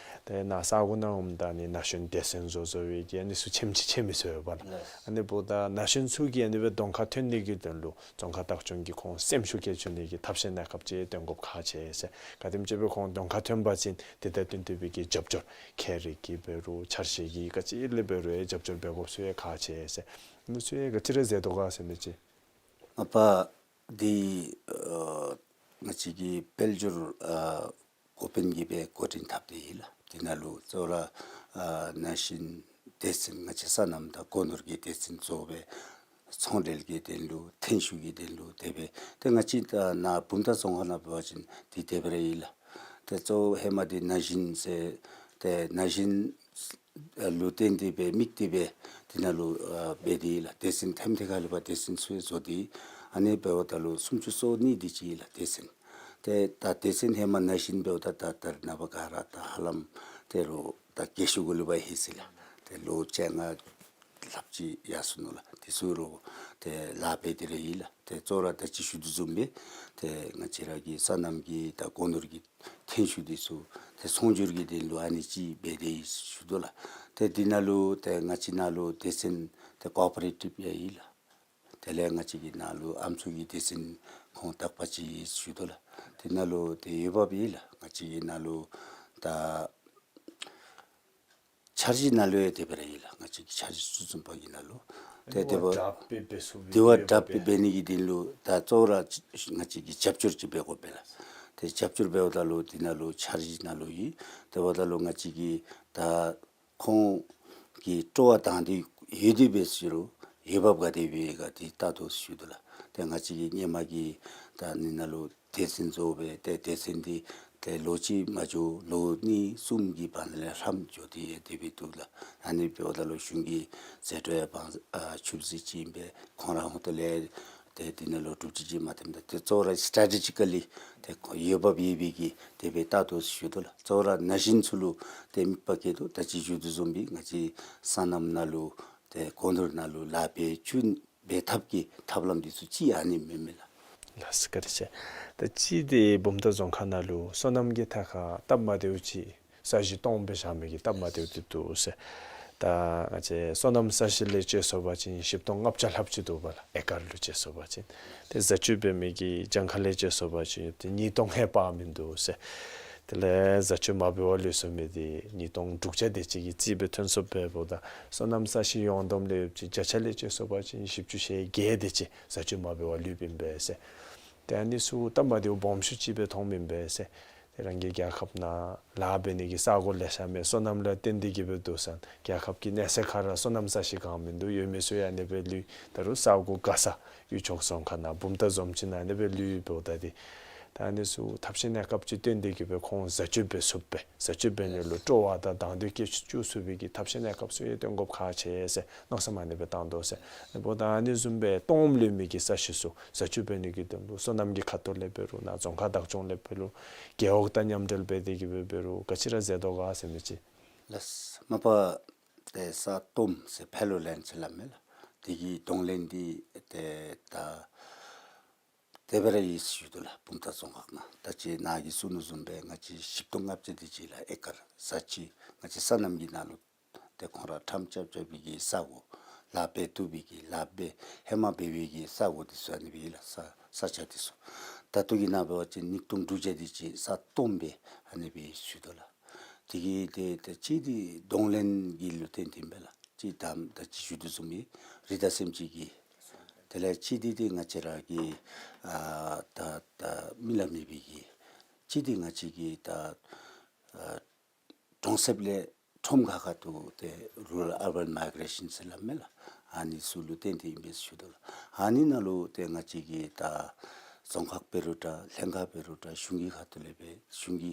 ཏེ་ནཱ་ས་གོ་ནང་འོངམ་ད་ཨ་ནི་ན་གཞོན་སྡེ་ཚན་བཟོ་བཟོ་བའི་གི་ཨ་ནི་ཚུ་ཆེམ་ཅིག་ཆེ་མི་ཚུ་ཡོད་པ་ལགས། ཨ་ནི་འབདཝ་ད་ན་གཞོན་ཚུ་གིས་ཨ་ནི་སྦེ་གདོང་ཁར་ཐོན་ནི་གི་དོན་ལུ་རྫོང་ཁག་བདག་སྐྱོང་གིས་ཁོང་སེམས་ཤུགས་བསྐྱེད་བཅུག་ནི་གི་ཐབས་ཤེས་གནས་སྐབས་ཅིག་སྟོན་དགོཔ་ཁག་ཆེ་ཟེར། ག་དེམ་ཅིག་སྦེ་ཁོང་གདོང་ཁར་ཐོན་པ་ཅིན་དེ་དང་བསྟུན་ཏེ་སྦེ་གི་རྒྱབ་སྐྱོར་ཁྱད་རིག་གི་འབད་རུང་འཆར་གཞི་གི་ག་ཅི་ལས་འབད་རུང་ཡང་རྒྱབ་སྐྱོར་འབད་དགོཔ་ཚུ་ཡང་ཁག་ཆེ་ཟེར། ཨ་ནི་ཚུ་ཡང་ག་ཅི་ར་མཛད་དོ་ག་ཟེར་མི་ཅིག། མ་པ་འདི་ཨ་ང་བཅས་ཀྱི་དཔལ་འབྱོར་ཨ་འགོ་དཔོན་གྱིས་སྦེ་འགོ་འདྲེན་འཐབ་སྟེ་ཡོད་ལགས། དེ་ནང་ལུ་གཙོ་བོ་ར་ཨ་ན་གཞོན་སྡེ་ཚན་ང་བཅས་སོ་ནམ་དང་སྒོ་ནོར་གྱི་སྡེ་ཚན་གཙོ་བོ་སྦེ་ཚོང་འབྲེལ་གྱི་དོན་ལུ་ཐོན་ཤུགས་ཀྱི་དོན་ལུ་དེ་སྦེ་ཏེ་ང་བཅས་ད་ནཱ་བུམ་ཐང་རྫོང་ཁག་ནང་འབད་བ་ཅིན་འདི་དེ་སྦེ་ར་ཡོད་ལགས། ཏེ་གཙོ་བོ་ཧེ་མ་འདི་ན་གཞོན་ཟེར་ཏེ་ན་གཞོན་ལུ་བརྟེན་ཏེ་སྦེ་དམིགས་ཏེ་སྦེ་དེ་ནང་ལུ་ཨ་འབད་དེ་ཡོད་ལགས། སྡེ་ཚན་ཐེམ་ཐེ་ཁ་ལས་ཕར་སྡེ་ཚན་ཚུ་ཡང་བཟོ་སྟེ་ཨ་ནི་འབདཝ་ད་ལུ་སུམ་ཅུ་སོ་གཉིས་དེ་ཅིག་ཡོད་ལགས་སྡེ་ཚན། ཏེ་ད་སྡེ་ཚན་ཧེ་མ་ན་གཞོན་འབདཝ་ད་ད་ད་རེས་ནངས་པ་ག་ར་ད་ཧ་ལམ་ད་རུང་ད་རྒས་ཤོས་གུ་ལུ་འབད་ཡི་ཟེར་ལགས། ཏེ་ལོ་བཅོ་ལྔ་ལྷགཔ་ཅིག་ཡར་སོ་ནུག་ལགས། དེ་ཚུ་རུང་ཏེ་ལཱ་འབད་དེ་ར་ཡོད་ལགས། ཏེ་གཙོ་བོ་ར་ད་ཅི་ཞུ་དོ་བཟུམ་སྦེ་ཏེ་ང་བཅས་ར་གི་སོ་ནམ་གྱི་དང་སྒོ་ནོར་གྱི་ཐོན་ཤུགས་འདི་ཚུ་ཏེ་ཚོང་སྒྱུར་གྱི་དོན་ལུ་ཨ་ནི་ཅིག་འབད་དེ་ཡོད་ཞུ་དོ་ལགས། ཏེ་འདི་ནང་ལུ་ཏེ་ང་བཅས་ནང་ལུ་སྡེ་ཚན་ཏེ་ཀོ་ཨོ་པ་རེ་ཊིབ་ཡང་ཡོད་ལགས། དེ་ལས་ང་བཅས་ཀྱི་ནང་ལུ་ཨམ་སྲུ་གི་སྡེ་ཚན་ཁོང་དག་པ་ཅིག་ཡོད་ཞུ་དོ་ལགས། དེ་ནང་ལུ་ཏེ་འོས་འབབ་ཡོད་ལགས། ང་བཅས་ཀྱི་ནང་ལུ་ད་འཆར་གཞི་ནང་ལུ་ཡང་དེ་སྦེ་ར་ཡོད་ལགས། ང་བཅས་ཀྱི་འཆར་གཞི་བཅུ་གསུམ་པ་གི་ནང་ལུ་ཏེ་དེ་བ་དེ་བ་དྲག་སྦེ་འབད་ཚུགས་པའི་དེ་བ་དེ་བ་དྲག་སྦེ་འབད་ནི་གི་དོན་ལུ་ད་གཙོ་བོ་ར་ང་བཅས་ཀྱིས་རྒྱབ་སྐྱོར་ཅིག་འབད་དགོ་པས་ལགས། ཏེ་རྒྱབ་སྐྱོར་འབདཝ་ད་ལུ་འདི་ནང་ལུ་འཆར་གཞི་ནང་ལུ་ཡོད། དེ་འབདཝ་ད་ལུ་ང་བཅས་ཀྱིས་ད་ཁོང་གི་སྤྲོ་བ་དང་འདོད་ཡོད་དེ་འབད་ཟེར་རུང་འོས་འབབ་ག་དེ་སྦེ་ཡོད་ག་འདི་བལྟ་དོ་ཟེར་ཞུ་དོ་ལགས། ཏེ་ང་བཅས་ཀྱིས་ཧེ་མ་གི་ད་འདི་ནང་ལུ་སྡེ་ཚན་བཟོ་སྦེ་ཏེ་སྡེ་ཚན་འདི་ཏེ་ལོ་གཅིག་མ་འགྱོ་ལོ་གཉིས་གསུམ་གྱི་བར་ན་ལས་ཧྲམ་འགྱོ་སྟེ་ཡོད་དེ་སྦེ་འདུག་ལགས། ཨ་ནི་འབདཝ་ད་ལུ་གཞུང་གི་ཟད་འགྲོ་ཡང་འབག་ཨ་ཆུབ་ཟེར་ཅིག་ཨིན་པས། ཁོང་ར་ཧོང་ཏོ་ལས་ཏེ་འདི་ནང་ལུ་གྲུབ་ཅིག་ཅིག་མ་ཐེམ་ད་ཏེ་གཙོ་བོ་ར་སི་ཊེ་ཊི་ཇི་ཀ་ལི་ཏེ་ཁོང་འོས་འབབ་ཡོད་པའི་གི་དེ་སྦེ་བལྟ་དོ་ཟེར་ཞུ་དོ་ལགས། གཙོ་བོ་ར་ན་གཞོན་ཚུ་ལུ་ཏེ་མིག་དཔེ་བཀལ་དོ། ད་ཅི་ཞུ་དོ་བཟུམ་སྦེ་ང་བཅས་སོ་ནམ་ནང་ལུ་ཏེ་སྒོ་ནོར་ནང་ལུ་ལཱ་འབད་བཅུག་འབད་ཐབས་ཀྱི་ཐབས་ལམ་འདི་ཚུ་ཅིག་ཨ་ནི་མེན་མས་ལགས། ལགས་སོ་བཀའ་དྲིན་ཆེ། ད་ཅི་འདི་བུམ་ཐང་རྫོང་ཁག་ནང་ལུ་སོ་ནམ་གྱི་ཐད་ཁར་སྟབས་མ་བདེཝ་ཅིག་ས་གཞི་སྟོངམ་སྦེ་བཞག་མི་གི་སྟབས་མ་བདེཝ་འདི་འདུག་ཟེར། ད་ང་བཅས་སོ་ནམ་ས་གཞི་ལས་དཔྱད་སོང་པ་ཅིན་བཞི་སྟོང་ལྔ་བརྒྱ་ལྷགཔ་ཅིག་འདུག་པ་ལགས། ཨེ་ཀར་ལུ་དཔྱད་སོང་པ་ཅིན། ཏེ་བཟའ་སྤྱོད་འབད་མི་གི་གྱངས་ཁ་ལས་དཔྱད་སོང་པ་ཅིན་ཏེ་ཉིས་སྟོང་ཧེ་འབག་མིན་འདུག་ཟེར། དེ་ལས་བཟའ་སྤྱོད་མ་འབད་བར་ལུས་སོང་མི་འདི་ཉིས་སྟོང་དྲུག་བརྒྱ་དེ་ཅིག་གི་རྩིས་སྦེ་ཐོན་སོངམ་འབདཝ་ད་སོ་ནམ་ས་གཞི་ཡོངས་བསྡོམས་ལས་ཡོདཔ་ཅིག་བརྒྱ་ཆ་ལས་དཔྱད་སོང་པ་ཅིན་བཞི་བཅུ་ཞེ་བརྒྱད་དེ་ཅིག་བཟའ་སྤྱོད་མ་འབད་བར་ལུསཔ་ཨིན་པས་ཟེར། ཏེ་ཨ་ནི་ཚུ་སྟབས་མ་བདེཝ་སྦོམ་ཤོས་ཅིག་སྦེ་མཐོངམ་ཨིན་པས་ཟེར། ཏེ་རང་གི་རྒྱལ་ཁབ་ནང་ལཱ་འབད་ནི་གི་ས་གོ་ལེ་ཤ་མེད། སོ་ནམ་ལུ་བརྟེན་ཏེ་གི་སྦེ་འདུག་ས་རྒྱལ་ཁབ་ཀྱི་གནས་ཚད་ཁར་ར་སོ་ནམ་ས་གཞི་གང་མིན་འདུག། ཡོད་མི་ཚུ་ཡང་ཨ་ནི་སྦེ་ལུས། ད་རུང་ས་གོ་ག་ས་ཡུལ་ཕྱོགས་རྫོང་ཁག་ནང་བུམ་ཐང་བཟུམ་ཅིག་ནང་ཨ་ནི་སྦེ་ལུསཔ་ད་འདི་ད་ཨ་ནི་ཚུ་ཐབས་ཤེས་གནས་སྐབས་ཅིག་བཏོན་ཏེ་གི་སྦེ་ཁོང་བཟའ་སྤྱོད་འབད་ཚུགསཔ་སྦེ་བཟའ་སྤྱོད་འབད་ནི་ལུ་སྤྲོ་བ་དང་དང་འདོད་སྐྱེ་བཅུག་ཚུགས་པའི་གི་ཐབས་ཤེས་གནས་སྐབས་ཚུ་ཡང་བཏོན་དགོཔ་ཁག་ཆེ་ཟེར་མནོ་བསམ་ཨ་ནི་སྦེ་བཏང་དོ་ཟེར། ཨ་ནི་འབདཝ་ད་ཨ་ནི་བཟུམ་སྦེ་སྟོངམ་ལུས་མི་གི་ས་གཞི་ཚུ་བཟའ་སྤྱོད་འབད་ནི་གི་དོན་ལུ་སོ་ནམ་གྱི་ཁ་ཐུག་ལས་འབད་རུང་ནཱ་རྫོང་ཁག་བདག་སྐྱོང་ལས་འབད་རུང་རྒེད་འོག་དང་མཉམ་འབྲེལ་འབད་དེ་གི་སྦེ་འབད་རུང་ག་ཅི་ར་མཛད་དོ་ག་ཟེར་མི་ཅིག། ལགས། མ་པ་ཏེ་ས་སྟོངམ་ཟེར་ཕེ་ལོ་ལེནཌ་ཟེར་སླབ་མས་ལགས། དེ་གི་གདོང་ལེན་འདི་ཏེ་ད་དེ་སྦེ་ར་ཡོད་ཟེར་ཞུ་དོ་ལགས། བུམ་ཐང་རྫོང་ཁག་ནང་ད་ཅི་ནཱ་གིས་གསུངས་དོ་བཟུམ་སྦེ་ང་བཅས་བཞི་སྟོང་ལྔ་བརྒྱ་དེ་ཅིག་ལགས། ཨེ་ཀར་ས་ཆ་ང་བཅས་སོ་ནམ་གྱི་ནང་ལུ་ཏེ་ཁོང་ར་ཁྲམ་རྐྱབ་རྐྱབ་པའི་གི་ས་གོ་ལཱ་འབད་བཏུབ་པའི་གི་ལཱ་འབད་ཧེ་མ་འབད་བའི་གི་ས་གོ་འདི་ཚུ་ཨ་ནི་སྦེ་ལགས། ས་ས་ཆ་འདི་ཚུ་ད་ལྟོ་གི་ནང་འབད་བ་ཅིན་ཉིས་སྟོང་དྲུག་བརྒྱ་དེ་ཅིག་ས་སྟོངམ་སྦེ་ཨ་ནི་སྦེ་ཞུ་དོ་ལགས། དེ་གི་ཏེ་ཏེ་གཅིག་འདི་གདོང་ལེན་གྱི་ལུ་བརྟེན་ཏེ་ཨིན་པས་ལགས། གཅིག་ད་ད་ཅི་ཞུ་དོ་བཟུམ་སྦེ་རི་དྭགས་སེམས་ཅན་གྱི། དེ་ལས་གཅིག་འདི་ཏེ་ང་བཅས་ར་གི་ཨ་ད་ད་མི་ལ་མེད་པའི་གི། གཅིག་འདི་ང་བཅས་ཀྱི་ད་ཨ་གྲོང་གསེབ་ལས་ཁྲོམ་ཁ་ཁ་ཐུག་ཏེ་རུ་རཱལ་ཨར་བཱན་མའི་གྲེ་ཤཱན་ཟེར་སླབ་མས་ལགས། ཨ་ནི་ཚུ་ལུ་བརྟེན་ཏེ་ཨིན་པས་ཞུ་དོ་ལགས། ཨ་ནི་ནང་ལུ་ཏེ་ང་བཅས་ཀྱི་ད་རྫོང་ཁག་འབད་རུང་འདྲ་ལྷན་ཁག་འབད་རུང་འདྲ་གཞུང་གི་ཁ་ཐུག་ལས་སྦེ་གཞུང་གི་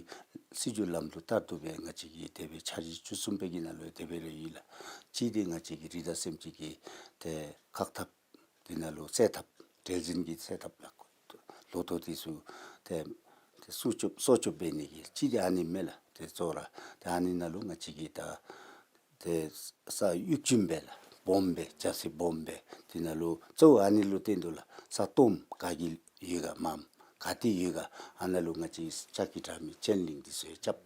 སྲིད་བྱུས་ལམ་ལུགས་ལྟར་དུ་སྦེ་ང་བཅས་ཀྱིས་དེ་སྦེ་འཆར་གཞི་བཅུ་གསུམ་པའི་གི་ནང་ལུ་དེ་སྦེ་ར་ཡོད་ལགས། གཅིག་འདི་ང་བཅས་ཀྱི་རི་དྭགས་སེམས་ཅན་གྱི་ཏེ་བཀག་ཐབས་འདི་ནང་ལུ་སེལ་ཐབས་འབྲེལ་འཛིན་གྱི་སེལ་ཐབས་ལགས། ལོ་ཐོག་འདི་ཚུ་ཏེ་ཏེ་སྲུང་སྐྱོབ་སྲུང་སྐྱོབ་འབད་ནི་གི་གཅིག་འདི་ཨ་ནི་མས་ལགས། ཏེ་གཙོ་བོ་ར་ཏེ་ཨ་ནི་ནང་ལུ་ང་བཅས་ཀྱིས་ད་ཏེ་ས་གཡུག་བྱེམ་སྦེ་ལགས་སྦོམ་སྦེ་རྒྱ་སེ་སྦོམ་སྦེ་འདི་ནང་ལུ་གཙོ་བོ་ཨ་ནི་ལུ་བརྟེན་དོ་ལགས། ས་སྟོངམ་ག་གི་ཡོད་ག་མངམ་ག་ཏེ་ཡོད་ག་ཨ་ནཱ་ལུ་ང་བཅས་ལྕགས་ཀྱི་དྲ་མིག་ཅེན་ལིང་འདི་ཚུ་ཡང་རྐྱབ།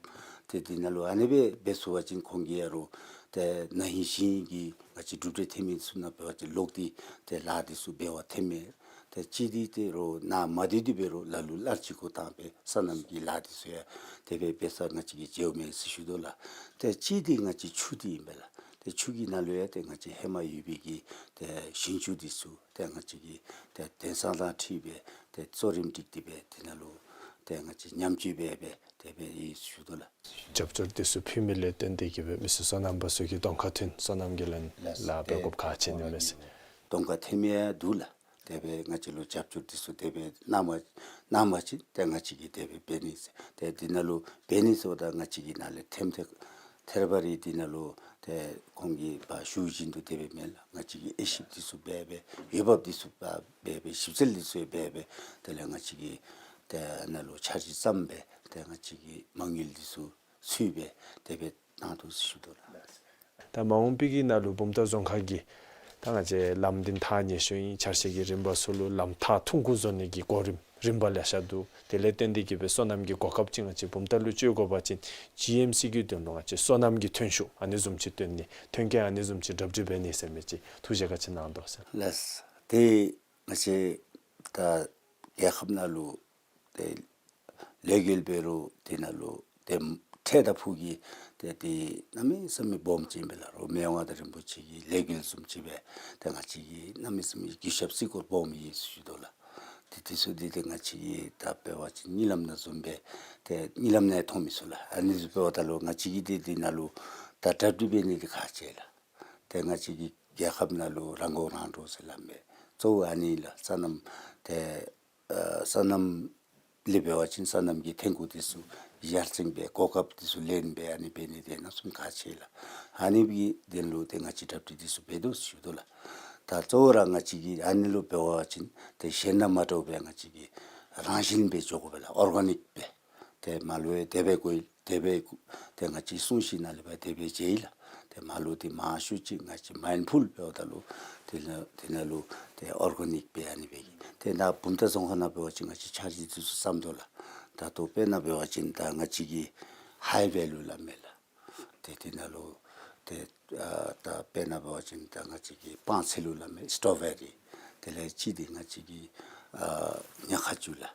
ཏེ་འདི་ནང་ལུ་ཨ་ནི་སྦེ་འབད་ཚུགས་པ་ཅིན་ཁོང་གིས་ཡང་རོགས་ཏེ་ན་ཧིང་གཞེས་ཧིང་གི་ང་བཅས་གྲུབ་འབྲས་ཐོན་མི་ཚུ་ནང་འབད་བ་ཅིན་ལོག་སྟེ་ཏེ་ལཱ་འདི་ཚུ་འབད་བར་འཐོན་མས། ཏེ་གཅིག་འདི་ཏེ་རོགས་ནཱ་མ་སྡོད་དེ་འབད་རོགས་ལ་ལུ་ལར་ཅིག་འགོ་དང་སྦེ་སོ་ནམ་གྱི་ལཱ་འདི་ཚུ་ཡང་དེ་སྦེ་འབད་ས་ང་བཅས་ཀྱིས་མཇལཝ་མས་ཟེར་ཞུ་དོ་ལགས། ཏེ་གཅིག་འདི་ང་བཅས་ཆུ་འདི་ཨིན་པས་ལགས། ཏེ་ཆུ་གི་ནང་ལུ་ཡང་ཏེ་ང་བཅས་ཧེ་མ་ཡོད་པའི་གི་ཏེ་ཞིང་ཆུ་འདི་ཚུ་ཏེ་ང་བཅས་ཀྱིས་ཏེ་དེང་སང་དང་འཁྲིལ་སྦེ་ཏེ་གཙོ་རིམ་སྒྲིག་སྟེ་སྦེ་འདི་ནང་ལུ་ཏེ་ང་བཅས་ཉམས་བཅོས་འབད་སྦེ་དེ་སྦེ་ཡོད་ཞུ་དོ་ལགས། རྒྱབ་སྐྱོར་འདི་ཚུ་ཕུལ་མི་ལས་བརྟེན་ཏེ་གི་སྦེ་མི་སེར་སོ་ནམ་པ་ཚུ་གི་གདོང་ཁར་ཐོན་སོ་ནམ་གྱི་ལཱ་ལཱ་འབད་དགོཔ་ཁག་ཆེ་ནི་མས་ཟེར། གདོང་ཁར་ཐོན་མི་ཡང་འདུག་ལགས། དེ་སྦེ་ང་བཅས་ལུ་རྒྱབ་སྐྱོར་འདི་ཚུ་དེ་སྦེ་གནང་བ་གནང་བ་ཅིན་ཏེ་ང་བཅས་ཀྱིས་དེ་སྦེ་འབད་ནི་ཟེར། ཏེ་འདི་ནང་ལུ་འབད་ནི་ཟེརཝ་ད་ང་བཅས་ཀྱི་ནང་ལས་ཐེམ་ཐེ་ཐེར་བ་རེ་འདི་ནང་ལུ་ཏེ་ཁོང་གིས་ཕར་ཞུ་བཞིན་དུ་དེ་སྦེ་མེན་ལགས། ང་བཅས་ཀྱིས་དབྱེ་ཞིབ་འདི་ཚུ་འབད་སྦེ་འོས་འབབ་འདི་ཚུ་ཕར་འབད་སྦེ་ཞིབ་འཚོལ་འདི་ཚུ་འབད་སྦེ་དེ་ལས་ང་བཅས་ཀྱིས་ཏེ་ནཱ་ལུ་འཆར་གཞི་བརྩམས་སྦེ་ཏེ་ང་བཅས་ཀྱིས་མ་དངུལ་འདི་ཚུ་ཚུད་སྦེ་དེ་སྦེ་གནང་དོ་ཟེར་ཞུ་དོ་ལགས། ད་མ་འོངས་པའི་གི་ནང་ལུ་བུམ་ཐང་རྫོང་ཁག་གི་ད་ང་བཅས་ལམ་འདི་ཐག་ཉེ་ཤོས་ཨིན། ཆ་ཤས་ཀྱི་རིམ་པ་ཚུ་ལུ་ལམ་ཐག་ཐུང་ཀུ་བཟོ་ནི་གི་གོ་རིམ་རིམ་པ་ལེ་ཤ་འདུག། དེ་ལས་བརྟེན་ཏེ་གི་སྦེ་སོ་ནམ་གྱི་གོ་སྐབས་ཅིག་ང་བཅས་བུམ་ཐང་ལུ་སྤྱོད་དགོ་པ་ཅིན་ཇི་ཨེམ་སི་གི་དོན་ལུ་ང་བཅས་སོ་ནམ་གྱི་ཐོན་ཤུགས་ཨ་ནི་བཟུམ་ཅིག་བཏོན་ནི་ཐོན་སྐྱེད་ཨ་ནི་བཟུམ་ཅིག་གྲ་སྒྲིག་འབད་ནི་ཟེར་མི་ཅིག་ཐུགས་བཞེད་ག་ཅི་གནང་དོ་ཟེར། ལགས། ཏེ་ང་བཅས་ད་རྒྱལ་ཁབ་ནང་ལུ་ཏེ་ལས་འགུལ་འབད་རུང་འདི་ནང་ལུ་ཏེ་འཕྲལ་དང་ཕུགས་ཀྱི་ཏེ་འདི་གནམ་མེད་ས་མེད་སྦོམ་ཅིག་ཨིན་པས་ལགས། རོགས་མི་དབང་མངའ་བདག་རིན་པོ་ཆེ་གི་ལས་འགུལ་བཟུམ་ཅིག་སྦེ་ཏེ་ང་བཅས་ཀྱི་གནམ་མེད་ས་མེད་གུས་ཞབས་བརྩི་བཀུར་སྦོམ་ཡོད་ཟེར་ཞུ་དོ་ལགས། ཏེ་དེ་ཚུ་འདི་ཏེ་ང་བཅས་ཀྱིས་ད་འབད་བ་ཅིན་གཉིད་ལམ་ནང་བཟུམ་སྦེ་ཏེ་གཉིད་ལམ་ནང་མཐོང་མི་ཚུ་ལགས། ཨ་ནི་ཚུ་འབདཝ་ད་ལུ་ང་བཅས་ཀྱིས་ཏེ་འདི་ནང་ལུ་ད་གྲ་སྒྲིག་འབད་ནི་འདི་ཁག་ཆེ་ལགས། ཏེ་ང་བཅས་ཀྱི་རྒྱལ་ཁབ་ནང་ལུ་རང་མགོ་རང་འདྲོངས་ཟེར་སླབ་མི་གཙོ་བོ་ཨ་ནི་ལགས། སོ་ནམ་ཏེ་ཨ་སོ་ནམ་ལས་འབད་བ་ཅིན་སོ་ནམ་གྱི་ཐོན་ཁུངས་འདི་ཚུ་ཡར་སེང་སྦེ་གོ་སྐབས་འདི་ཚུ་ལེན་སྦེ་ཨ་ནི་འབད་ནི་འདི་གནམ་མེད་ས་མེད་ཁག་ཆེ་ལགས། ཨ་ནི་གི་དོན་ལུ་ཏེ་ང་བཅས་གྲ་སྒྲིག་འདི་ཚུ་འབད་དོ་ཞུ་དོ་ལགས། ད་གཙོ་བོ་ར་ང་བཅས་ཀྱིས་ཨ་ནི་ལུ་འབད་བ་ཅིན་ཏེ་གཞན་དང་མ་འདྲཝ་སྦེ་ང་བཅས་ཀྱིས་རང་བཞིན་སྦེ་འགྱོ་དགོ་པས་ལགས། ཨོར་ག་ནིཀ་སྦེ། ཏེ་མར་ལུ་ཡང་དེ་སྦེ་གོ་དེ་སྦེ་ཏེ་ང་བཅས་སྲུང་བཞི་ནང་ལས་འབད་དེ་སྦེ་མཇལ་ཡི་ལགས། ཏེ་མར་ལུ་འདི་མང་ཤོས་ཅིག་ང་བཅས་མའིན་ཕུལ་འབདཝ་ད་ལུ་དེ་ནང་དེ་ནང་ལུ་ཏེ་ཨོར་ག་ནིཀ་སྦེ་ཨ་ནི་སྦེ་གི། ཏེ་ནཱ་བུམ་ཐང་རྫོང་ཁག་ནང་འབད་བ་ཅིན་ང་བཅས་འཆར་གཞི་འདི་ཚུ་བརྩམ་དོ་ལགས། ད་ལྟོ་དཔེར་ན་འབད་བ་ཅིན་ད་ང་བཅས་ཀྱི་ཧའི་ཝེ་ལུ་སླབ་མས་ལགས། ཏེ་དེ་ནང་ལུ་ཏེ་ཨ་ད་དཔེར་ན་འབད་བ་ཅིན་ད་ང་བཅས་ཀྱི་སྤང་ཚལ་ལུ་སླབ་མས་སི་ཊོ་བེ་རི། དེ་ལས་གཅིག་འདི་ང་བཅས་ཀྱི་ཨ་ཉ་ཁ་ཅུ་ལགས།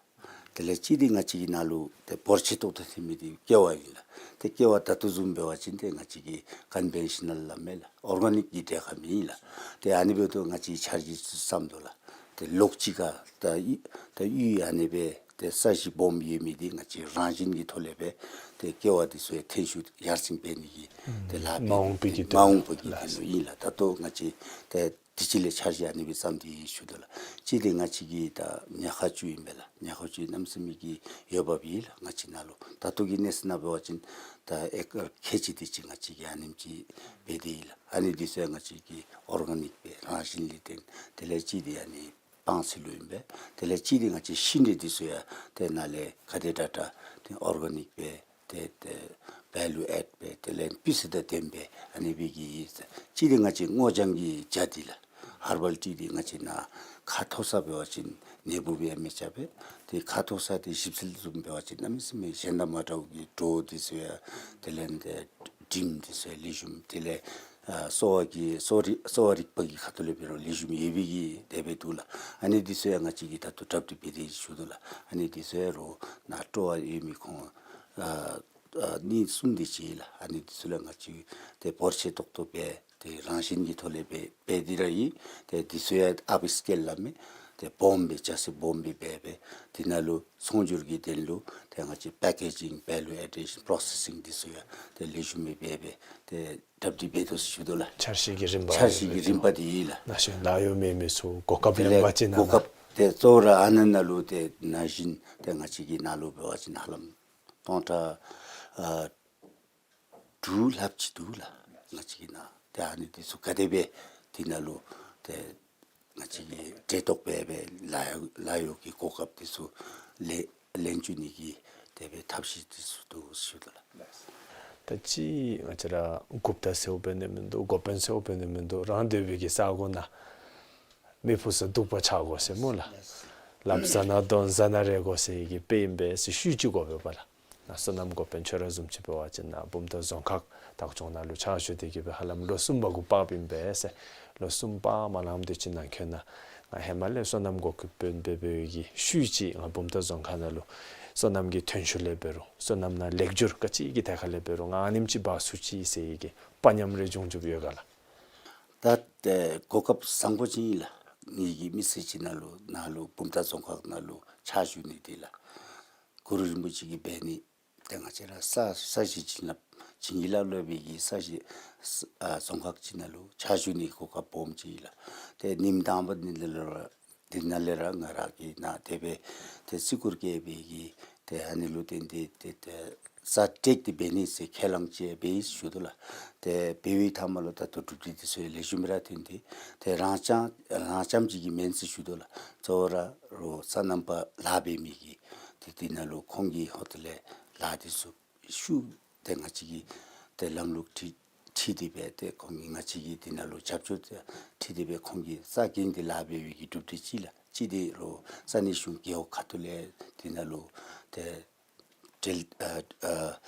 དེ་ལས་གཅིག་འདི་ང་བཅས་ཀྱི་ནཱ་ལུ་ཏེ་འབོར་ཆེ་ཏོག་ཏོ་ཐོན་མི་འདི་ཀེ་བ་ཨིན་ལགས། ཏེ་ཀེ་བ་ད་ལྟོ་བཟུམ་འབད་བ་ཅིན་ཏེ་ང་བཅས་ཀྱི་ཀོན་ཝེན་ཤ་ནཱལ་སླབ་མས་ལགས། ཨོར་ག་ནིཀ་གི་འབྲས་ཁ་མེད་ལགས། ཏེ་ཨ་ནི་འབདཝ་ད་ང་བཅས་འཆར་གཞི་བརྩམ་དོ་ལགས། ཏེ་ལོགས་གཅིག་ཁར་ད་ཡུལ་ད་ཡུལ་ཨ་ནི་སྦེ་ཏེ་ས་གཞི་སྦོམ་ཡོད་མི་འདི་ང་བཅས་རང་བཞིན་གྱི་ཐོག་ལས་སྦེ་ཏེ་ཀེ་བ་འདི་ཚུ་ཡང་ཐོན་ཤུགས་ཡར་སེང་འབད་ནི་གི་ཏེ་ལཱ་འབད་མ་འོངས་པའི་གི་མ་འོངས་པའི་གི་དོན་ལུ་ཨིན་ལགས། ད་ལྟོ་ང་བཅས་ཏེ་དེ་ཅིག་ལས་འཆར་གཞི་ཨ་ནི་སྦེ་བརྩམས་ཏེ་ཡོད་ཞུ་དོ་ལགས། གཅིག་འདི་ང་བཅས་ཀྱི་ད་ཉ་ཁ་ཅུ་ཨིན་པས་ལགས། ཉ་ཁ་ཅུ་གནམ་མེད་ས་མེད་ཀྱི་ཡོདཔ་ཨིན་ལགས། ང་བཅས་ནཱ་ལུ་ད་ལྟོ་གི་གནས་ཚུལ་ནང་འབད་བ་ཅིན་ད་ཨེ་ཀར་ཁལ་གཅིག་དེ་ཅིག་ང་བཅས་ཀྱིས་ཨ་ནེམ་ཅིག་འབད་དེ་ཨིན་ལགས། ཨ་ནི་འདི་ཚུ་ཡང་ང་བཅས་ཀྱིས་ཨོར་ག་ནིཀ་སྦེ་རང་བཞིན་ལས་བརྟེན། དེ་ལས་གཅིག་འདི་ཨ་ནི་སྤང་ཚལ་ལུ་ཨིན་པས། དེ་ལས་གཅིག་འདི་ང་བཅས་ཤིང་འབྲས་འདི་ཚུ་ཡང་ཏེ་ནཱ་ལས་ག་དེ་དྲག་དྲག་ཏེ་ཨོར་ག་ནིཀ་སྦེ་ཏེ་ཏེ་བེ་ལུ་ཨེཌ་འབད་དེ་ལས་སྤུས་ཚད་དང་ལྡནམ་སྦེ་ཨ་ནི་སྦེ་གི་ཡོད། གཅིག་འདི་ང་བཅས་སྔོ་ལྗང་གི་ཇ་འདི་ལགས། ཧར་བཱལ་ཊི་འདི་ང་བཅས་ནཱ་ཁ་མཐོ་ས་འབད་བ་ཅིན་ནད་འབུཔ་ཡང་མི་རྐྱབ་པས། ཏེ་ཁ་མཐོ་ས་འདི་ཞིབ་འཚོལ་བཟུམ་འབད་བ་ཅིན་གནམ་མེད་ས་མེད་གཞན་དང་མ་འདྲཝ་གི་དྲོད་འདི་ཚུ་ཡང་དེ་ལས་ཏེ་དྲིམ་འདི་ཚུ་ཡང་ལེགས་ཤོམ། དེ་ལས་ཨ་གསོ་བ་གི་གསོ་རིག་གསོ་བ་རིག་པ་གི་ཁ་ཐུག་ལས་འབད་རུང་ལེགས་ཤོམ་ཡོད་པའི་གི་དེ་སྦེ་འདུག་ལགས། ཨ་ནི་འདི་ཚུ་ཡང་ང་བཅས་ཀྱིས་ད་ལྟོ་གྲ་སྒྲིག་འབད་དེ་ཞུ་དོ་ལགས། ཨ་ནི་འདི་ཚུ་ཡང་རོགས་ནཱ་སྤྲོ་བ་ཡོད་མི་ཁོང་ཨ་ཨ་གཉིས་གསུམ་དེ་ཅིག་ལགས། ཨ་ནི་འདི་ཚུ་ལུ་ང་བཅས་ཏེ་འབོར་ཆེ་ཏོག་ཏོ་སྦེ་ཏེ་རང་བཞིན་གྱི་ཐོག་ལས་འབད་འབད་དེ་ར་ཡོད། ཏེ་འདི་ཚུ་ཡང་ཨཔ་སི་ཀེལ་སླབ་མི་ཏེ་སྦོམ་སྦེ་ཅ་ཆས་སྦོམ་སྦེ་འབད་འབད་དེ་ནང་ལུ་ཚོང་སྒྱུར་གྱི་དོན་ལུ་ཏེ་ང་བཅས་པེ་ཀེ་ཇིང་བེ་ལུ་ཨེ་ཌི་ཤཱན་པོ་རོ་སེ་སིང་འདི་ཚུ་ཡང་ཏེ་ལེགས་ཤོམ་སྦེ་འབད་འབད་ཏེ་གྲ་སྒྲིག་འབད་དོ་ཞུ་དོ་ལགས། འཆར་གཞི་གི་རིམ་པ་འཆར་གཞི་གི་རིམ་པ་འདི་ཨིན་ལགས། ནཱ་གཞི་ལཱ་གཡོག་མེད་མི་ཚུ་གོ་སྐབས་དེ་ལས་ལེན་པ་ཅིན་གོ་ནཱ་སྐབས་ཏེ་གཙོ་བོ་ར་ཨ་ནཱ་ནང་ལུ་ཏེ་ནང་བཞིན་ཏེ་ང་བཅས་ཀྱི་ནང་ལུ་འབད་བ་ཅིན་ཧ་ལམ་སྟོང་ཕྲག་ཨ་དྲུག་ལྷགཔ་ཅིག་འདུག་ལགས། ང་བཅས་ཀྱི་ནང་ཏེ་ཨ་ནི་འདི་ཚུ་ག་དེ་སྦེ་འདི་ནང་ལུ་ཏེ་ང་བཅས་ཀྱིས་གྲལ་གཏོགས་འབད་འབད་ལཱ་གཡོག་ལཱ་གཡོག་གི་གོ་སྐབས་འདི་ཚུ་ལེན་ལེན་བཅུག་ནི་གི་དེ་སྦེ་ཐབས་ཤེས་འདི་ཚུ་འདུག་ཞུ་དོ་ལགས། ད་ཅི་ང་བཅས་ར་འགོ་བདག་ཟེརཝ་འབད་ནི་མིན་འདུག། འགོ་དཔོན་ཟེརཝ་འབད་ནི་མིན་འདུག། རང་སྡོད་པའི་གི་ས་གོ་ནང་མི་ཕུ་ས་སྡུག་པ་ཆགས་དགོ་ཟེར་སྨོ་ལགས། ལགཔ་བཟའ་ན་འདོན་བཟའ་ན་རེ་དགོ་ཟེར་གི་དཔེ་ཨིན་པས་ཟེར་ཤུལ་ཅིག་གོ་འབདཝ་ལགས། ནཱ་སོ་ནམ་འགོ་དཔོན་ཁྱོད་ར་བཟུམ་ཅིག་འབད་བ་ཅིན་ནཱ་བུམ་ཐང་རྫོང་ཁག་བདག་སྐྱོང་ནང་ལུ་ཕྱག་ཞུ་སྟེ་གི་སྦེ་ཧ་ལམ་ལོ་གསུམ་པ་གུ་བབ་ཨིན་པས་ཟེར། ལོ་གསུམ་པ་མ་ལངམ་དེ་ཅིག་ནང་འཁོད་ནང་ང་ཧེ་མ་ལས་སོ་ནམ་འགོ་དཔོན་འབད་འབད་བའི་གི་ཤུལ་ཅིག་ང་བུམ་ཐང་རྫོང་ཁག་ནང་ལུ་སོ་ནམ་གྱི་ཐོན་ཤུགས་ལས་འབད་རུང་སོ་ནམ་ནང་ལེགས་བཅོས་ག་ཅི་གི་ཐད་ཁར་ལས་འབད་རུང་ང་ཨ་ནེམ་ཅིག་འབག་ཚུགས་ཅི་ཟེར་གི་དཔའ་ཉམས་རེ་བྱུང་བྱུངམ་ཡོད་ག་ལགས། ད་ཏེ་གོ་སྐབས་བཟང་པོ་ཅིག་ཨིན་ལགས། ངེ་གི་མི་ཚེ་ཅིག་ནང་ལུ་ནཱ་ལུ་བུམ་ཐང་རྫོང་ཁག་ནང་ལུ་ཕྱག་ཞུ་ནི་འདི་ལགས། གུ་རུ་རིན་པོ་ཆེ་གིས་འབད་ནི་ཏེ་ང་བཅས་ར་ས་ས་གཞི་བྱིན་རླབས་བྱིན་གྱིས་བརླབས་བརླབས་པའི་གི་ས་གཞི་ས་ཨ་རྫོང་ཁག་ཅིག་ནང་ལུ་ཕྱག་ཞུ་ནི་གོ་སྐབས་སྦོམ་ཅིག་ཨིན་ལགས། ཏེ་ཉིནམ་དང་པ་འདི་ནང་ལས་ར་འདི་ནང་ལས་ར་ང་ར་གིས་ནཱ་དེ་སྦེ་ཏེ་བརྩི་བཀུར་བསྐྱེད་པའི་གི་ཏེ་ཨ་ནི་ལུ་བརྟེན་ཏེ་ཏེ་ཏེ་ས་དྲེག་སྟེ་འབད་ནི་ཟེར་ཁས་བླངས་ཅིག་འབད་ཡི་ཞུ་དོ་ལགས། ཏེ་འབད་བའི་མཐའ་མ་ལུ་ད་ལྟོ་གྲུབ་འབྲས་འདི་ཚུ་ལེགས་ཤོམ་ར་ཐོན་ཏེ་ཏེ་རང་རྐྱང་རང་རྐྱངམ་ཅིག་གིས་མེན་ཟེར་ཞུ་དོ་ལགས། གཙོ་བོ་ར་རོགས་སོ་ནམ་པ་ལཱ་འབད་མི་གི་ཏེ་འདི་ནང་ལུ་ཁོང་གི་ཧོངས་ལས་ལཱ་འདི་ཚུ་ཤུགས་ཏེ་ང་བཅས་ཀྱིས་ཏེ་ལམ་ལུགས་ཁྲིད་ཁྲིད་དེ་སྦེ་ཏེ་ཁོང་གིས་ང་བཅས་ཀྱིས་འདི་ནང་ལུ་རྒྱབ་སྐྱོར་ཏེ་ཁྲིད་དེ་སྦེ་ཁོང་གིས་ས་གང་འདི་ལཱ་འབད་བའི་གི་གྲུབ་འབྲས་ཅིག་ལགས། གཅིག་འདི་རོགས་ས་གནས་གཞུང་རྒེད་འོག་ཁ་ཐུག་ལས་འདི་ནང་ལུ་ཏེ་འབྲེལ་ཨ་ཨ་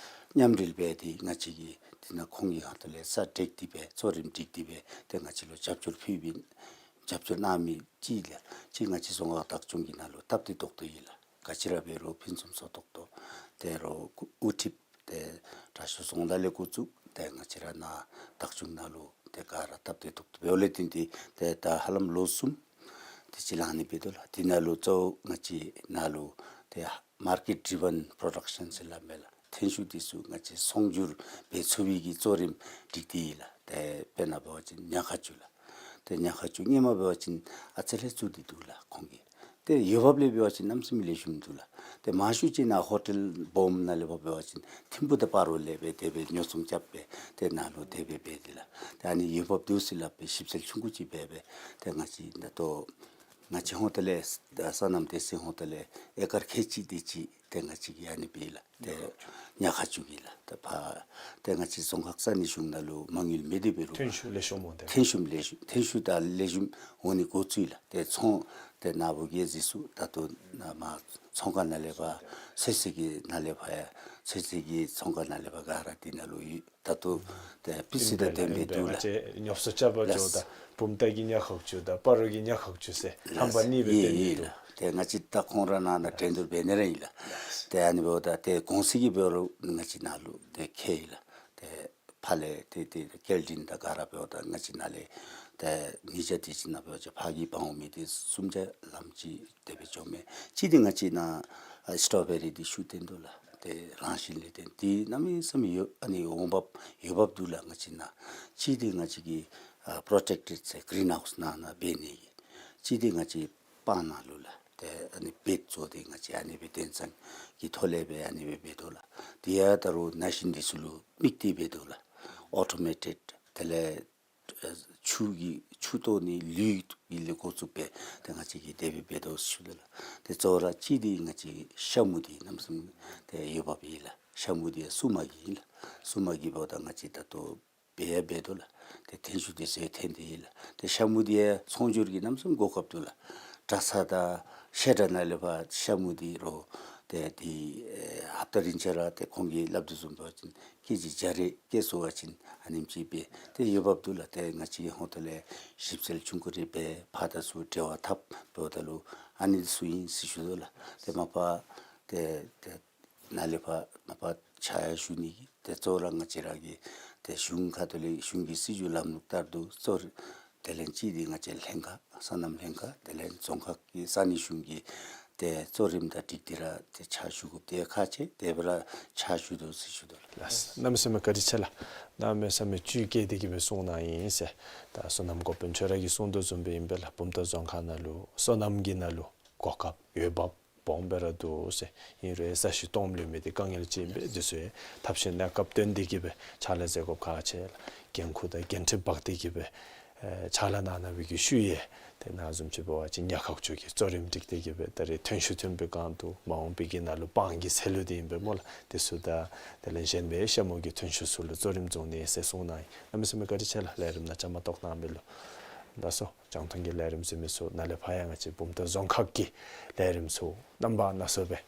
མཉམ་འབྲེལ་འབད་དེ་ང་བཅས་ཀྱིས་འདི་ནང་ཁོང་གི་ཧོངས་ལས་ས་དྲེག་སྟེ་སྦེ་གཙོ་རིམ་སྒྲིག་སྟེ་སྦེ་ཏེ་ང་བཅས་ལུ་རྒྱབ་སྐྱོར་ཕུལ་བའི་རྒྱབ་སྐྱོར་གནང་མི་ཅིག་ལགས། གཅིག་ང་བཅས་རྫོང་ཁག་བདག་སྐྱོང་གི་ནང་ལུ་སྟབས་བདེ་ཏོག་ཏོ་ཨིན་ལགས། ག་ཅི་ར་འབད་རུང་ཕུན་སུམ་ཚོགས་ཏོག་ཏོ། ཏེ་རོགས་དབུ་ཁྲིདཔ་ཏེ་དྲག་ཤོས་རྫོང་བདག་ལས་འགོ་བཙུགས་ཏེ་ང་བཅས་ར་ནཱ་བདག་སྐྱོང་ནང་ལུ་ཏེ་ག་ར་སྟབས་བདེ་ཏོག་ཏོ་འབདཝ་ལས་བརྟེན་ཏེ་ཏེ་ད་ཧ་ལམ་ལོ་གསུམ་ དེ་ཅིག་ལང་ནི་འབད་དོ་ལགས། དེ་ནང་ལུ་གཙོ་བོ་ང་བཅས་ནཱ་ལུ་ཏེ་མར་ཀེཊ་ཌི་རི་བཱན་པྲོ་ཌག་ཤཱན་ཟེར་སླབ་མས་ལགས། ཐོན་ཤུགས་འདི་ཚུ་ང་བཅས་ཚོང་སྒྱུར་འབད་ཚུགས་པའི་གི་གཙོ་རིམ་སྒྲིག་སྟེ་ཡོད་ལགས། ཏེ་དཔེར་ན་འབད་བ་ཅིན་ཉ་ཁ་བཅུ་ལགས། ཏེ་ཉ་ཁ་བཅུ་སྔོན་མ་འབད་བ་ཅིན་ཨ་ཙི་ལས་བཙུགས་ཏེ་འདུག་ལགས་ཁོང་གིས། ཏེ་འོས་འབབ་ལས་འབད་བ་ཅིན་གནམ་མེད་ས་མེད་ལེགས་ཤོམ་འདུག་ལགས། ཏེ་མང་ཤོས་ཅིག་ནཱ་ཧོ་ཊེལ་སྦོམ་ནང་ལས་འབད་བ་ཅིན་ཐིམ་ཕུ་དང་སྤ་རོ་ལས་སྦེ་དེ་སྦེ་ཉོ་ཚོང་རྐྱབ་སྦེ་ཏེ་ནཱ་ལུ་དེ་སྦེ་འབད་དེ་ལགས། ཏེ་ཨ་ནི་འོས་འབབ་འདུག་ཟེར་སླབ་སྦེ་ཞིབ་འཚོལ་ཆུང་ཀུ་ཅིག་འབད་སྦེ་ཏེ་ང་བཅས་ད་ལྟོ་ང་བཅས་ཧོང་ཏ་ལས་སོ་ནམ་སྡེ་ཚན་ཧོང་ཏ་ལས་ཨེ་ཀར་ཁལ་གཅིག་དེ་ཅིག་ཏེ་ང་བཅས་ཀྱིས་ཨ་ནི་འབད་ཡི་ལགས། ཏེ་ཉ་ཁ་བཅུ་གི་ལགས། ཏེ་ཕར་ཏེ་ང་བཅས་རྫོང་ཁག་ས་གནས་གཞུང་ནང་ལུ་མ་དངུལ་མེད་དེ་འབད་རུང་ཐོན་ཤུགས་ལེགས་ཤོམ་འོང་སྟེ། ཐོན་ཤུགས་ལེགས་ཤོམ་ཐོན་ཤུགས་ད་ལེགས་ཤོམ་འོང་ནི་འགོ་བཙུགས་ཡི་ལགས། ཏེ་ཚོང་ཏེ་ནཱ་བུ་གིས་གཟིགས་ཚུགས། ད་ལྟོ་ནཱ་མར་ཚོང་ཁང་ནང་ལས་ཕར་ཚོད་བསྲེ་གི་ནང་ལས་ཕར་ཡང་ཚོད་བསྲེ་གི་ཚོང་ཁང་ནང་ལས་ཕར་ག་ར་དེ་ནང་ལུ་ཡོད། ད་ལྟོ་ཏེ་སྤུས་ཚད་དང་ལྡན་སྦེ་འདུག་ལགས། ང་བཅས་ཉོ་ཚོང་རྐྱབ་པར་འགྱོཝ་ད་ལགས། བུམ་ཐང་གི་ཉ་ཁ་བཅུ་དང་སྤ་རོ་གི་ཉ་ཁ་བཅུ་ཟེར་ལགས། ཧམ་པ་གཉིས་སྦེ་ཡེ་སྟོན་ཡི་ནི་འདུག་ལགས། ཏེ་ང་བཅས་ད་ཁོང་ར་ནཱ་ནཱ་འགྲན་བསྡུར་འབད་ནི་ར་ཨིན་ལགས། ཏེ་ཨ་ནི་འབདཝ་ད་ཏེ་གོང་ཚད་ཀྱི་འབད་རུང་ང་བཅས་ནཱ་ལུ་ཏེ་ཁེ་ཡི་ལགས། ཏེ་ཕར་ལས་ཏེ་ཏེ་ཀེལ་ཌིན་དང་ག་ར་འབདཝ་ད་ང་བཅས་ནཱ་ལས་ཏེ་ཉིས་བརྒྱ་དེ་ཅིག་ནང་འབད་བ་ཅིན་ཕར་གྱི་འབག་འོང་མི་དེ་སུམ་བརྒྱ་ལམ་ཅིག་དེ་སྦེ་འགྱོཝ་མས། གཅིག་དེ་ང་བཅས་ནཱ་ཨ་སི་ཊོ་བེ་རི་དེ་ཤུགས་བཏོན་དོ་ལགས། ཏེ་རང་བཞིན་ལས་བརྟེན་ཏེ་གནམ་མེད་ས་མེད་འོ་ཨ་ནི་འོང་འབབ་འོས་འབབ་འདུག་ལགས་ང་བཅས་ནཱ། གཅིག་དེ་ང་བཅས་ཀྱི་ཨ་པྲོ་ཊེཀ་ཊེཌ་ཟེར་གི་རིན་ཧའུསི་ནང་ན་འབད་ནི་གི། གཅིག་དེ་ང་བཅས་སྤང་ནང་ལུ་ལགས། ཏེ་ཨ་ནི་བེཊ་བཟོ་སྟེ་ང་བཅས་ཨ་ནི་སྦེ་དོན་ཚན་གྱི་ཐོག་ལས་སྦེ་ཨ་ནི་སྦེ་འབད་དོ་ལགས། དེ་ཡང་ད་རུང་ན་གཞོན་འདི་ཚུ་ལུ་དམིགས་ཏེ་འབད་དོ་ལགས། ཨོ་ཊོ་མེ་ཊེཌ་དེ་ལས་ཨ་ཆུ་གི་ཆུ་གཏོར་ནི་ལུད་ཀྱི་ལས་འགོ་བཙུགས་སྦེ་ཏེ་ང་བཅས་ཀྱིས་དེ་སྦེ་འབད་དོ་ཟེར་ཞུ་དོ་ལགས། ཏེ་གཙོ་བོ་ར་གཅིག་དེ་ང་བཅས་ཤ་མུ་དེ་གནམ་མེད་ས་མེད་ཏེ་འོས་འབབ་ཨིན་ལགས། ཤ་མུ་དེ་ཡང་སྲུང་མ་གི་ཨིན་ལགས། སྲུང་མ་གི་འབདཝ་ད་ང་བཅས་ད་ལྟོ་འབད་ཡང་འབད་དོ་ལགས། ཏེ་ཐོན་ཤུགས་དེ་ཚུ་ཐོན་ཏེ་ཡོད་ལགས། ཏེ་ཤ་མུ་དེ་ཡང་ཚོང་སྒྱུར་གྱི་གནམ་མེད་ས་མེད་གོ་སྐབས་འདུག་ལགས། གྲྭ་ཚང་དང་བཤད་གྲྭ་ནང་ལས་ཕར་ཤ་མུ་དེ་རོགས་ཏེ་དེ་ཨེ་ཧབ་ཏ་རིམ་བྱོན་ར་ཏེ་ཁོང་གིས་སླབ་དོ་བཟུམ་འབད་བ་ཅིན་ཀེ་ཇི་བརྒྱ་རེ་བཀལ་ཚུགས་པ་ཅིན་ཨ་ནེམ་ཅིག་འབད་ཏེ་འོས་འབབ་འདུག་ལགས། ཏེ་ང་བཅས་ཧོང་ཏ་ལས་ཞིབ་འཚོལ་ཆུང་ཀུ་རེ་འབད་ཕར་དང་ཚུར་འབྲེལ་བ་འཐབ་འབདཝ་ད་ལུ་ཨ་ནི་ཚུ་ཨིན་ཟེར་ཞུ་དོ་ལགས། ཏེ་མ་པ་ཏེ་ཏེ་ནཱ་ལས་ཕར་མ་པ་ཕྱག་ཞུ་ནི་གི་ཏེ་གཙོ་བོ་ར་ང་བཅས་ར་གི་ཏེ་གཞུང་ཁ་ཐུག་ལས་གཞུང་གི་སྲིད་བྱུས་ལམ་ལུགས་ལྟར་དུ་གཙོ་བོ་དེ་ལས་གཅིག་དེ་ང་བཅས་ལྷན་ཁག་སོ་ནམ་ལྷན་ཁག་དེ་ལས་རྫོང་ཁག་གི་ས་གནས་གཞུང་གི་ཏེ་གཙོ་རིམ་དང་འགྲིག་སྟེ་ར་ཏེ་ཕྱག་ཞུ་དགོཔ་དེ་ཁག་ཆེ། དེ་སྦེ་ར་ཕྱག་ཞུ་དོ་ཟེར་ཞུ་དོ་ལགས། ལགས། གནམ་མེད་ས་མེད་བཀའ་དྲིན་ཆེ་ལགས། གནམ་མེད་ས་མེད་བཅུད་བསྐྱེད་དེ་གིས་སྦེ་གསུངས་གནང་ཡི་ཟེར། ད་སོ་ནམ་འགོ་དཔོན་ཁྱོད་ར་གིས་གསུངས་དོ་བཟུམ་སྦེ་ཨིན་པས་ལགས། བུམ་ཐང་རྫོང་ཁག་ནང་ལུ་སོ་ནམ་གྱི་ནང་ལུ་གོ་སྐབས་འོས་འབབ་སྦོམ་སྦེ་ར་འདུག་ཟེར། ཨིན་རུང་ས་གཞི་སྟོངམ་ལུས་མི་འདི་དཀའ་ངལ་ཅིག་ཨིན་པས། འདི་ཚུ་ཡང་ཐབས་ཤེས་གནས་སྐབས་བཏོན་ཏེ་གིས་སྦེ་ཕྱག་ལཱ་མཛད་དགོཔ་ཁག་ཆེ་ལགས། འགན་ཁུར་དང་འགན་འཁྲི་འབག་སྟེ་གིས་སྦེ་ཨེ་ཕྱག་ལཱ་གནང་གནང་བའི་གི་ཤུལ་ཡང་ཏེ་ནཱ་བཟུམ་ཅིག་འབད་བ་ཅིན་ཉ་ཁ་བཅུ་གི་གཙོ་རིམ་སྒྲིག་སྟེ་གིས་སྦེ་ད་རེས་ཐོན་ཤུགས་ཐོན་པའི་སྒང་དུ་མ་འོངས་པའི་གི་ནང་ལུ་སྤང་གི་ཚལ་ལུ་འདི་ཨིན་པས་སྨོ་ལགས། འདི་ཚུ་དང་དེ་ལས་གཞན་པའི་ཤ་མུ་གི་ཐོན་ཤུགས་ཚུ་ལུ་གཙོ་རིམ་བཟུང་ནི་ཟེར་གསུངས་གནང་ཡི། གནམ་མེད་ས་མེད་བཀའ་དྲིན་ཆེ་ལགས། ལས་རིམ་ནང་བཅའ་མར་གཏོགས་གནང་མི་ལུ། ད་སོ་རྒྱང་མཐོང་གི་ལས་རིམ་གཟིགས་མི་ཚུ་ནཱ་ལས་ཕར་ཡང་ང་བཅས་བུམ་ཐང་རྫོང་ཁག་གི་ལས་རིམ་ཚུ་རྣམ་པ་སྣ་ཚོགས་སྦེ་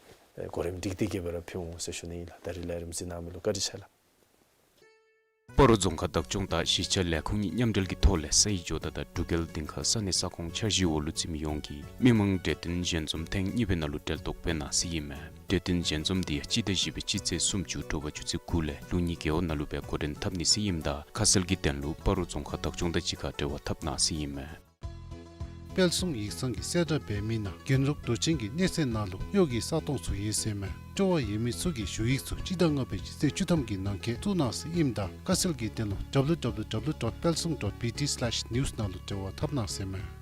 ཨེ་གོ་རིམ་སྒྲིག་སྟེ་གིས་སྦེ་ར་ཕུལ་འོང་ཟེར་ཞུ་ནི་ཨིན་ལགས། ད་རེས་ལས་རིམ་གཟིགས་གནང་མི་ལུ་བཀའ་དྲིན་ཆེ་ལགས། སྤ་རོ་རྫོང་ཁག་བདག་སྐྱོང་དང་གཞིས་ཆགས་ལས་ཁུངས་གཉིས་མཉམ་འབྲེལ་གྱི་ཐོག་ལས་ས་ཡི་ཇོ་བདག་དང་འབྲུག་རྒྱལ་སྡིངས་ཁ་ས་གནས་ས་ཁོངས་འཆར་གཞིའི་འོག་ལུ་བརྩི་མི་ཡོངས་ཀྱིས་མི་མང་གྲོས་བསྟུན་ཞལ་འཛོམས་ཐེངས་གཉིས་པའི་ནང་ལུ་གྲལ་གཏོགས་འབད་གནང་ཟེར་ཨིན་མས། གྲོས་བསྟུན་ཞལ་འཛོམས་འདི་སྤྱི་ཟླ་བཞི་པའི་སྤྱི་ཚེས་སུམ་ཅུ་དྲོ་པ་ཆུ་ཚོད་དགུ་ལས་ལུགས་གཉིས་རྒེད་འོག་ནང་ལུ་སྦེ་འགོ་འདྲེན་འཐབ་ནི་ཟེར་ཨིནམ་ད་ཁ་གསལ་གྱི་དོན་ལུ་སྤ་རོ་རྫོང་ཁག་བདག་སྐྱོང་དང་གཅིག་ཁར་འབྲེལ་བ་འཐབ་གནང་ཟེར་ཨིན་མས། དཔལ་བཟང་ཡིག་ཚང་གིས་གསལ་བསྒྲགས་འབད་མི་ནང་རྒྱན་རབས་རྡོ་ཆེན་གྱི་གནས་ཚད་ནང་ལུ་གཡོག་གི་ས་སྟོང་ཚུ་ཡོད་ཟེར་མས། སྤྲོ་བ་ཡོད་མི་ཚུ་གིས་ཞུ་ཡིག་ཚུ་སྤྱི་ཟླ་ལྔ་པའི་སྤྱི་ཚེས་བཅུ་ཐམ་གྱི་ནང་འཁོད་བཙུགས་གནང་ཟེར་ཨིནམ་ད་ཁ་གསལ་གྱི་དོན་ལུ་W W W dot palsong dot B T slash news ནང་ལུ་འབྲེལ་བ་འཐབ་གནང་ཟེར་མས།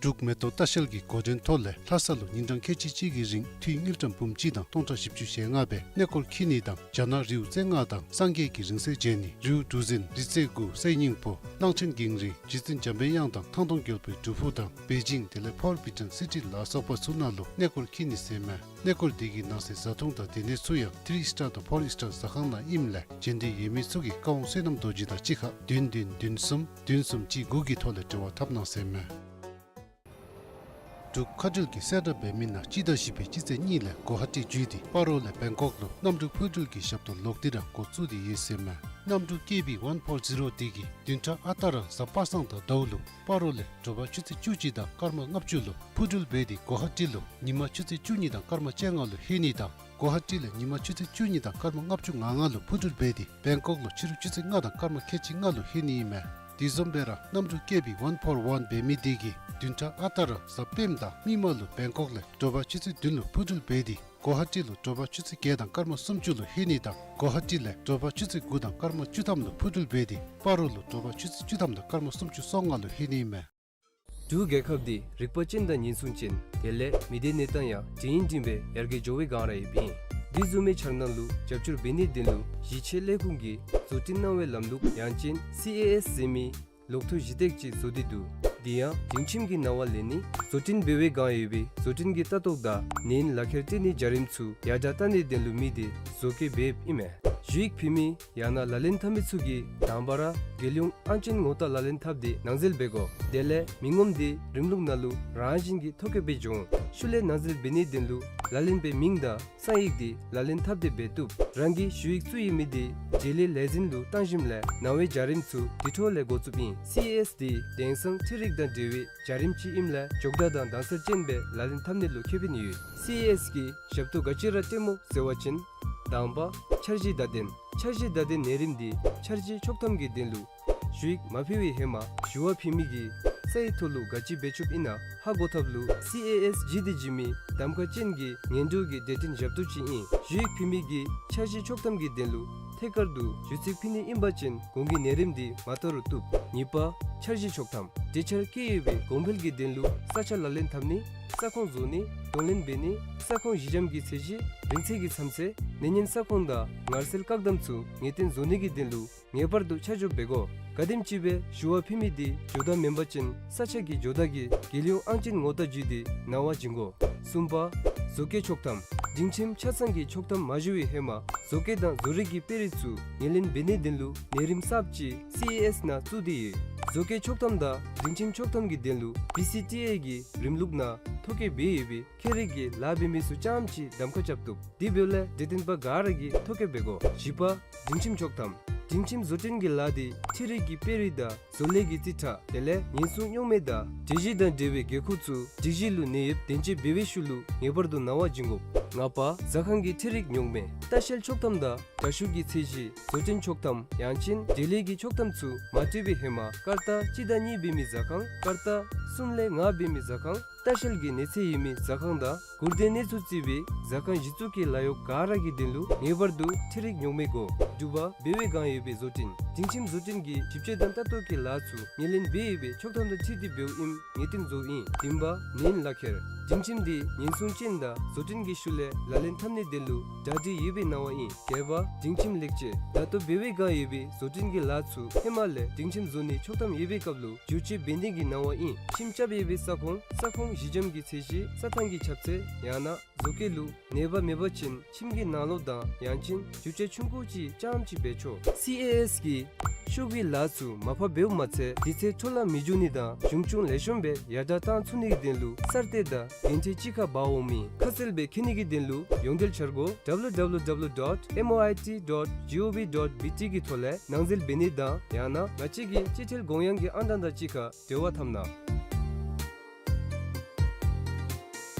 འབྲུག་མེ་ཏོག་ལྟ་བཤལ་གྱི་འགོ་འདྲེན་ཐོག་ལས་ལྷ་ས་ལུ་ཉིན་གྲངས་ཁལ་གཅིག་གཅིག་གི་རིང་འཐུས་དངུལ་ཀྲམ་འབུམ་གཅིག་དང་སྟོང་ཕྲག་བཞི་བཅུ་ཞེ་ལྔ་སྦེ་གནས་སྐོར་འཁྱིད་ནི་དང་རྒྱ་ནག་རིའུ་རྩེ་ལྔ་དང་སངས་རྒྱས་ཀྱི་རིང་བསྲེལ་མཇལ་ནི་རིའུ་གྲུ་གཟིངས་རི་རྩེ་དགུ་གསེར་སྙིང་པོ་གླང་ཆེན་གངས་རི་རྗེ་བཙུན་འཇམ་པའི་དབྱངས་དང་ཐང་སྟོང་རྒྱལ་པོའི་སྒྲུབ་ཕུག་དང་པེ་ཅིང་དེ་ལས་ཕོར་བི་ཇན་སི་ཊི་ལ་སོགས་པ་ཚུ་ནང་ལུ་གནས་སྐོར་འཁྱིད་ནི་ཟེར་མས། གནས་སྐོར་འདི་གི་ནང་གསེས་བཟའ་འཐུང་དང་སྡོད་གནས་ཚུ་ཡང་ཐིརི་སི་ཊར་དང་ཕོར་སི་ཊར་ཟ་ཁང་ནང་ཨིནམ་ལས་མཇལ་འདོད་ཡོད་མི་ཚུ་གིས་བཀའ་དབང་བསོད་ནམས་རྡོ་རྗེ་དང་གཅིག་ཁར་བདུན་བདུན་བདུན་གསུམ་བདུན་གསུམ་གཅིག་དགུ་གི་ཐོག་ལས་འབྲེལ་བ་འཐབ་གནང་ཟེར་མས། འབྲུག་མཁའ་འགྲུལ་གྱིས་གསལ་བསྒྲགས་འབད་མི་ནང་སྤྱི་ཟླ་བཞི་པའི་སྤྱི་ཚེས་གཉིས་ལས་གོ་ཧ་ཊི་བརྒྱུད་དེ་སྤ་རོ་ལས་བེང་ཀོག་ལུ་གནམ་གྲུ་འཕུར་འགྲུལ་གྱི་ཞབས་ཏོག་ལོག་སྟེ་ར་འགོ་བཙུགས་ཏེ་ཡོད་ཟེར་མས། གནམ་གྲུ་ཀེ་བི་ཝན་ཕོར་ཛི་རོ་འདི་གིས་བདུན་ཕྲག་ཨ་རྟག་ར་གཟའ་པ་སངས་དང་ཟླཝ་ལུ་སྤ་རོ་ལས་དྲོ་པ་ཆུ་ཚོད་བཅུ་གཅིག་དང་སྐར་མ་ལྔ་བཅུ་ལུ་འཕུར་འགྲུལ་འབད་དེ་གོ་ཧ་ཊི་ལུ་ཉིན་མ་ཆུ་ཚོད་བཅུ་གཉིས་དང་སྐར་མ་བཅོ་ལྔ་ལུ་ལྷོད་ནི་དང་གོ་ཧ་ཊི་ལས་ཉིན་མ་ཆུ་ཚོད་བཅུ་གཉིས་དང་སྐར་མ་ལྔ་བཅུ་ང་ལྔ་ལུ་འཕུར་འགྲུལ་འབད་དེ་བེང་ཀོག་ལུ་ཕྱི་རུ་ཆུ་ཚོད་ལྔ་དང་སྐར་མ་ཁལ་གཅིག་ལྔ་ལུ་ལྷོད་ནི་ཨིན་མས། དེ་བཟུམ་སྦེ་ར་གནམ་གྲུ་ཀེ་བི་ཝན་ཕོར་ཝན་འབད་མི་དེ་གིས་བདུན་ཕྲག་ཨ་རྟག་ར་གཟའ་སྤེནམ་དང་མིག་དམར་ལུ་བེང་ཀོག་ལས་དྲོ་པ་ཆུ་ཚོད་བདུན་ལུ་འཕུར་འགྲུལ་འབད་དེ་གོ་ཧ་ཊི་ལུ་དྲོ་པ་ཆུ་ཚོད་བརྒྱད་དང་སྐར་མ་སུམ་ཅུ་ལུ་ལྷོད་ནི་དང་གོ་ཧ་ཊི་ལས་དྲོ་པ་ཆུ་ཚོད་དགུ་དང་སྐར་མ་བཅུ་ཐམ་ལུ་འཕུར་འགྲུལ་འབད་དེ་སྤ་རོ་ལུ་དྲོ་པ་ཆུ་ཚོད་བཅུ་ཐམ་དང་སྐར་མ་སུམ་ཅུ་སོ་ལྔ་ལུ་ལྷོད་ནི་ཨིན་མས། འབྲུག་རྒྱལ་ཁབ་འདི་རིག་པ་ཅན་དང་ཉེན་སྲུང་ཅན། དེ་ལས་མི་སྡེ་གནས་སྟངས་ཡང་འདྲ་ཡིན་འདྲ་མིན་སྦེ་ཡར་རྒྱས་འགྱོ་བའི་བསྒང་ར་ཡོདཔ་ཨིན། འདི་བཟུམ་མའི་འཆར་སྣང་ལུ་རྒྱབ་སྐྱོར་འབད་ནིའི་དོན་ལུ་གཞི་ཆེ་ལས་ཁུངས་ཀྱིས་བཟོ་སྐྲུན་གནང་བའི་ལམ་ལུགས་ཡང་ཅིན་སི་ཨེ་ཨེསི་ཟེར་མི་ལོག་ཐུག་གཞི་སྟེགས་ཅིག་བཟོ་སྟེ་འདུག། འདི་ཡང་སྒྲིང་ཁྱིམ་གྱི་ནང་ལུ་ལས་ནི་བཟོ་སྐྲུན་འབད་བའི་བསྒང་ཡོད་པའི་བཟོ་སྐྲུན་གྱི་ལྟ་རྟོག་དང་ནན་ལག་ཁྱེར་སྤྲོད་ནིའི་བྱ་རིམ་ཚུ་ཡར་དྲག་གཏང་ནིའི་དོན་ལུ་དམིགས་ཏེ་བཟོ་བཀོད་འབདཝ་ཨིན་མས། ཞུ་ཡིག་ཕུལ་མི་ཡང་ན་ལག་ལེན་འཐབ་མི་ཚུ་གིས་དང་པ་ར་རྒྱལ་ཡོངས་ཨང་ཅན་ངོ་རྟགས་ལག་ལེན་འཐབ་སྟེ་ནང་འཛུལ་འབད་དགོ། དེ་ལས་མི་ངོམ་འདི་རིམ་ལུགས་ནང་ལུ་རང་བཞིན་གྱིས་ཐོ་བཀོད་འབད་འོང་། ཤུལ་ལས་ནང་འཛུལ་འབད་ནིའི་དོན་ལུ་ལག་ལེན་པའི་མིང་དང་གསང་ཡིག་འདི་ལག་ལེན་འཐབ་སྟེ་འབད་བཏུབ། རང་གི་ཞུ་ཡིག་བཙུགས་ཡོད་མི་འདི་འབྲེལ་ཡོད་ལས་འཛིན་ལུ་བཏང་ཞིནམ་ལས་ནང་བའི་བྱ་རིམ་ཚུ་དེ་འཕྲོ་ལས་འགོ་བཙུགསཔ་ཨིན། སི་ཨེ་ཨེསི་འདི་དེང་སང་འཕྲུལ་རིག་དང་འབྲེལ་བའི་བྱ་རིམ་ཅིག་ཨིནམ་ལས་མགྱོགས་དྲགས་དང་དྭངས་གསལ་ཅན་སྦེ་ལག་ལེན་འཐབ་ནི་ལུ་ཁེ་ཕན་ཡོད། སི་ཨེ་ཨེསི་གི་ཞབས་ཏོག་ག་ཅི་ར་སྤྲོདཔ་སྨོ་ཟེར་བ་ཅིན་དང་པ་འཆར་གཞི་བརྡ་དོན། འཆར་གཞི་བརྡ་དོན་ནང་རིམ་འདི་འཆར་གཞི་ཆོག་ཐམ་གྱི་དོན་ལུ་ཞུ་ཡིག་མ་ཕུལ་བའི་ཧེ་མ་ཞུ་བ་ཕུལ་མི་གིས་ས་ཡི་ཐོག་ལུ་ག་ཅི་འབད་ཆོགཔ་ཨིན་ན་ཧ་གོ་ཐབས་ལུ་སི་ཨེ་ཨེསི་ཇི་ཌི་ཟེར་མི་གདམ་ཁ་ཅན་གྱི་ངན་འགྲོ་གི་སྡེ་ཚན་ཞབས་ཏོག་ཅིག་ཨིན། ཞུ་ཡིག་ཕུལ་མི་གིས་འཆར་གཞི་ཆོག་ཐམ་གྱི་དོན་ལུ་ཐད་ཀར་དུ་ཞུ་ཚིག་ཕུལ་ནི་ཨིན་པ་ཅིན་གོང་གི་ནང་རིམ་འདི་མ་བཏང་རུང་བཏུབ། གཉིས་པ་འཆར་གཞི་ཆོག་ཐམ། གྲོས་འཆར་བཀོད་ཡོད་པའི་གོང་འཕེལ་གྱི་དོན་ལུ་ས་ཆ་ལག་ལེན་འཐབ་ནི། ས་ཁོངས་བཟོ་ནི། གདོང་ལེན་འབད་ནི། ས་ཁོངས་གཞི་འགྱམ་གྱི་ཚད་གཞི། རིང་ཚད་ཀྱི་མཚམས་ཚད། ནད་ཡམས་ས་ཁོངས་དང་ངལ་སེལ་བཀག་དམ་ཚུ་ངེས་གཏན་བཟོ་ནི་གི་དོན་ལུ་ངེས་པར་དུ་ཆ་འཇོག་འབད་དགོ། ག་དེམ་ཅིག་སྦེ་ཞུ་བ་ཕུལ་མི་འདི་འབྱོར་དག་མེན་པ་ཅིན་ས་ཆ་གི་འབྱོར་དག་གིས་རྒྱལ་ཡོངས་ཨང་ཅན་ངོ་རྟགས་བརྒྱུད་དེ་ནང་བ་བྱིན་དགོ། གསུམ་པ་བཟོ་བཀོད་ཆོག་ཐམ། སྒྲིང་ཁྱིམ་ཆ་ཚང་གི་ཆོག་ཐམ་མ་ཞུ་བའི་ཧེ་མ་བཟོ་བཀོད་དང་བཟོ་རིག་གི་དཔེ་རིས་ཚུ་ངོས་ལེན་འབད་ནིའི་དོན་ལུ་ནང་རིམ་གསརཔ་ཅིག་སི་ཨེ་ཨེསི་ནང་བཙུགས་ཏེ་ཡོད། བཟོ་བཀོད་ཆོག་ཐམ་དང་སྒྲིང་ཁྱིམ་ཆོག་ཐམ་གྱི་དོན་ལུ་བི་སི་ཊི་ཨེ་གི་རིམ་ལུགས་ནང་ཐོ་བཀོད་འབད་ཡོད་པའི་ཁྱད་རིག་གི་ལཱ་འབད་མི་ཚུ་རྐྱངམ་ཅིག་གདམ་ཁ་རྐྱབ་བཏུབ། དེ་འབདཝ་ལས་འབྲེལ་ལྡན་པ་ག་ར་གིས་ཐོ་བཀོད་འབད་དགོ། བཞི་པ་སྒྲིང་ཁྱིམ་ཆོག་ཐམ། སྒྲིང་ཁྱིམ་བཟོ་སྐྲུན་གྱི་ལཱ་འདི་འཕྲུལ་རིག་གི་དཔེ་རིས་དང་བཟོ་ལས་ཀྱི་རྩིས་ཁྲ་དེ་ལས་ཉེན་སྲུང་རྙོག་མེད་དང་གྲོས་གཞི་དང་འབྲེལ་བའི་དགོས་མཁོ་ཚུ་སྒྲིག་གཞི་ལུ་ནང་ཡོདཔ་དོན་འབད་བའི་ཤུལ་ལུ་ངེས་པར་དུ་ནང་བ་བྱིན་དགོ། ལྔ་པ་ཟ་ཁང་གི་འཕྲུལ་རིག་རྙོག་མེད། ལྟ་བཤལ་ཆོག་ཐམ་དང་དྲ་ཤུགས་ཀྱི་ཚད་གཞི། བཟོ་སྐྲུན་ཆོག་ཐམ་ཡང་ཅིན་འབྲེལ་ཡོད་ཀྱི་ཆོག་ཐམ་ཚུ་མ་སྤྲོད་པའི་ཧེ་མ་སྐར་རྟགས་གཅིག་དང་གཉིས་འབད་མི་ཟ་ཁང་། སྐར་རྟགས་གསུམ་ལས་ལྔ་འབད་མི་ཟ་ཁང་། ལྟ་བཤལ་གྱི་གནས་ཚད་ཡོད་མི་ཟ་ཁང་དང་སྒུག་སྡོད་གནས་ཚུལ་བརྩི་བའི་ཟ་ཁང་གཞི་བཙུགས་ཀྱི་ལཱ་གཡོག་ག་ར་གི་དོན་ལུ་ངེས་པར་དུ་འཕྲུལ་རིག་རྙོག་མེད་དགོ། དྲུག་པ་འབད་བའི་བསྒང་ཡོད་པའི་བཟོ་སྐྲུན། སྒྲིང་ཁྱིམ་བཟོ་སྐྲུན་གྱི་ཞིབ་དཔྱད་དང་ལྟ་རྟོག་གི་ལཱ་ཚུ་ངོས་ལེན་འབད་ཡོད་པའི་ཆོག་ཐམ་དང་འཁྲིལ་ཏེ་འབདཝ་ཨིནམ་ངེས་གཏན་བཟོཝ་ཨིན། བདུན་པ་ནན་ལག་ཁྱེར། སྒྲིང་ཁྱིམ་འདི་ཉེན་སྲུང་ཅན་དང་བཟོ་སྐྲུན་གྱི་ཤུལ་ལས་ལག་ལེན་འཐབ་ནིའི་དོན་ལུ་གྲ་སྒྲིག་ཡོད་པའི་ནང་བ་ཨིན། བརྒྱད་པ་སྒྲིང་ཁྱིམ་ལེགས་བཅོས། ད་ལྟོ་འབད་བའི་བསྒང་ཡོད་པའི་བཟོ་སྐྲུན་གྱི་ལཱ་ཚུ་ཧེ་མ་ལས་སྒྲིང་ཁྱིམ་བཟོ་ནིའི་ཆོག་ཐམ་ཡོད་པའི་སྐབས་ལུ་བསྒྱུར་བཅོས་འབད་ནི་གི་ནང་བ་ཨིན། ཁྱིམ་རྐྱབ་ཡོད་པའི་ས་ཁོངས་ས་ཁོངས་གཞི་འགྱམ་གྱི་ཚད་གཞི་རྩྭ་ཐང་གི་ཁྱབ་ཚད་ཡང་ན་བཟོ་བཀོད་ལུ་ནད་པ་མེད་པ་ཅིན་ཁྱིམ་གྱི་ནང་ལོགས་དང་ཡང་ཅིན་བསྒྱུར་བཅོས་ཆུང་ཀུ་ཅིག་རྐྱངམ་ཅིག་འབད་ཆོག། སི་ཨེ་ཨེསི་གིས་ཤོག་གུའི་ལཱ་ཚུ་མར་ཕབ་འབདཝ་མ་ཚད་དུས་ཚོད་འཕྲོ་བརླག་མི་འགྱོ་ནི་དང་གཞུང་ཆུང་ལེགས་ཤོམ་སྦེ་ཡར་དྲག་གཏང་ཚུགས་ནིའི་དོན་ལུ་གསར་གཏོད་དང་འགན་འཁྲི་གཅིག་ཁར་འབག་འོང་མི་ཁ་གསལ་སྦེ་འཁྱིད་ནི་གི་དོན་ལུ་ཡོངས་འབྲེལ་འཆར་སྒོ་W W W dot M O I T dot G O V dot B T གི་ཐོག་ལས་ནང་འཛུལ་འབད་ནི་དང་ཡང་ན་ང་བཅས་ཀྱི་སྤྱི་ཐལ་དགོངས་ཡངས་ཀྱི་ཨང་གྲངས་དང་གཅིག་ཁར་འབྲེལ་བ་འཐབ་གནང་།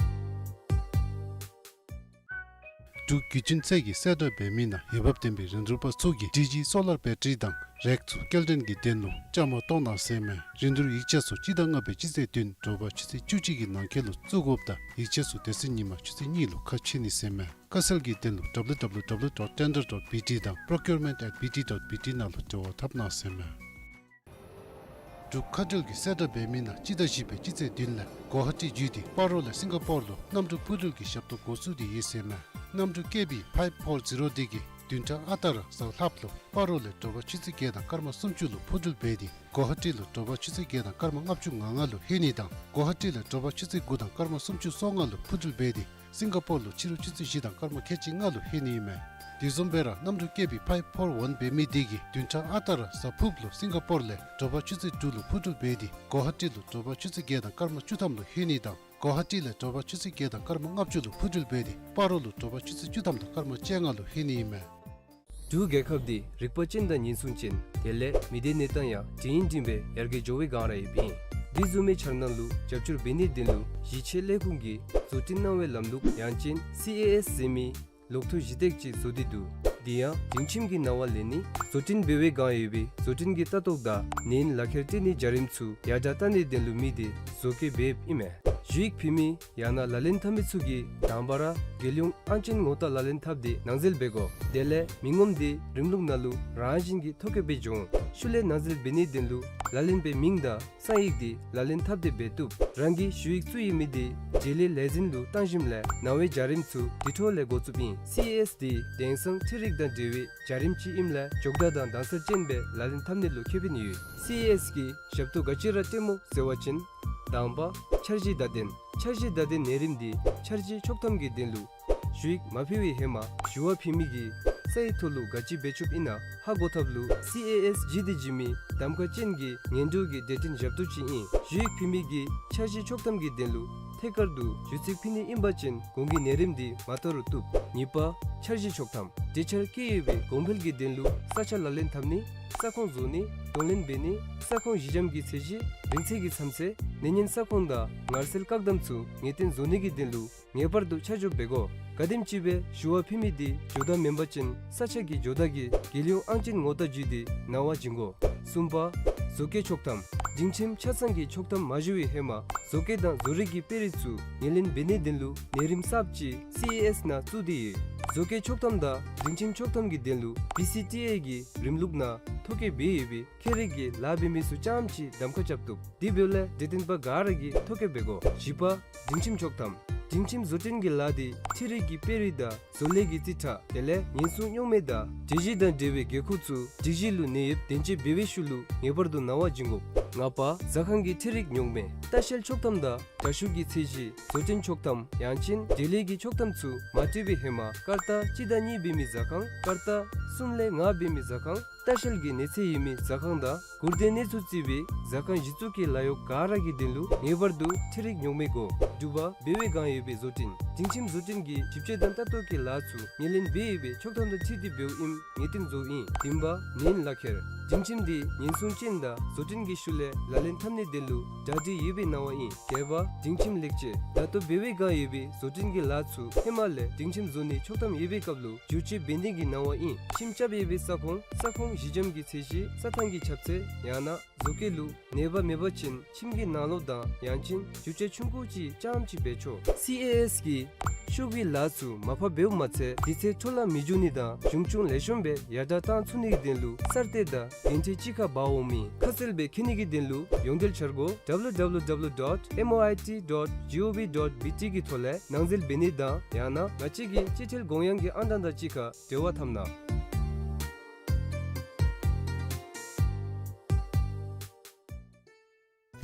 འབྲུག་བརྒྱུད་འཕྲིན་ཚད་ཀྱིས་གསལ་བསྒྲགས་འབད་མི་ནང་འོས་འབབ་ལྡན་པའི་རིན་བསྡུར་པ་ཚུ་གིས་ཌི་ཇི་སོ་ལར་བེ་ཊ་རི་དང་རེག་ཚུ་སྐྱེལ་འདྲེན་གྱི་དོན་ལུ་བཅའ་མར་གཏོགས་གནང་ཟེར་མས། རིན་བསྡུར་ཡིག་ཆ་ཚུ་སྤྱི་ཟླ་ལྔ་པའི་སྤྱི་ཚེས་བདུན་དྲོ་པ་ཆུ་ཚོད་བཅུ་གཅིག་གི་ནང་འཁོད་ལུ་བཙུགས་དགོཔ་དང་ཡིག་ཆ་ཚུ་དེ་ཚེ་ཉིན་མ་ཆུ་ཚོད་གཉིས་ལུ་ཁ་ཕྱེ་ནི་ཟེར་མས། དཀའ་སེལ་གྱི་དོན་ལུ་W W W dot tender dot B T དང་procurement at B T dot B T ནང་ལུ་འབྲེལ་བ་འཐབ་གནང་ཟེར་མས། འབྲུག་མཁའ་འགྲུལ་གྱིས་གསལ་བསྒྲགས་འབད་མི་ནང་སྤྱི་ཟླ་བཞི་པའི་སྤྱི་ཚེས་བདུན་ལས་གོ་ཧ་ཊི་བརྒྱུད་དེ་སྤ་རོ་ལས་སིང་ག་པོར་ལུ་གནམ་གྲུ་འཕུར་འགྲུལ་གྱི་ཞབས་ཏོག་འགོ་བཙུགས་ཏེ་ཡོད་ཟེར་མས། གནམ་གྲུ་ཀེ་བི་ཕའིབ་ཕོར་ཛི་རོ་འདི་གིས་བདུན་ཕྲག་ཨ་རྟག་ར་གཟའ་ལྷགཔ་ལུ་སྤ་རོ་ལས་དྲོ་པ་ཆུ་ཚོད་བརྒྱད་དང་སྐར་མ་སུམ་ཅུ་ལུ་འཕུར་འགྲུལ་འབད་དེ་གོ་ཧ་ཊི་ལུ་དྲོ་པ་ཆུ་ཚོད་བརྒྱད་དང་སྐར་མ་ལྔ་བཅུ་ང་ལྔ་ལུ་ལྷོད་ནི་དང་གོ་ཧ་ཊི་ལས་དྲོ་པ་ཆུ་ཚོད་དགུ་དང་སྐར་མ་སུམ་ཅུ་སོ་ལྔ་ལུ་འཕུར་འགྲུལ་འབད་དེ་སིང་ག་པོར་ལུ་ཕྱི་རུ་ཆུ་ཚོད་བཞི་དང་སྐར་མ་ཁལ་གཅིག་ལྔ་ལུ་ལྷོད་ནི་ཨིན་མས། དེ་བཟུམ་སྦེ་ར་གནམ་གྲུ་ཀེ་བི་ཕའིབ་ཕོར་ཝན་འབད་མི་འདི་གིས་བདུན་ཕྲག་ཨ་རྟག་ར་གཟའ་ཕུརཔ་ལུ་སིང་ག་པོར་ལས་དྲོ་པ་ཆུ་ཚོད་དྲུག་ལུ་འཕུར་འགྲུལ་འབད་དེ་གོ་ཧ་ཊི་ལུ་དྲོ་པ་ཆུ་ཚོད་བརྒྱད་དང་སྐར་མ་བཅུ་ཐམ་ལུ་ལྷོད་ནི་དང་གོ་ཧ་ཊི་ལས་དྲོ་པ་ཆུ་ཚོད་བརྒྱད་དང་སྐར་མ་ལྔ་བཅུ་ལུ་འཕུར་འགྲུལ་འབད་དེ་སྤ་རོ་ལུ་དྲོ་པ་ཆུ་ཚོད་བཅུ་ཐམ་དང་སྐར་མ་བཅོ་ལྔ་ལུ་ལྷོད་ནི་ཨིན་མས། འབྲུག་རྒྱལ་ཁབ་འདི་རིག་པ་ཅན་དང་ཉེན་སྲུང་ཅན། དེ་ལས་མི་སྡེ་གནས་སྟངས་ཡང་འདྲ་ཡིན་འདྲ་མིན་སྦེ་ཡར་རྒྱས་འགྱོ་བའི་བསྒང་ར་ཡོདཔ་ཨིན། འདི་བཟུམ་མའི་འཆར་སྣང་ལུ་རྒྱབ་སྐྱོར་འབད་ནིའི་དོན་ལུ་གཞི་ཆེ་ལས་ཁུངས་ཀྱིས་བཟོ་སྐྲུན་གནང་བའི་ལམ་ལུགས་ཡང་ཅིན་སི་ཨེ་ཨེསི་ཟེར་མི་ལོག་ཐུག་གཞི་སྟེགས་ཅིག་བཟོ་སྟེ་འདུག། དེ་ཡང་སྒྲིང་ཁྱིམ་གྱི་ནང་བ་ལེན་ནི་བཟོ་སྐྲུན་འབད་བའི་བསྒང་ཡོད་པའི་བཟོ་སྐྲུན་གྱི་ལྟ་རྟོག་དང་ནན་ལག་ཁྱེར་སྤྲོད་ནིའི་བྱ་རིམ་ཚུ་ཡར་དྲག་བཏང་ནིའི་དོན་ལུ་དམིགས་ཏེ་བཟོ་བཀོད་འབདཝ་ཨིན་མས། ཞུ་ཡིག་ཕུལ་མི་ཡང་ན་ལག་ལེན་འཐབ་མི་ཚུ་གིས་དང་པ་ར་རྒྱལ་ཡོངས་ཨང་ཅན་ངོ་རྟགས་ལག་ལེན་འཐབ་སྟེ་ནང་འཛུལ་འབད་དགོ། དེ་ལས་མི་ངོམ་དེ་རིམ་ལུགས་ནང་ལུ་རང་བཞིན་གྱིས་ཐོ་བཀོད་འབད་འགྱོ་འོང་། ཤུལ་ལས་ནང་འཛུལ་འབད་ནིའི་དོན་ལུ་ལག་ལེན་པའི་མིང་དང་གསང་ཡིག་དེ་ལག་ལེན་འཐབ་སྟེ་འབད་བཏུབ། རང་གི་ཞུ་ཡིག་བཙུགས་ཡོད་མི་དེ་འབྲེལ་ཡོད་ལས་འཛིན་ལུ་བཏང་ཞིནམ་ལས་ནང་བའི་བྱ་རིམ་ཚུ་དེ་འཕྲོ་ལས་འགོ་བཙུགསཔ་ཨིན། སི་ཨེ་ཨེསི་དེ་དེང་སང་འཕྲུལ་རིག་དང་འབྲེལ་བའི་བྱ་རིམ་ཅིག་ཨིནམ་ལས་མགྱོགས་དྲགས་དང་དྭངས་གསལ་ཅན་སྦེ་ལག་ལེན་འཐབ་ནི་ལུ་ཁེ་ཕན་ཡོད། སི་ཨེ་ཨེསི་གིས་ཞབས་ཏོག་ག་ཅི་ར་སྤྲོདཔ་སྨོ་ཟེར་བ་ཅིན། དང་པ་འཆར་གཞི་བརྡ་དོན། འཆར་གཞི་བརྡ་དོན་ནང་རིམ་དེ་འཆར་གཞི་ཆོག་ཐམ་གྱི་དོན་ལུ་ཞུ་ཡིག་མ་ཕུལ་བའི་ཧེ་མ་ཞུ་བ་ཕུལ་མི་གིས་ས་ཡི་ཐོག་ལུ་ག་ཅི་འབད་ཆོགཔ་ཨིན་ན་ཧ་གོ་ཐབས་ལུ་སི་ཨེ་ཨེསི་བྱིན་ཏེ་བྱིན་མི་གདམ་ཁ་ཅན་གྱི་ངན་འགྲོ་གི་སྡེ་ཕྲན་ཞབས་ཏོག་ཅིག་ཨིན། ཞུ་ཡིག་ཕུལ་མི་གིས་འཆར་གཞི་ཆོག་ཐམ་གྱི་དོན་ལུ་ཐད་ཀར་དུ་ཞུ་ཚིག་ཕུལ་ནི་ཨིན་པ་ཅིན་གོང་གི་ནང་རིམ་དེ་མ་བཏང་རུང་བཏུབ། གཉིས་པ་འཆར་གཞི་ཆོག་ཐམ། གྲོས་འཆར་བཀོད་ཡོད་པའི་གོང་འཕེལ་གྱི་དོན་ལུ་ས་ཆ་ལག་ལེན་འཐབ་ནི། ས་ཁོངས་བཟོ་ནི། གདོང་ལེན་འབད་ནི། ས་ཁོངས་གཞི་འགྱམ་གྱི་ཚད་གཞི། རིང་ཚད་ཀྱི་མཚམས་ཚད། གནོད་ཉེན་ས་ཁོངས་དང་ངལ་སེལ་བཀག་དམ་ཚུ་ངེས་གཏན་བཟོ་ནི་གི་དོན་ལུ་ངེས་པར་དུ་ཆ་འཇོག་འབད་དགོ། ག་དེམ་ཅིག་སྦེ་ཞུ་བ་ཕུལ་མི་དེ་འགྱོ་བརྡ་མེན་པ་ཅིན་ས་ཆ་གི་འགྱོ་བརྡ་གིས་རྒྱལ་ཡོངས་ཨང་ཅན་ངོ་རྟགས་བརྒྱུད་དེ་ནང་བ་བྱིན་དགོ། གསུམ་པ་བཟོ་བཀོད་ཆོག་ཐམ། སྒྲིང་ཁྱིམ་ཆ་ཚང་གི་ཆོག་ཐམ་མ་ཞུ་བའི་ཧེ་མ་བཟོ་བཀོད་དང་བཟོ་རིག་གི་དཔེ་རིས་ཚུ་ངོས་ལེན་འབད་ནིའི་དོན་ལུ་ནང་རིམ་གསརཔ་ཅིག་སི་ཨེ་ཨེསི་ནང་བཙུགས་ཏེ་ཡོད། བཟོ་བཀོད་ཆོག་ཐམ་དང་སྒྲིང་ཁྱིམ་ཆོག་ཐམ་གྱི་དོན་ལུ་བི་སི་ཊི་ཨེ་གི་རིམ་ལུགས་ནང་ཐོ་བཀོད་འབད་ཡོད་པའི་ཁྱད་རིག་གི་ལཱ་འབད་མི་ཚུ་རྐྱངམ་ཅིག་གདམ་ཁ་རྐྱབ་བཏུབ། དེ་འབདཝ་ལས་གྲོས་སྟོན་པ་ག་ར་གིས་ཐོ་བཀོད་འབད་དགོ། བཞི་པ་སྒྲིང་ཁྱིམ་ཆོག་ཐམ། སྒྲིང་ཁྱིམ་བཟོ་སྐྲུན་གྱི་ལཱ་དེ་འཕྲུལ་རིག་གི་དཔེ་རིས་དང་བཟོ་ལས་ཀྱི་རྩིས་ཁྲ་དེ་ལས་ཉེན་སྲུང་རྙོག་མེད་དང་སྒྲིག་གཞི་དང་འབྲེལ་བའི་དགོས་མཁོ་ཚུ་སྒྲིག་གཞི་ལུ་གནས་ཡོདཔ་བདེན་དཔྱད་འབད་བའི་ཤུལ་ལུ་ངེས་པར་དུ་ནང་བ་བྱིན་དགོ། ལྔ་པ་ཟ་ཁང་གི་འཕྲུལ་རིག་རྙོག་མེད། ལྟ་བཤལ་ཆོག་ཐམ་དང་དྲ་ཤུགས་ཀྱི་ཚད་གཞི། བཟོ་སྐྲུན་ཆོག་ཐམ་ཡང་ཅིན་འབྲེལ་ཡོད་ཀྱི་ཆོག་ཐམ་ཚུ་མ་སྤྲོད་པའི་ཧེ་མ་སྐར་རྟགས་གཅིག་དང་གཉིས་འབད་མི་ཟ་ཁང་། སྐར་རྟགས་གསུམ་ལས་ལྔ་འབད་མི་ཟ་ཁང་། ལྟ་བཤལ་གྱི་གནས་ཚད་ཡོད་མི་ཟ་ཁང་དང་སྒུར་སྡེ་གནས་ཚུལ་བརྩི་བའི་ཟ་ཁང་གཞི་བཙུགས་ཀྱི་ལཱ་གཡོག་ག་ར་གི་དོན་ལུ་ངེས་པར་དུ་འཕྲུལ་རིག་རྙོག་མེད་དགོ། དྲུག་པ་འབད་བའི་བསྒང་ཡོད་པའི་བཟོ་སྐྲུན། སྒྲིང་ཁྱིམ་བཟོ་སྐྲུན་གྱི་ཞིབ་དཔྱད་དང་ལྟ་རྟོག་གི་ལཱ་ཚུ་ངོས་ལེན་འབད་ཡོད་པའི་ཆོག་ཐམ་དང་འཁྲིལ་ཏེ་འབདཝ་ཨིནམ་ངེས་གཏན་བཟོཝ་ཨིན། བདུན་པ་ནན་ལག་ཁྱེར། སྒྲིང་ཁྱིམ་དེ་ཉེན་སྲུང་ཅན་དང་བཟོ་སྐྲུན་གྱི་ཤུལ་ལས་ལག་ལེན་འཐབ་ནིའི་དོན་ལུ་གྲ་སྒྲིག་ཡོད་པའི་ནང་བ་ཨིན། བརྒྱད་པ་སྒྲིང་ཁྱིམ་ལེགས་བཅོས། ད་ལྟོ་འབད་བའི་བསྒང་ཡོད་པའི་བཟོ་སྐྲུན་གྱི་ལཱ་ཚུ་ཧེ་མ་ལས་སྒྲིང་ཁྱིམ་བཟོ་ནི་ཆོག་ཐམ་ཡོད་པའི་སྐབས་ལུ་བསྒྱུར་བཅོས་འབད་ནི་གི་ནང་བ་ཨིན། ཁྱིམ་རྐྱབ་ཡོད་པའི་ས་ཁོངས་ས་ཁོངས་གཞི་འགྱམ་གྱི་ཚད་གཞི། ས་ཐང་གི་ཁྱབ་ཚད་ཡང་ན་བཟོ་བཀོད་ལུ་གནོད་པ་མེད་པ་ཅིན་ཁྱིམ་གྱི་ནང་ལོགས་དང་ཡང་ཅིན་བསྒྱུར་བཅོས་ཆུང་ཀུ་ཅིག་རྐྱངམ་ཅིག་འབད་ཆོག། སི་ཨེ་ཨེསི་གིས་ཤོག་གུའི་ལཱ་ཚུ་མར་ཕབ་འབདཝ་མ་ཚད་དུས་ཚོད་འཕྲོ་བརླག་མི་འགྱོ་ནི་དང་གཞུང་ཕྱོགས་ལེགས་ཤོམ་སྦེ་ཡར་དྲག་བཏང་ཚུགས་ནི་གི་དོན་ལུ་གསར་གཏོད་དང་འགན་འཁྲི་གཅིག་ཁར་འབག་འོང་མི་ཁ་གསལ་སྦེ་འཁྱོལ་ནི་གི་དོན་ལུ་ཡོངས་འབྲེལ་འཆར་སྒོ་W W W dot M O I T dot G O V dot B T གི་ཐོག་ལས་ནང་འཛུལ་འབད་ནི་དང་ཡང་ན་ང་བཅས་ཀྱི་སྤྱི་ཁྲལ་དགོངས་ཡངས་ཀྱི་ཨང་གྲངས་དང་གཅིག་ཁར་འབྲེལ་བ་འཐབ་གནང་།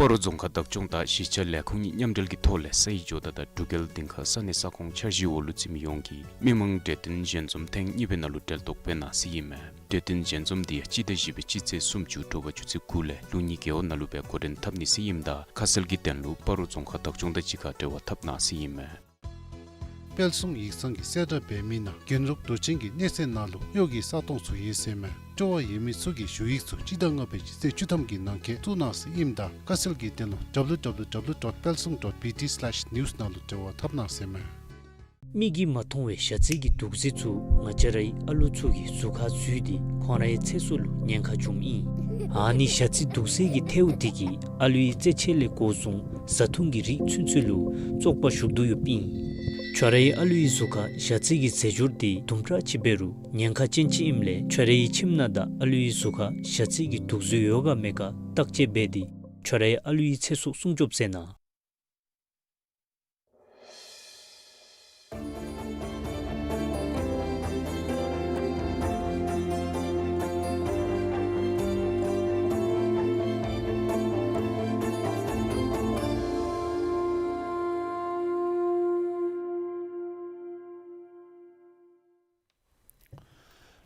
སྤ་རོ་རྫོང་ཁག་བདག་སྐྱོང་དང་གཞིས་ཆགས་ལས་ཁུངས་གཉིས་མཉམ་འབྲེལ་གྱི་ཐོག་ལས་ས་ཡི་ཇོ་བདག་དང་འབྲུག་རྒྱལ་སྡིངས་ཁ་ས་གནས་ས་ཁོངས་འཆར་གཞིའི་འོག་ལུ་བརྩི་མི་ཡོངས་ཀྱིས་མི་མང་གྲོས་བསྟུན་ཞལ་འཛོམས་ཐེངས་གཉིས་པའི་ནང་ལུ་གྲལ་གཏོགས་འབད་གནང་ཟེར་ཨིན་མས། གྲོས་བསྟུན་ཞལ་འཛོམས་འདི་སྤྱི་ཟླ་བཞི་པའི་སྤྱི་ཚེས་སུམ་ཅུ་དྲོ་པ་ཆུ་ཚོད་དགུ་ལས་ལུགས་གཉིས་རྒེད་འོག་ནང་ལུ་སྦེ་འགོ་འདྲེན་འཐབ་ནི་ཟེར་ཨིནམ་ད་ཁ་གསལ་གྱི་དོན་ལུ་སྤ་རོ་རྫོང་ཁག་བདག་སྐྱོང་དང་གཅིག་ཁར་འབྲེལ་བ་འཐབ་གནང་ཟེར་ཨིན་མས། དཔལ་བཟང་ཡིག་ཚང་གིས་གསལ་བསྒྲགས་འབད་མི་ནང་རྒྱན་རབས་རྡོ་རྗེ་གི་གནས་ཚད་ནང་ལུ་གཡོག་གི་ས་སྟོང་ཚུ་ཡོད་ཟེར་མས། སྤྲོ་བ་ཡོད་མི་ཚུ་གིས་ཞུ་ཡིག་ཚུ་སྤྱི་ཟླ་ལྔ་པའི་སྤྱི་ཚེས་བཅུ་ཐམ་གྱི་ནང་འཁོད་བཙུགས་གནང་ཟེར་ཨིནམ་ད་ཁ་གསལ་གྱི་དོན་ལུ་W W W dot palsong dot B T slash news ནང་ལུ་འབྲེལ་བ་འཐབ་གནང་ཟེར་མས། མིག་གིས་མ་མཐོང་བའི་ཞ་རྩི་གི་དུག་རྫས་ཚུ་ང་བཅས་རའི་ཨ་ལུ་ཚུ་གི་གཟུགས་ཁར་འཛུལ་ཏེ་ཁོང་རའི་ཚེ་སྲོག་ལུ་ཉེན་ཁ་བྱུངམ་ཨིན། ཨ་ནི་ཞ་རྩི་དུག་རྫས་ཀྱི་ཐལཝ་འདི་གིས་ཨ་ལུའི་རྩེད་ཆས་ལས་འགོ་བཟུང་བཟའ་འཐུང་གི་རིགས་ཚུན་ཚོད་ལུ་བཙོག་པ་ཞུགས་དོ་ཡོདཔ་ཨིན། ཁྱོད་རའི་ཨ་ལུའི་གཟུགས་ཁར་ཞ་རྩི་གི་རྫས་སྦྱོར་འདི་དུམ་གྲ་ཅིག་འབད་རུང་ཉེན་ཁ་ཅན་ཅིག་ཨིནམ་ལས་ཁྱོད་རའི་ཁྱིམ་ནང་དང་ཨ་ལུའི་གཟུགས་ཁར་ཞ་རྩི་གི་དུག་རྫས་ཡོད་ག་མེད་ག་བརྟག་དཔྱད་འབད་དེ་ཁྱོད་རའི་ཨ་ལུའི་ཚེ་སྲོག་སྲུང་སྐྱོབ་མཛད་གནང་།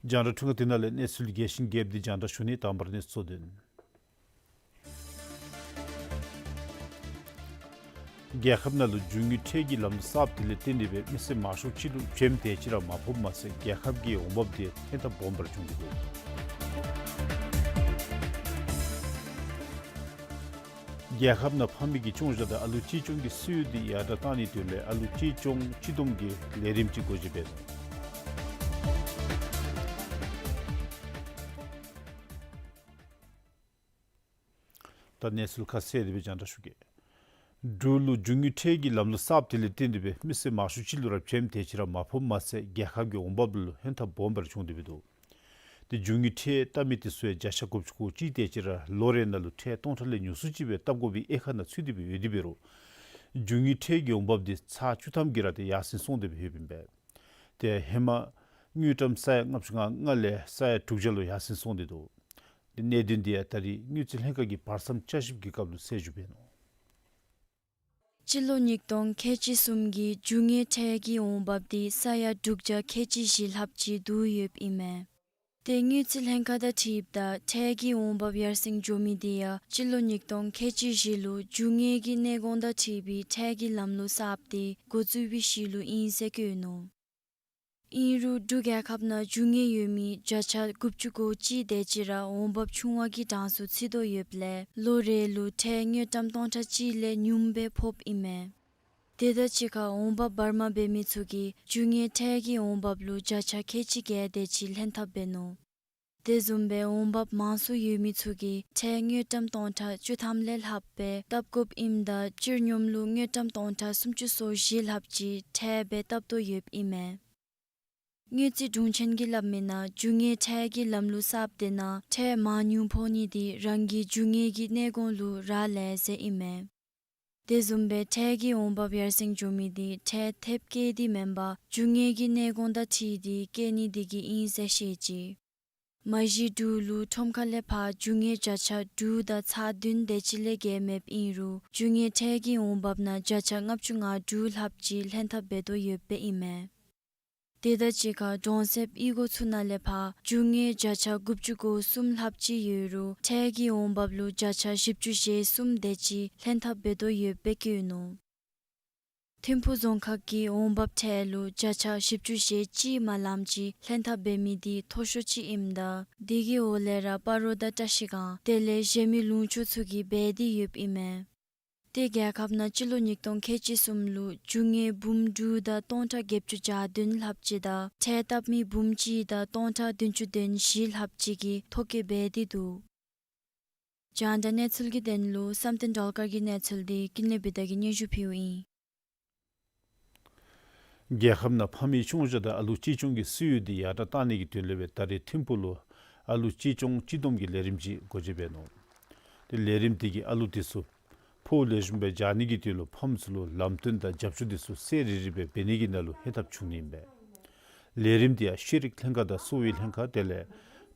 རྒྱང་བསྒྲགས་འཕྲུལ་ཁང་འདི་ནང་ལས་གནས་ཚུལ་རྒྱས་ཤིང་རྒྱསཔ་འདི་རྒྱང་བསྒྲགས་ཞུ་ནི། དང་པ་ར་གནས་ཚུལ་གཙོ་དོན། རྒྱལ་ཁབ་ནང་ལུ་རྒྱུ་དངུལ་ཁྲལ་གྱི་ལམ་གསརཔ་དེ་ལས་བརྟེན་ཏེ་སྦེ་མི་སེར་མང་ཤོས་ཅིག་ལུ་བྱེམ་དེ་ཅིག་ར་མ་ཕོགཔ་མ་ཚད་རྒྱལ་ཁབ་ཀྱི་འོང་འབབ་དེ་ཧེང་ཐག་སྦོམ་སྦེ་ར་བྱུང་སྟེ་འདུག། རྒྱལ་ཁབ་ནང་ཕ་མེས་ཀྱི་སྐྱོང་བཞག་དང་ཨ་ལུ་གཅེས་སྐྱོང་གི་སྲོལ་ཡུལ་དེ་ཡར་དྲག་བཏང་ནིའི་དོན་ལས་ཨ་ལུ་གཅེས་སྐྱོང་གཅིག་བསྡོམས་ཀྱི་ལས་རིམ་ཅིག་སྒོ་འབྱེད་འབད་ནུག། ད་གནས་ཚུལ་ཁ་གསལ་དེ་སྦེ་རྒྱང་བསྒྲགས་ཞུ་གེ། འབྲུག་ལུ་རྒྱུ་དངོས་ཁྲལ་གྱི་ལམ་ལུགས་གསརཔ་དེ་ལས་བརྟེན་ཏེ་སྦེ་མི་སེར་མང་ཤོས་ཅིག་ལུ་ར་བྱེམ་དེ་ཅིག་ར་མ་ཕོགཔ་མ་ཚད་རྒྱལ་ཁབ་ཀྱི་འོང་འབབ་ལུ་ཧོན་ཐབས་སྦོམ་སྦེ་ར་བྱུང་སྟེ་སྦེ་འདུག། ཏེ་རྒྱུ་དངོས་ཁྲལ་བཏབ་མི་དེ་ཚུ་ཡང་བརྒྱ་ཆ་དགུ་བཅུ་གོ་གཅིག་དེ་ཅིག་ར་ལོ་རེ་ནང་ལུ་ཁྲལ་སྟོང་ཕྲག་ལས་ཉུང་སུ་ཅིག་སྦེ་བཏབ་དགོ་པའི་དབྱེ་ཁག་ནང་ཚུད་དེ་སྦེ་ཡོད་དེ་འབད་རུང་རྒྱུ་དངོས་ཁྲལ་གྱི་འོང་འབབ་དེ་ཚག་བཅུ་ཐམ་གྱིས་ར་ཏེ་ཡར་སེང་སོང་སྟེ་སྦེ་ཡོདཔ་ཨིན་པས། ཏེ་ཧེ་མ་དངུལ་ཀྲམ་ས་ཡ་ལྔ་བཅུ་ང་ལྔ་ལས་ས་ཡ་དྲུག་བརྒྱ་ལུ་ཡར་སེང་སོང་སྟེ་འདུག། ཏེ་གནད་དོན་དེ་ཡང་ད་རེས་དངུལ་རྩིས་ལྷན་ཁག་གིས་བར་མཚམས་བསྐྱར་ཞིབ་ཀྱི་སྐབས་ལུ་གསལ་ཞུ་འབད་ནུག། སྤྱི་ལོ་ཉིས་སྟོང་ཁལ་གཅིག་གསུམ་གྱི་རྒྱུ་དངོས་ཁྲལ་གྱི་འོང་འབབ་དེ་ས་ཡ་དྲུག་བརྒྱ་ཁལ་གཅིག་བཞི་ལྷགཔ་ཅིག་བསྡུ་ཡོདཔ་ཨིན་མས། ཏེ་དངུལ་རྩིས་ལྷན་ཁག་དང་འཁྲིལཝ་ད་ཁྲལ་གྱི་འོང་འབབ་ཡར་སེང་འགྱོ་མི་དེ་ཡང་སྤྱི་ལོ་ཉིས་སྟོང་ཁལ་གཅིག་བཞི་ལུ་རྒྱུ་དངོས་ཀྱི་གནས་སྐོར་དང་འཁྲིལ་བའི་ཁྲལ་གྱི་ལམ་ལུགས་གསརཔ་དེ་འགོ་བཙུགས་པའི་ཤུལ་ལུ་ཨིན་ཟེར་བཀོད་ནུག། ཨིན་རུང་འབྲུག་རྒྱལ་ཁབ་ནང་རྒྱུ་དངོས་ཡོད་མི་བརྒྱ་ཆ་དགུ་བཅུ་གོ་གཅིག་དེ་ཅིག་ར་འོང་འབབ་ཆུང་བ་གི་གྲངས་སུ་ཚུད་དོ་ཡོདཔ་ལས་ལོ་རེ་ལུ་ཁྲལ་དངུལ་ཀྲམ་སྟོང་ཕྲག་གཅིག་ལས་ཉུངམ་སྦེ་ཕོགཔ་ཨིན་མས། དེ་དང་གཅིག་ཁར་འོང་འབབ་བར་མ་འབད་མི་ཚུ་གིས་རྒྱུ་དངོས་ཁྲལ་གྱི་འོང་འབབ་ལུ་བརྒྱ་ཆ་ཁལ་གཅིག་བརྒྱད་དེ་ཅིག་ལྷན་ཐབས་འབད་ནུག། དེ་བཟུམ་སྦེ་འོང་འབབ་མང་སུ་ཡོད་མི་ཚུ་གིས་ཁྲལ་དངུལ་ཀྲམ་སྟོང་ཕྲག་བཅུ་ཐམ་ལས་ལྷགཔ་སྦེ་བཏབ་དགོཔ་ཨིནམ་ད་སྤྱིར་སྙོམས་ལུ་དངུལ་ཀྲམ་སྟོང་ཕྲག་སུམ་ཅུ་སོ་བཞི་ལྷགཔ་ཅིག་ཁྲལ་སྦེ་བཏབ་དོ་ཡོདཔ་ཨིན་མས། དངུལ་རྩིས་དྲུང་ཆེན་གྱིས་སླབ་མི་ནང་རྒྱུ་དངོས་ཁྲལ་གྱི་ལམ་ལུགས་གསརཔ་དེ་ནང་ཁྲལ་མང་ཉུང་ཕོག་ནི་དེ་རང་གི་རྒྱུ་དངོས་ཀྱི་གནས་སྐོར་ལུ་རག་ལས་ཟེར་ཨིན་མས། དེ་བཟུམ་སྦེ་ཁྲལ་གྱི་འོང་འབབ་ཡར་སེང་འགྱོ་མི་དེ་ཁྲལ་ཐེབས་བཀལ་དེ་མེན་པར་རྒྱུ་དངོས་ཀྱི་གནས་སྐོར་དང་འཁྲིལ་ཏེ་བཀལ་ནི་དེ་གིས་ཨིན་ཟེར་བཤད་ཅི། མ་གཞི་འབྲུག་ལུ་ཁྲོམ་ཁ་ལས་ཕར་རྒྱུ་དངོས་བརྒྱ་ཆ་དྲུག་དང་ཚག་བདུན་དེ་ཅིག་ལས་བརྒལ་མེདཔ་ཨིན་རུང་རྒྱུ་དངོས་ཁྲལ་གྱི་འོང་འབབ་ནང་བརྒྱ་ཆ་ལྔ་བཅུ་ང་དྲུག་ལྷགཔ་ཅིག་ལྷན་ཐབས་འབད་དོ་ཡོདཔ་ཨིན་མས། དེ་དང་གཅིག་ཁར་གྲོང་གསེབ་གཡུས་སྒོ་ཚུ་ནང་ལས་ཕར་རྒྱུ་དངོས་བརྒྱ་ཆ་དགུ་བཅུ་གོ་གསུམ་ལྷགཔ་ཅིག་ཡོད་རུང་ཁྲལ་གྱི་འོང་འབབ་ལུ་བརྒྱ་ཆ་བཞི་བཅུ་ཞེ་གསུམ་དེ་ཅིག་ལྷན་ཐབས་འབད་དོ་ཡོདཔ་སྦེ་བཀོད་ནུག། ཐིམ་ཕུག་རྫོང་ཁག་གི་འོང་འབབ་ཁྲལ་ལུ་བརྒྱ་ཆ་བཞི་བཅུ་ཞེ་གཅིག་མ་ལངམ་ཅིག་ལྷན་ཐབས་འབད་མི་དེ་མཐོ་ཤོས་ཅིག་ཨིནམ་ད་དེ་གི་འོག་ལས་ར་སྤ་རོ་དང་བཀྲ་ཤིས་སྒང་དེ་ལས་གཞན་མི་ལུང་ཕྱོགས་ཚུ་གིས་འབད་དེ་ཡོདཔ་ཨིན་མས། ཏེ་རྒྱལ་ཁབ་ནང་སྤྱི་ལོ་ཉིས་སྟོང་ཁལ་གཅིག་གསུམ་ལུ་རྒྱུ་དངོས་འབུམ་དྲུག་དང་སྟོང་ཕྲག་བརྒྱད་ཅུ་གྱ་བདུན་ལྷགཔ་ཅིག་དང་ཁྲལ་བཏབ་མི་འབུམ་གཅིག་དང་སྟོང་ཕྲག་བདུན་ཅུ་དོན་བཞི་ལྷགཔ་ཅིག་གིས་ཐོ་བཀོད་འབད་དེ་འདུག། རྒྱང་བསྒྲགས་གནས་ཚུལ་གྱི་དོན་ལུ་བསམ་གཏན་སྒྲོལ་དཀར་གྱི་གནས་ཚུལ་དེ་ཀུན་ལེགས་བི་དྷ་གིས་སྙན་ཞུ་ཕུལཝ་ཨིན། རྒྱལ་ཁབ་ནང་ཕག་མིག་ཅོང་ཞྭ་དང་ཨ་ལུ་གཅེས་སྐྱོང་གི་སྲོལ་ཡོད་དེ་ཡར་དྲག་གཏང་ནི་གི་དོན་ལས་སྦེ་ད་རེས་ཐིམ་ཕུག་ལུ་ཨ་ལུ་གཅེས་སྐྱོང་གཅིག་བསྡོམས་ཀྱི་ལས་རིམ་ཅིག་སྒོ་འབྱེད་འབད་ནུག། ཏེ་ལས་རིམ་དེ་གིས་ཨ་ལུ་དེ་ཚུ་ཕོཝ་ལེགས་ཤོམ་སྦེ་འཇགས་ནི་གི་དོན་ལུ་ཕམ་ཚུ་ལུ་ལམ་སྟོན་དང་རྒྱབ་སྐྱོར་དེ་ཚུ་ཚར་རེ་རེ་སྦེ་འབད་ནི་གི་ནང་ལུ་ཧེ་ཐབས་བྱུང་ནི་ཨིན་པས། ལས་རིམ་དེ་ཡང་ཤེས་རིག་ལྷན་ཁག་དང་གསོ་བའི་ལྷན་ཁག་དེ་ལས་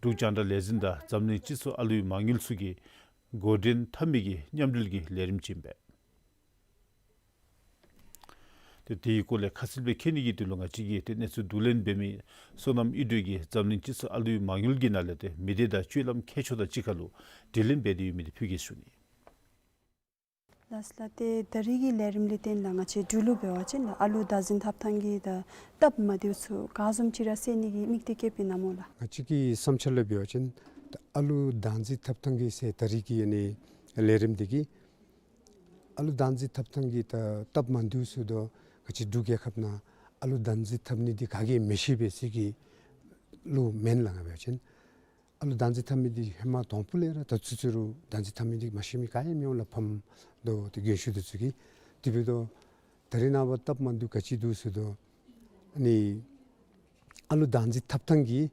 འབྲུག་རྒྱང་བསྒྲགས་ལས་འཛིན་དང་འཛམ་གླིང་སྤྱི་ཚོགས་ཨ་ལུའི་མ་དངུལ་ཚུ་གིས་འགོ་འདྲེན་འཐབ་མི་གི་མཉམ་འབྲེལ་གྱི་ལས་རིམ་ཅིག་ཨིན་པས། ཏེ་དེའི་སྐོར་ལས་ཁ་གསལ་སྦེ་མཁྱེན་ནི་གི་དོན་ལུ་ང་བཅས་ཀྱིས་ཏེ་གནས་ཚུལ་བསྡུ་ལེན་འབད་མི་བསོད་ནམས་ཨི་སྒྲོན་གྱིས་འཛམ་གླིང་སྤྱི་ཚོགས་ཨ་ལུའི་མ་དངུལ་གྱི་ནང་ལས་ཏེ་མི་སྡེ་དང་སྤྱོད་ལམ་མཁས་མཆོག་དང་གཅིག་ཁར་ལུ་དྲི་ལན་འབད་དེ་ཡོད་མི་དེ་ཕུལ་གེ་ཞུ་ནི། ལགས་ལགས། ཏེ་ད་རེས་ཀྱི་ལས་རིམ་ལས་བརྟེན་ད་ང་བཅས་འབྲུག་ལུ་འབད་བ་ཅིན་ད་ཨ་ལུ་བདག་འཛིན་ཐབ་ཐང་གི་ད་སྟབས་མ་བདེཝ་ཚུ་ག་བཟུམ་ཅིག་ར་སེལ་ནི་གི་དམིགས་གཏད་བསྐྱེདཔ་ཨིན་ན་སྨོ་ལགས། ང་བཅས་ཀྱི་བསམ་འཆར་ལུ་འབད་བ་ཅིན་ད་ཨ་ལུ་བདག་འཛིན་ཐབ་ཐང་གི་ཟེར་ད་རེས་ཀྱི་ཨ་ནི་ལས་རིམ་དེ་གིས་ཨ་ལུ་བདག་འཛིན་ཐབ་ཐང་གི་ད་སྟབས་མ་བདེཝ་ཚུ་དོ་ང་བཅས་འབྲུག་རྒྱལ་ཁབ་ནང་ཨ་ལུ་བདག་འཛིན་འཐབ་ནི་དེ་ག་གིས་མི་ཤེས་པས་ཟེར་གི་ལུ་མེན་ལགས། ང་འབད་བ་ཅིན་ཨ་ལུ་བདག་འཛིན་འཐབ་མི་དེ་ཧེ་མ་དང་ཕུ་ལས་ར་ད་ཚུན་ཚོད་རུང་བདག་འཛིན་འཐབ་མི་དེ་མ་ཤེས་མི་ག་ཡང་མི་འོང་ལགས། ཕམ་དོ་ཏེ་རྒན་ཤོས་དེ་ཚུ་གིས། དེ་འབདཝ་ད་ད་རེས་ནངས་པ་སྟབས་མ་བདེཝ་ག་ཅི་འདུག་ཟེར་དོ་ཨ་ནི་ཨ་ལུ་བདག་འཛིན་འཐབ་ཐང་གི་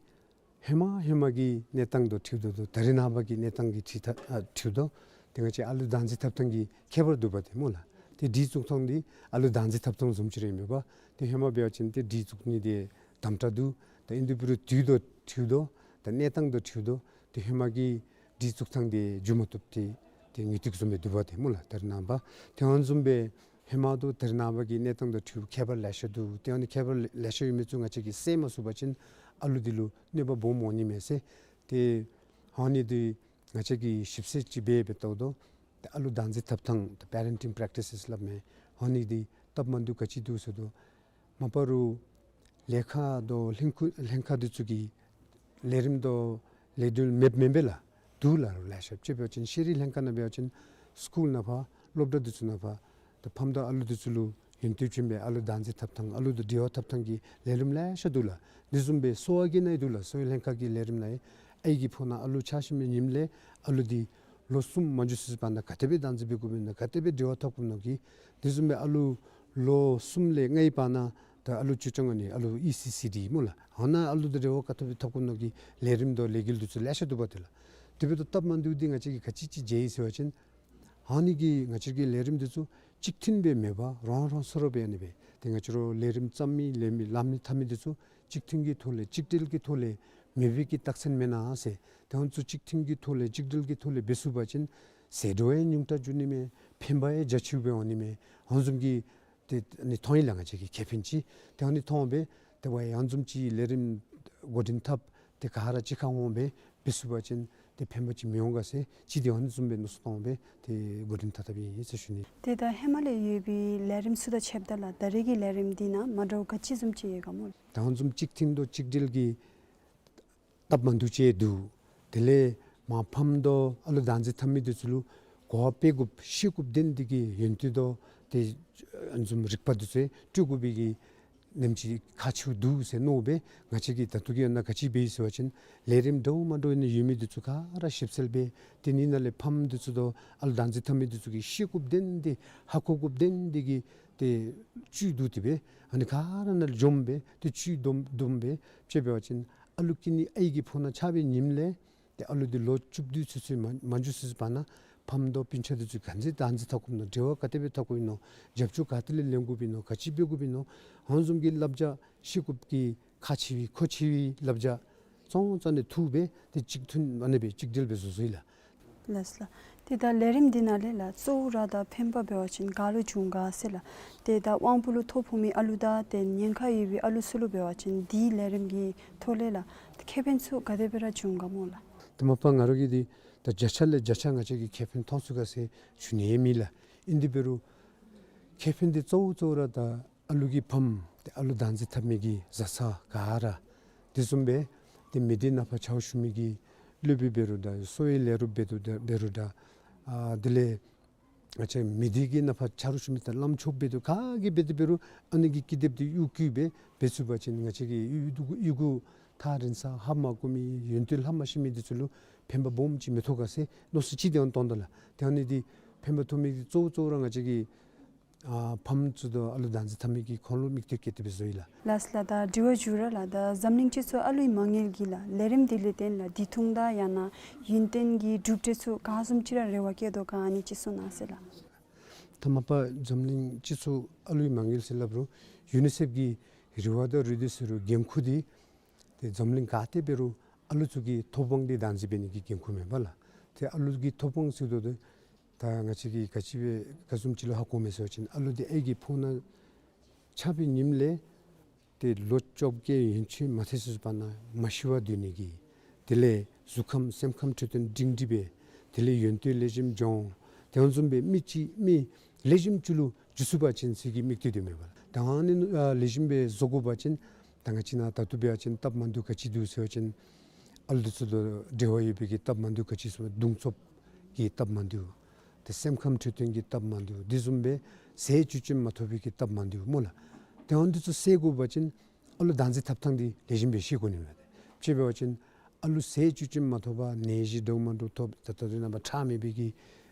ཧེ་མ་ཧེ་མ་གི་གནས་སྟངས་དང་འཁྲིལཝ་ད་དོ་ད་རེས་ནངས་པ་གི་གནས་སྟངས་ཀྱི་འཁྲིལ་ད་ཨ་འཁྲིལཝ་ད་ཏེ་ང་བཅས་ཨ་ལུ་བདག་འཛིན་འཐབ་ཐང་གི་ཁྱད་པར་འདུག་པ་ཏེ་སྨོ་ལགས། ཏེ་སྒྲིག་བཙུགས་ཐངས་དེ་ཨ་ལུ་བདག་འཛིན་འཐབ་ཐངས་བཟུམ་ཅིག་ར་ཨིན་མས་པ། ཏེ་ཧེ་མ་འབད་བ་ཅིན་ཏེ་སྒྲིག་བཙུགས་ནི་དེ་དམ་དྲག་འདུག། ད་ཨིན་དེ་འབད་རུང་དུས་དང་འཁྲིལཝ་ད་ད་གནས་སྟངས་དང་འཁྲིལཝ་ད་ཏེ་ཧེ་མ་གི་སྒྲིག་བཙུགས་ཐངས་དེ་འགྱོ་མ་བཏུབ་སྟེ་ཏེ་ངེས་ཏིག་བཟུམ་སྦེ་འདུག་པ་ཏེ་སྨོ་ལགས། ད་རེས་ནངས་པ་ཏེ་ཨ་ནི་བཟུམ་སྦེ་ཧེ་མ་དང་ད་རེས་ནངས་པ་གི་གནས་སྟངས་དང་འཁྲིལཝ་ཁྱད་པར་ལེ་ཤ་འདུག། ཏེ་ཨ་ནི་ཁྱད་པར་ལེ་ཤ་ཡོད་མི་ཚུ་ང་བཅས་ཀྱིས་སེལ་མ་ཚུགས་པ་ཅིན་ཨ་ལུ་དེ་ལུ་གནོད་པ་སྦོམ་འོང་ནི་མས་ཟེར། ཏེ་ཨ་ནི་དེ་ང་བཅས་ཀྱིས་ཞིབ་འཚོལ་ཅིག་འབད་འབདཝ་ད་ད་ཨ་ལུ་བདག་འཛིན་འཐབ་ཐངས་ད་པེ་རེན་ཊིང་པེ་རེག་ཊི་སེས་སླབ་མི་ཨ་ནི་དེ་སྟབས་མ་བདེཝ་ག་ཅི་འདུག་ཟེར་དོ་མ་པ་རུང་ལས་ཁང་དང་ལྷན་ཁུ་ལྷན་ཁག་དེ་ཚུ་གི་ལས་རིམ་དང་ལས་དོན་མེདཔ་མེན་པས་ལགས། འདུག་ལགས། རོགས་ལེ་ཤ་ཅིག་འབད་བ་ཅིན་ཤེས་རིག་ལྷན་ཁག་ནང་འབད་བ་ཅིན་སི་ཀུལ་ནང་ཕར་སློབ་གྲྭ་དེ་ཚུ་ནང་ཕར་ད་ཕམ་དང་ཨ་ལུ་དེ་ཚུ་ལུ་ཡོན་ཏན་ཅན་སྦེ་ཨ་ལུ་བདག་འཛིན་འཐབ་ཐངས་ཨ་ལུ་དང་འབྲེལ་བ་འཐབ་ཐངས་ཀྱི་ལས་རིམ་ལེ་ཤ་འདུག་ལགས། དེ་བཟུམ་སྦེ་གསོ་བ་གི་ནང་འདུག་ལགས། གསོ་བའི་ལྷན་ཁག་གི་ལས་རིམ་ནང་ཨའི་གི་ཕོཝ་ནང་ཨ་ལུ་ཆགས་ཞིནམ་ཉིནམ་ལས་ཨ་ལུ་དེ་ ལོ་གསུམ་མ་འགྱོ་ཚུན་ཚོད་བར་ན་ག་དེ་སྦེ་བདག་འཛིན་འབད་དགོཔ་ཨིན་ན་ག་དེ་སྦེ་འབྲེལ་བ་འཐབ་དགོཔ་ཨིན་ན་གི་དེ་བཟུམ་སྦེ་ཨ་ལུ་ལོ་གསུམ་ལས་ལྔའི་བར་ན་ད་ཨ་ལུ་ཅུ་ཅང་ཨ་ནི་ཨ་ལུ་ཨི་སི་སི་ཌི་སྨོ་ལགས། ཨ་ནཱ་ཨ་ལུ་དང་འབྲེལ་བ་ག་དེ་སྦེ་འཐབ་དགོཔ་ཨིན་ན་གི་ལས་རིམ་དང་ལས་འགུལ་འདི་ཚུ་ལེ་ཤ་འདུག་པ་དེ་ལགས། དེ་འབདཝ་ད་སྟབས་མ་བདེཝ་འདི་ང་བཅས་ཀྱིས་ག་ཅི་ཅིག་མཇལ་ཡི་ཟེར་བ་ཅིན་ཨ་ནི་གི་ང་བཅས་ཀྱི་ལས་རིམ་འདི་ཚུ་གཅིག་མཐུན་སྦེ་མེད་པར་རང་རང་སོ་ར་སྦེ་ཨ་ནི་སྦེ་ཏེ་ང་བཅས་ར་ལས་རིམ་བརྩམ་མི་ལས་མི་ལམ་ནི་འཐབ་མི་འདི་ཚུ་གཅིག་མཐུན་གྱི་ཐོག་ལས་གཅིག་སྒྲིལ་གྱི་ཐོག་ལས་མེད་པའི་གི་རྟགས་མཚན་མེན་ན་ཟེར། ཏེ་ང་བཅས་གཅིག་མཐུན་གྱི་ཐོག་ལས་གཅིག་སྒྲིལ་གྱི་ཐོག་ལས་འབད་ཚུགས་པ་ཅིན་ཟད་འགྲོ་ཡང་ཉུང་དྲགས་འགྱོ་ནི་མས། ཕན་པ་ཡང་རྒྱ་ཆེཝ་སྦེ་འོང་ནི་མས། ཨ་ནི་བཟུམ་གྱི་ཏེ་ཨ་ནི་མཐོང་ཡི་ལགས། ང་བཅས་ཀྱི་ཁེ་ཕན་ཅིག་ཏེ་ཨ་ནི་མཐོང་སྦེ་ཏེ་ཝའི་ཨ་ནི་བཟུམ་ཅིག་ལས་རིམ་འགོ་འདྲེན་འཐབ་སྟེ་ག་ར་གཅིག་ཁར་འོང་སྦེ་འབད་ཚུགས་པ་ཅིན་ཏེ་ཕན་པ་ཅིག་མི་འོང་ག་ཟེར་ཅིག་ཏེ་ཨ་ནི་བཟུམ་སྦེ་མནོ་བསམ་བཏང་སྦེ་ཏེ་འགོ་འདྲེན་འཐབ་འཐབ་ཨིན་ཟེར་ཞུ་ནི། ཏེ་ད་ཧེ་མ་ལས་ཡོད་པའི་ལས་རིམ་ཚུ་དང་ཕྱདཔ་ད་ལགས་ད་རེས་ཀྱི་ལས་རིམ་འདི་ནང་མ་འདྲཝ་ག་ཅི་བཟུམ་ཅིག་ཡོད་ག་སྨོ་ལགས། ད་ཨ་ནི་བཟུམ་གཅིག་མཐུན་དང་གཅིག་སྒྲིལ་གྱི་སྟབས་མ་བདེཝ་ཅིག་འདུག། དེ་ལས་མ་ཕམ་དང་ཨ་ལུ་བདག་འཛིན་འཐབ་མི་འདི་ཚུ་ལུ་གོ་བ་སྤེལ་དགོཔ་ཤེས་དགོཔ་དོན་འདི་གི་ཡོན་ཏན་དང་ཏེ་ཨ་ནི་བཟུམ་རིག་པ་འདི་ཚུ་སྤྲོད་དགོ་པའི་གི་ནེམ་ཅིག་ཁག་ཆེཝ་འདུག་ཟེར་མནོ་སྦེ་ང་བཅས་ཀྱིས་ད་ལྟོ་གི་ཡང་ན་ག་ཅི་འབད་ཡི་ཟེར་བ་ཅིན་ལས་རིམ་འདྲཝ་མ་འདྲཝ་ཨ་ནི་ཡོད་མི་འདི་ཚུ་ག་ར་ཞིབ་འཚོལ་འབད་དེ་ནི་ནང་ལས་ཕམ་འདི་ཚུ་དང་ཨ་ལུ་བདག་འཛིན་འཐབ་མི་འདི་ཚུ་གིས་ཤེས་དགོཔ་དོན་འདི་ཧ་གོ་དགོཔ་དོན་འདི་གི་ཏེ་བཅུད་བསྡུ་སྟེ་སྦེ་ཨ་ནི་ག་ར་ནང་ལས་འཇོམས་སྦེ་ཏེ་བཅུད་བསྡོམས་བསྡོམས་སྦེ་དཔྱེ་འབད་བ་ཅིན་ཨ་ལུ་སྐྱེ་ནི་ཨའི་གི་ཕོཝ་ནང་ཆགས་པའི་ཉིནམ་ལས་ཏེ་ཨ་ལུ་འདི་ལོ་བཅུ་བདུན་ཚུན་ཚོད་མ་མ་འགྱོ་ཚུན་ཚོད་བར་ན་ཕམ་དང་སྤུན་ཆ་འདི་ཚུ་ག་དེ་བདག་འཛིན་འཐབ་དགོཔ་ཨིན་ན་འབྲེལ་བ་ག་དེ་སྦེ་འཐབ་དགོཔ་ཨིན་ན་རྒྱབ་སྐྱོར་ག་ཏེ་ལས་ལེན་དགོཔ་ཨིན་ན་ག་ཅི་འབད་དགོཔ་ཨིན་ན་ཨ་ནི་བཟུམ་གྱི་བསླབ་བྱ་ཤེས་དགོཔ་གི་ཁག་ཆེ་བའི་མཁོ་ཆེ་བའི་བསླབ་བྱ་ཙང་ཙང་ནས་འཐུ་སྦེ་ཏེ་གཅིག་མཐུན་ཨ་ནི་སྦེ་གཅིག་སྒྲིལ་སྦེ་བཟོ་བཟོཝ་ཨིན་ལགས། ལགས་སོ་ལགས། ཏེ་ད་ལས་རིམ་འདི་ནང་ལས་ལགས་གཙོ་བོ་ར་དང་ཕན་པ་འབད་བ་ཅིན་ག་ལུ་འབྱུང་ག་ཟེར་ལགས། ཏེ་ད་དབང་པོ་ལུ་ཐོ་ཕོག་མི་ཨ་ལུ་དང་ཏེ་ཉེན་ཁ་ཡོད་པའི་ཨ་ལུ་ཚུ་ལུ་འབད་བ་ཅིན་འདི་ལས་རིམ་གྱི་ཐོག་ལས་ལགས་ཏེ་ཁེ་ཕན་ཚུ་ག་དེ་སྦེ་ར་འབྱུང་ག་སྨོ་ལགས། ཏེ་མ་པ་ང་ར་གིས་འདི་ད་བརྒྱ་ཆ་ལས་བརྒྱ་ཆ་ང་བཅས་ཀྱིས་ཁེ་ཕན་མཐོང་ཚུགས་ག་ཟེར་ཞུ་ནི་ཡང་མེད་ལགས། ཨིན་དེ་འབད་རུང་ཁེ་ཕན་འདི་གཙོ་བོ་གཙོ་བོ་ར་ད་ཨ་ལུ་གི་ཕམ་ཏེ་ཨ་ལུ་བདག་འཛིན་འཐབ་མི་གི་བཟའ་ཚང་ག་ར་དེ་བཟུམ་སྦེ་ཏེ་མི་སྡེ་ནང་ཕར་ཕྱག་ཞུ་མི་གི་སློབ་དཔོན་འབད་རུང་ད་གསོ་བའི་ལས་རོགསཔ་འབད་རུང་ད་འབད་རུང་ད་ཨ་དེ་ལས་ང་བཅས་མི་སྡེ་གི་ནང་ཕར་ཕྱག་རོགས་ཞུ་མི་ད་བླམ་ཆོསཔ་འབད་རུང་ག་གིས་འབད་དེ་འབད་རུང་ཨ་ནི་གི་ཀི་དེབ་འདི་གཡུག་གུ་སྦེ་འབད་ཚུགས་པ་ཅིན་ང་བཅས་ཀྱི་གཡུ་གུ་གཡུ་གུ་ཐག་རིང་ས་ཧ་མ་གོ་མི་ཡོན་ཏན་ལྷག་མ་ཤེས་མི་འདི་ཚུ་ལུ་ཕན་པ་སྦོམ་ཅིག་མི་ཐོགས་ག་ཟེར་མནོ་བསམ་ཅིག་དེ་ཡང་བཏང་དོ་ལགས། དེ་ཡང་ནི་འདི་ཕན་པ་ཐོགས་མི་གི་གཙོ་བོ་གཙོ་བོ་ར་ང་བཅས་ཀྱི་ཨ་ཕམ་ཚུ་དང་ཨ་ལུ་བདག་འཛིན་འཐབ་མི་གི་ཁོང་ལུ་དམིགས་གཏད་བསྐྱེད་དེ་སྦེ་བཟོ་ཡི་ལགས། ལགས་སོ་ལགས། ད་དྲི་བ་འགྱོ་ར་ལགས། ད་འཛམ་གླིང་སྤྱི་ཚོགས་ཨ་ལུའི་མ་དངུལ་གྱི་ལགས་ལས་རིམ་འདི་ལས་བརྟེན་ལགས་བདེ་ཐང་དང་ཡང་ན་ཡུན་བརྟན་གྱི་གྲུབ་འབྲས་ཚུ་ག་བཟུམ་ཅིག་ར་རེ་བ་བསྐྱེད་དོ་ག་ཨ་ནི་ཅིག་གསུང་གནང་ཟེར་ལགས། ད་མ་པ་འཛམ་གླིང་སྤྱི་ཚོགས་ཨ་ལུའི་མ་དངུལ་ཟེར་སླབ་རུང་ཡུ་ནི་སེཕ་གི་རེ་བ་དང་རེ་འདོད་ཟེར་རུང་འགན་ཁུར་འདི་ཏེ་འཛམ་གླིང་ག་ཏེ་འབད་རུང་ཨ་ལུ་ཚུ་གི་ཐོབ་དབང་འདི་བདག་འཛིན་འབད་ནི་གི་འགན་ཁུར་མེན་པ་ལགས། ཏེ་ཨ་ལུ་གི་ཐོབ་དབང་ཟེརཝ་ད་ད་ང་བཅས་ཀྱིས་ག་ཅི་སྦེ་ག་བཟུམ་ཅིག་ལུ་ཧ་གོཝ་མས་ཟེར་བ་ཅིན་ཨ་ལུ་འདི་ཨའི་གི་ཕོཝ་ནང་ཆགས་པའི་ཉིནམ་ལས་ཏེ་ལོ་བཅོ་བརྒྱད་ཡན་ཆད་མ་ཐལ་ཚུན་བར་ན་མ་ཤི་བར་སྡོད་ནི་གི་དེ་ལས་གཟུགས་ཁམས་སེམས་ཁམས་འཕྲོད་བསྟེན་སྒྲིང་སྒྲི་སྦེ་དེ་ལས་ཡོན་ཏན་ལེགས་ཤོམ་འབྱུང་དེ་བཟུམ་སྦེ་མི་ཅིག་མི་ལེགས་ཤོམ་ཅིག་ལུ་འགྱུར་ཚུགས་པ་ཅིན་ཟེར་གྱི་དམིགས་གཏད་འདི་མས་པ་ལགས། ད་ཨ་ནི་ཨ་ལེགས་ཤོམ་སྦེ་བཟོ་དགོ་པ་ཅིན་ད་ང་བཅས་ནང་ད་ལྟོ་འབད་བ་ཅིན་སྟབས་མ་བདེཝ་ག་ཅི་འདུག་ཟེར་བ་ཅིན་ཨ་ལུ་འདི་ཚུ་དང་འབྲེལ་བ་ཡོད་པའི་གི་སྟབས་མ་བདེཝ་ག་ཅི་ཟེར་བ་གདུང་འཚོབ་ཀྱི་སྟབས་མ་བདེཝ་ཏེ་སེམས་ཁམས་འཕྲོད་བསྟེན་གྱི་སྟབས་མ་བདེཝ་དེ་བཟུམ་སྦེ་ཟས་བཅུད་ཅན་མ་ཐོབ་པའི་གི་སྟབས་མ་བདེཝ་སྨོ་ལགས། ཏེ་ཨ་ནི་འདི་ཚུ་སེལ་དགོ་པ་ཅིན་ཨ་ལུ་བདག་འཛིན་འཐབ་ཐངས་འདི་ལེགས་ཤོམ་སྦེ་ཤེས་དགོ་ནི་མས། དཔྱེ་འབད་བ་ཅིན་ཨ་ལུ་ཟས་བཅུད་ཅན་མ་ཐོབ་པར་ནད་གཞི་འདྲཝ་མ་འདྲཝ་ཐོབ་ད་ལྟོ་དེ་ནང་པ་ཁྲག་མེད་པའི་གི་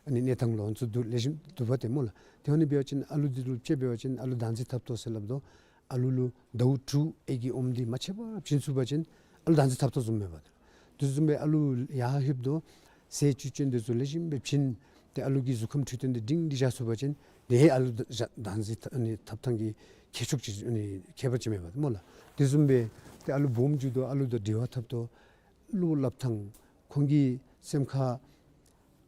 ཨ་ནི་གནས་སྟངས་ལུ་ཨ་ནི་ཚུ་འདུག་ལེགས་ཤོམ་འདུག་པ་ཏེ་སྨོ་ལགས། ཏེ་ཨ་ནི་འབད་བ་ཅིན་ཨ་ལུ་འདི་ལུ་དཔྱེ་འབད་བ་ཅིན་ཨ་ལུ་བདག་འཛིན་འཐབ་དོ་ཟེར་སླབ་དོ། ཨ་ལུ་ལུ་ཟླཝ་དྲུག་ཨའི་གི་ཨོམ་འདི་མ་ཆད་པར་བྱིན་ཚུགས་པ་ཅིན་ཨ་ལུ་བདག་འཛིན་འཐབ་དོ་བཟུམ་མས་པ། དེ་བཟུམ་སྦེ་ཨ་ལུ་ཡར་ལྷོདཔ་ད་ཟས་བཅུད་ཅན་འདི་ཚུ་ལེགས་ཤོམ་སྦེ་བྱིན་ཏེ་ཨ་ལུ་གི་གཟུགས་ཁམས་འཕྲོད་བསྟེན་འདི་སྒྲིང་སྒྲི་བཞག་ཚུགས་པ་ཅིན་དེ་ཨ་ལུ་བདག་འཛིན་ཨ་ནི་འཐབ་ཐངས་ཀྱི་ཁྱད་ཆོས་ཅིག་ཨ་ནི་ཁྱད་པར་ཅིག་མས་པ་སྨོ་ལགས། དེ་བཟུམ་སྦེ་ཏེ་ཨ་ལུ་སྦོམ་འགྱོཝ་ད་ཨ་ལུ་དང་འབྲེལ་བ་འཐབ་དོ། བློ་སླབ་ཐངས་ཁོང་གི་སེམས་ཁར་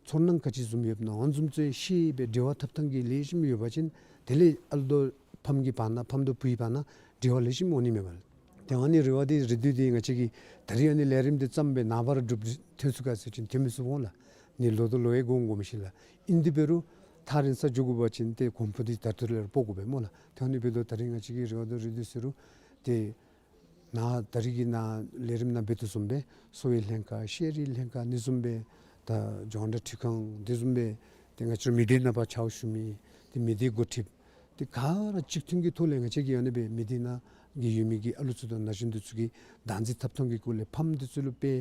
ཚོར་སྣང་ག་ཅི་བཟུམ་ཡོདཔ་ཨིན་ན་ཨ་ནི་བཟུམ་ཚུ་ཤེས་སྦེ་འབྲེལ་བ་འཐབ་ཐངས་ཀྱི་ལེགས་ཤོམ་ཡོད་པ་ཅིན་དེ་ལས་ཨ་ལུ་དང་ཕམ་གྱི་བར་ན་ཕམ་དང་བུའི་བར་ན་འབྲེལ་བ་ལེགས་ཤོམ་འོང་ནི་མས་པ་ལགས། ཏེ་ཨ་ནི་རེ་བ་འདི་རེ་འདོད་འདི་ང་བཅས་ཀྱིས་ད་རིས་ཨ་ནི་ལས་རིམ་འདི་བརྩམས་སྦེ་ནངས་པ་ར་འགྲུབ་ཐོན་ཚུགས་ག་ཟེར་བ་ཅིན་ཐོན་མི་ཚུགས་འོང་ལགས། ཨ་ནི་ལོ་དང་ལོ་ཡང་འགོར་འོང་ག་མི་ཤེས་ལགས། ཨིན་དེ་འབད་རུང་ཐག་རིང་ས་འགྱོ་དགོ་པ་ཅིན་ཏེ་གོང་འཕེལ་འདི་ད་ལྟོ་ལས་ར་སྤོ་དགོ་པས་སྨོ་ལགས། ཏེ་ཨ་ནི་འབདཝ་ད་ད་རིས་ང་བཅས་ཀྱི་རེ་བ་དང་རེ་འདོད་ཟེར་རུང་ཏེ་ནཱ་ད་རིས་ཀྱི་ནཱ་ལས་རིམ་ནང་འབད་དོ་བཟུམ་སྦེ་གསོ་བའི་ལྷན་ཁག་ཤེས་རིག་ལྷན་ཁག་ཨ་ནི་བཟུམ་སྦེ་ད་རྒྱང་བསྒྲགས་འཕྲུལ་ཁང་དེ་བཟུམ་སྦེ་ཏེ་ང་བཅས་མི་སྡེ་ནང་ཕར་ཕྱག་ཞུ་མི་ཏེ་མི་སྡེ་འགོ་ཁྲིདཔ་ཏེ་ག་ར་གཅིག་མཐུན་གྱི་ཐོག་ལས་ང་བཅས་ཀྱིས་ཨ་ནི་སྦེ་མི་སྡེ་ནང་ གི་ཡོད་མི་གི་ཨ་ལུ་ཚུ་དང་ན་གཞོན་འདི་ཚུ་གིས་བདག་འཛིན་འཐབ་ཐངས་ཀྱི་སྐོར་ལས་ཕམ་འདི་ཚུ་ལུ་དཔེ་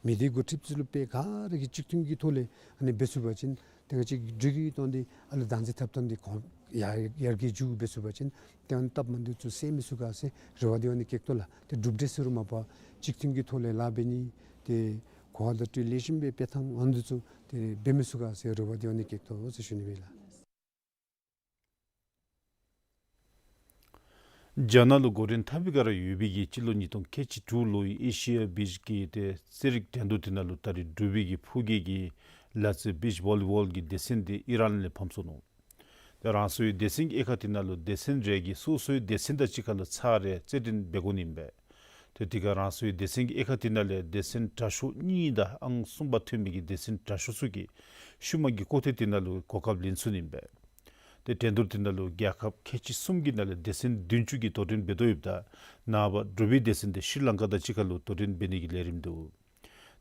མི་སྡེ་འགོ་ཁྲིདཔ་ཚུ་ལུ་དཔེ་ག་ར་གིས་གཅིག་མཐུན་གྱི་ཐོག་ལས་ཨ་ནི་འབད་ཚུགས་པ་ཅིན་ཏེ་ང་བཅས་འགྲོས་ཀྱིས་བཏང་སྟེ་ཨ་ལུ་བདག་འཛིན་འཐབ་ཐངས་འདི་གོང་ཡར་ཡར་རྒྱས་འགྱོ་འབད་ཚུགས་པ་ཅིན་ཏེ་ཨ་ནི་སྟབས་མ་བདེཝ་ཚུ་སེལ་མི་ཚུགས་ག་ཟེར་རེ་བ་འདི་ཨ་ནི་བསྐྱེད་དོ་ལགས། ཏེ་གྲུབ་འབྲས་ཟེར་རུང་མ་པ་གཅིག་མཐུན་གྱི་ཐོག་ལས་ལཱ་འབད་ནི་ཏེ་གོ་བ་བརྡ་སྤྲོད་ལེགས་ཤོམ་སྦེ་སྤེལ་ཐངས་ཨ་ནི་འདི་ཚུ་ཏེ་འབད་མི་ཚུགས་ག་ཟེར་རེ་བ་འདི་ཨ་ནི་བསྐྱེད་དོ་ཟེར་ཞུ་ནི་ཨིན་ལགས། རྒྱ་ནག་ལུ་འགོ་འདྲེན་འཐབ་པའི་སྒང་ར་ཡོད་པའི་གི་སྤྱི་ལོ་ཉིས་སྟོང་ཁལ་གཅིག་དྲུག་ལོའི་ཨེ་ཤི་ཡ་བིཆ་གི་ཏེ་རྩེད་རིགས་འགྲན་བསྡུར་དེ་ནང་ལུ་ད་རེས་འབྲུག་པའི་གི་ཕོ་སྐྱེས་ཀྱི་ལག་རྩེད་བིཆ་བོ་ལི་བོལ་གྱི་སྡེ་ཚན་དེ་ཨི་རན་ལས་ཕམ་སོ་ནུག། ཏེ་རང་སོའི་སྡེ་ཚན་གྱི་དབྱེ་ཁག་དེ་ནང་ལུ་སྡེ་ཚན་རེ་གིས་སོ་སོའི་སྡེ་ཚན་དང་གཅིག་ཁར་ལུ་ཚར་རེ་རྩེད་འགྲན་འབད་དགོ་ནི་ཨིན་པས། ཏེ་དེ་ཁར་རང་སོའི་སྡེ་ཚན་གྱི་དབྱེ་ཁག་དེ་ནང་ལས་སྡེ་ཚན་དྲག་ཤོས་གཉིས་དང་ཨང་གསུམ་པ་ཐོན་མི་གི་སྡེ་ཚན་དྲག་ཤོས་ཚུ་གིས་ཤུལ་མ་གི་སྐུགས་ཐེངས་དེ་ནང་ལུ་གོ་སྐབས་ལེན་ཚུགས་ནི་ཨིན་པས། ཏེ་འགྲན་བསྡུར་དེ་ནང་ལུ་རྒྱལ་ཁབ་ཁལ་གཅིག་གསུམ་གྱི་ནང་ལས་སྡེ་ཚན་བདུན་ཅུ་གིས་དོ་འགྲན་འབད་དོ་ཡོདཔ་ད་ནངས་པ་འབྲུག་པའི་སྡེ་ཚན་དེ་ཤྲི་ལང་ཀ་དང་གཅིག་ཁར་ལུ་དོ་འགྲན་འབད་ནི་གི་ལས་རིམ་འདུག།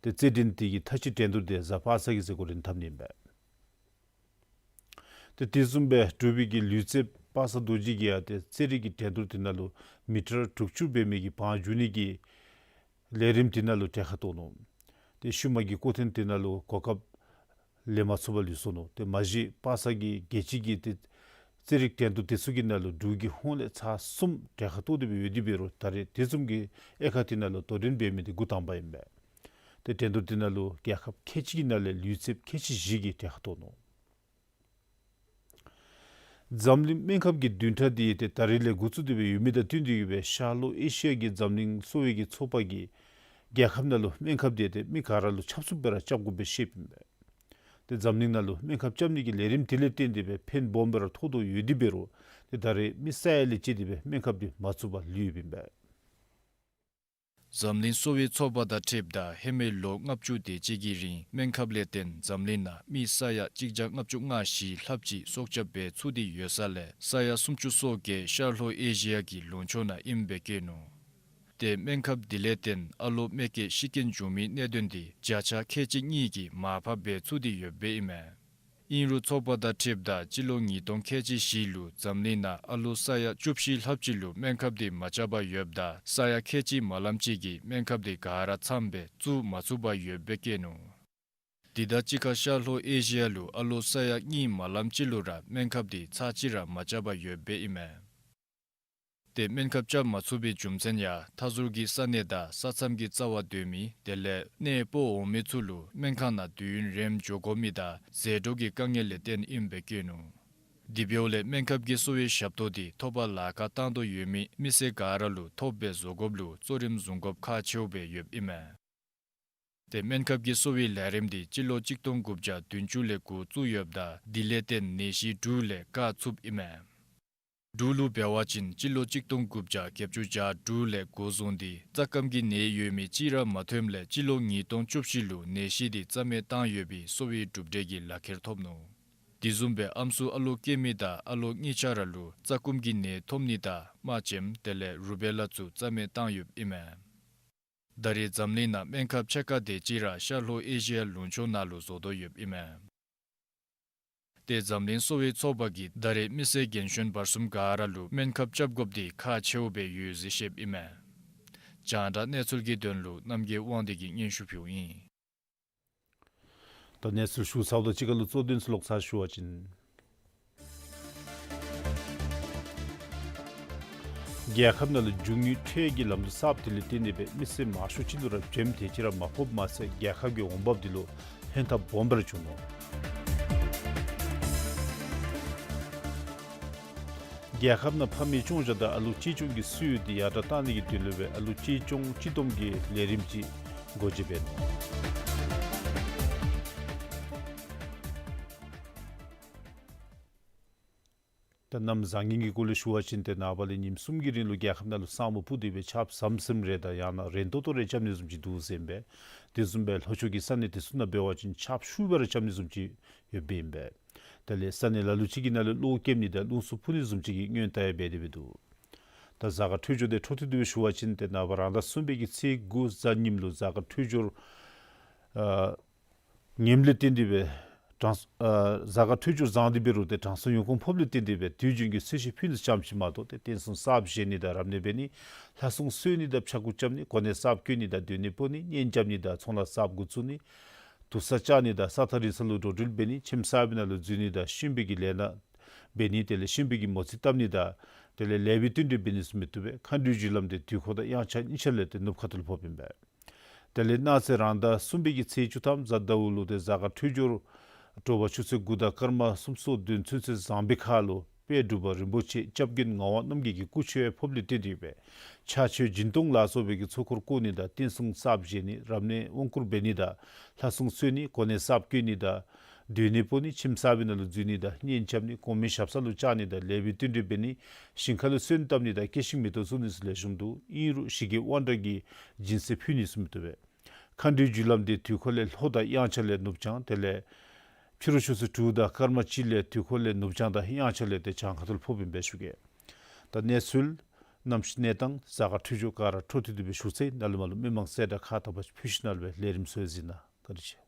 ཏེ་རྩེད་འགྲན་དེ་གི་མཐའ་དཔྱད་འགྲན་བསྡུར་དེ་གཟའ་པ་སངས་ཀྱི་ཚེ་འགོ་འདྲེན་འཐབ་ནི་ཨིན་པས། ཏེ་དེ་བཟུམ་སྦེ་འབྲུག་པའི་གི་ལུས་རྩལཔ་པ་སངས་རྡོ་རྗེ་གིས་ཡང་ཏེ་རྩེད་རིགས་ཀྱི་འགྲན་བསྡུར་དེ་ནང་ལུ་མི་ཊར་དྲུག་ཅུ་འབད་མི་གི་བང་རྒྱུག་ནི་གི་ལས་རིམ་དེ་ནང་ལུ་གྲལ་ཁར་གཏོགས་ནུག། ཏེ་ཤུལ་མ་གི་སྐུགས་ཐེངས་དེ་ནང་ལུ་གོ་སྐབས་ལེན་མ་ཚུགས་པར་ལུས་སོ་ནུག། ཏེ་མ་གཞི་པ་སངས་ཀྱིས་རྒྱལ་སྤྱི་གི་ཏེ་རྩེད་རིགས་འགྲན་བསྡུར་དེ་ཚུ་གི་ནང་ལུ་འབྲུག་གི་ཧོངས་ལས་ཚར་གསུམ་གྲལ་ཁར་གཏོགས་ཏེ་སྦེ་ཡོད་དེ་འབད་རུང་ད་རེས་དེ་བཟུམ་གྱི་དབྱེ་ཁག་དེ་ནང་ལུ་དོ་འགྲན་འབད་མི་དེ་འགོ་དང་པ་ཨིན་པས། ཏེ་འགྲན་བསྡུར་དེ་ནང་ལུ་རྒྱལ་ཁབ་ཁལ་གཅིག་གི་ནང་ལས་ལུས་རྩལཔ་ཁལ་གཅིག་བཞི་གིས་གྲལ་ཁར་གཏོགས་ནུག། འཛམ་གླིང་སྨན་ཁབ་ཀྱི་བདུན་ཕྲག་འདི་ཏེ་ད་རེས་ལས་འགོ་བཙུགས་ཏེ་སྦེ་ཡོད་མི་དང་བསྟུན་ཏེ་གིས་སྦེ་ཤར་ལྷོ་ཨེ་ཤི་ཡ་གི་འཛམ་གླིང་གསོ་བའི་གི་ཚོགས་པ་གིས་རྒྱལ་ཁབ་ནང་ལུ་སྨན་ཁབ་འདི་ཏེ་མི་ག་ར་ལུ་ཆབ་གསུམ་སྦེ་ར་རྐྱབ་དགོ་པའི་བཤདཔ་ཨིན་པས། ཏེ་འཛམ་གླིང་ནང་ལུ་སྨན་ཁབ་རྐྱབ་ནི་གི་ལས་རིམ་དེ་ལས་བརྟེན་ཏེ་སྦེ་ཕན་སྦོམ་སྦེ་ར་ཐོགས་དོ་ཡོད་དེ་འབད་རུང་ཏེ་ད་རེས་མི་ས་ཡ་ལས་བཅད་དེ་སྦེ་སྨན་ཁབ་འདི་མ་ཚུགས་པར་ལུས་ཡོདཔ་ཨིན་པས། འཛམ་གླིང་གསོ་བའི་ཚོགས་པ་དང་འཁྲིལཝ་ད་ཧེ་མའི་ལོ་ལྔ་བཅུ་དེ་ཅིག་གི་རིང་སྨན་ཁབ་ལས་བརྟེན་འཛམ་གླིང་ནང་མི་ས་ཡ་གཅིག་བརྒྱ་ལྔ་བཅུ་ང་བཞི་ལྷགཔ་ཅིག་སྲོག་སྐྱབས་འབད་ཚུགས་ཏེ་ཡོད་ས་ལས་ས་ཡ་སུམ་ཅུ་སོ་བརྒྱད་ཤར་ལྷོ་ཨེ་ཤི་ཡ་གི་ལུང་ཕྱོགས་ནང་ཨིནམ་སྦེ་བཀོད་ནུག། ཏེ་སྨན་ཁབ་དེ་ལས་བརྟེན་ཨ་ལོ་མེ་བཀོད་ཤི་རྐྱེན་བྱུང་མིའི་གནད་དོན་དེ་བརྒྱ་ཆ་ཁལ་གཅིག་གཉིས་ཀྱིས་མར་ཕབ་འབད་ཚུགས་ཏེ་ཡོདཔ་ཨིན་མས། ཨིན་རུང་ཚོགས་པ་དང་འཁྲིལཝ་ད་སྤྱི་ལོ་ཉིས་སྟོང་ཁལ་གཅིག་བཞི་ལུ་འཛམ་གླིང་ནང་ཨ་ལོ་ས་ཡ་བཅུ་བཞི་ལྷགཔ་ཅིག་ལུ་སྨན་ཁབ་དེ་མ་རྐྱབ་པར་ཡོདཔ་ད་ས་ཡ་ཁལ་གཅིག་མ་ལམ་ཅིག་གིས་སྨན་ཁབ་དེ་ག་ར་ཚངམ་སྦེ་བཙུགས་མ་ཚུགས་པར་ཡོདཔ་སྦེ་བཀོད་ནུག། དེ་དང་གཅིག་ཁར་ཤར་ལྷོ་ཨེ་ཤི་ཡ་ལུ་ཨ་ལོ་ས་ཡ་གཉིས་མ་ལམ་ཅིག་ལུ་ར་སྨན་ཁབ་དེ་ཚར་གཅིག་ར་མ་རྐྱབ་པར་ཡོདཔ་ཨིན་མས། ཏེ་སྨན་ཁབ་རྐྱབ་མ་ཚུགས་པའི་རྒྱུ་མཚན་ཡང་མཐའ་ཟུར་གྱི་ས་གནས་དང་ས་མཚམས་ཀྱི་རྩ་བར་སྡོད་མི་དེ་ལས་གནས་སྤོ་འོང་མི་ཚུ་ལུ་སྨན་ཁང་ནང་དུས་ཡུན་རིངམོ་འགྱོ་དགོ་མི་དང་ཟད་འགྲོ་གི་དཀའ་ངལ་ལས་བརྟེན་ཨིནམ་སྦེ་བཀོད་ནུག། དེ་འབདཝ་ལས་སྨན་ཁབ་ཀྱི་གསོ་བའི་ཞབས་ཏོག་དེ་ཐོབ་པར་ལཱ་ཁག་བཏང་དོ་ཡོད་མི་མི་སེར་ག་ར་ལུ་ཐོབ་སྦེ་བཟོ་དགོཔ་ལུ་གཙོ་རིམ་བཟུང་དགོཔ་ཁག་ཆེཝ་སྦེ་ཡོདཔ་ཨིན་མས། ཏེ་སྨན་ཁབ་ཀྱི་གསོ་བའི་ལས་རིམ་དེ་སྤྱི་ལོ་གཅིག་སྟོང་དགུ་བརྒྱ་བདུན་ཅུ་ལས་འགོ་བཙུགས་ཡོདཔ་ད་དེ་ལས་བརྟེན་ནད་གཞི་འབྲུག་ལས་བཀག་ཚུགསཔ་ཨིན་མས། འབྲུག་ལུ་འབད་བ་ཅིན་སྤྱི་ལོ་གཅིག་སྟོང་དགུ་བརྒྱ་བརྒྱད་ཅུ་གྱ་དྲུག་ལས་འགོ་བཟུང་སྟེ་རྩ་སྐམ་གྱི་ནད་ཡོད་མི་གཅིག་ར་མ་ཐོནམ་ལས་སྤྱི་ལོ་ཉིས་སྟོང་བཅུ་བཞི་ལུ་ནད་གཞི་དེ་རྩ་མེད་བཏང་ཡོད་པའི་གསོ་བའི་གྲུབ་འབྲས་ཀྱི་ལག་ཁྱེར་ཐོབ་ནུག། དེ་བཟུམ་སྦེ་ཨམ་སྲུ་ཨ་ལོ་སྐྱེ་མི་དང་ཨ་ལོ་གཉིས་ཆ་ར་ལུ་རྩ་སྐམ་གྱི་ནད་ཐོབ་ནི་དང་རྨ་ཆེན་དེ་ལས་རུ་བེ་ལ་ཚུ་རྩ་མེད་བཏང་ཡོདཔ་ཨིན་མས། ད་རེས་འཛམ་གླིང་ནང་སྨན་ཁབ་ཕྱེད་ཀ་དེ་ཅིག་ར་ཤར་ལྷོ་ཨེ་ཤི་ཡ་ལུང་ཕྱོགས་ནང་ལུ་བཟོ་དོ་ཡོདཔ་ཨིན་མས། ཏེ་འཛམ་གླིང་གསོ་བའི་ཚོགས་པ་གིས་ད་རེས་མི་སེར་རྒན་གཞོན་བར་གསུམ་ག་ར་ལུ་སྨན་ཁབ་རྐྱབ་དགོཔ་དེ་ཁག་ཆེཝ་སྦེ་ཡོད་ཟེར་བཤདཔ་ཨིན་མས། རྒྱང་བསྒྲགས་གནས་ཚུལ་གྱི་དོན་ལུ་རྣམ་རྒྱལ་དབང་འདུས་ཀྱིས་སྙན་ཞུ་ཕུལཝ་ཨིན། ད་གནས་ཚུལ་ཞུ་ཚརཝ་དང་གཅིག་ཁར་ལུ་གཙོ་དོན་ཚུ་ལོག་ཚར་ཞུ་བ་ཅིན། རྒྱལ་ཁབ་ནང་ལུ་རྒྱུ་དངོས་ཁྲལ་གྱི་ལམ་ལུགས་གསརཔ་དེ་ལས་བརྟེན་ཏེ་སྦེ་མི་སེར་མང་ཤོས་ཅིག་ལུ་ར་འགྲེམས་དེ་ཅིག་ར་མ་ཕོགཔ་མ་ཚད་རྒྱལ་ཁབ་ཀྱི་འོང་འབབ་དེ་ལུ་ཕན་ཐབས་སྦོམ་སྦེ་ར་བྱུང་ནུག། རྒྱལ་ཁབ་ནང་ཕ་མའི་སྐྱོང་བཞག་དང་ཨ་ལུ་གཅེས་སྐྱོང་གི་སྲོལ་ཡོད་དེ་ཡར་དྲག་གཏང་ནི་གི་དོན་ལུ་སྦེ་ཨ་ལུ་གཅེས་སྐྱོང་གཅིག་བསྡོམས་ཀྱི་ལས་རིམ་ཅིག་སྒོ་འབྱེད་འབད་ནུག། ད་གནམ་བཟང་ངན་གྱི་སྐོར་ལས་ཞུ་བ་ཅིན་ཏེ་ནངས་པ་ལས་ཉིནམ་གསུམ་གྱི་རིང་ལུ་རྒྱལ་ཁབ་ནང་ལུ་ས་སྨུག་སྤུབས་ཏེ་སྦེ་ཆརཔ་ཟམ་ཟིམ་རེ་དང་ཡང་ན་རན་ཏོག་ཏོ་རེ་རྐྱབ་ནི་བཟུམ་ཅིག་འདུག་ཟེར་ཨིན་པས། དེ་བཟུམ་སྦེ་ལྷོ་ཕྱོགས་ཀྱི་ས་གནས་དེ་ཚུ་ནང་འབད་བ་ཅིན་ཆརཔ་ཤུགས་སྦེ་ར་རྐྱབ་ནི་བཟུམ་ཅིག་ཡོདཔ་ཨིན་པས། དེ་ལས་ས་གནས་ལ་ལུ་ཅིག་གི་ནང་ལུ་གློག་ཀེམ་ནི་དང་རླུང་འཚུབ་འཕུ་ནི་བཟུམ་ཅིག་གི་སྔོན་བརྡ་ཡང་འབད་དེ་སྦེ་འདུག། ད་གཟའ་སྐར་འཕྲོད་སྦྱོར་དེ་འཕྲོ་མཐུད་དེ་སྦེ་ཞུ་བ་ཅིན་ཏེ་ནངས་པ་རང་ཟླ་གསུམ་པའི་གི་ཚེས་དགུ་གཟའ་ཉིམ་ལུ་གཟའ་སྐར་འཕྲོད་སྦྱོར་ཨ་ངནམ་ལས་བརྟེན་ཏེ་སྦེ་ གྲངས་ཨ་གཟའ་སྐར་འཕྲོད་སྦྱོར་བཟང་སྟེ་འབད་རུང་ཏེ་གྲངས་སུ་ཡོང་ཁུངས་ཕོགཔ་ལས་བརྟེན་ཏེ་སྦེ་དུས་རྒྱུན་གྱི་ཚོས་གཞི་ཕུལ་ནི་ཙམ་ཅིག་མ་གཏོགས་ཏེ་རྟེན་གསུམ་གསརཔ་བཞེངས་ནི་དང་རབ་གནས་འབད་ནི། ལྷ་སྲུང་གསོལ་ནི་དང་ཕྱྭ་འགུགས་རྐྱབ་ནི། གོ་གནས་གསརཔ་བསྐོ་ནི་དང་སྡོད་གནས་སྤོ་ནི། གཉེན་རྐྱབ་ནི་དང་ཚོང་ལཱ་གསརཔ་འགོ་བཙུགས་ནི། དུར་ས་བཅག་ནི་དང་ས་ཐག་རིང་ས་ལུ་འགྲོ་འགྲུལ་འབད་ནི། ཁྱིམ་གསར་པའི་ནང་ལུ་འཛུལ་ནི་དང་ཤུན་པའི་གི་ལས་སྣ་འབད་ནི། དེ་ལས་ཤུན་པའི་གི་མོ་རྩིས་བཏབ་ནི་དང་དེ་ལས་ལེགས་པའི་བསྟུན་གྲོས་འབད་ནི་ཚུ་མི་བཏུབ་པས། མཁའ་འགྲོའི་རྒྱུ་ལམ་དེ་དུས་འཁོར་དང་དབྱངས་འཆར་གཉིས་ཆ་ལས་ཏེ་ནུབ་ཁ་ཐུག་ལུ་ཕོགཔ་ཨིན་པས། དེ་ལས་གནངས་ཚེ་རང་ཟླ་གསུམ་པའི་གི་ཚེས་བཅུ་ཐམ་གཟའ་ཟླཝ་ལུ་ཏེ་གཟའ་སྐར་འཕྲོད་སྦྱོར་དྲོ་པ་ཆུ་ཚོད་དགུ་དང་སྐར་མ་སུམ་ཅུ་སོ་བདུན་ཚུན་ཚོད་བཟང་པའི་ཁར་ལུ་དཔལ་འབྲུག་པ་རིན་པོ་ཆེ་སྐྱབས་མགོན་ངག་དབང་རྣམ་རྒྱལ་གྱི་སྐུ་མཆོད་ཕོགཔ་ལས་བརྟེན་ཏེ་ཡོད་པས། ཕྱག་མཆོད་སྦྱིན་གཏོང་ལ་སོགས་པའི་གི་ཚོགས་འཁོར་བསྐོར་ནི་དང་རྟེན་གསུམ་གསརཔ་བཞེངས་ནི། རབ་གནས་དབང་བསྐུར་འབད་ནི་དང་ལྷ་སྲུང་གསོལ་ནི། གོ་གནས་གསརཔ་བསྐོ་ནི་དང་སྡོད་གནས་སྤོ་ནི། ཁྱིམ་གསར་པའི་ནང་ལུ་འཛུལ་ནི་དང་གཉེན་རྐྱབ་ནི། གོང་མའི་ཞབས་ས་ལུ་བཅར་ནི་དང་ལེགས་པའི་བསྟུན་གྲོས་འབད་ནི། ཞིང་ཁ་ལུ་སོན་བཏབ་ནི་དང་སྐྱེད་ཤིང་མེ་ཏོག་བཙུགས་ནི་ཚུ་ལེགས་ཤོམ་འདུག། ཨིན་རུང་ཞི་རྒོལ་དབང་དྲག་གི་སྦྱིན་སྲེག་ཕུལ་ནི་ཚུ་མི་བཏུབ་པས། མཁའ་འགྲོའི་རྒྱུ་ལམ་དེ་དུས་འཁོར་ལས་ལྷོ་དང་དབྱངས་འཆར་ལས་ནུབ་བྱང་དེ་ལས་ཕྱི་རུ་ཆུ་ཚོད་དྲུག་དང་སྐར་མ་གཅིག་ལས་དུས་འཁོར་ལས་ནུབ་བྱང་དང་དབྱངས་འཆར་ལས་ཏེ་བྱང་ཁ་ཐུག་ལུ་ཕོགཔ་ཨིན་པས་ཞུ་གེ། ད་གནས་ཚུལ་གནམ་གཤིས་གནས་སྟངས་གཟའ་སྐར་འཕྲོད་སྦྱོར་ག་ར་འཕྲོ་མཐུད་དེ་སྦེ་ཞུ་ཚར་ཡི། ནཱ་ལས་མར་ལུ་མི་མང་གསལ་བསྒྲགས་ཁག་དང་པ་ཕུལ་ཞིནམ་ལས་ལས་རིམ་ཚུ་གཟིགས་གནང་། བཀའ་དྲིན་ཆེ།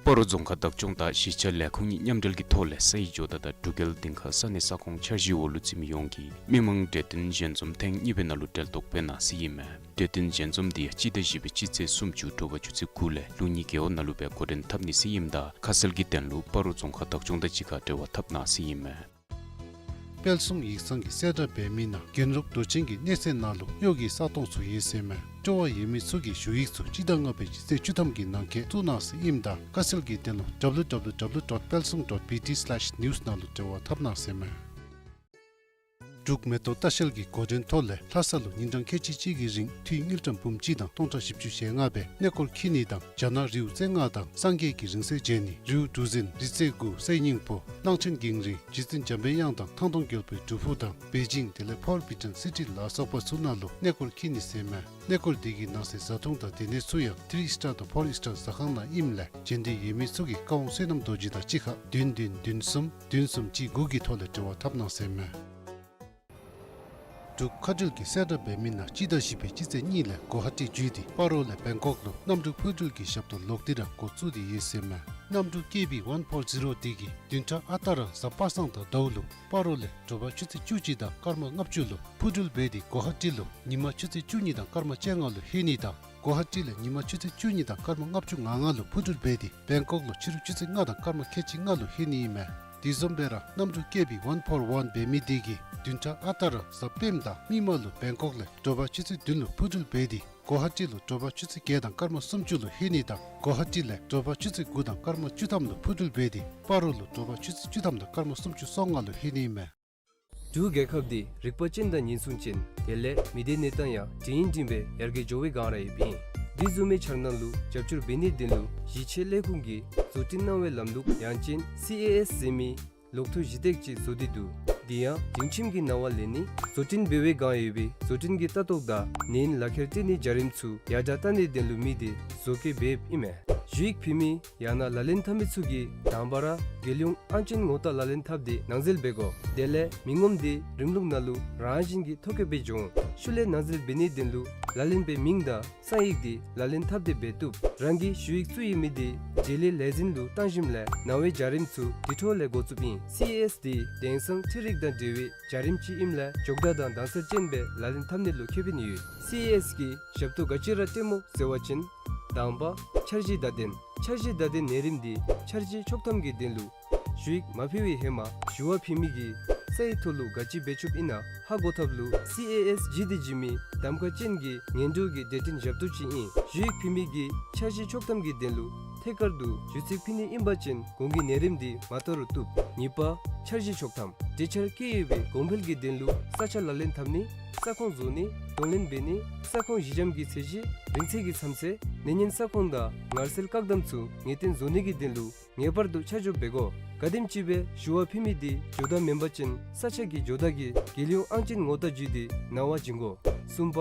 སྤ་རོ་རྫོང་ཁག་བདག་སྐྱོང་དང་གཞིས་ཆགས་ལས་ཁུངས་གཉིས་མཉམ་འབྲེལ་གྱི་ཐོག་ལས་སའི་ཇོ་བདག་དང་འབྲུག་རྒྱལ་སྡིངས་ཁ་ས་གནས་ས་ཁོངས་འཆར་གཞིའི་འོག་ལུ་འཛིན་མི་ཡོངས་ཀྱིས་མི་མང་གྲོས་བསྟུན་ཞལ་འཛོམས་ཐེངས་གཉིས་པའི་ནང་ལུ་གྲལ་གཏོགས་འབད་གནང་ཟེར་ཨིན་མས། གྲོས་བསྟུན་ཞལ་འཛོམས་འདི་ཡང་སྤྱི་ཟླ་བཞི་པའི་སྤྱི་ཚེས་སུམ་ཅུ་དྲོ་པ་ཆུ་ཚོད་དགུ་ལས་ལུགས་གཉིས་རྒེད་འོག་ནང་ལུ་སྦེ་འགོ་འདྲེན་འཐབ་ནི་ཟེར་ཨིནམ་ད་ཁ་གསལ་གྱི་དོན་ལུ་སྤ་རོ་རྫོང་ཁག་བདག་སྐྱོང་དང་གཅིག་ཁར་འབྲེལ་བ་འཐབ་གནང་ཟེར་ཨིན་མས། དཔལ་གསུང་ཡིག་ཚང་གིས་གསལ་བསྒྲགས་འབད་མི་ནང་རྒྱན་རོགས་མདོ་ཆེན་གྱི་གནས་ཚད་ནང་ལུ་གཡོག་གི་ས་སྟོང་ཚུ་ཡོད་ཟེར་མས། སྤྲོ་བ་ཡོད་མི་ཚུ་གིས་ཞུ་ཡིག་ཚུ་སྤྱི་ཟླ་ལྔ་པའི་སྤྱི་ཚེས་བཅུ་ཐམ་གྱི་ནང་འཁོད་བཙུགས་གནང་ཟེར་ཨིནམ་ད་ཁ་གསལ་གྱི་དོན་ལུ་W W W dot palsung dot B T slash news ནང་ལུ་འབྲེལ་བ་འཐབ་གནང་ཟེར་མས། འབྲུག་མེ་ཏོག་ལྟ་བཤལ་གྱི་འགོ་འདྲེན་ཐོག་ལས་ལྷ་ས་ལུ་ཉིན་གྲངས་ཁལ་གཅིག་གཅིག་གི་རིང་འཐུས་དངུལ་ཀྲམ་འབུམ་གཅིག་དང་སྟོང་ཕྲག་བཞི་བཅུ་ཞེ་ལྔ་སྦེ་གནས་སྐོར་འཁྱིད་ནི་དང་རྒྱ་ནག་རིའུ་རྩེ་ལྔ་དང་སངས་རྒྱས་ཀྱི་རིང་བསྲེལ་མཇལ་ནི། རིའུ་གྲུ་གཟིངས་རི་རྩེ་དགུ་སའི་སྙིང་པོ་གླང་ཆེན་འགྱིང་རིང་རྗེ་བཙུན་འཇམ་པའི་དབྱངས་དང་ཐང་སྟོང་རྒྱལ་པོའི་སྒྲུབ་ཕུག་དང་པེ་ཅིང་དེ་ལས་ཕོར་བི་ཇན་སི་ཊི་ལ་སོགས་པ་ཚུ་ནང་ལུ་གནས་སྐོར་འཁྱིད་ནི་ཟེར་མས། གནས་སྐོར་འདི་གི་ནང་གསེས་བཟའ་འཐུང་དང་སྡོད་གནས་ཚུ་ཡང་ཐིརི་སི་ཊར་དང་ཕོར་སི་ཊར་ཟ་ཁང་ནང་ཨིནམ་ལས་མཇལ་འདོད་ཡོད་མི་ཚུ་གིས་བཀའ་དབང་བསོད་ནམས་རྡོ་རྗེ་དང་གཅིག་ཁར་བདུན་བདུན་བདུན་གསུམ་བདུན་གསུམ་གཅིག་དགུ་གི་ཐོག་ལས་འབྲེལ་བ་འཐབ་གནང་ཟེར་མས། འབྲུག་མཁའ་འགྲུལ་གྱིས་གསལ་བསྒྲགས་འབད་མི་ནང་སྤྱི་ཟླ་བཞི་པའི་སྤྱི་ཚེས་གཉིས་ལས་གོ་ཧ་ཊི་བརྒྱུད་དེ་སྤ་རོ་ལས་བེང་ཀོག་ལུ་གནམ་གྲུ་འཕུར་འགྲུལ་གྱི་ཞབས་ཏོག་ལོག་སྟེ་ར་འགོ་བཙུགས་ཏེ་ཡོད་ཟེར་མས། གནམ་གྲུ་ཀེ་བི་ཝན་ཕོར་ཛི་རོ་འདི་གིས་བདུན་ཕྲག་ཨ་རྟག་ར་གཟའ་པ་སངས་དང་ཟླཝ་ལུ་སྤ་རོ་ལས་དྲོ་པ་ཆུ་ཚོད་བཅུ་གཅིག་དང་སྐར་མ་ལྔ་བཅུ་ལུ་འཕུར་འགྲུལ་འབད་དེ་གོ་ཧ་ཊི་ལུ་ཉིན་མ་ཆུ་ཚོད་བཅུ་གཉིས་དང་སྐར་མ་བཅོ་ལྔ་ལུ་ལྷོད་ནི་དང་གོ་ཧ་ཊི་ལས་ཉིན་མ་ཆུ་ཚོད་བཅུ་གཉིས་དང་སྐར་མ་ལྔ་བཅུ་ང་ལྔ་ལུ་འཕུར་འགྲུལ་འབད་དེ་བེང་ཀོག་ལུ་ཕྱི་རུ་ཆུ་ཚོད་ལྔ་དང་སྐར་མ་ཁལ་གཅིག་ལྔ་ལུ་ལྷོད་ནི་ཨིན་མས། དེ་བཟུམ་སྦེ་ར་གནམ་གྲུ་ཀེ་བི་ཝན་ཕོར་ཝན་འབད་མི་འདི་གིས་བདུན་ཕྲག་ཨ་རྟག་ར་གཟའ་སྤེནམ་དང་མིག་དམར་ལུ་བེང་ཀོག་ལས་དྲོ་པ་ཆུ་ཚོད་བདུན་ལུ་འཕུར་འགྲུལ་འབད་དེ་གོ་ཧ་ཊི་ལུ་དྲོ་པ་ཆུ་ཚོད་བརྒྱད་དང་སྐར་མ་སུམ་ཅུ་ལུ་ལྷོད་ནི་དང་གོ་ཧ་ཊི་ལས་དྲོ་པ་ཆུ་ཚོད་དགུ་དང་སྐར་མ་བཅུ་ཐམ་ལུ་འཕུར་འགྲུལ་འབད་དེ་སྤ་རོ་ལུ་དྲོ་པ་ཆུ་ཚོད་བཅུ་ཐམ་དང་སྐར་མ་སུམ་ཅུ་སོ་ལྔ་ལུ་ལྷོད་ནི་ཨིན་མས། འབྲུག་རྒྱལ་ཁབ་འདི་རིག་པ་ཅན་དང་ཉེན་སྲུང་ཅན་དེ་ལས་མི་སྡེ་གནས་སྟངས་ཡང་འབྲིང་འབྲིང་སྦེ་ཡར་རྒྱས་འགྱོ་བའི་སྒང་ར་ཡོདཔ་ཨིན། འདི་བཟུམ་མའི་འཆར་སྣང་ལུ་རྒྱབ་སྐྱོར་འབད་ནིའི་དོན་ལུ་གཞིས་བྱེས་ལས་ཁུངས་ཀྱིས་བཟོ་སྐྲུན་གནང་བའི་ལམ་ལུགས་ཡང་ཅིན་སི་ཨེ་ཨེསི་ཟེར་མི་ལོག་ཐོ་གཞི་སྟེགས་ཅིག་བཟོ་སྟེ་འདུག། འདི་ཡང་སྒྲིང་ཁྱིམ་གྱི་ནང་ལུ་ལས་ནི་བཟོ་སྐྲུན་འབད་བའི་སྒང་ཡོད་པའི་བཟོ་སྐྲུན་གྱི་ལྟ་རྟོག་དང་ནན་ལག་ཁྱེར་སྤྲོད་ནིའི་བྱ་རིམ་ཚུ་ཡར་དྲག་བཏང་ནིའི་དོན་ལུ་དམིགས་ཏེ་བཟོ་བཀོད་འབདཝ་ཨིན་མས། ཞུ་ཡིག་ཕུལ་མི་ཡང་ན་ལག་ལེན་འཐབ་མི་ཚུ་གིས་དང་པ་ར་རྒྱལ་ཡོངས་ཨང་ཅན་ངོ་རྟགས་ལག་ལེན་འཐབ་སྟེ་ནང་འཛུལ་འབད་དགོ། དེ་ལས་མི་ངོམ་དེ་རིམ་ལུགས་ནང་ལུ་རང་བཞིན་གྱིས་ཐོ་བཀོད་འབད་འགྱོ་འོང་། ཤུལ་ལས་ནང་འཛུལ་འབད་ནིའི་དོན་ལུ་ལག་ལེན་པའི་མིང་དང་གསང་ཡིག་དེ་ལག་ལེན་འཐབ་སྟེ་འབད་བཏུབ། རང་གི་ཞུ་ཡིག་བཙུགས་ཡོད་མི་དེ་འབྲེལ་ཡོད་ལས་འཛིན་ལུ་བཏང་ཞིནམ་ལས་ནང་པའི་བྱ་རིམ་ཚུ་དེ་འཕྲོ་ལས་འགོ་བཙུགསཔ་ཨིན། སི་ཨེ་ཨེས་དེ་དེང་སང་འཕྲུལ་རིག་དང་འབྲེལ་བའི་བྱ་རིམ་ཅིག་ཨིནམ་ལས་མགྱོགས་དྲགས་དང་དྭངས་གསལ་ཅན་སྦེ་ལག་ལེན་འཐབ་ནི་ལུ་ཁེ་ཕན་ཡོད། སི་ཨེ་ཨེས་ཀྱི་ཞབས་ཏོག་ག་ཅི་ར་སྤྲོད་སྨོ་ཟེར་བ་ཅིན། དང་པ་འཆར་གཞི་བརྡ་དོན། འཆར་གཞི་བརྡ་དོན་ནད་རིམས་འདི་འཆར་གཞི་ཆོག་ཐམ་གྱི་དོན་ལུ་ཞུ་ཡིག་མ་ཕུལ་བའི་ཧེ་མ་ཞུ་བ་ཕུལ་མི་གིས་ས་ཡི་ཐོག་ལུ་ག་ཅི་འབད་བཅུགཔ་ཨིན་ན་ཧ་གོ་ཐབས་ལུ་སི་ཨེ་ཨེས་ཇི་དེ་བྱིན་མི་གདམ་ཁ་ཅན་གྱི་ངན་འགྲོ་གི་བདེ་སྐྱིད་ཞབས་ཏོག་ཅིག་ཨིན། ཞུ་ཡིག་ཕུལ་མི་གིས་འཆར་གཞི་ཆོག་ཐམ་གྱི་དོན་ལུ་ཐད་ཀར་དུ་ཞུ་ཚིག་ཕུལ་ནི་ཨིན་པ་ཅིན་གོང་གི་ནད་རིམས་འདི་མ་དོ་རུང་བཏུབ། གཉིས་པ་འཆར་གཞི་ཆོག་ཐམ། འབྲེལ་ཆར་བཀལ་ཡོད་པའི་གོང་འཕེལ་གྱི་དོན་ལུ་ས་ཆ་ལག་ལེན་འཐབ་ནི། ས་ཁོངས་བཟོ་ནི། གདོང་ལེན་འབད་ནི། ས་ཁོངས་ཞི་འཇམ་གྱི་ཚད་གཞི། རིང་ཚད་ཀྱི་མཚམས་ཚད། ནད་ཡམས་ས་ཁོངས་དང་ངལ་སེལ་བཀག་དམ་ཚུ་ངེས་གཏན་བཟོ་ནི་གི་དོན་ལུ་ངེས་པར་དུ་ཆ་འཇོག་འབད་དགོ། ག་དེམ་ཅིག་སྦེ་ཞུ་བ་ཕུལ་མི་དེ་འགྱོ་བདའ་མེན་པ་ཅིན་ས་ཆ་གི་འགྱོ་བདའ་གི་རྒྱལ་ཡོངས་ཨང་ཅན་ངོ་རྟགས་བརྒྱུད་དེ་ནང་པ་བྱིན་དགོ། གསུམ་པ་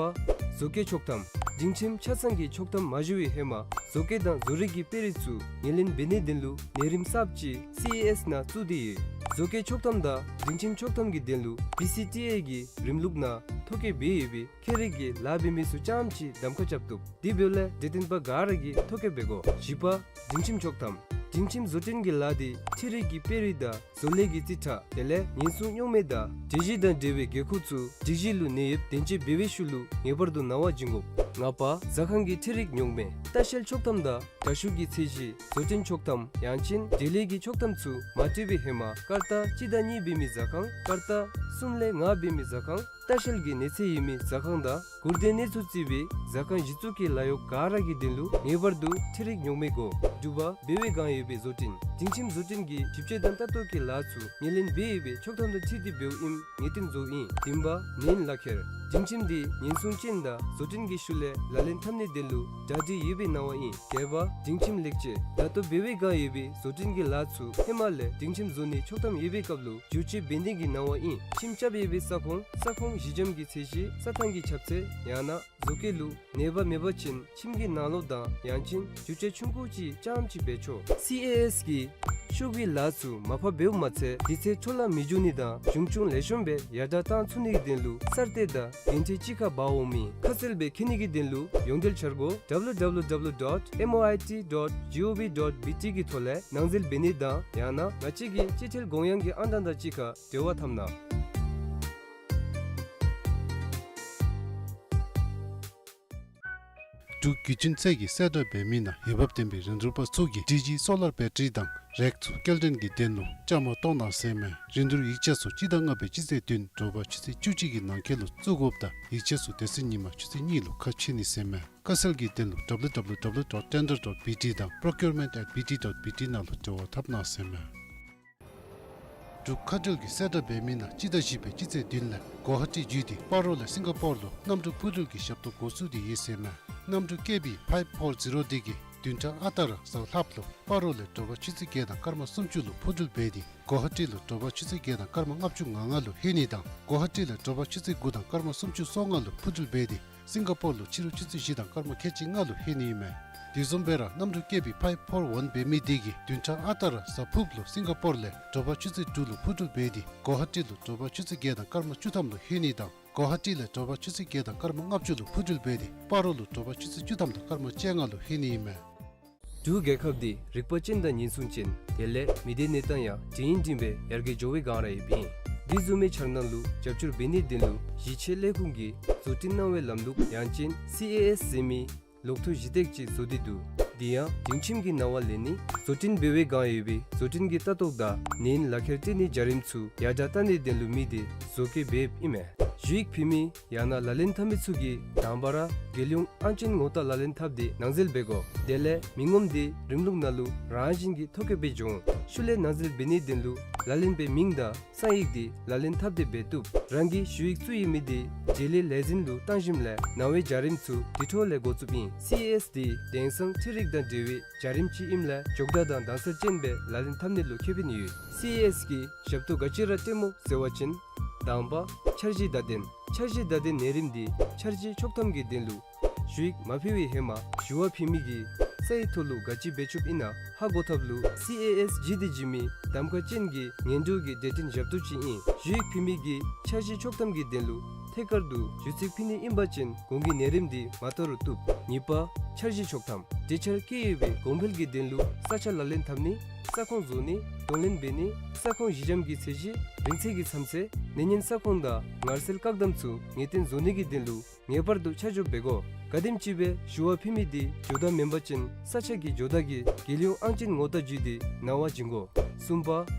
བཟོ་བཀོད་ཆོག་ཐམ། སྒྲིང་ཁྱིམ་ཆ་ཚང་གི་ཆོག་ཐམ་མ་ཞུ་བའི་ཧེ་མ་བཟོ་བཀོད་དང་བཟོ་རིག་གི་དཔེ་རིས་ཚུ་ངོས་ལེན་འབད་ནིའི་དོན་ལུ་ནད་རིམས་གསརཔ་ཅིག་སི་ཨེ་ཨེས་ནང་བཙུགས་ཏེ་ཡོད། བཟོ་བཀོད་ཆོག་ཐམ་དང་སྒྲིང་ཁྱིམ་ཆོག་ཐམ་གྱི་དོན་ལུ་བི་སི་ཊི་ཨེ་གི་རིམ་ལུགས་ནང་ཐོ་བཀོད་འབད་ཡོད་པའི་ཁྱད་རིག་གི་ལཱ་འབད་མི་ཚུ་རྐྱངམ་ཅིག་གདམ་ཁ་རྐྱབ་བཏུབ། དེ་འབདཝ་ལས་འབྲེལ་ཡོད་པ་ག་ར་གིས་ཐོ་བཀོད་འབད་དགོ། བཞི་པ་སྒྲིང་ཁྱིམ་ཆོག་ཐམ། སྒྲིང་ཁྱིམ་བཟོ་སྐྲུན་གྱི་ལཱ་དེ་འཕྲུལ་རིག་གི་དཔེ་རིས་དང་བཟོ་ལས་ཀྱི་རྩིས་ཁྲ་དེ་ལས་ཉེན་སྲུང་རྙོག་མེད་དང་སྒྲིག་གཞི་དང་འབྲེལ་བའི་འགན་ཁུར་ཚུ་སྒྲིག་གཞི་ལུ་ནད་ཡམས་གདེང་ཚོད་འབད་བའི་ཤུལ་ལུ་ངེས་པར་དུ་ནང་པ་བྱིན་དགོ། ལྔ་པ་ཟ་ཁང་གི་འཕྲུལ་རིག་རྙོག་མེད། ལྟ་བཤལ་ཆོག་ཐམ་དང་དྲ་ཤུགས་ཀྱི་ཚད་གཞི། བཟོ་སྐྲུན་ཆོག་ཐམ་ཡང་ཅིན་འབྲེལ་ཡོད་ཀྱི་ཆོག་ཐམ་ཚུ་མ་སྤྲོད་པའི་ཧེ་མ་སྐར་རྟགས་གཅིག་དང་གཉིས་འབད་མི་ཟ་ཁང་། སྐར་རྟགས་གསུམ་ལས་ལྔ་འབད་མི་ཟ་ཁང་། ལྟ་བཤལ་གྱི་གནས་ཚད་ཡོད་མི་ཟ་ཁང་དང་མགུར་དོན་གནས་ཚུལ་བརྩི་བའི་ཟ་ཁང་གཞི་བཙུགས་ཀྱི་ལཱ་གཡོག་ག་ར་གི་དོན་ལུ་ངེས་པར་དུ་འཕྲུལ་རིག་རྙོག་མེད་དགོ། དྲུག་པ་འབད་བའི་བསྒང་ཡོད་པའི་བཟོ་སྐྲུན། སྒྲིང་ཁྱིམ་བཟོ་སྐྲུན་གྱི་ཞིབ་དཔྱད་དང་ལྟ་རྟོག་གི་ལཱ་ཚུ་ངོས་ལེན་འབད་ཡོད་པའི་ཆོག་ཐམ་དང་འཁྲིལ་ཏེ་འབདཝ་ཨིནམ་ངེས་གཏན་བཟོཝ་ཨིན། བདུན་པ་ནད་ཡམས་ལག་ཁྱེར། སྒྲིང་ཁྱིམ་དེ་ཉེན་སྲུང་ཅན་དང་བཟོ་སྐྲུན་གྱི་ཤུལ་ལས་ལག་ལེན་འཐབ་ནིའི་དོན་ལུ་གྲ་སྒྲིག་ཡོད་པའི་ནང་པ་ཨིན། བརྒྱད་པ་སྒྲིང་ཁྱིམ་ལེགས་བཅོས། ད་ལྟོ་འབད་བའི་བསྒང་ཡོད་པའི་བཟོ་སྐྲུན་གྱི་ལཱ་ཚུ་ཧེ་མ་ལས་སྒྲིང་ཁྱིམ་བཟོ་ནིའི་ཆོག་ཐམ་ཡོད་པའི་སྐབས་ལུ་བསྒྱུར་བཅོས་འབད་ནི་གི་ནང་པ་ཨིན། ཁྱིམ་རྐྱབ་ཡོད་པའི་ས་ཁོངས་ས་ཁོངས་ཞི་འཇམ་གྱི་ཚད་གཞི། ས་ཐང་གི་ཁྱབ་ཚད་ཡང་ན་བཟོ་བཀོད་ལུ་ནད་པ་མེད་པ་ཅིན་ཁྱིམ་གྱི་ནང་ལོགས་དང་ཡང་ཅིན་བསྒྱུར་བཅོས་ཆུང་ཀུ་ཅིག་རྐྱངམ་ཅིག་འབད་ཆོག། སི་ཨེ་ཨེས་ཀྱིས་ཤོག་གུའི་ལཱ་ཚུ་མར་ཕབ་འབདཝ་མ་ཚད་དུས་ཚོད་འཕྲོ་བརླག་མི་འགྱོ་ནི་དང་གཞུང་ཆུང་ལེགས་ཤོམ་སྦེ་ཡར་དྲགས་བཏང་ཚུགས་ནི་གི་དོན་ལུ་གསར་གཏོད་དང་འགན་འཁྲི་གཅིག་ཁར་འབག་འོང་མི་ཁ་གསལ་སྦེ་མཁྱེན་ནི་གི་དོན་ལུ་ཡོངས་འབྲེལ་འཆར་སྒོ་W W W dot M O I T dot G O V dot B T གི་ཐོག་ལས་ནང་འཛུལ་འབད་ནི་དང་ཡང་ན་ང་བཅས་ཀྱི་སྤྱི་ཐེལ་གོང་ཡང་གི་ཨང་གྲངས་དང་གཅིག་ཁར་འབྲེལ་བ་འཐབ་གནང་། འབྲུག་རྒྱུ་ཆེན་ཚལ་གྱི་གསལ་བསྒྲགས་འབད་མི་ནང་འོས་འབབ་ལྡན་པའི་རིན་བསྡུར་པ་ཚུ་གིས་ཌི་ཇི་སོ་ལར་བེ་ཊ་རི་དང་རེག་ཚུ་སྐྱེལ་འདྲེན་གྱི་དོན་ལུ་བཅའ་མར་གཏོགས་གནང་ཟེར་མས། རིན་བསྡུར་ཡིག་ཆ་ཚུ་སྤྱི་ཟླ་ལྔ་པའི་སྤྱི་ཚེས་བདུན་དྲོ་པ་ཆུ་ཚོད་བཅུ་གཅིག་གི་ནང་འཁོད་ལུ་བཙུགས་དགོཔ་དང་ཡིག་ཆ་ཚུ་དེ་ཚེ་ཉིན་མ་ཆུ་ཚོད་གཉིས་ལུ་ཁ་ཕྱེ་ནི་ཟེར་མས། དཀའ་སེལ་གྱི་དོན་ལུ་W W W dot tender dot B T དང་procurement at B T dot B T ནང་ལུ་འབྲེལ་བ་འཐབ་གནང་ཟེར་མས། འབྲུག་མཁའ་འགྲུལ་གྱི་གསལ་བསྒྲགས་འབད་མི་ནང་སྤྱི་ཟླ་བཞི་པའི་སྤྱི་ཚེས་བདུན་ལས་གོ་ཧ་ཊི་བརྒྱུད་དེ་སྤ་རོ་ལས་སིང་ག་པོར་ལུ་གནམ་གྲུ་འཕུར་འགྲུལ་གྱི་ཞབས་ཏོག་འགོ་བཙུགས་ཏེ་ཡོད་ཟེར་མས། གནམ་གྲུ་ཀེ་བི་ཕའིབ་ཕོར་ཛི་རོ་དེ་གིས་བདུན་ཕྲག་ཨ་རྟག་ར་གཟའ་ལྷགཔ་ལུ་སྤ་རོ་ལས་དྲོ་པ་ཆུ་ཚོད་བརྒྱད་དང་སྐར་མ་སུམ་ཅུ་ལུ་འཕུར་འགྲུལ་འབད་དེ་གོ་ཧ་ཊི་ལུ་དྲོ་པ་ཆུ་ཚོད་བརྒྱད་དང་སྐར་མ་ལྔ་བཅུ་ང་ལྔ་ལུ་ལྷོད་ནི་དང་གོ་ཧ་ཊི་ལས་དྲོ་པ་ཆུ་ཚོད་དགུ་དང་སྐར་མ་སུམ་ཅུ་སོ་ལྔ་ལུ་འཕུར་འགྲུལ་འབད་དེ་སིང་ག་པོར་ལུ་ཕྱི་རུ་ཆུ་ཚོད་བཞི་དང་སྐར་མ་ཁལ་གཅིག་ལྔ་ལུ་ལྷོད་ནི་ཨིན་མས། དེ་བཟུམ་སྦེ་ར་གནམ་གྲུ་ཀེ་བི་ཕའིབ་ཕོར་ཝན་འབད་མི་དེ་གིས་བདུན་ཕྲག་ཨ་རྟག་ར་གཟའ་ཕུརཔ་ལུ་སིང་ག་པོར་ལས་དྲོ་པ་ཆུ་ཚོད་དྲུག་ལུ་འཕུར་འགྲུལ་འབད་དེ་གོ་ཧ་ཊི་ལུ་དྲོ་པ་ཆུ་ཚོད་བརྒྱད་དང་སྐར་མ་བཅུ་ཐམ་ལུ་ལྷོད་ནི་དང་གོ་ཧ་ཊི་ལས་དྲོ་པ་ཆུ་ཚོད་བརྒྱད་དང་སྐར་མ་ལྔ་བཅུ་ལུ་འཕུར་འགྲུལ་འབད་དེ་སྤ་རོ་ལུ་དྲོ་པ་ཆུ་ཚོད་བཅུ་ཐམ་དང་སྐར་མ་བཅོ་ལྔ་ལུ་ལྷོད་ནི་ཨིན་མས། འབྲུག་རྒྱལ་ཁབ་འདི་རིག་པ་ཅན་དང་ཉེན་སྲུང་ཅན་དེ་ལས་མི་སྡེ་གནས་སྟངས་ཡང་འབྲིང་འབྲིང་སྦེ་ཡར་རྒྱས་འགྱོ་བའི་བསྒང་ར་ཡོདཔ་ཨིན། དེ་བཟུམ་མའི་འཆར་སྣང་ལུ་རྒྱབ་སྐྱོར་འབད་ནིའི་དོན་ལུ་གཞི་ཆེ་ལས་ཁུངས་ཀྱིས་བཟོ་སྐྲུན་གནང་བའི་ལམ་ལུགས་ཡང་ཅིན་སི་ཨེ་ཨེས་ཟེར་མི་ལོག་ཐུག་གཞི་སྟེགས་ཅིག་བཟོ་སྟེ་འདུག། དེ་ཡང་སྒྲིང་ཁྱིམ་གྱི་ནང་པ་ལེན་ནི་བཟོ་སྐྲུན་འབད་བའི་བསྒང་ཡོད་པའི་བཟོ་སྐྲུན་གྱི་ལྟ་རྟོག་དང་ནད་ཡམས་ལག་ཁྱེར་སྤྲོད་ནིའི་བྱ་རིམ་ཚུ་ཡར་དྲགས་བཏང་ནིའི་དོན་ལུ་དམིགས་ཏེ་བཟོ་བཀོད་འབདཝ་ཨིན་མས། ཞུ་ཡིག་ཕུལ་མི་ཡང་ན་ལག་ལེན་འཐབ་མི་ཚུ་གིས་དང་པ་ར་རྒྱལ་ཡོངས་ཨང་ཅན་ངོ་རྟགས་ལག་ལེན་འཐབ་སྟེ་ནང་འཛུལ་འབད་དགོ། དེ་ལས་མི་ངོམ་དེ་རིམ་ལུགས་ནང་ལུ་རང་བཞིན་གྱིས་ཐོ་བཀོད་འབད་འགྱོ་འོང་། ཤུལ་ལས་ནང་འཛུལ་འབད་ནིའི་དོན་ལུ་ལག་ལེན་པའི་མིང་དང་གསང་ཡིག་དེ་ལག་ལེན་འཐབ་སྟེ་འབད་བཏུབ། རང་གི་ཞུ་ཡིག་བཙུགས་ཡོད་མི་དེ་འབྲེལ་ཡོད་ལས་འཛིན་ལུ་བཏང་ཞིནམ་ལས་ནང་པའི་བྱ་རིམ་ཚུ་དེ་འཕྲོ་ལས་འགོ་བཙུགསཔ་ཨིན། སི་ཨེ་ཨེས་དེ་དེང་སང་འཕྲུལ་རིག་དང་འབྲེལ་བའི་བྱ་རིམ་ཅིག་ཨིནམ་ལས་མགྱོགས་དྲགས་དང་དྭངས་གསལ་ཅན་སྦེ་ལག་ལེན་འཐབ་ནི་ལུ་ཁེ་ཕན་ཡོད། སི་ཨེ་ཨེས་ཀྱི་ཞབས་ཏོག་ག་ཅི་ར་སྤྲོད་སྨོ་ཟེར་བ་ཅིན། དང་པ་འཆར་གཞི་བརྡ་དོན། འཆར་གཞི་བརྡ་དོན་ནད་རིམས་འདི་འཆར་གཞི་ཆོག་ཐམ་གྱི་དོན་ལུ་ཞུ་ཡིག་མ་ཕུལ་བའི་ཧེ་མ་ཞུ་བ་ཕུལ་མི་གིས་ས་ ཨེ་ཐོག་ལུ་ག་ཅི་འབད་ཆོགཔ་ཨིན་ན་ཧ་གོ་ཐབས་ལུ་སི་ཨེ་ཨེསི་ཇི་ཌི་འཇིགས་མེད་གདམ་ཁ་ཅན་གྱི་ངན་འགྲོ་གི་བདེ་སྐྱིད་ཞབས་ཏོག་ཅིག་ཨིན། ཞུ་ཡིག་ཕུལ་མི་གི་འཆར་གཞི་ཆོག་ཐམ་གྱི་དོན་ལུ་ཐད་ཀར་དུ་ཞུ་ཚིག་ཕུལ་ནི་ཨིན་པ་ཅིན་གོང་གི་ནད་རིམས་འདི་མ་བལྟ་རུང་བཏུབ། གཉིས་པ་འཆར་གཞི་ཆོག་ཐམ། འབྲེལ་ཆར་བཀལ་ཡོད་པའི་གོང་འཕེལ་གྱི་དོན་ལུ་ས་ཆ་ལག་ལེན་འཐབ་ནི། ས་ཁོངས་བཟོ་ནི། གདོང་ལེན་འབད་ནི། ས་ཁོངས་ཞི་འཇམ་གྱི་ཚད་གཞི་རིང་ཚད་ཀྱི་མཚམས་ཚད་ནད་ཉེན་ས་ཁོངས་དང་ངར་སེལ་བཀག་སྡོམ་ཚུ་ངེས་གཏན་བཟོ་ནི་གི་དོན་ལུ་ངེས་པར་དུ་ཆ་འཇོག་འབད་དགོ། ག་དེམ་ཅིག་སྦེ་ཞུ་བ་ཕུལ་མི་འདི་འགྱོ་བདའ་མེན་པ་ཅིན་ས་ཆ་གི་འགྱོ་བདའ་གི་རྒྱལ་ཡོངས་ཨང་ཅན་ངོ་རྟགས་བརྒྱུད་དེ་ནང་བ་བྱིན་དགོ། གསུམ་པ་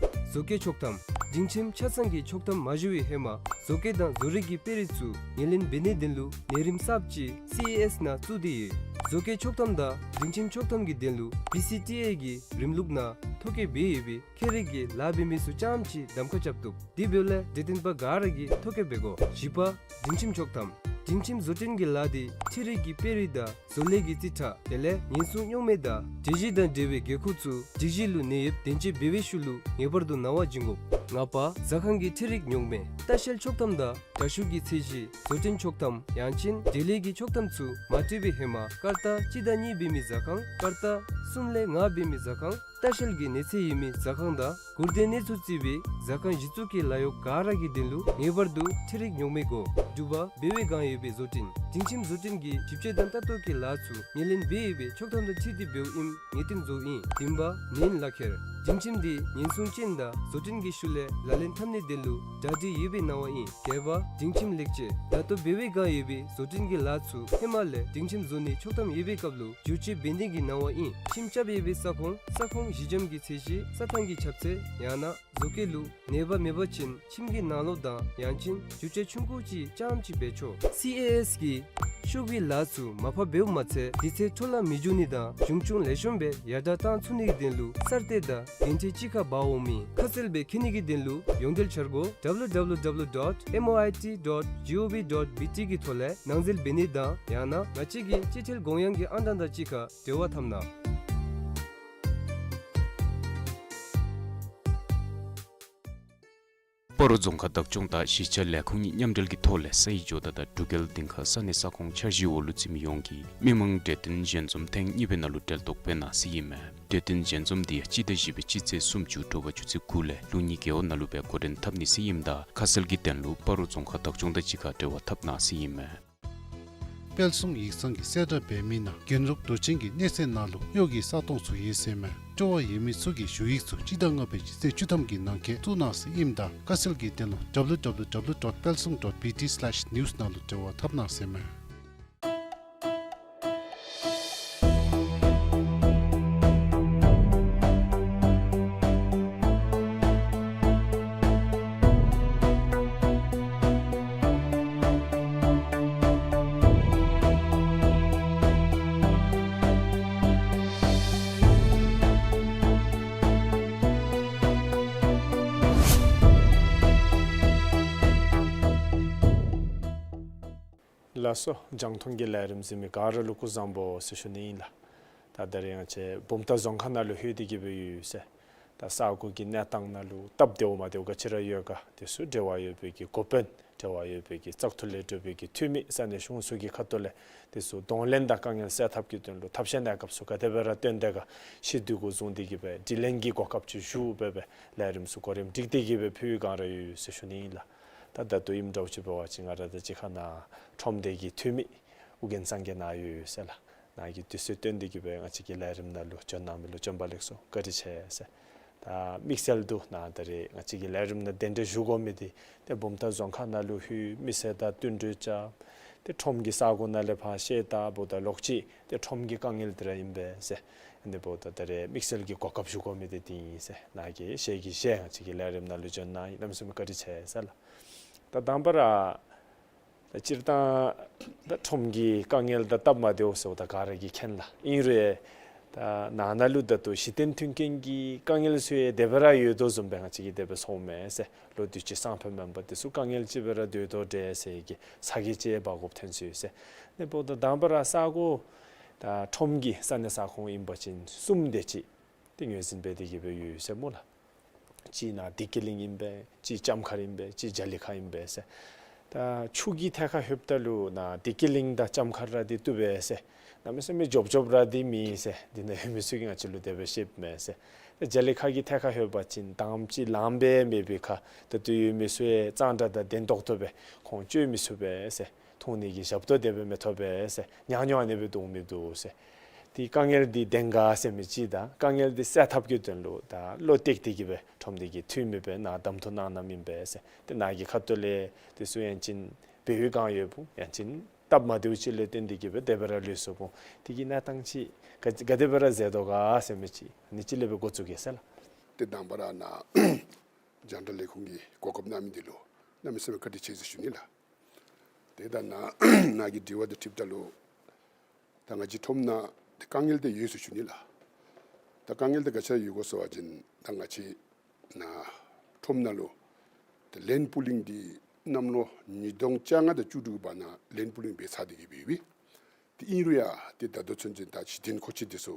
བཟོ་བཀོད་ཆོག་ཐམ། སྒྲིང་ཁྱིམ་ཆ་ཚང་གི་ཆོག་ཐམ་མ་ཞུ་བའི་ཧེ་མ་བཟོ་བཀོད་དང་བཟོ་རིག་གི་དཔེ་རིས་ཚུ་ངོས་ལེན་འབད་ནིའི་དོན་ལུ་ནད་རིམས་གསརཔ་ཅིག་སི་ཨེ་ཨེསི་ནང་བཙུགས་ཏེ་ཡོད། བཟོ་བཀོད་ཆོག་ཐམ་དང་སྒྲིང་ཁྱིམ་ཆོག་ཐམ་གྱི་དོན་ལུ་བི་སི་ཊི་ཨེ་གི་རིམ་ལུགས་ནང་ཐོ་བཀོད་འབད་ཡོད་པའི་ཁྱད་རིག་གི་ལཱ་འབད་མི་ཚུ་རྐྱངམ་ཅིག་གདམ་ཁ་རྐྱབ་བཏུབ། དེ་འབདཝ་ལས་འབྲེལ་ཐོན་པ་ག་ར་གིས་ཐོ་བཀོད་འབད་དགོ། བཞི་པ་སྒྲིང་ཁྱིམ་ཆོག་ཐམ། སྒྲིང་ཁྱིམ་བཟོ་སྐྲུན་གྱི་ལཱ་འདི་འཕྲུལ་རིག་གི་དཔེ་རིས་དང་བཟོ་ལས་ཀྱི་རྩིས་ཁྲ་དེ་ལས་ཉེན་སྲུང་རྙོག་མེད་དང་སྒྲིག་གཞི་དང་འབྲེལ་བའི་དགོས་མཁོ་ཚུ་སྒྲིག་གཞི་ལུ་གནས་ཡོདཔ་བདེན་དཔྱད་འབད་བའི་ཤུལ་ལུ་ངེས་པར་དུ་ནང་བ་བྱིན་དགོ། ལྔ་པ་ཟ་ཁང་གི་འཕྲུལ་རིག་རྙོག་མེད། ལྟ་བཤལ་ཆོག་ཐམ་དང་དྲ་ཤུགས་ཀྱི་ཚད་གཞི། བཟོ་སྐྲུན་ཆོག་ཐམ་ཡང་ཅིན་འབྲེལ་ཡོད་ཀྱི་ཆོག་ཐམ་ཚུ་མ་སྤྲོད་པའི་ཧེ་མ་སྐར་རྟགས་གཅིག་དང་གཉིས་འབད་མི་ཟ་ཁང་། སྐར་རྟགས་གསུམ་ལས་ལྔ་འབད་མི་ཟ་ཁང་། ལྟ་བཤལ་གྱི་གནས་ཚད་ཡོད་མི་ཟ་ཁང་དང་མགུར་དོན་གནས་ཚུལ་བརྩི་བའི་ཟ་ཁང་གཞི་བཙུགས་ཀྱི་ལཱ་གཡོག་ག་ར་གི་དོན་ལུ་ངེས་པར་དུ་འཕྲུལ་རིག་རྙོག་མེད་དགོ། དྲུག་པ་འབད་བའི་བསྒང་ཡོད་པའི་བཟོ་སྐྲུན། སྒྲིང་ཁྱིམ་བཟོ་སྐྲུན་གྱི་ཞིབ་དཔྱད་དང་ལྟ་རྟོག་གི་ལཱ་ཚུ་ངོས་ལེན་འབད་ཡོད་པའི་ཆོག་ཐམ་དང་འཁྲིལ་ཏེ་འབདཝ་ཨིནམ་ངེས་གཏན་བཟོཝ་ཨིན། བདུན་པ་ནན་ལག་ཁྱེར། སྒྲིང་ཁྱིམ་འདི་ཉེན་སྲུང་ཅན་དང་བཟོ་སྐྲུན་གྱི་ཤུལ་ལས་ལག་ལེན་འཐབ་ནིའི་དོན་ལུ་གྲ་སྒྲིག་ཡོད་པའི་ནང་བ་ཨིན། བརྒྱད་པ་སྒྲིང་ཁྱིམ་ལེགས་བཅོས། ད་ལྟོ་འབད་བའི་བསྒང་ཡོད་པའི་བཟོ་སྐྲུན་གྱི་ལཱ་ཚུ་ཧེ་མ་ལས་སྒྲིང་ཁྱིམ་བཟོ་ནིའི་ཆོག་ཐམ་ཡོད་པའི་སྐབས་ལུ་བསྒྱུར་བཅོས་འབད་ནི་གི་ནང་བ་ཨིན། ཁྱིམ་རྐྱབ་ཡོད་པའི་ས་ཁོངས་ས་ཁོངས་ཞི་འཇམ་གྱི་ཚད་གཞི་ས་ཐང་གི་ཁྱབ་ཚད་ཡང་ན་བཟོ་བཀོད་ལུ་ནད་པ་མེད་པ་ཅིན་ཁྱིམ་གྱི་ནང་ལོགས་དང་ཡང་ཅིན་བསྒྱུར་བཅོས་ཆུང་ཀུ་ཅིག་རྐྱངམ་ཅིག་འབད་ཆོག། སི་ཨེ་ཨེསི་གི་ཤོག་གུའི་ལཱ་ཚུ་མར་ཕབ་འབདཝ་མ་ཚད་དུས་ཚོད་འཕྲོ་བརླག་མི་འགྱོ་ནི་དང་གཞུང་ཆུང་ལེགས་ཤོམ་སྦེ་ཡར་དྲག་གཏང་ཚུགས་ནི་གི་དོན་ལུ་གསར་གཏོད་དང་འགན་འཁྲི་གཅིག་ཁར་འབག་འོང་མི་ཁ་གསལ་སྦེ་མཁྱེན་ནི་གི་དོན་ལུ་ཡོངས་འབྲེལ་འཆར་སྒོ་W W W dot M O I T dot G O V dot B T གི་ཐོག་ལས་ནང་འཛུལ་འབད་ནི་དང་ཡང་ན་ང་བཅས་ཀྱི་སྤྱི་འཐུས་གུ་ཡངས་ཀྱི་ཨང་གྲངས་དང་གཅིག་ཁར་འབྲེལ་བ་འཐབ་གནང་། སྤ་རོ་རྫོང་ཁག་བདག་སྐྱོང་དང་གཞིས་ཆགས་ལས་ཁུངས་གཉིས་མཉམ་འབྲེལ་གྱི་ཐོག་ལས་སའི་ཇོ་བདག་དང་འབྲུག་རྒྱལ་སྡིངས་ཁ་ས་གནས་ས་ཁོངས་འཆར་གཞིའི་འོག་ལུ་འཛུལ་མི་ཡོངས་ཀྱིས་མི་མང་གྲོས་བསྟུན་ཞལ་འཛོམས་ཐེངས་གཉིས་པའི་ནང་ལུ་གྲལ་གཏོགས་འབད་གནང་ཟེར་ཨིན་མས། གྲོས་བསྟུན་ཞལ་འཛོམས་འདི་ཡང་སྤྱི་ཟླ་བཞི་པའི་སྤྱི་ཚེས་སུམ་ཅུ་དྲོ་པ་ཆུ་ཚོད་དགུ་ལས་ལུགས་གཉིས་རྒེད་འོག་ནང་ལུ་སྦེ་འགོ་འདྲེན་འཐབ་ནི་ཟེར་ཨིནམ་ད་ཁ་གསལ་གྱི་དོན་ལུ་སྤ་རོ་རྫོང་ཁག་བདག་སྐྱོང་དང་གཅིག་ཁར་འབྲེལ་བ་འཐབ་གནང་ཟེར་ཨིན་མས། དཔལ་གསུང་ཡིག་ཚང་གི་གསལ་བསྒྲགས་འབད་མི་ནང་རྒྱན་རབས་རྡོ་རྗེ་གི་གནས་ཚད་ནང་ལུ་གཡོག་གི་ས་སྟོང་ཚུ་ཡོད་ཟེར་མས། སྤྲོ་བ་ཡོད་མི་ཚུ་གིས་ཞུ་ཡིག་ཚུ་སྤྱི་ཟླ་ལྔ་པའི་སྤྱི་ཚེས་བཅུ་ཐམ་གྱི་ནང་འཁོད་བཙུགས་གནང་ཟེར་ཨིནམ་ད་ཁ་གསལ་གྱི་དོན་ལུ་W W W dot palsung dot B T slash news ནང་ལུ་འབྲེལ་བ་འཐབ་གནང་ཟེར་མས། ལགས་སོ། རྒྱང་མཐོང་གི་ལས་རིམ་གཟིགས་མི་ག་ར་ལུ་སྐུ་གཟུགས་བཟང་པོ་ཟེར་ཞུ་ནི་ཨིན་ལགས། ད་ད་རིས་ང་བཅས་བུམ་ཐང་རྫོང་ཁག་ནང་ལུ་ལྷོད་དེ་གི་སྦེ་ཡོད་ཟེར། ད་ས་གོ་གི་གནས་སྟངས་ནང་ལུ་སྟབས་བདེཝ་མ་བདེཝ་ག་ཅི་ར་ཡོད་ག་དེ་ཚུ་འབྲེལ་བ་ཡོད་པའི་གི་འགོ་དཔོན་འབྲེལ་བ་ཡོད་པའི་གི་བཙག་འཐུ་ལས་གྲུབ་པའི་གི་འཐུས་མི་ས་གནས་གཞུང་ཚུ་གི་ཁ་ཐུག་ལས་དེ་ཚུ་གདོང་ལེན་དང་དཀའ་ངལ་སེལ་ཐབས་ཀྱི་དོན་ལུ་ཐབས་ཤེས་གནས་སྐབས་སུ་ག་དེ་སྦེ་ར་བཏོན་ཏེ་ག་ཤེས་འདོད་གུ་བཟུང་སྟེ་གི་སྦེ་དྲི་ལན་གྱི་གོ་སྐབས་ཅིག་ཞུ་སྦེ་སྦེ་ལས་རིམ་ཚུ་གོ་རིམ་སྒྲིག་སྟེ་གི་སྦེ་ཕུལ་བའི་བསྒང་ར་ཡོད་ཟེར་ཞུ་ནི་ཨིན་ལགས། ད་ད་ལྟོ་ཨིནམ་འདྲཝ་ཅིག་འབད་བ་ཅིན་ང་ར་དང་གཅིག་ཁར་ནཱ་ཁྲོམ་སྡེ་གི་འཐུས་མི་ཨོ་རྒྱན་སངས་རྒྱས་ནཱ་ཡོད་ཟེར་ལགས། ནཱ་གིས་དུས་ཚོད་བཏོན་ཏེ་གི་སྦེ་ང་བཅས་ཀྱི་ལས་རིམ་ནང་ལུ་བྱོན་གནང་མི་ལུ་བྱོན་པ་ལེགས་སོ་བཀའ་དྲིན་ཆེ་ཟེར། ད་དམིགས་བསལ་དུ་ནཱ་ད་རིས་ང་བཅས་ཀྱི་ལས་རིམ་ནང་གདན་འདྲེན་ཞུ་དགོ་མི་འདི་ཏེ་བུམ་ཐང་རྫོང་ཁག་ནང་ལུ་ལྷོད་མི་སེར་དང་བསྟུན་གྲོས་རྐྱབ། ཏེ་ཁྲོམ་གྱི་ས་གོ་ནང་ལས་ཕར་ཤེས་ལྟ་འབདཝ་ད་ལོག་ཅི་ཏེ་ཁྲོམ་གྱི་དཀའ་ངལ་འདི་ར་ཨིན་པས་ཟེར། ཨ་ནི་འབདཝ་ད་ད་རིས་དམིགས་བསལ་གྱི་གོ་སྐབས་ཞུ་དགོ་མི་འདི་འདི་ཨིན་ཟེར་ནཱ་གིས་ཞལ་གྱིས་བཞེས་ང་བཅས་ཀྱི་ལས་རིམ་ནང་ལུ་བྱོན་གནང་ཡི། གནམ་མེད་ས་མེད་བཀའ་དྲིན་ཆེ་ཟེར་ལགས། ད་དང་པ་ར་ད་སྤྱིར་བཏང་ད་ཁྲོམ་གྱི་དཀའ་ངལ་དང་སྟབས་མ་བདེཝ་ཟེརཝ་ད་ག་ར་གིས་མཁྱེན་ལགས། ཨིན་རུང་ད་ནང་ན་ལུ་ད་ལྟོ་གཞི་རྟེན་མཐུན་རྐྱེན་གྱི་དཀའ་ངལ་ཚུ་ཡང་དེ་སྦེ་ར་ཡོད་དོ་བཟུམ་སྦེ་ང་བཅས་ཀྱིས་དེ་སྦེ་ཚོརཝ་མས་ཟེར། ལོ་དུས་ཅི་སང་ཕོད་མེན་པར་དེ་ཚུ་དཀའ་ངལ་ཅིག་སྦེ་ར་སྡོད་དོ་འདྲས་ཟེར་གྱི་ཚ་གྱང་ཅིག་འབག་དགོཔ་ཐོན་སོ་ཡི་ཟེར། ཨ་ནི་འབདཝ་ད་དང་པ་ར་ས་གོ་ད་ཁྲོམ་གྱི་ས་གནས་ས་ཁོངས་ཨིན་པ་ཅིན་གསུམ་དེ་ཅིག་ཏེ་ངོས་འཛིན་འབད་དེ་གི་སྦེ་ཡོད་ཟེར་སྨོ་ལགས། གཅིག་ནཱ་བདེ་སྐྱིད་གླིང་ཨིན་པས། གཅིག་ལྕམ་མཁར་ཨིན་པས། གཅིག་རྒྱ་གླིང་ཁ་ཨིན་པས་ཟེར། ད་ཆུ་གི་ཐད་ཁར་ལྷོདཔ་ད་ལུ་ནཱ་བདེ་སྐྱིད་གླིང་དང་ལྕམ་མཁར་ར་འདི་བཏུབ་པས་ཟེར། གནམ་མེད་ས་མེད་འབྱོར་འབྱོརཔ་ར་འདི་མེད་ཟེར། འདི་ནང་ཡོད་མི་ཚུ་གིས་ང་བཅས་ལུ་དེ་སྦེ་བཤདཔ་མས་ཟེར། ད་རྒྱ་གླིང་ཁ་གི་ཐད་ཁར་ལྷོད་པ་ཅིན་དང་པ་ཅིག་ལམ་སྦེ་མེད་པའི་ཁར་ད་ལྟོ་ཡོད་མི་ཚུ་ཡང་གཙང་སྦྲ་དང་ལྡན་ཏོག་ཏོ་སྦེ་ཁོང་སྤྱོད་མི་ཚུགས་པས་ཟེར། འཐུང་ནི་གི་ཞབས་ཏོག་དེ་སྦེ་མི་ཐོབ་པས་ཟེར། ཉག་ཉོག་ཨ་ནི་སྦེ་སྡོད་མི་འདུག་ཟེར། ཏེ་དཀའ་ངལ་འདི་བདེན་ག་ཟེར་མི་ཅིག་དང་དཀའ་ངལ་འདི་སེལ་ཐབས་ཀྱི་དོན་ལུ་ད་བློ་གཏད་དེ་གིས་སྦེ་ཁྲོམ་སྡེ་གི་འཐུས་མི་སྦེ་ནཱ་གདམ་འཐུ་གནང་གནངམ་ཨིན་པས་ཟེར། ཏེ་ནཱ་གི་ཁ་ཐུག་ལས་དེ་ཚུ་ཡང་ཅིན་འབད་བའི་གང་ཡོདཔ་འོང་ཡང་ཅིན་སྟབས་མ་བདེཝ་ཅིག་ལས་བརྟེན་ཏེ་གིས་སྦེ་དེ་སྦེ་ར་ལུས་སོཔ་འོང་། དེ་གི་གནས་སྟངས་ཅིག་ག་ག་དེ་སྦེ་ར་མཛད་དོ་ག་ཟེར་མི་ཅིག་ཨ་ནི་ཅིག་ལས་སྦེ་འགོ་བཙུགས་གེ་ཟེར་ལགས། ཏེ་དང་པ་ར་ནཱ་རྒྱང་བསྒྲགས་ལས་ཁུངས་ཀྱིས་གོ་སྐབས་གནང་མི་འདི་ལུ་གནམ་མེད་ས་མེད་བཀའ་དྲིན་ཆེ་ཟེར་ཞུ་ནི་ལགས། ཏེ་ད་ནཱ་ནཱ་གི་དྲི་བ་འདི་དྲིཝ་ད་ལུ་ད་ང་བཅས་ཁྲོམ་ནང་ཏེ་དཀའ་ངལ་འདི་ཡོད་ཟེར་ཞུ་ནི་ལགས། ད་དཀའ་ངལ་འདི་ག་ཅི་ཡོད་ག་ཟེར་བ་ཅིན་ད་ང་བཅས་ནཱ་ཁྲོམ་ནང་ལུ་ཏེ་land pooling འདི་གནམ་ལོ་ཉིས་སྟོང་བཅོ་ལྔ་དང་བཅུ་དྲུག་བར་ན་land pooling འབད་ཚར་ཏེ་གིས་སྦེ་ཡོད་པས། ཏེ་ཨིན་རུང་ཡང་ཏེ་ད་ལྟོ་ཚུན་ཚོད་ད་གཞི་རྟེན་མཁོ་ཆས་འདི་ཚུ་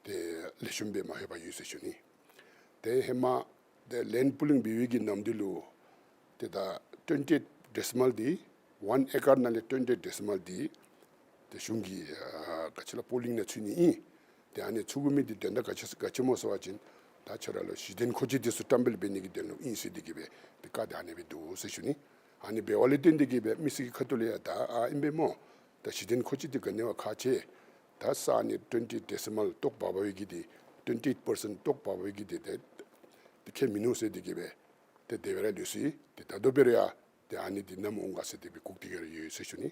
ཏེ་ལེགས་ཤོམ་སྦེ་མ་ལྷོད་པར་ཡོད་ཟེར་ཞུ་ནི། ཏེ་ཧེ་མ་ཏེ་land pooling འབད་བའི་གི་ནམ་དུས་ལུ་ཏེ་ད་twenty eight decimal འདི་one acre ནང་ལས་twenty eight decimal འདི་ཏེ་གཞུང་གིས་ཨ་ག་ཅི་ལགས་pooling ནང་ཚུད་ནི་ཨིན། ཏེ་ཨ་ནི་ཚུད་དགོ་མི་འདི་དོན་དག་ག་ཅི་ག་ཅི་སྨོ་ཟེར་བ་ཅིན་ད་ཁྱོད་ར་ལུ་གཞི་རྟེན་མཁོ་ཆས་འདི་ཚུ་བཀྲམ་སྤེལ་འབད་ནི་གི་དོན་ལུ་ཨིན་ཟེར་ཏེ་གིས་སྦེ་ཏེ་བཀའ་འདི་ཨ་ནི་སྦེ་འདུག་ཟེར་ཞུ་ནི། ཨ་ནི་འབདཝ་ལས་བརྟེན་ཏེ་གིས་སྦེ་མི་སེར་གྱི་ཁ་ཐུག་ལས་ཡང་ད་ཨ་ཨིན་པས་སྨོ། ད་གཞི་རྟེན་མཁོ་ཆས་འདི་ག་ནི་བ་ཁག་ཆེ། ད་ས་ཨ་ནི་twenty decimal ཏོག་བབས་པའི་གི་འདི་twenty eight percent ཏོག་བབས་པའི་གི་འདི་ཏེ་ཏེ་ཁྱད་མིན་ནུག་ཟེར་ཏེ་གིས་སྦེ་ཏེ་དེ་སྦེ་ར་ལུས་སོ་ཡི། ཏེ་ད་ལྟོ་འབད་རུང་ཡང་ཏེ་ཨ་ནི་འདི་ནམ་འོང་ག་ཟེར་ཏེ་སྦེ་སྒུག་སྟེ་གིས་ར་ཡོད་ཟེར་ཞུ་ནི།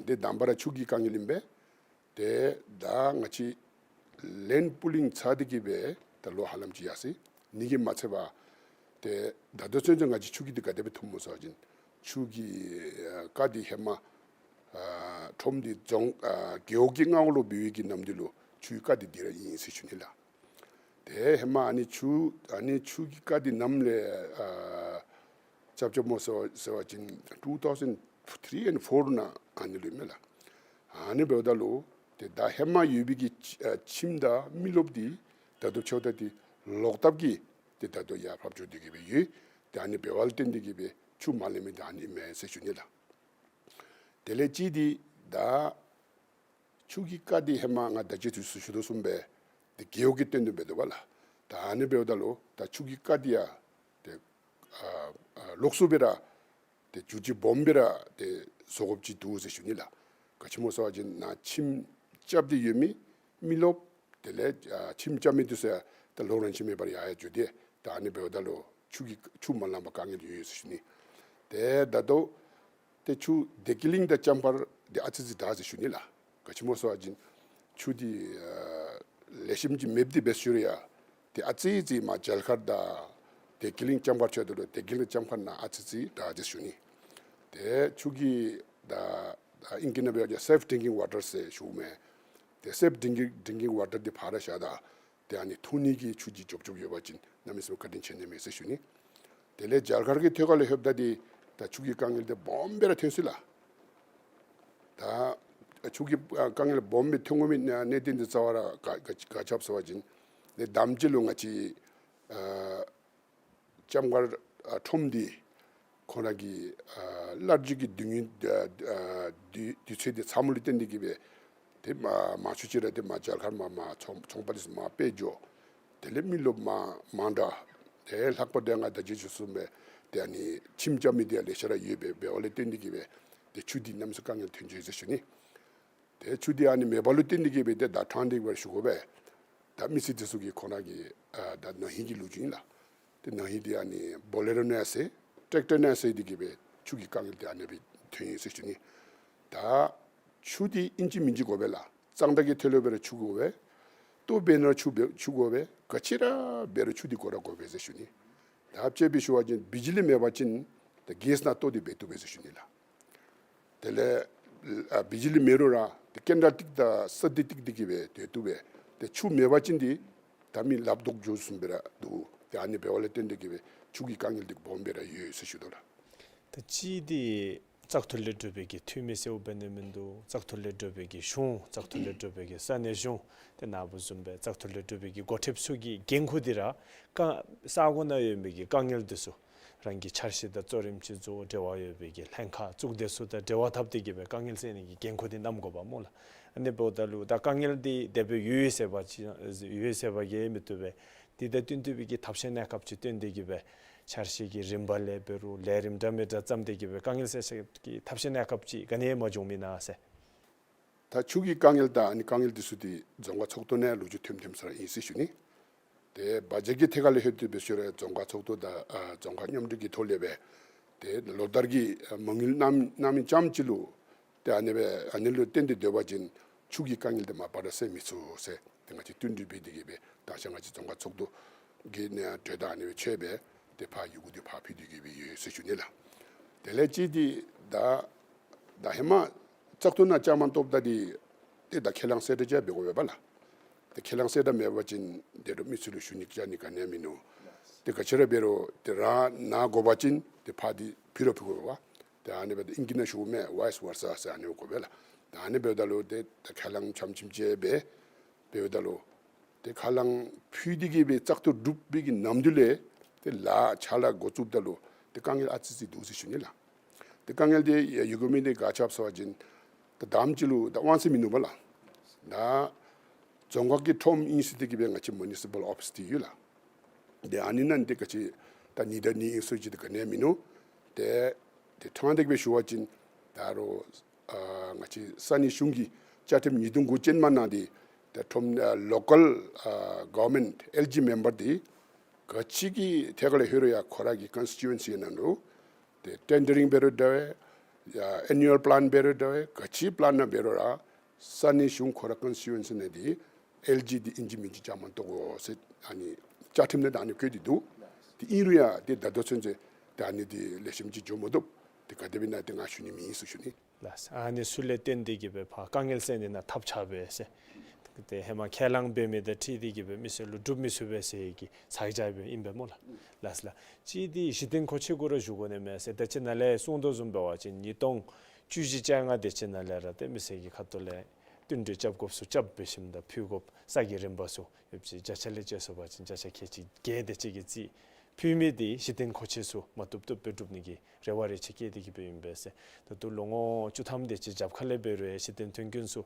ཏེ་དང་པ་ར་ཆུ་གི་དཀའ་ངལ་ཨིན་པས། ཏེ་ད་ང་བཅས་land pooling ཚར་ཏེ་གིས་སྦེ་ད་ལོ་ཧ་ལམ་ཅིག་ཡར་སོ་ཡི། ཨ་ནི་གིས་མ་ཚད་པར་ཏེ་ད་ལྟོ་ཚུན་ཚོད་ང་བཅས་ཆུ་གི་འདི་ག་དེ་སྦེ་ཐོནམ་སྨོ་ཟེར་བ་ཅིན་ཆུ་གི་ཨ་རྐ་འདི་ཧེ་མ་ཨ་ཁྲོམ་འདི་རྫོང་ཨ་རྒེད་འོག་གི་མངའ་འོག་ལུ་འབད་བའི་གི་ནམ་དུས་ལུ་ཆུའི་རྐ་འདི་འདི་ར་ཨིན་ཟེར་ཞུ་ནི་ལགས། ཏེ་ཧེ་མ་ཨ་ནི་ཆུ་ཨ་ནི་ཆུ་གི་རྐ་འདི་ནམ་ལས་ཨ་རྐྱབ་རྐྱབ་སྨོ་ཟེར་བ་ཟེར་བ་ཅིན་two thousand three and four ནང་ཨ་ནི་ལུ་ཨིན་མས་ལགས། ཨ་ནི་འབདཝ་ད་ལུ་ཏེ་ད་ཧེ་མ་ཡོད་པའི་གི་ཨ་ཁྱིམ་དང་མི་རློབས་འདི་ད་ལྟོ་ཕྱེཝ་ད་འདི་ལོག་ལྟབ་ཀྱིས་ཏེ་ད་ལྟོ་ཡར་ཕབ་འགྱོ་སྟེ་གིས་སྦེ་ཡོད། ཏེ་ཨ་ནི་འབདཝ་ལས་བརྟེན་ཏེ་གིས་སྦེ་ཆུ་མ་ལེན་མི་འདི་ཨ་ནི་ཨིན་མས་ཟེར་ཞུ་ནི་ལགས། དེ་ལས་གཅིག་འདི་ད་ཆུ་གི་རྐ་འདི་ཧེ་མ་ང་ད་ཅི་ཚུ་ཞུ་དོ་བཟུམ་སྦེ་ཏེ་རྒེད་འོག་གི་བཏོན་དོ་འབད་དོ་བ་ལགས། ད་ཨ་ནི་འབདཝ་ད་ལུ་ད་ཆུ་གི་རྐ་འདི་ཡང་ཏེ་ཨ་ཨ་ལོགས་སུ་སྦེ་ར་ཏེ་བསྒྱུར་བཅོས་སྦོམ་སྦེ་ར་ཏེ་བཟོ་དགོཔ་ཅིག་འདུག་ཟེར་ཞུ་ནི་ལགས། ག་ཅི་སྨོ་ཟེར་བ་ཅིན་ནཱ་ཁྱིམ་རྐྱབ་སྟེ་ཡོད་མི་མི་རློབས་དེ་ལས་ཨ་ཁྱིམ་རྐྱབ་མི་འདི་ཚུ་ཡང་ད་ལོག་རན་ཅིག་མེད་པར་ཡར་ཡར་འགྱོ་སྟེ་ད་ཨ་ནི་འབདཝ་ད་ལུ་ཆུ་གི་ཆུ་མ་ལེན་པར་དཀའ་ངལ་ཡོད་ཡོད་ཟེར་ཞུ་ནི། ཏེ་ད་ལྟོ་ཏེ་ཆུ་བདེ་སྐྱིད་གླིང་དང་ལྕམ་མཁར་འདི་ཨ་ཙི་ཙི་དྲག་ཟེར་ཞུ་ནི་ལགས། ག་ཅི་སྨོ་ཟེར་བ་ཅིན་ཆུ་འདི་ཨ་ལེགས་ཤོམ་ཅིག་མེདཔ་འདི་འབད་ཞུ་རུང་ཡང་ཏེ་ཨ་ཙི་ཙི་མར་རྒྱ་གར་དང་བདེ་སྐྱིད་གླིང་ལྕམ་མཁར་ཕྱད་དོ་ལུ་བདེ་སྐྱིད་གླིང་ལྕམ་མཁར་ནང་ཨ་ཙི་ཙི་དྲག་ཟེར་ཞུ་ནི། ཏེ་ཆུ་གི་ད་ད་ཨིང་སྐད་ནང་འབད་བ་ཅིན་safe drinking water ཟེར་ཞུཝ་མས། ཏེ་safe drinking drinking water འདི་ཕར་བཞག་ད་ཏེ་ཨ་ནི་འཐུང་ནི་གི་ཆུ་ཅིག་རྐྱབ་རྐྱབ་ཡོད་པ་ཅིན་གནམ་མེད་ས་མེད་བཀའ་དྲིན་ཆེ་ནི་མས་ཟེར་ཞུ་ནི། དེ་ལས་རྒྱ་གར་གྱི་ཐད་ཁར་ལུ་ལྷོདཔ་ད་འདི་ད་ཆུ་གི་དཀའ་ངལ་འདི་སྦོམ་སྦེ་ར་ཐོན་སོ་ཡི་ལགས། ད་ཆུ་གི་དཀའ་ངལ་སྦོམ་སྦེ་ཐོན་དགོ་མི་གནད་དོན་འདི་རྩ་བ་ར་ག་ག་ག་ཅི་སྦེ་ཟེར་བ་ཅིན་ཏེ་དང་པ་ཅིག་ལུ་ང་བཅས་ཨ་ལྕམ་མཁར་ཨ་ཁྲོམ་འདི་ཁོང་ར་གི་ཨ་གླར་རྒྱུ་གི་དུས་ཡུན་ཨ་ཨ་དུས་དུས་ཚོད་འདི་ཚང་པ་ལུ་བརྟེན་ཏེ་གིས་སྦེ་ཏེ་མ་མང་ཤོས་ཅིག་ར་ཏེ་མར་རྒྱ་གར་མར་མར་ཚོང་ཚོང་པ་འདི་ཚུ་མར་སྦེ་འགྱོ། དེ་ལས་མི་རློབས་མར་མང་དྲགས། ཏེ་ལྷག་པར་དུ་ང་ད་ཅི་ཞུ་བཟུམ་སྦེ་ཏེ་ཨ་ནི་ཁྱིམ་རྐྱབ་མི་འདི་ཡང་ལེ་ཤ་ར་ཡོད་པས། འབདཝ་ལས་བརྟེན་ཏེ་གིས་སྦེ་ཏེ་ཆུ་འདི་གནམ་མེད་ས་མེད་དཀའ་ངལ་ཐོན་ཅི་ཟེར་ཞུ་ནི། ཏེ་ཆུ་འདི་ཨ་ནི་མེད་པ་ལུ་བརྟེན་ཏེ་གིས་སྦེ་ཏེ་ད་ཕྲང་སྟེ་གིས་སྦེ་ཞུ་དགོ་པས། ད་མི་སེར་འདི་ཚུ་གིས་ཁོང་ར་གི་ཨ་ད་ན་ཧིང་གི་ལོ་རྒྱུས་ཨིན་ལགས། ཏེ་ན་ཧིང་འདི་ཨ་ནི་བོ་ལེ་རོ་ནང་ཡང་ཟེར་ཊེཀ་ཊར་ནང་ཡང་ཟེར་ཏེ་གིས་སྦེ་ཆུ་གི་དཀའ་ངལ་འདི་ཨ་ནི་སྦེ་ཐོན་ཡི་ཟེར་ཞུ་ནི། ད་ཆུ་འདི་ཨིན་ཅི་མིན་ཅི་དགོ་པས་ལགས། གཙང་སྦྲ་གི་ཐོག་ལུ་འབད་རུང་ཆུ་དགོ་པས། ལྟོ་འབད་ནི་ལུ་ཆུ་འབད་ཆུ་དགོ་པས། ག་ཅི་ར་འབད་རུང་ཆུ་འདི་དགོ་ར་དགོ་པས་ཟེར་ཞུ་ནི། ད་དཔྱེ་སྦེ་ཞུ་བ་ཅིན་བི་ཇི་ལི་མེད་པ་ཅིན་ད་གེསི་ནང་ལྟོ་འདི་འབད་བཏུབ་པས་ཟེར་ཞུ་ནི་ལགས། དེ་ལས་ཨ་བི་ཇི་ལི་མེད་རུང་ར་ཏེ་ཀེན་ཌལ་ཊིག་དང་ས་འདི་ཏིག་ཏིག་གིས་སྦེ་སྡོད་བཏུབ་པས། ཏེ་ཆུ་མེད་པ་ཅིན་འདི་ད་མི་ལགཔ་བཟློག་འགྱོ་བཟུམ་སྦེ་ར་འདུག། ཏེ་ཨ་ནི་འབདཝ་ལས་བརྟེན་ཏེ་གིས་སྦེ་ཆུ་གི་དཀའ་ངལ་འདི་སྦོམ་སྦེ་ར་ཡོད་ཟེར་ཞུ་དོ་ལགས། ད་ཅི་འདི་བཙག་འཐུ་ལས་གྲུབ་པའི་གི་འཐུས་མི་ཟེར་འབད་ནི་མིན་འདུག། བཙག་འཐུ་ལས་གྲུབ་པའི་གི་གཞུང་བཙག་འཐུ་ལས་གྲུབ་པའི་གི་ས་གནས་གཞུང་ཏེ་ནཱ་བུ་བཟུམ་སྦེ་བཙག་འཐུ་ལས་གྲུབ་པའི་གི་འགོ་ཁྲིདཔ་ཚུ་གི་འགན་ཁུར་འདི་ར་ཀ་ས་གོ་ནང་ཡོད་མི་གི་དཀའ་ངལ་འདི་ཚུ་ རང་གི་འཆར་གཞི་དང་གཙོ་རིམ་ཅིག་བཟོ། འབྲེལ་བ་ཡོད་པའི་གི་ལྷན་ཁག་གཙུག་སྡེ་ཚུ་དང་འབྲེལ་བ་འཐབ་སྟེ་གི་སྦེ་དཀའ་ངལ་སེལ་ནི་གི་འགན་ཁུར་འདི་བསྣམ་དགོཔ་སྨོ་ལགས། ཨ་ནི་འབདཝ་ད་ལུ་ད་དཀའ་ངལ་འདི་དེ་སྦེ་ཡོད་ཡོད་ཟེར་བ་ཅིན་ཡོད་ཡོད་ཟེར་བ་གིས་མི་བཏུབ་པས། དེ་དང་བསྟུན་ཏེ་སྦེ་གི་ཐབས་ཤེས་གནས་སྐབས་ཅིག་བཏོན་ཏེ་གི་སྦེ་འཆར་གཞི་གི་རིམ་པ་ལས་འབད་རུང་ལས་རིམ་འདྲ་མི་འདྲ་བརྩམས་ཏེ་གི་སྦེ་དཀའ་ངལ་སེལ་ས་གི་ཐབས་ཤེས་གནས་སྐབས་ཅིག་ག་ནི་ཡང་མ་བྱུང་མེན་ན་ཟེར། ད་ཆུ་གི་དཀའ་ངལ་དང་ཨ་ནི་དཀའ་ངལ་འདི་ཚུ་འདི་རྫོང་ཁག་ཚོགས་འདུ་ནང་ལོ་རྒྱུས་ཐོནམ་ཐོནམ་ས་ར་ཨིན་ཟེར་ཞུ་ནི། ཏེ་བ་ཇེཊ་ཀྱི་ཐད་ཁར་ལས་ལྷོད་དེ་འབད་ཞུ་རུང་རྫོང་ཁག་ཚོགས་འདུ་དང་ཨ་རྫོང་ཁག་མཉམ་འབྲེལ་གྱི་ཐོག་ལས་སྦེ་ཏེ་ལོ་ལྟར་གྱི་ཨ་མ་དངུལ་གནང་གནང་མི་ཙམ་ཅིག་ལུ་ཏེ་ཨ་ནི་སྦེ་ཨ་ནི་ལུ་བརྟེན་ཏེ་སྡོད་པ་ཅིན་ཆུ་གི་དཀའ་ངལ་འདི་མ་པ་ར་སེལ་མི་ཚུགས་ཟེར་ཏེ་ང་བཅས་བསྟུན་གྲོས་འབད་དེ་གི་སྦེ་ད་ཆ་ང་བཅས་རྫོང་ཁག་ཚོགས་འདུ་གི་ནང་གྲོས་ད་ཨ་ནི་སྦེ་ཆོད་སྦེ་ཏེ་ཕར་ཡི་གུ་འདི་ཕར་ཕུལ་ཏེ་གི་སྦེ་ཡོད་ཟེར་ཞུ་ནི་ལགས། དེ་ལས་ཅིག་འདི་ད་ད་ཧེ་མ་བཙག་འཐུ་ནང་བཅའ་མར་གཏོགསཔ་ད་འདི་ཏེ་ད་ཁས་བླངས་གསལ་བསྒྲགས་ཅིག་འབད་དགོ་པས་ལགས། ཏེ་ཁས་བླངས་གསལ་བསྒྲགས་མེད་པ་ཅིན་ཏེ་རོགས་མི་སེར་ལུ་ཞུ་ནི་བཅར་ནི་ག་ནི་ཡང་མིན་ནུག། ཏེ་ག་ཅི་ར་འབད་རུང་ཏེ་རང་ནཱ་དགོ་པ་ཅིན་ཏེ་ཕར་འདི་ཕུལ་ར་ཕུལ་དགོ་པས། ཏེ་ཨ་ནི་འབདཝ་ད་ཨིང་སྐད་ནང་ཞུཝ་མས་vice versa ཟེར་ཨ་ནི་དགོ་པས་ལགས། ཏེ་ཨ་ནི་འབདཝ་ད་ལུ་ཏེ་ད་ཁས་བླངས་ཙམ་ཙམ་ཅིག་འབད་འབདཝ་ད་ལུ་ཏེ་ཁས་བླངས་ཕུལ་ཏེ་གི་སྦེ་བཙག་འཐུ་གྲུབ་པའི་གི་ནམ་དུས་ལས་ཏེ་ལཱ་ཕྱག་ལཱ་འགོ་བཙུགསཔ་ད་ལུ་ཏེ་དཀའ་ངལ་ཨ་ཙི་ཙི་འདུག་ཟེར་ཞུ་ནི་ལགས། ཏེ་དཀའ་ངལ་འདི་ཡོད་དགོ་མི་འདི་ག་ཅི་སྦེ་ཟེར་བ་ཅིན་ད་དང་པ་ཅིག་ལུ་ད་དབང་ཚད་མིན་ནུག་པ་ལགས། ད་རྫོང་ཁག་གི་ཁྲོམ་ཨིན་ཟེར་ཏེ་གི་སྦེ་ང་བཅས་མུ་ནི་སི་པཱལ་ཨོ་ཕིསི་འདི་ཡོད་ལགས། ཏེ་ཨ་ནི་ནང་འདི་ག་ཅི་ད་ཉིས་དང་གཉིས་ཨིན་ཟེར་ཅིག་ཏེ་ག་ནི་ཡང་མིན་ནུག། ཏེ་ཏེ་ཕྲང་སྟེ་གི་སྦེ་ཞུ་བ་ཅིན་ད་རུང་ཨ་ང་བཅས་ས་གནས་གཞུང་གི་བཅའ་ཁྲིམས་ཉིས་སྟོང་དགུ་ཅན་མ་ནང་འདི་ད་ཁྲོམ་ཨ་ལོ་ཀཱལ་ཨ་གོ་ཝར་མེནཊ་ཨེལ་ཇི་མེམ་བར་འདི་ག་ཅི་གི་ཐད་ཁར་ལས་ལྷོད་རུང་ཡང་ཁོ་ར་གི་ཀོན་སི་ཊི་ཊུ་ཨེན་སི་ནང་ལུ་ཏེ་ཊེན་ཌར་རིང་འབད་རུང་འདྲ་བས། ཡ་ཨེ་ནུ་ཨལ་པ་ལཱན་འབད་རུང་འདྲ་བས། ག་ཅི་པ་ལཱན་ནང་འབད་རུང་ར་ས་གནས་གཞུང་ཁོ་ར་ཀོན་སི་ཊི་ཊུ་ཨེན་སི་ནང་འདི་ཨེལ་ཇི་འདི་ཨིན་ཅི་མིན་ཅི་བཅའ་མར་གཏོགས་དགོ་ཟེར་ཨ་ནི་བཅའ་ཁྲིམས་ནང་ད་ཨ་ནི་བཀོད་དེ་འདུག། ཏེ་ཨིན་རུང་ཡང་ཏེ་ད་ལྟོ་ཚུན་ཚོད་ད་ཨ་ནི་འདི་ལེགས་ཤོམ་ཅིག་འགྱོ་མ་བཏུབ། ཏེ་ག་དེ་སྦེ་ཨིན་ན་ཏེ་ང་ཞུ་ནི་མེད་ཟེར་ཞུ་ནི། ལགས། ཨ་ནི་ཚུ་ལས་བརྟེན་ཏེ་གི་སྦེ་ཕར་དཀའ་ངལ་སེལ་ནི་ནང་ཐབས་ཆག་པས་ཟེར། ཏེ་ཧེ་མ་ཁས་བླངས་འབད་མི་དང་འཁྲིལ་ཏེ་གི་སྦེ་མི་སེར་ལུ་སྒྲུབ་མི་ཚུགས་པས་ཟེར་གྱི་ཚ་གྱང་སྦེ་ཨིན་པས་སྨོ་ལགས། ལགས་ལགས། གཅིག་འདི་གཞི་རྟེན་མཁོ་ཆས་གུ་ར་ཞུ་དགོ་ནི་མས་ཟེར། ད་ཅི་ནཱ་ལས་གསུངས་དོ་བཟུམ་འབད་བ་ཅིན་ཉིས་སྟོང་བཅུ་བཞི་བཅོ་ལྔ་དེ་ཅིག་ནང་ལས་ར་ཏེ་མི་སེར་གྱི་ཁ་ཐུག་ལས་བསྟུན་གྲོས་རྐྱབ་དགོཔ་ཚུ་རྐྱབ་འབད་ཞིནམ་ད་ཕུལ་དགོཔ་ས་གི་རིམ་པ་ཚུ་ཡོདཔ་ཅིག་བརྒྱ་ཆ་ལས་བཅད་སོང་པ་ཅིན་བརྒྱ་ཆ་ཁལ་གཅིག་བརྒྱད་དེ་ཅིག་གི་རྩིས་ཕུལ་མི་འདི་གཞི་རྟེན་མཁོ་ཆས་ཚུ་མ་བཏུབ་བཏུབ་སྦེ་སྒྲུབ་ནི་གི་རེ་བ་རེ་ཆེ་བསྐྱེད་དེ་གི་སྦེ་ཨིན་པས་ཟེར། ད་ལྟོ་ལོ་ངོ་བཅུ་ཐམ་དེ་ཅིག་རྒྱབ་ཁ་ལས་འབད་རུང་ཡང་གཞི་རྟེན་མཐུན་རྐྱེན་ཚུ་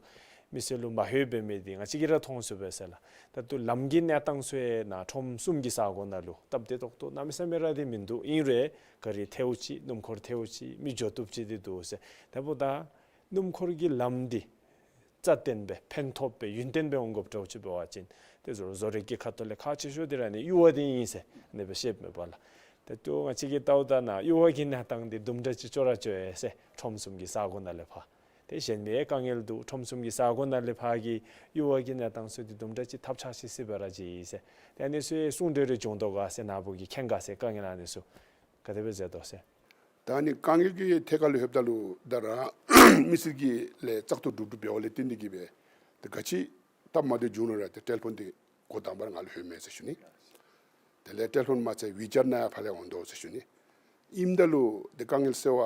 མི་སེར་ལུ་མ་ལྷོད་པའི་མི་འདི་ང་བཅས་ཀྱིས་ར་མཐོང་ཚུགས་པས་ཟེར་ལགས། ད་ལྟོ་ལམ་གྱི་གནས་སྟངས་ཚུ་ཡང་ནཱ་ཁྲོམ་གསུམ་གྱི་ས་གོ་ནང་ལུ་སྟབས་བདེ་ཏོག་ཏོ་གནམ་མེད་ས་མེད་ར་འདི་མིན་འདུག། ཨིན་རུང་ག་རི་ཐལཝ་ཅིག་སྣུམ་འཁོར་ཐལཝ་ཅིག་མི་འགྱོ་བཏུབ་ཅིག་འདི་འདུག་ཟེར། དེ་འབདཝ་ད་སྣུམ་འཁོར་གྱི་ལམ་འདི་རྩ་བརྟན་སྦེ་ཕན་ཐོགས་སྦེ་ཡུན་བརྟན་སྦེ་འོང་དགོཔ་འདྲཝ་ཅིག་འབད་བ་ཅིན་ཏེ་བཟོ་བཟོ་རིག་གི་ཁ་ཐུག་ལས་ཁག་ཆེ་ཤོས་འདི་ར་ནི་གཡུར་བ་འདི་ཨིན་ཟེར་ཨ་ནི་སྦེ་བཤདཔ་མས་པ་ལགས། ད་ལྟོ་ང་བཅས་ཀྱིས་བལྟཝ་ད་ནཱ་གཡུར་བ་གི་གནས་སྟངས་འདི་དུམ་གྲ་ཅིག་ཅོག་ར་ཅོག་ཡོད་ཟེར། ཁྲོམ་གསུམ་གྱི་ས་གོ་ནང་ལས་ཕར་ཏེ་གཞན་མི་ཡང་དཀའ་ངལ་འདུག། ཁྲོམ་གསུམ་གྱི་ས་གོ་ནང་ལས་ཕར་གྱི་གཡུར་བ་གི་གནས་སྟངས་ཚུ་འདི་དུམ་གྲ་ཅིག་ཐབས་ཆག་ཅིག་སྲིད་པ་ར་ཅིག་ཨིན་ཟེར། ཏེ་ཨ་ནི་ཚུ་གསུང་གྲོས་རེ་བྱུང་དོ་ག་ཟེར། ནཱ་བུ་གིས་མཁྱེན་ག་ཟེར། དཀའ་ངལ་ཨ་ནི་ཚུ་ག་དེ་སྦེ་མཛད་དོ་ཟེར། ད་ཨ་ནི་དཀའ་ངལ་གྱི་ཐད་ཁར་ལུ་ལྷོདཔ་ད་ལུ་ད་ར་མི་སེར་གྱི་ལས་བཙག་འཐུ་གྲུབ་གྲུབ་འབདཝ་ལས་བརྟེན་ཏེ་གི་སྦེ་ཏེ་ག་ཅི་སྟབས་མ་བདེཝ་བྱུང་རུང་ར་ཏེ་ཊེ་ལི་ཕོན་འདི་འགོ་དང་པ་ར་ང་ལུ་ལྷོད་མས་ཟེར་ཞུ་ནི། དེ་ལས་ཊེ་ལི་ཕོན་མ་ཚད་ཝི་ཅེཊ་ནང་ཡང་ཕར་ལས་འོང་དོ་ཟེར་ཞུ་ནི། ཨིནམ་ད་ལུ་ཏེ་དཀའ་ངལ་སེལ་བ་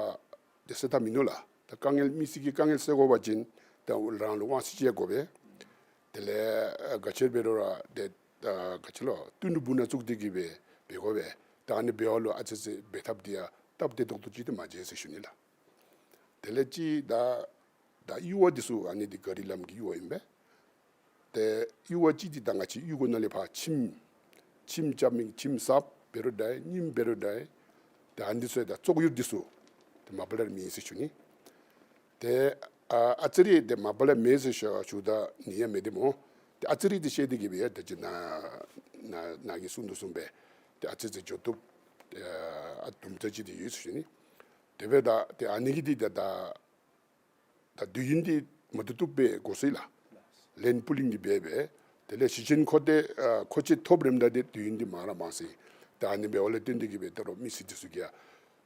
ཏེ་སེལ་ཐབས་མིན་ནུག་ལགས། ད་དཀའ་ངལ་མི་སེར་གྱི་དཀའ་ངལ་སེལ་དགོ་པ་ཅིན་ད་རང་ལུ་དབང་ཚད་ཅིག་དགོ་པས། དེ་ལས་ཨ་ག་ཅི་འབད་རུང་ར་ཏེ་ཨ་ག་ཅི་ལོ་བསྟུན་གྲོས་འབུ་ནང་བཙུགས་ཏེ་གི་སྦེ་འབད་དགོ་པས། ད་ཨ་ནི་འབདཝ་ལུ་ཨ་ཙི་ཙི་འབད་ཐབས་འདི་ཡང་སྟབས་བདེ་ཏོག་ཏོ་ཅིག་ཏེ་མ་མཇལ་ཟེར་ཞུ་ནི་ལགས། དེ་ལས་ཅིག་ད་ད་གཡུར་བ་འདི་ཚུ་ཨ་ནི་འདི་ག་རི་ལམ་གྱི་གཡུར་བ་ཨིན་པས། ཏེ་གཡུར་བ་གཅིག་འདི་ད་ང་བཅས་གཡུས་སྒོ་ནང་ལས་ཕར་ཁྱིམ་ཁྱིམ་རྐྱབ་མི་ཁྱིམ་གསརཔ་འབད་རུང་འདྲ་རྙིངམ་འབད་རུང་འདྲ་ད་ཨ་ནི་འདི་ཚུ་ཡང་ད་བཙོག་ཡུར་འདི་ཚུ་ཏེ་མ་པ་ལས་མེད་ཟེར་ཞུ་ནི། ཏེ་ཨ་ཨ་ཙི་རེ་ཏེ་མ་པ་ལས་མེད་ཟེར་ཞུ་ཞུཝ་ད་ནི་ཡང་མེད་དེ་སྨོ། ཏེ་ཨ་ཙི་རེ་འདི་བཤད་དེ་གི་སྦེ་ཡང་ད་ཅི་ནཱ་ནཱ་ནཱ་གིས་གསུང་དོ་བཟུམ་སྦེ་ཏེ་ཨ་ཙི་ཙི་འགྱོ་བཏུབ་ཨ་དུམ་གྲ་ཅིག་འདི་ཡོད་ཟེར་ཞུ་ནི། དེ་སྦེ་ད་ཏེ་ཨ་ནི་གི་འདི་ད་ད་ད་དུས་ཡུན་འདི་མ་བཏུབ་བཏུབ་སྦེ་འགོར་སོ་ཡི་ལགས། ལེནཌ་པུ་ལིང་གི་སྦེ་སྦེ། དེ་ལས་གཞི་ཅན་མཁོ་ཏེ་ཨ་མཁོ་ཆས་ཐོབ་རནམ་ད་ཏེ་དུས་ཡུན་འདི་མང་ར་མང་སོ་ཡི། ད་ཨ་ནི་འབདཝ་ལས་བརྟེན་ཏེ་གི་སྦེ་ད་རུང་མི་སེར་འདི་ཚུ་གིས་ཡང་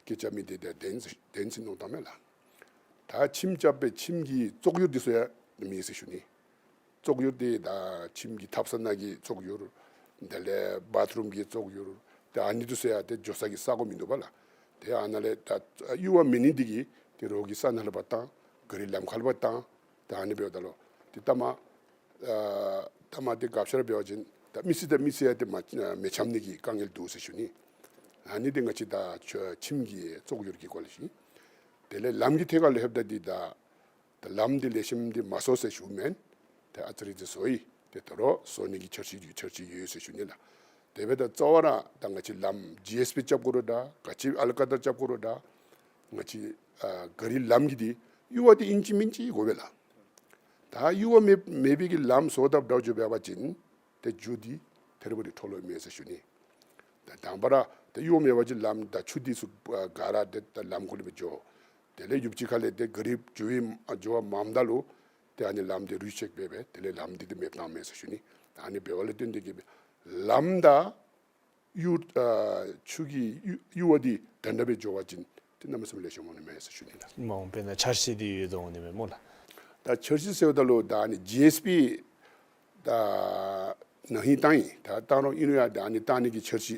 སྐད་རྐྱབ་མི་འདི་ད་བདེན་བདེན་ཟེར་མནོ་བཏངམ་མས་ལགས། ད་ཁྱིམ་རྐྱབ་པའི་ཁྱིམ་གྱི་བཙོག་ཡུར་འདི་ཚུ་ཡང་མེད་ཟེར་ཞུ་ནི། བཙོག་ཡུར་འདི་ད་ཁྱིམ་གྱི་ཐབ་ས་ནང་གི་བཙོག་ཡུར། དེ་ལས་བཱཐ་རུམ་གྱི་བཙོག་ཡུར། ཏེ་ཨ་ནི་འདི་ཚུ་ཡང་ཏེ་འགྱོ་ས་གི་ས་གོ་མིན་འདུག་པ་ལགས། ཏེ་ཨ་ནཱ་ལས་ད་གཡུར་བ་མེད་ནི་འདི་གིས་ཏེ་རོགས་ཀྱིས་ས་ནང་ལུ་ཕར་བཏང་ག་རི་ལམ་ཁར་ལུ་ཕར་བཏང་། ཏེ་ཨ་ནི་འབདཝ་ད་ལུ་ཏེ་ལྟ་མ་ཨ་ལྟ་མ་ཏེ་ག་ཅི་ར་འབད་བ་ཅིན་ད་མི་སེར་དང་མི་སེར་ཡང་ཏེ་མ་མི་འཆམ་ནི་གི་དཀའ་ངལ་འདུག་ཟེར་ཞུ་ནི། ཨ་ནི་འདི་ང་བཅས་ད་ཁྱིམ་གྱི་བཙོག་གྱུར་གྱི་སྐོར་ལས་ཞུ་ཡི། དེ་ལས་ལམ་གྱི་ཐད་ཁར་ལུ་ལྷོདཔ་ད་འདི་ད་ད་ལམ་འདི་ལེགས་ཤོམ་འདི་མ་བཟོ་ཟེར་ཞུཝ་མེན། ཏེ་ཨ་ཙི་རེ་ཅིག་བཟོ་ཡི། ཏེ་ད་རུང་བཟོ་ནི་གི་འཆར་གཞི་འཆར་གཞི་ཡོད་ཟེར་ཞུ་ནི་ལགས། དེ་འབདཝ་ད་རྩ་བ་ར་ད་ང་བཅས་ལམ་ཇི་ཨེསི་བི་རྐྱབ་དགོ་རུང་འདྲ་ག་ཅི་ཨལ་ཀ་དར་རྐྱབ་དགོ་རུང་འདྲ་ང་བཅས་ཨ་ག་རི་ལམ་གྱི་འདི་གཡུར་བ་འདི་ཨིན་ཅི་མིན་ཅི་དགོ་པས་ལགས། ད་གཡུར་བ་མེད་མེད་པའི་གི་ལམ་བཟོ་དཔ་འདྲཝ་ཅིག་འབད་བ་ཅིན་ཏེ་རྒྱུ་འདི་ཐེར་པ་འདི་འཕྲོ་བརླག་མེད་ཟེར་ཞུ་ནི། ད་དང་པ་ར་ད་གཡུར་བ་མེད་པ་ཅིན་ལམ་ད་ཆུ་འདི་ཚུ་ཨ་ག་ར་ཏེ་ད་ལམ་ཁོ་ལུ་སྦེ་འགྱོ། དེ་ལས་ཡུདཔ་ཅིག་ཁ་ལས་ཏེ་ག་རི་འགྱོ་བའི་འགྱོ་བ་མངམ་ད་ལུ་ཏེ་ཨ་ནི་ལམ་འདི་རུལ་ཆག་འབད་སྦེ་དེ་ལས་ལམ་འདི་ཏེ་མེདཔ་བཏང་མས་ཟེར་ཞུ་ནི། ད་ཨ་ནི་འབདཝ་ལས་བརྟེན་ཏེ་གིས་སྦེ་ལམ་དང་གཡུར་ཨ་ཆུ་གི་གཡུར་གཡུར་བ་འདི་འདྲན་འདྲ་སྦེ་འགྱོ་བ་ཅིན་ཏེ་གནམ་མེད་ས་མེད་ལེགས་ཤོམ་འོང་ནི་མས་ཟེར་ཞུ་ནི་ལགས། མ་འོངས་པའི་ནང་འཆར་གཞི་འདི་ཡོད་དོ་འོང་ནི་མས་སྨོ་ལགས། ད་འཆར་གཞི་ཟེརཝ་ད་ལུ་ད་ཨ་ནི་ཇི་ཨེསི་བི་ད་ན་ཧིང་བཏང་ཡི། ད་བཏང་རུང་ཨིན་རུང་ཡང་ད་ཨ་ནི་བཏང་ནི་གི་འཆར་གཞི་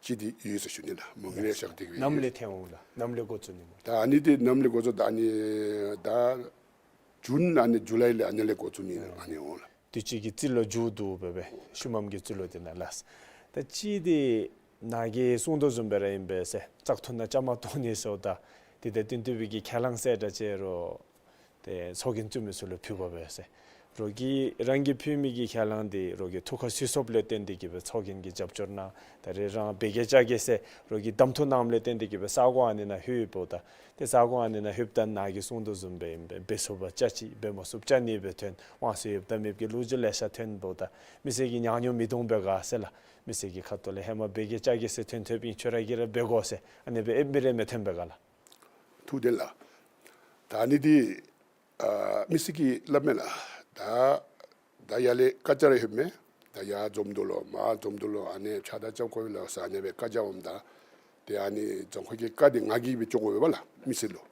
ཅིག་འདི་ཡོད་ཟེར་ཞུ་ནི་ལགས། མ་གི་རེ་ཤག་ཏེ་གི་ནམ་ལས་ཐོན་འོང་ལགས། ནམ་ལས་འགོ་བཙུགས་ནི་སྨོ། ད་ཨ་ནི་འདི་ནམ་ལས་འགོ་བཙུགས་ད་ཨ་ནི་ད་ཇུན་ཨ་ནི་ཇུ་ལའི་ལས་ཨ་ནི་ལས་འགོ་བཙུགས་ནི་ཨ་ནི་འོང་ལགས། དུས་ཅི་གི་རྩིས་ལོ་མཇུག་བསྡུ་སྦེ་སྦེ་ཤུལ་མམ་གི་རྩིས་ལོ་འདི་ནང་ལགས། ད་ཅི་འདི་ནཱ་གིས་གསུང་དོ་བཟུམ་སྦེ་ར་ཨིན་པས་ཟེར། བཙག་འཐུ་ནང་བཅའ་མར་གཏོགས་ནི་ཟེརཝ་ད་འདི་ད་བསྟུན་ཏེ་སྦེ་གི་ཁས་བླངས་ཟེར་འདྲ་ཅིག་རོགས་ཏེ་ཚོགས་རྒྱན་བཙུགས་མི་ཚུ་ལུ་ཕུལ་དགོ་པས་ཟེར། རོགས་ཀྱིས་རང་གིས་ཕུལ་མི་གི་ཁས་བླངས་འདི་རོགས་ཀྱི་ཐུགས་ཁར་ཚུད་སོཔ་ལས་བརྟེན་ཏེ་གིས་སྦེ་ཚོགས་རྒྱན་གྱི་རྒྱབ་སྐྱོར་གནང་། ད་རེས་རང་བེ་གེ་ཅ་གེ་ཟེར་རོགས་ཀྱིས་གདམ་འཐུ་གནངམ་ལས་བརྟེན་ཏེ་གིས་སྦེ་ས་གོ་ཨ་ནི་ནང་ལྷོདཔ་ད་ཏེ་ས་གོ་ཨ་ནི་ནང་ལྷོདཔ་ད་ནཱ་གིས་གསུང་དོ་བཟུམ་སྦེ་ཨིན་པས། འབད་ཚུགསཔ་བཅའ་ཅི་འབད་མ་ཚུགསཔ་བཅའ་ནི་སྦེ་ཐོན། དབང་ཚད་ཡོདཔ་དང་མེདཔ་གི་ལོ་རྒྱུས་ལེ་ཤ་ཐོན་འབདཝ་ད་མི་སེར་གྱིས་ཉག་ཉོག་མི་གཏོང་པས་ག་ཟེར་ལགས། མི་སེར་གྱི་ཁ་ཐུག་ལས་ཧེ་མ་བེ་གེ་ཅ་གེ་ཟེར་ཐོན་ཐོནམ་ཨིན། ཁྱོད་ར་གིས་ར་འབད་དགོ་ཟེར་ཨ་ནི་སྦེ་ཨེབ་མི་རེ་མི་ཐོན་པས་ག་ལགས། ཐུགས་བདེན་ལགས། ད་ཨ་ནི་འདི་ཨ་མི་སེར་གྱིས་སླབ་མས་ལགས། ད་ད་ཡར་ལས་བཀའ་རྒྱ་རེ་ལྷོདཔ་མས། ད་ཡར་འཛོམས་འདུ་ལོ་མར་འཛོམས་འདུ་ལོ་ཨ་ནི་ཕྱག་རྟགས་རྐྱབ་དགོ་པས་ལགས་ཟེར་ཨ་ནི་སྦེ་བཀའ་རྒྱ་འོངམ་ད་ཏེ་ཨ་ནི་རྫོང་ཁག་གི་བཀའ་འདི་ང་གིས་སྦེ་བཅོ་དགོ་པས་ལགས་མི་སེར་ལུ།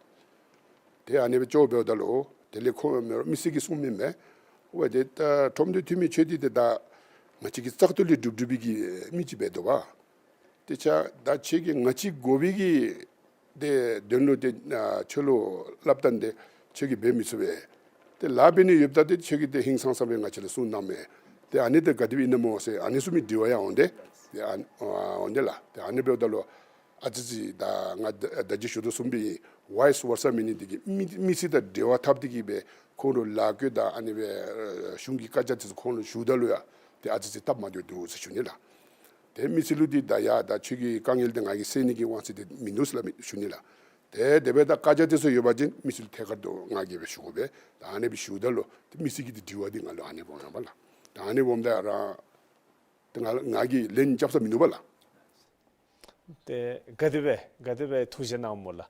ཏེ་ཨ་ནི་སྦེ་བཅོ་འབདཝ་ད་ལུ་དེ་ལས་ཁོང་མི་སེར་གྱིས་གསུངམ་མས། འོ་ཏེ་ད་ཁྲོམ་སྡེ་འཐུས་མི་ཁྱོད་འདི་ཏེ་ད་ང་བཅས་ཀྱི་བཙག་འཐུ་ལས་གྲུབ་གྲུབ་པའི་གི་མི་ཅིག་འབད་དོ་བ། ཏེ་ཆ་ད་ཁྱོད་ཀྱིས་ང་བཅས་དགོ་པའི་གི་ཏེ་དོན་ལུ་ཏེ་ཨ་ཁྱོད་ལུ་སླབ་ད་ཏེ་ཁྱོད་ཀྱིས་འབད་མི་ཚུགས་པས། ཏེ་ལཱ་འབད་ནི་ཡོདཔ་ད་ཏེ་ཁྱོད་ཀྱིས་ཏེ་ཧིང་སངས་ས་སྦེ་ང་བཅས་ལུ་གསུང་གནངམ་མས། ཏེ་ཨ་ནི་ཏེ་ག་དེ་སྦེ་ཨིན་ན་སྨོ་ཟེར་ཨ་ནི་ཚུ་མི་དྲི་བ་ཡང་འོང་དེ། ཏེ་ཨ་ཨ་འོང་དེ་ལགས། ཏེ་ཨ་ནི་འབདཝ་ད་ལུ་ཨ་ཙི་ཅིག་ད་ང་ད་ད་ཅི་ཞུ་དོ་བཟུམ་སྦེ་ཝའིསི་ཝར་ས་མེན་ནི་འདི་གིས་མི་མི་སེར་དང་འབྲེལ་བ་འཐབ་སྟེ་གིས་སྦེ་ཁོང་ལུ་ལཱ་བཀོད་དང་ཨ་ནི་སྦེ་ཨ་གཞུང་གི་བཀའ་རྒྱ་འདི་ཚུ་ཁོང་ལུ་ཞུཝ་ད་ལུ་ཡང་ཏེ་ཨ་ཙི་ཅིག་སྟབས་མ་བདེཝ་འདུག་ཟེར་ཞུ་ནི་ལགས། ཏེ་མི་སེར་ལུ་འདི་ད་ཡ་ད་ཁྱོད་ཀྱི་དཀའ་ངལ་འདི་ང་གིས་སེལ་ནི་གི་དབང་ཚད་འདི་མིན་འདུག་ཟེར་སླབ་མི་ཞུ་ནི་ལགས། ཏེ་དེ་སྦེ་ད་བཀའ་རྒྱ་འདི་ཚུ་ཡོད་པ་ཅིན་མི་སེར་ལུ་ཐད་ཀར་དུ་ང་གིས་སྦེ་ཞུ་དགོ་པས། ད་ཨ་ནི་སྦེ་ཞུཝ་ད་ལུ་ཏེ་མི་སེར་གྱི་འདི་དྲི་བ་འདི་ང་ལུ་ཨ་ནི་སྦེ་འོང་ནུག་པ་ལགས། ད་ཨ་ནི་སྦེ་འོངམ་ད་རང་ཏེ་ང་ང་གིས་ལན་རྐྱབ་ས་མིན་འདུག་པ་ལགས། ཏེ་ག་དེ་སྦེ་ག་དེ་སྦེ་ཐུགས་བཞེད་གནངམ་སྨོ་ལགས།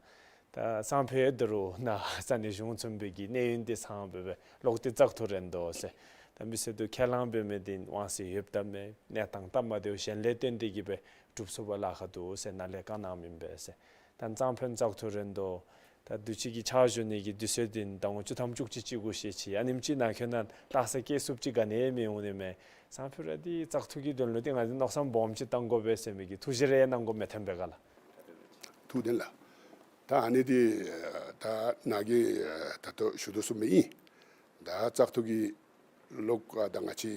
ད་སང་ཕོད་ད་རུང་ནཱ་ས་གནས་གཞུང་ཚུན་པའི་གི་གནས་ཡུན་འདི་ཚང་སྦེ་སྦེ་ལོག་སྟེ་བཙག་འཐུ་རན་དོ་ཟེར། ད་མི་སེར་དུ་ཁས་བླངས་འབད་མི་འདི་དབང་ཚད་ཡོདཔ་དང་མེདཔ་གནས་སྟངས་སྟབས་མ་བདེཝ་གཞན་ལས་བརྟེན་ཏེ་གིས་སྦེ་གྲུབ་ཚུགས་པར་ལཱ་ཁག་འདུག་ཟེར་ནཱ་ལས་བཀའ་གནངམ་ཨིན་པས་ཟེར། ད་གཙང་དཔོན་བཙག་འཐུ་རན་དོ། ད་དུས་ཅི་གི་ཕྱག་ཞུ་ནི་གི་དུས་ཚོད་འདི་ཟླཝ་བཅུ་ཐམ་བཅུ་གཅིག་གཅིག་དགུ་ཞེ་གཅིག་ཨ་ནེམ་ཅིག་ནང་འཁོད་ནང་ལྷག་ས་བསྐྱལ་ཚུགསཔ་ཅིག་ག་ནི་ཡང་མི་འོང་ནི་མས། སང་ཕོད་ར་འདི་བཙག་འཐུ་གི་དོན་ལུ་འདི་ང་འདི་མནོ་བསམ་སྦོམ་ཅིག་བཏང་དགོ་པས་ཟེར་མི་གི་ཐུགས་བཞེད་རེ་གནང་དགོ་མི་ཐོན་པས་ག་ལགས། ཐུགས་བདེན་ལགས། ད་ཨ་ནི་འདི་ད་ནཱ་གིས་ད་ལྟོ་ཞུ་དོ་བཟུམ་སྦེ་ཨིན། ད་བཙག་འཐུ་གི་ལོག་ཨ་ད་ང་བཅས་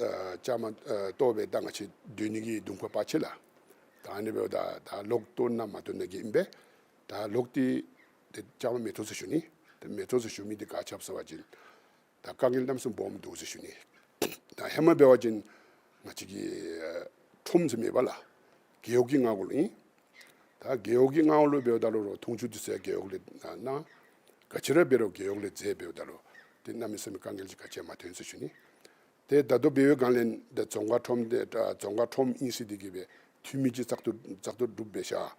ཨ་བཅའ་མར་ཨ་གཏོགས་སྦེ་ད་ང་བཅས་སྡོད་ནི་གི་དུས་སྐབས་ཕར་ཆེ་ལགས། ད་ཨ་ནི་འབདཝ་ད་ད་ལོག་གཏོགས་ན་མ་གཏོགས་ན་གི་ཨིན་པས། ད་ལོག་སྟེ་ཏེ་བཅའ་མར་མི་གཏོགས་ཟེར་ཞུ་ནི། ཏེ་མི་གཏོགས་ཟེར་ཞུ་མི་འདི་ག་ཅི་འབད་ཟེར་བ་ཅིན་ད་དཀའ་ངལ་གནམ་མེད་ས་མེད་སྦོམ་འདུག་ཟེར་ཞུ་ནི། ད་ཧེ་མ་འབད་བ་ཅིན་ང་བཅས་ཀྱི་ཨ་ཁྲོམ་ཟེར་མེད་པ་ལགས། རྒེད་འོག་གི་མངའ་འོག་ལུ་ཨིན། ད་རྒེད་འོག་གི་མངའ་འོག་ལུ་འབདཝ་ད་ལུ་རོགས་འཐུང་ཆུ་འདི་ཚུ་རྒེད་འོག་ལས་གནང་། ག་ཅི་ར་འབད་རུང་རྒེད་འོག་ལས་མཛད་འབདཝ་ད་ལུ་ཏེ་གནམ་མེད་ས་མེད་དཀའ་ངལ་ཅིག་ག་ཅི་ཡང་མ་ཐོན་ཟེར་ཞུ་ནི། ཏེ་ད་ལྟོ་འབད་བའི་སྒང་ལས་ད་རྫོང་ཁག་ཁྲོམ་འདི་ད་རྫོང་ཁག་ཁྲོམ་ཨིན་ཟེར་འདི་གིས་སྦེ་འཐུས་མི་ཅིག་བཙག་འཐུ་བཙག་འཐུ་གྲུབ་སྦེ་བཞག།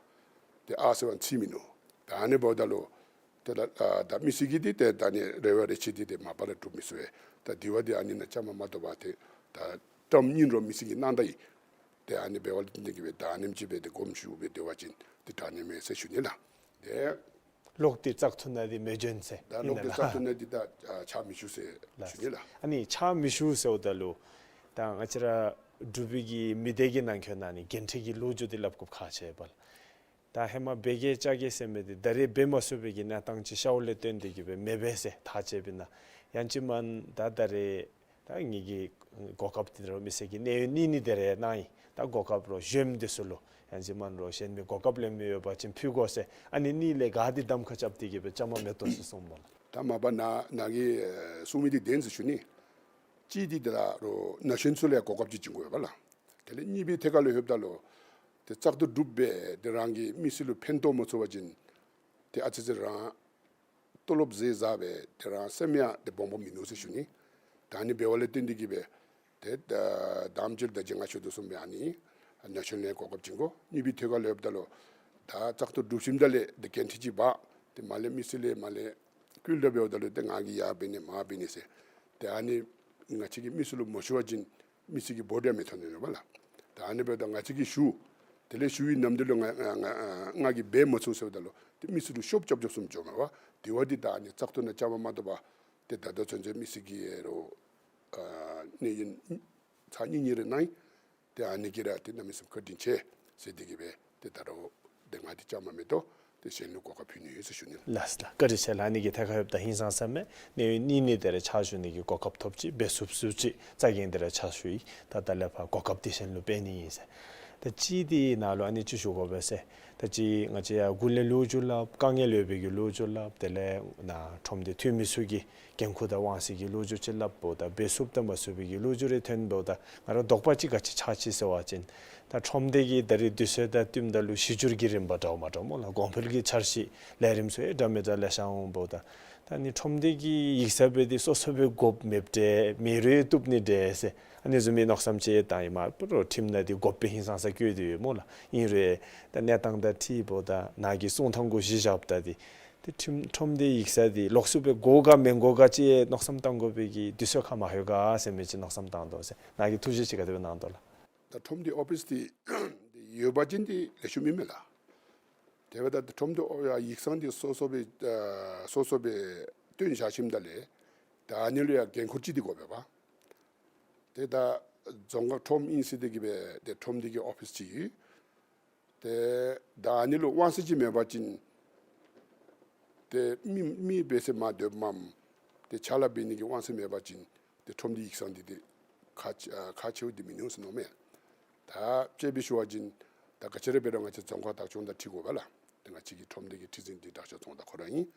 ཏེ་ཨ་ཟེར་བ་ཅིན་མིན་འདུག། ད་ཨ་ནི་འབདཝ་ད་ལུ་ཏེ་ད་ཨ་ད་མི་སེར་གྱི་འདི་ཏེ་ད་ཨ་ནི་རེ་བ་རེ་ཆེ་འདི་ཏེ་མ་པ་ར་གྲུབ་མི་ཚུགས་པས། ད་དེ་བ་འདི་ཨ་ནི་ནང་བཅའ་མར་མ་གཏོགས་པར་ཏེ་ད་བཀྲམ་ཨིན་རུང་མི་སེར་གྱིས་གནང་ད་ཡི། ཏེ་ཨ་ནི་འབདཝ་ལས་བརྟེན་ཏེ་གིས་སྦེ་ད་ཨ་ནེམ་ཅིག་སྦེ་ཏེ་དགོངསམ་ཞུ་སྦེ་སྡོད་པ་ཅིན་ཏེ་དྲག་ནི་མས་ཟེར་ཞུ་ནི་ལགས། ཏེ་ལོག་སྟེ་བཙག་འཐུ་ནང་འདི་མི་འབྱོན་ཟེར་ད་ཨིན་ལོག་ན་སྟེ་ལགས། བཙག་འཐུ་ནང་འདི་ད་ཨ་ཕྱག་མི་ཞུ་ཟེར་ཞུ་ནི་ལགས། ཨ་ནི་ཕྱག་མི་ཞུ་ཟེརཝ་ད་ལུ་ད་ང་བཅས་ར་འབྲུག་པའི་གི་མི་སྡེ་གི་ནང་འཁོད་ནང་ནི་འགན་འཁྲི་གི་ལོ་རྒྱུས་འདི་སླབ་དགོཔ་ཁག་ཆེ་བས་ལགས། ད་ཧེ་མ་བེ་གེ་ཅ་གེ་ཟེར་མི་འདི་ད་རེས་འབད་མ་ཚུགས་པའི་གི་གནས་སྟངས་ཅིག་ཤརཝ་ལས་བརྟེན་ཏེ་གིས་སྦེ་མེད་པས་ཟེར་ཐག་བཅད་པས་ན། ཡང་ཅིན་མ་ད་ད་རེས་ ད་ངེ་གི་གོ་སྐབས་འདི་ར་མི་སེར་གྱི་གནས་ཡུན་གཉིས་གཉིས་དེ་རེ་གནང་ཡི། ད་གོ་སྐབས་རོགས་གཞོནམ་འདི་ཚུ་ལུ་ཡང་ཅིན་མ་རོགས་གཞན་མི་གོ་སྐབས་ལེན་མི་ཡོད་པ་ཅིན་ཕུལ་དགོ་ཟེར། ཨ་ནི་གཉིས་ལས་ག་འདི་གདམ་ཁ་རྐྱབ་སྟེ་གི་སྦེ་བཅའ་མར་མེད་དོ་ཟེར་གསུངམ་ལགས། ད་མ་པ་ནཱ་ནཱ་གིས་གསུང་མི་འདི་བདེན་ཟེར་ཞུ་ནི། གཅིག་འདི་ད་རོགས་ན་གཞོན་ཚུ་ལུ་ཡང་གོ་སྐབས་ཅིག་བྱིན་དགོ་པས་ལགས། དེ་ལས་གཉིས་པའི་ཐད་ཁར་ལུ་ལྷོདཔ་ད་ལུ་ཏེ་བཙག་འཐུ་གྲུབ་སྦེ་ཏེ་རང་གི་མི་སེར་ལུ་ཕན་ཐོགས་མ་ཚུགས་པ་ཅིན་ཏེ་ཨ་ཙི་ཅིག་རང་ཏོ་ལོབ་ཟད་ཟ་སྦེ་ཏེ་རང་སེམས་ཡང་ཏེ་སྦོམ་སྦོམ་མིན་ནུག་ཟེར་ཞུ་ནི། ད་ཨ་ནི་འབདཝ་ལས་བརྟེན་ཏེ་གི་སྦེ་ཏེ་ད་དང་པ་ཅིག་ད་ཅི་ང་ཞུ་དོ་བཟུམ་སྦེ་ཨ་ནི་ན་གཞོན་ལུ་ཡང་གོ་སྐབས་བྱིན་དགོ། གཉིས་པའི་ཐད་ཁར་ལུ་ལྷོདཔ་ད་ལུ་ད་བཙག་འཐུ་གྲུབ་ཞིནམ་ད་ལས་ཏེ་འགན་འཁྲི་ཅིག་འབག། ཏེ་མར་ལས་མི་སེར་ལས་མར་ལས་བསྐུལ་ད་འབདཝ་ད་ལུ་ཏེ་ང་གིས་ཡར་འབད་ནི་མར་འབད་ནི་ཟེར། ཏེ་ཨ་ནི་ང་བཅས་ཀྱིས་མི་སེར་ལུ་མ་ཞུ་བ་ཅིན་མི་སེར་གྱིས་བོཊ་ཡང་མི་ཐོབ་ནི་ཨིན་པས་ལགས། ད་ཨ་ནི་འབདཝ་ད་ང་བཅས་ཀྱིས་ཞུ། དེ་ལས་ཞུ་བའི་ནམ་དུས་ལུ་ང་ང་ང་ང་གིས་འབད་མ་ཚུགས་ཟེརཝ་ད་ལུ་ཏེ་མི་སེར་ལུ་ཤོབ་རྐྱབ་རྐྱབ་བཟུམ་འགྱོཝ་མས་པ། དེ་བ་འདི་ད་ཨ་ནི་བཙག་འཐུ་ནང་བཅའ་མར་མ་གཏོགས་པར་ཏེ་ད་ལྟོ་ཚུན་ཚོད་མི་སེར་གྱིས་རོགས་ཨ་གནས་ཡུན་ཚར་གཉིས་གཉིས་རེ་གནང་ཡི། ཏེ་ཨ་ནི་གིས་ར་ཏེ་གནམ་མེད་ས་མེད་བཀའ་དྲིན་ཆེ་ཟེར་ཏེ་གི་སྦེ་ཏེ་ད་རོགས་ཏེ་ང་འདི་བཅའ་མར་མེད་དོ། ཏེ་གཞན་ལུ་གོ་སྐབས་ཕུལ་ནི་ཡོད་ཟེར་ཞུ་ནི་ལགས། ལགས་ལགས། བཀའ་དྲིན་ཆེ་ལགས། ཨ་ནི་གི་ཐད་ཁར་ལྷོདཔ་ད་ཧིང་སངས་ས་མས། གནས་ཡུན་གཉིས་གཉིས་དེ་རེ་ཕྱག་ཞུ་ནི་གི་གོ་སྐབས་ཐོབ་ཅི། འབད་ཚུགས་ཚུགས་ཅིག་རྩ་འགེངས་ཏེ་ར་ཕྱག་ཞུ་ཡི། ད་ད་ལས་ཕར་གོ་སྐབས་འདི་གཞན་ལུ་འབད་ནི་ཨིན་ཟེར། ད་ཅི་འདི་ནང་ལུ་ཨ་ནི་ཅིག་ཞུ་དགོ་པས་ཟེར། ད་ཅི་ང་བཅས་ཡར་འགོ་ལས་ལོ་རྒྱུས་སླབ། དཀའ་ངལ་ཡོད་པའི་གི་ལོ་རྒྱུས་སླབ། དེ་ལས་ནཱ་ཁྲོམ་སྡེ་འཐུས་མི་ཚུ་གི་འགན་ཁུར་དང་དབང་ཚད་ཀྱི་ལོ་རྒྱུས་ཅིག་སླབ་འབདཝ་ད་འབད་ཚུགསཔ་དང་མ་ཚུགས་པའི་གི་ལོ་རྒྱུས་རེ་ཐོན་འབདཝ་ད་ང་ར་དོགས་པ་ཅིག་ག་ཅི་ཆགས་ཅི་ཟེར་བ་ཅིན་ད་ཁྲོམ་སྡེ་གི་ད་རེས་དུས་ཚོད་དང་བསྟུནམ་ད་ལུ་གཞི་འགྱུར་གྱི་རིམ་པ་འདྲཝ་མ་འདྲཝ་སྨོ་ལགས། གོང་འཕེལ་གྱི་འཆར་གཞི་ལས་རིམ་ཚུ་ཡང་འདྲ་མི་འདྲ་ལེ་ཤ་འོང་འབདཝ་ད་ད་ཨ་ནི་ཁྲོམ་སྡེ་གི་ཡིག་ཚང་འབད་དེ་སོ་སོ་སྦེ་དགོཔ་མེདཔ་འདྲས་མེད་རུང་བཏུབ་ནི་འདྲས་ཟེར་ཨ་ནི་བཟུམ་མའི་མནོ་བསམ་ཅིག་བཏང་ཡི། མ་པ་རོགས་ཁྲིམས་ནང་འདི་དགོཔ་སྦེ་ཧིང་སངས་ས་བཀོད་དེ་ཡོད་སྨོ་ལགས། ཨིན་རུང་ད་གནས་སྟངས་དང་འཁྲིལཝ་ད་ནཱ་གི་གསུང་ཐངས་གུ་གཞི་བཞགཔ་ད་འདི་ཏེ་ཁྲིམས་ཁྲོམ་སྡེ་ཡིག་ཚང་འདི་ལོགས་སུ་སྦེ་དགོ་ག་མི་དགོ་ག་ཅིག་མནོ་བསམ་བཏང་དགོ་པའི་གི་དུས་ཚོད་ཁར་མ་ལྷོད་ག་ཟེར་མི་ཅིག་མནོ་བསམ་བཏང་དོ་ཟེར། ནཱ་གི་ཐུགས་བཞེད་ཅིག་ག་དེ་སྦེ་གནང་དོ་ལགས། ད་ཁྲོམ་སྡེ་ཨོ་ཕིས་འདི་ཡོད་པ་ཅིན་འདི་ལེགས་ཤོམ་ཨིན་མས་ལགས། དེ་འབདཝ་ད་ཁྲོམ་སྡེ་ཨོ་ཡིག་ཚང་འདི་སོ་སོ་སྦེ་ཨ་སོ་སོ་སྦེ་བཏོན་བཞག་ཞིནམ་ད་ལས་ད་ཨ་ནི་ལུ་ཡང་འགན་ཁུར་ཅིག་འདི་དགོ་པས་པ། ཏེ་ད་རྫོང་ཁག་ཁྲོམ་ཨིན་ཟེར་ཏེ་གི་སྦེ་ཏེ་ཁྲོམ་སྡེ་གི་ཨོ་ཕིས་ཅིག་ཡོད། ཏེ་ད་ཨ་ནི་ལུ་དབང་ཚད་ཅིག་མེད་པ་ཅིན་ཏེ་མི་མི་འབད་ཟེར་མ་སྡོདཔ་མས། ཏེ་ཕྱག་ལཱ་འབད་ནི་གི་དབང་ཚད་མེད་པ་ཅིན་ཏེ་ཁྲོམ་སྡེ་ཡིག་ཚང་འདི་ཏེ་ཁག་ཆེ་ཨ་ཁག་ཆེཝ་འདི་མིན་ནུག་ཟེར་མནོཝ་མས། ད་དཔྱེ་སྦེ་ཞུ་བ་ཅིན་ད་ག་ཅི་ར་འབད་རུང་ང་བཅས་རྫོང་ཁག་བདག་སྐྱོང་དང་འཁྲིལ་དགོ་པས་ལགས། ཏེ་ང་བཅས་ཀྱི་ཁྲོམ་སྡེ་གི་ཁྲི་འཛིན་འདི་བདག་སྐྱོང་རྫོང་བདག་ཁོ་ར་ཨིན།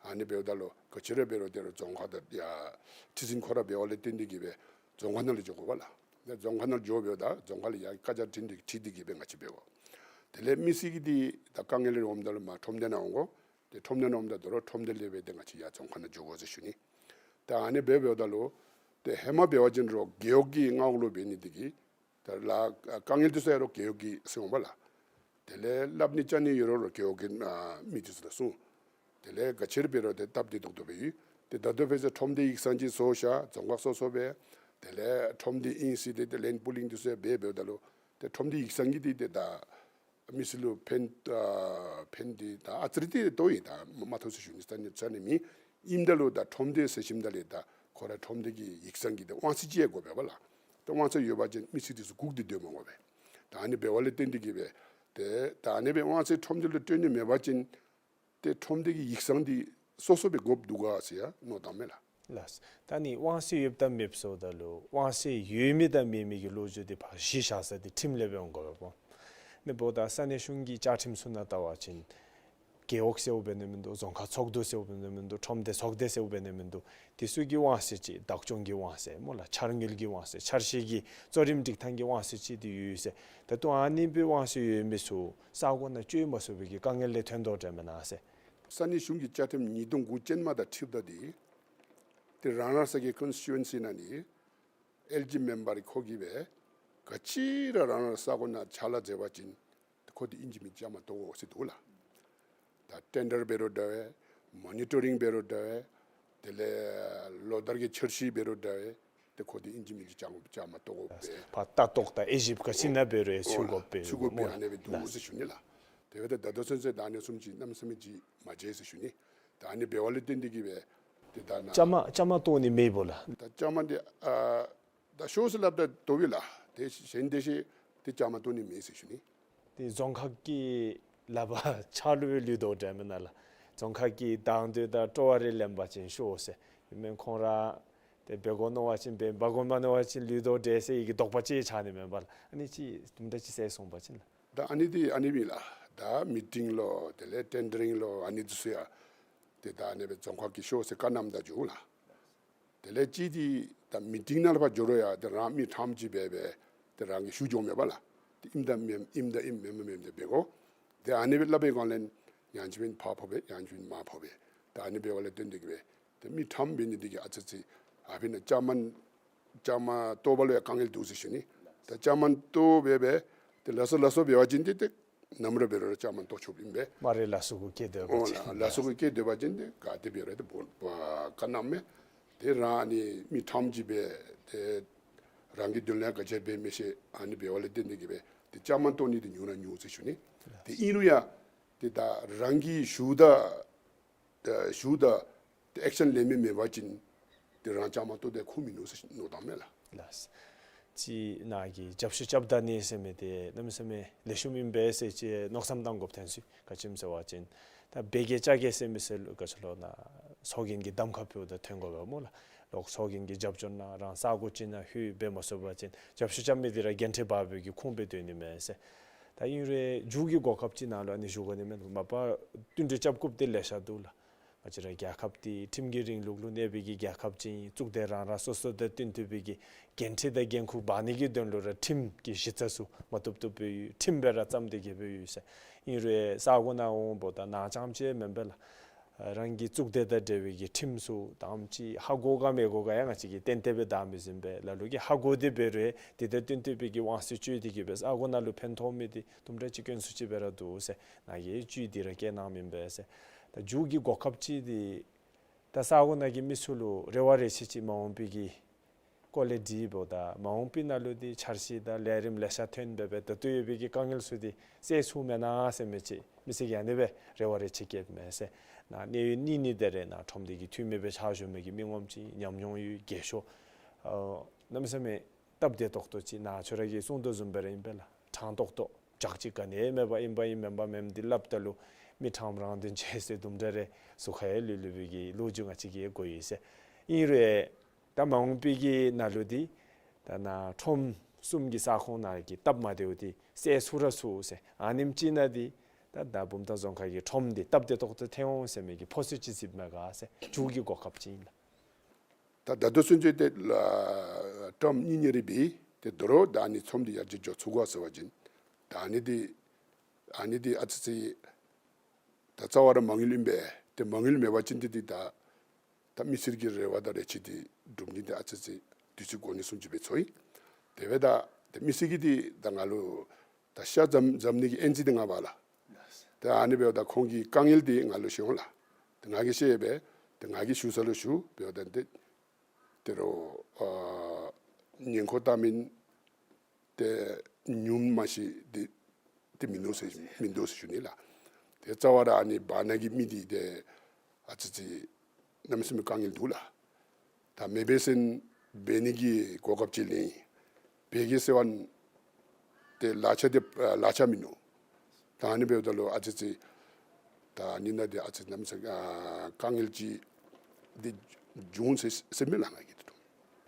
ཨ་ནི་འབདཝ་ད་ལུ་ག་ཅི་ར་འབད་རུང་ཏེ་རུང་རྫོང་ཁག་དང་ཡར་ཁྲི་འཛིན་ཁོ་ར་འབདཝ་ལས་བརྟེན་ཏེ་གི་སྦེ་རྫོང་ཁག་ནང་ལུ་འགྱོ་དགོ་པས་ལགས། ཏེ་རྫོང་ཁག་ནང་འགྱོ་འབདཝ་ད་རྫོང་ཁག་ལས་ཡར་བཀའ་རྒྱ་འཕྲིན་འདི་འཁྲིལ་ཏེ་གི་སྦེ་ང་བཅས་འབད་དགོ། དེ་ལས་མི་སེར་གྱི་འདི་ད་དཀའ་ངལ་རེ་འོངམ་ད་ལུ་མར་ཁྲོམ་སྡེ་ནང་འོང་དགོ། ཏེ་ཁྲོམ་སྡེ་ནང་འོངམ་ད་དོ་རུང་ཁྲོམ་སྡེ་ལས་སྦེ་ཏེ་ང་བཅས་ཡར་རྫོང་ཁག་ནང་འགྱོ་དགོ་ཟེར་ཞུ་ནི། ད་ཨ་ནི་སྦེ་འབདཝ་ད་ལུ་ཏེ་ཧེ་མ་འབད་བ་ཅིན་རོགས་རྒེད་འོག་གི་མངའ་འོག་ལུ་འབད་ནི་འདི་གིས་ད་ལཱ་དཀའ་ངལ་འདི་ཚུ་ཡང་རོགས་རྒེད་འོག་གིས་སེལ་འོང་པས་ལགས། དེ་ལས་སླབ་ནི་བཅའ་ནི་ཡོད་རུང་རོགས་རྒེད་འོག་གི་ཨ་མི་འདི་ཚུ་ལུ་གསུངས། དེ་ལས་ག་ཅི་ར་འབད་རུང་ཏེ་སྟབས་བདེ་ཏོག་ཏོ་སྦེ་ཡོད། ཏེ་ད་ལྟོ་ཕར་ཚུར་ཁྲོམ་སྡེ་ཡིག་ཚང་ཅིག་བཟོ་བཞག་རྫོང་ཁག་སོ་སོ་སྦེ། དེ་ལས་ཁྲོམ་སྡེ་ཨིན་ཟེར་ཏེ་ཏེ་ལེནཌ་པུ་ལིང་འདི་ཚུ་ཡང་འབད་འབདཝ་ད་ལུ་ཏེ་ཁྲོམ་སྡེ་ཡིག་ཚང་གི་འདི་ཏེ་ད་མི་སེར་ལུ་ཕན་ཨ་ཕན་འདི་ད་ཨ་ཙི་རེ་ཏེ་ཏོག་ཨིན། ད་མ་མ་ཐོབ་ཟེར་ཞུ་ནི་རྩ་ནི་རྩ་ནི་མེད། ཨིནམ་ད་ལུ་ད་ཁྲོམ་སྡེ་ཟེར་ཞིནམ་ད་ལས་ད་ཁོ་ར་ཁྲོམ་སྡེ་གི་ཡིག་ཚང་གི་ཏེ་དབང་ཚད་ཅིག་ཡང་དགོ་པས་པ་ལགས། ཏེ་དབང་ཚད་ཡོད་པ་ཅིན་མི་སེར་འདི་ཚུ་སྒུག་སྟེ་སྡོད་མ་དགོ་པས། ད་ཨ་ནི་འབདཝ་ལས་བརྟེན་ཏེ་གི་སྦེ་ཏེ་ད་ཨ་ནི་སྦེ་དབང་ཚད་ཁྲོམ་སྡེ་ལུ་སྤྲོད་ནི་མེད་པ་ཅིན་ཏེ་ཁྲོམ་སྡེ་གི་ཡིག་ཚང་འདི་སོ་སོ་སྦེ་དགོཔ་འདུག་ག་ཟེར་ཡང་མནོ་བཏངམ་མས་ལགས། ལགས། ད་ནི་དབང་ཚད་ཡོདཔ་དང་མེདཔ་ཟེརཝ་ད་ལུ་དབང་ཚད་ཡོད་མི་དང་མེད་མི་གི་ལོ་རྒྱུས་འདི་ཕར་གཞི་བཞག་ས་འདི་ཁྲིམས་ལས་སྦེ་འོང་དགོ་པས་པ། ཨ་ནི་འབདཝ་ད་ས་གནས་གཞུང་གི་བཅའ་ཁྲིམས་ཚུ་ནང་བལྟ་བ་ཅིན་རྒེད་འོག་ཟེརཝ་འབད་ནི་མིན་འདུག། རྫོང་ཁག་ཚོགས་འདུ་ཟེརཝ་འབད་ནི་མིན་འདུག། ཁྲོམ་སྡེ་ཚོགས་སྡེ་ཟེརཝ་འབད་ནི་མིན་འདུག། དེ་ཚུ་གི་དབང་ཚད་ཅིག་བདག་སྐྱོང་གི་དབང་ཚད་སྨོ་ལགས། འཆར་དངུལ་གྱི་དབང་ཚད་འཆར་གཞི་གི་གཙོ་རིམ་སྒྲིག་ཐངས་ཀྱི་དབང་ཚད་ཅིག་འདི་ཡོད་ཟེར། ད་ལྟོ་ཨ་ནི་སྦེ་དབང་ཚད་ཡོད་མི་ཚུ་ས་གོ་ནང་སྤྱོད་མ་ཚུགས་པའི་གི་དཀའ་ངལ་ལས་ཐོན་དོ་འདྲ་མེན་ན་ཟེར། ས་གནས་གཞུང་གི་བཅའ་ཁྲིམས་ཉིས་སྟོང་དགུ་ཅན་མ་དང་འཁྲིལཝ་ད་འདི་ཏེ་རང་རང་སོའི་ཀོན་སི་ཊི་ཊུ་ཨེན་སི་ནང་ནི་ཨེལ་ཇི་མེམ་བར་ཁོ་གིས་སྦེ་ག་ཅི་ར་རང་རང་ས་གོ་ནང་ཕྱག་ལཱ་མཛད་པ་ཅིན་ཁོ་འདི་ཨིན་ཅི་མིན་ཅི་བཅའ་མར་གཏོགས་དགོ་ཟེར་འདུག་ལགས། ད་ཊེན་ཌར་འབད་རུང་འདྲ་བས། མོ་ནི་ཊ་རིང་འབད་རུང་འདྲ་བས། དེ་ལས་ལོ་བསྟར་གྱི་འཆར་གཞི་འབད་རུང་འདྲ་བས། ཏེ་ཁོ་འདི་ཨིན་ཅི་མིན་ཅི་བཅའ་མར་གཏོགས་དགོ་པས། ཕར་ལྟ་རྟོག་དང་དབྱེ་ཞིབ་ག་ཅི་ཨིན་ན་འབད་རུང་ཚུད་དགོ་པས། ཚུད་དགོ་པས། ཨ་ནི་སྦེ་འདུག་ཟེར་ཞུ་ནི་ལགས། དེ་འབདཝ་ད་ད་ལྟོ་ཚུན་ཚོད་ད་ཨ་ནི་བཟུམ་ཅིག་གནམ་མེད་ས་མེད་ཅིག་མ་མཇལ་ཟེར་ཞུ་ནི། ད་ཨ་ནི་འབདཝ་ལས་བརྟེན་ཏེ་གིས་སྦེ་ཏེ་ད་ནཱ་བཅའ་མར་བཅའ་མར་གཏོགས་ནི་མེད་པོ་ལགས། ད་བཅའ་མར་འདི་ཨ་ད་ཤོག་ཟེར་སླབ་ད་གཏོགས་པས་ལགས། དེ་གཞན་དེ་ཅིག་ཏེ་བཅའ་མར་གཏོགས་ནི་མེད་ཟེར་ཞུ་ནི། ཏེ་རྫོང་ཁག་གི་ལག་པར་ཆ་ལུ་སྦེ་ལུས་དོ་འདྲ་མེན་ན་ལགས། རྫོང་ཁག་གི་དང་འདོད་དང་སྤྲོ་བ་རེ་ལེན་པ་ཅིན་ཤོག་ཟེར། མེན་ཁོང་ར་ ཏེ་འབད་དགོ་མནོ་བ་ཅིན་འབད་འབད་དགོ་མ་མནོ་བ་ཅིན་ལུས་དོ་འདྲེ་ཟེར་ཡི་གི་དོགས་པ་ཅིག་ཆགས་ནི་མེན་པ་ལགས། ཨ་ནི་ཅིག་དུམ་གྲ་ཅིག་གསལ་སོང་པ་ཅིན་ལགས། ད་ཨ་ནི་འདི་ཨ་ནི་མེན་ལགས། ད་མི་ཊིང་ལོ་དེ་ལས་ཊེན་ཌརིང་ལོ་ཨ་ནི་འདི་ཚུ་ཡང་ཏེ་ད་ཨ་ནི་སྦེ་རྫོང་ཁག་གི་ཤོག་ཟེར་བཀའ་གནངམ་ད་འགྱོ་ལགས། དེ་ལས་ཅིག་འདི་ད་མི་ཊིང་ནང་ལུ་ཕར་འགྱོ་རུང་ཡང་ཏེ་རང་མི་ཁྲམ་ཅིག་འབད་སྦེ་ཏེ་རང་གིས་ཞུ་འགྱོཝ་མེན་པ་ལགས། ཏེ་ཨིནམ་ད་མེན་ཨིནམ་ད་ཨིནམ་མེནམ་མེནམ་ཏེ་འབད་དགོ། ཏེ་ཨ་ནི་སྦེ་སླབ་པའི་སྒང་ལས་ཡང་ཅིན་མེན་ཕར་ཕོག་པས་ཡང་ཅིན་མེན་མར་ཕོག་པས། ད་ཨ་ནི་འབདཝ་ལས་བརྟེན་ཏེ་གིས་སྦེ་ཏེ་མི་ཁྲམ་འབད་ནི་འདི་གིས་ཨ་ཙི་ཅིག་ཨ་ཕི་ན་བཅའ་མར་བཅའ་མར་གཏོགས་པ་ལུ་ཡང་དཀའ་ངལ་འདུག་ཟེར་ཞུ་ནི། ད་བཅའ་མར་གཏོགས་སྦེ་སྦེ་ཏེ་ལགས་སོ་ལགས་སོ་འབད་བ་ཅིན་ཏེ་ཏེ་ནམ་ར་འབད་རུང་ར་བཅའ་མར་གཏོགས་ཆོགཔ་ཨིན་པས། སྨ་རེ་ལ་སོགས་ཀྱི་སྐད་སྡོད་པ་ཨོ་ཅིན། ལགས་ལགས་སོ་གི་སྐད་སྡོད་པ་ཅིན་ཏེ་ག་ཏེ་འབད་རུང་ཏེ་བཀའ་གནངམ་མས། ཏེ་རང་ཨ་ནི་མི་ཁྲམ་ཅིག་འབད་ཏེ་རང་གི་དོན་ལུ་ཡང་ག་ཅི་འབད་མི་ཤེས། ཨ་ནི་འབདཝ་ལས་བརྟེན་ཏེ་གིས་སྦེ་ཏེ་བཅའ་མར་གཏོགས་ནི་འདི་ཉུང་ར་ཉུང་ཟེར་ཞུ་ནི། ཏེ་ཨིན་རུང་ཡང་ཏེ་ད་རང་གིས་ཞུཝ་ད་ད་ཞུཝ་ད་ཏེ་ཨེག་ཤན་ལེན་མི་མེད་པ་ཅིན་ཏེ་རང་བཅའ་མར་གཏོགས་ཏེ་ཁུངས་མིན་ནུག་ཟེར་མནོ་བཏངམ་མས་ལགས། ལགས། ཅིག་ནཱ་གིས་རྒྱབ་ཤུགས་རྐྱབ་ད་ནི་ཟེར་མི་འདི་གནམ་མེད་ས་མེད་ལེགས་ཤོམ་ཨིན་པས་ཟེར་ཅིག་མནོ་བསམ་བཏང་དགོཔ་ཐོན་སོ་ཡི། ག་ཅི་སྨོ་ཟེར་བ་ཅིན་ད་འབད་གེ་བཅའ་གེ་ཟེར་མི་ཟེར་ལུ་ག་ཅི་ལོ་ནཱ་ཚོགས་རྒྱན་གྱི་གདམ་ཁ་ཕུལཝ་ད་ཐོན་དགོ་པས་སྨོ་ལགས། ལོག་ཚོགས་རྒྱན་གྱི་རྒྱབ་སྐྱོར་ནང་རང་ས་གོ་ཅིག་ནང་ལྷོད་འབད་མ་ཚུགས་པ་ཅིན་རྒྱབ་ཤུགས་རྐྱབ་མི་འདི་ར་འགན་འཁྲི་འབག་པའི་གི་ཁུངས་སྦེ་སྡོད་ནི་མས་ཟེར། ད་ཨིན་རུང་མཇུག་གི་གོ་སྐབས་ཅིག་ནང་ལུ་ཨ་ནི་ཞུ་དགོ་ནི་མེན། མ་པ་བསྟུན་གྲོས་རྐྱབ་དགོཔ་འདི་ལེ་ཤ་འདུག་ལགས། ང་བཅས་ར་རྒྱལ་ཁབ་འདི་ཁྲིམས་ཀྱི་རིང་ལུགས་ལུ་གནས་པའི་གི་རྒྱལ་ཁབ་ཅིག་ཨིན། གཙུག་སྡེ་རང་རང་སོ་སོ་དང་བསྟུན་ཏེ་སྦེ་གི་འགན་འཁྲི་དང་འགན་ཁུར་འབག་ནི་གི་དོན་ལུ་ར་ཁྲིམས་ཀྱི་གཞི་རྩ་ཚུ་མ་བཏུབ་བཏུབ་སྦེ་ཡོད། ཁྲིམས་སྦེ་ར་བརྩམས་ཏེ་གི་སྦེ་ཡོད་ཟེར། ཨིན་རུང་ས་གོ་ནང་འོངམ་ད་ནཱ་རྐྱངམ་ཅིག་མེན་པས་ལགས། རང་གི་གཙུག་སྡེ་དང་འབྲེལ་བའི་གི་ཁྲིམས་ཚུ་དང་པ་ཅིག་ཧ་གོ་ག་མི་གོ་ག་ཡང་ང་བཅས་ཀྱིས་ཏན་ཏན་སྦེ་བདའ་མི་ཟུན་པས། ལ་ལུ་གིས་ཧ་གོ་སྟེ་འབད་རུང་དེ་དང་བསྟུན་ཏེ་སྦེ་གི་དབང་ཚད་སྤྱོད་དེ་གི་སྦེ་ས་གོ་ནང་ལུ་ཕན་ཐོགས་མི་འདི་དུམ་གྲ་ཅིག་དཀོན་སུ་ཅིག་སྦེ་ར་འདུག་ཟེར་ནཱ་གིས་བཅུད་འདི་ར་བཀལ་གནངམ་ཨིན་པས་ཟེར། ད་མཇུག་གི་གོ་སྐབས་ཅིག་འདི་ད་ས་གོ་ནང་གི་མི་ཚུ་ལུ་རེ་བ་རེ་ཆེ་ཅིག་མ་འོངས་པའི་གི་སྐོར་ལས་འདྲིཝ་ད་མ་འོངས་པའི་ནང་ལུ་འདི་འཆར་གཞི་དང་ལས་རིམ་ལེ་ཤ་ཐོན་སྦེ་སྦེ་ད་ལྟོ་ཡོད་པའི་གི་དཀའ་ངལ་ཚུ་འདི་སེལ་ཚུགས་མེན་ན་ཟེར་མི་ཅིག་མི་སེར་གྱིས་ཨ་ནི་སྦེ་རེ་བ་རེ་ཆེ་བསྐྱེདཔ་མས་ཟེར། ནཱ་གནས་ཡུལ་གཉིས་གཉིས་དེ་རེ་ནཱ་ཁྲོམ་སྡེ་གི་འཐུས་མི་སྦེ་ཕྱག་ཞུ་མི་གི་མི་ངོམ་ཅིག་ཉམས་མྱོང་ཡོད་རྒས་ཤོས་ཨ་གནམ་མེད་ས་མེད་སྟབས་བདེ་ཏོག་ཏོ་ཅིག་ནཱ་ཁྱོད་ར་གིས་གསུང་དོ་བཟུམ་སྦེ་ར་ཨིན་པས་ལགས། དྲང་ཏོག་ཏོ་བྱག་ཅིག་ག་ནི་མེད་པར་ཨིན་པ་ཨིན་མེན་པ་མེནམ་འདི་སླབ་ད་ལུ་མི་ཁྲམ་རང་དོན་ཆེ་ཟེར་དུམ་གྲ་རེ་ཟུར་ཁ་ཡང་ལུས་ལུས་པའི་གི་ལོ་རྒྱུས་ང་བཅས་ཀྱིས་གོ་ཡི་ཟེར། ཨིན་རུང་ད་མ་འོངས་པའི་གི་ནང་ལུ་འདི་ད་ནཱ་ཁྲོམ་གསུམ་གྱི་ས་ཁོངས་ནང་གི་སྟབས་མ་བདེཝ་འདི་སེལ་ཚུགས་ར་ཚུགས་ཟེར། ཨ་ནེམ་ཅིག་ནང་འདི་ད་ད་བུམ་ཐང་རྫོང་ཁག་གི་ཁྲོམ་འདི་སྟབས་བདེ་ཏོག་ཏོ་ཐོན་འོང་ཟེར་མི་གི་ཕོ་སི་ཊིབ་ཅིག་གཟིགསཔ་མས་ག་ཟེར། མཇུག་གི་གོ་སྐབས་ཅིག་ཨིན་ལགས། ད་ད་ལྟོ་ཚུན་ཚོད་ཏེ་ལགས་ཊརམ་གཉིས་གཉིས་རེ་འབད་ཏེ་དོ་རུང་ད་ཨ་ནི་ཚོགས་འདུ་ཡར་རྒྱས་འགྱོ་ཚུགས་ག་ཟེར་བ་ཅིན་ད་ཨ་ནི་འདི་ཨ་ནི་འདི་ཨ་ཙི་ཅིག་ད་རྩ་བ་ར་མ་དངུལ་ཨིན་པས། ཏེ་མ་དངུལ་མེད་པ་ཅིན་ཏེ་འདི་ད་ད་མི་སེར་གྱི་རེ་བ་དང་རེ་ཆེ་འདི་སྒྲུབ་ནི་འདི་ཨ་ཙི་ཅིག་དུས་ཚོད་འགོར་ནི་བཟུམ་ཅིག་སྦེ་ཚོར་ཡི། དེ་སྦེ་ད་ཏེ་མི་སེར་གྱིས་འདི་ད་ང་ལུ་ད་ཤ་འཇམ་འཇམ་ནི་གི་ཨེན་ཇི་འདི་མངགས་པས་ལགས། ད་ཨ་ནི་འབདཝ་ད་ཁོང་གི་དཀའ་ངལ་འདི་ང་ལུ་ཤེས་འོང་ལགས། ད་ང་གིས་ཤེས་སྦེ་ད་ང་གིས་ཞུ་ས་ལུ་ཞུ་འབདཝ་ད་འདི་དོ་རུང་ཨ་ཉེན་ཁ་བཏང་མི་འདི་ཉུངམ་ཅིག་འདི་འདི་མིན་འདུག་ཟེར་མིན་འདུག་ཟེར་ཞུ་ནི་ལགས། ཏེ་རྩ་བ་ར་ཨ་ནི་བར་ན་གི་མི་འདི་ཏེ་ཨ་ཙི་ཅིག་གནམ་མེད་ས་མེད་དཀའ་ངལ་འདུག་ལགས། ད་མེ་འབར་སེམས་འབད་ནི་གི་གོ་སྐབས་ཅིག་ལེན་ཡི། འབད་གེ་ཟེར་བ་ཏེ་ལག་ཆ་འདི་ཨ་ལག་ཆ་མིན་འདུག། ད་ཨ་ནི་འབདཝ་ད་ལུ་ཨ་ཙི་ཅིག་ད་ཨ་ནི་ནང་འདི་ཨ་ཙི་གནམ་མེད་ས་མེད་ཨ་དཀའ་ངལ་ཅིག་འདི་བྱུང་ཟེར་ཟེར་མི་ལགས་ང་གིས་འདི་འདུག།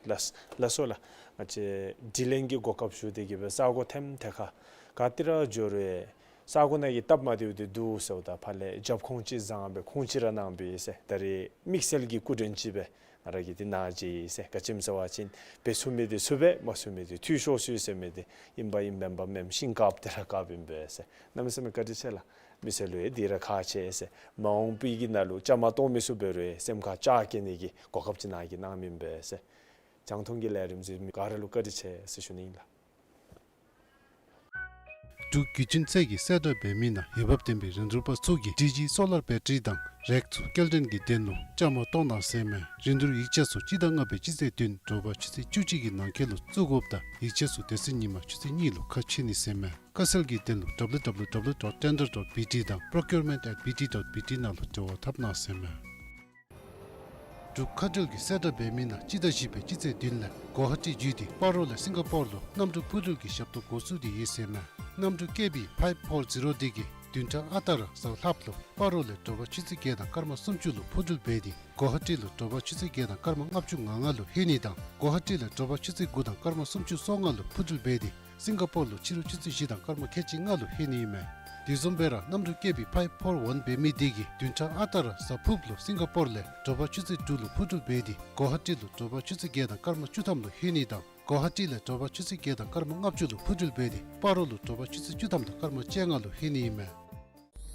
ལགས་ལགས་སོ་ལགས། ང་བཅས་དྲི་ལན་གྱི་གོ་སྐབས་ཞུ་སྟེ་གི་སྦེ་ས་གོ་ཐེམ་ཐེ་ཁ་ག་ཏེ་ར་འགྱོ་རུང་ས་གོ་ནང་གི་སྟབས་མ་བདེཝ་འདི་འདུག་ཟེརཝ་ད་ཕར་ལས་རྒྱབ་ཁུངས་ཅིག་བཟང་སྦེ་ཁུངས་ཅིག་ར་གནང་སྦེ་ཟེར། ད་རེས་དམིགས་བསལ་གྱི་སྐུ་མགྲོན་ཅིག་སྦེ་ང་ར་གིས་འདི་ནཱ་མཇལ་ཡི་ཟེར། ག་ཅི་སྨོ་ཟེར་བ་ཅིན་འབད་ཚུགས་མི་འདི་ཚུགས་པས། མ་ཚུགས་མི་འདི་འཐུས་ཤོར་སོང་ཡི་ཟེར་མི་འདི་ཨིན་པ་ཨིནམ་མེན་པ་མེནམ་ཤིང་དཀརཔོ་འདི་ར་དཀརཔོ་ཨིན་པས་ཟེར། གནམ་མེད་ས་མེད་བཀའ་དྲིན་ཆེ་ལགས། མི་སེར་ལུ་ཡང་འདི་ར་ཁག་ཆེ་ཟེར། མ་འོངས་པའི་གི་ནང་ལུ་བཅའ་མར་གཏོགས་མི་ཚུ་འབད་རུང་སེམས་ཁར་བཅའ་བཀལ་ནི་གི་གོ་སྐབས་ཅིག་ནཱ་གིས་གནང་མི་ཨིན་པས་ཟེར། རྒྱང་མཐོང་གི་ལས་རིམ་གཟིགས་མི་ག་ར་ལུ་བཀའ་དྲིན་ཆེ་ཟེར་ཞུ་ནི་ཨིན་ལགས། འབྲུག་བརྒྱུད་འཕྲིན་ཚད་ཀྱིས་གསལ་བསྒྲགས་འབད་མི་ནང་འོས་འབབ་ལྡན་པའི་རིན་བསྡུར་པ་ཚུ་གིས་ཌི་ཇི་སོ་ལར་བེ་ཊ་རི་དང་རེག་ཚུ་སྐྱེལ་འདྲེན་གྱི་དོན་ལུ་བཅའ་མར་གཏོགས་གནང་ཟེར་མས། རིན་བསྡུར་ཡིག་ཆ་ཚུ་སྤྱི་ཟླ་ལྔ་པའི་སྤྱི་ཚེས་བདུན་དྲོ་པ་ཆུ་ཚོད་བཅུ་གཅིག་གི་ནང་འཁོད་ལུ་བཙུགས་དགོཔ་དང་ཡིག་ཆ་ཚུ་དེ་ཚེ་ཉིན་མ་ཆུ་ཚོད་གཉིས་ལུ་ཁ་ཕྱེ་ནི་ཟེར་མས། དཀའ་སེལ་གྱི་དོན་ལུ་ཌབ་ལུ་ཌབ་ལུ་ཌབ་ལུ་ཌོཊ་ཊེན་ཌར་ཌོཊ་བི་ཊི་དང་པྲོ་ཀིའུར་མེནཊ་ཨེཊ་བི་ཊི་ཌོཊ་བི་ཊི་ནང་ལུ་འབྲེལ་བ་འཐབ་གནང་ཟེར་མས། འབྲུག་མཁའ་འགྲུལ་གྱིས་གསལ་བསྒྲགས་འབད་མི་ནང་སྤྱི་ཟླ་བཞི་པའི་སྤྱི་ཚེས་བདུན་ལས་གོ་ཧ་ཊི་བརྒྱུད་དེ་སྤ་རོ་ལས་སིང་ག་པོར་ལུ་གནམ་གྲུ་འཕུར་འགྲུལ་གྱི་ཞབས་ཏོག་འགོ་བཙུགས་ཏེ་ཡོད་ཟེར་མས། གནམ་གྲུ་ཀེ་བི་ཕའིབ་ཕོར་ཛི་རོ་འདི་གིས་ བདུན་ཕྲག་ཨ་རྟག་ར་གཟའ་ལྷགཔ་ལུ་སྤ་རོ་ལས་དྲོ་པ་ཆུ་ཚོད་བརྒྱད་དང་སྐར་མ་སུམ་ཅུ་ལུ་འཕུར་འགྲུལ་འབད་དེ་གོ་ཧ་ཊི་ལུ་དྲོ་པ་ཆུ་ཚོད་བརྒྱད་དང་སྐར་མ་ལྔ་བཅུ་ང་ལྔ་ལུ་ལྷོད་ནི་དང་གོ་ཧ་ཊི་ལས་དྲོ་པ་ཆུ་ཚོད་དགུ་དང་སྐར་མ་སུམ་ཅུ་སོ་ལྔ་ལུ་འཕུར་འགྲུལ་འབད་དེ་སིང་ག་པོར་ལུ་ཕྱི་རུ་ཆུ་ཚོད་བཞི་དང་སྐར་མ་ཁལ་གཅིག་ལྔ་ལུ་ལྷོད་ནི་ཨིན་མས། དེ་བཟུམ་སྦེ་ར་གནམ་གྲུ་ཀེ་བི་ཕའིབ་ཕོར་ཝན་འབད་མི་དེ་གིས་བདུན་ཕྲག་ཨ་རྟག་ར་གཟའ་ཕུརཔ་ལུ་སིང་ག་པོར་ལས་དྲོ་པ་ཆུ་ཚོད་དྲུག་ལུ་འཕུར་འགྲུལ་འབད་དེ་གོ་ཧ་ཊི་ལུ་དྲོ་པ་ཆུ་ཚོད་བརྒྱད་དང་སྐར་མ་བཅུ་ཐམ་ལུ་ལྷོད་ནི་དང་གོ་ཧ་ཊི་ལས་དྲོ་པ་ཆུ་ཚོད་བརྒྱད་དང་སྐར་མ་ལྔ་བཅུ་ལུ་འཕུར་འགྲུལ་འབད་དེ་སྤ་རོ་ལུ་དྲོ་པ་ཆུ་ཚོད་བཅུ་ཐམ་དང་སྐར་མ་བཅོ་ལྔ་ལུ་ལྷོད་ནི་ཨིན་མས།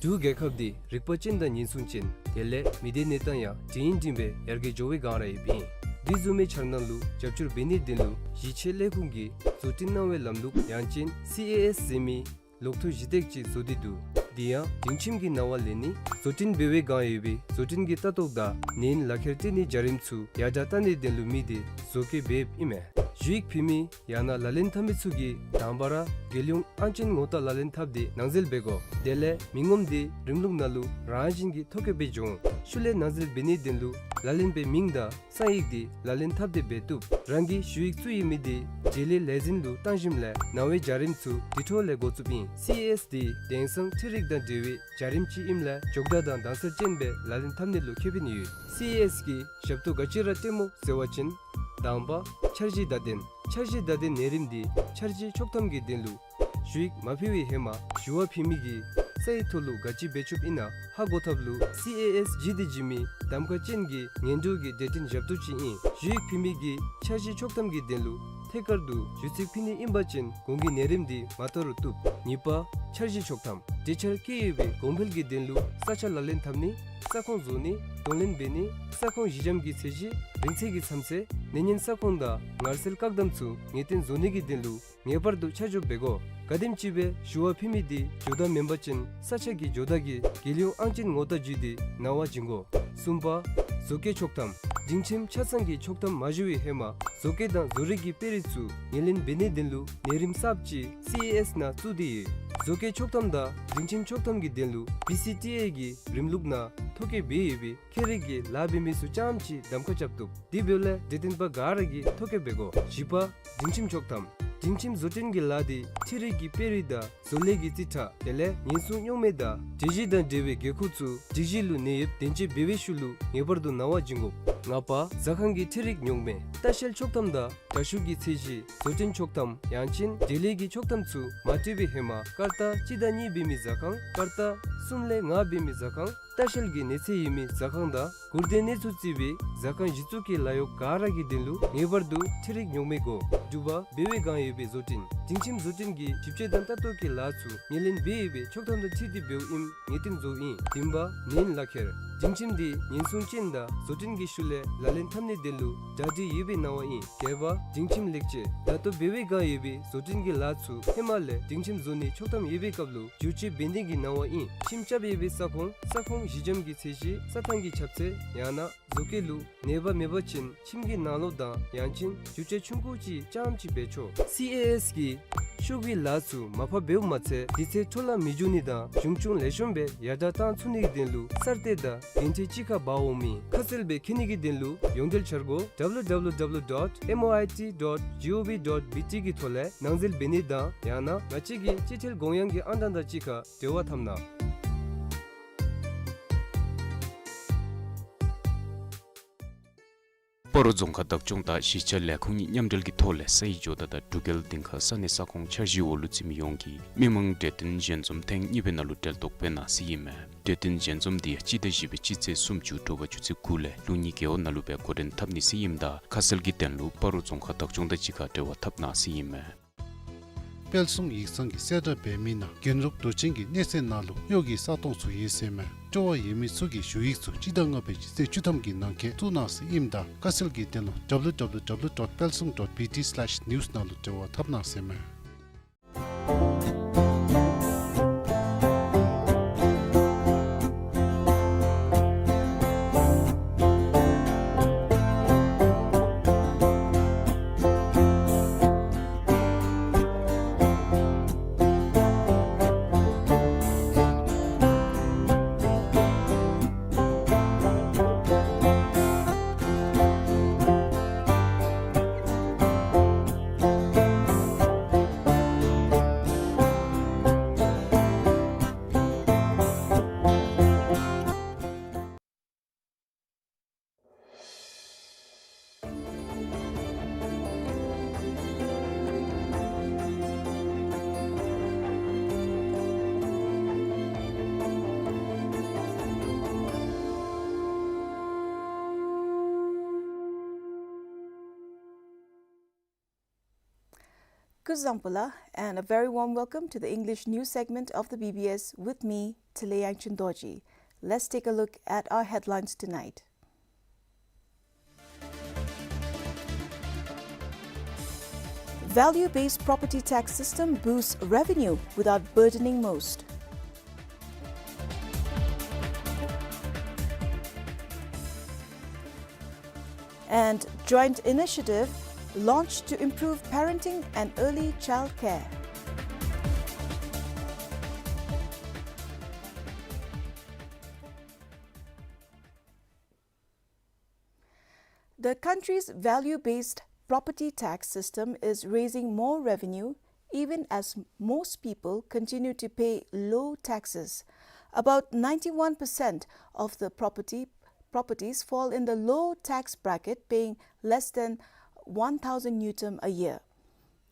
འབྲུག་རྒྱལ་ཁབ་འདི་རིག་པ་ཅན་དང་ཉེན་སྲུང་ཅན་དེ་ལས་མི་སྡེ་གནས་སྟངས་ཡང་འདྲ་ཡིན་འདྲ་མིན་སྦེ་ཡར་རྒྱས་འགྱོ་བའི་སྒང་ར་ཡོདཔ་ཨིན། དེ་བཟུམ་མའི་འཆར་སྣང་ལུ་རྒྱབ་སྐྱོར་འབད་ནིའི་དོན་ལུ་གཞིས་བྱེས་ལས་ཁུངས་ཀྱིས་བཟོ་སྐྲུན་གནང་བའི་ལམ་ལུགས་ཡང་ཅིན་སི་ཨེ་ཨེསི་ཟེར་མི་ལོག་ཐུག་གཞི་སྟེགས་ཅིག་བཟོ་སྟེ་འདུག། དེ་ཡང་སྒྲིང་ཁྱིམ་གྱི་ནང་ལས་ནི་བཟོ་སྐྲུན་འབད་བའི་སྒང་ཡོད་པའི་བཟོ་སྐྲུན་གྱི་ལྟ་རྟོག་དང་ནན་ལག་ཁྱེར་སྤྲོད་ནིའི་བྱ་རིམ་ཚུ་ཡར་དྲག་བཏང་ནིའི་དོན་ལུ་དམིགས་ཏེ་བཟོ་བཀོད་འབདཝ་ཨིན་མས། ཞུ་ཡིག་ཕུལ་མི་ཡང་ན་ལག་ལེན་འཐབ་མི་ཚུ་གིས་དང་པ་ར་རྒྱལ་ཡོངས་ཨང་ཅན་ངོ་རྟགས་ལག་ལེན་འཐབ་སྟེ་ནང་འཛུལ་འབད་དགོ། དེ་ལས་མི་ངོམ་དེ་རིམ་ལུགས་ནང་ལུ་རང་བཞིན་གྱིས་ཐོ་བཀོད་འབད་འགྱོ་འོང་། ཤུལ་ལས་ནང་འཛུལ་འབད་ནིའི་དོན་ལུ་ལག་ལེན་པའི་མིང་དང་གསང་ཡིག་དེ་ལག་ལེན་འཐབ་སྟེ་འབད་བཏུབ། རང་གི་ཞུ་ཡིག་བཙུགས་ཡོད་མི་དེ་འབྲེལ་ཡོད་ལས་འཛིན་ལུ་བཏང་ཞིནམ་ལས་ནང་པའི་བྱ་རིམ་ཚུ་དེ་འཕྲོ་ལས་འགོ་བཙུགསཔ་ཨིན། སི་ཨེ་ཨེསི་དེ་དེང་སང་འཕྲུལ་རིག་དང་འབྲེལ་བའི་བྱ་རིམ་ཅིག་ཨིནམ་ལས་མགྱོགས་དྲགས་དང་དྭངས་གསལ་ཅན་སྦེ་ལག་ལེན་འཐབ་ནི་ལུ་ཁེ་ཕན་ཡོད། སི་ཨེ་ཨེསི་གི་ཞབས་ཏོག་ག་ཅི་ར་སྤྲོདཔ་སྨོ་ཟེར་བ་ཅིན་དང་པ་འཆར་གཞི་བརྡ་དོན། འཆར་གཞི་བརྡ་དོན་ནང་རིམ་འདི་འཆར་གཞི་ཆོག་ཐམ་གྱི་དོན་ལུ་ཞུ་ཡིག་མ་ཕུལ་བའི་ཧེ་མ་ཞུ་བ་ཕུལ་མི་གིས་ས་ཡི་ཐོག་ལུ་ག་ཅི་འབད་ཆོགཔ་ཨིན་ན་ཧ་གོ་ཐབས་ལུ་སི་ཨེ་ཨེསི་བྱིན་ཏེ་བྱིན་མི་གདམ་ཁ་ཅན་གྱི་ངན་འགྲོ་གི་གྲོས་སྟོན་ཞབས་ཏོག་ཅིག་ཨིན། ཞུ་ཡིག་ཕུལ་མི་གིས་འཆར་གཞི་ཆོག་ཐམ་གྱི་དོན་ལུ་ཐད་ཀར་དུ་ཞུ་ཚིག་ཕུལ་ནི་ཨིན་པ་ཅིན་གོང་གི་ནང་རིམ་འདི་མ་དོ་རུང་བཏུབ། གཉིས་པ་འཆར་གཞི་ཆོག་ཐམ། གྲོས་འཆར་བཀོད་ཡོད་པའི་གོང་འཕེལ་གྱི་དོན་ལུ་ས་ཆ་ལག་ལེན་འཐབ་ནི། ས་ཁོངས་བཟོ་ནི། གདོང་ལེན་འབད་ནི། ས་ཁོངས་གཞི་འགྱམ་གྱི་ཚད་གཞི། རིང་ཚད་ཀྱི་མཚམས་ཚད། གནས་ཉེན་ས་ཁོངས་དང་ངར་སེལ་བཀག་དམ་ཚུ་ངེས་གཏན་བཟོ་ནི་གི་དོན་ལུ་ངེས་པར་དུ་ཆ་འཇོག་འབད་དགོ། ག་དེམ་ཅིག་སྦེ་ཞུ་བ་ཕུལ་མི་དེ་འགྱོ་དང་མེན་པ་ཅིན་ས་ཆ་གི་འགྱོ་དང་གི་རྒྱལ་ཡོངས་ཨང་ཅན་ངོ་རྟགས་བརྒྱུད་དེ་ནང་པར་བྱིན་དགོ། གསུམ་པ་བཟོ་བཀོད་ཆོག་ཐམ། སྒྲིང་ཁྱིམ་ཆ་ཚང་གི་ཆོག་ཐམ་མ་ཞུ་བའི་ཧེ་མ་བཟོ་བཀོད་དང་བཟོ་རིག་གི་དཔེ་རིས་ཚུ་ངོས་ལེན་འབད་ནིའི་དོན་ལུ་ནང་རིམ་གསརཔ་ཅིག་སི་ཨེ་ཨེསི་ནང་བཙུགས་ཏེ་ཡོད། བཟོ་བཀོད་ཆོག་ཐམ་དང་སྒྲིང་ཁྱིམ་ཆོག་ཐམ་གྱི་དོན་ལུ་བི་སི་ཊི་ཨེ་གི་རིམ་ལུགས་ནང་ཐོ་བཀོད་འབད་ཡོད་པའི་ཁྱད་རིག་གི་ལཱ་འབད་མི་ཚུ་རྐྱངམ་ཅིག་གདམ་ཁ་རྐྱབ་བཏུབ། དེ་འབདཝ་ལས་གྲོས་སྟོན་པ་ག་ར་གིས་ཐོ་བཀོད་འབད་དགོ། བཞི་པ་སྒྲིང་ཁྱིམ་ཆོག་ཐམ། སྒྲིང་ཁྱིམ་བཟོ་སྐྲུན་གྱི་ལཱ་དེ་འཕྲུལ་རིག་གི་དཔེ་རིས་དང་བཟོ་ལས་ཀྱི་རྩིས་ཁྲ་དེ་ལས་ཉེན་སྲུང་རྙོག་མེད་དང་སྒྲིག་གཞི་དང་འབྲེལ་བའི་འགན་ཁུར་ཚུ་སྒྲིག་གཞི་ལུ་གནས་ཡོདཔ་བདེན་དཔྱད་འབད་བའི་ཤུལ་ལུ་ངེས་པར་དུ་ནང་པར་བྱིན་དགོ། ལྔ་པ་ཟ་ཁང་གི་འཕྲུལ་རིག་རྙོག་མེད། ལྟ་བཤལ་ཆོག་ཐམ་དང་དྲ་ཤུགས་ཀྱི་ཚད་གཞི། བཟོ་སྐྲུན་ཆོག་ཐམ་ཡང་ཅིན་འབྲེལ་ཡོད་ཀྱི་ཆོག་ཐམ་ཚུ་མ་སྤྲོད་པའི་ཧེ་མ་ཀར་ཏ་གཅིག་དང་གཉིས་འབད་མི་ཟ་ཁང་། ཀར་ཏ་གསུམ་ལས་ལྔ་འབད་མི་ཟ་ཁང་། ལྟ་བཤལ་གྱི་གནས་ཚད་ཡོད་མི་ཟ་ཁང་དང་མགུར་དོན་གནས་ཚུལ་བརྩི་བའི་ཟ་ཁང་གཞི་བཙུགས་ཀྱི་ལཱ་གཡོག་ག་ར་གི་དོན་ལུ་ངེས་པར་དུ་འཕྲུལ་རིག་རྙོག་མེད་དགོ། དྲུག་པ་འབད་བའི་སྒང་ཡོད་པའི་བཟོ་སྐྲུན། སྒྲིང་ཁྱིམ་བཟོ་སྐྲུན་གྱི་ཞིབ་དཔྱད་དང་ལྟ་རྟོག་གི་ལཱ་ཚུ་ངོས་ལེན་འབད་ཡོད་པའི་ཆོག་ཐམ་དང་འཁྲིལ་ཏེ་འབདཝ་ཨིནམ་ངེས་གཏན་བཟོཝ་ཨིན། བདུན་པ་ནན་ལག་ཁྱེར། སྒྲིང་ཁྱིམ་དེ་ཉེན་སྲུང་ཅན་དང་བཟོ་སྐྲུན་གྱི་ཤུལ་ལས་ལག་ལེན་འཐབ་ནིའི་དོན་ལུ་གྲ་སྒྲིག་ཡོད་པའི་གནང་བ་ཨིན། བརྒྱད་པ་སྒྲིང་ཁྱིམ་ལེགས་བཅོས། ལྟ་རྟོག་འབད་བའི་སྒང་ཡོད་པའི་བཟོ་སྐྲུན་གྱི་ལཱ་ཚུ་ཧེ་མ་ལས་སྒྲིང་ཁྱིམ་བཟོ་ནིའི་ཆོག་ཐམ་ཡོད་པའི་སྐབས་ལུ་བསྒྱུར་བཅོས་འབད་ནི་གི་གནང་བ་ཨིན། ཁྱིམ་རྐྱབ་ཡོད་པའི་ས་ཁོངས། ས་ཁོངས་གཞི་འགྱམ་གྱི་ཚད་གཞི། རྩྭ་ཐང་གི་ཁྱབ་ཚད། ཡང་ན་བཟོ་བཀོད་ལུ་ནུས་པ་མེད་པ་ཅིན་ཁྱིམ་གྱི་ནང་ལོགས་དང་ཡང་ཅིན་བསྒྱུར་བཅོས་ཆུང་ཀུ་ཅིག་རྐྱངམ་ཅིག་འབད་ཆོག། སི་ཨེ་ཨེསི་གིས་ཤོག་གུའི་ལཱ་ཚུ་མར་ཕབ་འབདཝ་མ་ཚད་དུས་ཚོད་འཕྲོ་བརླག་མི་འགྱོ་ནི་དང་གཞུང་ཆུང་ལེགས་ཤོམ་སྦེ་ཡར་དྲག་བཏང་ཚུགས་ནི་གི་དོན་ལུ་གསར་གཏོད་དང་འགན་འཁྲི་གཅིག་ཁར་འབག་འོངམ་ཨིན། ཁ་གསལ་སྦེ་མཁྱེན་ནི་གི་དོན་ལུ་ཡོངས་འབྲེལ་འཆར་སྒོ་ཌབ་ལུ་ཌབ་ལུ་ཌབ་ལུ་ཌོཊ་ཨེམ་ཨོ་ཨའི་ཊི་ཌོཊ་ཇི་ཨོ་ཝི་ཌོཊ་བི་ཊི་གི་ཐོག་ལས་ནང་འཛུལ་འབད་ནི་དང་ཡང་ན་ང་བཅས་ཀྱི་སྤྱི་ཐེལ་གོང་ཡངས་ཀྱི་ཨང་གྲངས་དང་གཅིག་ཁར་འབྲེལ་བ་འཐབ་གནང་། སྤ་རོ་རྫོང་ཁག་བདག་སྐྱོང་དང་གཞིས་ཆགས་ལས་ཁུངས་གཉིས་མཉམ་འབྲེལ་གྱི་ཐོག་ལས་སའི་ཇོ་བདག་དང་འབྲུག་རྒྱལ་སྡིངས་ཁ་ས་གནས་ས་ཁོངས་འཆར་གཞིའི་འོག་ལུ་འཛུལ་མི་ཡོངས་ཀྱིས་མི་མང་གྲོས་བསྟུན་ཞལ་འཛོམས་ཐེངས་གཉིས་པའི་ནང་ལུ་གྲལ་གཏོགས་འབད་གནང་ཟེར་ཨིན་མས། གྲོས་བསྟུན་ཞལ་འཛོམས་འདི་སྤྱི་ཟླ་བཞི་པའི་སྤྱི་ཚེས་སུམ་ཅུ་དྲོ་པ་ཆུ་ཚོད་དགུ་ལས་ལུགས་གཉིས་རྒེད་འོག་ནང་ལུ་སྦེ་འགོ་འདྲེན་འཐབ་ནི་ཟེར་ཨིནམ་ད་ཁ་གསལ་གྱི་དོན་ལུ་སྤ་རོ་རྫོང་ཁག་བདག་སྐྱོང་དང་གཅིག་ཁར་འབྲེལ་བ་འཐབ་གནང་ཟེར་ཨིན་མས། དཔལ་གསུང་ཡིག་ཚང་གིས་གསལ་བསྒྲགས་འབད་མི་ནང་རྒྱན་རོགས་རྡོ་ཆེན་གྱི་གནས་ཚད་ནང་ལུ་གཡོག་གི་ས་སྟོང་ཚུ་ཡོད་ཟེར་མས། སྤྲོ་བ་ཡོད་མི་ཚུ་གིས་ཞུ་ཡིག་ཚུ་སྤྱི་ཟླ་ལྔ་པའི་སྤྱི་ཚེས་བཅུ་ཐམ་གྱི་ནང་འཁོད་བཙུགས་གནང་ཟེར་ཨིནམ་ད་ཁ་གསལ་གྱི་དོན་ལུ་ཌབ་ལུ་ཌབ་ལུ་ཌབ་ལུ་ཌོཊ་པལ་སུང་ཌོཊ་བི་ཊི་སི་ལེཤ་ནིའུ་སི་ནང་ལུ་འབྲེལ་བ་འཐབ་གནང་ཟེར་མས། Kuzuzangpo la, and a very warm welcome to the English news segment of the B B S with me, Tile Yangchen Dorji. Let's take a look at our headlines tonight. Value-based property tax system boosts revenue without burdening most. And joint initiative launched to improve parenting and early child care. The country's value-based property tax system is raising more revenue, even as most people continue to pay low taxes. About ninety-one percent of the property, properties fall in the low tax bracket, paying less than one thousand ngultrum a year.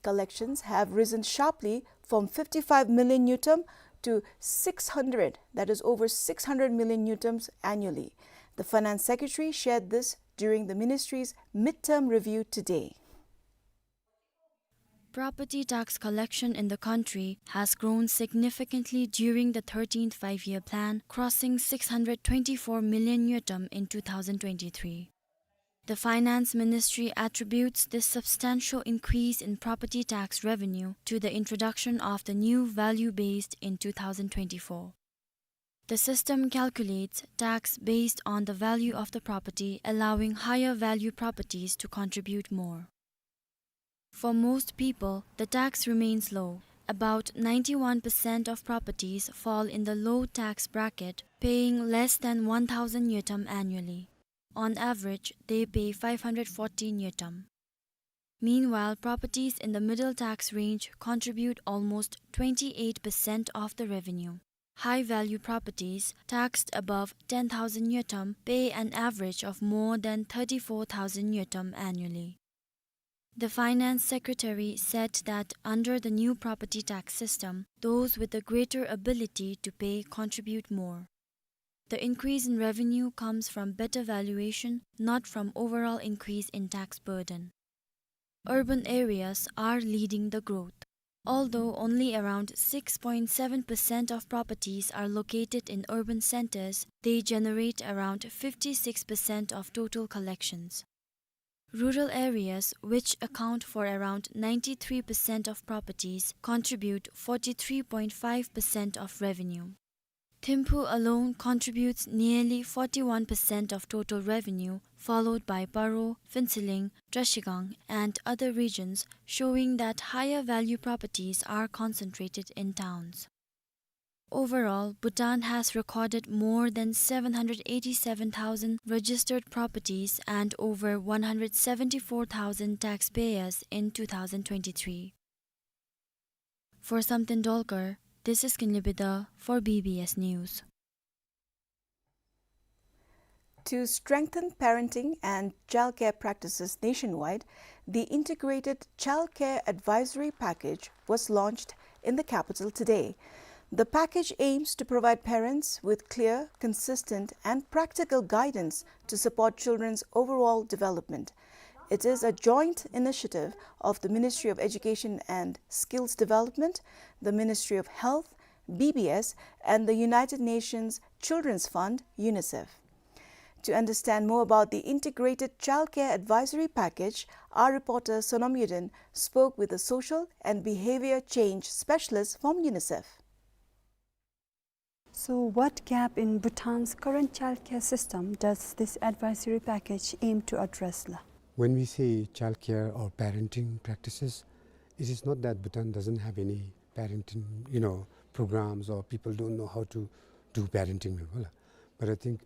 Collections have risen sharply from fifty-five million ngultrum to six hundred, that is over six hundred million ngultrums annually. The finance secretary shared this during the ministry's midterm review today. Property tax collection in the country has grown significantly during the thirteenth Five-Year Plan, crossing six hundred twenty-four million ngultrum in two thousand twenty-three. The Finance Ministry attributes this substantial increase in property tax revenue to the introduction of the new value-based in two thousand twenty-four. The system calculates tax based on the value of the property, allowing higher value properties to contribute more. For most people, the tax remains low. About ninety-one percent of properties fall in the low tax bracket, paying less than one thousand ngultrum annually. On average, they pay five hundred forty ngultrum. Meanwhile, properties in the middle tax range contribute almost twenty-eight percent of the revenue. High-value properties taxed above ten thousand ngultrum pay an average of more than thirty-four thousand ngultrum annually. The finance secretary said that under the new property tax system, those with a greater ability to pay contribute more. The increase in revenue comes from better valuation, not from overall increase in tax burden. Urban areas are leading the growth. Although only around six point seven percent of properties are located in urban centers, they generate around fifty-six percent of total collections. Rural areas, which account for around ninety-three percent of properties, contribute forty-three point five percent of revenue. Thimphu alone contributes nearly forty-one percent of total revenue, followed by Paro, Phuentsholing, Trashigang, and other regions, showing that higher value properties are concentrated in towns. Overall, Bhutan has recorded more than seven hundred eighty-seven thousand registered properties and over one hundred seventy-four thousand taxpayers in two thousand twenty-three. For Samten Dolkar, this is Kinley Bida for B B S News. To strengthen parenting and childcare practices nationwide, the Integrated Childcare Advisory Package was launched in the capital today. The package aims to provide parents with clear, consistent, and practical guidance to support children's overall development. It is a joint initiative of the Ministry of Education and Skills Development, the Ministry of Health, B B S, and the United Nations Children's Fund, UNICEF. To understand more about the Integrated Childcare Advisory Package, our reporter Sonam Yuden spoke with a social and behavior change specialist from UNICEF. So, what gap in Bhutan's current childcare system does this advisory package aim to address, la? When we say childcare or parenting practices, it is not that Bhutan doesn't have any parenting, you know, programs or people don't know how to do parenting, la. But I think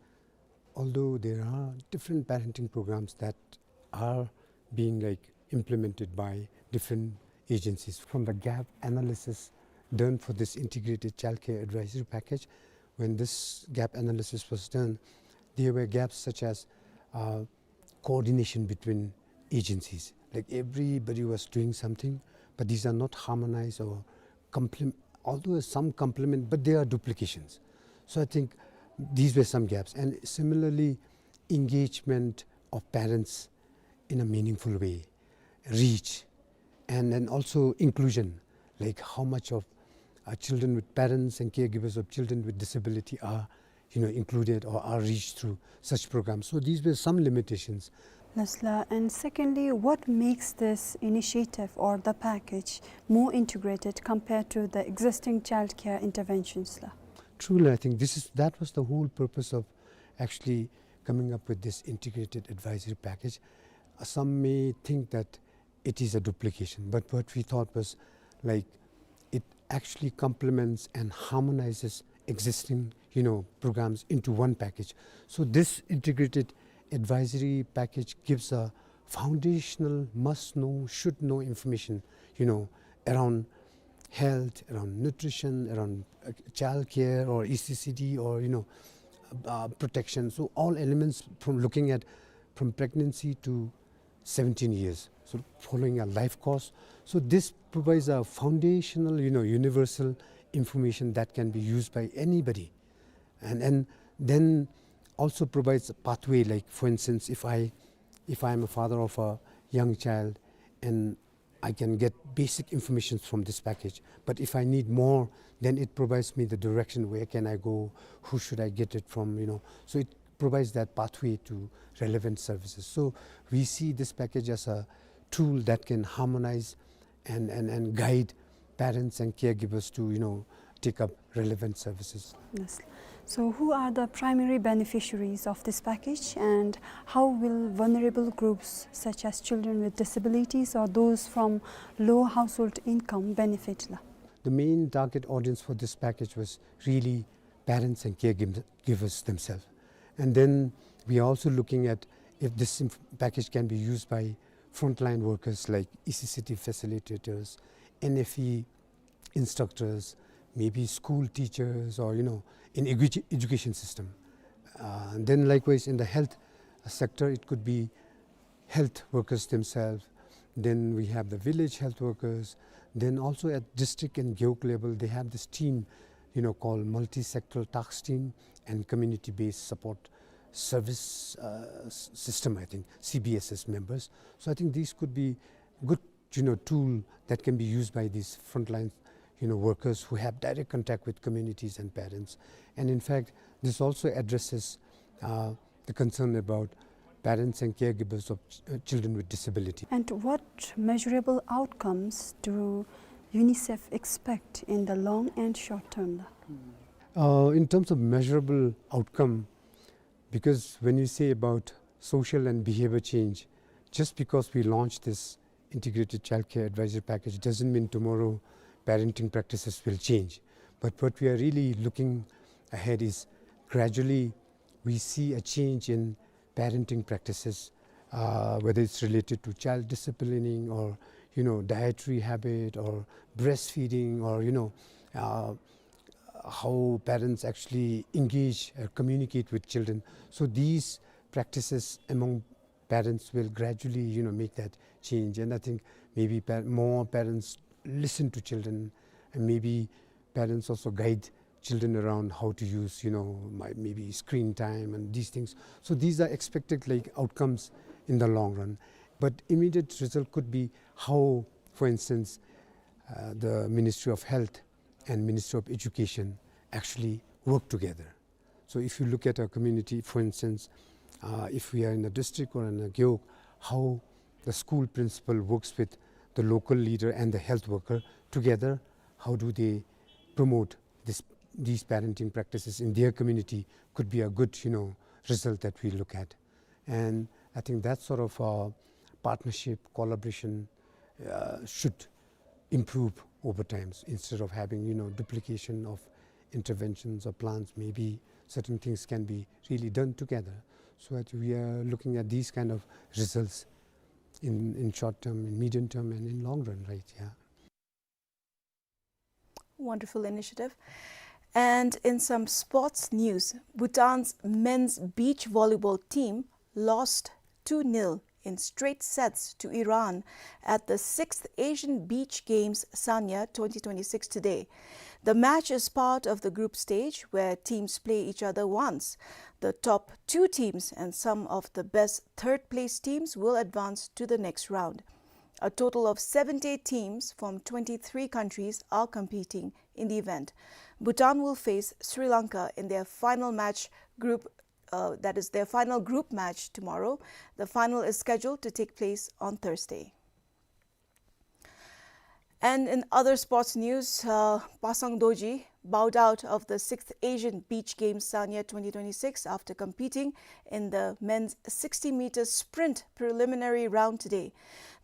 although there are different parenting programs that are being, like, implemented by different agencies. From the gap analysis done for this integrated childcare advisory package, when this gap analysis was done, there were gaps such as, uh, coordination between agencies. Like, everybody was doing something, but these are not harmonized or complem-, although some complement, but they are duplications. So I think these were some gaps. And similarly, engagement of parents in a meaningful way, reach, and, and also inclusion, like how much of, uh, children with parents and caregivers of children with disability are, you know, included or are reached through such programs. So these were some limitations. Yes, la. And secondly, what makes this initiative or the package more integrated compared to the existing childcare interventions, la? Truly, I think this is, that was the whole purpose of actually coming up with this integrated advisory package. Uh, some may think that it is a duplication, but what we thought was, like, it actually complements and harmonizes existing, you know, programs into one package. So this integrated advisory package gives a foundational must-know, should-know information, you know, around health, around nutrition, around, uh, childcare or E C C D or, you know, uh, protection. So all elements from looking at from pregnancy to seventeen years, so following a life course. So this provides a foundational, you know, universal information that can be used by anybody. And, and then also provides a pathway, like, for instance, if I, if I am a father of a young child and I can get basic information from this package. But if I need more, then it provides me the direction, where can I go, who should I get it from, you know. So it provides that pathway to relevant services. So we see this package as a tool that can harmonize and, and, and guide parents and caregivers to, you know, take up relevant services. Yes. So who are the primary beneficiaries of this package, and how will vulnerable groups such as children with disabilities or those from low household income benefit, la? The main target audience for this package was really parents and caregivers themselves. And then we are also looking at if this inf-, package can be used by frontline workers like E C C D facilitators, N F E instructors, maybe school teachers, or, you know, in edu-, education system. Uh, and then likewise in the health sector, it could be health workers themselves. Then we have the village health workers. Then also at district and gewog level, they have this team, you know, called multi-sectoral task team and community-based support service, uh, s-, system, I think, C B S S members. So I think these could be good, you know, tool that can be used by these frontline, you know, workers who have direct contact with communities and parents. And in fact, this also addresses, uh, the concern about parents and caregivers of ch-, uh, children with disability. And what measurable outcomes do UNICEF expect in the long and short term, la? Uh, in terms of measurable outcome, because when you say about social and behavior change, just because we launched this integrated childcare advisory package doesn't mean tomorrow parenting practices will change. But what we are really looking ahead is gradually we see a change in parenting practices, uh, whether it's related to child disciplining or, you know, dietary habit or breastfeeding or, you know, uh, how parents actually engage or communicate with children. So these practices among parents will gradually, you know, make that change. And I think maybe pa-, more parents listen to children, and maybe parents also guide children around how to use, you know, my, maybe screen time and these things. So these are expected, like, outcomes in the long run. But immediate result could be how, for instance, uh, the Ministry of Health and Ministry of Education actually work together. So if you look at a community, for instance, uh, if we are in a district or in a gewog, how the school principal works with the local leader and the health worker together, how do they promote this, these parenting practices in their community could be a good, you know, result that we look at. And I think that sort of, uh, partnership, collaboration, uh, should improve over time. Instead of having, you know, duplication of interventions or plans, maybe certain things can be really done together. So that we are looking at these kind of results in, in short term, in medium term, and in long run, right? Yeah. Wonderful initiative. And in some sports news, Bhutan's men's beach volleyball team lost two nil in straight sets to Iran at the sixth Asian Beach Games Sanya twenty twenty-six today. The match is part of the group stage where teams play each other once. The top two teams and some of the best third place teams will advance to the next round. A total of seventy-eight teams from twenty-three countries are competing in the event. Bhutan will face Sri Lanka in their final match group, uh, that is their final group match tomorrow. The final is scheduled to take place on Thursday. And in other sports news, uh, Pasang Dorji bowed out of the sixth Asian Beach Games Sanya twenty twenty-six after competing in the men's sixty meter sprint preliminary round today.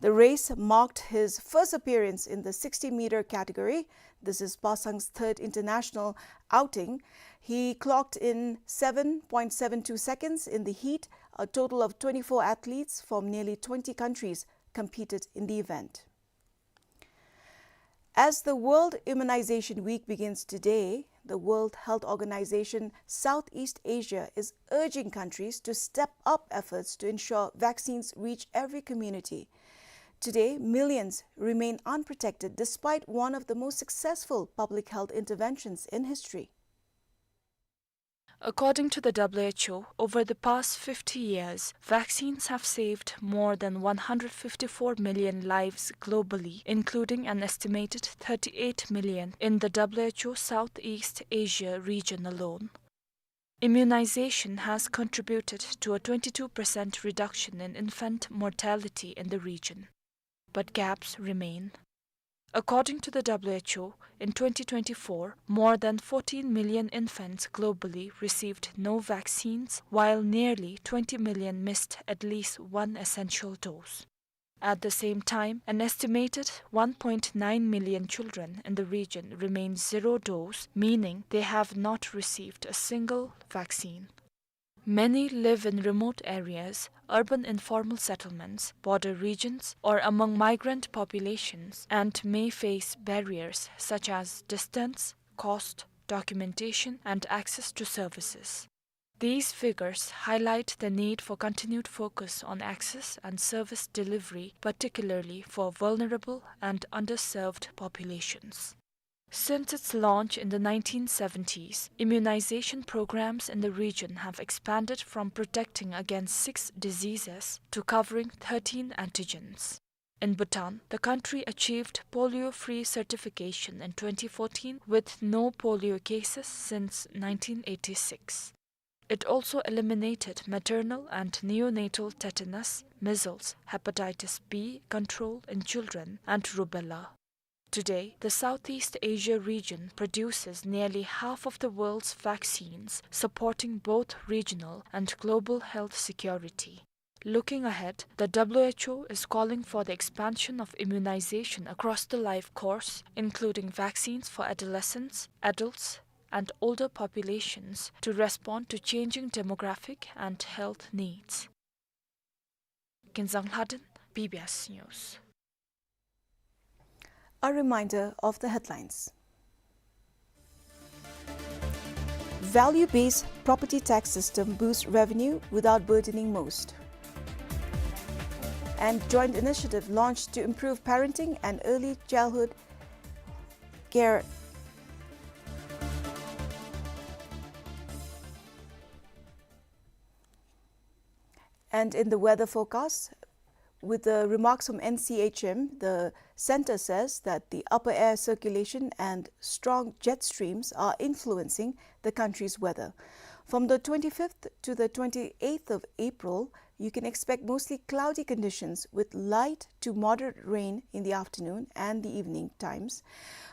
The race marked his first appearance in the sixty meter category. This is Pasang's third international outing. He clocked in seven point seven two seconds in the heat. A total of twenty-four athletes from nearly twenty countries competed in the event. As the World Immunization Week begins today, the World Health Organization Southeast Asia is urging countries to step up efforts to ensure vaccines reach every community. Today, millions remain unprotected despite one of the most successful public health interventions in history. According to the W H O, over the past fifty years, vaccines have saved more than one hundred fifty-four million lives globally, including an estimated thirty-eight million in the W H O Southeast Asia region alone. Immunization has contributed to a twenty-two percent reduction in infant mortality in the region. But gaps remain. According to the W H O, in twenty twenty-four, more than fourteen million infants globally received no vaccines, while nearly twenty million missed at least one essential dose. At the same time, an estimated one point nine million children in the region remain zero dose, meaning they have not received a single vaccine. Many live in remote areas, urban informal settlements, border regions, or among migrant populations, and may face barriers such as distance, cost, documentation, and access to services. These figures highlight the need for continued focus on access and service delivery, particularly for vulnerable and underserved populations. Since its launch in the nineteen seventies, immunization programs in the region have expanded from protecting against six diseases to covering thirteen antigens. In Bhutan, the country achieved polio-free certification in twenty fourteen, with no polio cases since nineteen eighty-six. It also eliminated maternal and neonatal tetanus, measles, hepatitis B control in children, and rubella. Today, the Southeast Asia region produces nearly half of the world's vaccines, supporting both regional and global health security. Looking ahead, the W H O is calling for the expansion of immunization across the life course, including vaccines for adolescents, adults, and older populations to respond to changing demographic and health needs. Kinzang Lhaden, B B S News. A reminder of the headlines. Value-based property tax system boosts revenue without burdening most. And joint initiative launched to improve parenting and early childhood care. And in the weather forecast, with the remarks from N C H M, the center says that the upper air circulation and strong jet streams are influencing the country's weather. From the twenty-fifth to the twenty-eighth of April, you can expect mostly cloudy conditions with light to moderate rain in the afternoon and the evening times.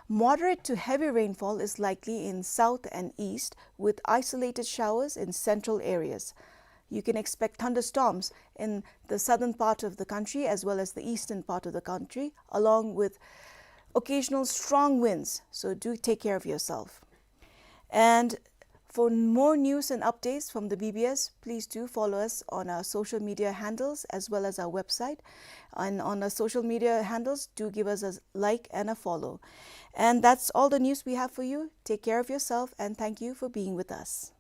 Moderate to heavy rainfall is likely in south and east, with isolated showers in central areas. You can expect thunderstorms in the southern part of the country as well as the eastern part of the country, along with occasional strong winds. So do take care of yourself. And for more news and updates from the B B S, please do follow us on our social media handles as well as our website. And on our social media handles, do give us a like and a follow. And that's all the news we have for you. Take care of yourself and thank you for being with us.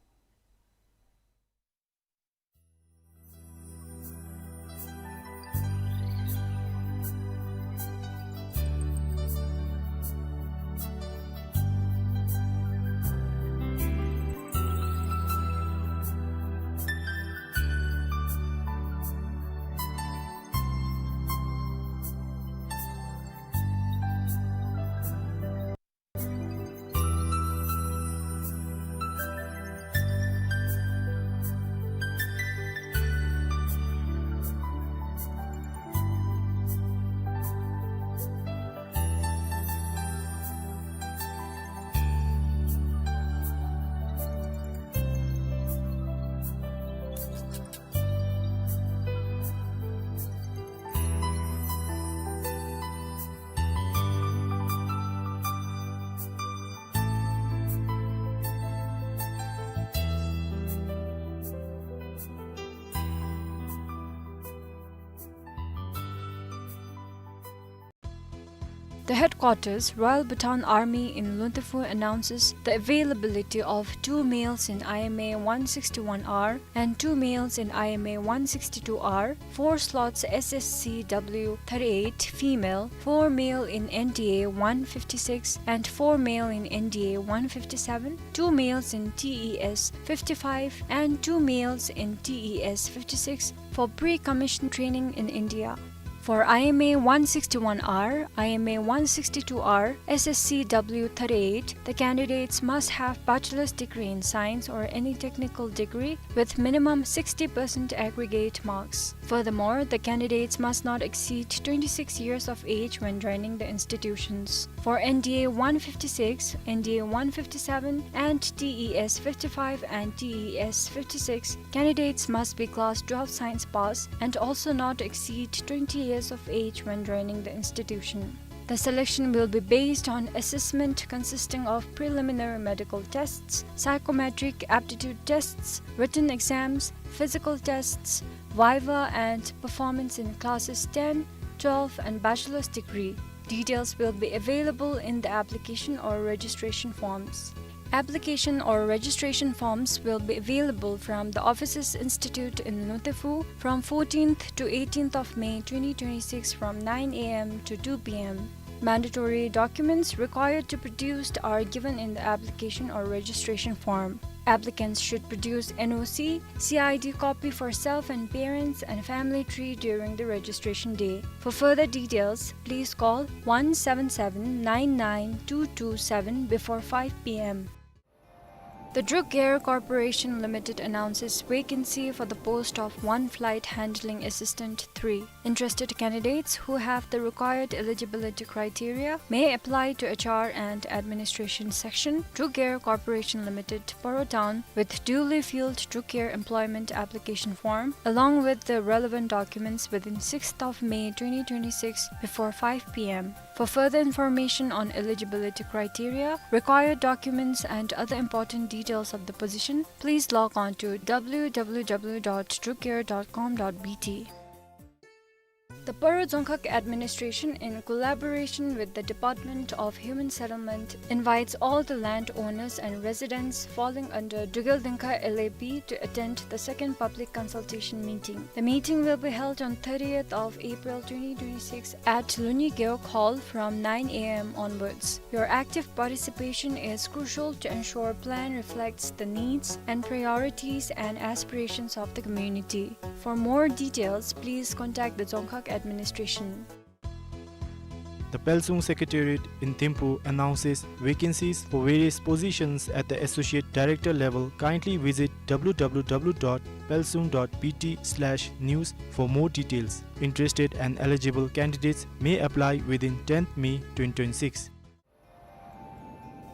The headquarters, Royal Bhutan Army in Luntefu, announces the availability of two males in I M A one sixty-one R and two males in I M A one sixty-two R, four slots S S C W thirty-eight female, four male in N D A one fifty-six and four male in N D A one fifty-seven, two males in T E S fifty-five and two males in T E S fifty-six for pre-commission training in India. For I M A one sixty-one R, I M A one sixty-two R, S S C W thirty-eight, the candidates must have bachelor's degree in science or any technical degree with minimum sixty percent aggregate marks. Furthermore, the candidates must not exceed twenty-six years of age when joining the institutions. For N D A one fifty-six, N D A one fifty-seven, and T E S fifty-five and T E S fifty-six, candidates must be class twelve science pass and also not exceed twenty years of age when joining the institution. The selection will be based on assessment consisting of preliminary medical tests, psychometric aptitude tests, written exams, physical tests, viva, and performance in classes ten, twelve, and bachelor's degree. Details will be available in the application or registration forms. Application or registration forms will be available from the Officers Institute in Luntefu from fourteenth to eighteenth of May twenty twenty-six from nine A M to two P M. Mandatory documents required to produced are given in the application or registration form. Applicants should produce N O C, C I D copy for self and parents, and family tree during the registration day. For further details, please call one seven seven nine nine two two seven before five P M. The Druk Air Corporation Limited announces vacancy for the post of one flight handling assistant three. Interested candidates who have the required eligibility criteria may apply to H R and Administration Section, Druk Air Corporation Limited, Paro Town, with duly filled Druk Air employment application form, along with the relevant documents within sixth of May twenty twenty-six before five P M. For further information on eligibility criteria, required documents, and other important details of the position, please log on to W W W dot drukair dot com dot B T. The Paro Dzongkhag Administration, in collaboration with the Department of Human Settlement, invites all the landowners and residents falling under Drukgyal Dzongkhag L A P to attend the second public consultation meeting. The meeting will be held on thirtieth of April twenty twenty-six at Luni Gewog Hall from nine A M onwards. Your active participation is crucial to ensure plan reflects the needs and priorities and aspirations of the community. For more details, please contact the Dzongkhag Administration. The Pelsung Secretariat in Thimphu announces vacancies for various positions at the associate director level. Kindly visit W W W dot pelsung dot B T slash news for more details. Interested and eligible candidates may apply within tenth May twenty twenty-six.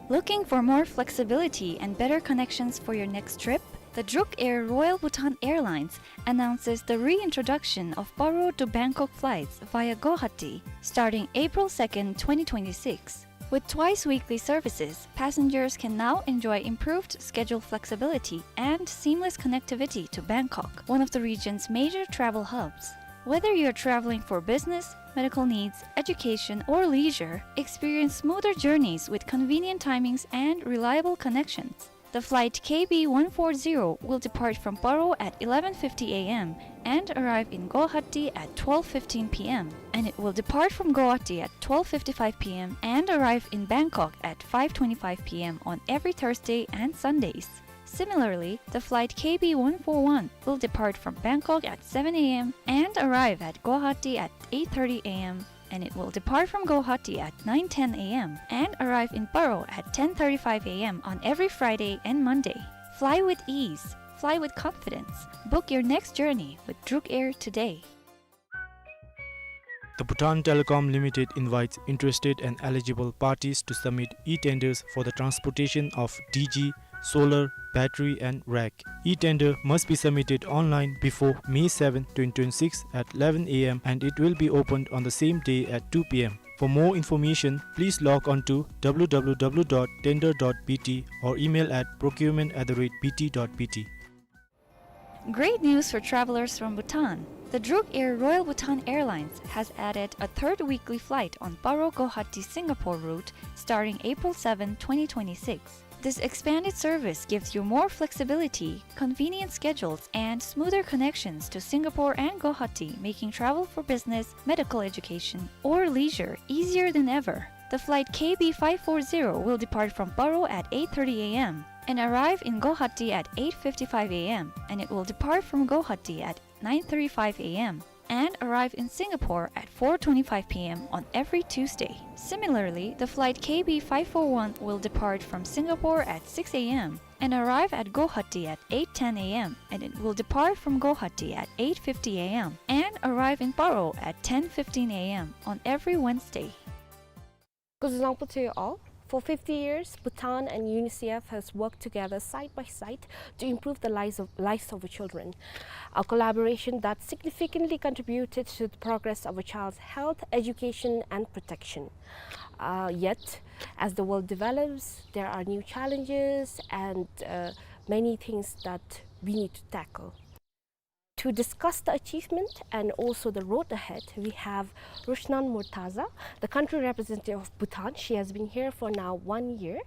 Looking for more flexibility and better connections for your next trip? The Druk Air Royal Bhutan Airlines announces the reintroduction of Paro to Bangkok flights via Guwahati starting April second, twenty twenty-six. With twice weekly services, passengers can now enjoy improved schedule flexibility and seamless connectivity to Bangkok, one of the region's major travel hubs. Whether you're traveling for business, medical needs, education, or leisure, experience smoother journeys with convenient timings and reliable connections. The flight K B one four zero will depart from Paro at eleven fifty A M and arrive in Guwahati at twelve fifteen P M, and it will depart from Guwahati at twelve fifty-five P M and arrive in Bangkok at five twenty-five P M on every Thursday and Sundays. Similarly, the flight K B one four one will depart from Bangkok at seven A M and arrive at Guwahati at eight thirty A M, and it will depart from Guwahati at nine ten A M and arrive in Paro at ten thirty-five A M on every Friday and Monday. Fly with ease. Fly with confidence. Book your next journey with Druk Air today. The Bhutan Telecom Limited invites interested and eligible parties to submit e-tenders for the transportation of D G, solar, battery and rack. E-tender must be submitted online before May seventh, twenty twenty-six at eleven A M and it will be opened on the same day at two P M. For more information, please log on to W W W dot tender dot B T or email at procurement at the rate B T dot B T. Great news for travelers from Bhutan. The Druk Air Royal Bhutan Airlines has added a third weekly flight on Paro Guwahati Singapore route starting April seven, twenty twenty-six. This expanded service gives you more flexibility, convenient schedules, and smoother connections to Singapore and Guwahati, making travel for business, medical education, or leisure easier than ever. The flight K B five four zero will depart from Paro at eight thirty a m and arrive in Guwahati at eight fifty-five a m, and it will depart from Guwahati at nine thirty-five a m and arrive in Singapore at four twenty-five p m on every Tuesday. Similarly, the flight K B five four one will depart from Singapore at six a m and arrive at Guwahati at eight ten a m, and it will depart from Guwahati at eight fifty a m and arrive in Paro at ten fifteen a m on every Wednesday. Kuzuzangpo to you all. For fifty years, Bhutan and UNICEF has worked together side by side to improve the lives of, lives of our children. A collaboration that significantly contributed to the progress of a child's health, education, and protection. Uh, yet, as the world develops, there are new challenges and, uh, many things that we need to tackle. To discuss the achievement and also the road ahead, we have Rushnan Murtaza, the country representative of Bhutan. She has been here for now one year,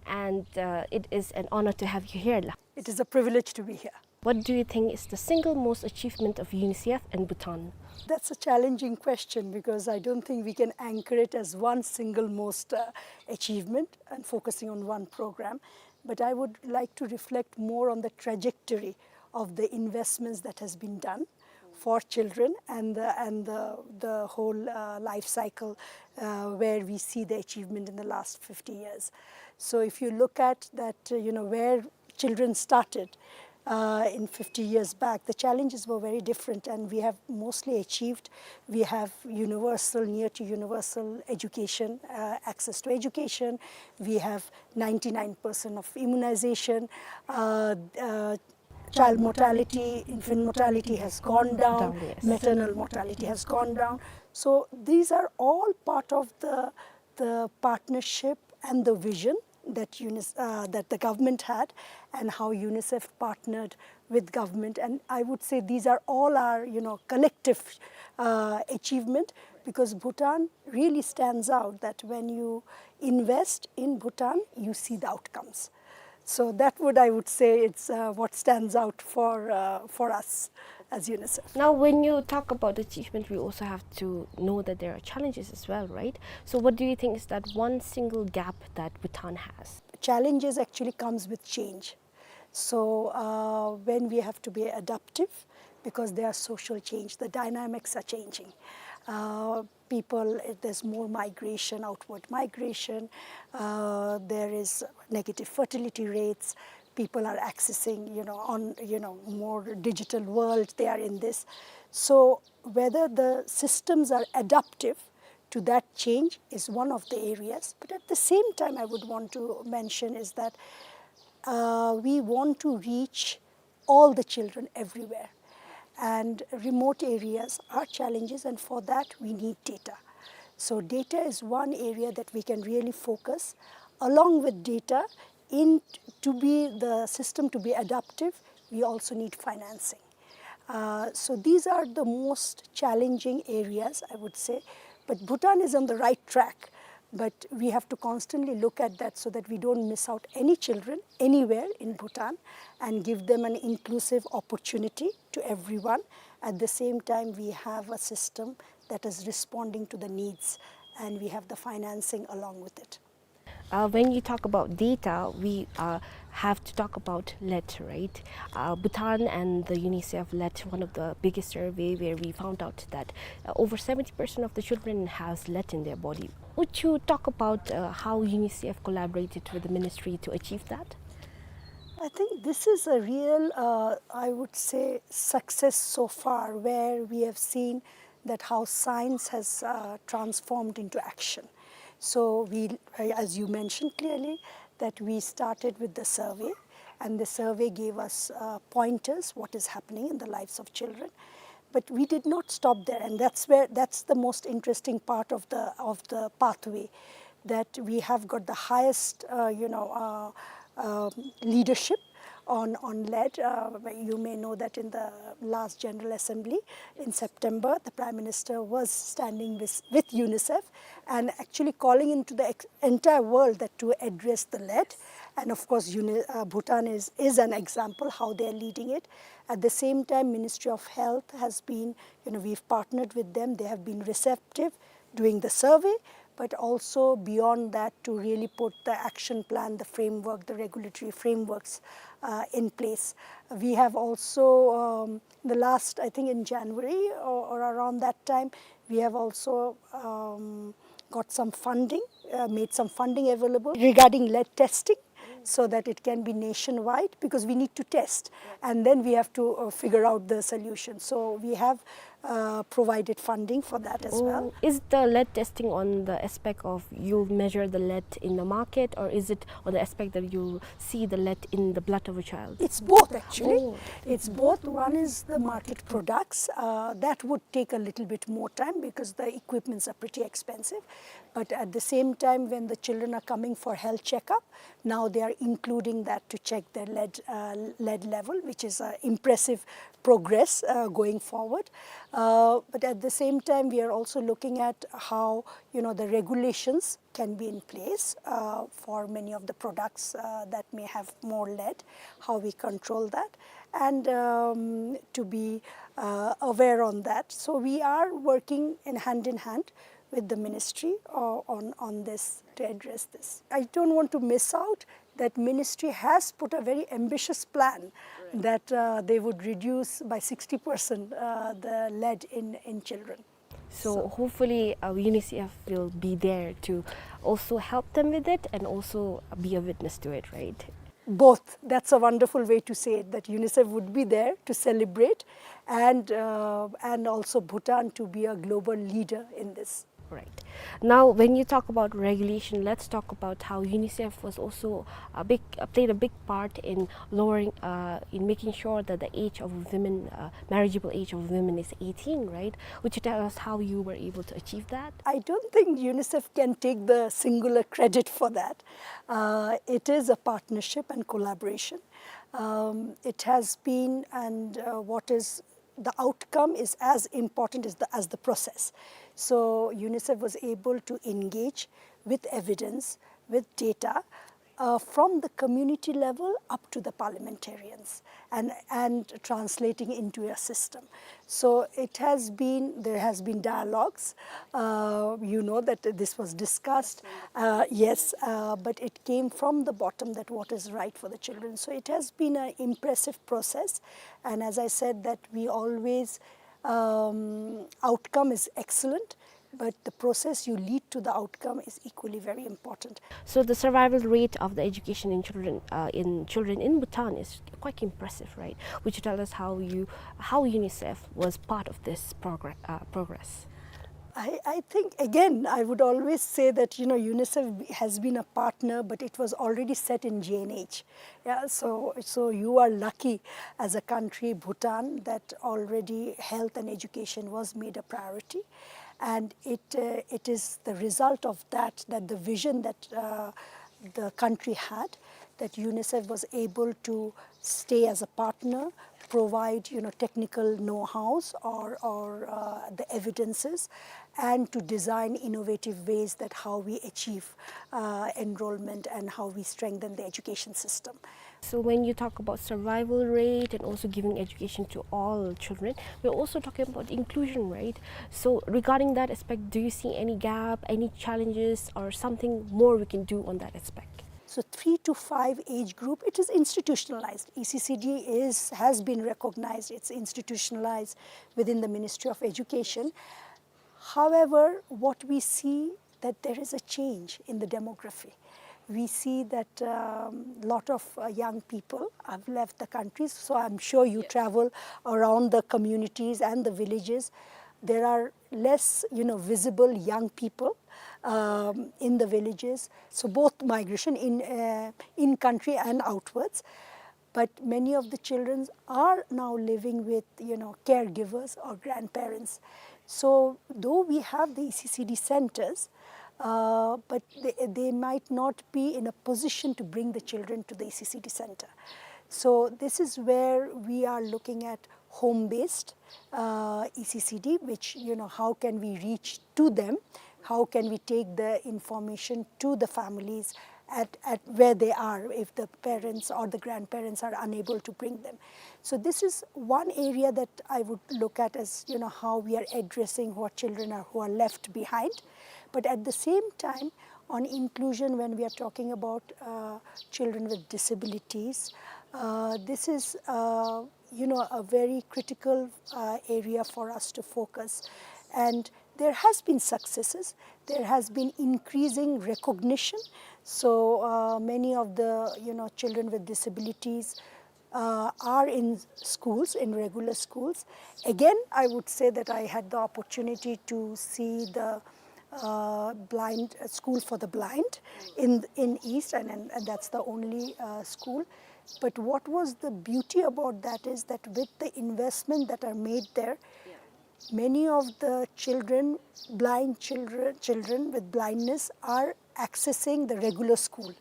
and, uh, it is an honor to have you here. It is a privilege to be here. What do you think is the single most achievement of UNICEF in Bhutan? That's a challenging question because I don't think we can anchor it as one single most, uh, achievement and focusing on one program. But I would like to reflect more on the trajectory of the investments that has been done for children and the, and the, the whole, uh, life cycle, uh, where we see the achievement in the last fifty years. So if you look at that, uh, you know, where children started, uh, in fifty years back, the challenges were very different, and we have mostly achieved. We have universal, near to universal education, uh, access to education. We have ninety-nine percent of immunization. Uh, uh, child mortality, infant mortality has gone down, Down, yes. Maternal mortality has gone down. So these are all part of the, the partnership and the vision that UNICEF, uh, that the government had, and how UNICEF partnered with government. And I would say these are all our, you know, collective, uh, achievement, because Bhutan really stands out that when you invest in Bhutan, you see the outcomes. So that would, I would say, it's, uh, what stands out for, uh, for us as UNICEF. Now, when you talk about achievement, we also have to know that there are challenges as well, right? So what do you think is that one single gap that Bhutan has? Challenges actually comes with change. So, uh, when we have to be adaptive, because there are social change, the dynamics are changing. Uh, people, there's more migration, outward migration. Uh, there is negative fertility rates. People are accessing, you know, on, you know, more digital world. They are in this. So whether the systems are adaptive to that change is one of the areas. But at the same time, I would want to mention is that, uh, we want to reach all the children everywhere. And remote areas are challenges, and for that we need data. So data is one area that we can really focus. Along with data, in to be the system to be adaptive, we also need financing. Uh, so these are the most challenging areas, I would say. But Bhutan is on the right track. But we have to constantly look at that so that we don't miss out any children anywhere in Bhutan and give them an inclusive opportunity to everyone. At the same time, we have a system that is responding to the needs, and we have the financing along with it. Uh, when you talk about data, we, uh, have to talk about lead, right? Uh, Bhutan and the UNICEF led one of the biggest survey where we found out that, uh, over seventy percent of the children has lead in their body. Would you talk about, uh, how UNICEF collaborated with the ministry to achieve that? I think this is a real, uh, I would say, success so far, where we have seen that how science has, uh, transformed into action. So we, uh, as you mentioned clearly, that we started with the survey, and the survey gave us, uh, pointers, what is happening in the lives of children. But we did not stop there, and that's where, that's the most interesting part of the, of the pathway, that we have got the highest, uh, you know, uh, um, leadership on, on lead. Uh, you may know that in the last General Assembly in September, the Prime Minister was standing with, with UNICEF and actually calling into the ex-, entire world that to address the lead. And of course, Uni-, uh, Bhutan is, is an example how they are leading it. At the same time, Ministry of Health has been, you know, we've partnered with them. They have been receptive doing the survey, but also beyond that to really put the action plan, the framework, the regulatory frameworks, uh, in place. We have also, um, the last, I think in January or, or around that time, we have also, um, got some funding, uh, made some funding available regarding lead testing so that it can be nationwide, because we need to test and then we have to, uh, figure out the solution. So we have, uh, provided funding for that as well. Oh, is the lead testing on the aspect of you measure the lead in the market, or is it on the aspect that you see the lead in the blood of a child? It's both, actually. Oh. It's both. One is the market products. Uh, that would take a little bit more time because the equipments are pretty expensive. But at the same time, when the children are coming for health checkup, now they are including that to check their lead, uh, lead level, which is an impressive progress, uh, going forward. Uh, but at the same time, we are also looking at how, you know, the regulations can be in place, uh, for many of the products, uh, that may have more lead, how we control that, and, um, to be, uh, aware on that. So we are working in hand in hand with the ministry, uh, on, on this, to address this. I don't want to miss out that ministry has put a very ambitious plan that, uh, they would reduce by sixty percent, uh, the lead in, in children. So hopefully, uh, UNICEF will be there to also help them with it and also be a witness to it, right? Both. That's a wonderful way to say it, that UNICEF would be there to celebrate and, uh, and also Bhutan to be a global leader in this. Right. Now, when you talk about regulation, let's talk about how UNICEF was also a big, uh, played a big part in lowering, uh, in making sure that the age of women, uh, marriageable age of women is eighteen, right? Would you tell us how you were able to achieve that? I don't think UNICEF can take the singular credit for that. Uh, it is a partnership and collaboration. Um, it has been, and, uh, what is the outcome is as important as the, as the process. So UNICEF was able to engage with evidence, with data, uh, from the community level up to the parliamentarians and, and translating into a system. So it has been, there has been dialogues. Uh, you know that this was discussed. Uh, yes, uh, but it came from the bottom that what is right for the children. So it has been an impressive process. And as I said, that we always, um, outcome is excellent, but the process you lead to the outcome is equally very important. So the survival rate of the education in children, uh, in children in Bhutan is quite impressive, right? Would you tell us how you, how UNICEF was part of this progr-, uh, progress? I, I think, again, I would always say that, you know, UNICEF has been a partner, but it was already set in G N H. Yeah, so, so you are lucky as a country, Bhutan, that already health and education was made a priority. And it, uh, it is the result of that, that the vision that, uh, the country had, that UNICEF was able to stay as a partner, provide, you know, technical know-hows or, or, uh, the evidences, and to design innovative ways that how we achieve, uh, enrollment and how we strengthen the education system. So when you talk about survival rate and also giving education to all children, we're also talking about inclusion, right? So regarding that aspect, do you see any gap, any challenges, or something more we can do on that aspect? So three to five age group, it is institutionalized. E C C D is, has been recognized, it's institutionalized within the Ministry of Education. However, what we see that there is a change in the demography. We see that, um, lot of, uh, young people have left the countries. So I'm sure you travel around the communities and the villages. There are less, you know, visible young people, um, in the villages. So both migration in, uh, in country and outwards. But many of the children are now living with, you know, caregivers or grandparents. So though we have the E C C D centers, uh, but they, they might not be in a position to bring the children to the E C C D center. So this is where we are looking at home-based, uh, E C C D, which, you know, how can we reach to them? How can we take the information to the families at, at where they are if the parents or the grandparents are unable to bring them? So this is one area that I would look at as, you know, how we are addressing what children are, who are left behind. But at the same time, on inclusion, when we are talking about, uh, children with disabilities, uh, this is, uh, you know, a very critical, uh, area for us to focus. And there has been successes. There has been increasing recognition. So, uh, many of the, you know, children with disabilities, uh, are in schools, in regular schools. Again, I would say that I had the opportunity to see the, uh, blind, uh, school for the blind in, in East, and, and, and that's the only, uh, school. But what was the beauty about that is that with the investment that are made there, many of the children, blind children, children with blindness are accessing the regular school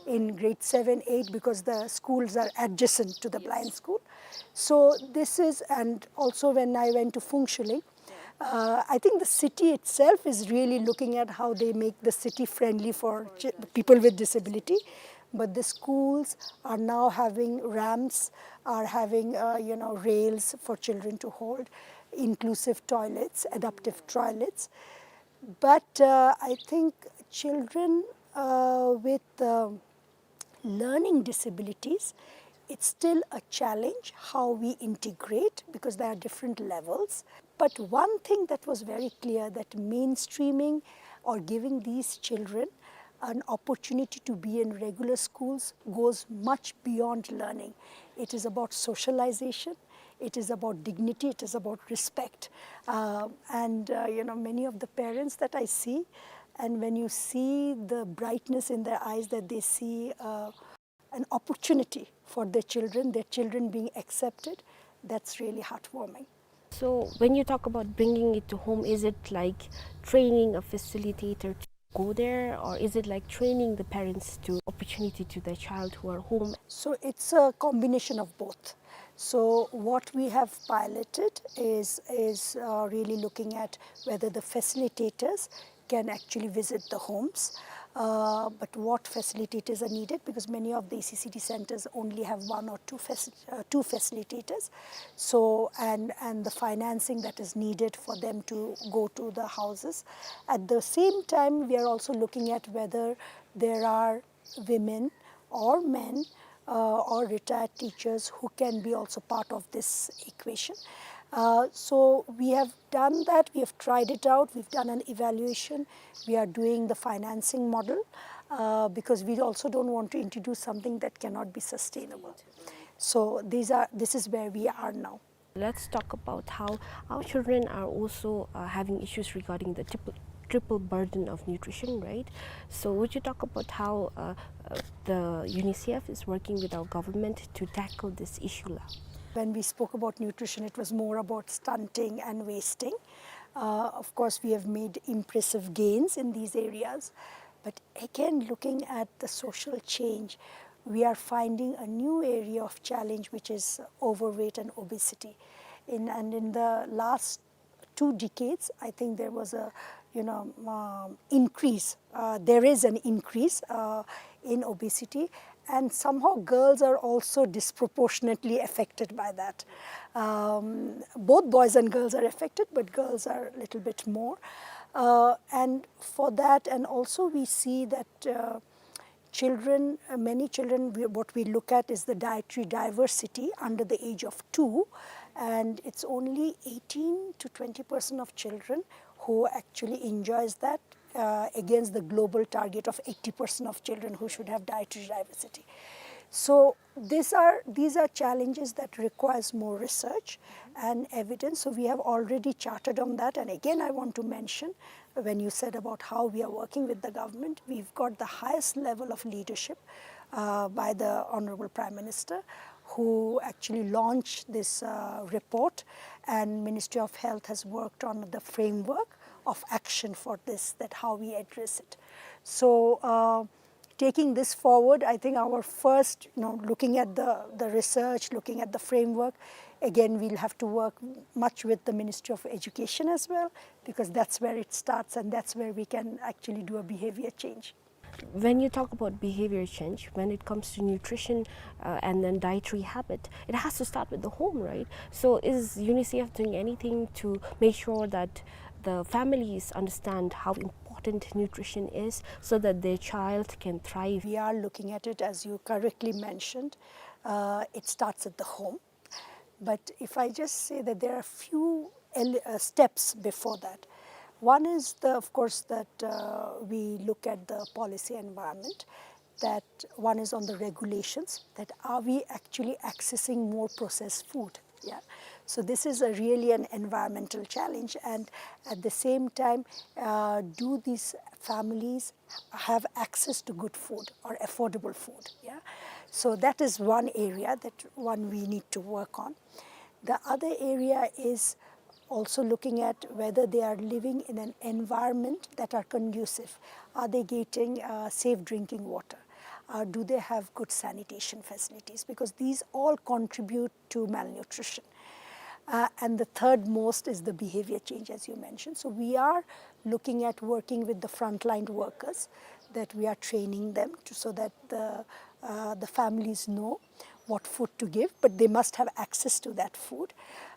in grade seven, eight, because the schools are adjacent to the blind school. So this is, and also when I went to Phungshuleng, uh, I think the city itself is really looking at how they make the city friendly for ch-, people with disability. But the schools are now having ramps, are having, uh, you know, rails for children to hold, inclusive toilets, adaptive toilets. But, uh, I think children, uh, with, uh, learning disabilities, it's still a challenge how we integrate, because there are different levels. But one thing that was very clear, that mainstreaming or giving these children an opportunity to be in regular schools goes much beyond learning. It is about socialization, it is about dignity, it is about respect. Uh, and, uh, you know, many of the parents that I see, and when you see the brightness in their eyes, that they see, uh, an opportunity for their children, their children being accepted, that's really heartwarming. So when you talk about bringing it to home, is it like training a facilitator to go there, or is it like training the parents to opportunity to their child who are home? So it's a combination of both. So what we have piloted is, is, uh, really looking at whether the facilitators can actually visit the homes. Uh, but what facilitators are needed, because many of the E C C D centers only have one or two faci-, uh, two facilitators. So, and, and the financing that is needed for them to go to the houses. At the same time, we are also looking at whether there are women or men, uh, or retired teachers who can be also part of this equation. Uh, so we have done that, we have tried it out, we've done an evaluation, we are doing the financing model, uh, because we also don't want to introduce something that cannot be sustainable. So these are, this is where we are now. Let's talk about how our children are also, uh, having issues regarding the triple, triple burden of nutrition, right? So would you talk about how, uh, uh, the UNICEF is working with our government to tackle this issue la? When we spoke about nutrition, it was more about stunting and wasting. Uh, of course, we have made impressive gains in these areas. But again, looking at the social change, we are finding a new area of challenge, which is overweight and obesity. In, and in the last two decades, I think there was a, you know, um, increase. Uh, there is an increase, uh, in obesity, and somehow girls are also disproportionately affected by that. Um, both boys and girls are affected, but girls are a little bit more. Uh, and for that, and also we see that, uh, children, uh, many children, we, what we look at is the dietary diversity under the age of two, and it's only eighteen to twenty percent of children who actually enjoys that, uh, against the global target of eighty percent of children who should have dietary diversity. So these are, these are challenges that requires more research and evidence. So we have already charted on that. And again, I want to mention, when you said about how we are working with the government, we've got the highest level of leadership, uh, by the Honorable Prime Minister, who actually launched this, uh, report, and Ministry of Health has worked on the framework of action for this, that how we address it. So, uh, Taking this forward, I think our first, you know, looking at the, the research, looking at the framework, again, we'll have to work much with the Ministry of Education as well, because that's where it starts and that's where we can actually do a behavior change. When you talk about behavior change, when it comes to nutrition uh, and then dietary habit, it has to start with the home, right? So is UNICEF doing anything to make sure that the families understand how important nutrition is so that their child can thrive? We are looking at it, as you correctly mentioned. Uh, it starts at the home. But if I just say that there are few ele- uh, steps before that. One is, the, of course, that uh, we look at the policy environment, that one is on the regulations, that are we actually accessing more processed food? Yeah. So this is a really an environmental challenge, and at the same time, uh, do these families have access to good food or affordable food? Yeah. So that is one area that one we need to work on. The other area is also looking at whether they are living in an environment that are conducive. Are they getting uh, safe drinking water? Uh, do they have good sanitation facilities? Because these all contribute to malnutrition. Uh, and the third most is the behavior change, as you mentioned. So we are looking at working with the frontline workers, that we are training them to, so that the, uh, the families know what food to give, but they must have access to that food.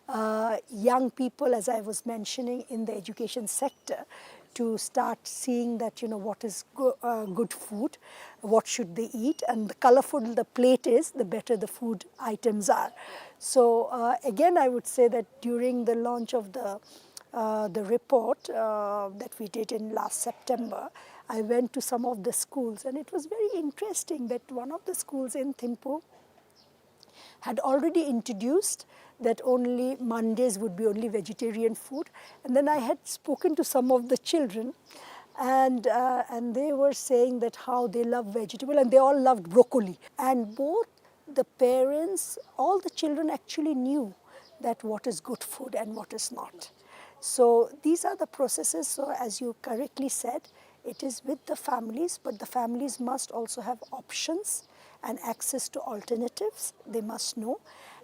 Uh, young people, as I was mentioning, in the education sector, to start seeing that, you know, what is go- uh, good food, what should they eat, and the colorful the plate is, the better the food items are. So uh, again, I would say that during the launch of the uh, the report uh, that we did in last September, I went to some of the schools, and it was very interesting that one of the schools in Thimphu had already introduced that only Mondays would be only vegetarian food. And then I had spoken to some of the children, and, uh, and they were saying that how they love vegetable, and they all loved broccoli. And both the parents, all the children actually knew that what is good food and what is not. So these are the processes. So as you correctly said, it is with the families, but the families must also have options and access to alternatives. They must know.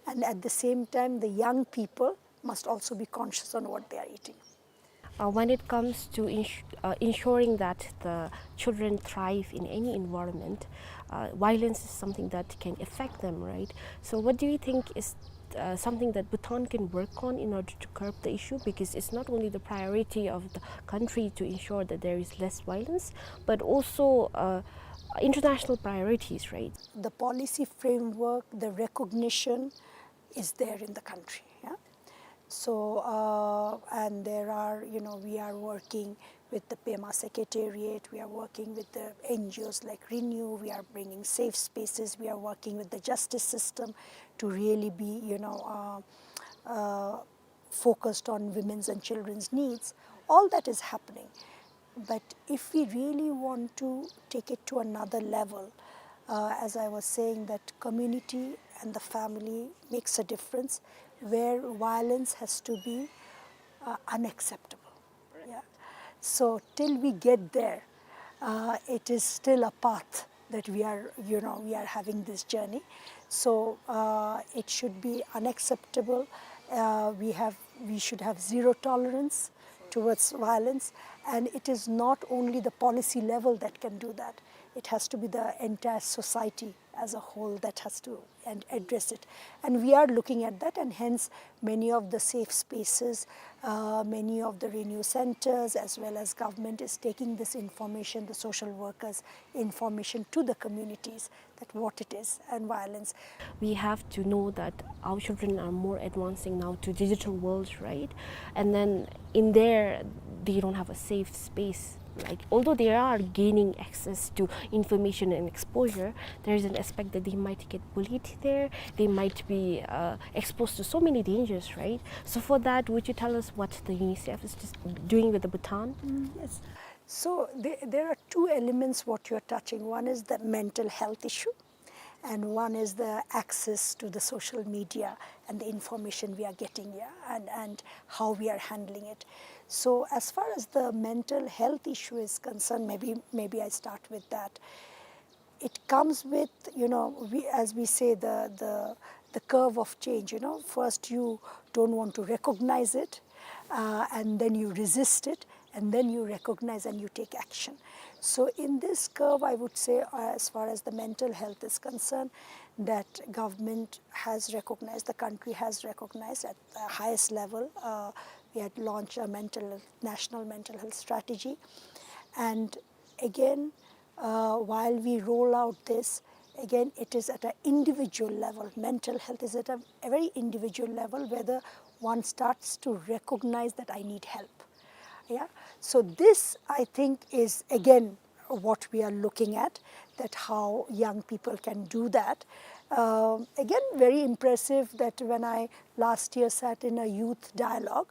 And at the same time, the young people must also be conscious on what they are eating. Uh, when it comes to ins- uh, ensuring that the children thrive in any environment, uh, violence is something that can affect them, right? So, what do you think is uh, something that Bhutan can work on in order to curb the issue? Because it's not only the priority of the country to ensure that there is less violence, but also uh, international priorities, right? The policy framework, the recognition is there in the country. Yeah? So, uh, and there are, you know, we are working with the Pema Secretariat, we are working with the N G Os like Renew, we are bringing safe spaces, we are working with the justice system to really be, you know, uh, uh, focused on women's and children's needs. All that is happening. But if we really want to take it to another level, uh, as I was saying, that community and the family makes a difference, where violence has to be uh, unacceptable. Yeah. So till we get there, uh, it is still a path that we are, you know, we are having this journey. So uh, it should be unacceptable. Uh, we have, we should have zero tolerance towards violence, and it is not only the policy level that can do that. It has to be the entire society as a whole that has to and address it. And we are looking at that, and hence many of the safe spaces, uh, many of the Renew centers, as well as government is taking this information, the social workers' information to the communities, that what it is and violence. We have to know that our children are more advancing now to digital world, right? And then in there, they don't have a safe space. Like, although they are gaining access to information and exposure, there is an aspect that they might get bullied there. They might be uh, exposed to so many dangers, right? So for that, would you tell us what the UNICEF is just doing with the Bhutan? Mm, yes. So the- there are two elements what you are touching. One is the mental health issue, and one is the access to the social media and the information we are getting here, and, and how we are handling it. So as far as the mental health issue is concerned, maybe, maybe I start with that. it comes with, you know, we, as we say, the, the, the curve of change, you know. First, you don't want to recognize it, uh, and then you resist it, and then you recognize and you take action. So in this curve, I would say, uh, as far as the mental health is concerned, that government has recognized, the country has recognized at the highest level. Uh, we had launched a mental, national mental health strategy. And again, uh, while we roll out this, again, it is at an individual level. Mental health is at a, a very individual level, whether one starts to recognize that I need help. Yeah. So this, I think, is again what we are looking at, that how young people can do that. Um, again, very impressive that when I last year sat in a youth dialogue,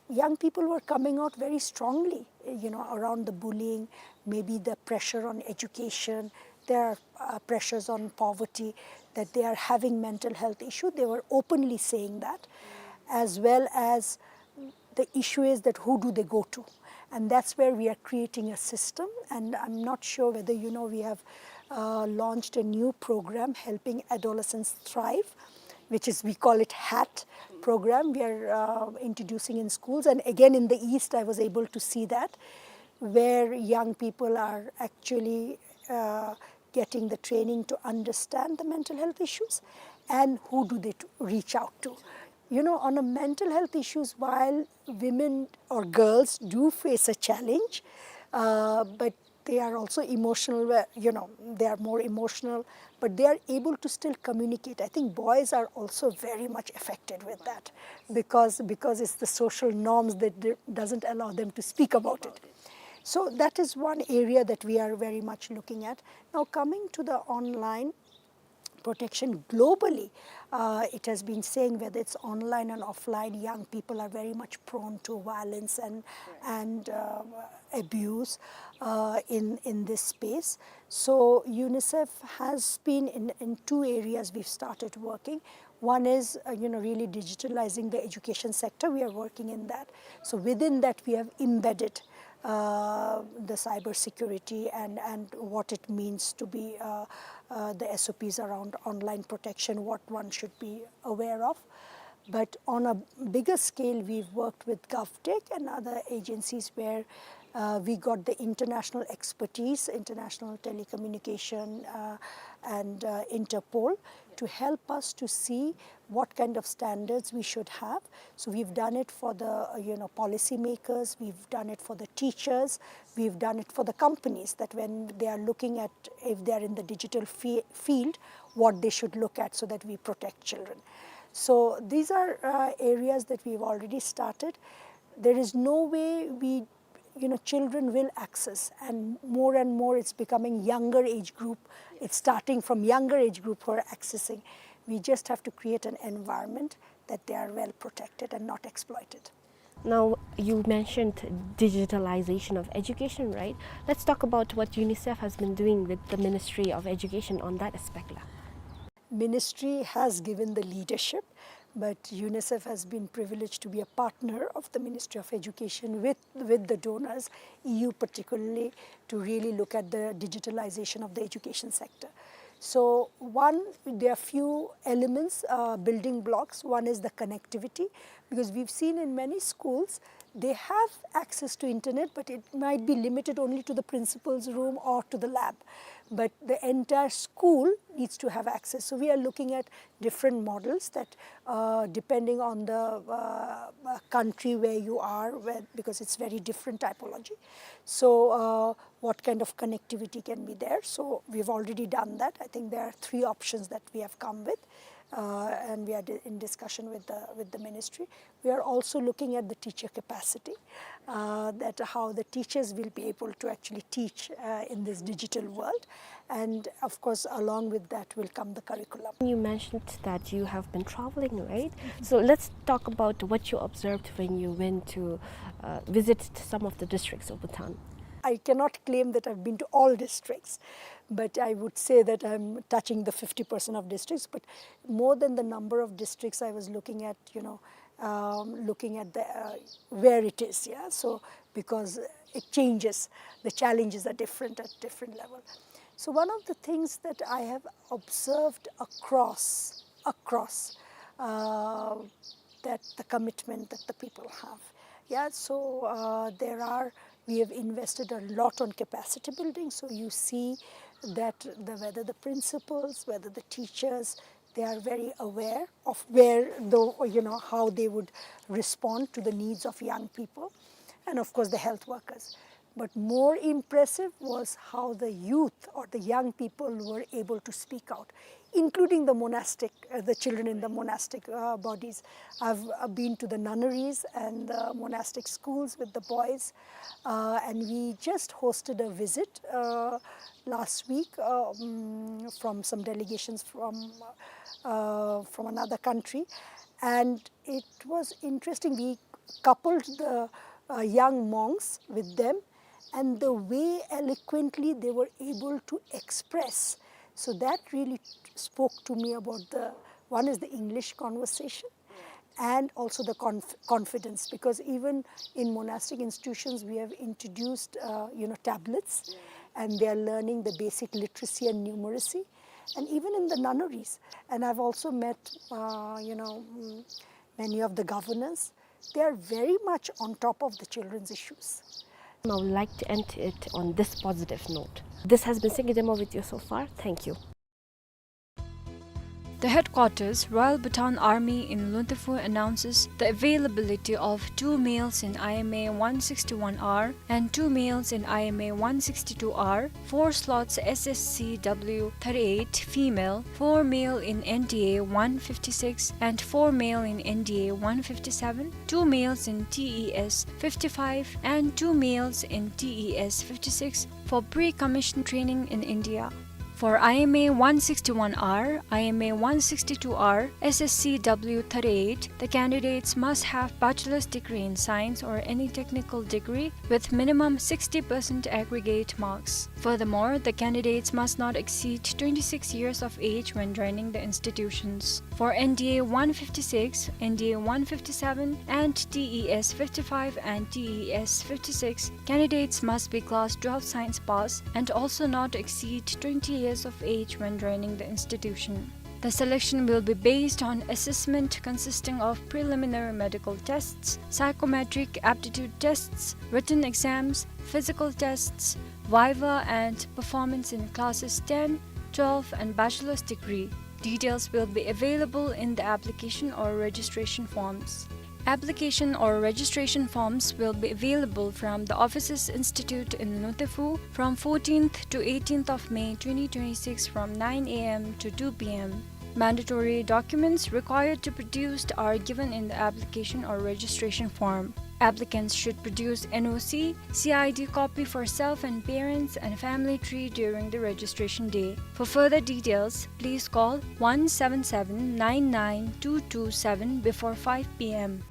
young people were coming out very strongly, you know, around the bullying, maybe the pressure on education, there are, uh, pressures on poverty, that they are having mental health issue. They were openly saying that, as well as the issue is that who do they go to? And that's where we are creating a system. And I'm not sure whether you know, we have, uh, launched a new program, Helping Adolescents Thrive, which is, we call it HAT program. We are, uh, introducing in schools. And again, in the East, I was able to see that, where young people are actually, uh, getting the training to understand the mental health issues and who do they to reach out to. You know, on a mental health issues, while women or girls do face a challenge, uh, but they are also emotional, where, you know, they are more emotional, but they are able to still communicate. I think boys are also very much affected with that because, because it's the social norms that d-, doesn't allow them to speak about it. So that is one area that we are very much looking at. Now, coming to the online protection globally, uh, it has been saying whether it's online and offline, young people are very much prone to violence and, and, uh, abuse, uh, in, in this space. So UNICEF has been in, in two areas we've started working. One is, uh, you know, really digitalizing the education sector. We are working in that. So within that, we have embedded, uh, the cyber security and, and what it means to be, uh, uh, the S O Ps around online protection, what one should be aware of. But on a bigger scale, we've worked with GovTech and other agencies where, uh, we got the international expertise, International Telecommunication, uh, and, uh, Interpol, to help us to see what kind of standards we should have. So we've done it for the, uh, you know, policymakers, we've done it for the teachers, we've done it for the companies, that when they are looking at, if they are in the digital fe-, field, what they should look at so that we protect children. So these are, uh, areas that we've already started. There is no way we, you know, children will access, and more and more it's becoming younger age group. It's starting from younger age group who are accessing. We just have to create an environment that they are well protected and not exploited. Now, you mentioned digitalization of education, right? Let's talk about what UNICEF has been doing with the Ministry of Education on that aspect. Ministry has given the leadership, but UNICEF has been privileged to be a partner of the Ministry of Education with, with the donors, E U particularly, to really look at the digitalization of the education sector. So one, there are few elements, uh, building blocks. One is the connectivity, because we've seen in many schools, they have access to internet, but it might be limited only to the principal's room or to the lab. But the entire school needs to have access. So we are looking at different models that, uh, depending on the, uh, uh, country where you are, where, because it's very different typology. So, uh, what kind of connectivity can be there? So we've already done that. I think there are three options that we have come with, uh, and we are di-, in discussion with the, with the ministry. We are also looking at the teacher capacity, uh, that how the teachers will be able to actually teach, uh, in this digital world, and of course, along with that will come the curriculum. You mentioned that you have been traveling, right? So let's talk about what you observed when you went to, uh, visit some of the districts of Bhutan. I cannot claim that I've been to all districts, but I would say that I'm touching the fifty percent of districts. But more than the number of districts, I was looking at, you know, um, looking at the, uh, where it is, yeah. So because it changes, the challenges are different at different level. So one of the things that I have observed across, across, uh, that the commitment that the people have. Yeah, so, uh, there are, we have invested a lot on capacity building, so you see that the, whether the principals, whether the teachers, they are very aware of where the, you know, how they would respond to the needs of young people, and of course the health workers. But more impressive was how the youth or the young people were able to speak out, including the monastic, uh, the children in the monastic, uh, bodies. I've, uh, been to the nunneries and the monastic schools with the boys, uh, and we just hosted a visit, uh, last week, uh, mm, from some delegations from, uh, from another country, and it was interesting. We coupled the, uh, young monks with them, and the way eloquently they were able to express. So that really spoke to me about the, one is the English conversation, and also the conf-, confidence, because even in monastic institutions we have introduced, uh, you know, tablets, and they are learning the basic literacy and numeracy, and even in the nunneries. And I've also met, uh, you know, mm, many of the governors. They are very much on top of the children's issues. I would like to end it on this positive note. This has been Singye Dema with you so far. Thank you. The headquarters, Royal Bhutan Army in Luntephu, announces the availability of two males in I M A one sixty-one R and two males in I M A one sixty-two R, four slots S S C W thirty-eight female, four male in N D A one fifty-six and four male in N D A one fifty-seven, two males in T E S fifty-five and two males in T E S fifty-six for pre-commission training in India. For I M A one sixty-one R, I M A one sixty-two R, S S C W thirty-eight, the candidates must have bachelor's degree in science or any technical degree with minimum sixty percent aggregate marks. Furthermore, the candidates must not exceed twenty-six years of age when joining the institutions. For N D A one fifty-six, N D A one fifty-seven, and T E S fifty-five and T E S fifty-six, candidates must be class twelve science pass and also not exceed twenty years of age when joining the institution. The selection will be based on assessment consisting of preliminary medical tests, psychometric aptitude tests, written exams, physical tests, viva, and performance in classes ten, twelve, and bachelor's degree. Details will be available in the application or registration forms. Application or registration forms will be available from the Officers Institute in Luntephu from fourteenth to eighteenth of May twenty twenty-six from nine A M to two P M. Mandatory documents required to produced are given in the application or registration form. Applicants should produce N O C, C I D copy for self and parents, and family tree during the registration day. For further details, please call one seven seven nine nine two two seven before five P M.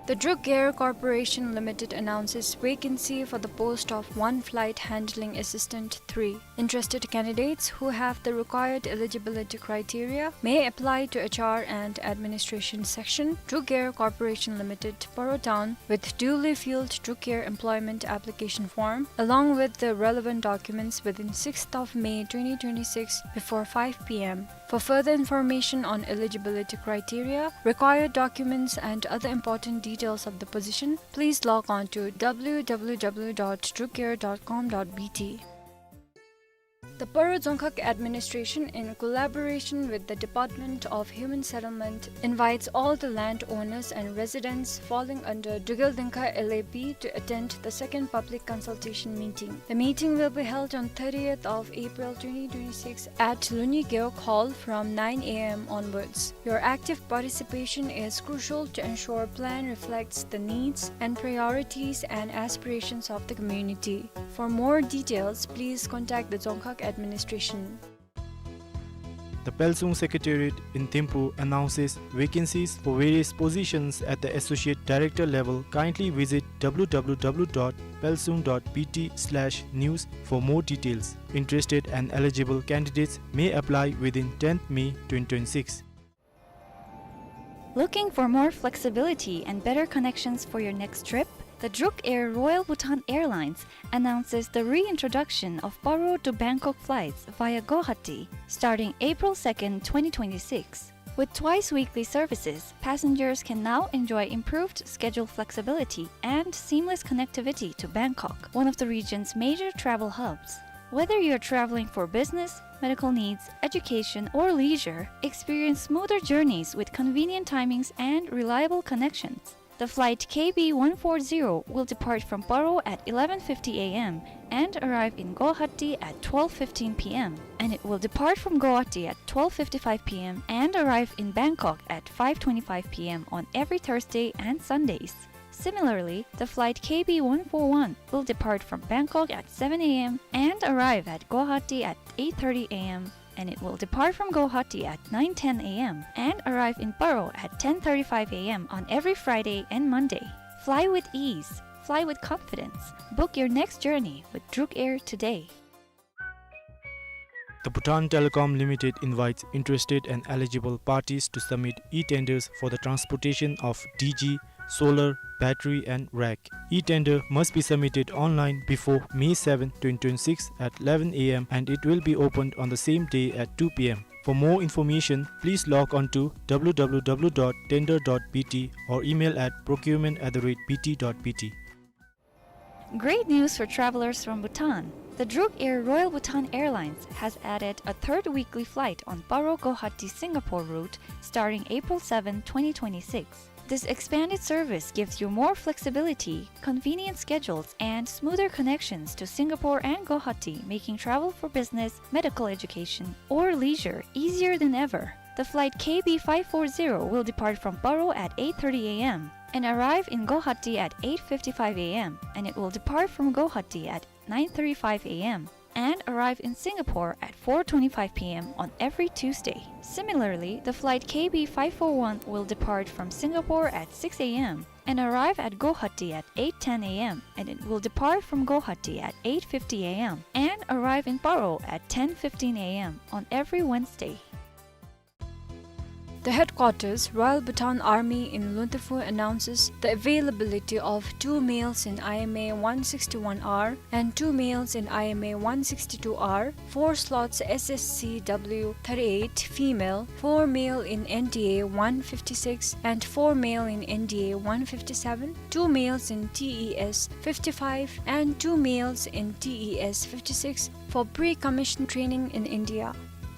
The Druk Air Corporation Limited announces vacancy for the post of One Flight Handling Assistant three. Interested candidates who have the required eligibility criteria may apply to H R and Administration Section, Druk Air Corporation Limited, Paro Town, with duly filled Druk Air employment application form, along with the relevant documents within sixth of May twenty twenty-six before five P M. For further information on eligibility criteria, required documents, and other important details of the position, please log on to W W W dot drukair dot com dot B T. The Paro Dzongkhag Administration, in collaboration with the Department of Human Settlement, invites all the landowners and residents falling under Drukgyal Dzongkhag L A P to attend the second public consultation meeting. The meeting will be held on thirtieth of April twenty twenty-six at Lunyi Gewog Hall from nine A M onwards. Your active participation is crucial to ensure plan reflects the needs and priorities and aspirations of the community. For more details, please contact the Dzongkhag Administration. The Pelsung Secretariat in Thimphu announces vacancies for various positions at the Associate Director level. Kindly visit W W W dot pelsung dot B T slash news for more details. Interested and eligible candidates may apply within tenth May twenty twenty-six. Looking for more flexibility and better connections for your next trip? The Druk Air Royal Bhutan Airlines announces the reintroduction of Paro to Bangkok flights via Guwahati starting April second, twenty twenty-six. With twice weekly services, passengers can now enjoy improved schedule flexibility and seamless connectivity to Bangkok, one of the region's major travel hubs. Whether you're traveling for business, medical needs, education, or leisure, experience smoother journeys with convenient timings and reliable connections. The flight K B one four zero will depart from Paro at eleven fifty A M and arrive in Guwahati at twelve fifteen P M, and it will depart from Guwahati at twelve fifty-five P M and arrive in Bangkok at five twenty-five P M on every Thursday and Sundays. Similarly, the flight K B one four one will depart from Bangkok at seven A M and arrive at Guwahati at eight thirty A M, and it will depart from Guwahati at nine ten A M and arrive in Paro at ten thirty-five A M on every Friday and Monday. Fly with ease. Fly with confidence. Book your next journey with Druk Air today. The Bhutan Telecom Limited invites interested and eligible parties to submit e-tenders for the transportation of D G, solar, battery and rack. E-tender must be submitted online before May seventh, twenty twenty-six at eleven A M and it will be opened on the same day at two P M. For more information, please log on to W W W dot tender dot B T or email at procurement at the rate B T dot B T. Great news for travelers from Bhutan. The Druk Air Royal Bhutan Airlines has added a third weekly flight on Paro Guwahati Singapore route starting April seventh, twenty twenty-six. This expanded service gives you more flexibility, convenient schedules, and smoother connections to Singapore and Guwahati, making travel for business, medical education, or leisure easier than ever. The flight K B five four zero will depart from Paro at eight thirty A M and arrive in Guwahati at eight fifty-five A M, and it will depart from Guwahati at nine thirty-five A M and arrive in Singapore at four twenty-five P M on every Tuesday. Similarly, the flight K B five four one will depart from Singapore at six A M and arrive at Guwahati at eight ten A M, and it will depart from Guwahati at eight fifty A M and arrive in Paro at ten fifteen A M on every Wednesday. The headquarters, Royal Bhutan Army in Luntephu, announces the availability of two males in I M A one sixty-one R and two males in I M A one sixty-two R, four slots S S C W thirty-eight female, four male in N D A one fifty-six and four male in N D A one fifty-seven, two males in T E S fifty-five and two males in T E S fifty-six for pre-commission training in India.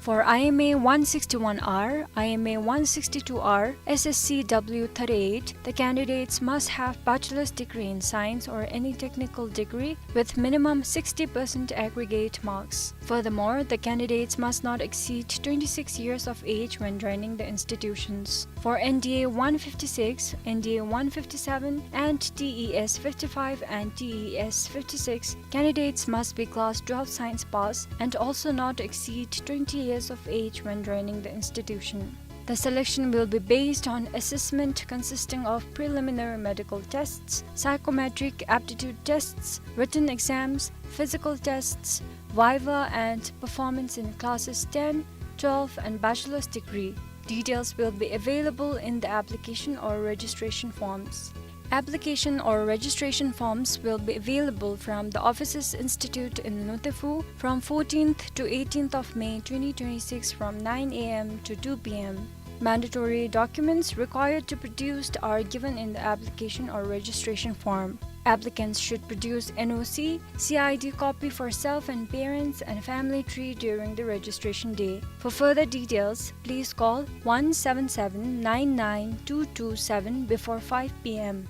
For I M A one sixty-one R, I M A one sixty-two R, S S C W thirty-eight, the candidates must have bachelor's degree in science or any technical degree with minimum sixty percent aggregate marks. Furthermore, the candidates must not exceed twenty-six years of age when joining the institutions. For N D A one fifty-six, N D A one fifty-seven, and T E S fifty-five and T E S fifty-six, candidates must be class twelve science pass and also not exceed twenty years of age when joining the institution. The selection will be based on assessment consisting of preliminary medical tests, psychometric aptitude tests, written exams, physical tests, viva, and performance in classes ten, twelve, and bachelor's degree. Details will be available in the application or registration forms. Application or registration forms will be available from the offices institute in Luntephu from fourteenth to eighteenth of May twenty twenty-six from nine A M to two P M. Mandatory documents required to produced are given in the application or registration form. Applicants should produce N O C, C I D copy for self and parents and family tree during the registration day. For further details, please call one seven seven nine nine two two seven before five P M.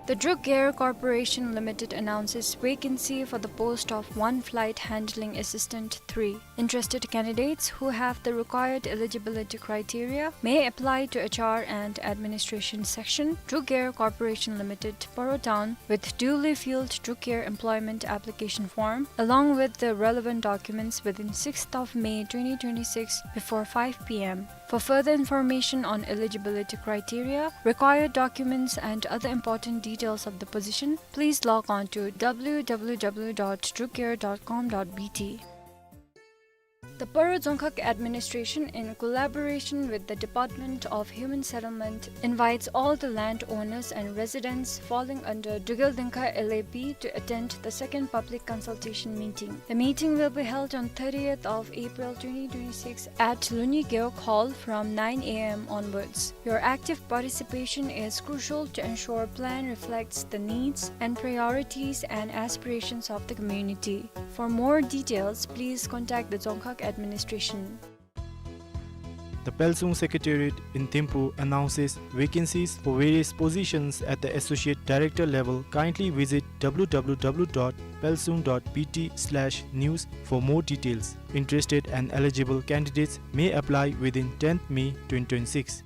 The Druk Air Corporation Limited announces vacancy for the post of one flight handling assistant three. Interested candidates who have the required eligibility criteria may apply to H R and Administration Section, Druk Air Corporation Limited, Paro Town, with duly filled Druk Air employment application form, along with the relevant documents within sixth of May twenty twenty-six before five P M. For further information on eligibility criteria, required documents, and other important details of the position, please log on to W W W dot drukair dot com dot B T. The Paro Dzongkhag Administration, in collaboration with the Department of Human Settlement, invites all the landowners and residents falling under Drukgyel Dzongkhag L A P to attend the second public consultation meeting. The meeting will be held on thirtieth of April twenty twenty-six at Lunyi Gewog Hall from nine A M onwards. Your active participation is crucial to ensure plan reflects the needs and priorities and aspirations of the community. For more details, please contact the Dzongkhag Administration. The Pelsung Secretariat in Thimphu announces vacancies for various positions at the Associate Director level. Kindly visit W W W dot pelsung dot B T slash news for more details. Interested and eligible candidates may apply within tenth May twenty twenty-six.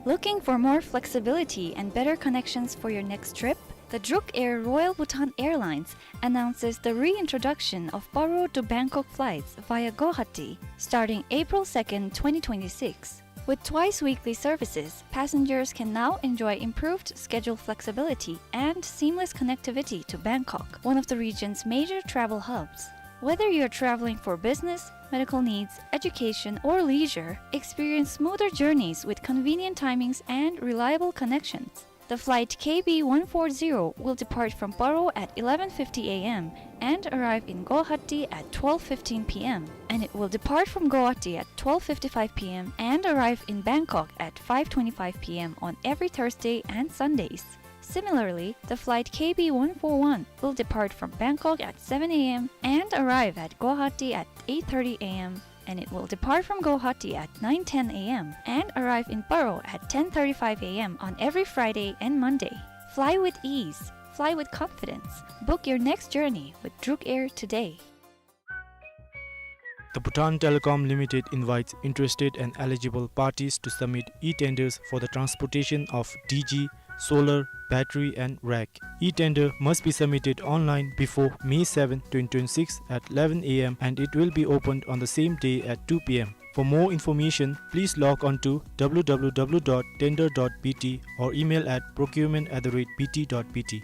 Looking for more flexibility and better connections for your next trip? The Druk Air Royal Bhutan Airlines announces the reintroduction of Paro to Bangkok flights via Guwahati, starting April second, twenty twenty-six. With twice weekly services, passengers can now enjoy improved schedule flexibility and seamless connectivity to Bangkok, one of the region's major travel hubs. Whether you're traveling for business, medical needs, education, or leisure, experience smoother journeys with convenient timings and reliable connections. The flight K B one four zero will depart from Paro at eleven fifty A M and arrive in Guwahati at twelve fifteen P M, and it will depart from Guwahati at twelve fifty-five P M and arrive in Bangkok at five twenty-five P M on every Thursday and Sundays. Similarly, the flight K B one four one will depart from Bangkok at seven A M and arrive at Guwahati at eight thirty A M, and it will depart from Guwahati at nine ten A M and arrive in Paro at ten thirty-five A M on every Friday and Monday. Fly with ease. Fly with confidence. Book your next journey with Druk Air today. The Bhutan Telecom Limited invites interested and eligible parties to submit e-tenders for the transportation of D G, solar, battery and rack. E-tender must be submitted online before May seventh, twenty twenty-six at eleven A M and it will be opened on the same day at two P M. For more information, please log on to W W W dot tender dot B T or email at procurement at the rate B T dot B T.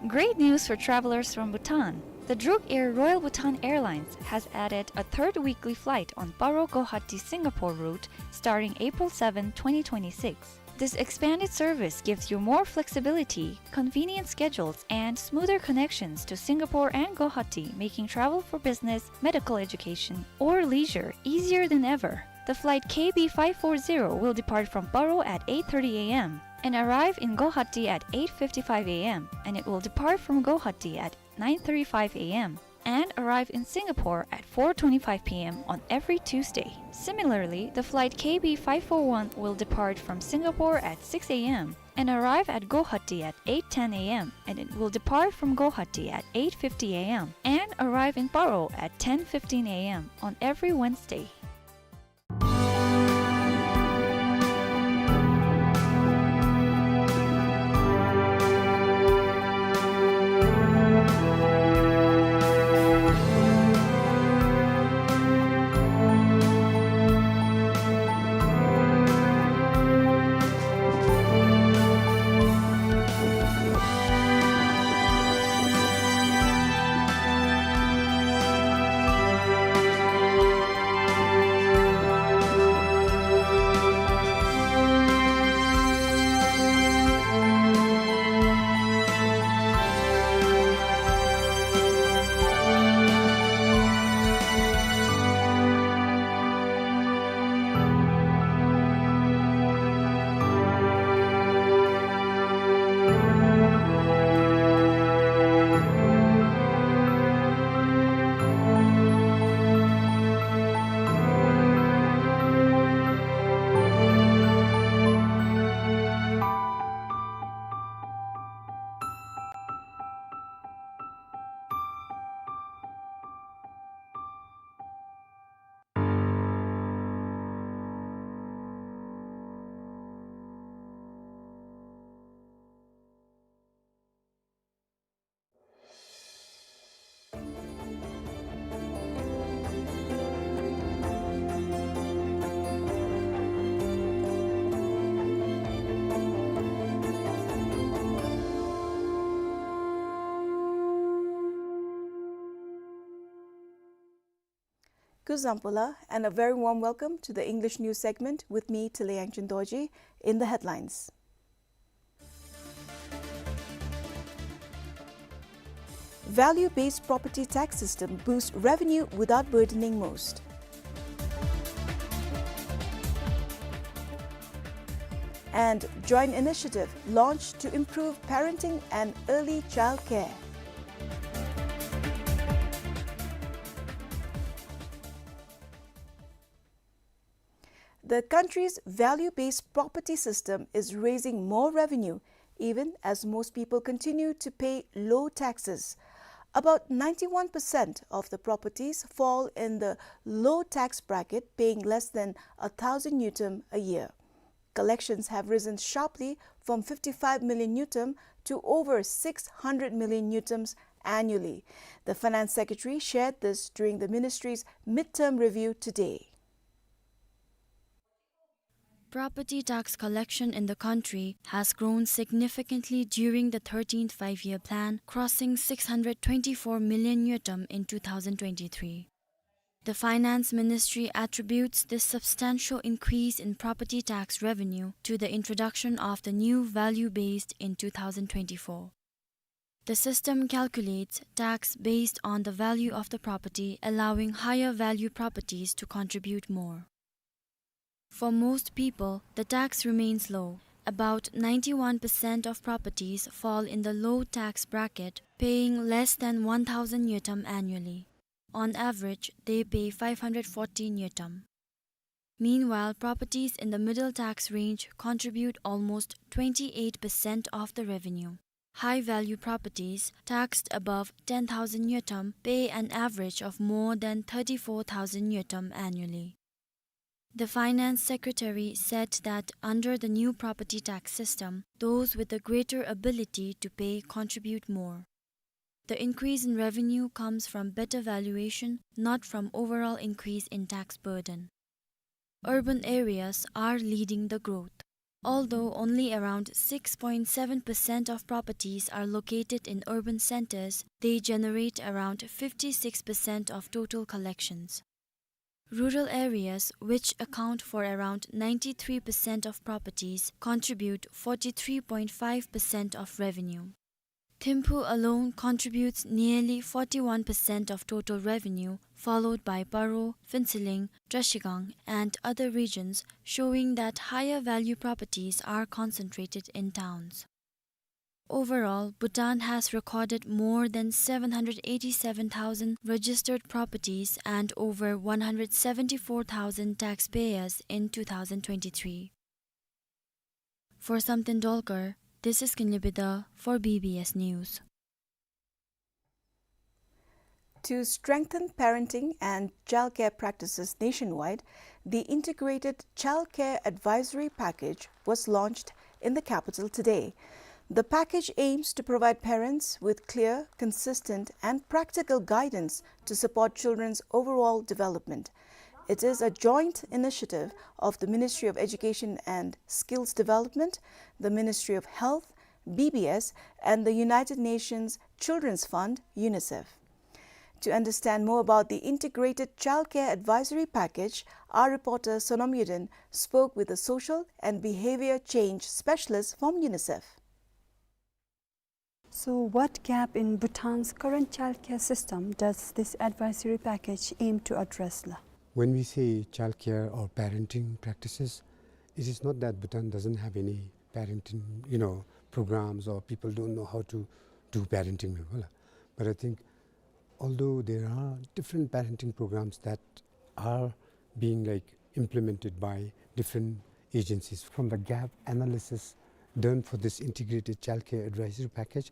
Great news for travelers from Bhutan. The Druk Air Royal Bhutan Airlines has added a third weekly flight on Paro Guwahati Singapore route starting April seventh, twenty twenty-six. This expanded service gives you more flexibility, convenient schedules, and smoother connections to Singapore and Guwahati, making travel for business, medical education, or leisure easier than ever. The flight K B five four zero will depart from Paro at eight thirty A M and arrive in Guwahati at eight fifty-five A M, and it will depart from Guwahati at nine thirty-five A M and arrive in Singapore at four twenty-five P M on every Tuesday. Similarly, the flight K B five four one will depart from Singapore at six A M and arrive at Guwahati at eight ten A M, and it will depart from Guwahati at eight fifty A M and arrive in Paro at ten fifteen A M on every Wednesday. Kuzuzangpo la, and a very warm welcome to the English news segment with me, Tile Yangchen Dorji. In the headlines. Value-based property tax system boosts revenue without burdening most. And joint initiative launched to improve parenting and early child care. The country's value-based property system is raising more revenue, even as most people continue to pay low taxes. About ninety-one percent of the properties fall in the low tax bracket, paying less than a thousand ngultrum a year. Collections have risen sharply from fifty-five million ngultrum to over six hundred million ngultrums annually. The finance secretary shared this during the ministry's midterm review today. Property tax collection in the country has grown significantly during the thirteenth Five-Year Plan, crossing six hundred twenty-four million ngultrum in two thousand twenty-three. The Finance Ministry attributes this substantial increase in property tax revenue to the introduction of the new value-based in two thousand twenty-four. The system calculates tax based on the value of the property, allowing higher value properties to contribute more. For most people, the tax remains low. About ninety-one percent of properties fall in the low tax bracket, paying less than one thousand ngultrum annually. On average, they pay five hundred fourteen ngultrum. Meanwhile, properties in the middle tax range contribute almost twenty-eight percent of the revenue. High-value properties taxed above ten thousand ngultrum pay an average of more than thirty-four thousand ngultrum annually. The finance secretary said that under the new property tax system, those with the greater ability to pay contribute more. The increase in revenue comes from better valuation, not from overall increase in tax burden. Urban areas are leading the growth. Although only around six point seven percent of properties are located in urban centers, they generate around fifty-six percent of total collections. Rural areas, which account for around ninety-three percent of properties, contribute forty-three point five percent of revenue. Thimphu alone contributes nearly forty-one percent of total revenue, followed by Paro, Phuentsholing, Trashigang, and other regions, showing that higher value properties are concentrated in towns. Overall, Bhutan has recorded more than seven hundred eighty-seven thousand registered properties and over one hundred seventy-four thousand taxpayers in two thousand twenty-three. For Samten Dolkar, this is Kinley Bida for B B S News. To strengthen parenting and childcare practices nationwide, the Integrated Childcare Advisory Package was launched in the capital today. The package aims to provide parents with clear, consistent, and practical guidance to support children's overall development. It is a joint initiative of the Ministry of Education and Skills Development, the Ministry of Health, B B S, and the United Nations Children's Fund, UNICEF. To understand more about the Integrated Childcare Advisory Package, our reporter Sonom Yuden spoke with a social and behavior change specialist from UNICEF. So, what gap in Bhutan's current childcare system does this advisory package aim to address, la? When we say childcare or parenting practices, it is not that Bhutan doesn't have any parenting, you know, programs or people don't know how to do parenting, la. But I think although there are different parenting programs that are being, like, implemented by different agencies, from the gap analysis done for this integrated childcare advisory package,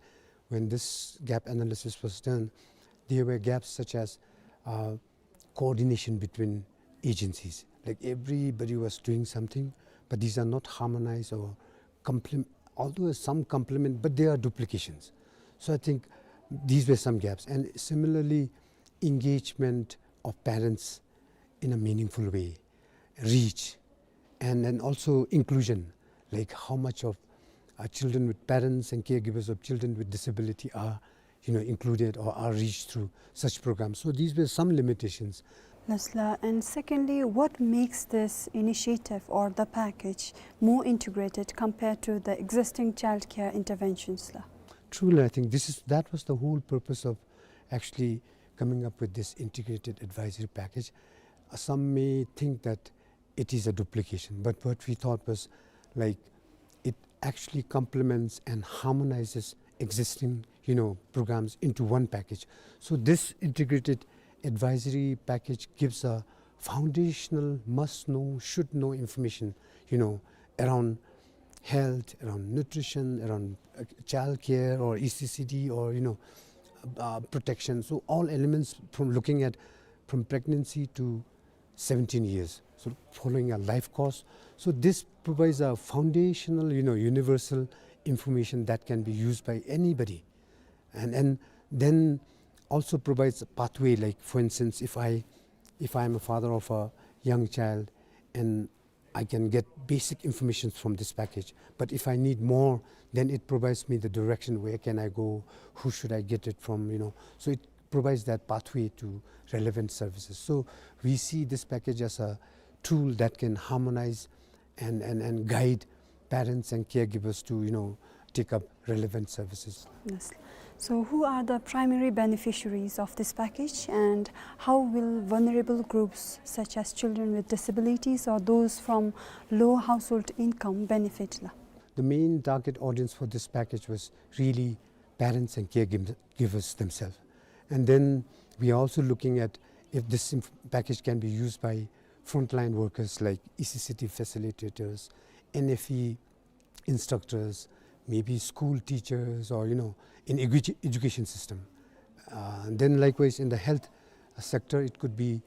when this gap analysis was done, there were gaps such as, uh, coordination between agencies. Like, everybody was doing something, but these are not harmonized or complem-, although some complement, but they are duplications. So I think these were some gaps. And similarly, engagement of parents in a meaningful way, reach, and, and also inclusion, like, how much of, uh, children with parents and caregivers of children with disability are, you know, included or are reached through such programs. So these were some limitations. Yes, la. And secondly, what makes this initiative or the package more integrated compared to the existing childcare interventions, la? Truly, I think this is, that was the whole purpose of actually coming up with this integrated advisory package. Uh, some may think that it is a duplication, but what we thought was, like, it actually complements and harmonizes existing, you know, programs into one package. So this integrated advisory package gives a foundational must-know, should-know information, you know, around health, around nutrition, around, uh, child care or E C C D or, you know, uh, protection. So all elements from looking at from pregnancy to seventeen years, so following a life course. So this provides a foundational, you know, universal information that can be used by anybody. And, and then also provides a pathway, like, for instance, if I, if I am a father of a young child and I can get basic information from this package. But if I need more, then it provides me the direction, where can I go, who should I get it from, you know. So it provides that pathway to relevant services. So we see this package as a tool that can harmonize and, and, and guide parents and caregivers to, you know, take up relevant services. Yes. So who are the primary beneficiaries of this package, and how will vulnerable groups such as children with disabilities or those from low household income benefit, la? The main target audience for this package was really parents and caregivers themselves. And then we are also looking at if this inf-, package can be used by frontline workers like E C C D facilitators, N F E instructors, maybe school teachers, or, you know, in edu-, education system. Uh, and then likewise in the health sector, it could be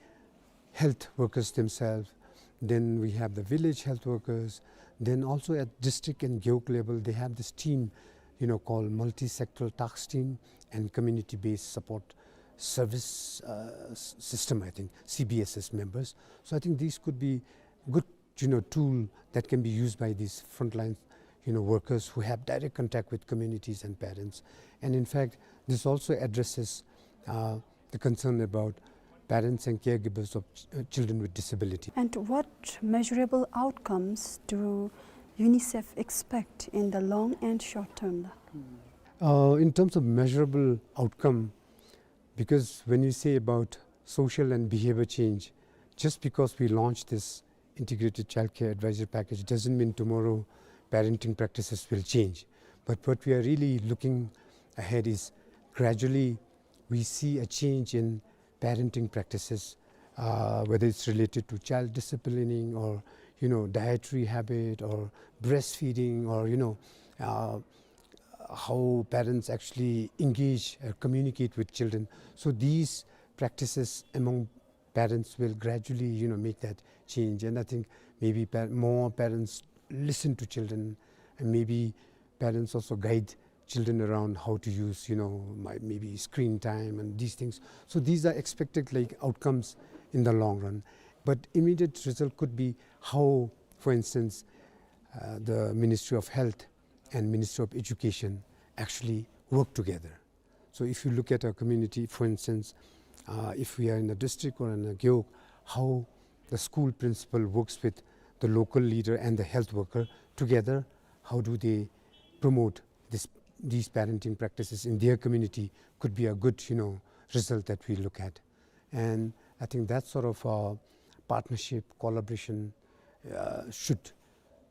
health workers themselves. Then we have the village health workers. Then also at district and gewog level, they have this team, you know, called multi-sectoral task team and community-based support service, uh, s-, system, I think, C B S S members. So I think these could be good, you know, tool that can be used by these frontline, you know, workers who have direct contact with communities and parents. And in fact, this also addresses, uh, the concern about parents and caregivers of ch-, uh, children with disability. And what measurable outcomes do UNICEF expect in the long and short term, la? Uh, in terms of measurable outcome, because when you say about social and behavior change, just because we launch this integrated childcare advisory package doesn't mean tomorrow parenting practices will change. But what we are really looking ahead is gradually we see a change in parenting practices, uh, whether it's related to child disciplining or, you know, dietary habit or breastfeeding or, you know, uh, how parents actually engage or communicate with children. So these practices among parents will gradually, you know, make that change. And I think maybe pa-, more parents listen to children, and maybe parents also guide children around how to use, you know, my, maybe screen time and these things. So these are expected, like, outcomes in the long run. But immediate result could be how, for instance, uh, the Ministry of Health and Ministry of Education actually work together. So if you look at a community, for instance, uh, if we are in a district or in a gewog, how the school principal works with the local leader and the health worker together, how do they promote this, these parenting practices in their community could be a good, you know, result that we look at. And I think that sort of, uh, partnership, collaboration, uh, should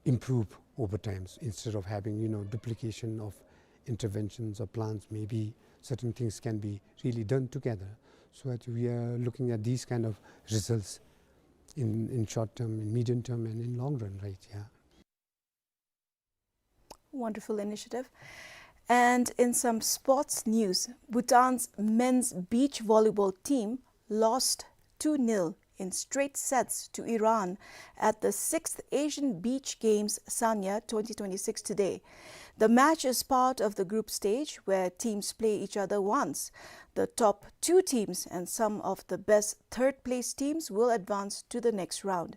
improve over time. Instead of having, you know, duplication of interventions or plans, maybe certain things can be really done together. So that we are looking at these kind of results in, in short term, in medium term, and in long run, right? Yeah. Wonderful initiative. And in some sports news, Bhutan's men's beach volleyball team lost two nil in straight sets to Iran at the sixth Asian Beach Games Sanya twenty twenty-six today. The match is part of the group stage where teams play each other once. The top two teams and some of the best third place teams will advance to the next round.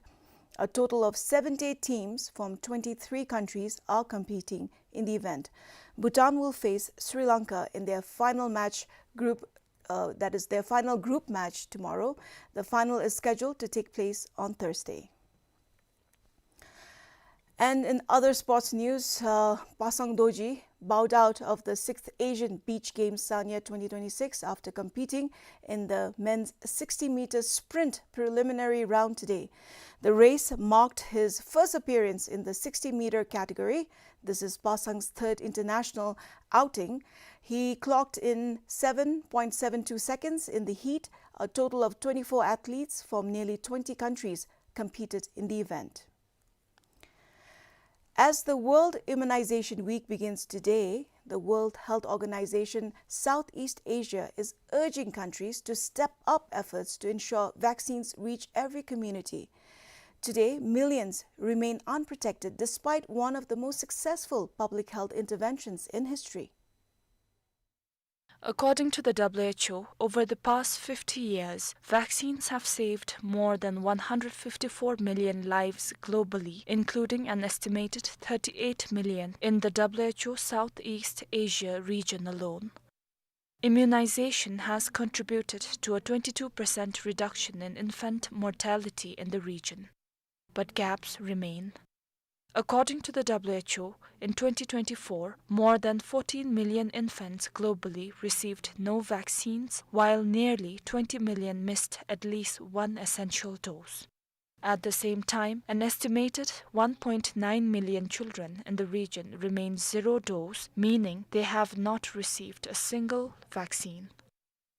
A total of seventy-eight teams from twenty-three countries are competing in the event. Bhutan will face Sri Lanka in their final match, Group, uh, that is their final group match tomorrow. The final is scheduled to take place on Thursday. And in other sports news, uh, Pasang Dorji bowed out of the sixth Asian Beach Games Sanya twenty twenty-six after competing in the men's sixty meter sprint preliminary round today. The race marked his first appearance in the sixty meter category. This is Pasang's third international outing. He clocked in seven point seven two seconds in the heat. A total of twenty-four athletes from nearly twenty countries competed in the event. As the World Immunization Week begins today, the World Health Organization Southeast Asia is urging countries to step up efforts to ensure vaccines reach every community. Today, millions remain unprotected despite one of the most successful public health interventions in history. According to the W H O, over the past fifty years, vaccines have saved more than one hundred fifty-four million lives globally, including an estimated thirty-eight million in the W H O Southeast Asia region alone. Immunization has contributed to a twenty-two percent reduction in infant mortality in the region. But gaps remain. According to the W H O, in twenty twenty-four, more than fourteen million infants globally received no vaccines, while nearly twenty million missed at least one essential dose. At the same time, an estimated one point nine million children in the region remain zero dose, meaning they have not received a single vaccine.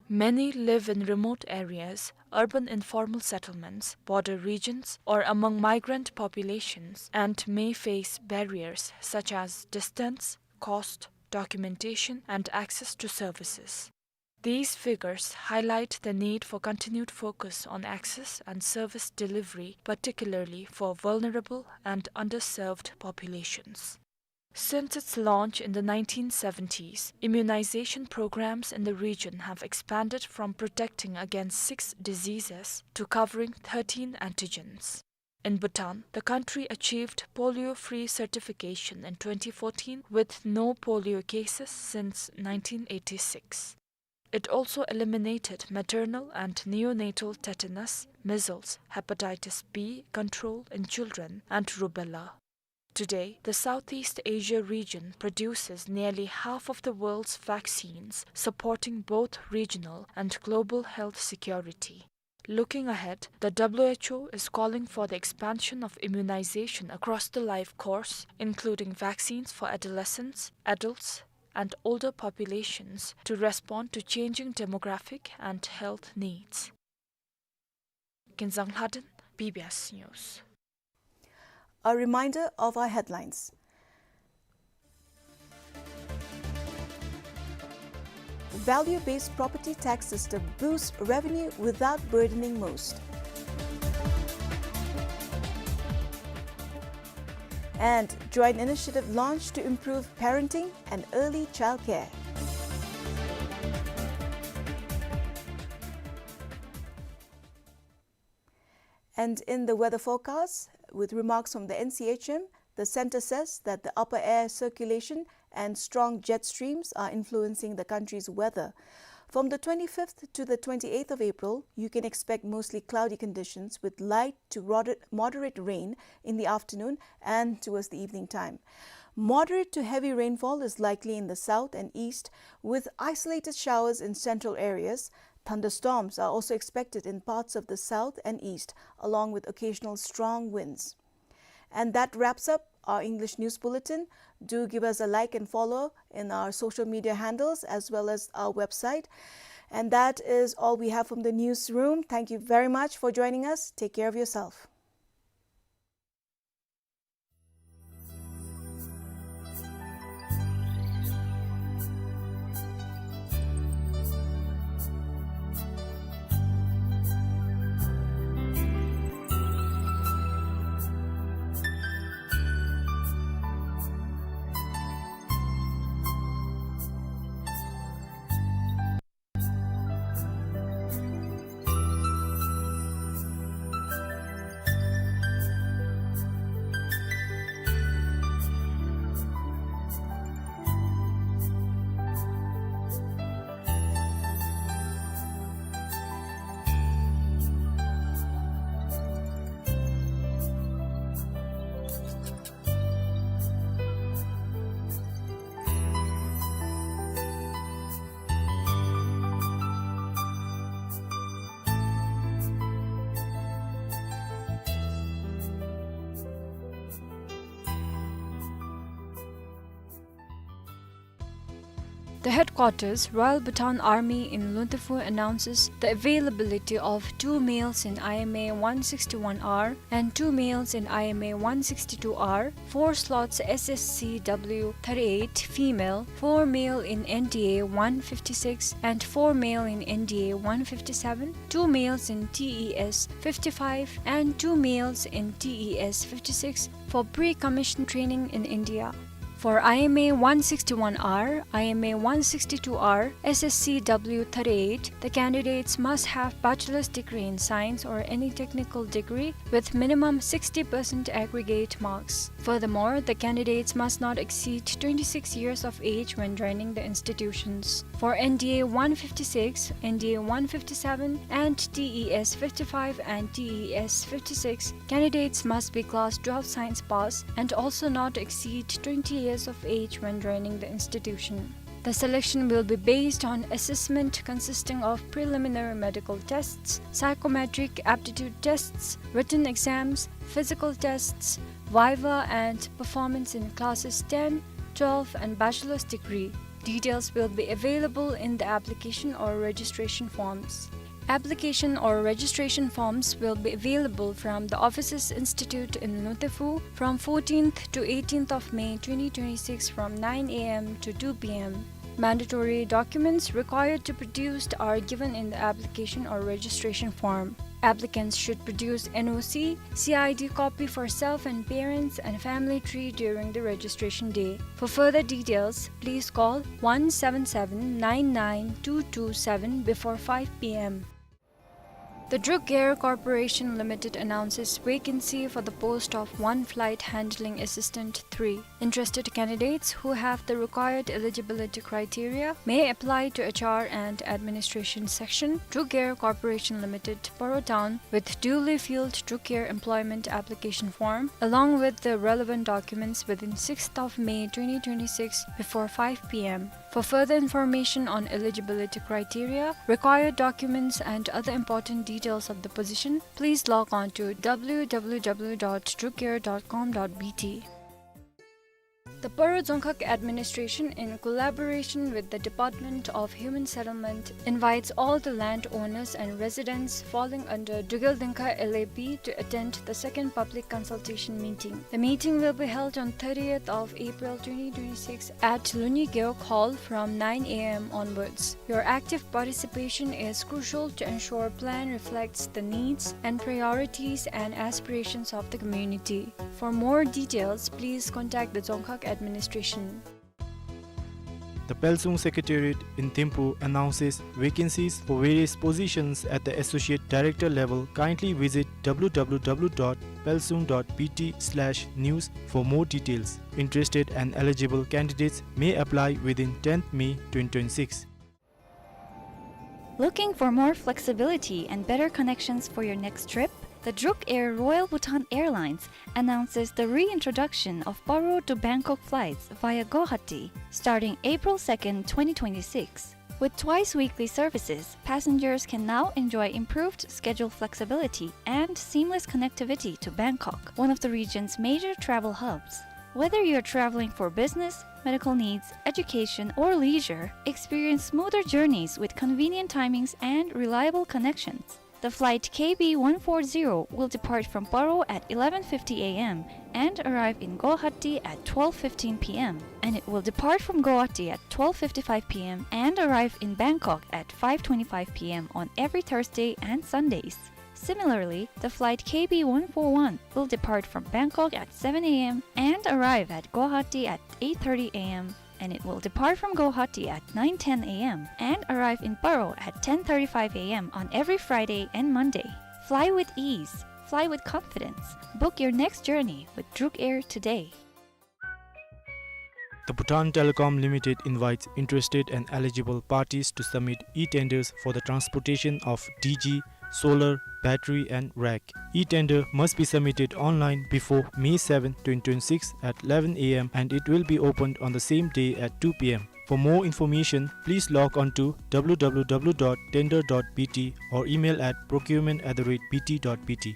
Many live in remote areas, urban informal settlements, border regions, or among migrant populations, and may face barriers such as distance, cost, documentation, and access to services. These figures highlight the need for continued focus on access and service delivery, particularly for vulnerable and underserved populations. Since its launch in the nineteen seventies, immunization programs in the region have expanded from protecting against six diseases to covering thirteen antigens. In Bhutan, the country achieved polio-free certification in twenty fourteen, with no polio cases since nineteen eighty-six. It also eliminated maternal and neonatal tetanus, measles, hepatitis B control in children, and rubella. Today, the Southeast Asia region produces nearly half of the world's vaccines, supporting both regional and global health security. Looking ahead, the W H O is calling for the expansion of immunization across the life course, including vaccines for adolescents, adults, and older populations to respond to changing demographic and health needs. Kinzang Lhaden, B B S News. A reminder of our headlines. Value-based property tax system boosts revenue without burdening most. And joint initiative launched to improve parenting and early childcare. And in the weather forecast, with remarks from the N C H M, the center says that the upper air circulation and strong jet streams are influencing the country's weather. From the twenty-fifth to the twenty-eighth of April, you can expect mostly cloudy conditions with light to rod-, moderate rain in the afternoon and towards the evening time. Moderate to heavy rainfall is likely in the south and east, with isolated showers in central areas. Thunderstorms are also expected in parts of the south and east, along with occasional strong winds. And that wraps up our English news bulletin. Do give us a like and follow in our social media handles as well as our website. And that is all we have from the newsroom. Thank you very much for joining us. Take care of yourself. The headquarters, Royal Bhutan Army in Luntefu, announces the availability of two males in I M A one sixty-one R and two males in I M A one sixty-two R, four slots S S C W thirty-eight female, four male in N D A one fifty-six and four male in N D A one fifty-seven, two males in T E S fifty-five and two males in T E S fifty-six for pre-commission training in India. For I M A one sixty-one R, I M A one sixty-two R, S S C W thirty-eight, the candidates must have bachelor's degree in science or any technical degree with minimum sixty percent aggregate marks. Furthermore, the candidates must not exceed twenty-six years of age when joining the institutions. For N D A one fifty-six, N D A one fifty-seven, and T E S fifty-five and T E S fifty-six, candidates must be class twelve science pass and also not exceed twenty years of age when joining the institution. The selection will be based on assessment consisting of preliminary medical tests, psychometric aptitude tests, written exams, physical tests, viva, and performance in classes ten, twelve, and bachelor's degree. Details will be available in the application or registration forms. Application or registration forms will be available from the offices institute in Luntefu from fourteenth to eighteenth of May twenty twenty-six from nine A M to two P M. Mandatory documents required to produced are given in the application or registration form. Applicants should produce N O C, C I D copy for self and parents, and family tree during the registration day. For further details, please call one seven seven nine nine two two seven before five P M. The Druk Air Corporation Limited announces vacancy for the post of one flight handling assistant three. Interested candidates who have the required eligibility criteria may apply to H R and Administration Section, Druk Air Corporation Limited, Paro Town, with duly filled Druk Air employment application form, along with the relevant documents within sixth of May twenty twenty-six before five P M. For further information on eligibility criteria, required documents, and other important details of the position, please log on to W W W dot drukair dot com dot B T. The Paro Dzongkhag Administration, in collaboration with the Department of Human Settlement, invites all the landowners and residents falling under Drukgyal Dzongkhag L A P to attend the second public consultation meeting. The meeting will be held on thirtieth of April twenty twenty-six at Luni Gewog Hall from nine A M onwards. Your active participation is crucial to ensure plan reflects the needs and priorities and aspirations of the community. For more details, please contact the Dzongkhag Administration. The Pelsung Secretariat in Thimphu announces vacancies for various positions at the Associate Director level. Kindly visit W W W dot pelsung dot B T slash news for more details. Interested and eligible candidates may apply within tenth May twenty twenty-six. Looking for more flexibility and better connections for your next trip? The Druk Air Royal Bhutan Airlines announces the reintroduction of Paro to Bangkok flights via Guwahati starting April second, twenty twenty-six. With twice weekly services, passengers can now enjoy improved schedule flexibility and seamless connectivity to Bangkok, one of the region's major travel hubs. Whether you're traveling for business, medical needs, education, or leisure, experience smoother journeys with convenient timings and reliable connections. The flight K B one four zero will depart from Paro at eleven fifty A M and arrive in Guwahati at twelve fifteen P M, and it will depart from Guwahati at twelve fifty-five P M and arrive in Bangkok at five twenty-five P M on every Thursday and Sundays. Similarly, the flight K B one four one will depart from Bangkok at seven A M and arrive at Guwahati at eight thirty A M, and it will depart from Guwahati at nine ten A M and arrive in Paro at ten thirty-five A M on every Friday and Monday. Fly with ease. Fly with confidence. Book your next journey with Druk Air today. The Bhutan Telecom Limited invites interested and eligible parties to submit e-tenders for the transportation of D G, solar, battery and rack. E-tender must be submitted online before May seventh, twenty twenty-six at eleven A M and it will be opened on the same day at two P M. For more information, please log on to W W W dot tender dot B T or email at procurement at the rate B T dot B T.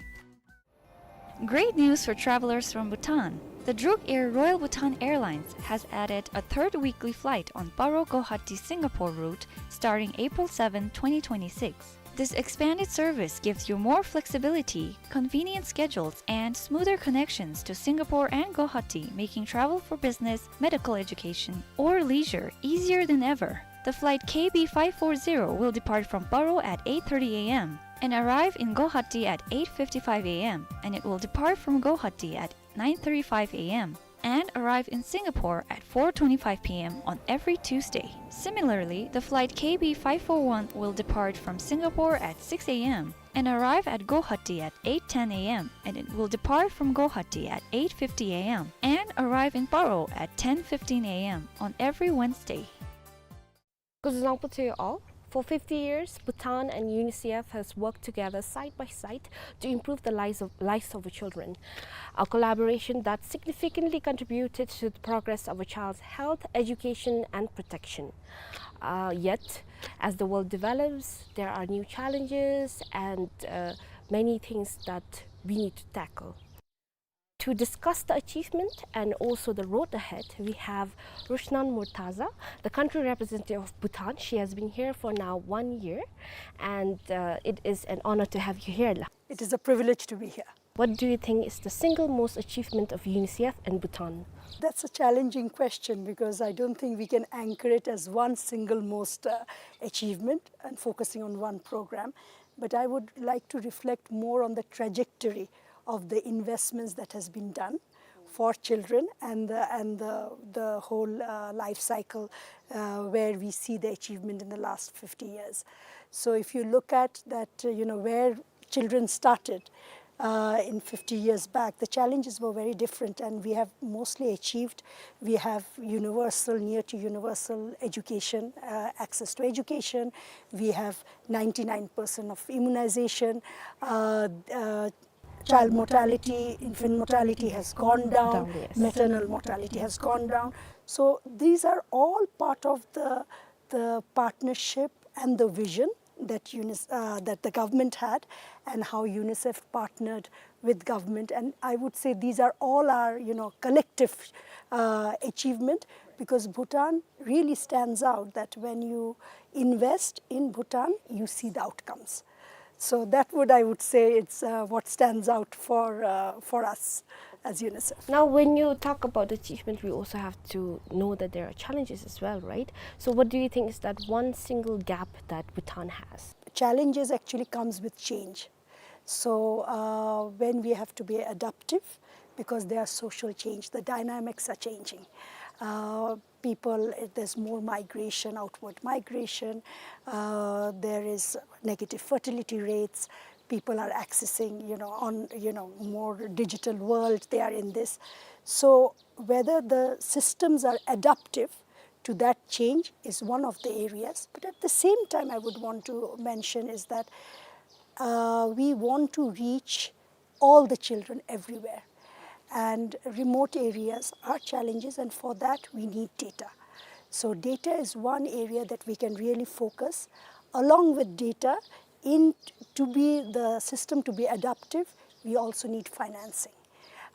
Great news for travelers from Bhutan. The Druk Air Royal Bhutan Airlines has added a third weekly flight on Paro Guwahati Singapore route starting April seventh, twenty twenty-six. This expanded service gives you more flexibility, convenient schedules, and smoother connections to Singapore and Guwahati, making travel for business, medical education, or leisure easier than ever. The flight K B five four zero will depart from Paro at eight thirty a m and arrive in Guwahati at eight fifty-five a m, and it will depart from Guwahati at nine thirty-five a m and arrive in Singapore at four twenty-five p m on every Tuesday. Similarly, the flight K B five four one will depart from Singapore at six a m and arrive at Guwahati at eight ten a m, and it will depart from Guwahati at eight fifty a m and arrive in Paro at ten fifteen a m on every Wednesday. Kuzuzangpo to you all. For fifty years, Bhutan and UNICEF has worked together side by side to improve the lives of, lives of our children. A collaboration that significantly contributed to the progress of a child's health, education, and protection. Uh, yet, as the world develops, there are new challenges and, uh, many things that we need to tackle. To discuss the achievement and also the road ahead, we have Rushnan Murtaza, the country representative of Bhutan. She has been here for now one year, and, uh, it is an honor to have you here, La. It is a privilege to be here. What do you think is the single most achievement of UNICEF in Bhutan? That's a challenging question because I don't think we can anchor it as one single most, uh, achievement and focusing on one program. But I would like to reflect more on the trajectory of the investments that has been done for children and the, and the, the whole, uh, life cycle, uh, where we see the achievement in the last fifty years. So if you look at that, uh, you know, where children started, uh, in fifty years back, the challenges were very different, and we have mostly achieved. We have universal, near to universal education, uh, access to education. We have ninety-nine percent of immunization. Uh, uh, child mortality, infant mortality has gone down, Down, yes. Maternal mortality has gone down. So these are all part of the, the partnership and the vision that UNICEF, uh, that the government had, and how UNICEF partnered with government. And I would say these are all our, you know, collective, uh, achievement, because Bhutan really stands out that when you invest in Bhutan, you see the outcomes. So that would, I would say, it's, uh, what stands out for, uh, for us as UNICEF. Now, when you talk about achievement, we also have to know that there are challenges as well, right? So what do you think is that one single gap that Bhutan has? Challenges actually comes with change. So, uh, when we have to be adaptive, because there are social change, the dynamics are changing. Uh, people, there's more migration, outward migration. Uh, there is negative fertility rates. People are accessing, you know, on, you know, more digital world. They are in this. So whether the systems are adaptive to that change is one of the areas. But at the same time, I would want to mention is that, uh, we want to reach all the children everywhere. And remote areas are challenges, and for that we need data. So data is one area that we can really focus. Along with data, in to be the system to be adaptive, we also need financing.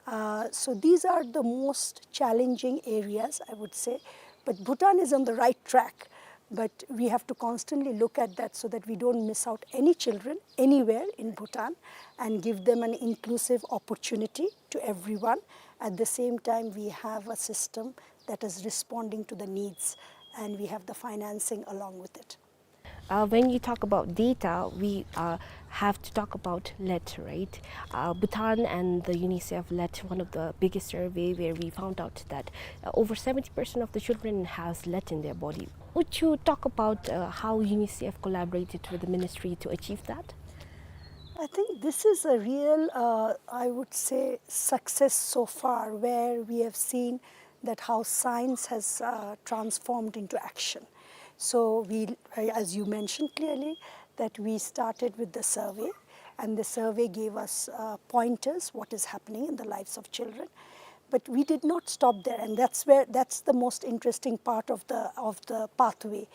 Uh, so these are the most challenging areas, I would say. But Bhutan is on the right track. But we have to constantly look at that so that we don't miss out any children anywhere in Bhutan and give them an inclusive opportunity to everyone. At the same time, we have a system that is responding to the needs, and we have the financing along with it. Uh, when you talk about data, we, uh, have to talk about let, right? Uh, Bhutan and the UNICEF let one of the biggest survey where we found out that, uh, over seventy percent of the children has let in their body. Would you talk about, uh, how UNICEF collaborated with the ministry to achieve that? I think this is a real, uh, I would say, success so far, where we have seen that how science has, uh, transformed into action. So we, as you mentioned clearly, that we started with the survey, and the survey gave us, uh, pointers, what is happening in the lives of children. But we did not stop there, and that's where, that's the most interesting part of the, of the pathway,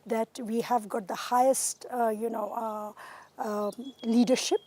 that we have got the highest, uh, you know, uh, um, leadership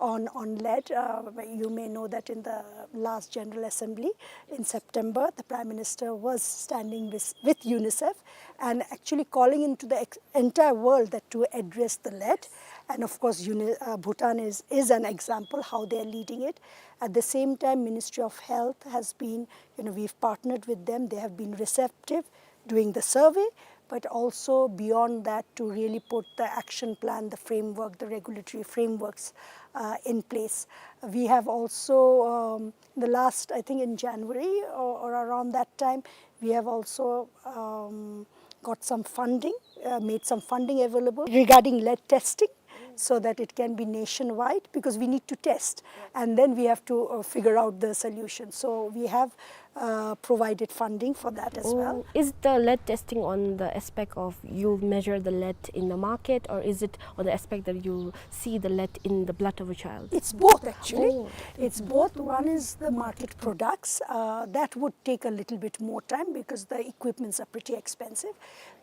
On, on lead, uh, you may know that in the last General Assembly in September, the Prime Minister was standing with, with UNICEF and actually calling into the ex-, entire world that to address the lead. And of course, Uni-, uh, Bhutan is, is an example how they are leading it. At the same time, Ministry of Health has been, you know, we've partnered with them. They have been receptive doing the survey, but also beyond that to really put the action plan, the framework, the regulatory frameworks, uh, in place. We have also, um, the last, I think in January or, or around that time, we have also, um, got some funding, uh, made some funding available regarding lead testing, so that it can be nationwide, because we need to test and then we have to, uh, figure out the solution. So we have, uh, provided funding for that as well. Oh, is the lead testing on the aspect of you measure the lead in the market, or is it on the aspect that you see the lead in the blood of a child? It's both, actually. Oh. It's both. One is the market products. Uh, that would take a little bit more time because the equipments are pretty expensive.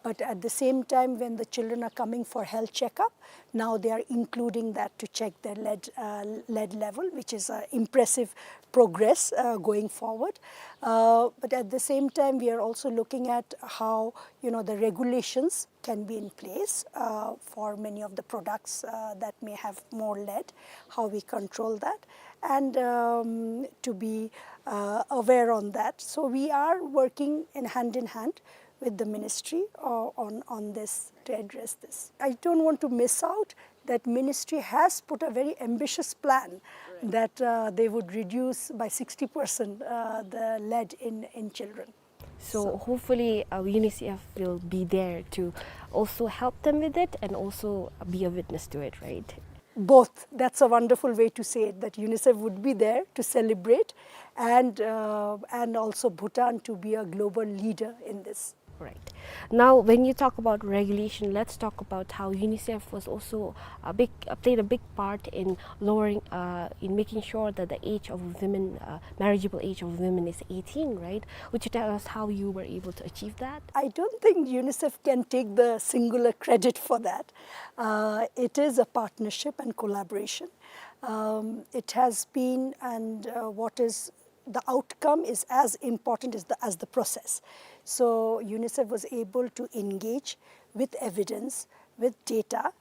But at the same time, when the children are coming for health checkup, now they are including that to check their lead, uh, lead level, which is an impressive progress, uh, going forward. Uh, but at the same time, we are also looking at how, you know, the regulations can be in place, uh, for many of the products, uh, that may have more lead, how we control that, and, um, to be, uh, aware on that. So we are working in hand in hand with the ministry, uh, on, on this, to address this. I don't want to miss out that ministry has put a very ambitious plan that, uh, they would reduce by sixty percent, uh, the lead in, in children. So, so hopefully, uh, UNICEF will be there to also help them with it and also be a witness to it, right? Both. That's a wonderful way to say it, that UNICEF would be there to celebrate and, uh, and also Bhutan to be a global leader in this. Right. Now, when you talk about regulation, let's talk about how UNICEF was also a big, uh, played a big part in lowering, uh, in making sure that the age of women, uh, marriageable age of women is eighteen, right? Would you tell us how you were able to achieve that? I don't think UNICEF can take the singular credit for that. Uh, it is a partnership and collaboration. Um, it has been, and, uh, what is the outcome is as important as the, as the process. So UNICEF was able to engage with evidence, with data,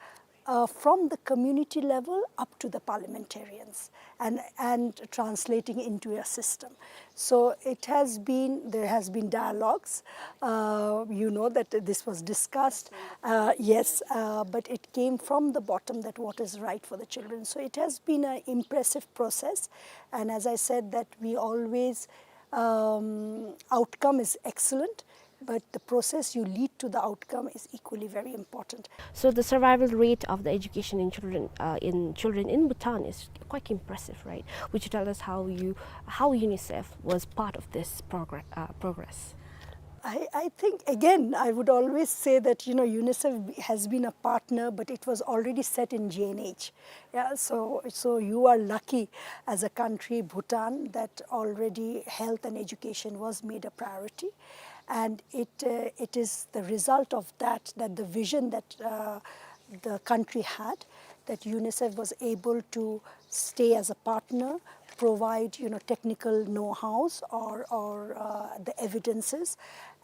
uh, from the community level up to the parliamentarians and, and translating into a system. So it has been, there has been dialogues. Uh, you know that this was discussed. Uh, yes, uh, but it came from the bottom that what is right for the children. So it has been an impressive process. And as I said, that we always, um, outcome is excellent, but the process you lead to the outcome is equally very important. So the survival rate of the education in children, uh, in children in Bhutan is quite impressive, right? Would you tell us how you, how UNICEF was part of this progr-, uh, progress? I, I think, again, I would always say that, you know, UNICEF has been a partner, but it was already set in G N H. Yeah, so, so you are lucky as a country, Bhutan, that already health and education was made a priority. And it, uh, it is the result of that, that the vision that, uh, the country had, that UNICEF was able to stay as a partner, provide, you know, technical know-hows or, or, uh, the evidences,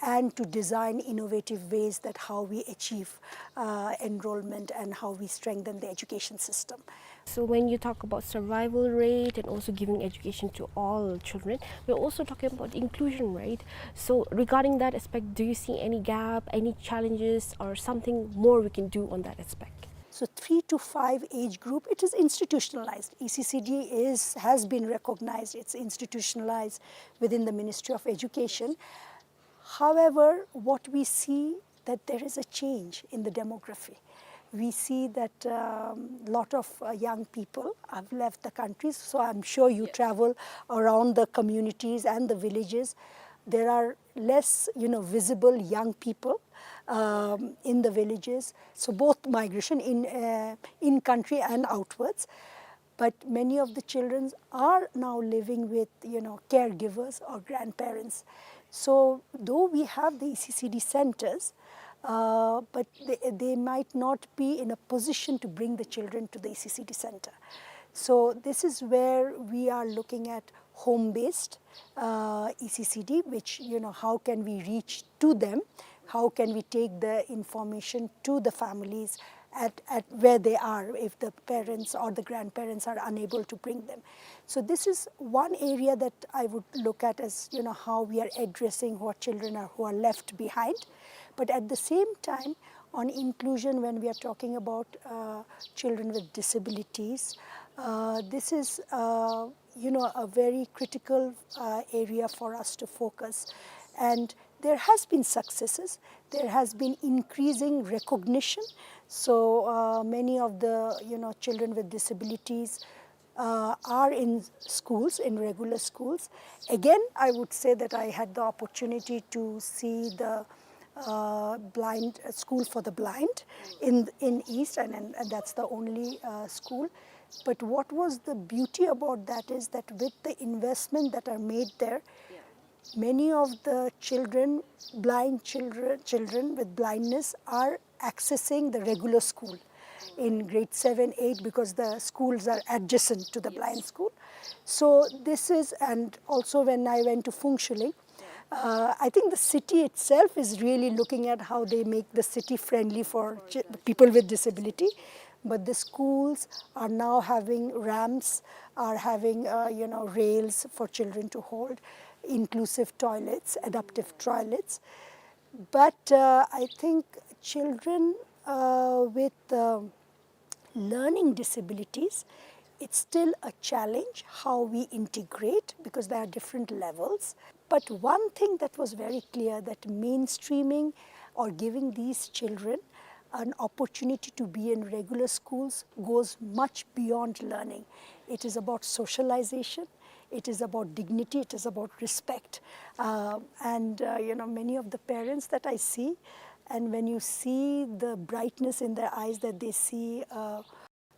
and to design innovative ways that how we achieve, uh, enrollment and how we strengthen the education system. So when you talk about survival rate and also giving education to all children, we're also talking about inclusion, right? So regarding that aspect, do you see any gap, any challenges, or something more we can do on that aspect? So three to five age group, it is institutionalized. E C C D is, has been recognized, it's institutionalized within the Ministry of Education. However, what we see that there is a change in the demography. We see that, um, lot of, uh, young people have left the countries. So I'm sure you travel around the communities and the villages. There are less, you know, visible young people, um, in the villages. So both migration in, uh, in country and outwards. But many of the children are now living with, you know, caregivers or grandparents. So though we have the E C C D centers, uh, but they, they might not be in a position to bring the children to the E C C D center. So this is where we are looking at home-based, uh, E C C D, which, you know, how can we reach to them? How can we take the information to the families at, at where they are if the parents or the grandparents are unable to bring them? So this is one area that I would look at as, you know, how we are addressing what children are, who are left behind. But at the same time, on inclusion, when we are talking about, uh, children with disabilities, uh, this is, uh, you know, a very critical, uh, area for us to focus. And there has been successes. There has been increasing recognition. So, uh, many of the, you know, children with disabilities, uh, are in schools, in regular schools. Again, I would say that I had the opportunity to see the, uh, blind, uh, school for the blind in, in East, and, and, and that's the only, uh, school. But what was the beauty about that is that with the investment that are made there, many of the children, blind children, children with blindness are accessing the regular school in grade seven, eight, because the schools are adjacent to the blind school. So this is, and also when I went to Phuentsholing, uh, I think the city itself is really looking at how they make the city friendly for ch-, people with disability. But the schools are now having ramps, are having, uh, you know, rails for children to hold, inclusive toilets, adaptive toilets. But, uh, I think children, uh, with, uh, learning disabilities, it's still a challenge how we integrate, because there are different levels. But one thing that was very clear, that mainstreaming or giving these children an opportunity to be in regular schools goes much beyond learning. It is about socialization, it is about dignity, it is about respect. Uh, and, uh, you know, many of the parents that I see, and when you see the brightness in their eyes, that they see, uh,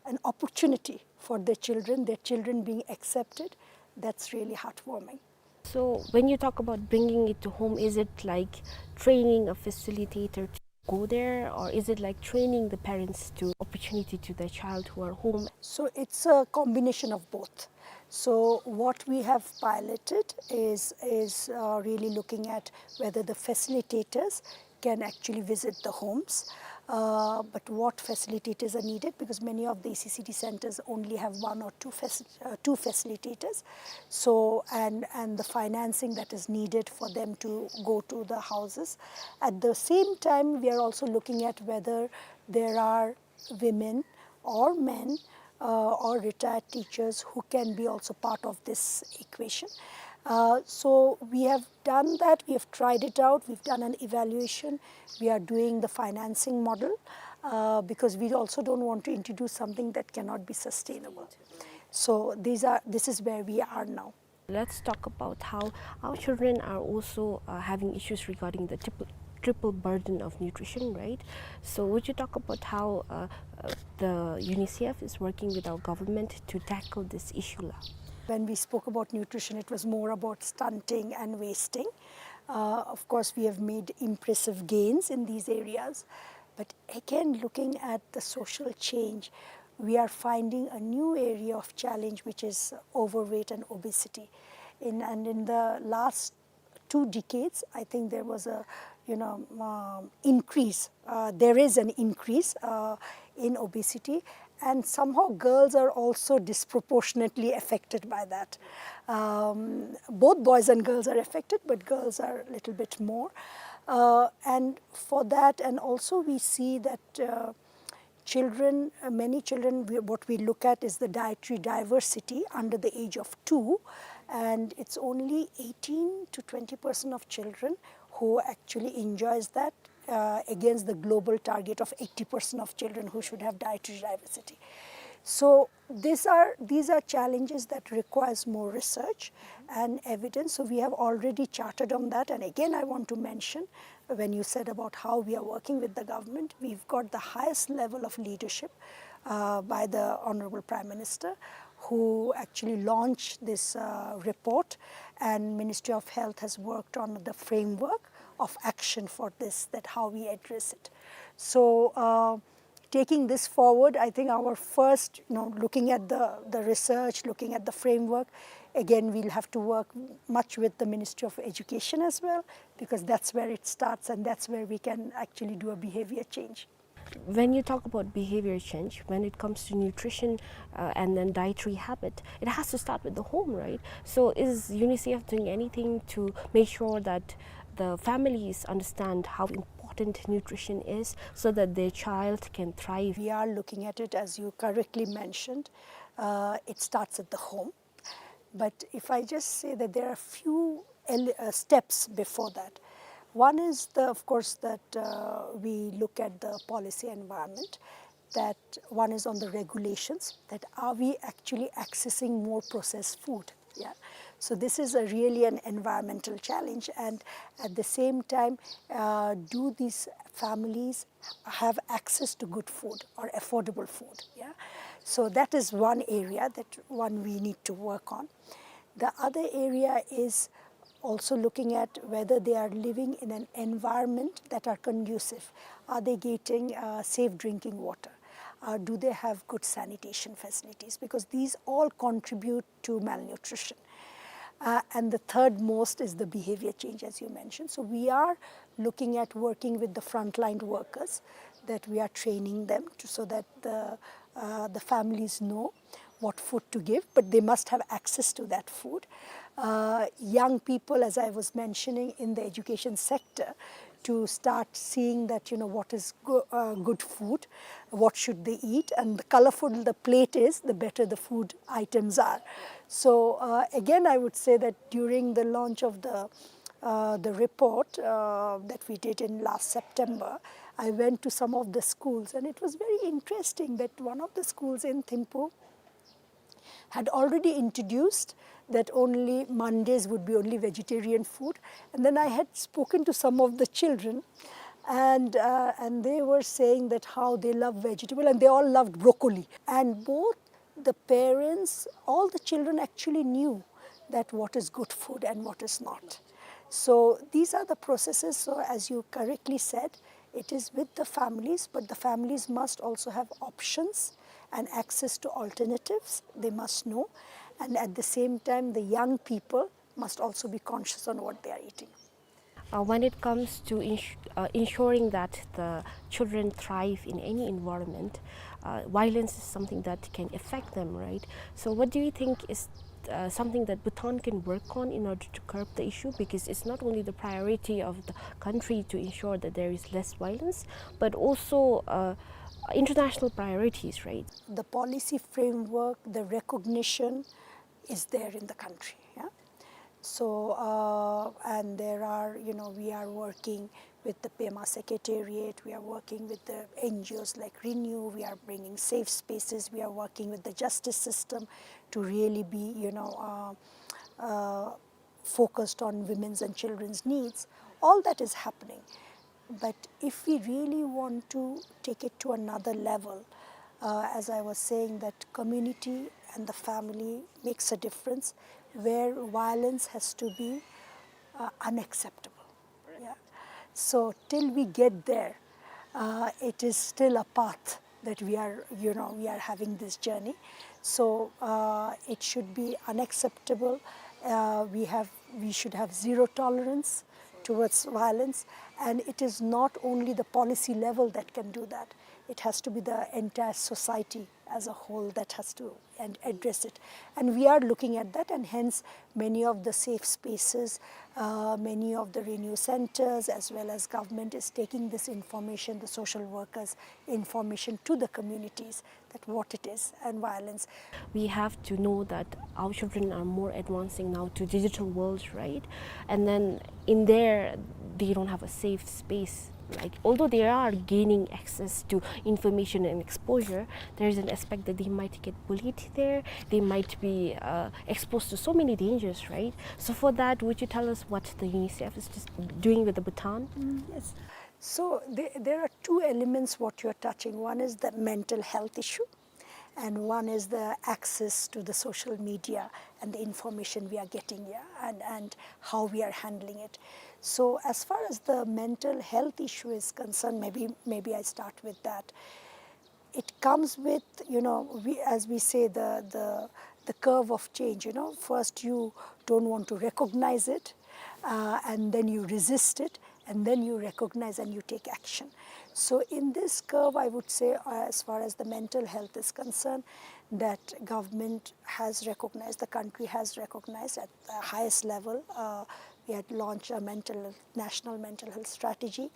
an opportunity for their children, their children being accepted, that's really heartwarming. So when you talk about bringing it to home, is it like training a facilitator to go there, or is it like training the parents to opportunity to their child who are home? So it's a combination of both. So what we have piloted is, is, uh, really looking at whether the facilitators can actually visit the homes. Uh, but what facilitators are needed, because many of the E C C D centers only have one or two faci-, uh, two facilitators. So, and, and the financing that is needed for them to go to the houses. At the same time, we are also looking at whether there are women or men, uh, or retired teachers who can be also part of this equation. Uh, so we have done that, we have tried it out, we've done an evaluation, we are doing the financing model, uh, because we also don't want to introduce something that cannot be sustainable. So these are, this is where we are now. Let's talk about how our children are also, uh, having issues regarding the triple, triple burden of nutrition, right? So would you talk about how, uh, uh, the UNICEF is working with our government to tackle this issue la? When we spoke about nutrition, it was more about stunting and wasting. Uh, of course, we have made impressive gains in these areas, but again, looking at the social change, we are finding a new area of challenge, which is overweight and obesity. In, and in the last two decades, I think there was a, you know, um, increase. Uh, there is an increase, uh, in obesity, and somehow girls are also disproportionately affected by that. Um, both boys and girls are affected, but girls are a little bit more. Uh, and for that, and also we see that, uh, children, uh, many children, we, what we look at is the dietary diversity under the age of two, and it's only eighteen to twenty percent of children who actually enjoys that, uh, against the global target of eighty percent of children who should have dietary diversity. So these are, these are challenges that requires more research and evidence. So we have already charted on that. And again, I want to mention, when you said about how we are working with the government, we've got the highest level of leadership, uh, by the Honorable Prime Minister, who actually launched this, uh, report, and Ministry of Health has worked on the framework of action for this, that how we address it. So, uh, taking this forward, I think our first, you know, looking at the, the research, looking at the framework, again, we'll have to work much with the Ministry of Education as well, because that's where it starts and that's where we can actually do a behavior change. When you talk about behavior change, when it comes to nutrition, uh, and then dietary habit, it has to start with the home, right? So is UNICEF doing anything to make sure that the families understand how important nutrition is so that their child can thrive? We are looking at it, as you correctly mentioned. Uh, it starts at the home. But if I just say that there are few ele-, uh, steps before that. One is, the, of course, that, uh, we look at the policy environment, that one is on the regulations, that are we actually accessing more processed food? Yeah. So this is a really an environmental challenge, and at the same time, uh, do these families have access to good food or affordable food? Yeah. So that is one area that one we need to work on. The other area is also looking at whether they are living in an environment that are conducive. Are they getting, uh, safe drinking water? Uh, do they have good sanitation facilities? Because these all contribute to malnutrition. Uh, and the third most is the behavior change, as you mentioned. So we are looking at working with the frontline workers, that we are training them to, so that the, uh, the families know what food to give, but they must have access to that food. Uh, young people, as I was mentioning, in the education sector, to start seeing that, you know, what is go-, uh, good food, what should they eat, and the colorful the plate is, the better the food items are. So, uh, again, I would say that during the launch of the, uh, the report, uh, that we did in last September, I went to some of the schools, and it was very interesting that one of the schools in Thimphu had already introduced that only Mondays would be only vegetarian food. And then I had spoken to some of the children, and, uh, and they were saying that how they love vegetable, and they all loved broccoli. And both the parents, all the children actually knew that what is good food and what is not. So these are the processes. So as you correctly said, it is with the families, but the families must also have options and access to alternatives. They must know. And at the same time, the young people must also be conscious on what they are eating. Uh, when it comes to ins-, uh, ensuring that the children thrive in any environment, uh, violence is something that can affect them, right? So what do you think is, uh, something that Bhutan can work on in order to curb the issue? Because it's not only the priority of the country to ensure that there is less violence, but also, uh, international priorities, right? The policy framework, the recognition is there in the country. Yeah? So, uh, and there are, you know, we are working with the Pema Secretariat, we are working with the N G Os like Renew, we are bringing safe spaces, we are working with the justice system to really be, you know, uh, uh, focused on women's and children's needs. All that is happening. But if we really want to take it to another level, uh, as I was saying, that community and the family makes a difference, where violence has to be, uh, unacceptable. Yeah. So till we get there, uh, it is still a path that we are, you know, we are having this journey. So, uh, it should be unacceptable. Uh, we have, we should have zero tolerance towards violence, and it is not only the policy level that can do that. It has to be the entire society as a whole that has to and address it. And we are looking at that, and hence many of the safe spaces, uh, many of the Renew centers, as well as government is taking this information, the social workers' information to the communities, that what it is and violence. We have to know that our children are more advancing now to digital world, right? And then in there, they don't have a safe space. Like, although they are gaining access to information and exposure, there is an aspect that they might get bullied there. They might be, uh, exposed to so many dangers, right? So for that, would you tell us what the UNICEF is just doing with the Bhutan? Mm, yes. So the-, there are two elements what you're touching. One is the mental health issue, and one is the access to the social media and the information we are getting here, and, and how we are handling it. So as far as the mental health issue is concerned, maybe, maybe I start with that. it comes with, you know, we, as we say, the, the, the curve of change, you know. First, you don't want to recognize it, uh, and then you resist it, and then you recognize and you take action. So in this curve, I would say, uh, as far as the mental health is concerned, that government has recognized, the country has recognized at the highest level. Uh, we had launched a mental, national mental health strategy.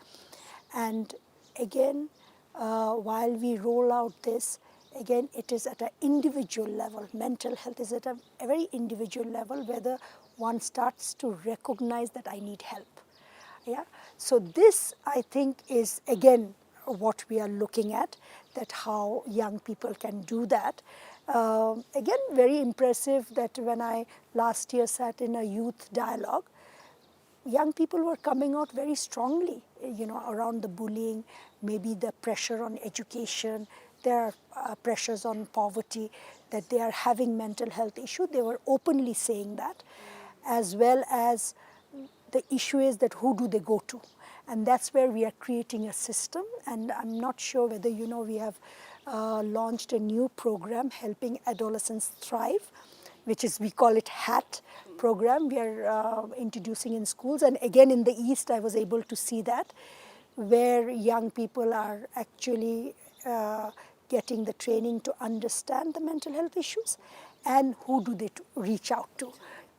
And again, uh, while we roll out this, again, it is at an individual level. Mental health is at a, a very individual level, whether one starts to recognize that I need help. Yeah. So this, I think, is again what we are looking at, that how young people can do that. Um, again, very impressive that when I last year sat in a youth dialogue, young people were coming out very strongly, you know, around the bullying, maybe the pressure on education, there are, uh, pressures on poverty, that they are having mental health issue. They were openly saying that, as well as the issue is that who do they go to? And that's where we are creating a system. And I'm not sure whether you know, we have, uh, launched a new program, Helping Adolescents Thrive, which is, we call it HAT program. We are, uh, introducing in schools. And again, in the East, I was able to see that, where young people are actually, uh, getting the training to understand the mental health issues and who do they to reach out to.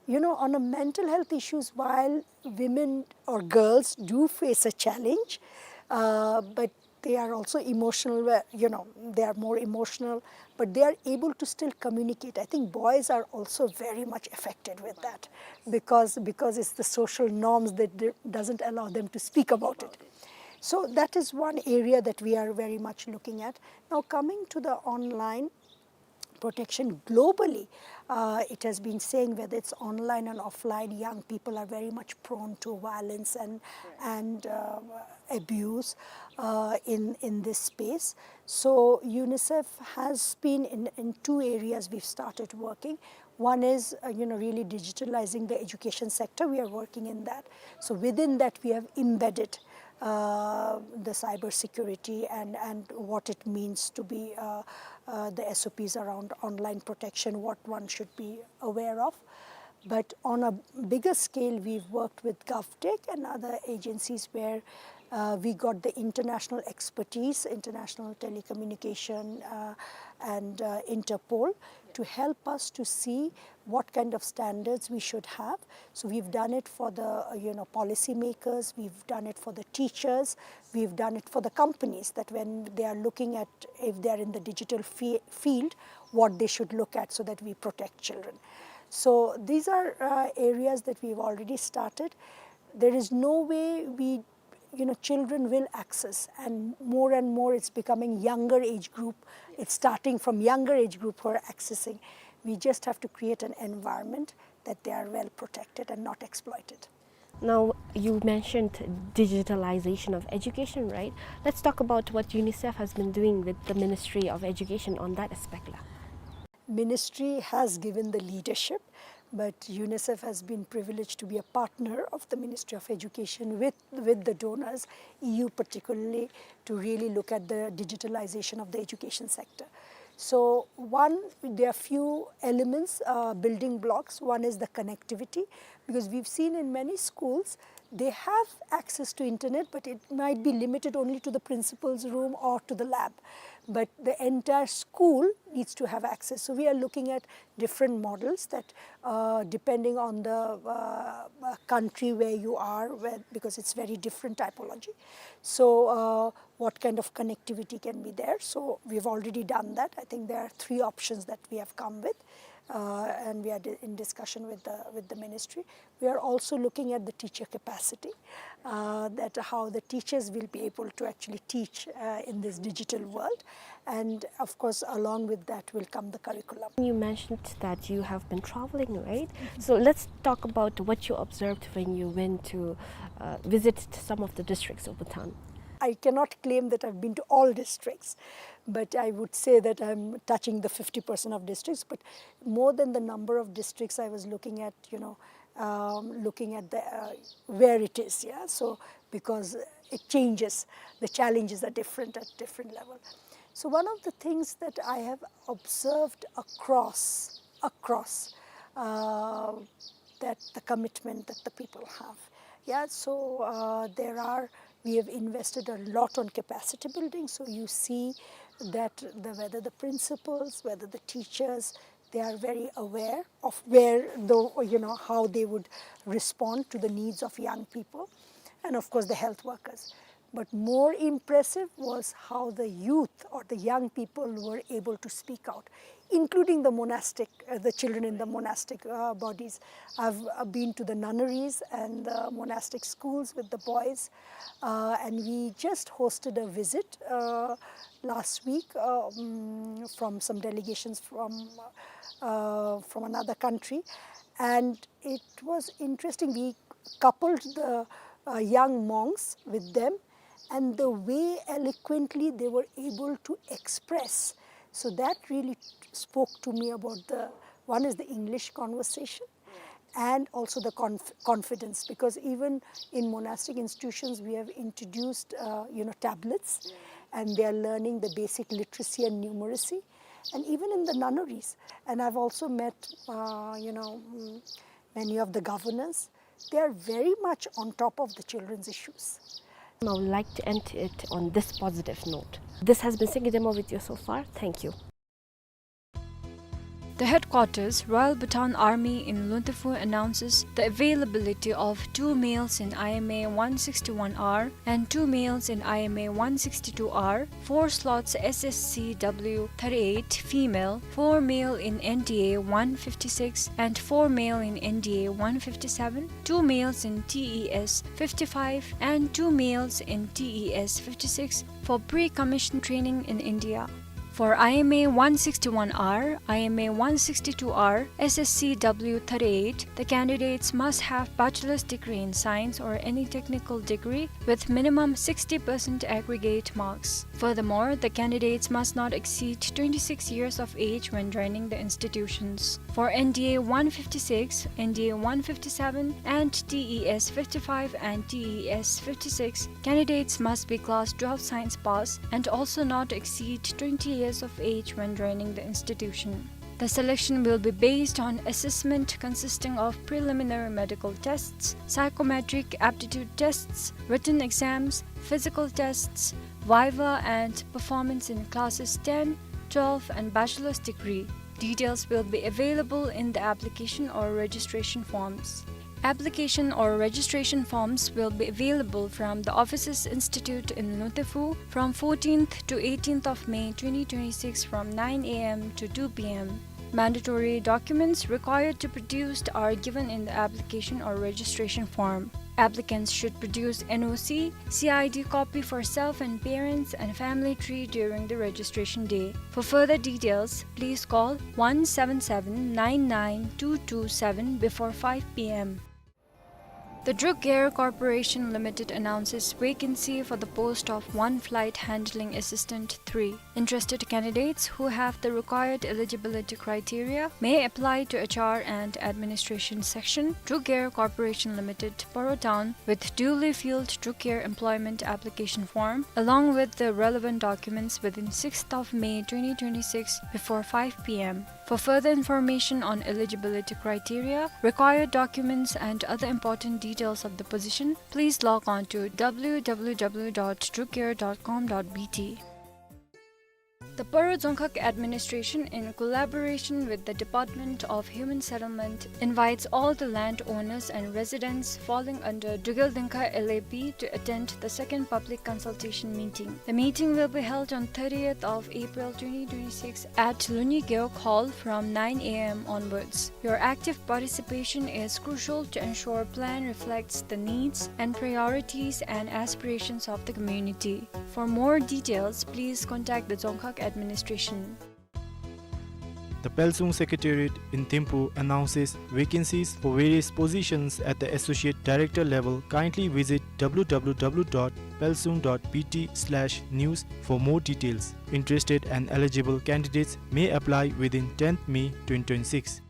You know, on a mental health issues, while women or girls do face a challenge, uh, but they are also emotional, where, you know, they are more emotional, but they are able to still communicate. I think boys are also very much affected with that because, because it's the social norms that d-, doesn't allow them to speak about it. So that is one area that we are very much looking at. Now, coming to the online protection globally, uh, it has been saying, whether it's online and offline, young people are very much prone to violence and, and, uh, abuse, uh, in, in this space. So UNICEF has been in, in two areas we've started working. One is, uh, you know, really digitalizing the education sector. We are working in that. So within that, we have embedded, uh, the cyber security and, and what it means to be, uh, uh, the S O Ps around online protection, what one should be aware of. But on a bigger scale, we've worked with GovTech and other agencies where, uh, we got the international expertise, International Telecommunication, uh, and, uh, Interpol, to help us to see what kind of standards we should have. So we've done it for the, uh, you know, policymakers, we've done it for the teachers, we've done it for the companies, that when they are looking at, if they are in the digital fe-, field, what they should look at so that we protect children. So these are, uh, areas that we've already started. There is no way we, you know, children will access, and more and more it's becoming younger age group. It's starting from younger age group who are accessing. We just have to create an environment that they are well protected and not exploited. Now, you mentioned digitalization of education, right? Let's talk about what UNICEF has been doing with the Ministry of Education on that aspect. Ministry has given the leadership, but UNICEF has been privileged to be a partner of the Ministry of Education with, with the donors, E U particularly, to really look at the digitalization of the education sector. So one, there are few elements, uh, building blocks. One is the connectivity, because we've seen in many schools, they have access to internet, but it might be limited only to the principal's room or to the lab. But the entire school needs to have access. So we are looking at different models that, uh, depending on the, uh, uh, country where you are, where, because it's very different typology. So, uh, what kind of connectivity can be there? So we've already done that. I think there are three options that we have come with, uh, and we are di-, in discussion with the, with the ministry. We are also looking at the teacher capacity, uh, that how the teachers will be able to actually teach, uh, in this digital world, and of course, along with that will come the curriculum. You mentioned that you have been traveling, right? So let's talk about what you observed when you went to, uh, visit some of the districts of Bhutan. I cannot claim that I've been to all districts, but I would say that I'm touching the fifty percent of districts. But more than the number of districts, I was looking at, you know, um, looking at the, uh, where it is, yeah. So because it changes, the challenges are different at different level. So one of the things that I have observed across, across, uh, that the commitment that the people have. Yeah, so, uh, there are, we have invested a lot on capacity building. So you see that the, whether the principals, whether the teachers, they are very aware of where the, you know, how they would respond to the needs of young people, and of course the health workers. But more impressive was how the youth or the young people were able to speak out, including the monastic, uh, the children in the monastic, uh, bodies. I've, uh, been to the nunneries and the monastic schools with the boys, uh, and we just hosted a visit, uh, last week, uh, mm, from some delegations from, uh, from another country, and it was interesting. We coupled the, uh, young monks with them, and the way eloquently they were able to express. So that really spoke to me about the, one is the English conversation, and also the conf-, confidence, because even in monastic institutions we have introduced, uh, you know, tablets, and they are learning the basic literacy and numeracy, and even in the nunneries. And I've also met, uh, you know, mm, many of the governors. They are very much on top of the children's issues. I would like to end it on this positive note. This has been Singye Demo with you so far. Thank you. The headquarters, Royal Bhutan Army in Luntephu, announces the availability of two males in I M A one sixty-one R and two males in I M A one sixty-two R, four slots S S C W thirty-eight female, four male in N D A one fifty-six and four male in N D A one fifty-seven, two males in T E S fifty-five and two males in T E S fifty-six for pre-commission training in India. For I M A one sixty-one R, I M A one sixty-two R, S S C W thirty-eight, the candidates must have bachelor's degree in science or any technical degree with minimum sixty percent aggregate marks. Furthermore, the candidates must not exceed twenty-six years of age when joining the institutions. For N D A one fifty-six, N D A one fifty-seven, and T E S fifty-five and T E S fifty-six, candidates must be class twelve science pass and also not exceed twenty years of age when joining the institution. The selection will be based on assessment consisting of preliminary medical tests, psychometric aptitude tests, written exams, physical tests, viva, and performance in classes ten, twelve, and bachelor's degree. Details will be available in the application or registration forms. Application or registration forms will be available from the offices institute in Luntephu from fourteenth to eighteenth of May twenty twenty-six from nine A M to two P M. Mandatory documents required to produced are given in the application or registration form. Applicants should produce N O C, C I D copy for self and parents and family tree during the registration day. For further details, please call one seven seven nine nine two two seven before five P M. The Druk Air Corporation Limited announces vacancy for the post of one flight handling assistant three. Interested candidates who have the required eligibility criteria may apply to H R and Administration Section, Druk Air Corporation Limited, Paro Town, with duly filled Druk Air employment application form, along with the relevant documents within sixth of May twenty twenty-six before five P M. For further information on eligibility criteria, required documents, and other important details of the position, please log on to W W W dot drukair dot com dot B T. The Paro Dzongkhag Administration, in collaboration with the Department of Human Settlement, invites all the landowners and residents falling under Drukgyal Dingkha L A P to attend the second public consultation meeting. The meeting will be held on thirtieth of April twenty twenty-six at Lunyi Gewog Hall from nine A M onwards. Your active participation is crucial to ensure plan reflects the needs and priorities and aspirations of the community. For more details, please contact the Dzongkhag Administration. The Pelsung Secretariat in Thimphu announces vacancies for various positions at the Associate Director level. Kindly visit W W W dot pelsung dot B T slash news for more details. Interested and eligible candidates may apply within tenth May twenty twenty-six.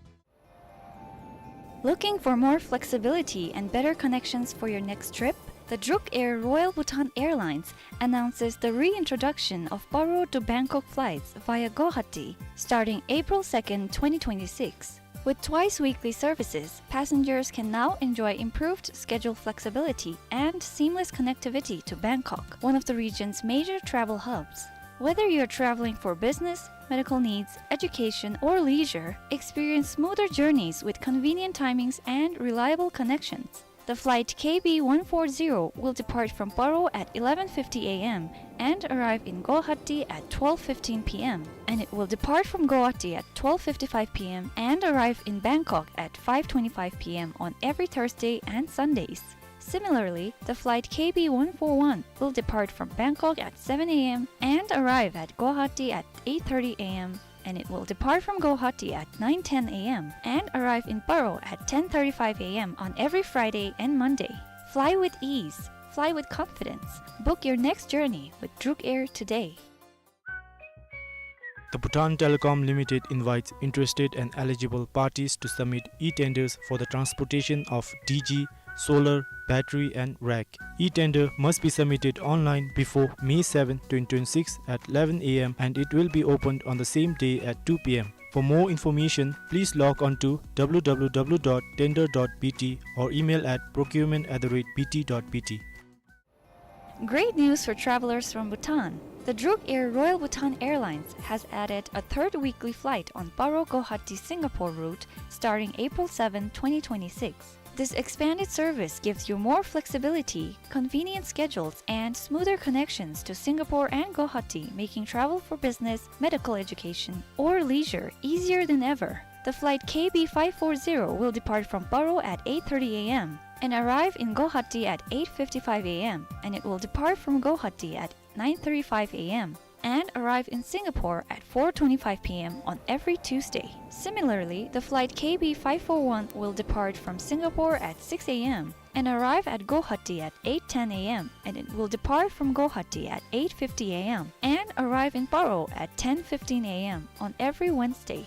Looking for more flexibility and better connections for your next trip? The Druk Air Royal Bhutan Airlines announces the reintroduction of Paro to Bangkok flights via Guwahati starting April second, twenty twenty-six. With twice weekly services, passengers can now enjoy improved schedule flexibility and seamless connectivity to Bangkok, one of the region's major travel hubs. Whether you're traveling for business, medical needs, education, or leisure, experience smoother journeys with convenient timings and reliable connections. The flight K B one four zero will depart from Paro at eleven fifty A M and arrive in Guwahati at twelve fifteen P M, and it will depart from Guwahati at twelve fifty-five P M and arrive in Bangkok at five twenty-five P M on every Thursday and Sundays. Similarly, the flight K B one four one will depart from Bangkok at seven A M and arrive at Guwahati at eight thirty A M, and it will depart from Guwahati at nine ten A M and arrive in Paro at ten thirty-five A M on every Friday and Monday. Fly with ease, fly with confidence. Book your next journey with Druk Air today. The Bhutan Telecom Limited invites interested and eligible parties to submit e-tenders for the transportation of D G, solar, battery and rack. E-tender must be submitted online before May seventh, twenty twenty-six at eleven A M and it will be opened on the same day at two P M. For more information, please log on to W W W dot tender dot B T or email at procurement at the rate B T dot B T. Great news for travelers from Bhutan. The Druk Air Royal Bhutan Airlines has added a third weekly flight on Paro Guwahati Singapore route starting April seventh, twenty twenty-six. This expanded service gives you more flexibility, convenient schedules, and smoother connections to Singapore and Guwahati, making travel for business, medical education, or leisure easier than ever. The flight K B five four zero will depart from Paro at eight thirty A M and arrive in Guwahati at eight fifty-five A M, and it will depart from Guwahati at nine thirty-five A M and arrive in Singapore at four twenty-five P M on every Tuesday. Similarly, the flight K B five four one will depart from Singapore at six A M and arrive at Guwahati at eight ten A M, and it will depart from Guwahati at eight fifty A M and arrive in Paro at ten fifteen A M on every Wednesday.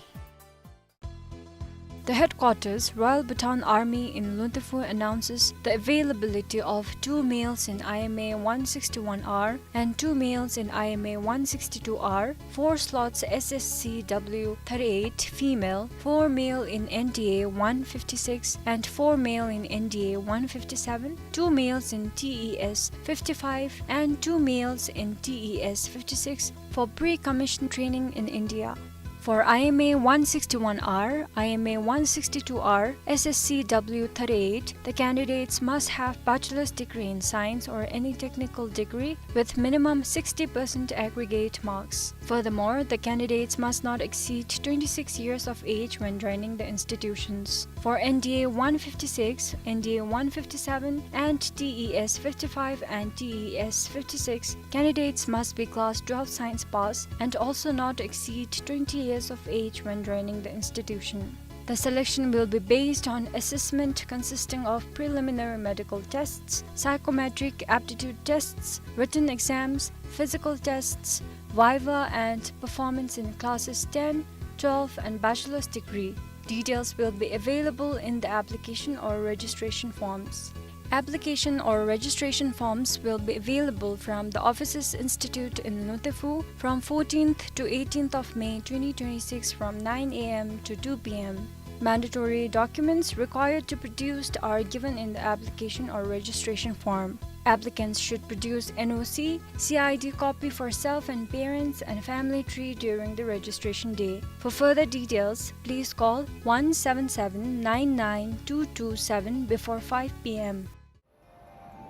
The headquarters, Royal Bhutan Army in Luntephu, announces the availability of two males in I M A one sixty-one R and two males in I M A one sixty-two R, four slots S S C W thirty-eight female, four male in N D A one fifty-six and four male in N D A one fifty-seven, two males in T E S fifty-five and two males in T E S fifty-six, for pre-commissioned training in India. For I M A one sixty-one R, I M A one sixty-two R, S S C W thirty-eight, the candidates must have bachelor's degree in science or any technical degree with minimum sixty percent aggregate marks. Furthermore, the candidates must not exceed twenty-six years of age when joining the institutions. For N D A one fifty-six, N D A one fifty-seven, and T E S fifty-five and T E S fifty-six, candidates must be class twelve science pass and also not exceed twenty years of age when joining the institution. The selection will be based on assessment consisting of preliminary medical tests, psychometric aptitude tests, written exams, physical tests, viva, and performance in classes ten, twelve, and bachelor's degree. Details will be available in the application or registration forms. Application or registration forms will be available from the offices institute in Luntephu from fourteenth to eighteenth of May twenty twenty-six from nine A M to two P M. Mandatory documents required to produced are given in the application or registration form. Applicants should produce N O C, C I D copy for self and parents and family tree during the registration day. For further details, please call one seven seven nine nine two two seven before five P M.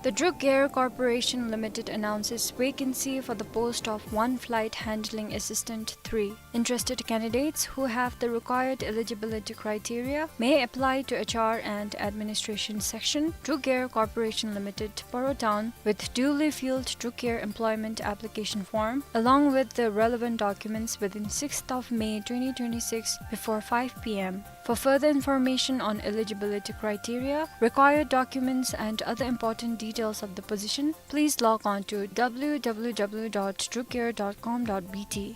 The Druk Air Corporation Limited announces vacancy for the post of one flight handling assistant three. Interested candidates who have the required eligibility criteria may apply to H R and Administration Section, Druk Air Corporation Limited, Paro Town, with duly filled Druk Air employment application form, along with the relevant documents within sixth of May twenty twenty-six before five P M. For further information on eligibility criteria, required documents, and other important details of the position, please log on to W W W dot drukair dot com dot B T.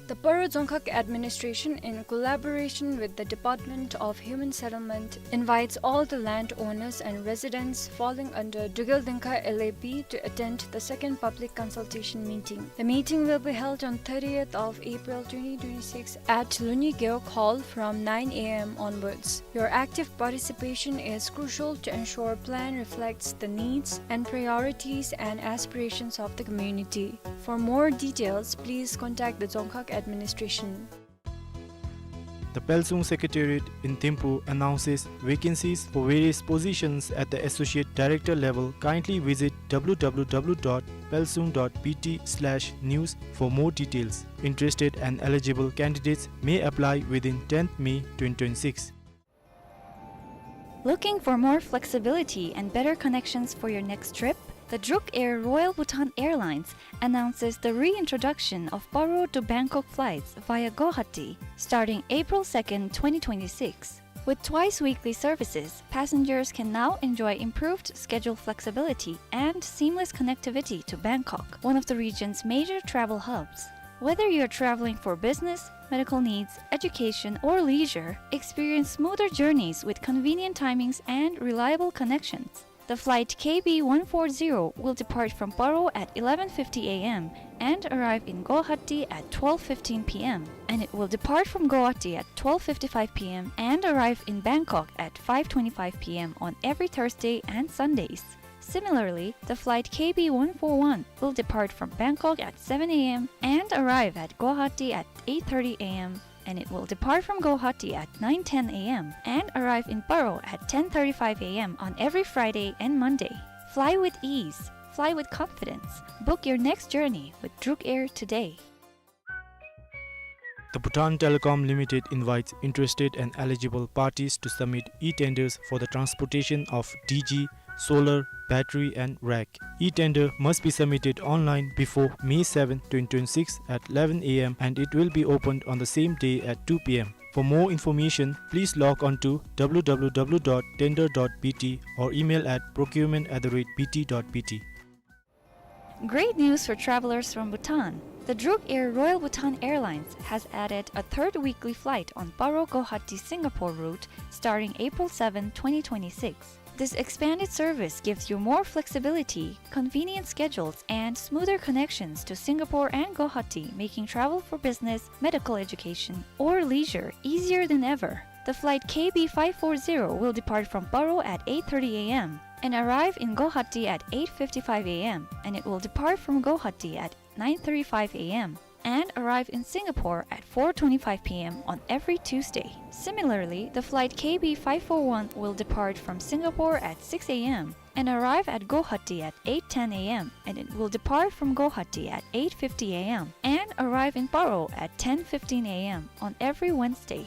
The Paro Dzongkhag Administration, in collaboration with the Department of Human Settlement, invites all the landowners and residents falling under Drukgyel Dzongkhag L A P to attend the second public consultation meeting. The meeting will be held on thirtieth of April twenty twenty-six at Lunyi Gewog Hall from nine A M onwards. Your active participation is crucial to ensure plan reflects the needs and priorities and aspirations of the community. For more details, please contact the Dzongkhag Administration. The Pelsung Secretariat in Thimphu announces vacancies for various positions at the Associate Director level. Kindly visit W W W dot pelsung dot B T slash news for more details. Interested and eligible candidates may apply within tenth May twenty twenty-six. Looking for more flexibility and better connections for your next trip? The Druk Air Royal Bhutan Airlines announces the reintroduction of Paro to Bangkok flights via Guwahati, starting April second, twenty twenty-six. With twice weekly services, passengers can now enjoy improved schedule flexibility and seamless connectivity to Bangkok, one of the region's major travel hubs. Whether you're traveling for business, medical needs, education, or leisure, experience smoother journeys with convenient timings and reliable connections. The flight K B one four zero will depart from Paro at eleven fifty A M and arrive in Guwahati at twelve fifteen P M, and it will depart from Guwahati at twelve fifty-five P M and arrive in Bangkok at five twenty-five P M on every Thursday and Sundays. Similarly, the flight K B one four one will depart from Bangkok at seven A M and arrive at Guwahati at eight thirty A M, and it will depart from Guwahati at nine ten A M and arrive in Paro at ten thirty-five A M on every Friday and Monday. Fly with ease. Fly with confidence. Book your next journey with Druk Air today. The Bhutan Telecom Limited invites interested and eligible parties to submit e-tenders for the transportation of D G, solar, battery and rack. E-tender must be submitted online before May seventh, twenty twenty-six at eleven A M and it will be opened on the same day at two P M. For more information, please log on to W W W dot tender dot B T or email at procurement at the rate B T dot B T. Great news for travelers from Bhutan. The Druk Air Royal Bhutan Airlines has added a third weekly flight on Paro Guwahati Singapore route starting April seventh, twenty twenty-six. This expanded service gives you more flexibility, convenient schedules, and smoother connections to Singapore and Guwahati, making travel for business, medical education, or leisure easier than ever. The flight K B five four zero will depart from Paro at eight thirty A M and arrive in Guwahati at eight fifty-five A M, and it will depart from Guwahati at nine thirty-five A M and arrive in Singapore at four twenty-five P M on every Tuesday. Similarly, the flight K B five four one will depart from Singapore at six A M and arrive at Guwahati at eight ten A M, and it will depart from Guwahati at eight fifty A M and arrive in Paro at ten fifteen A M on every Wednesday.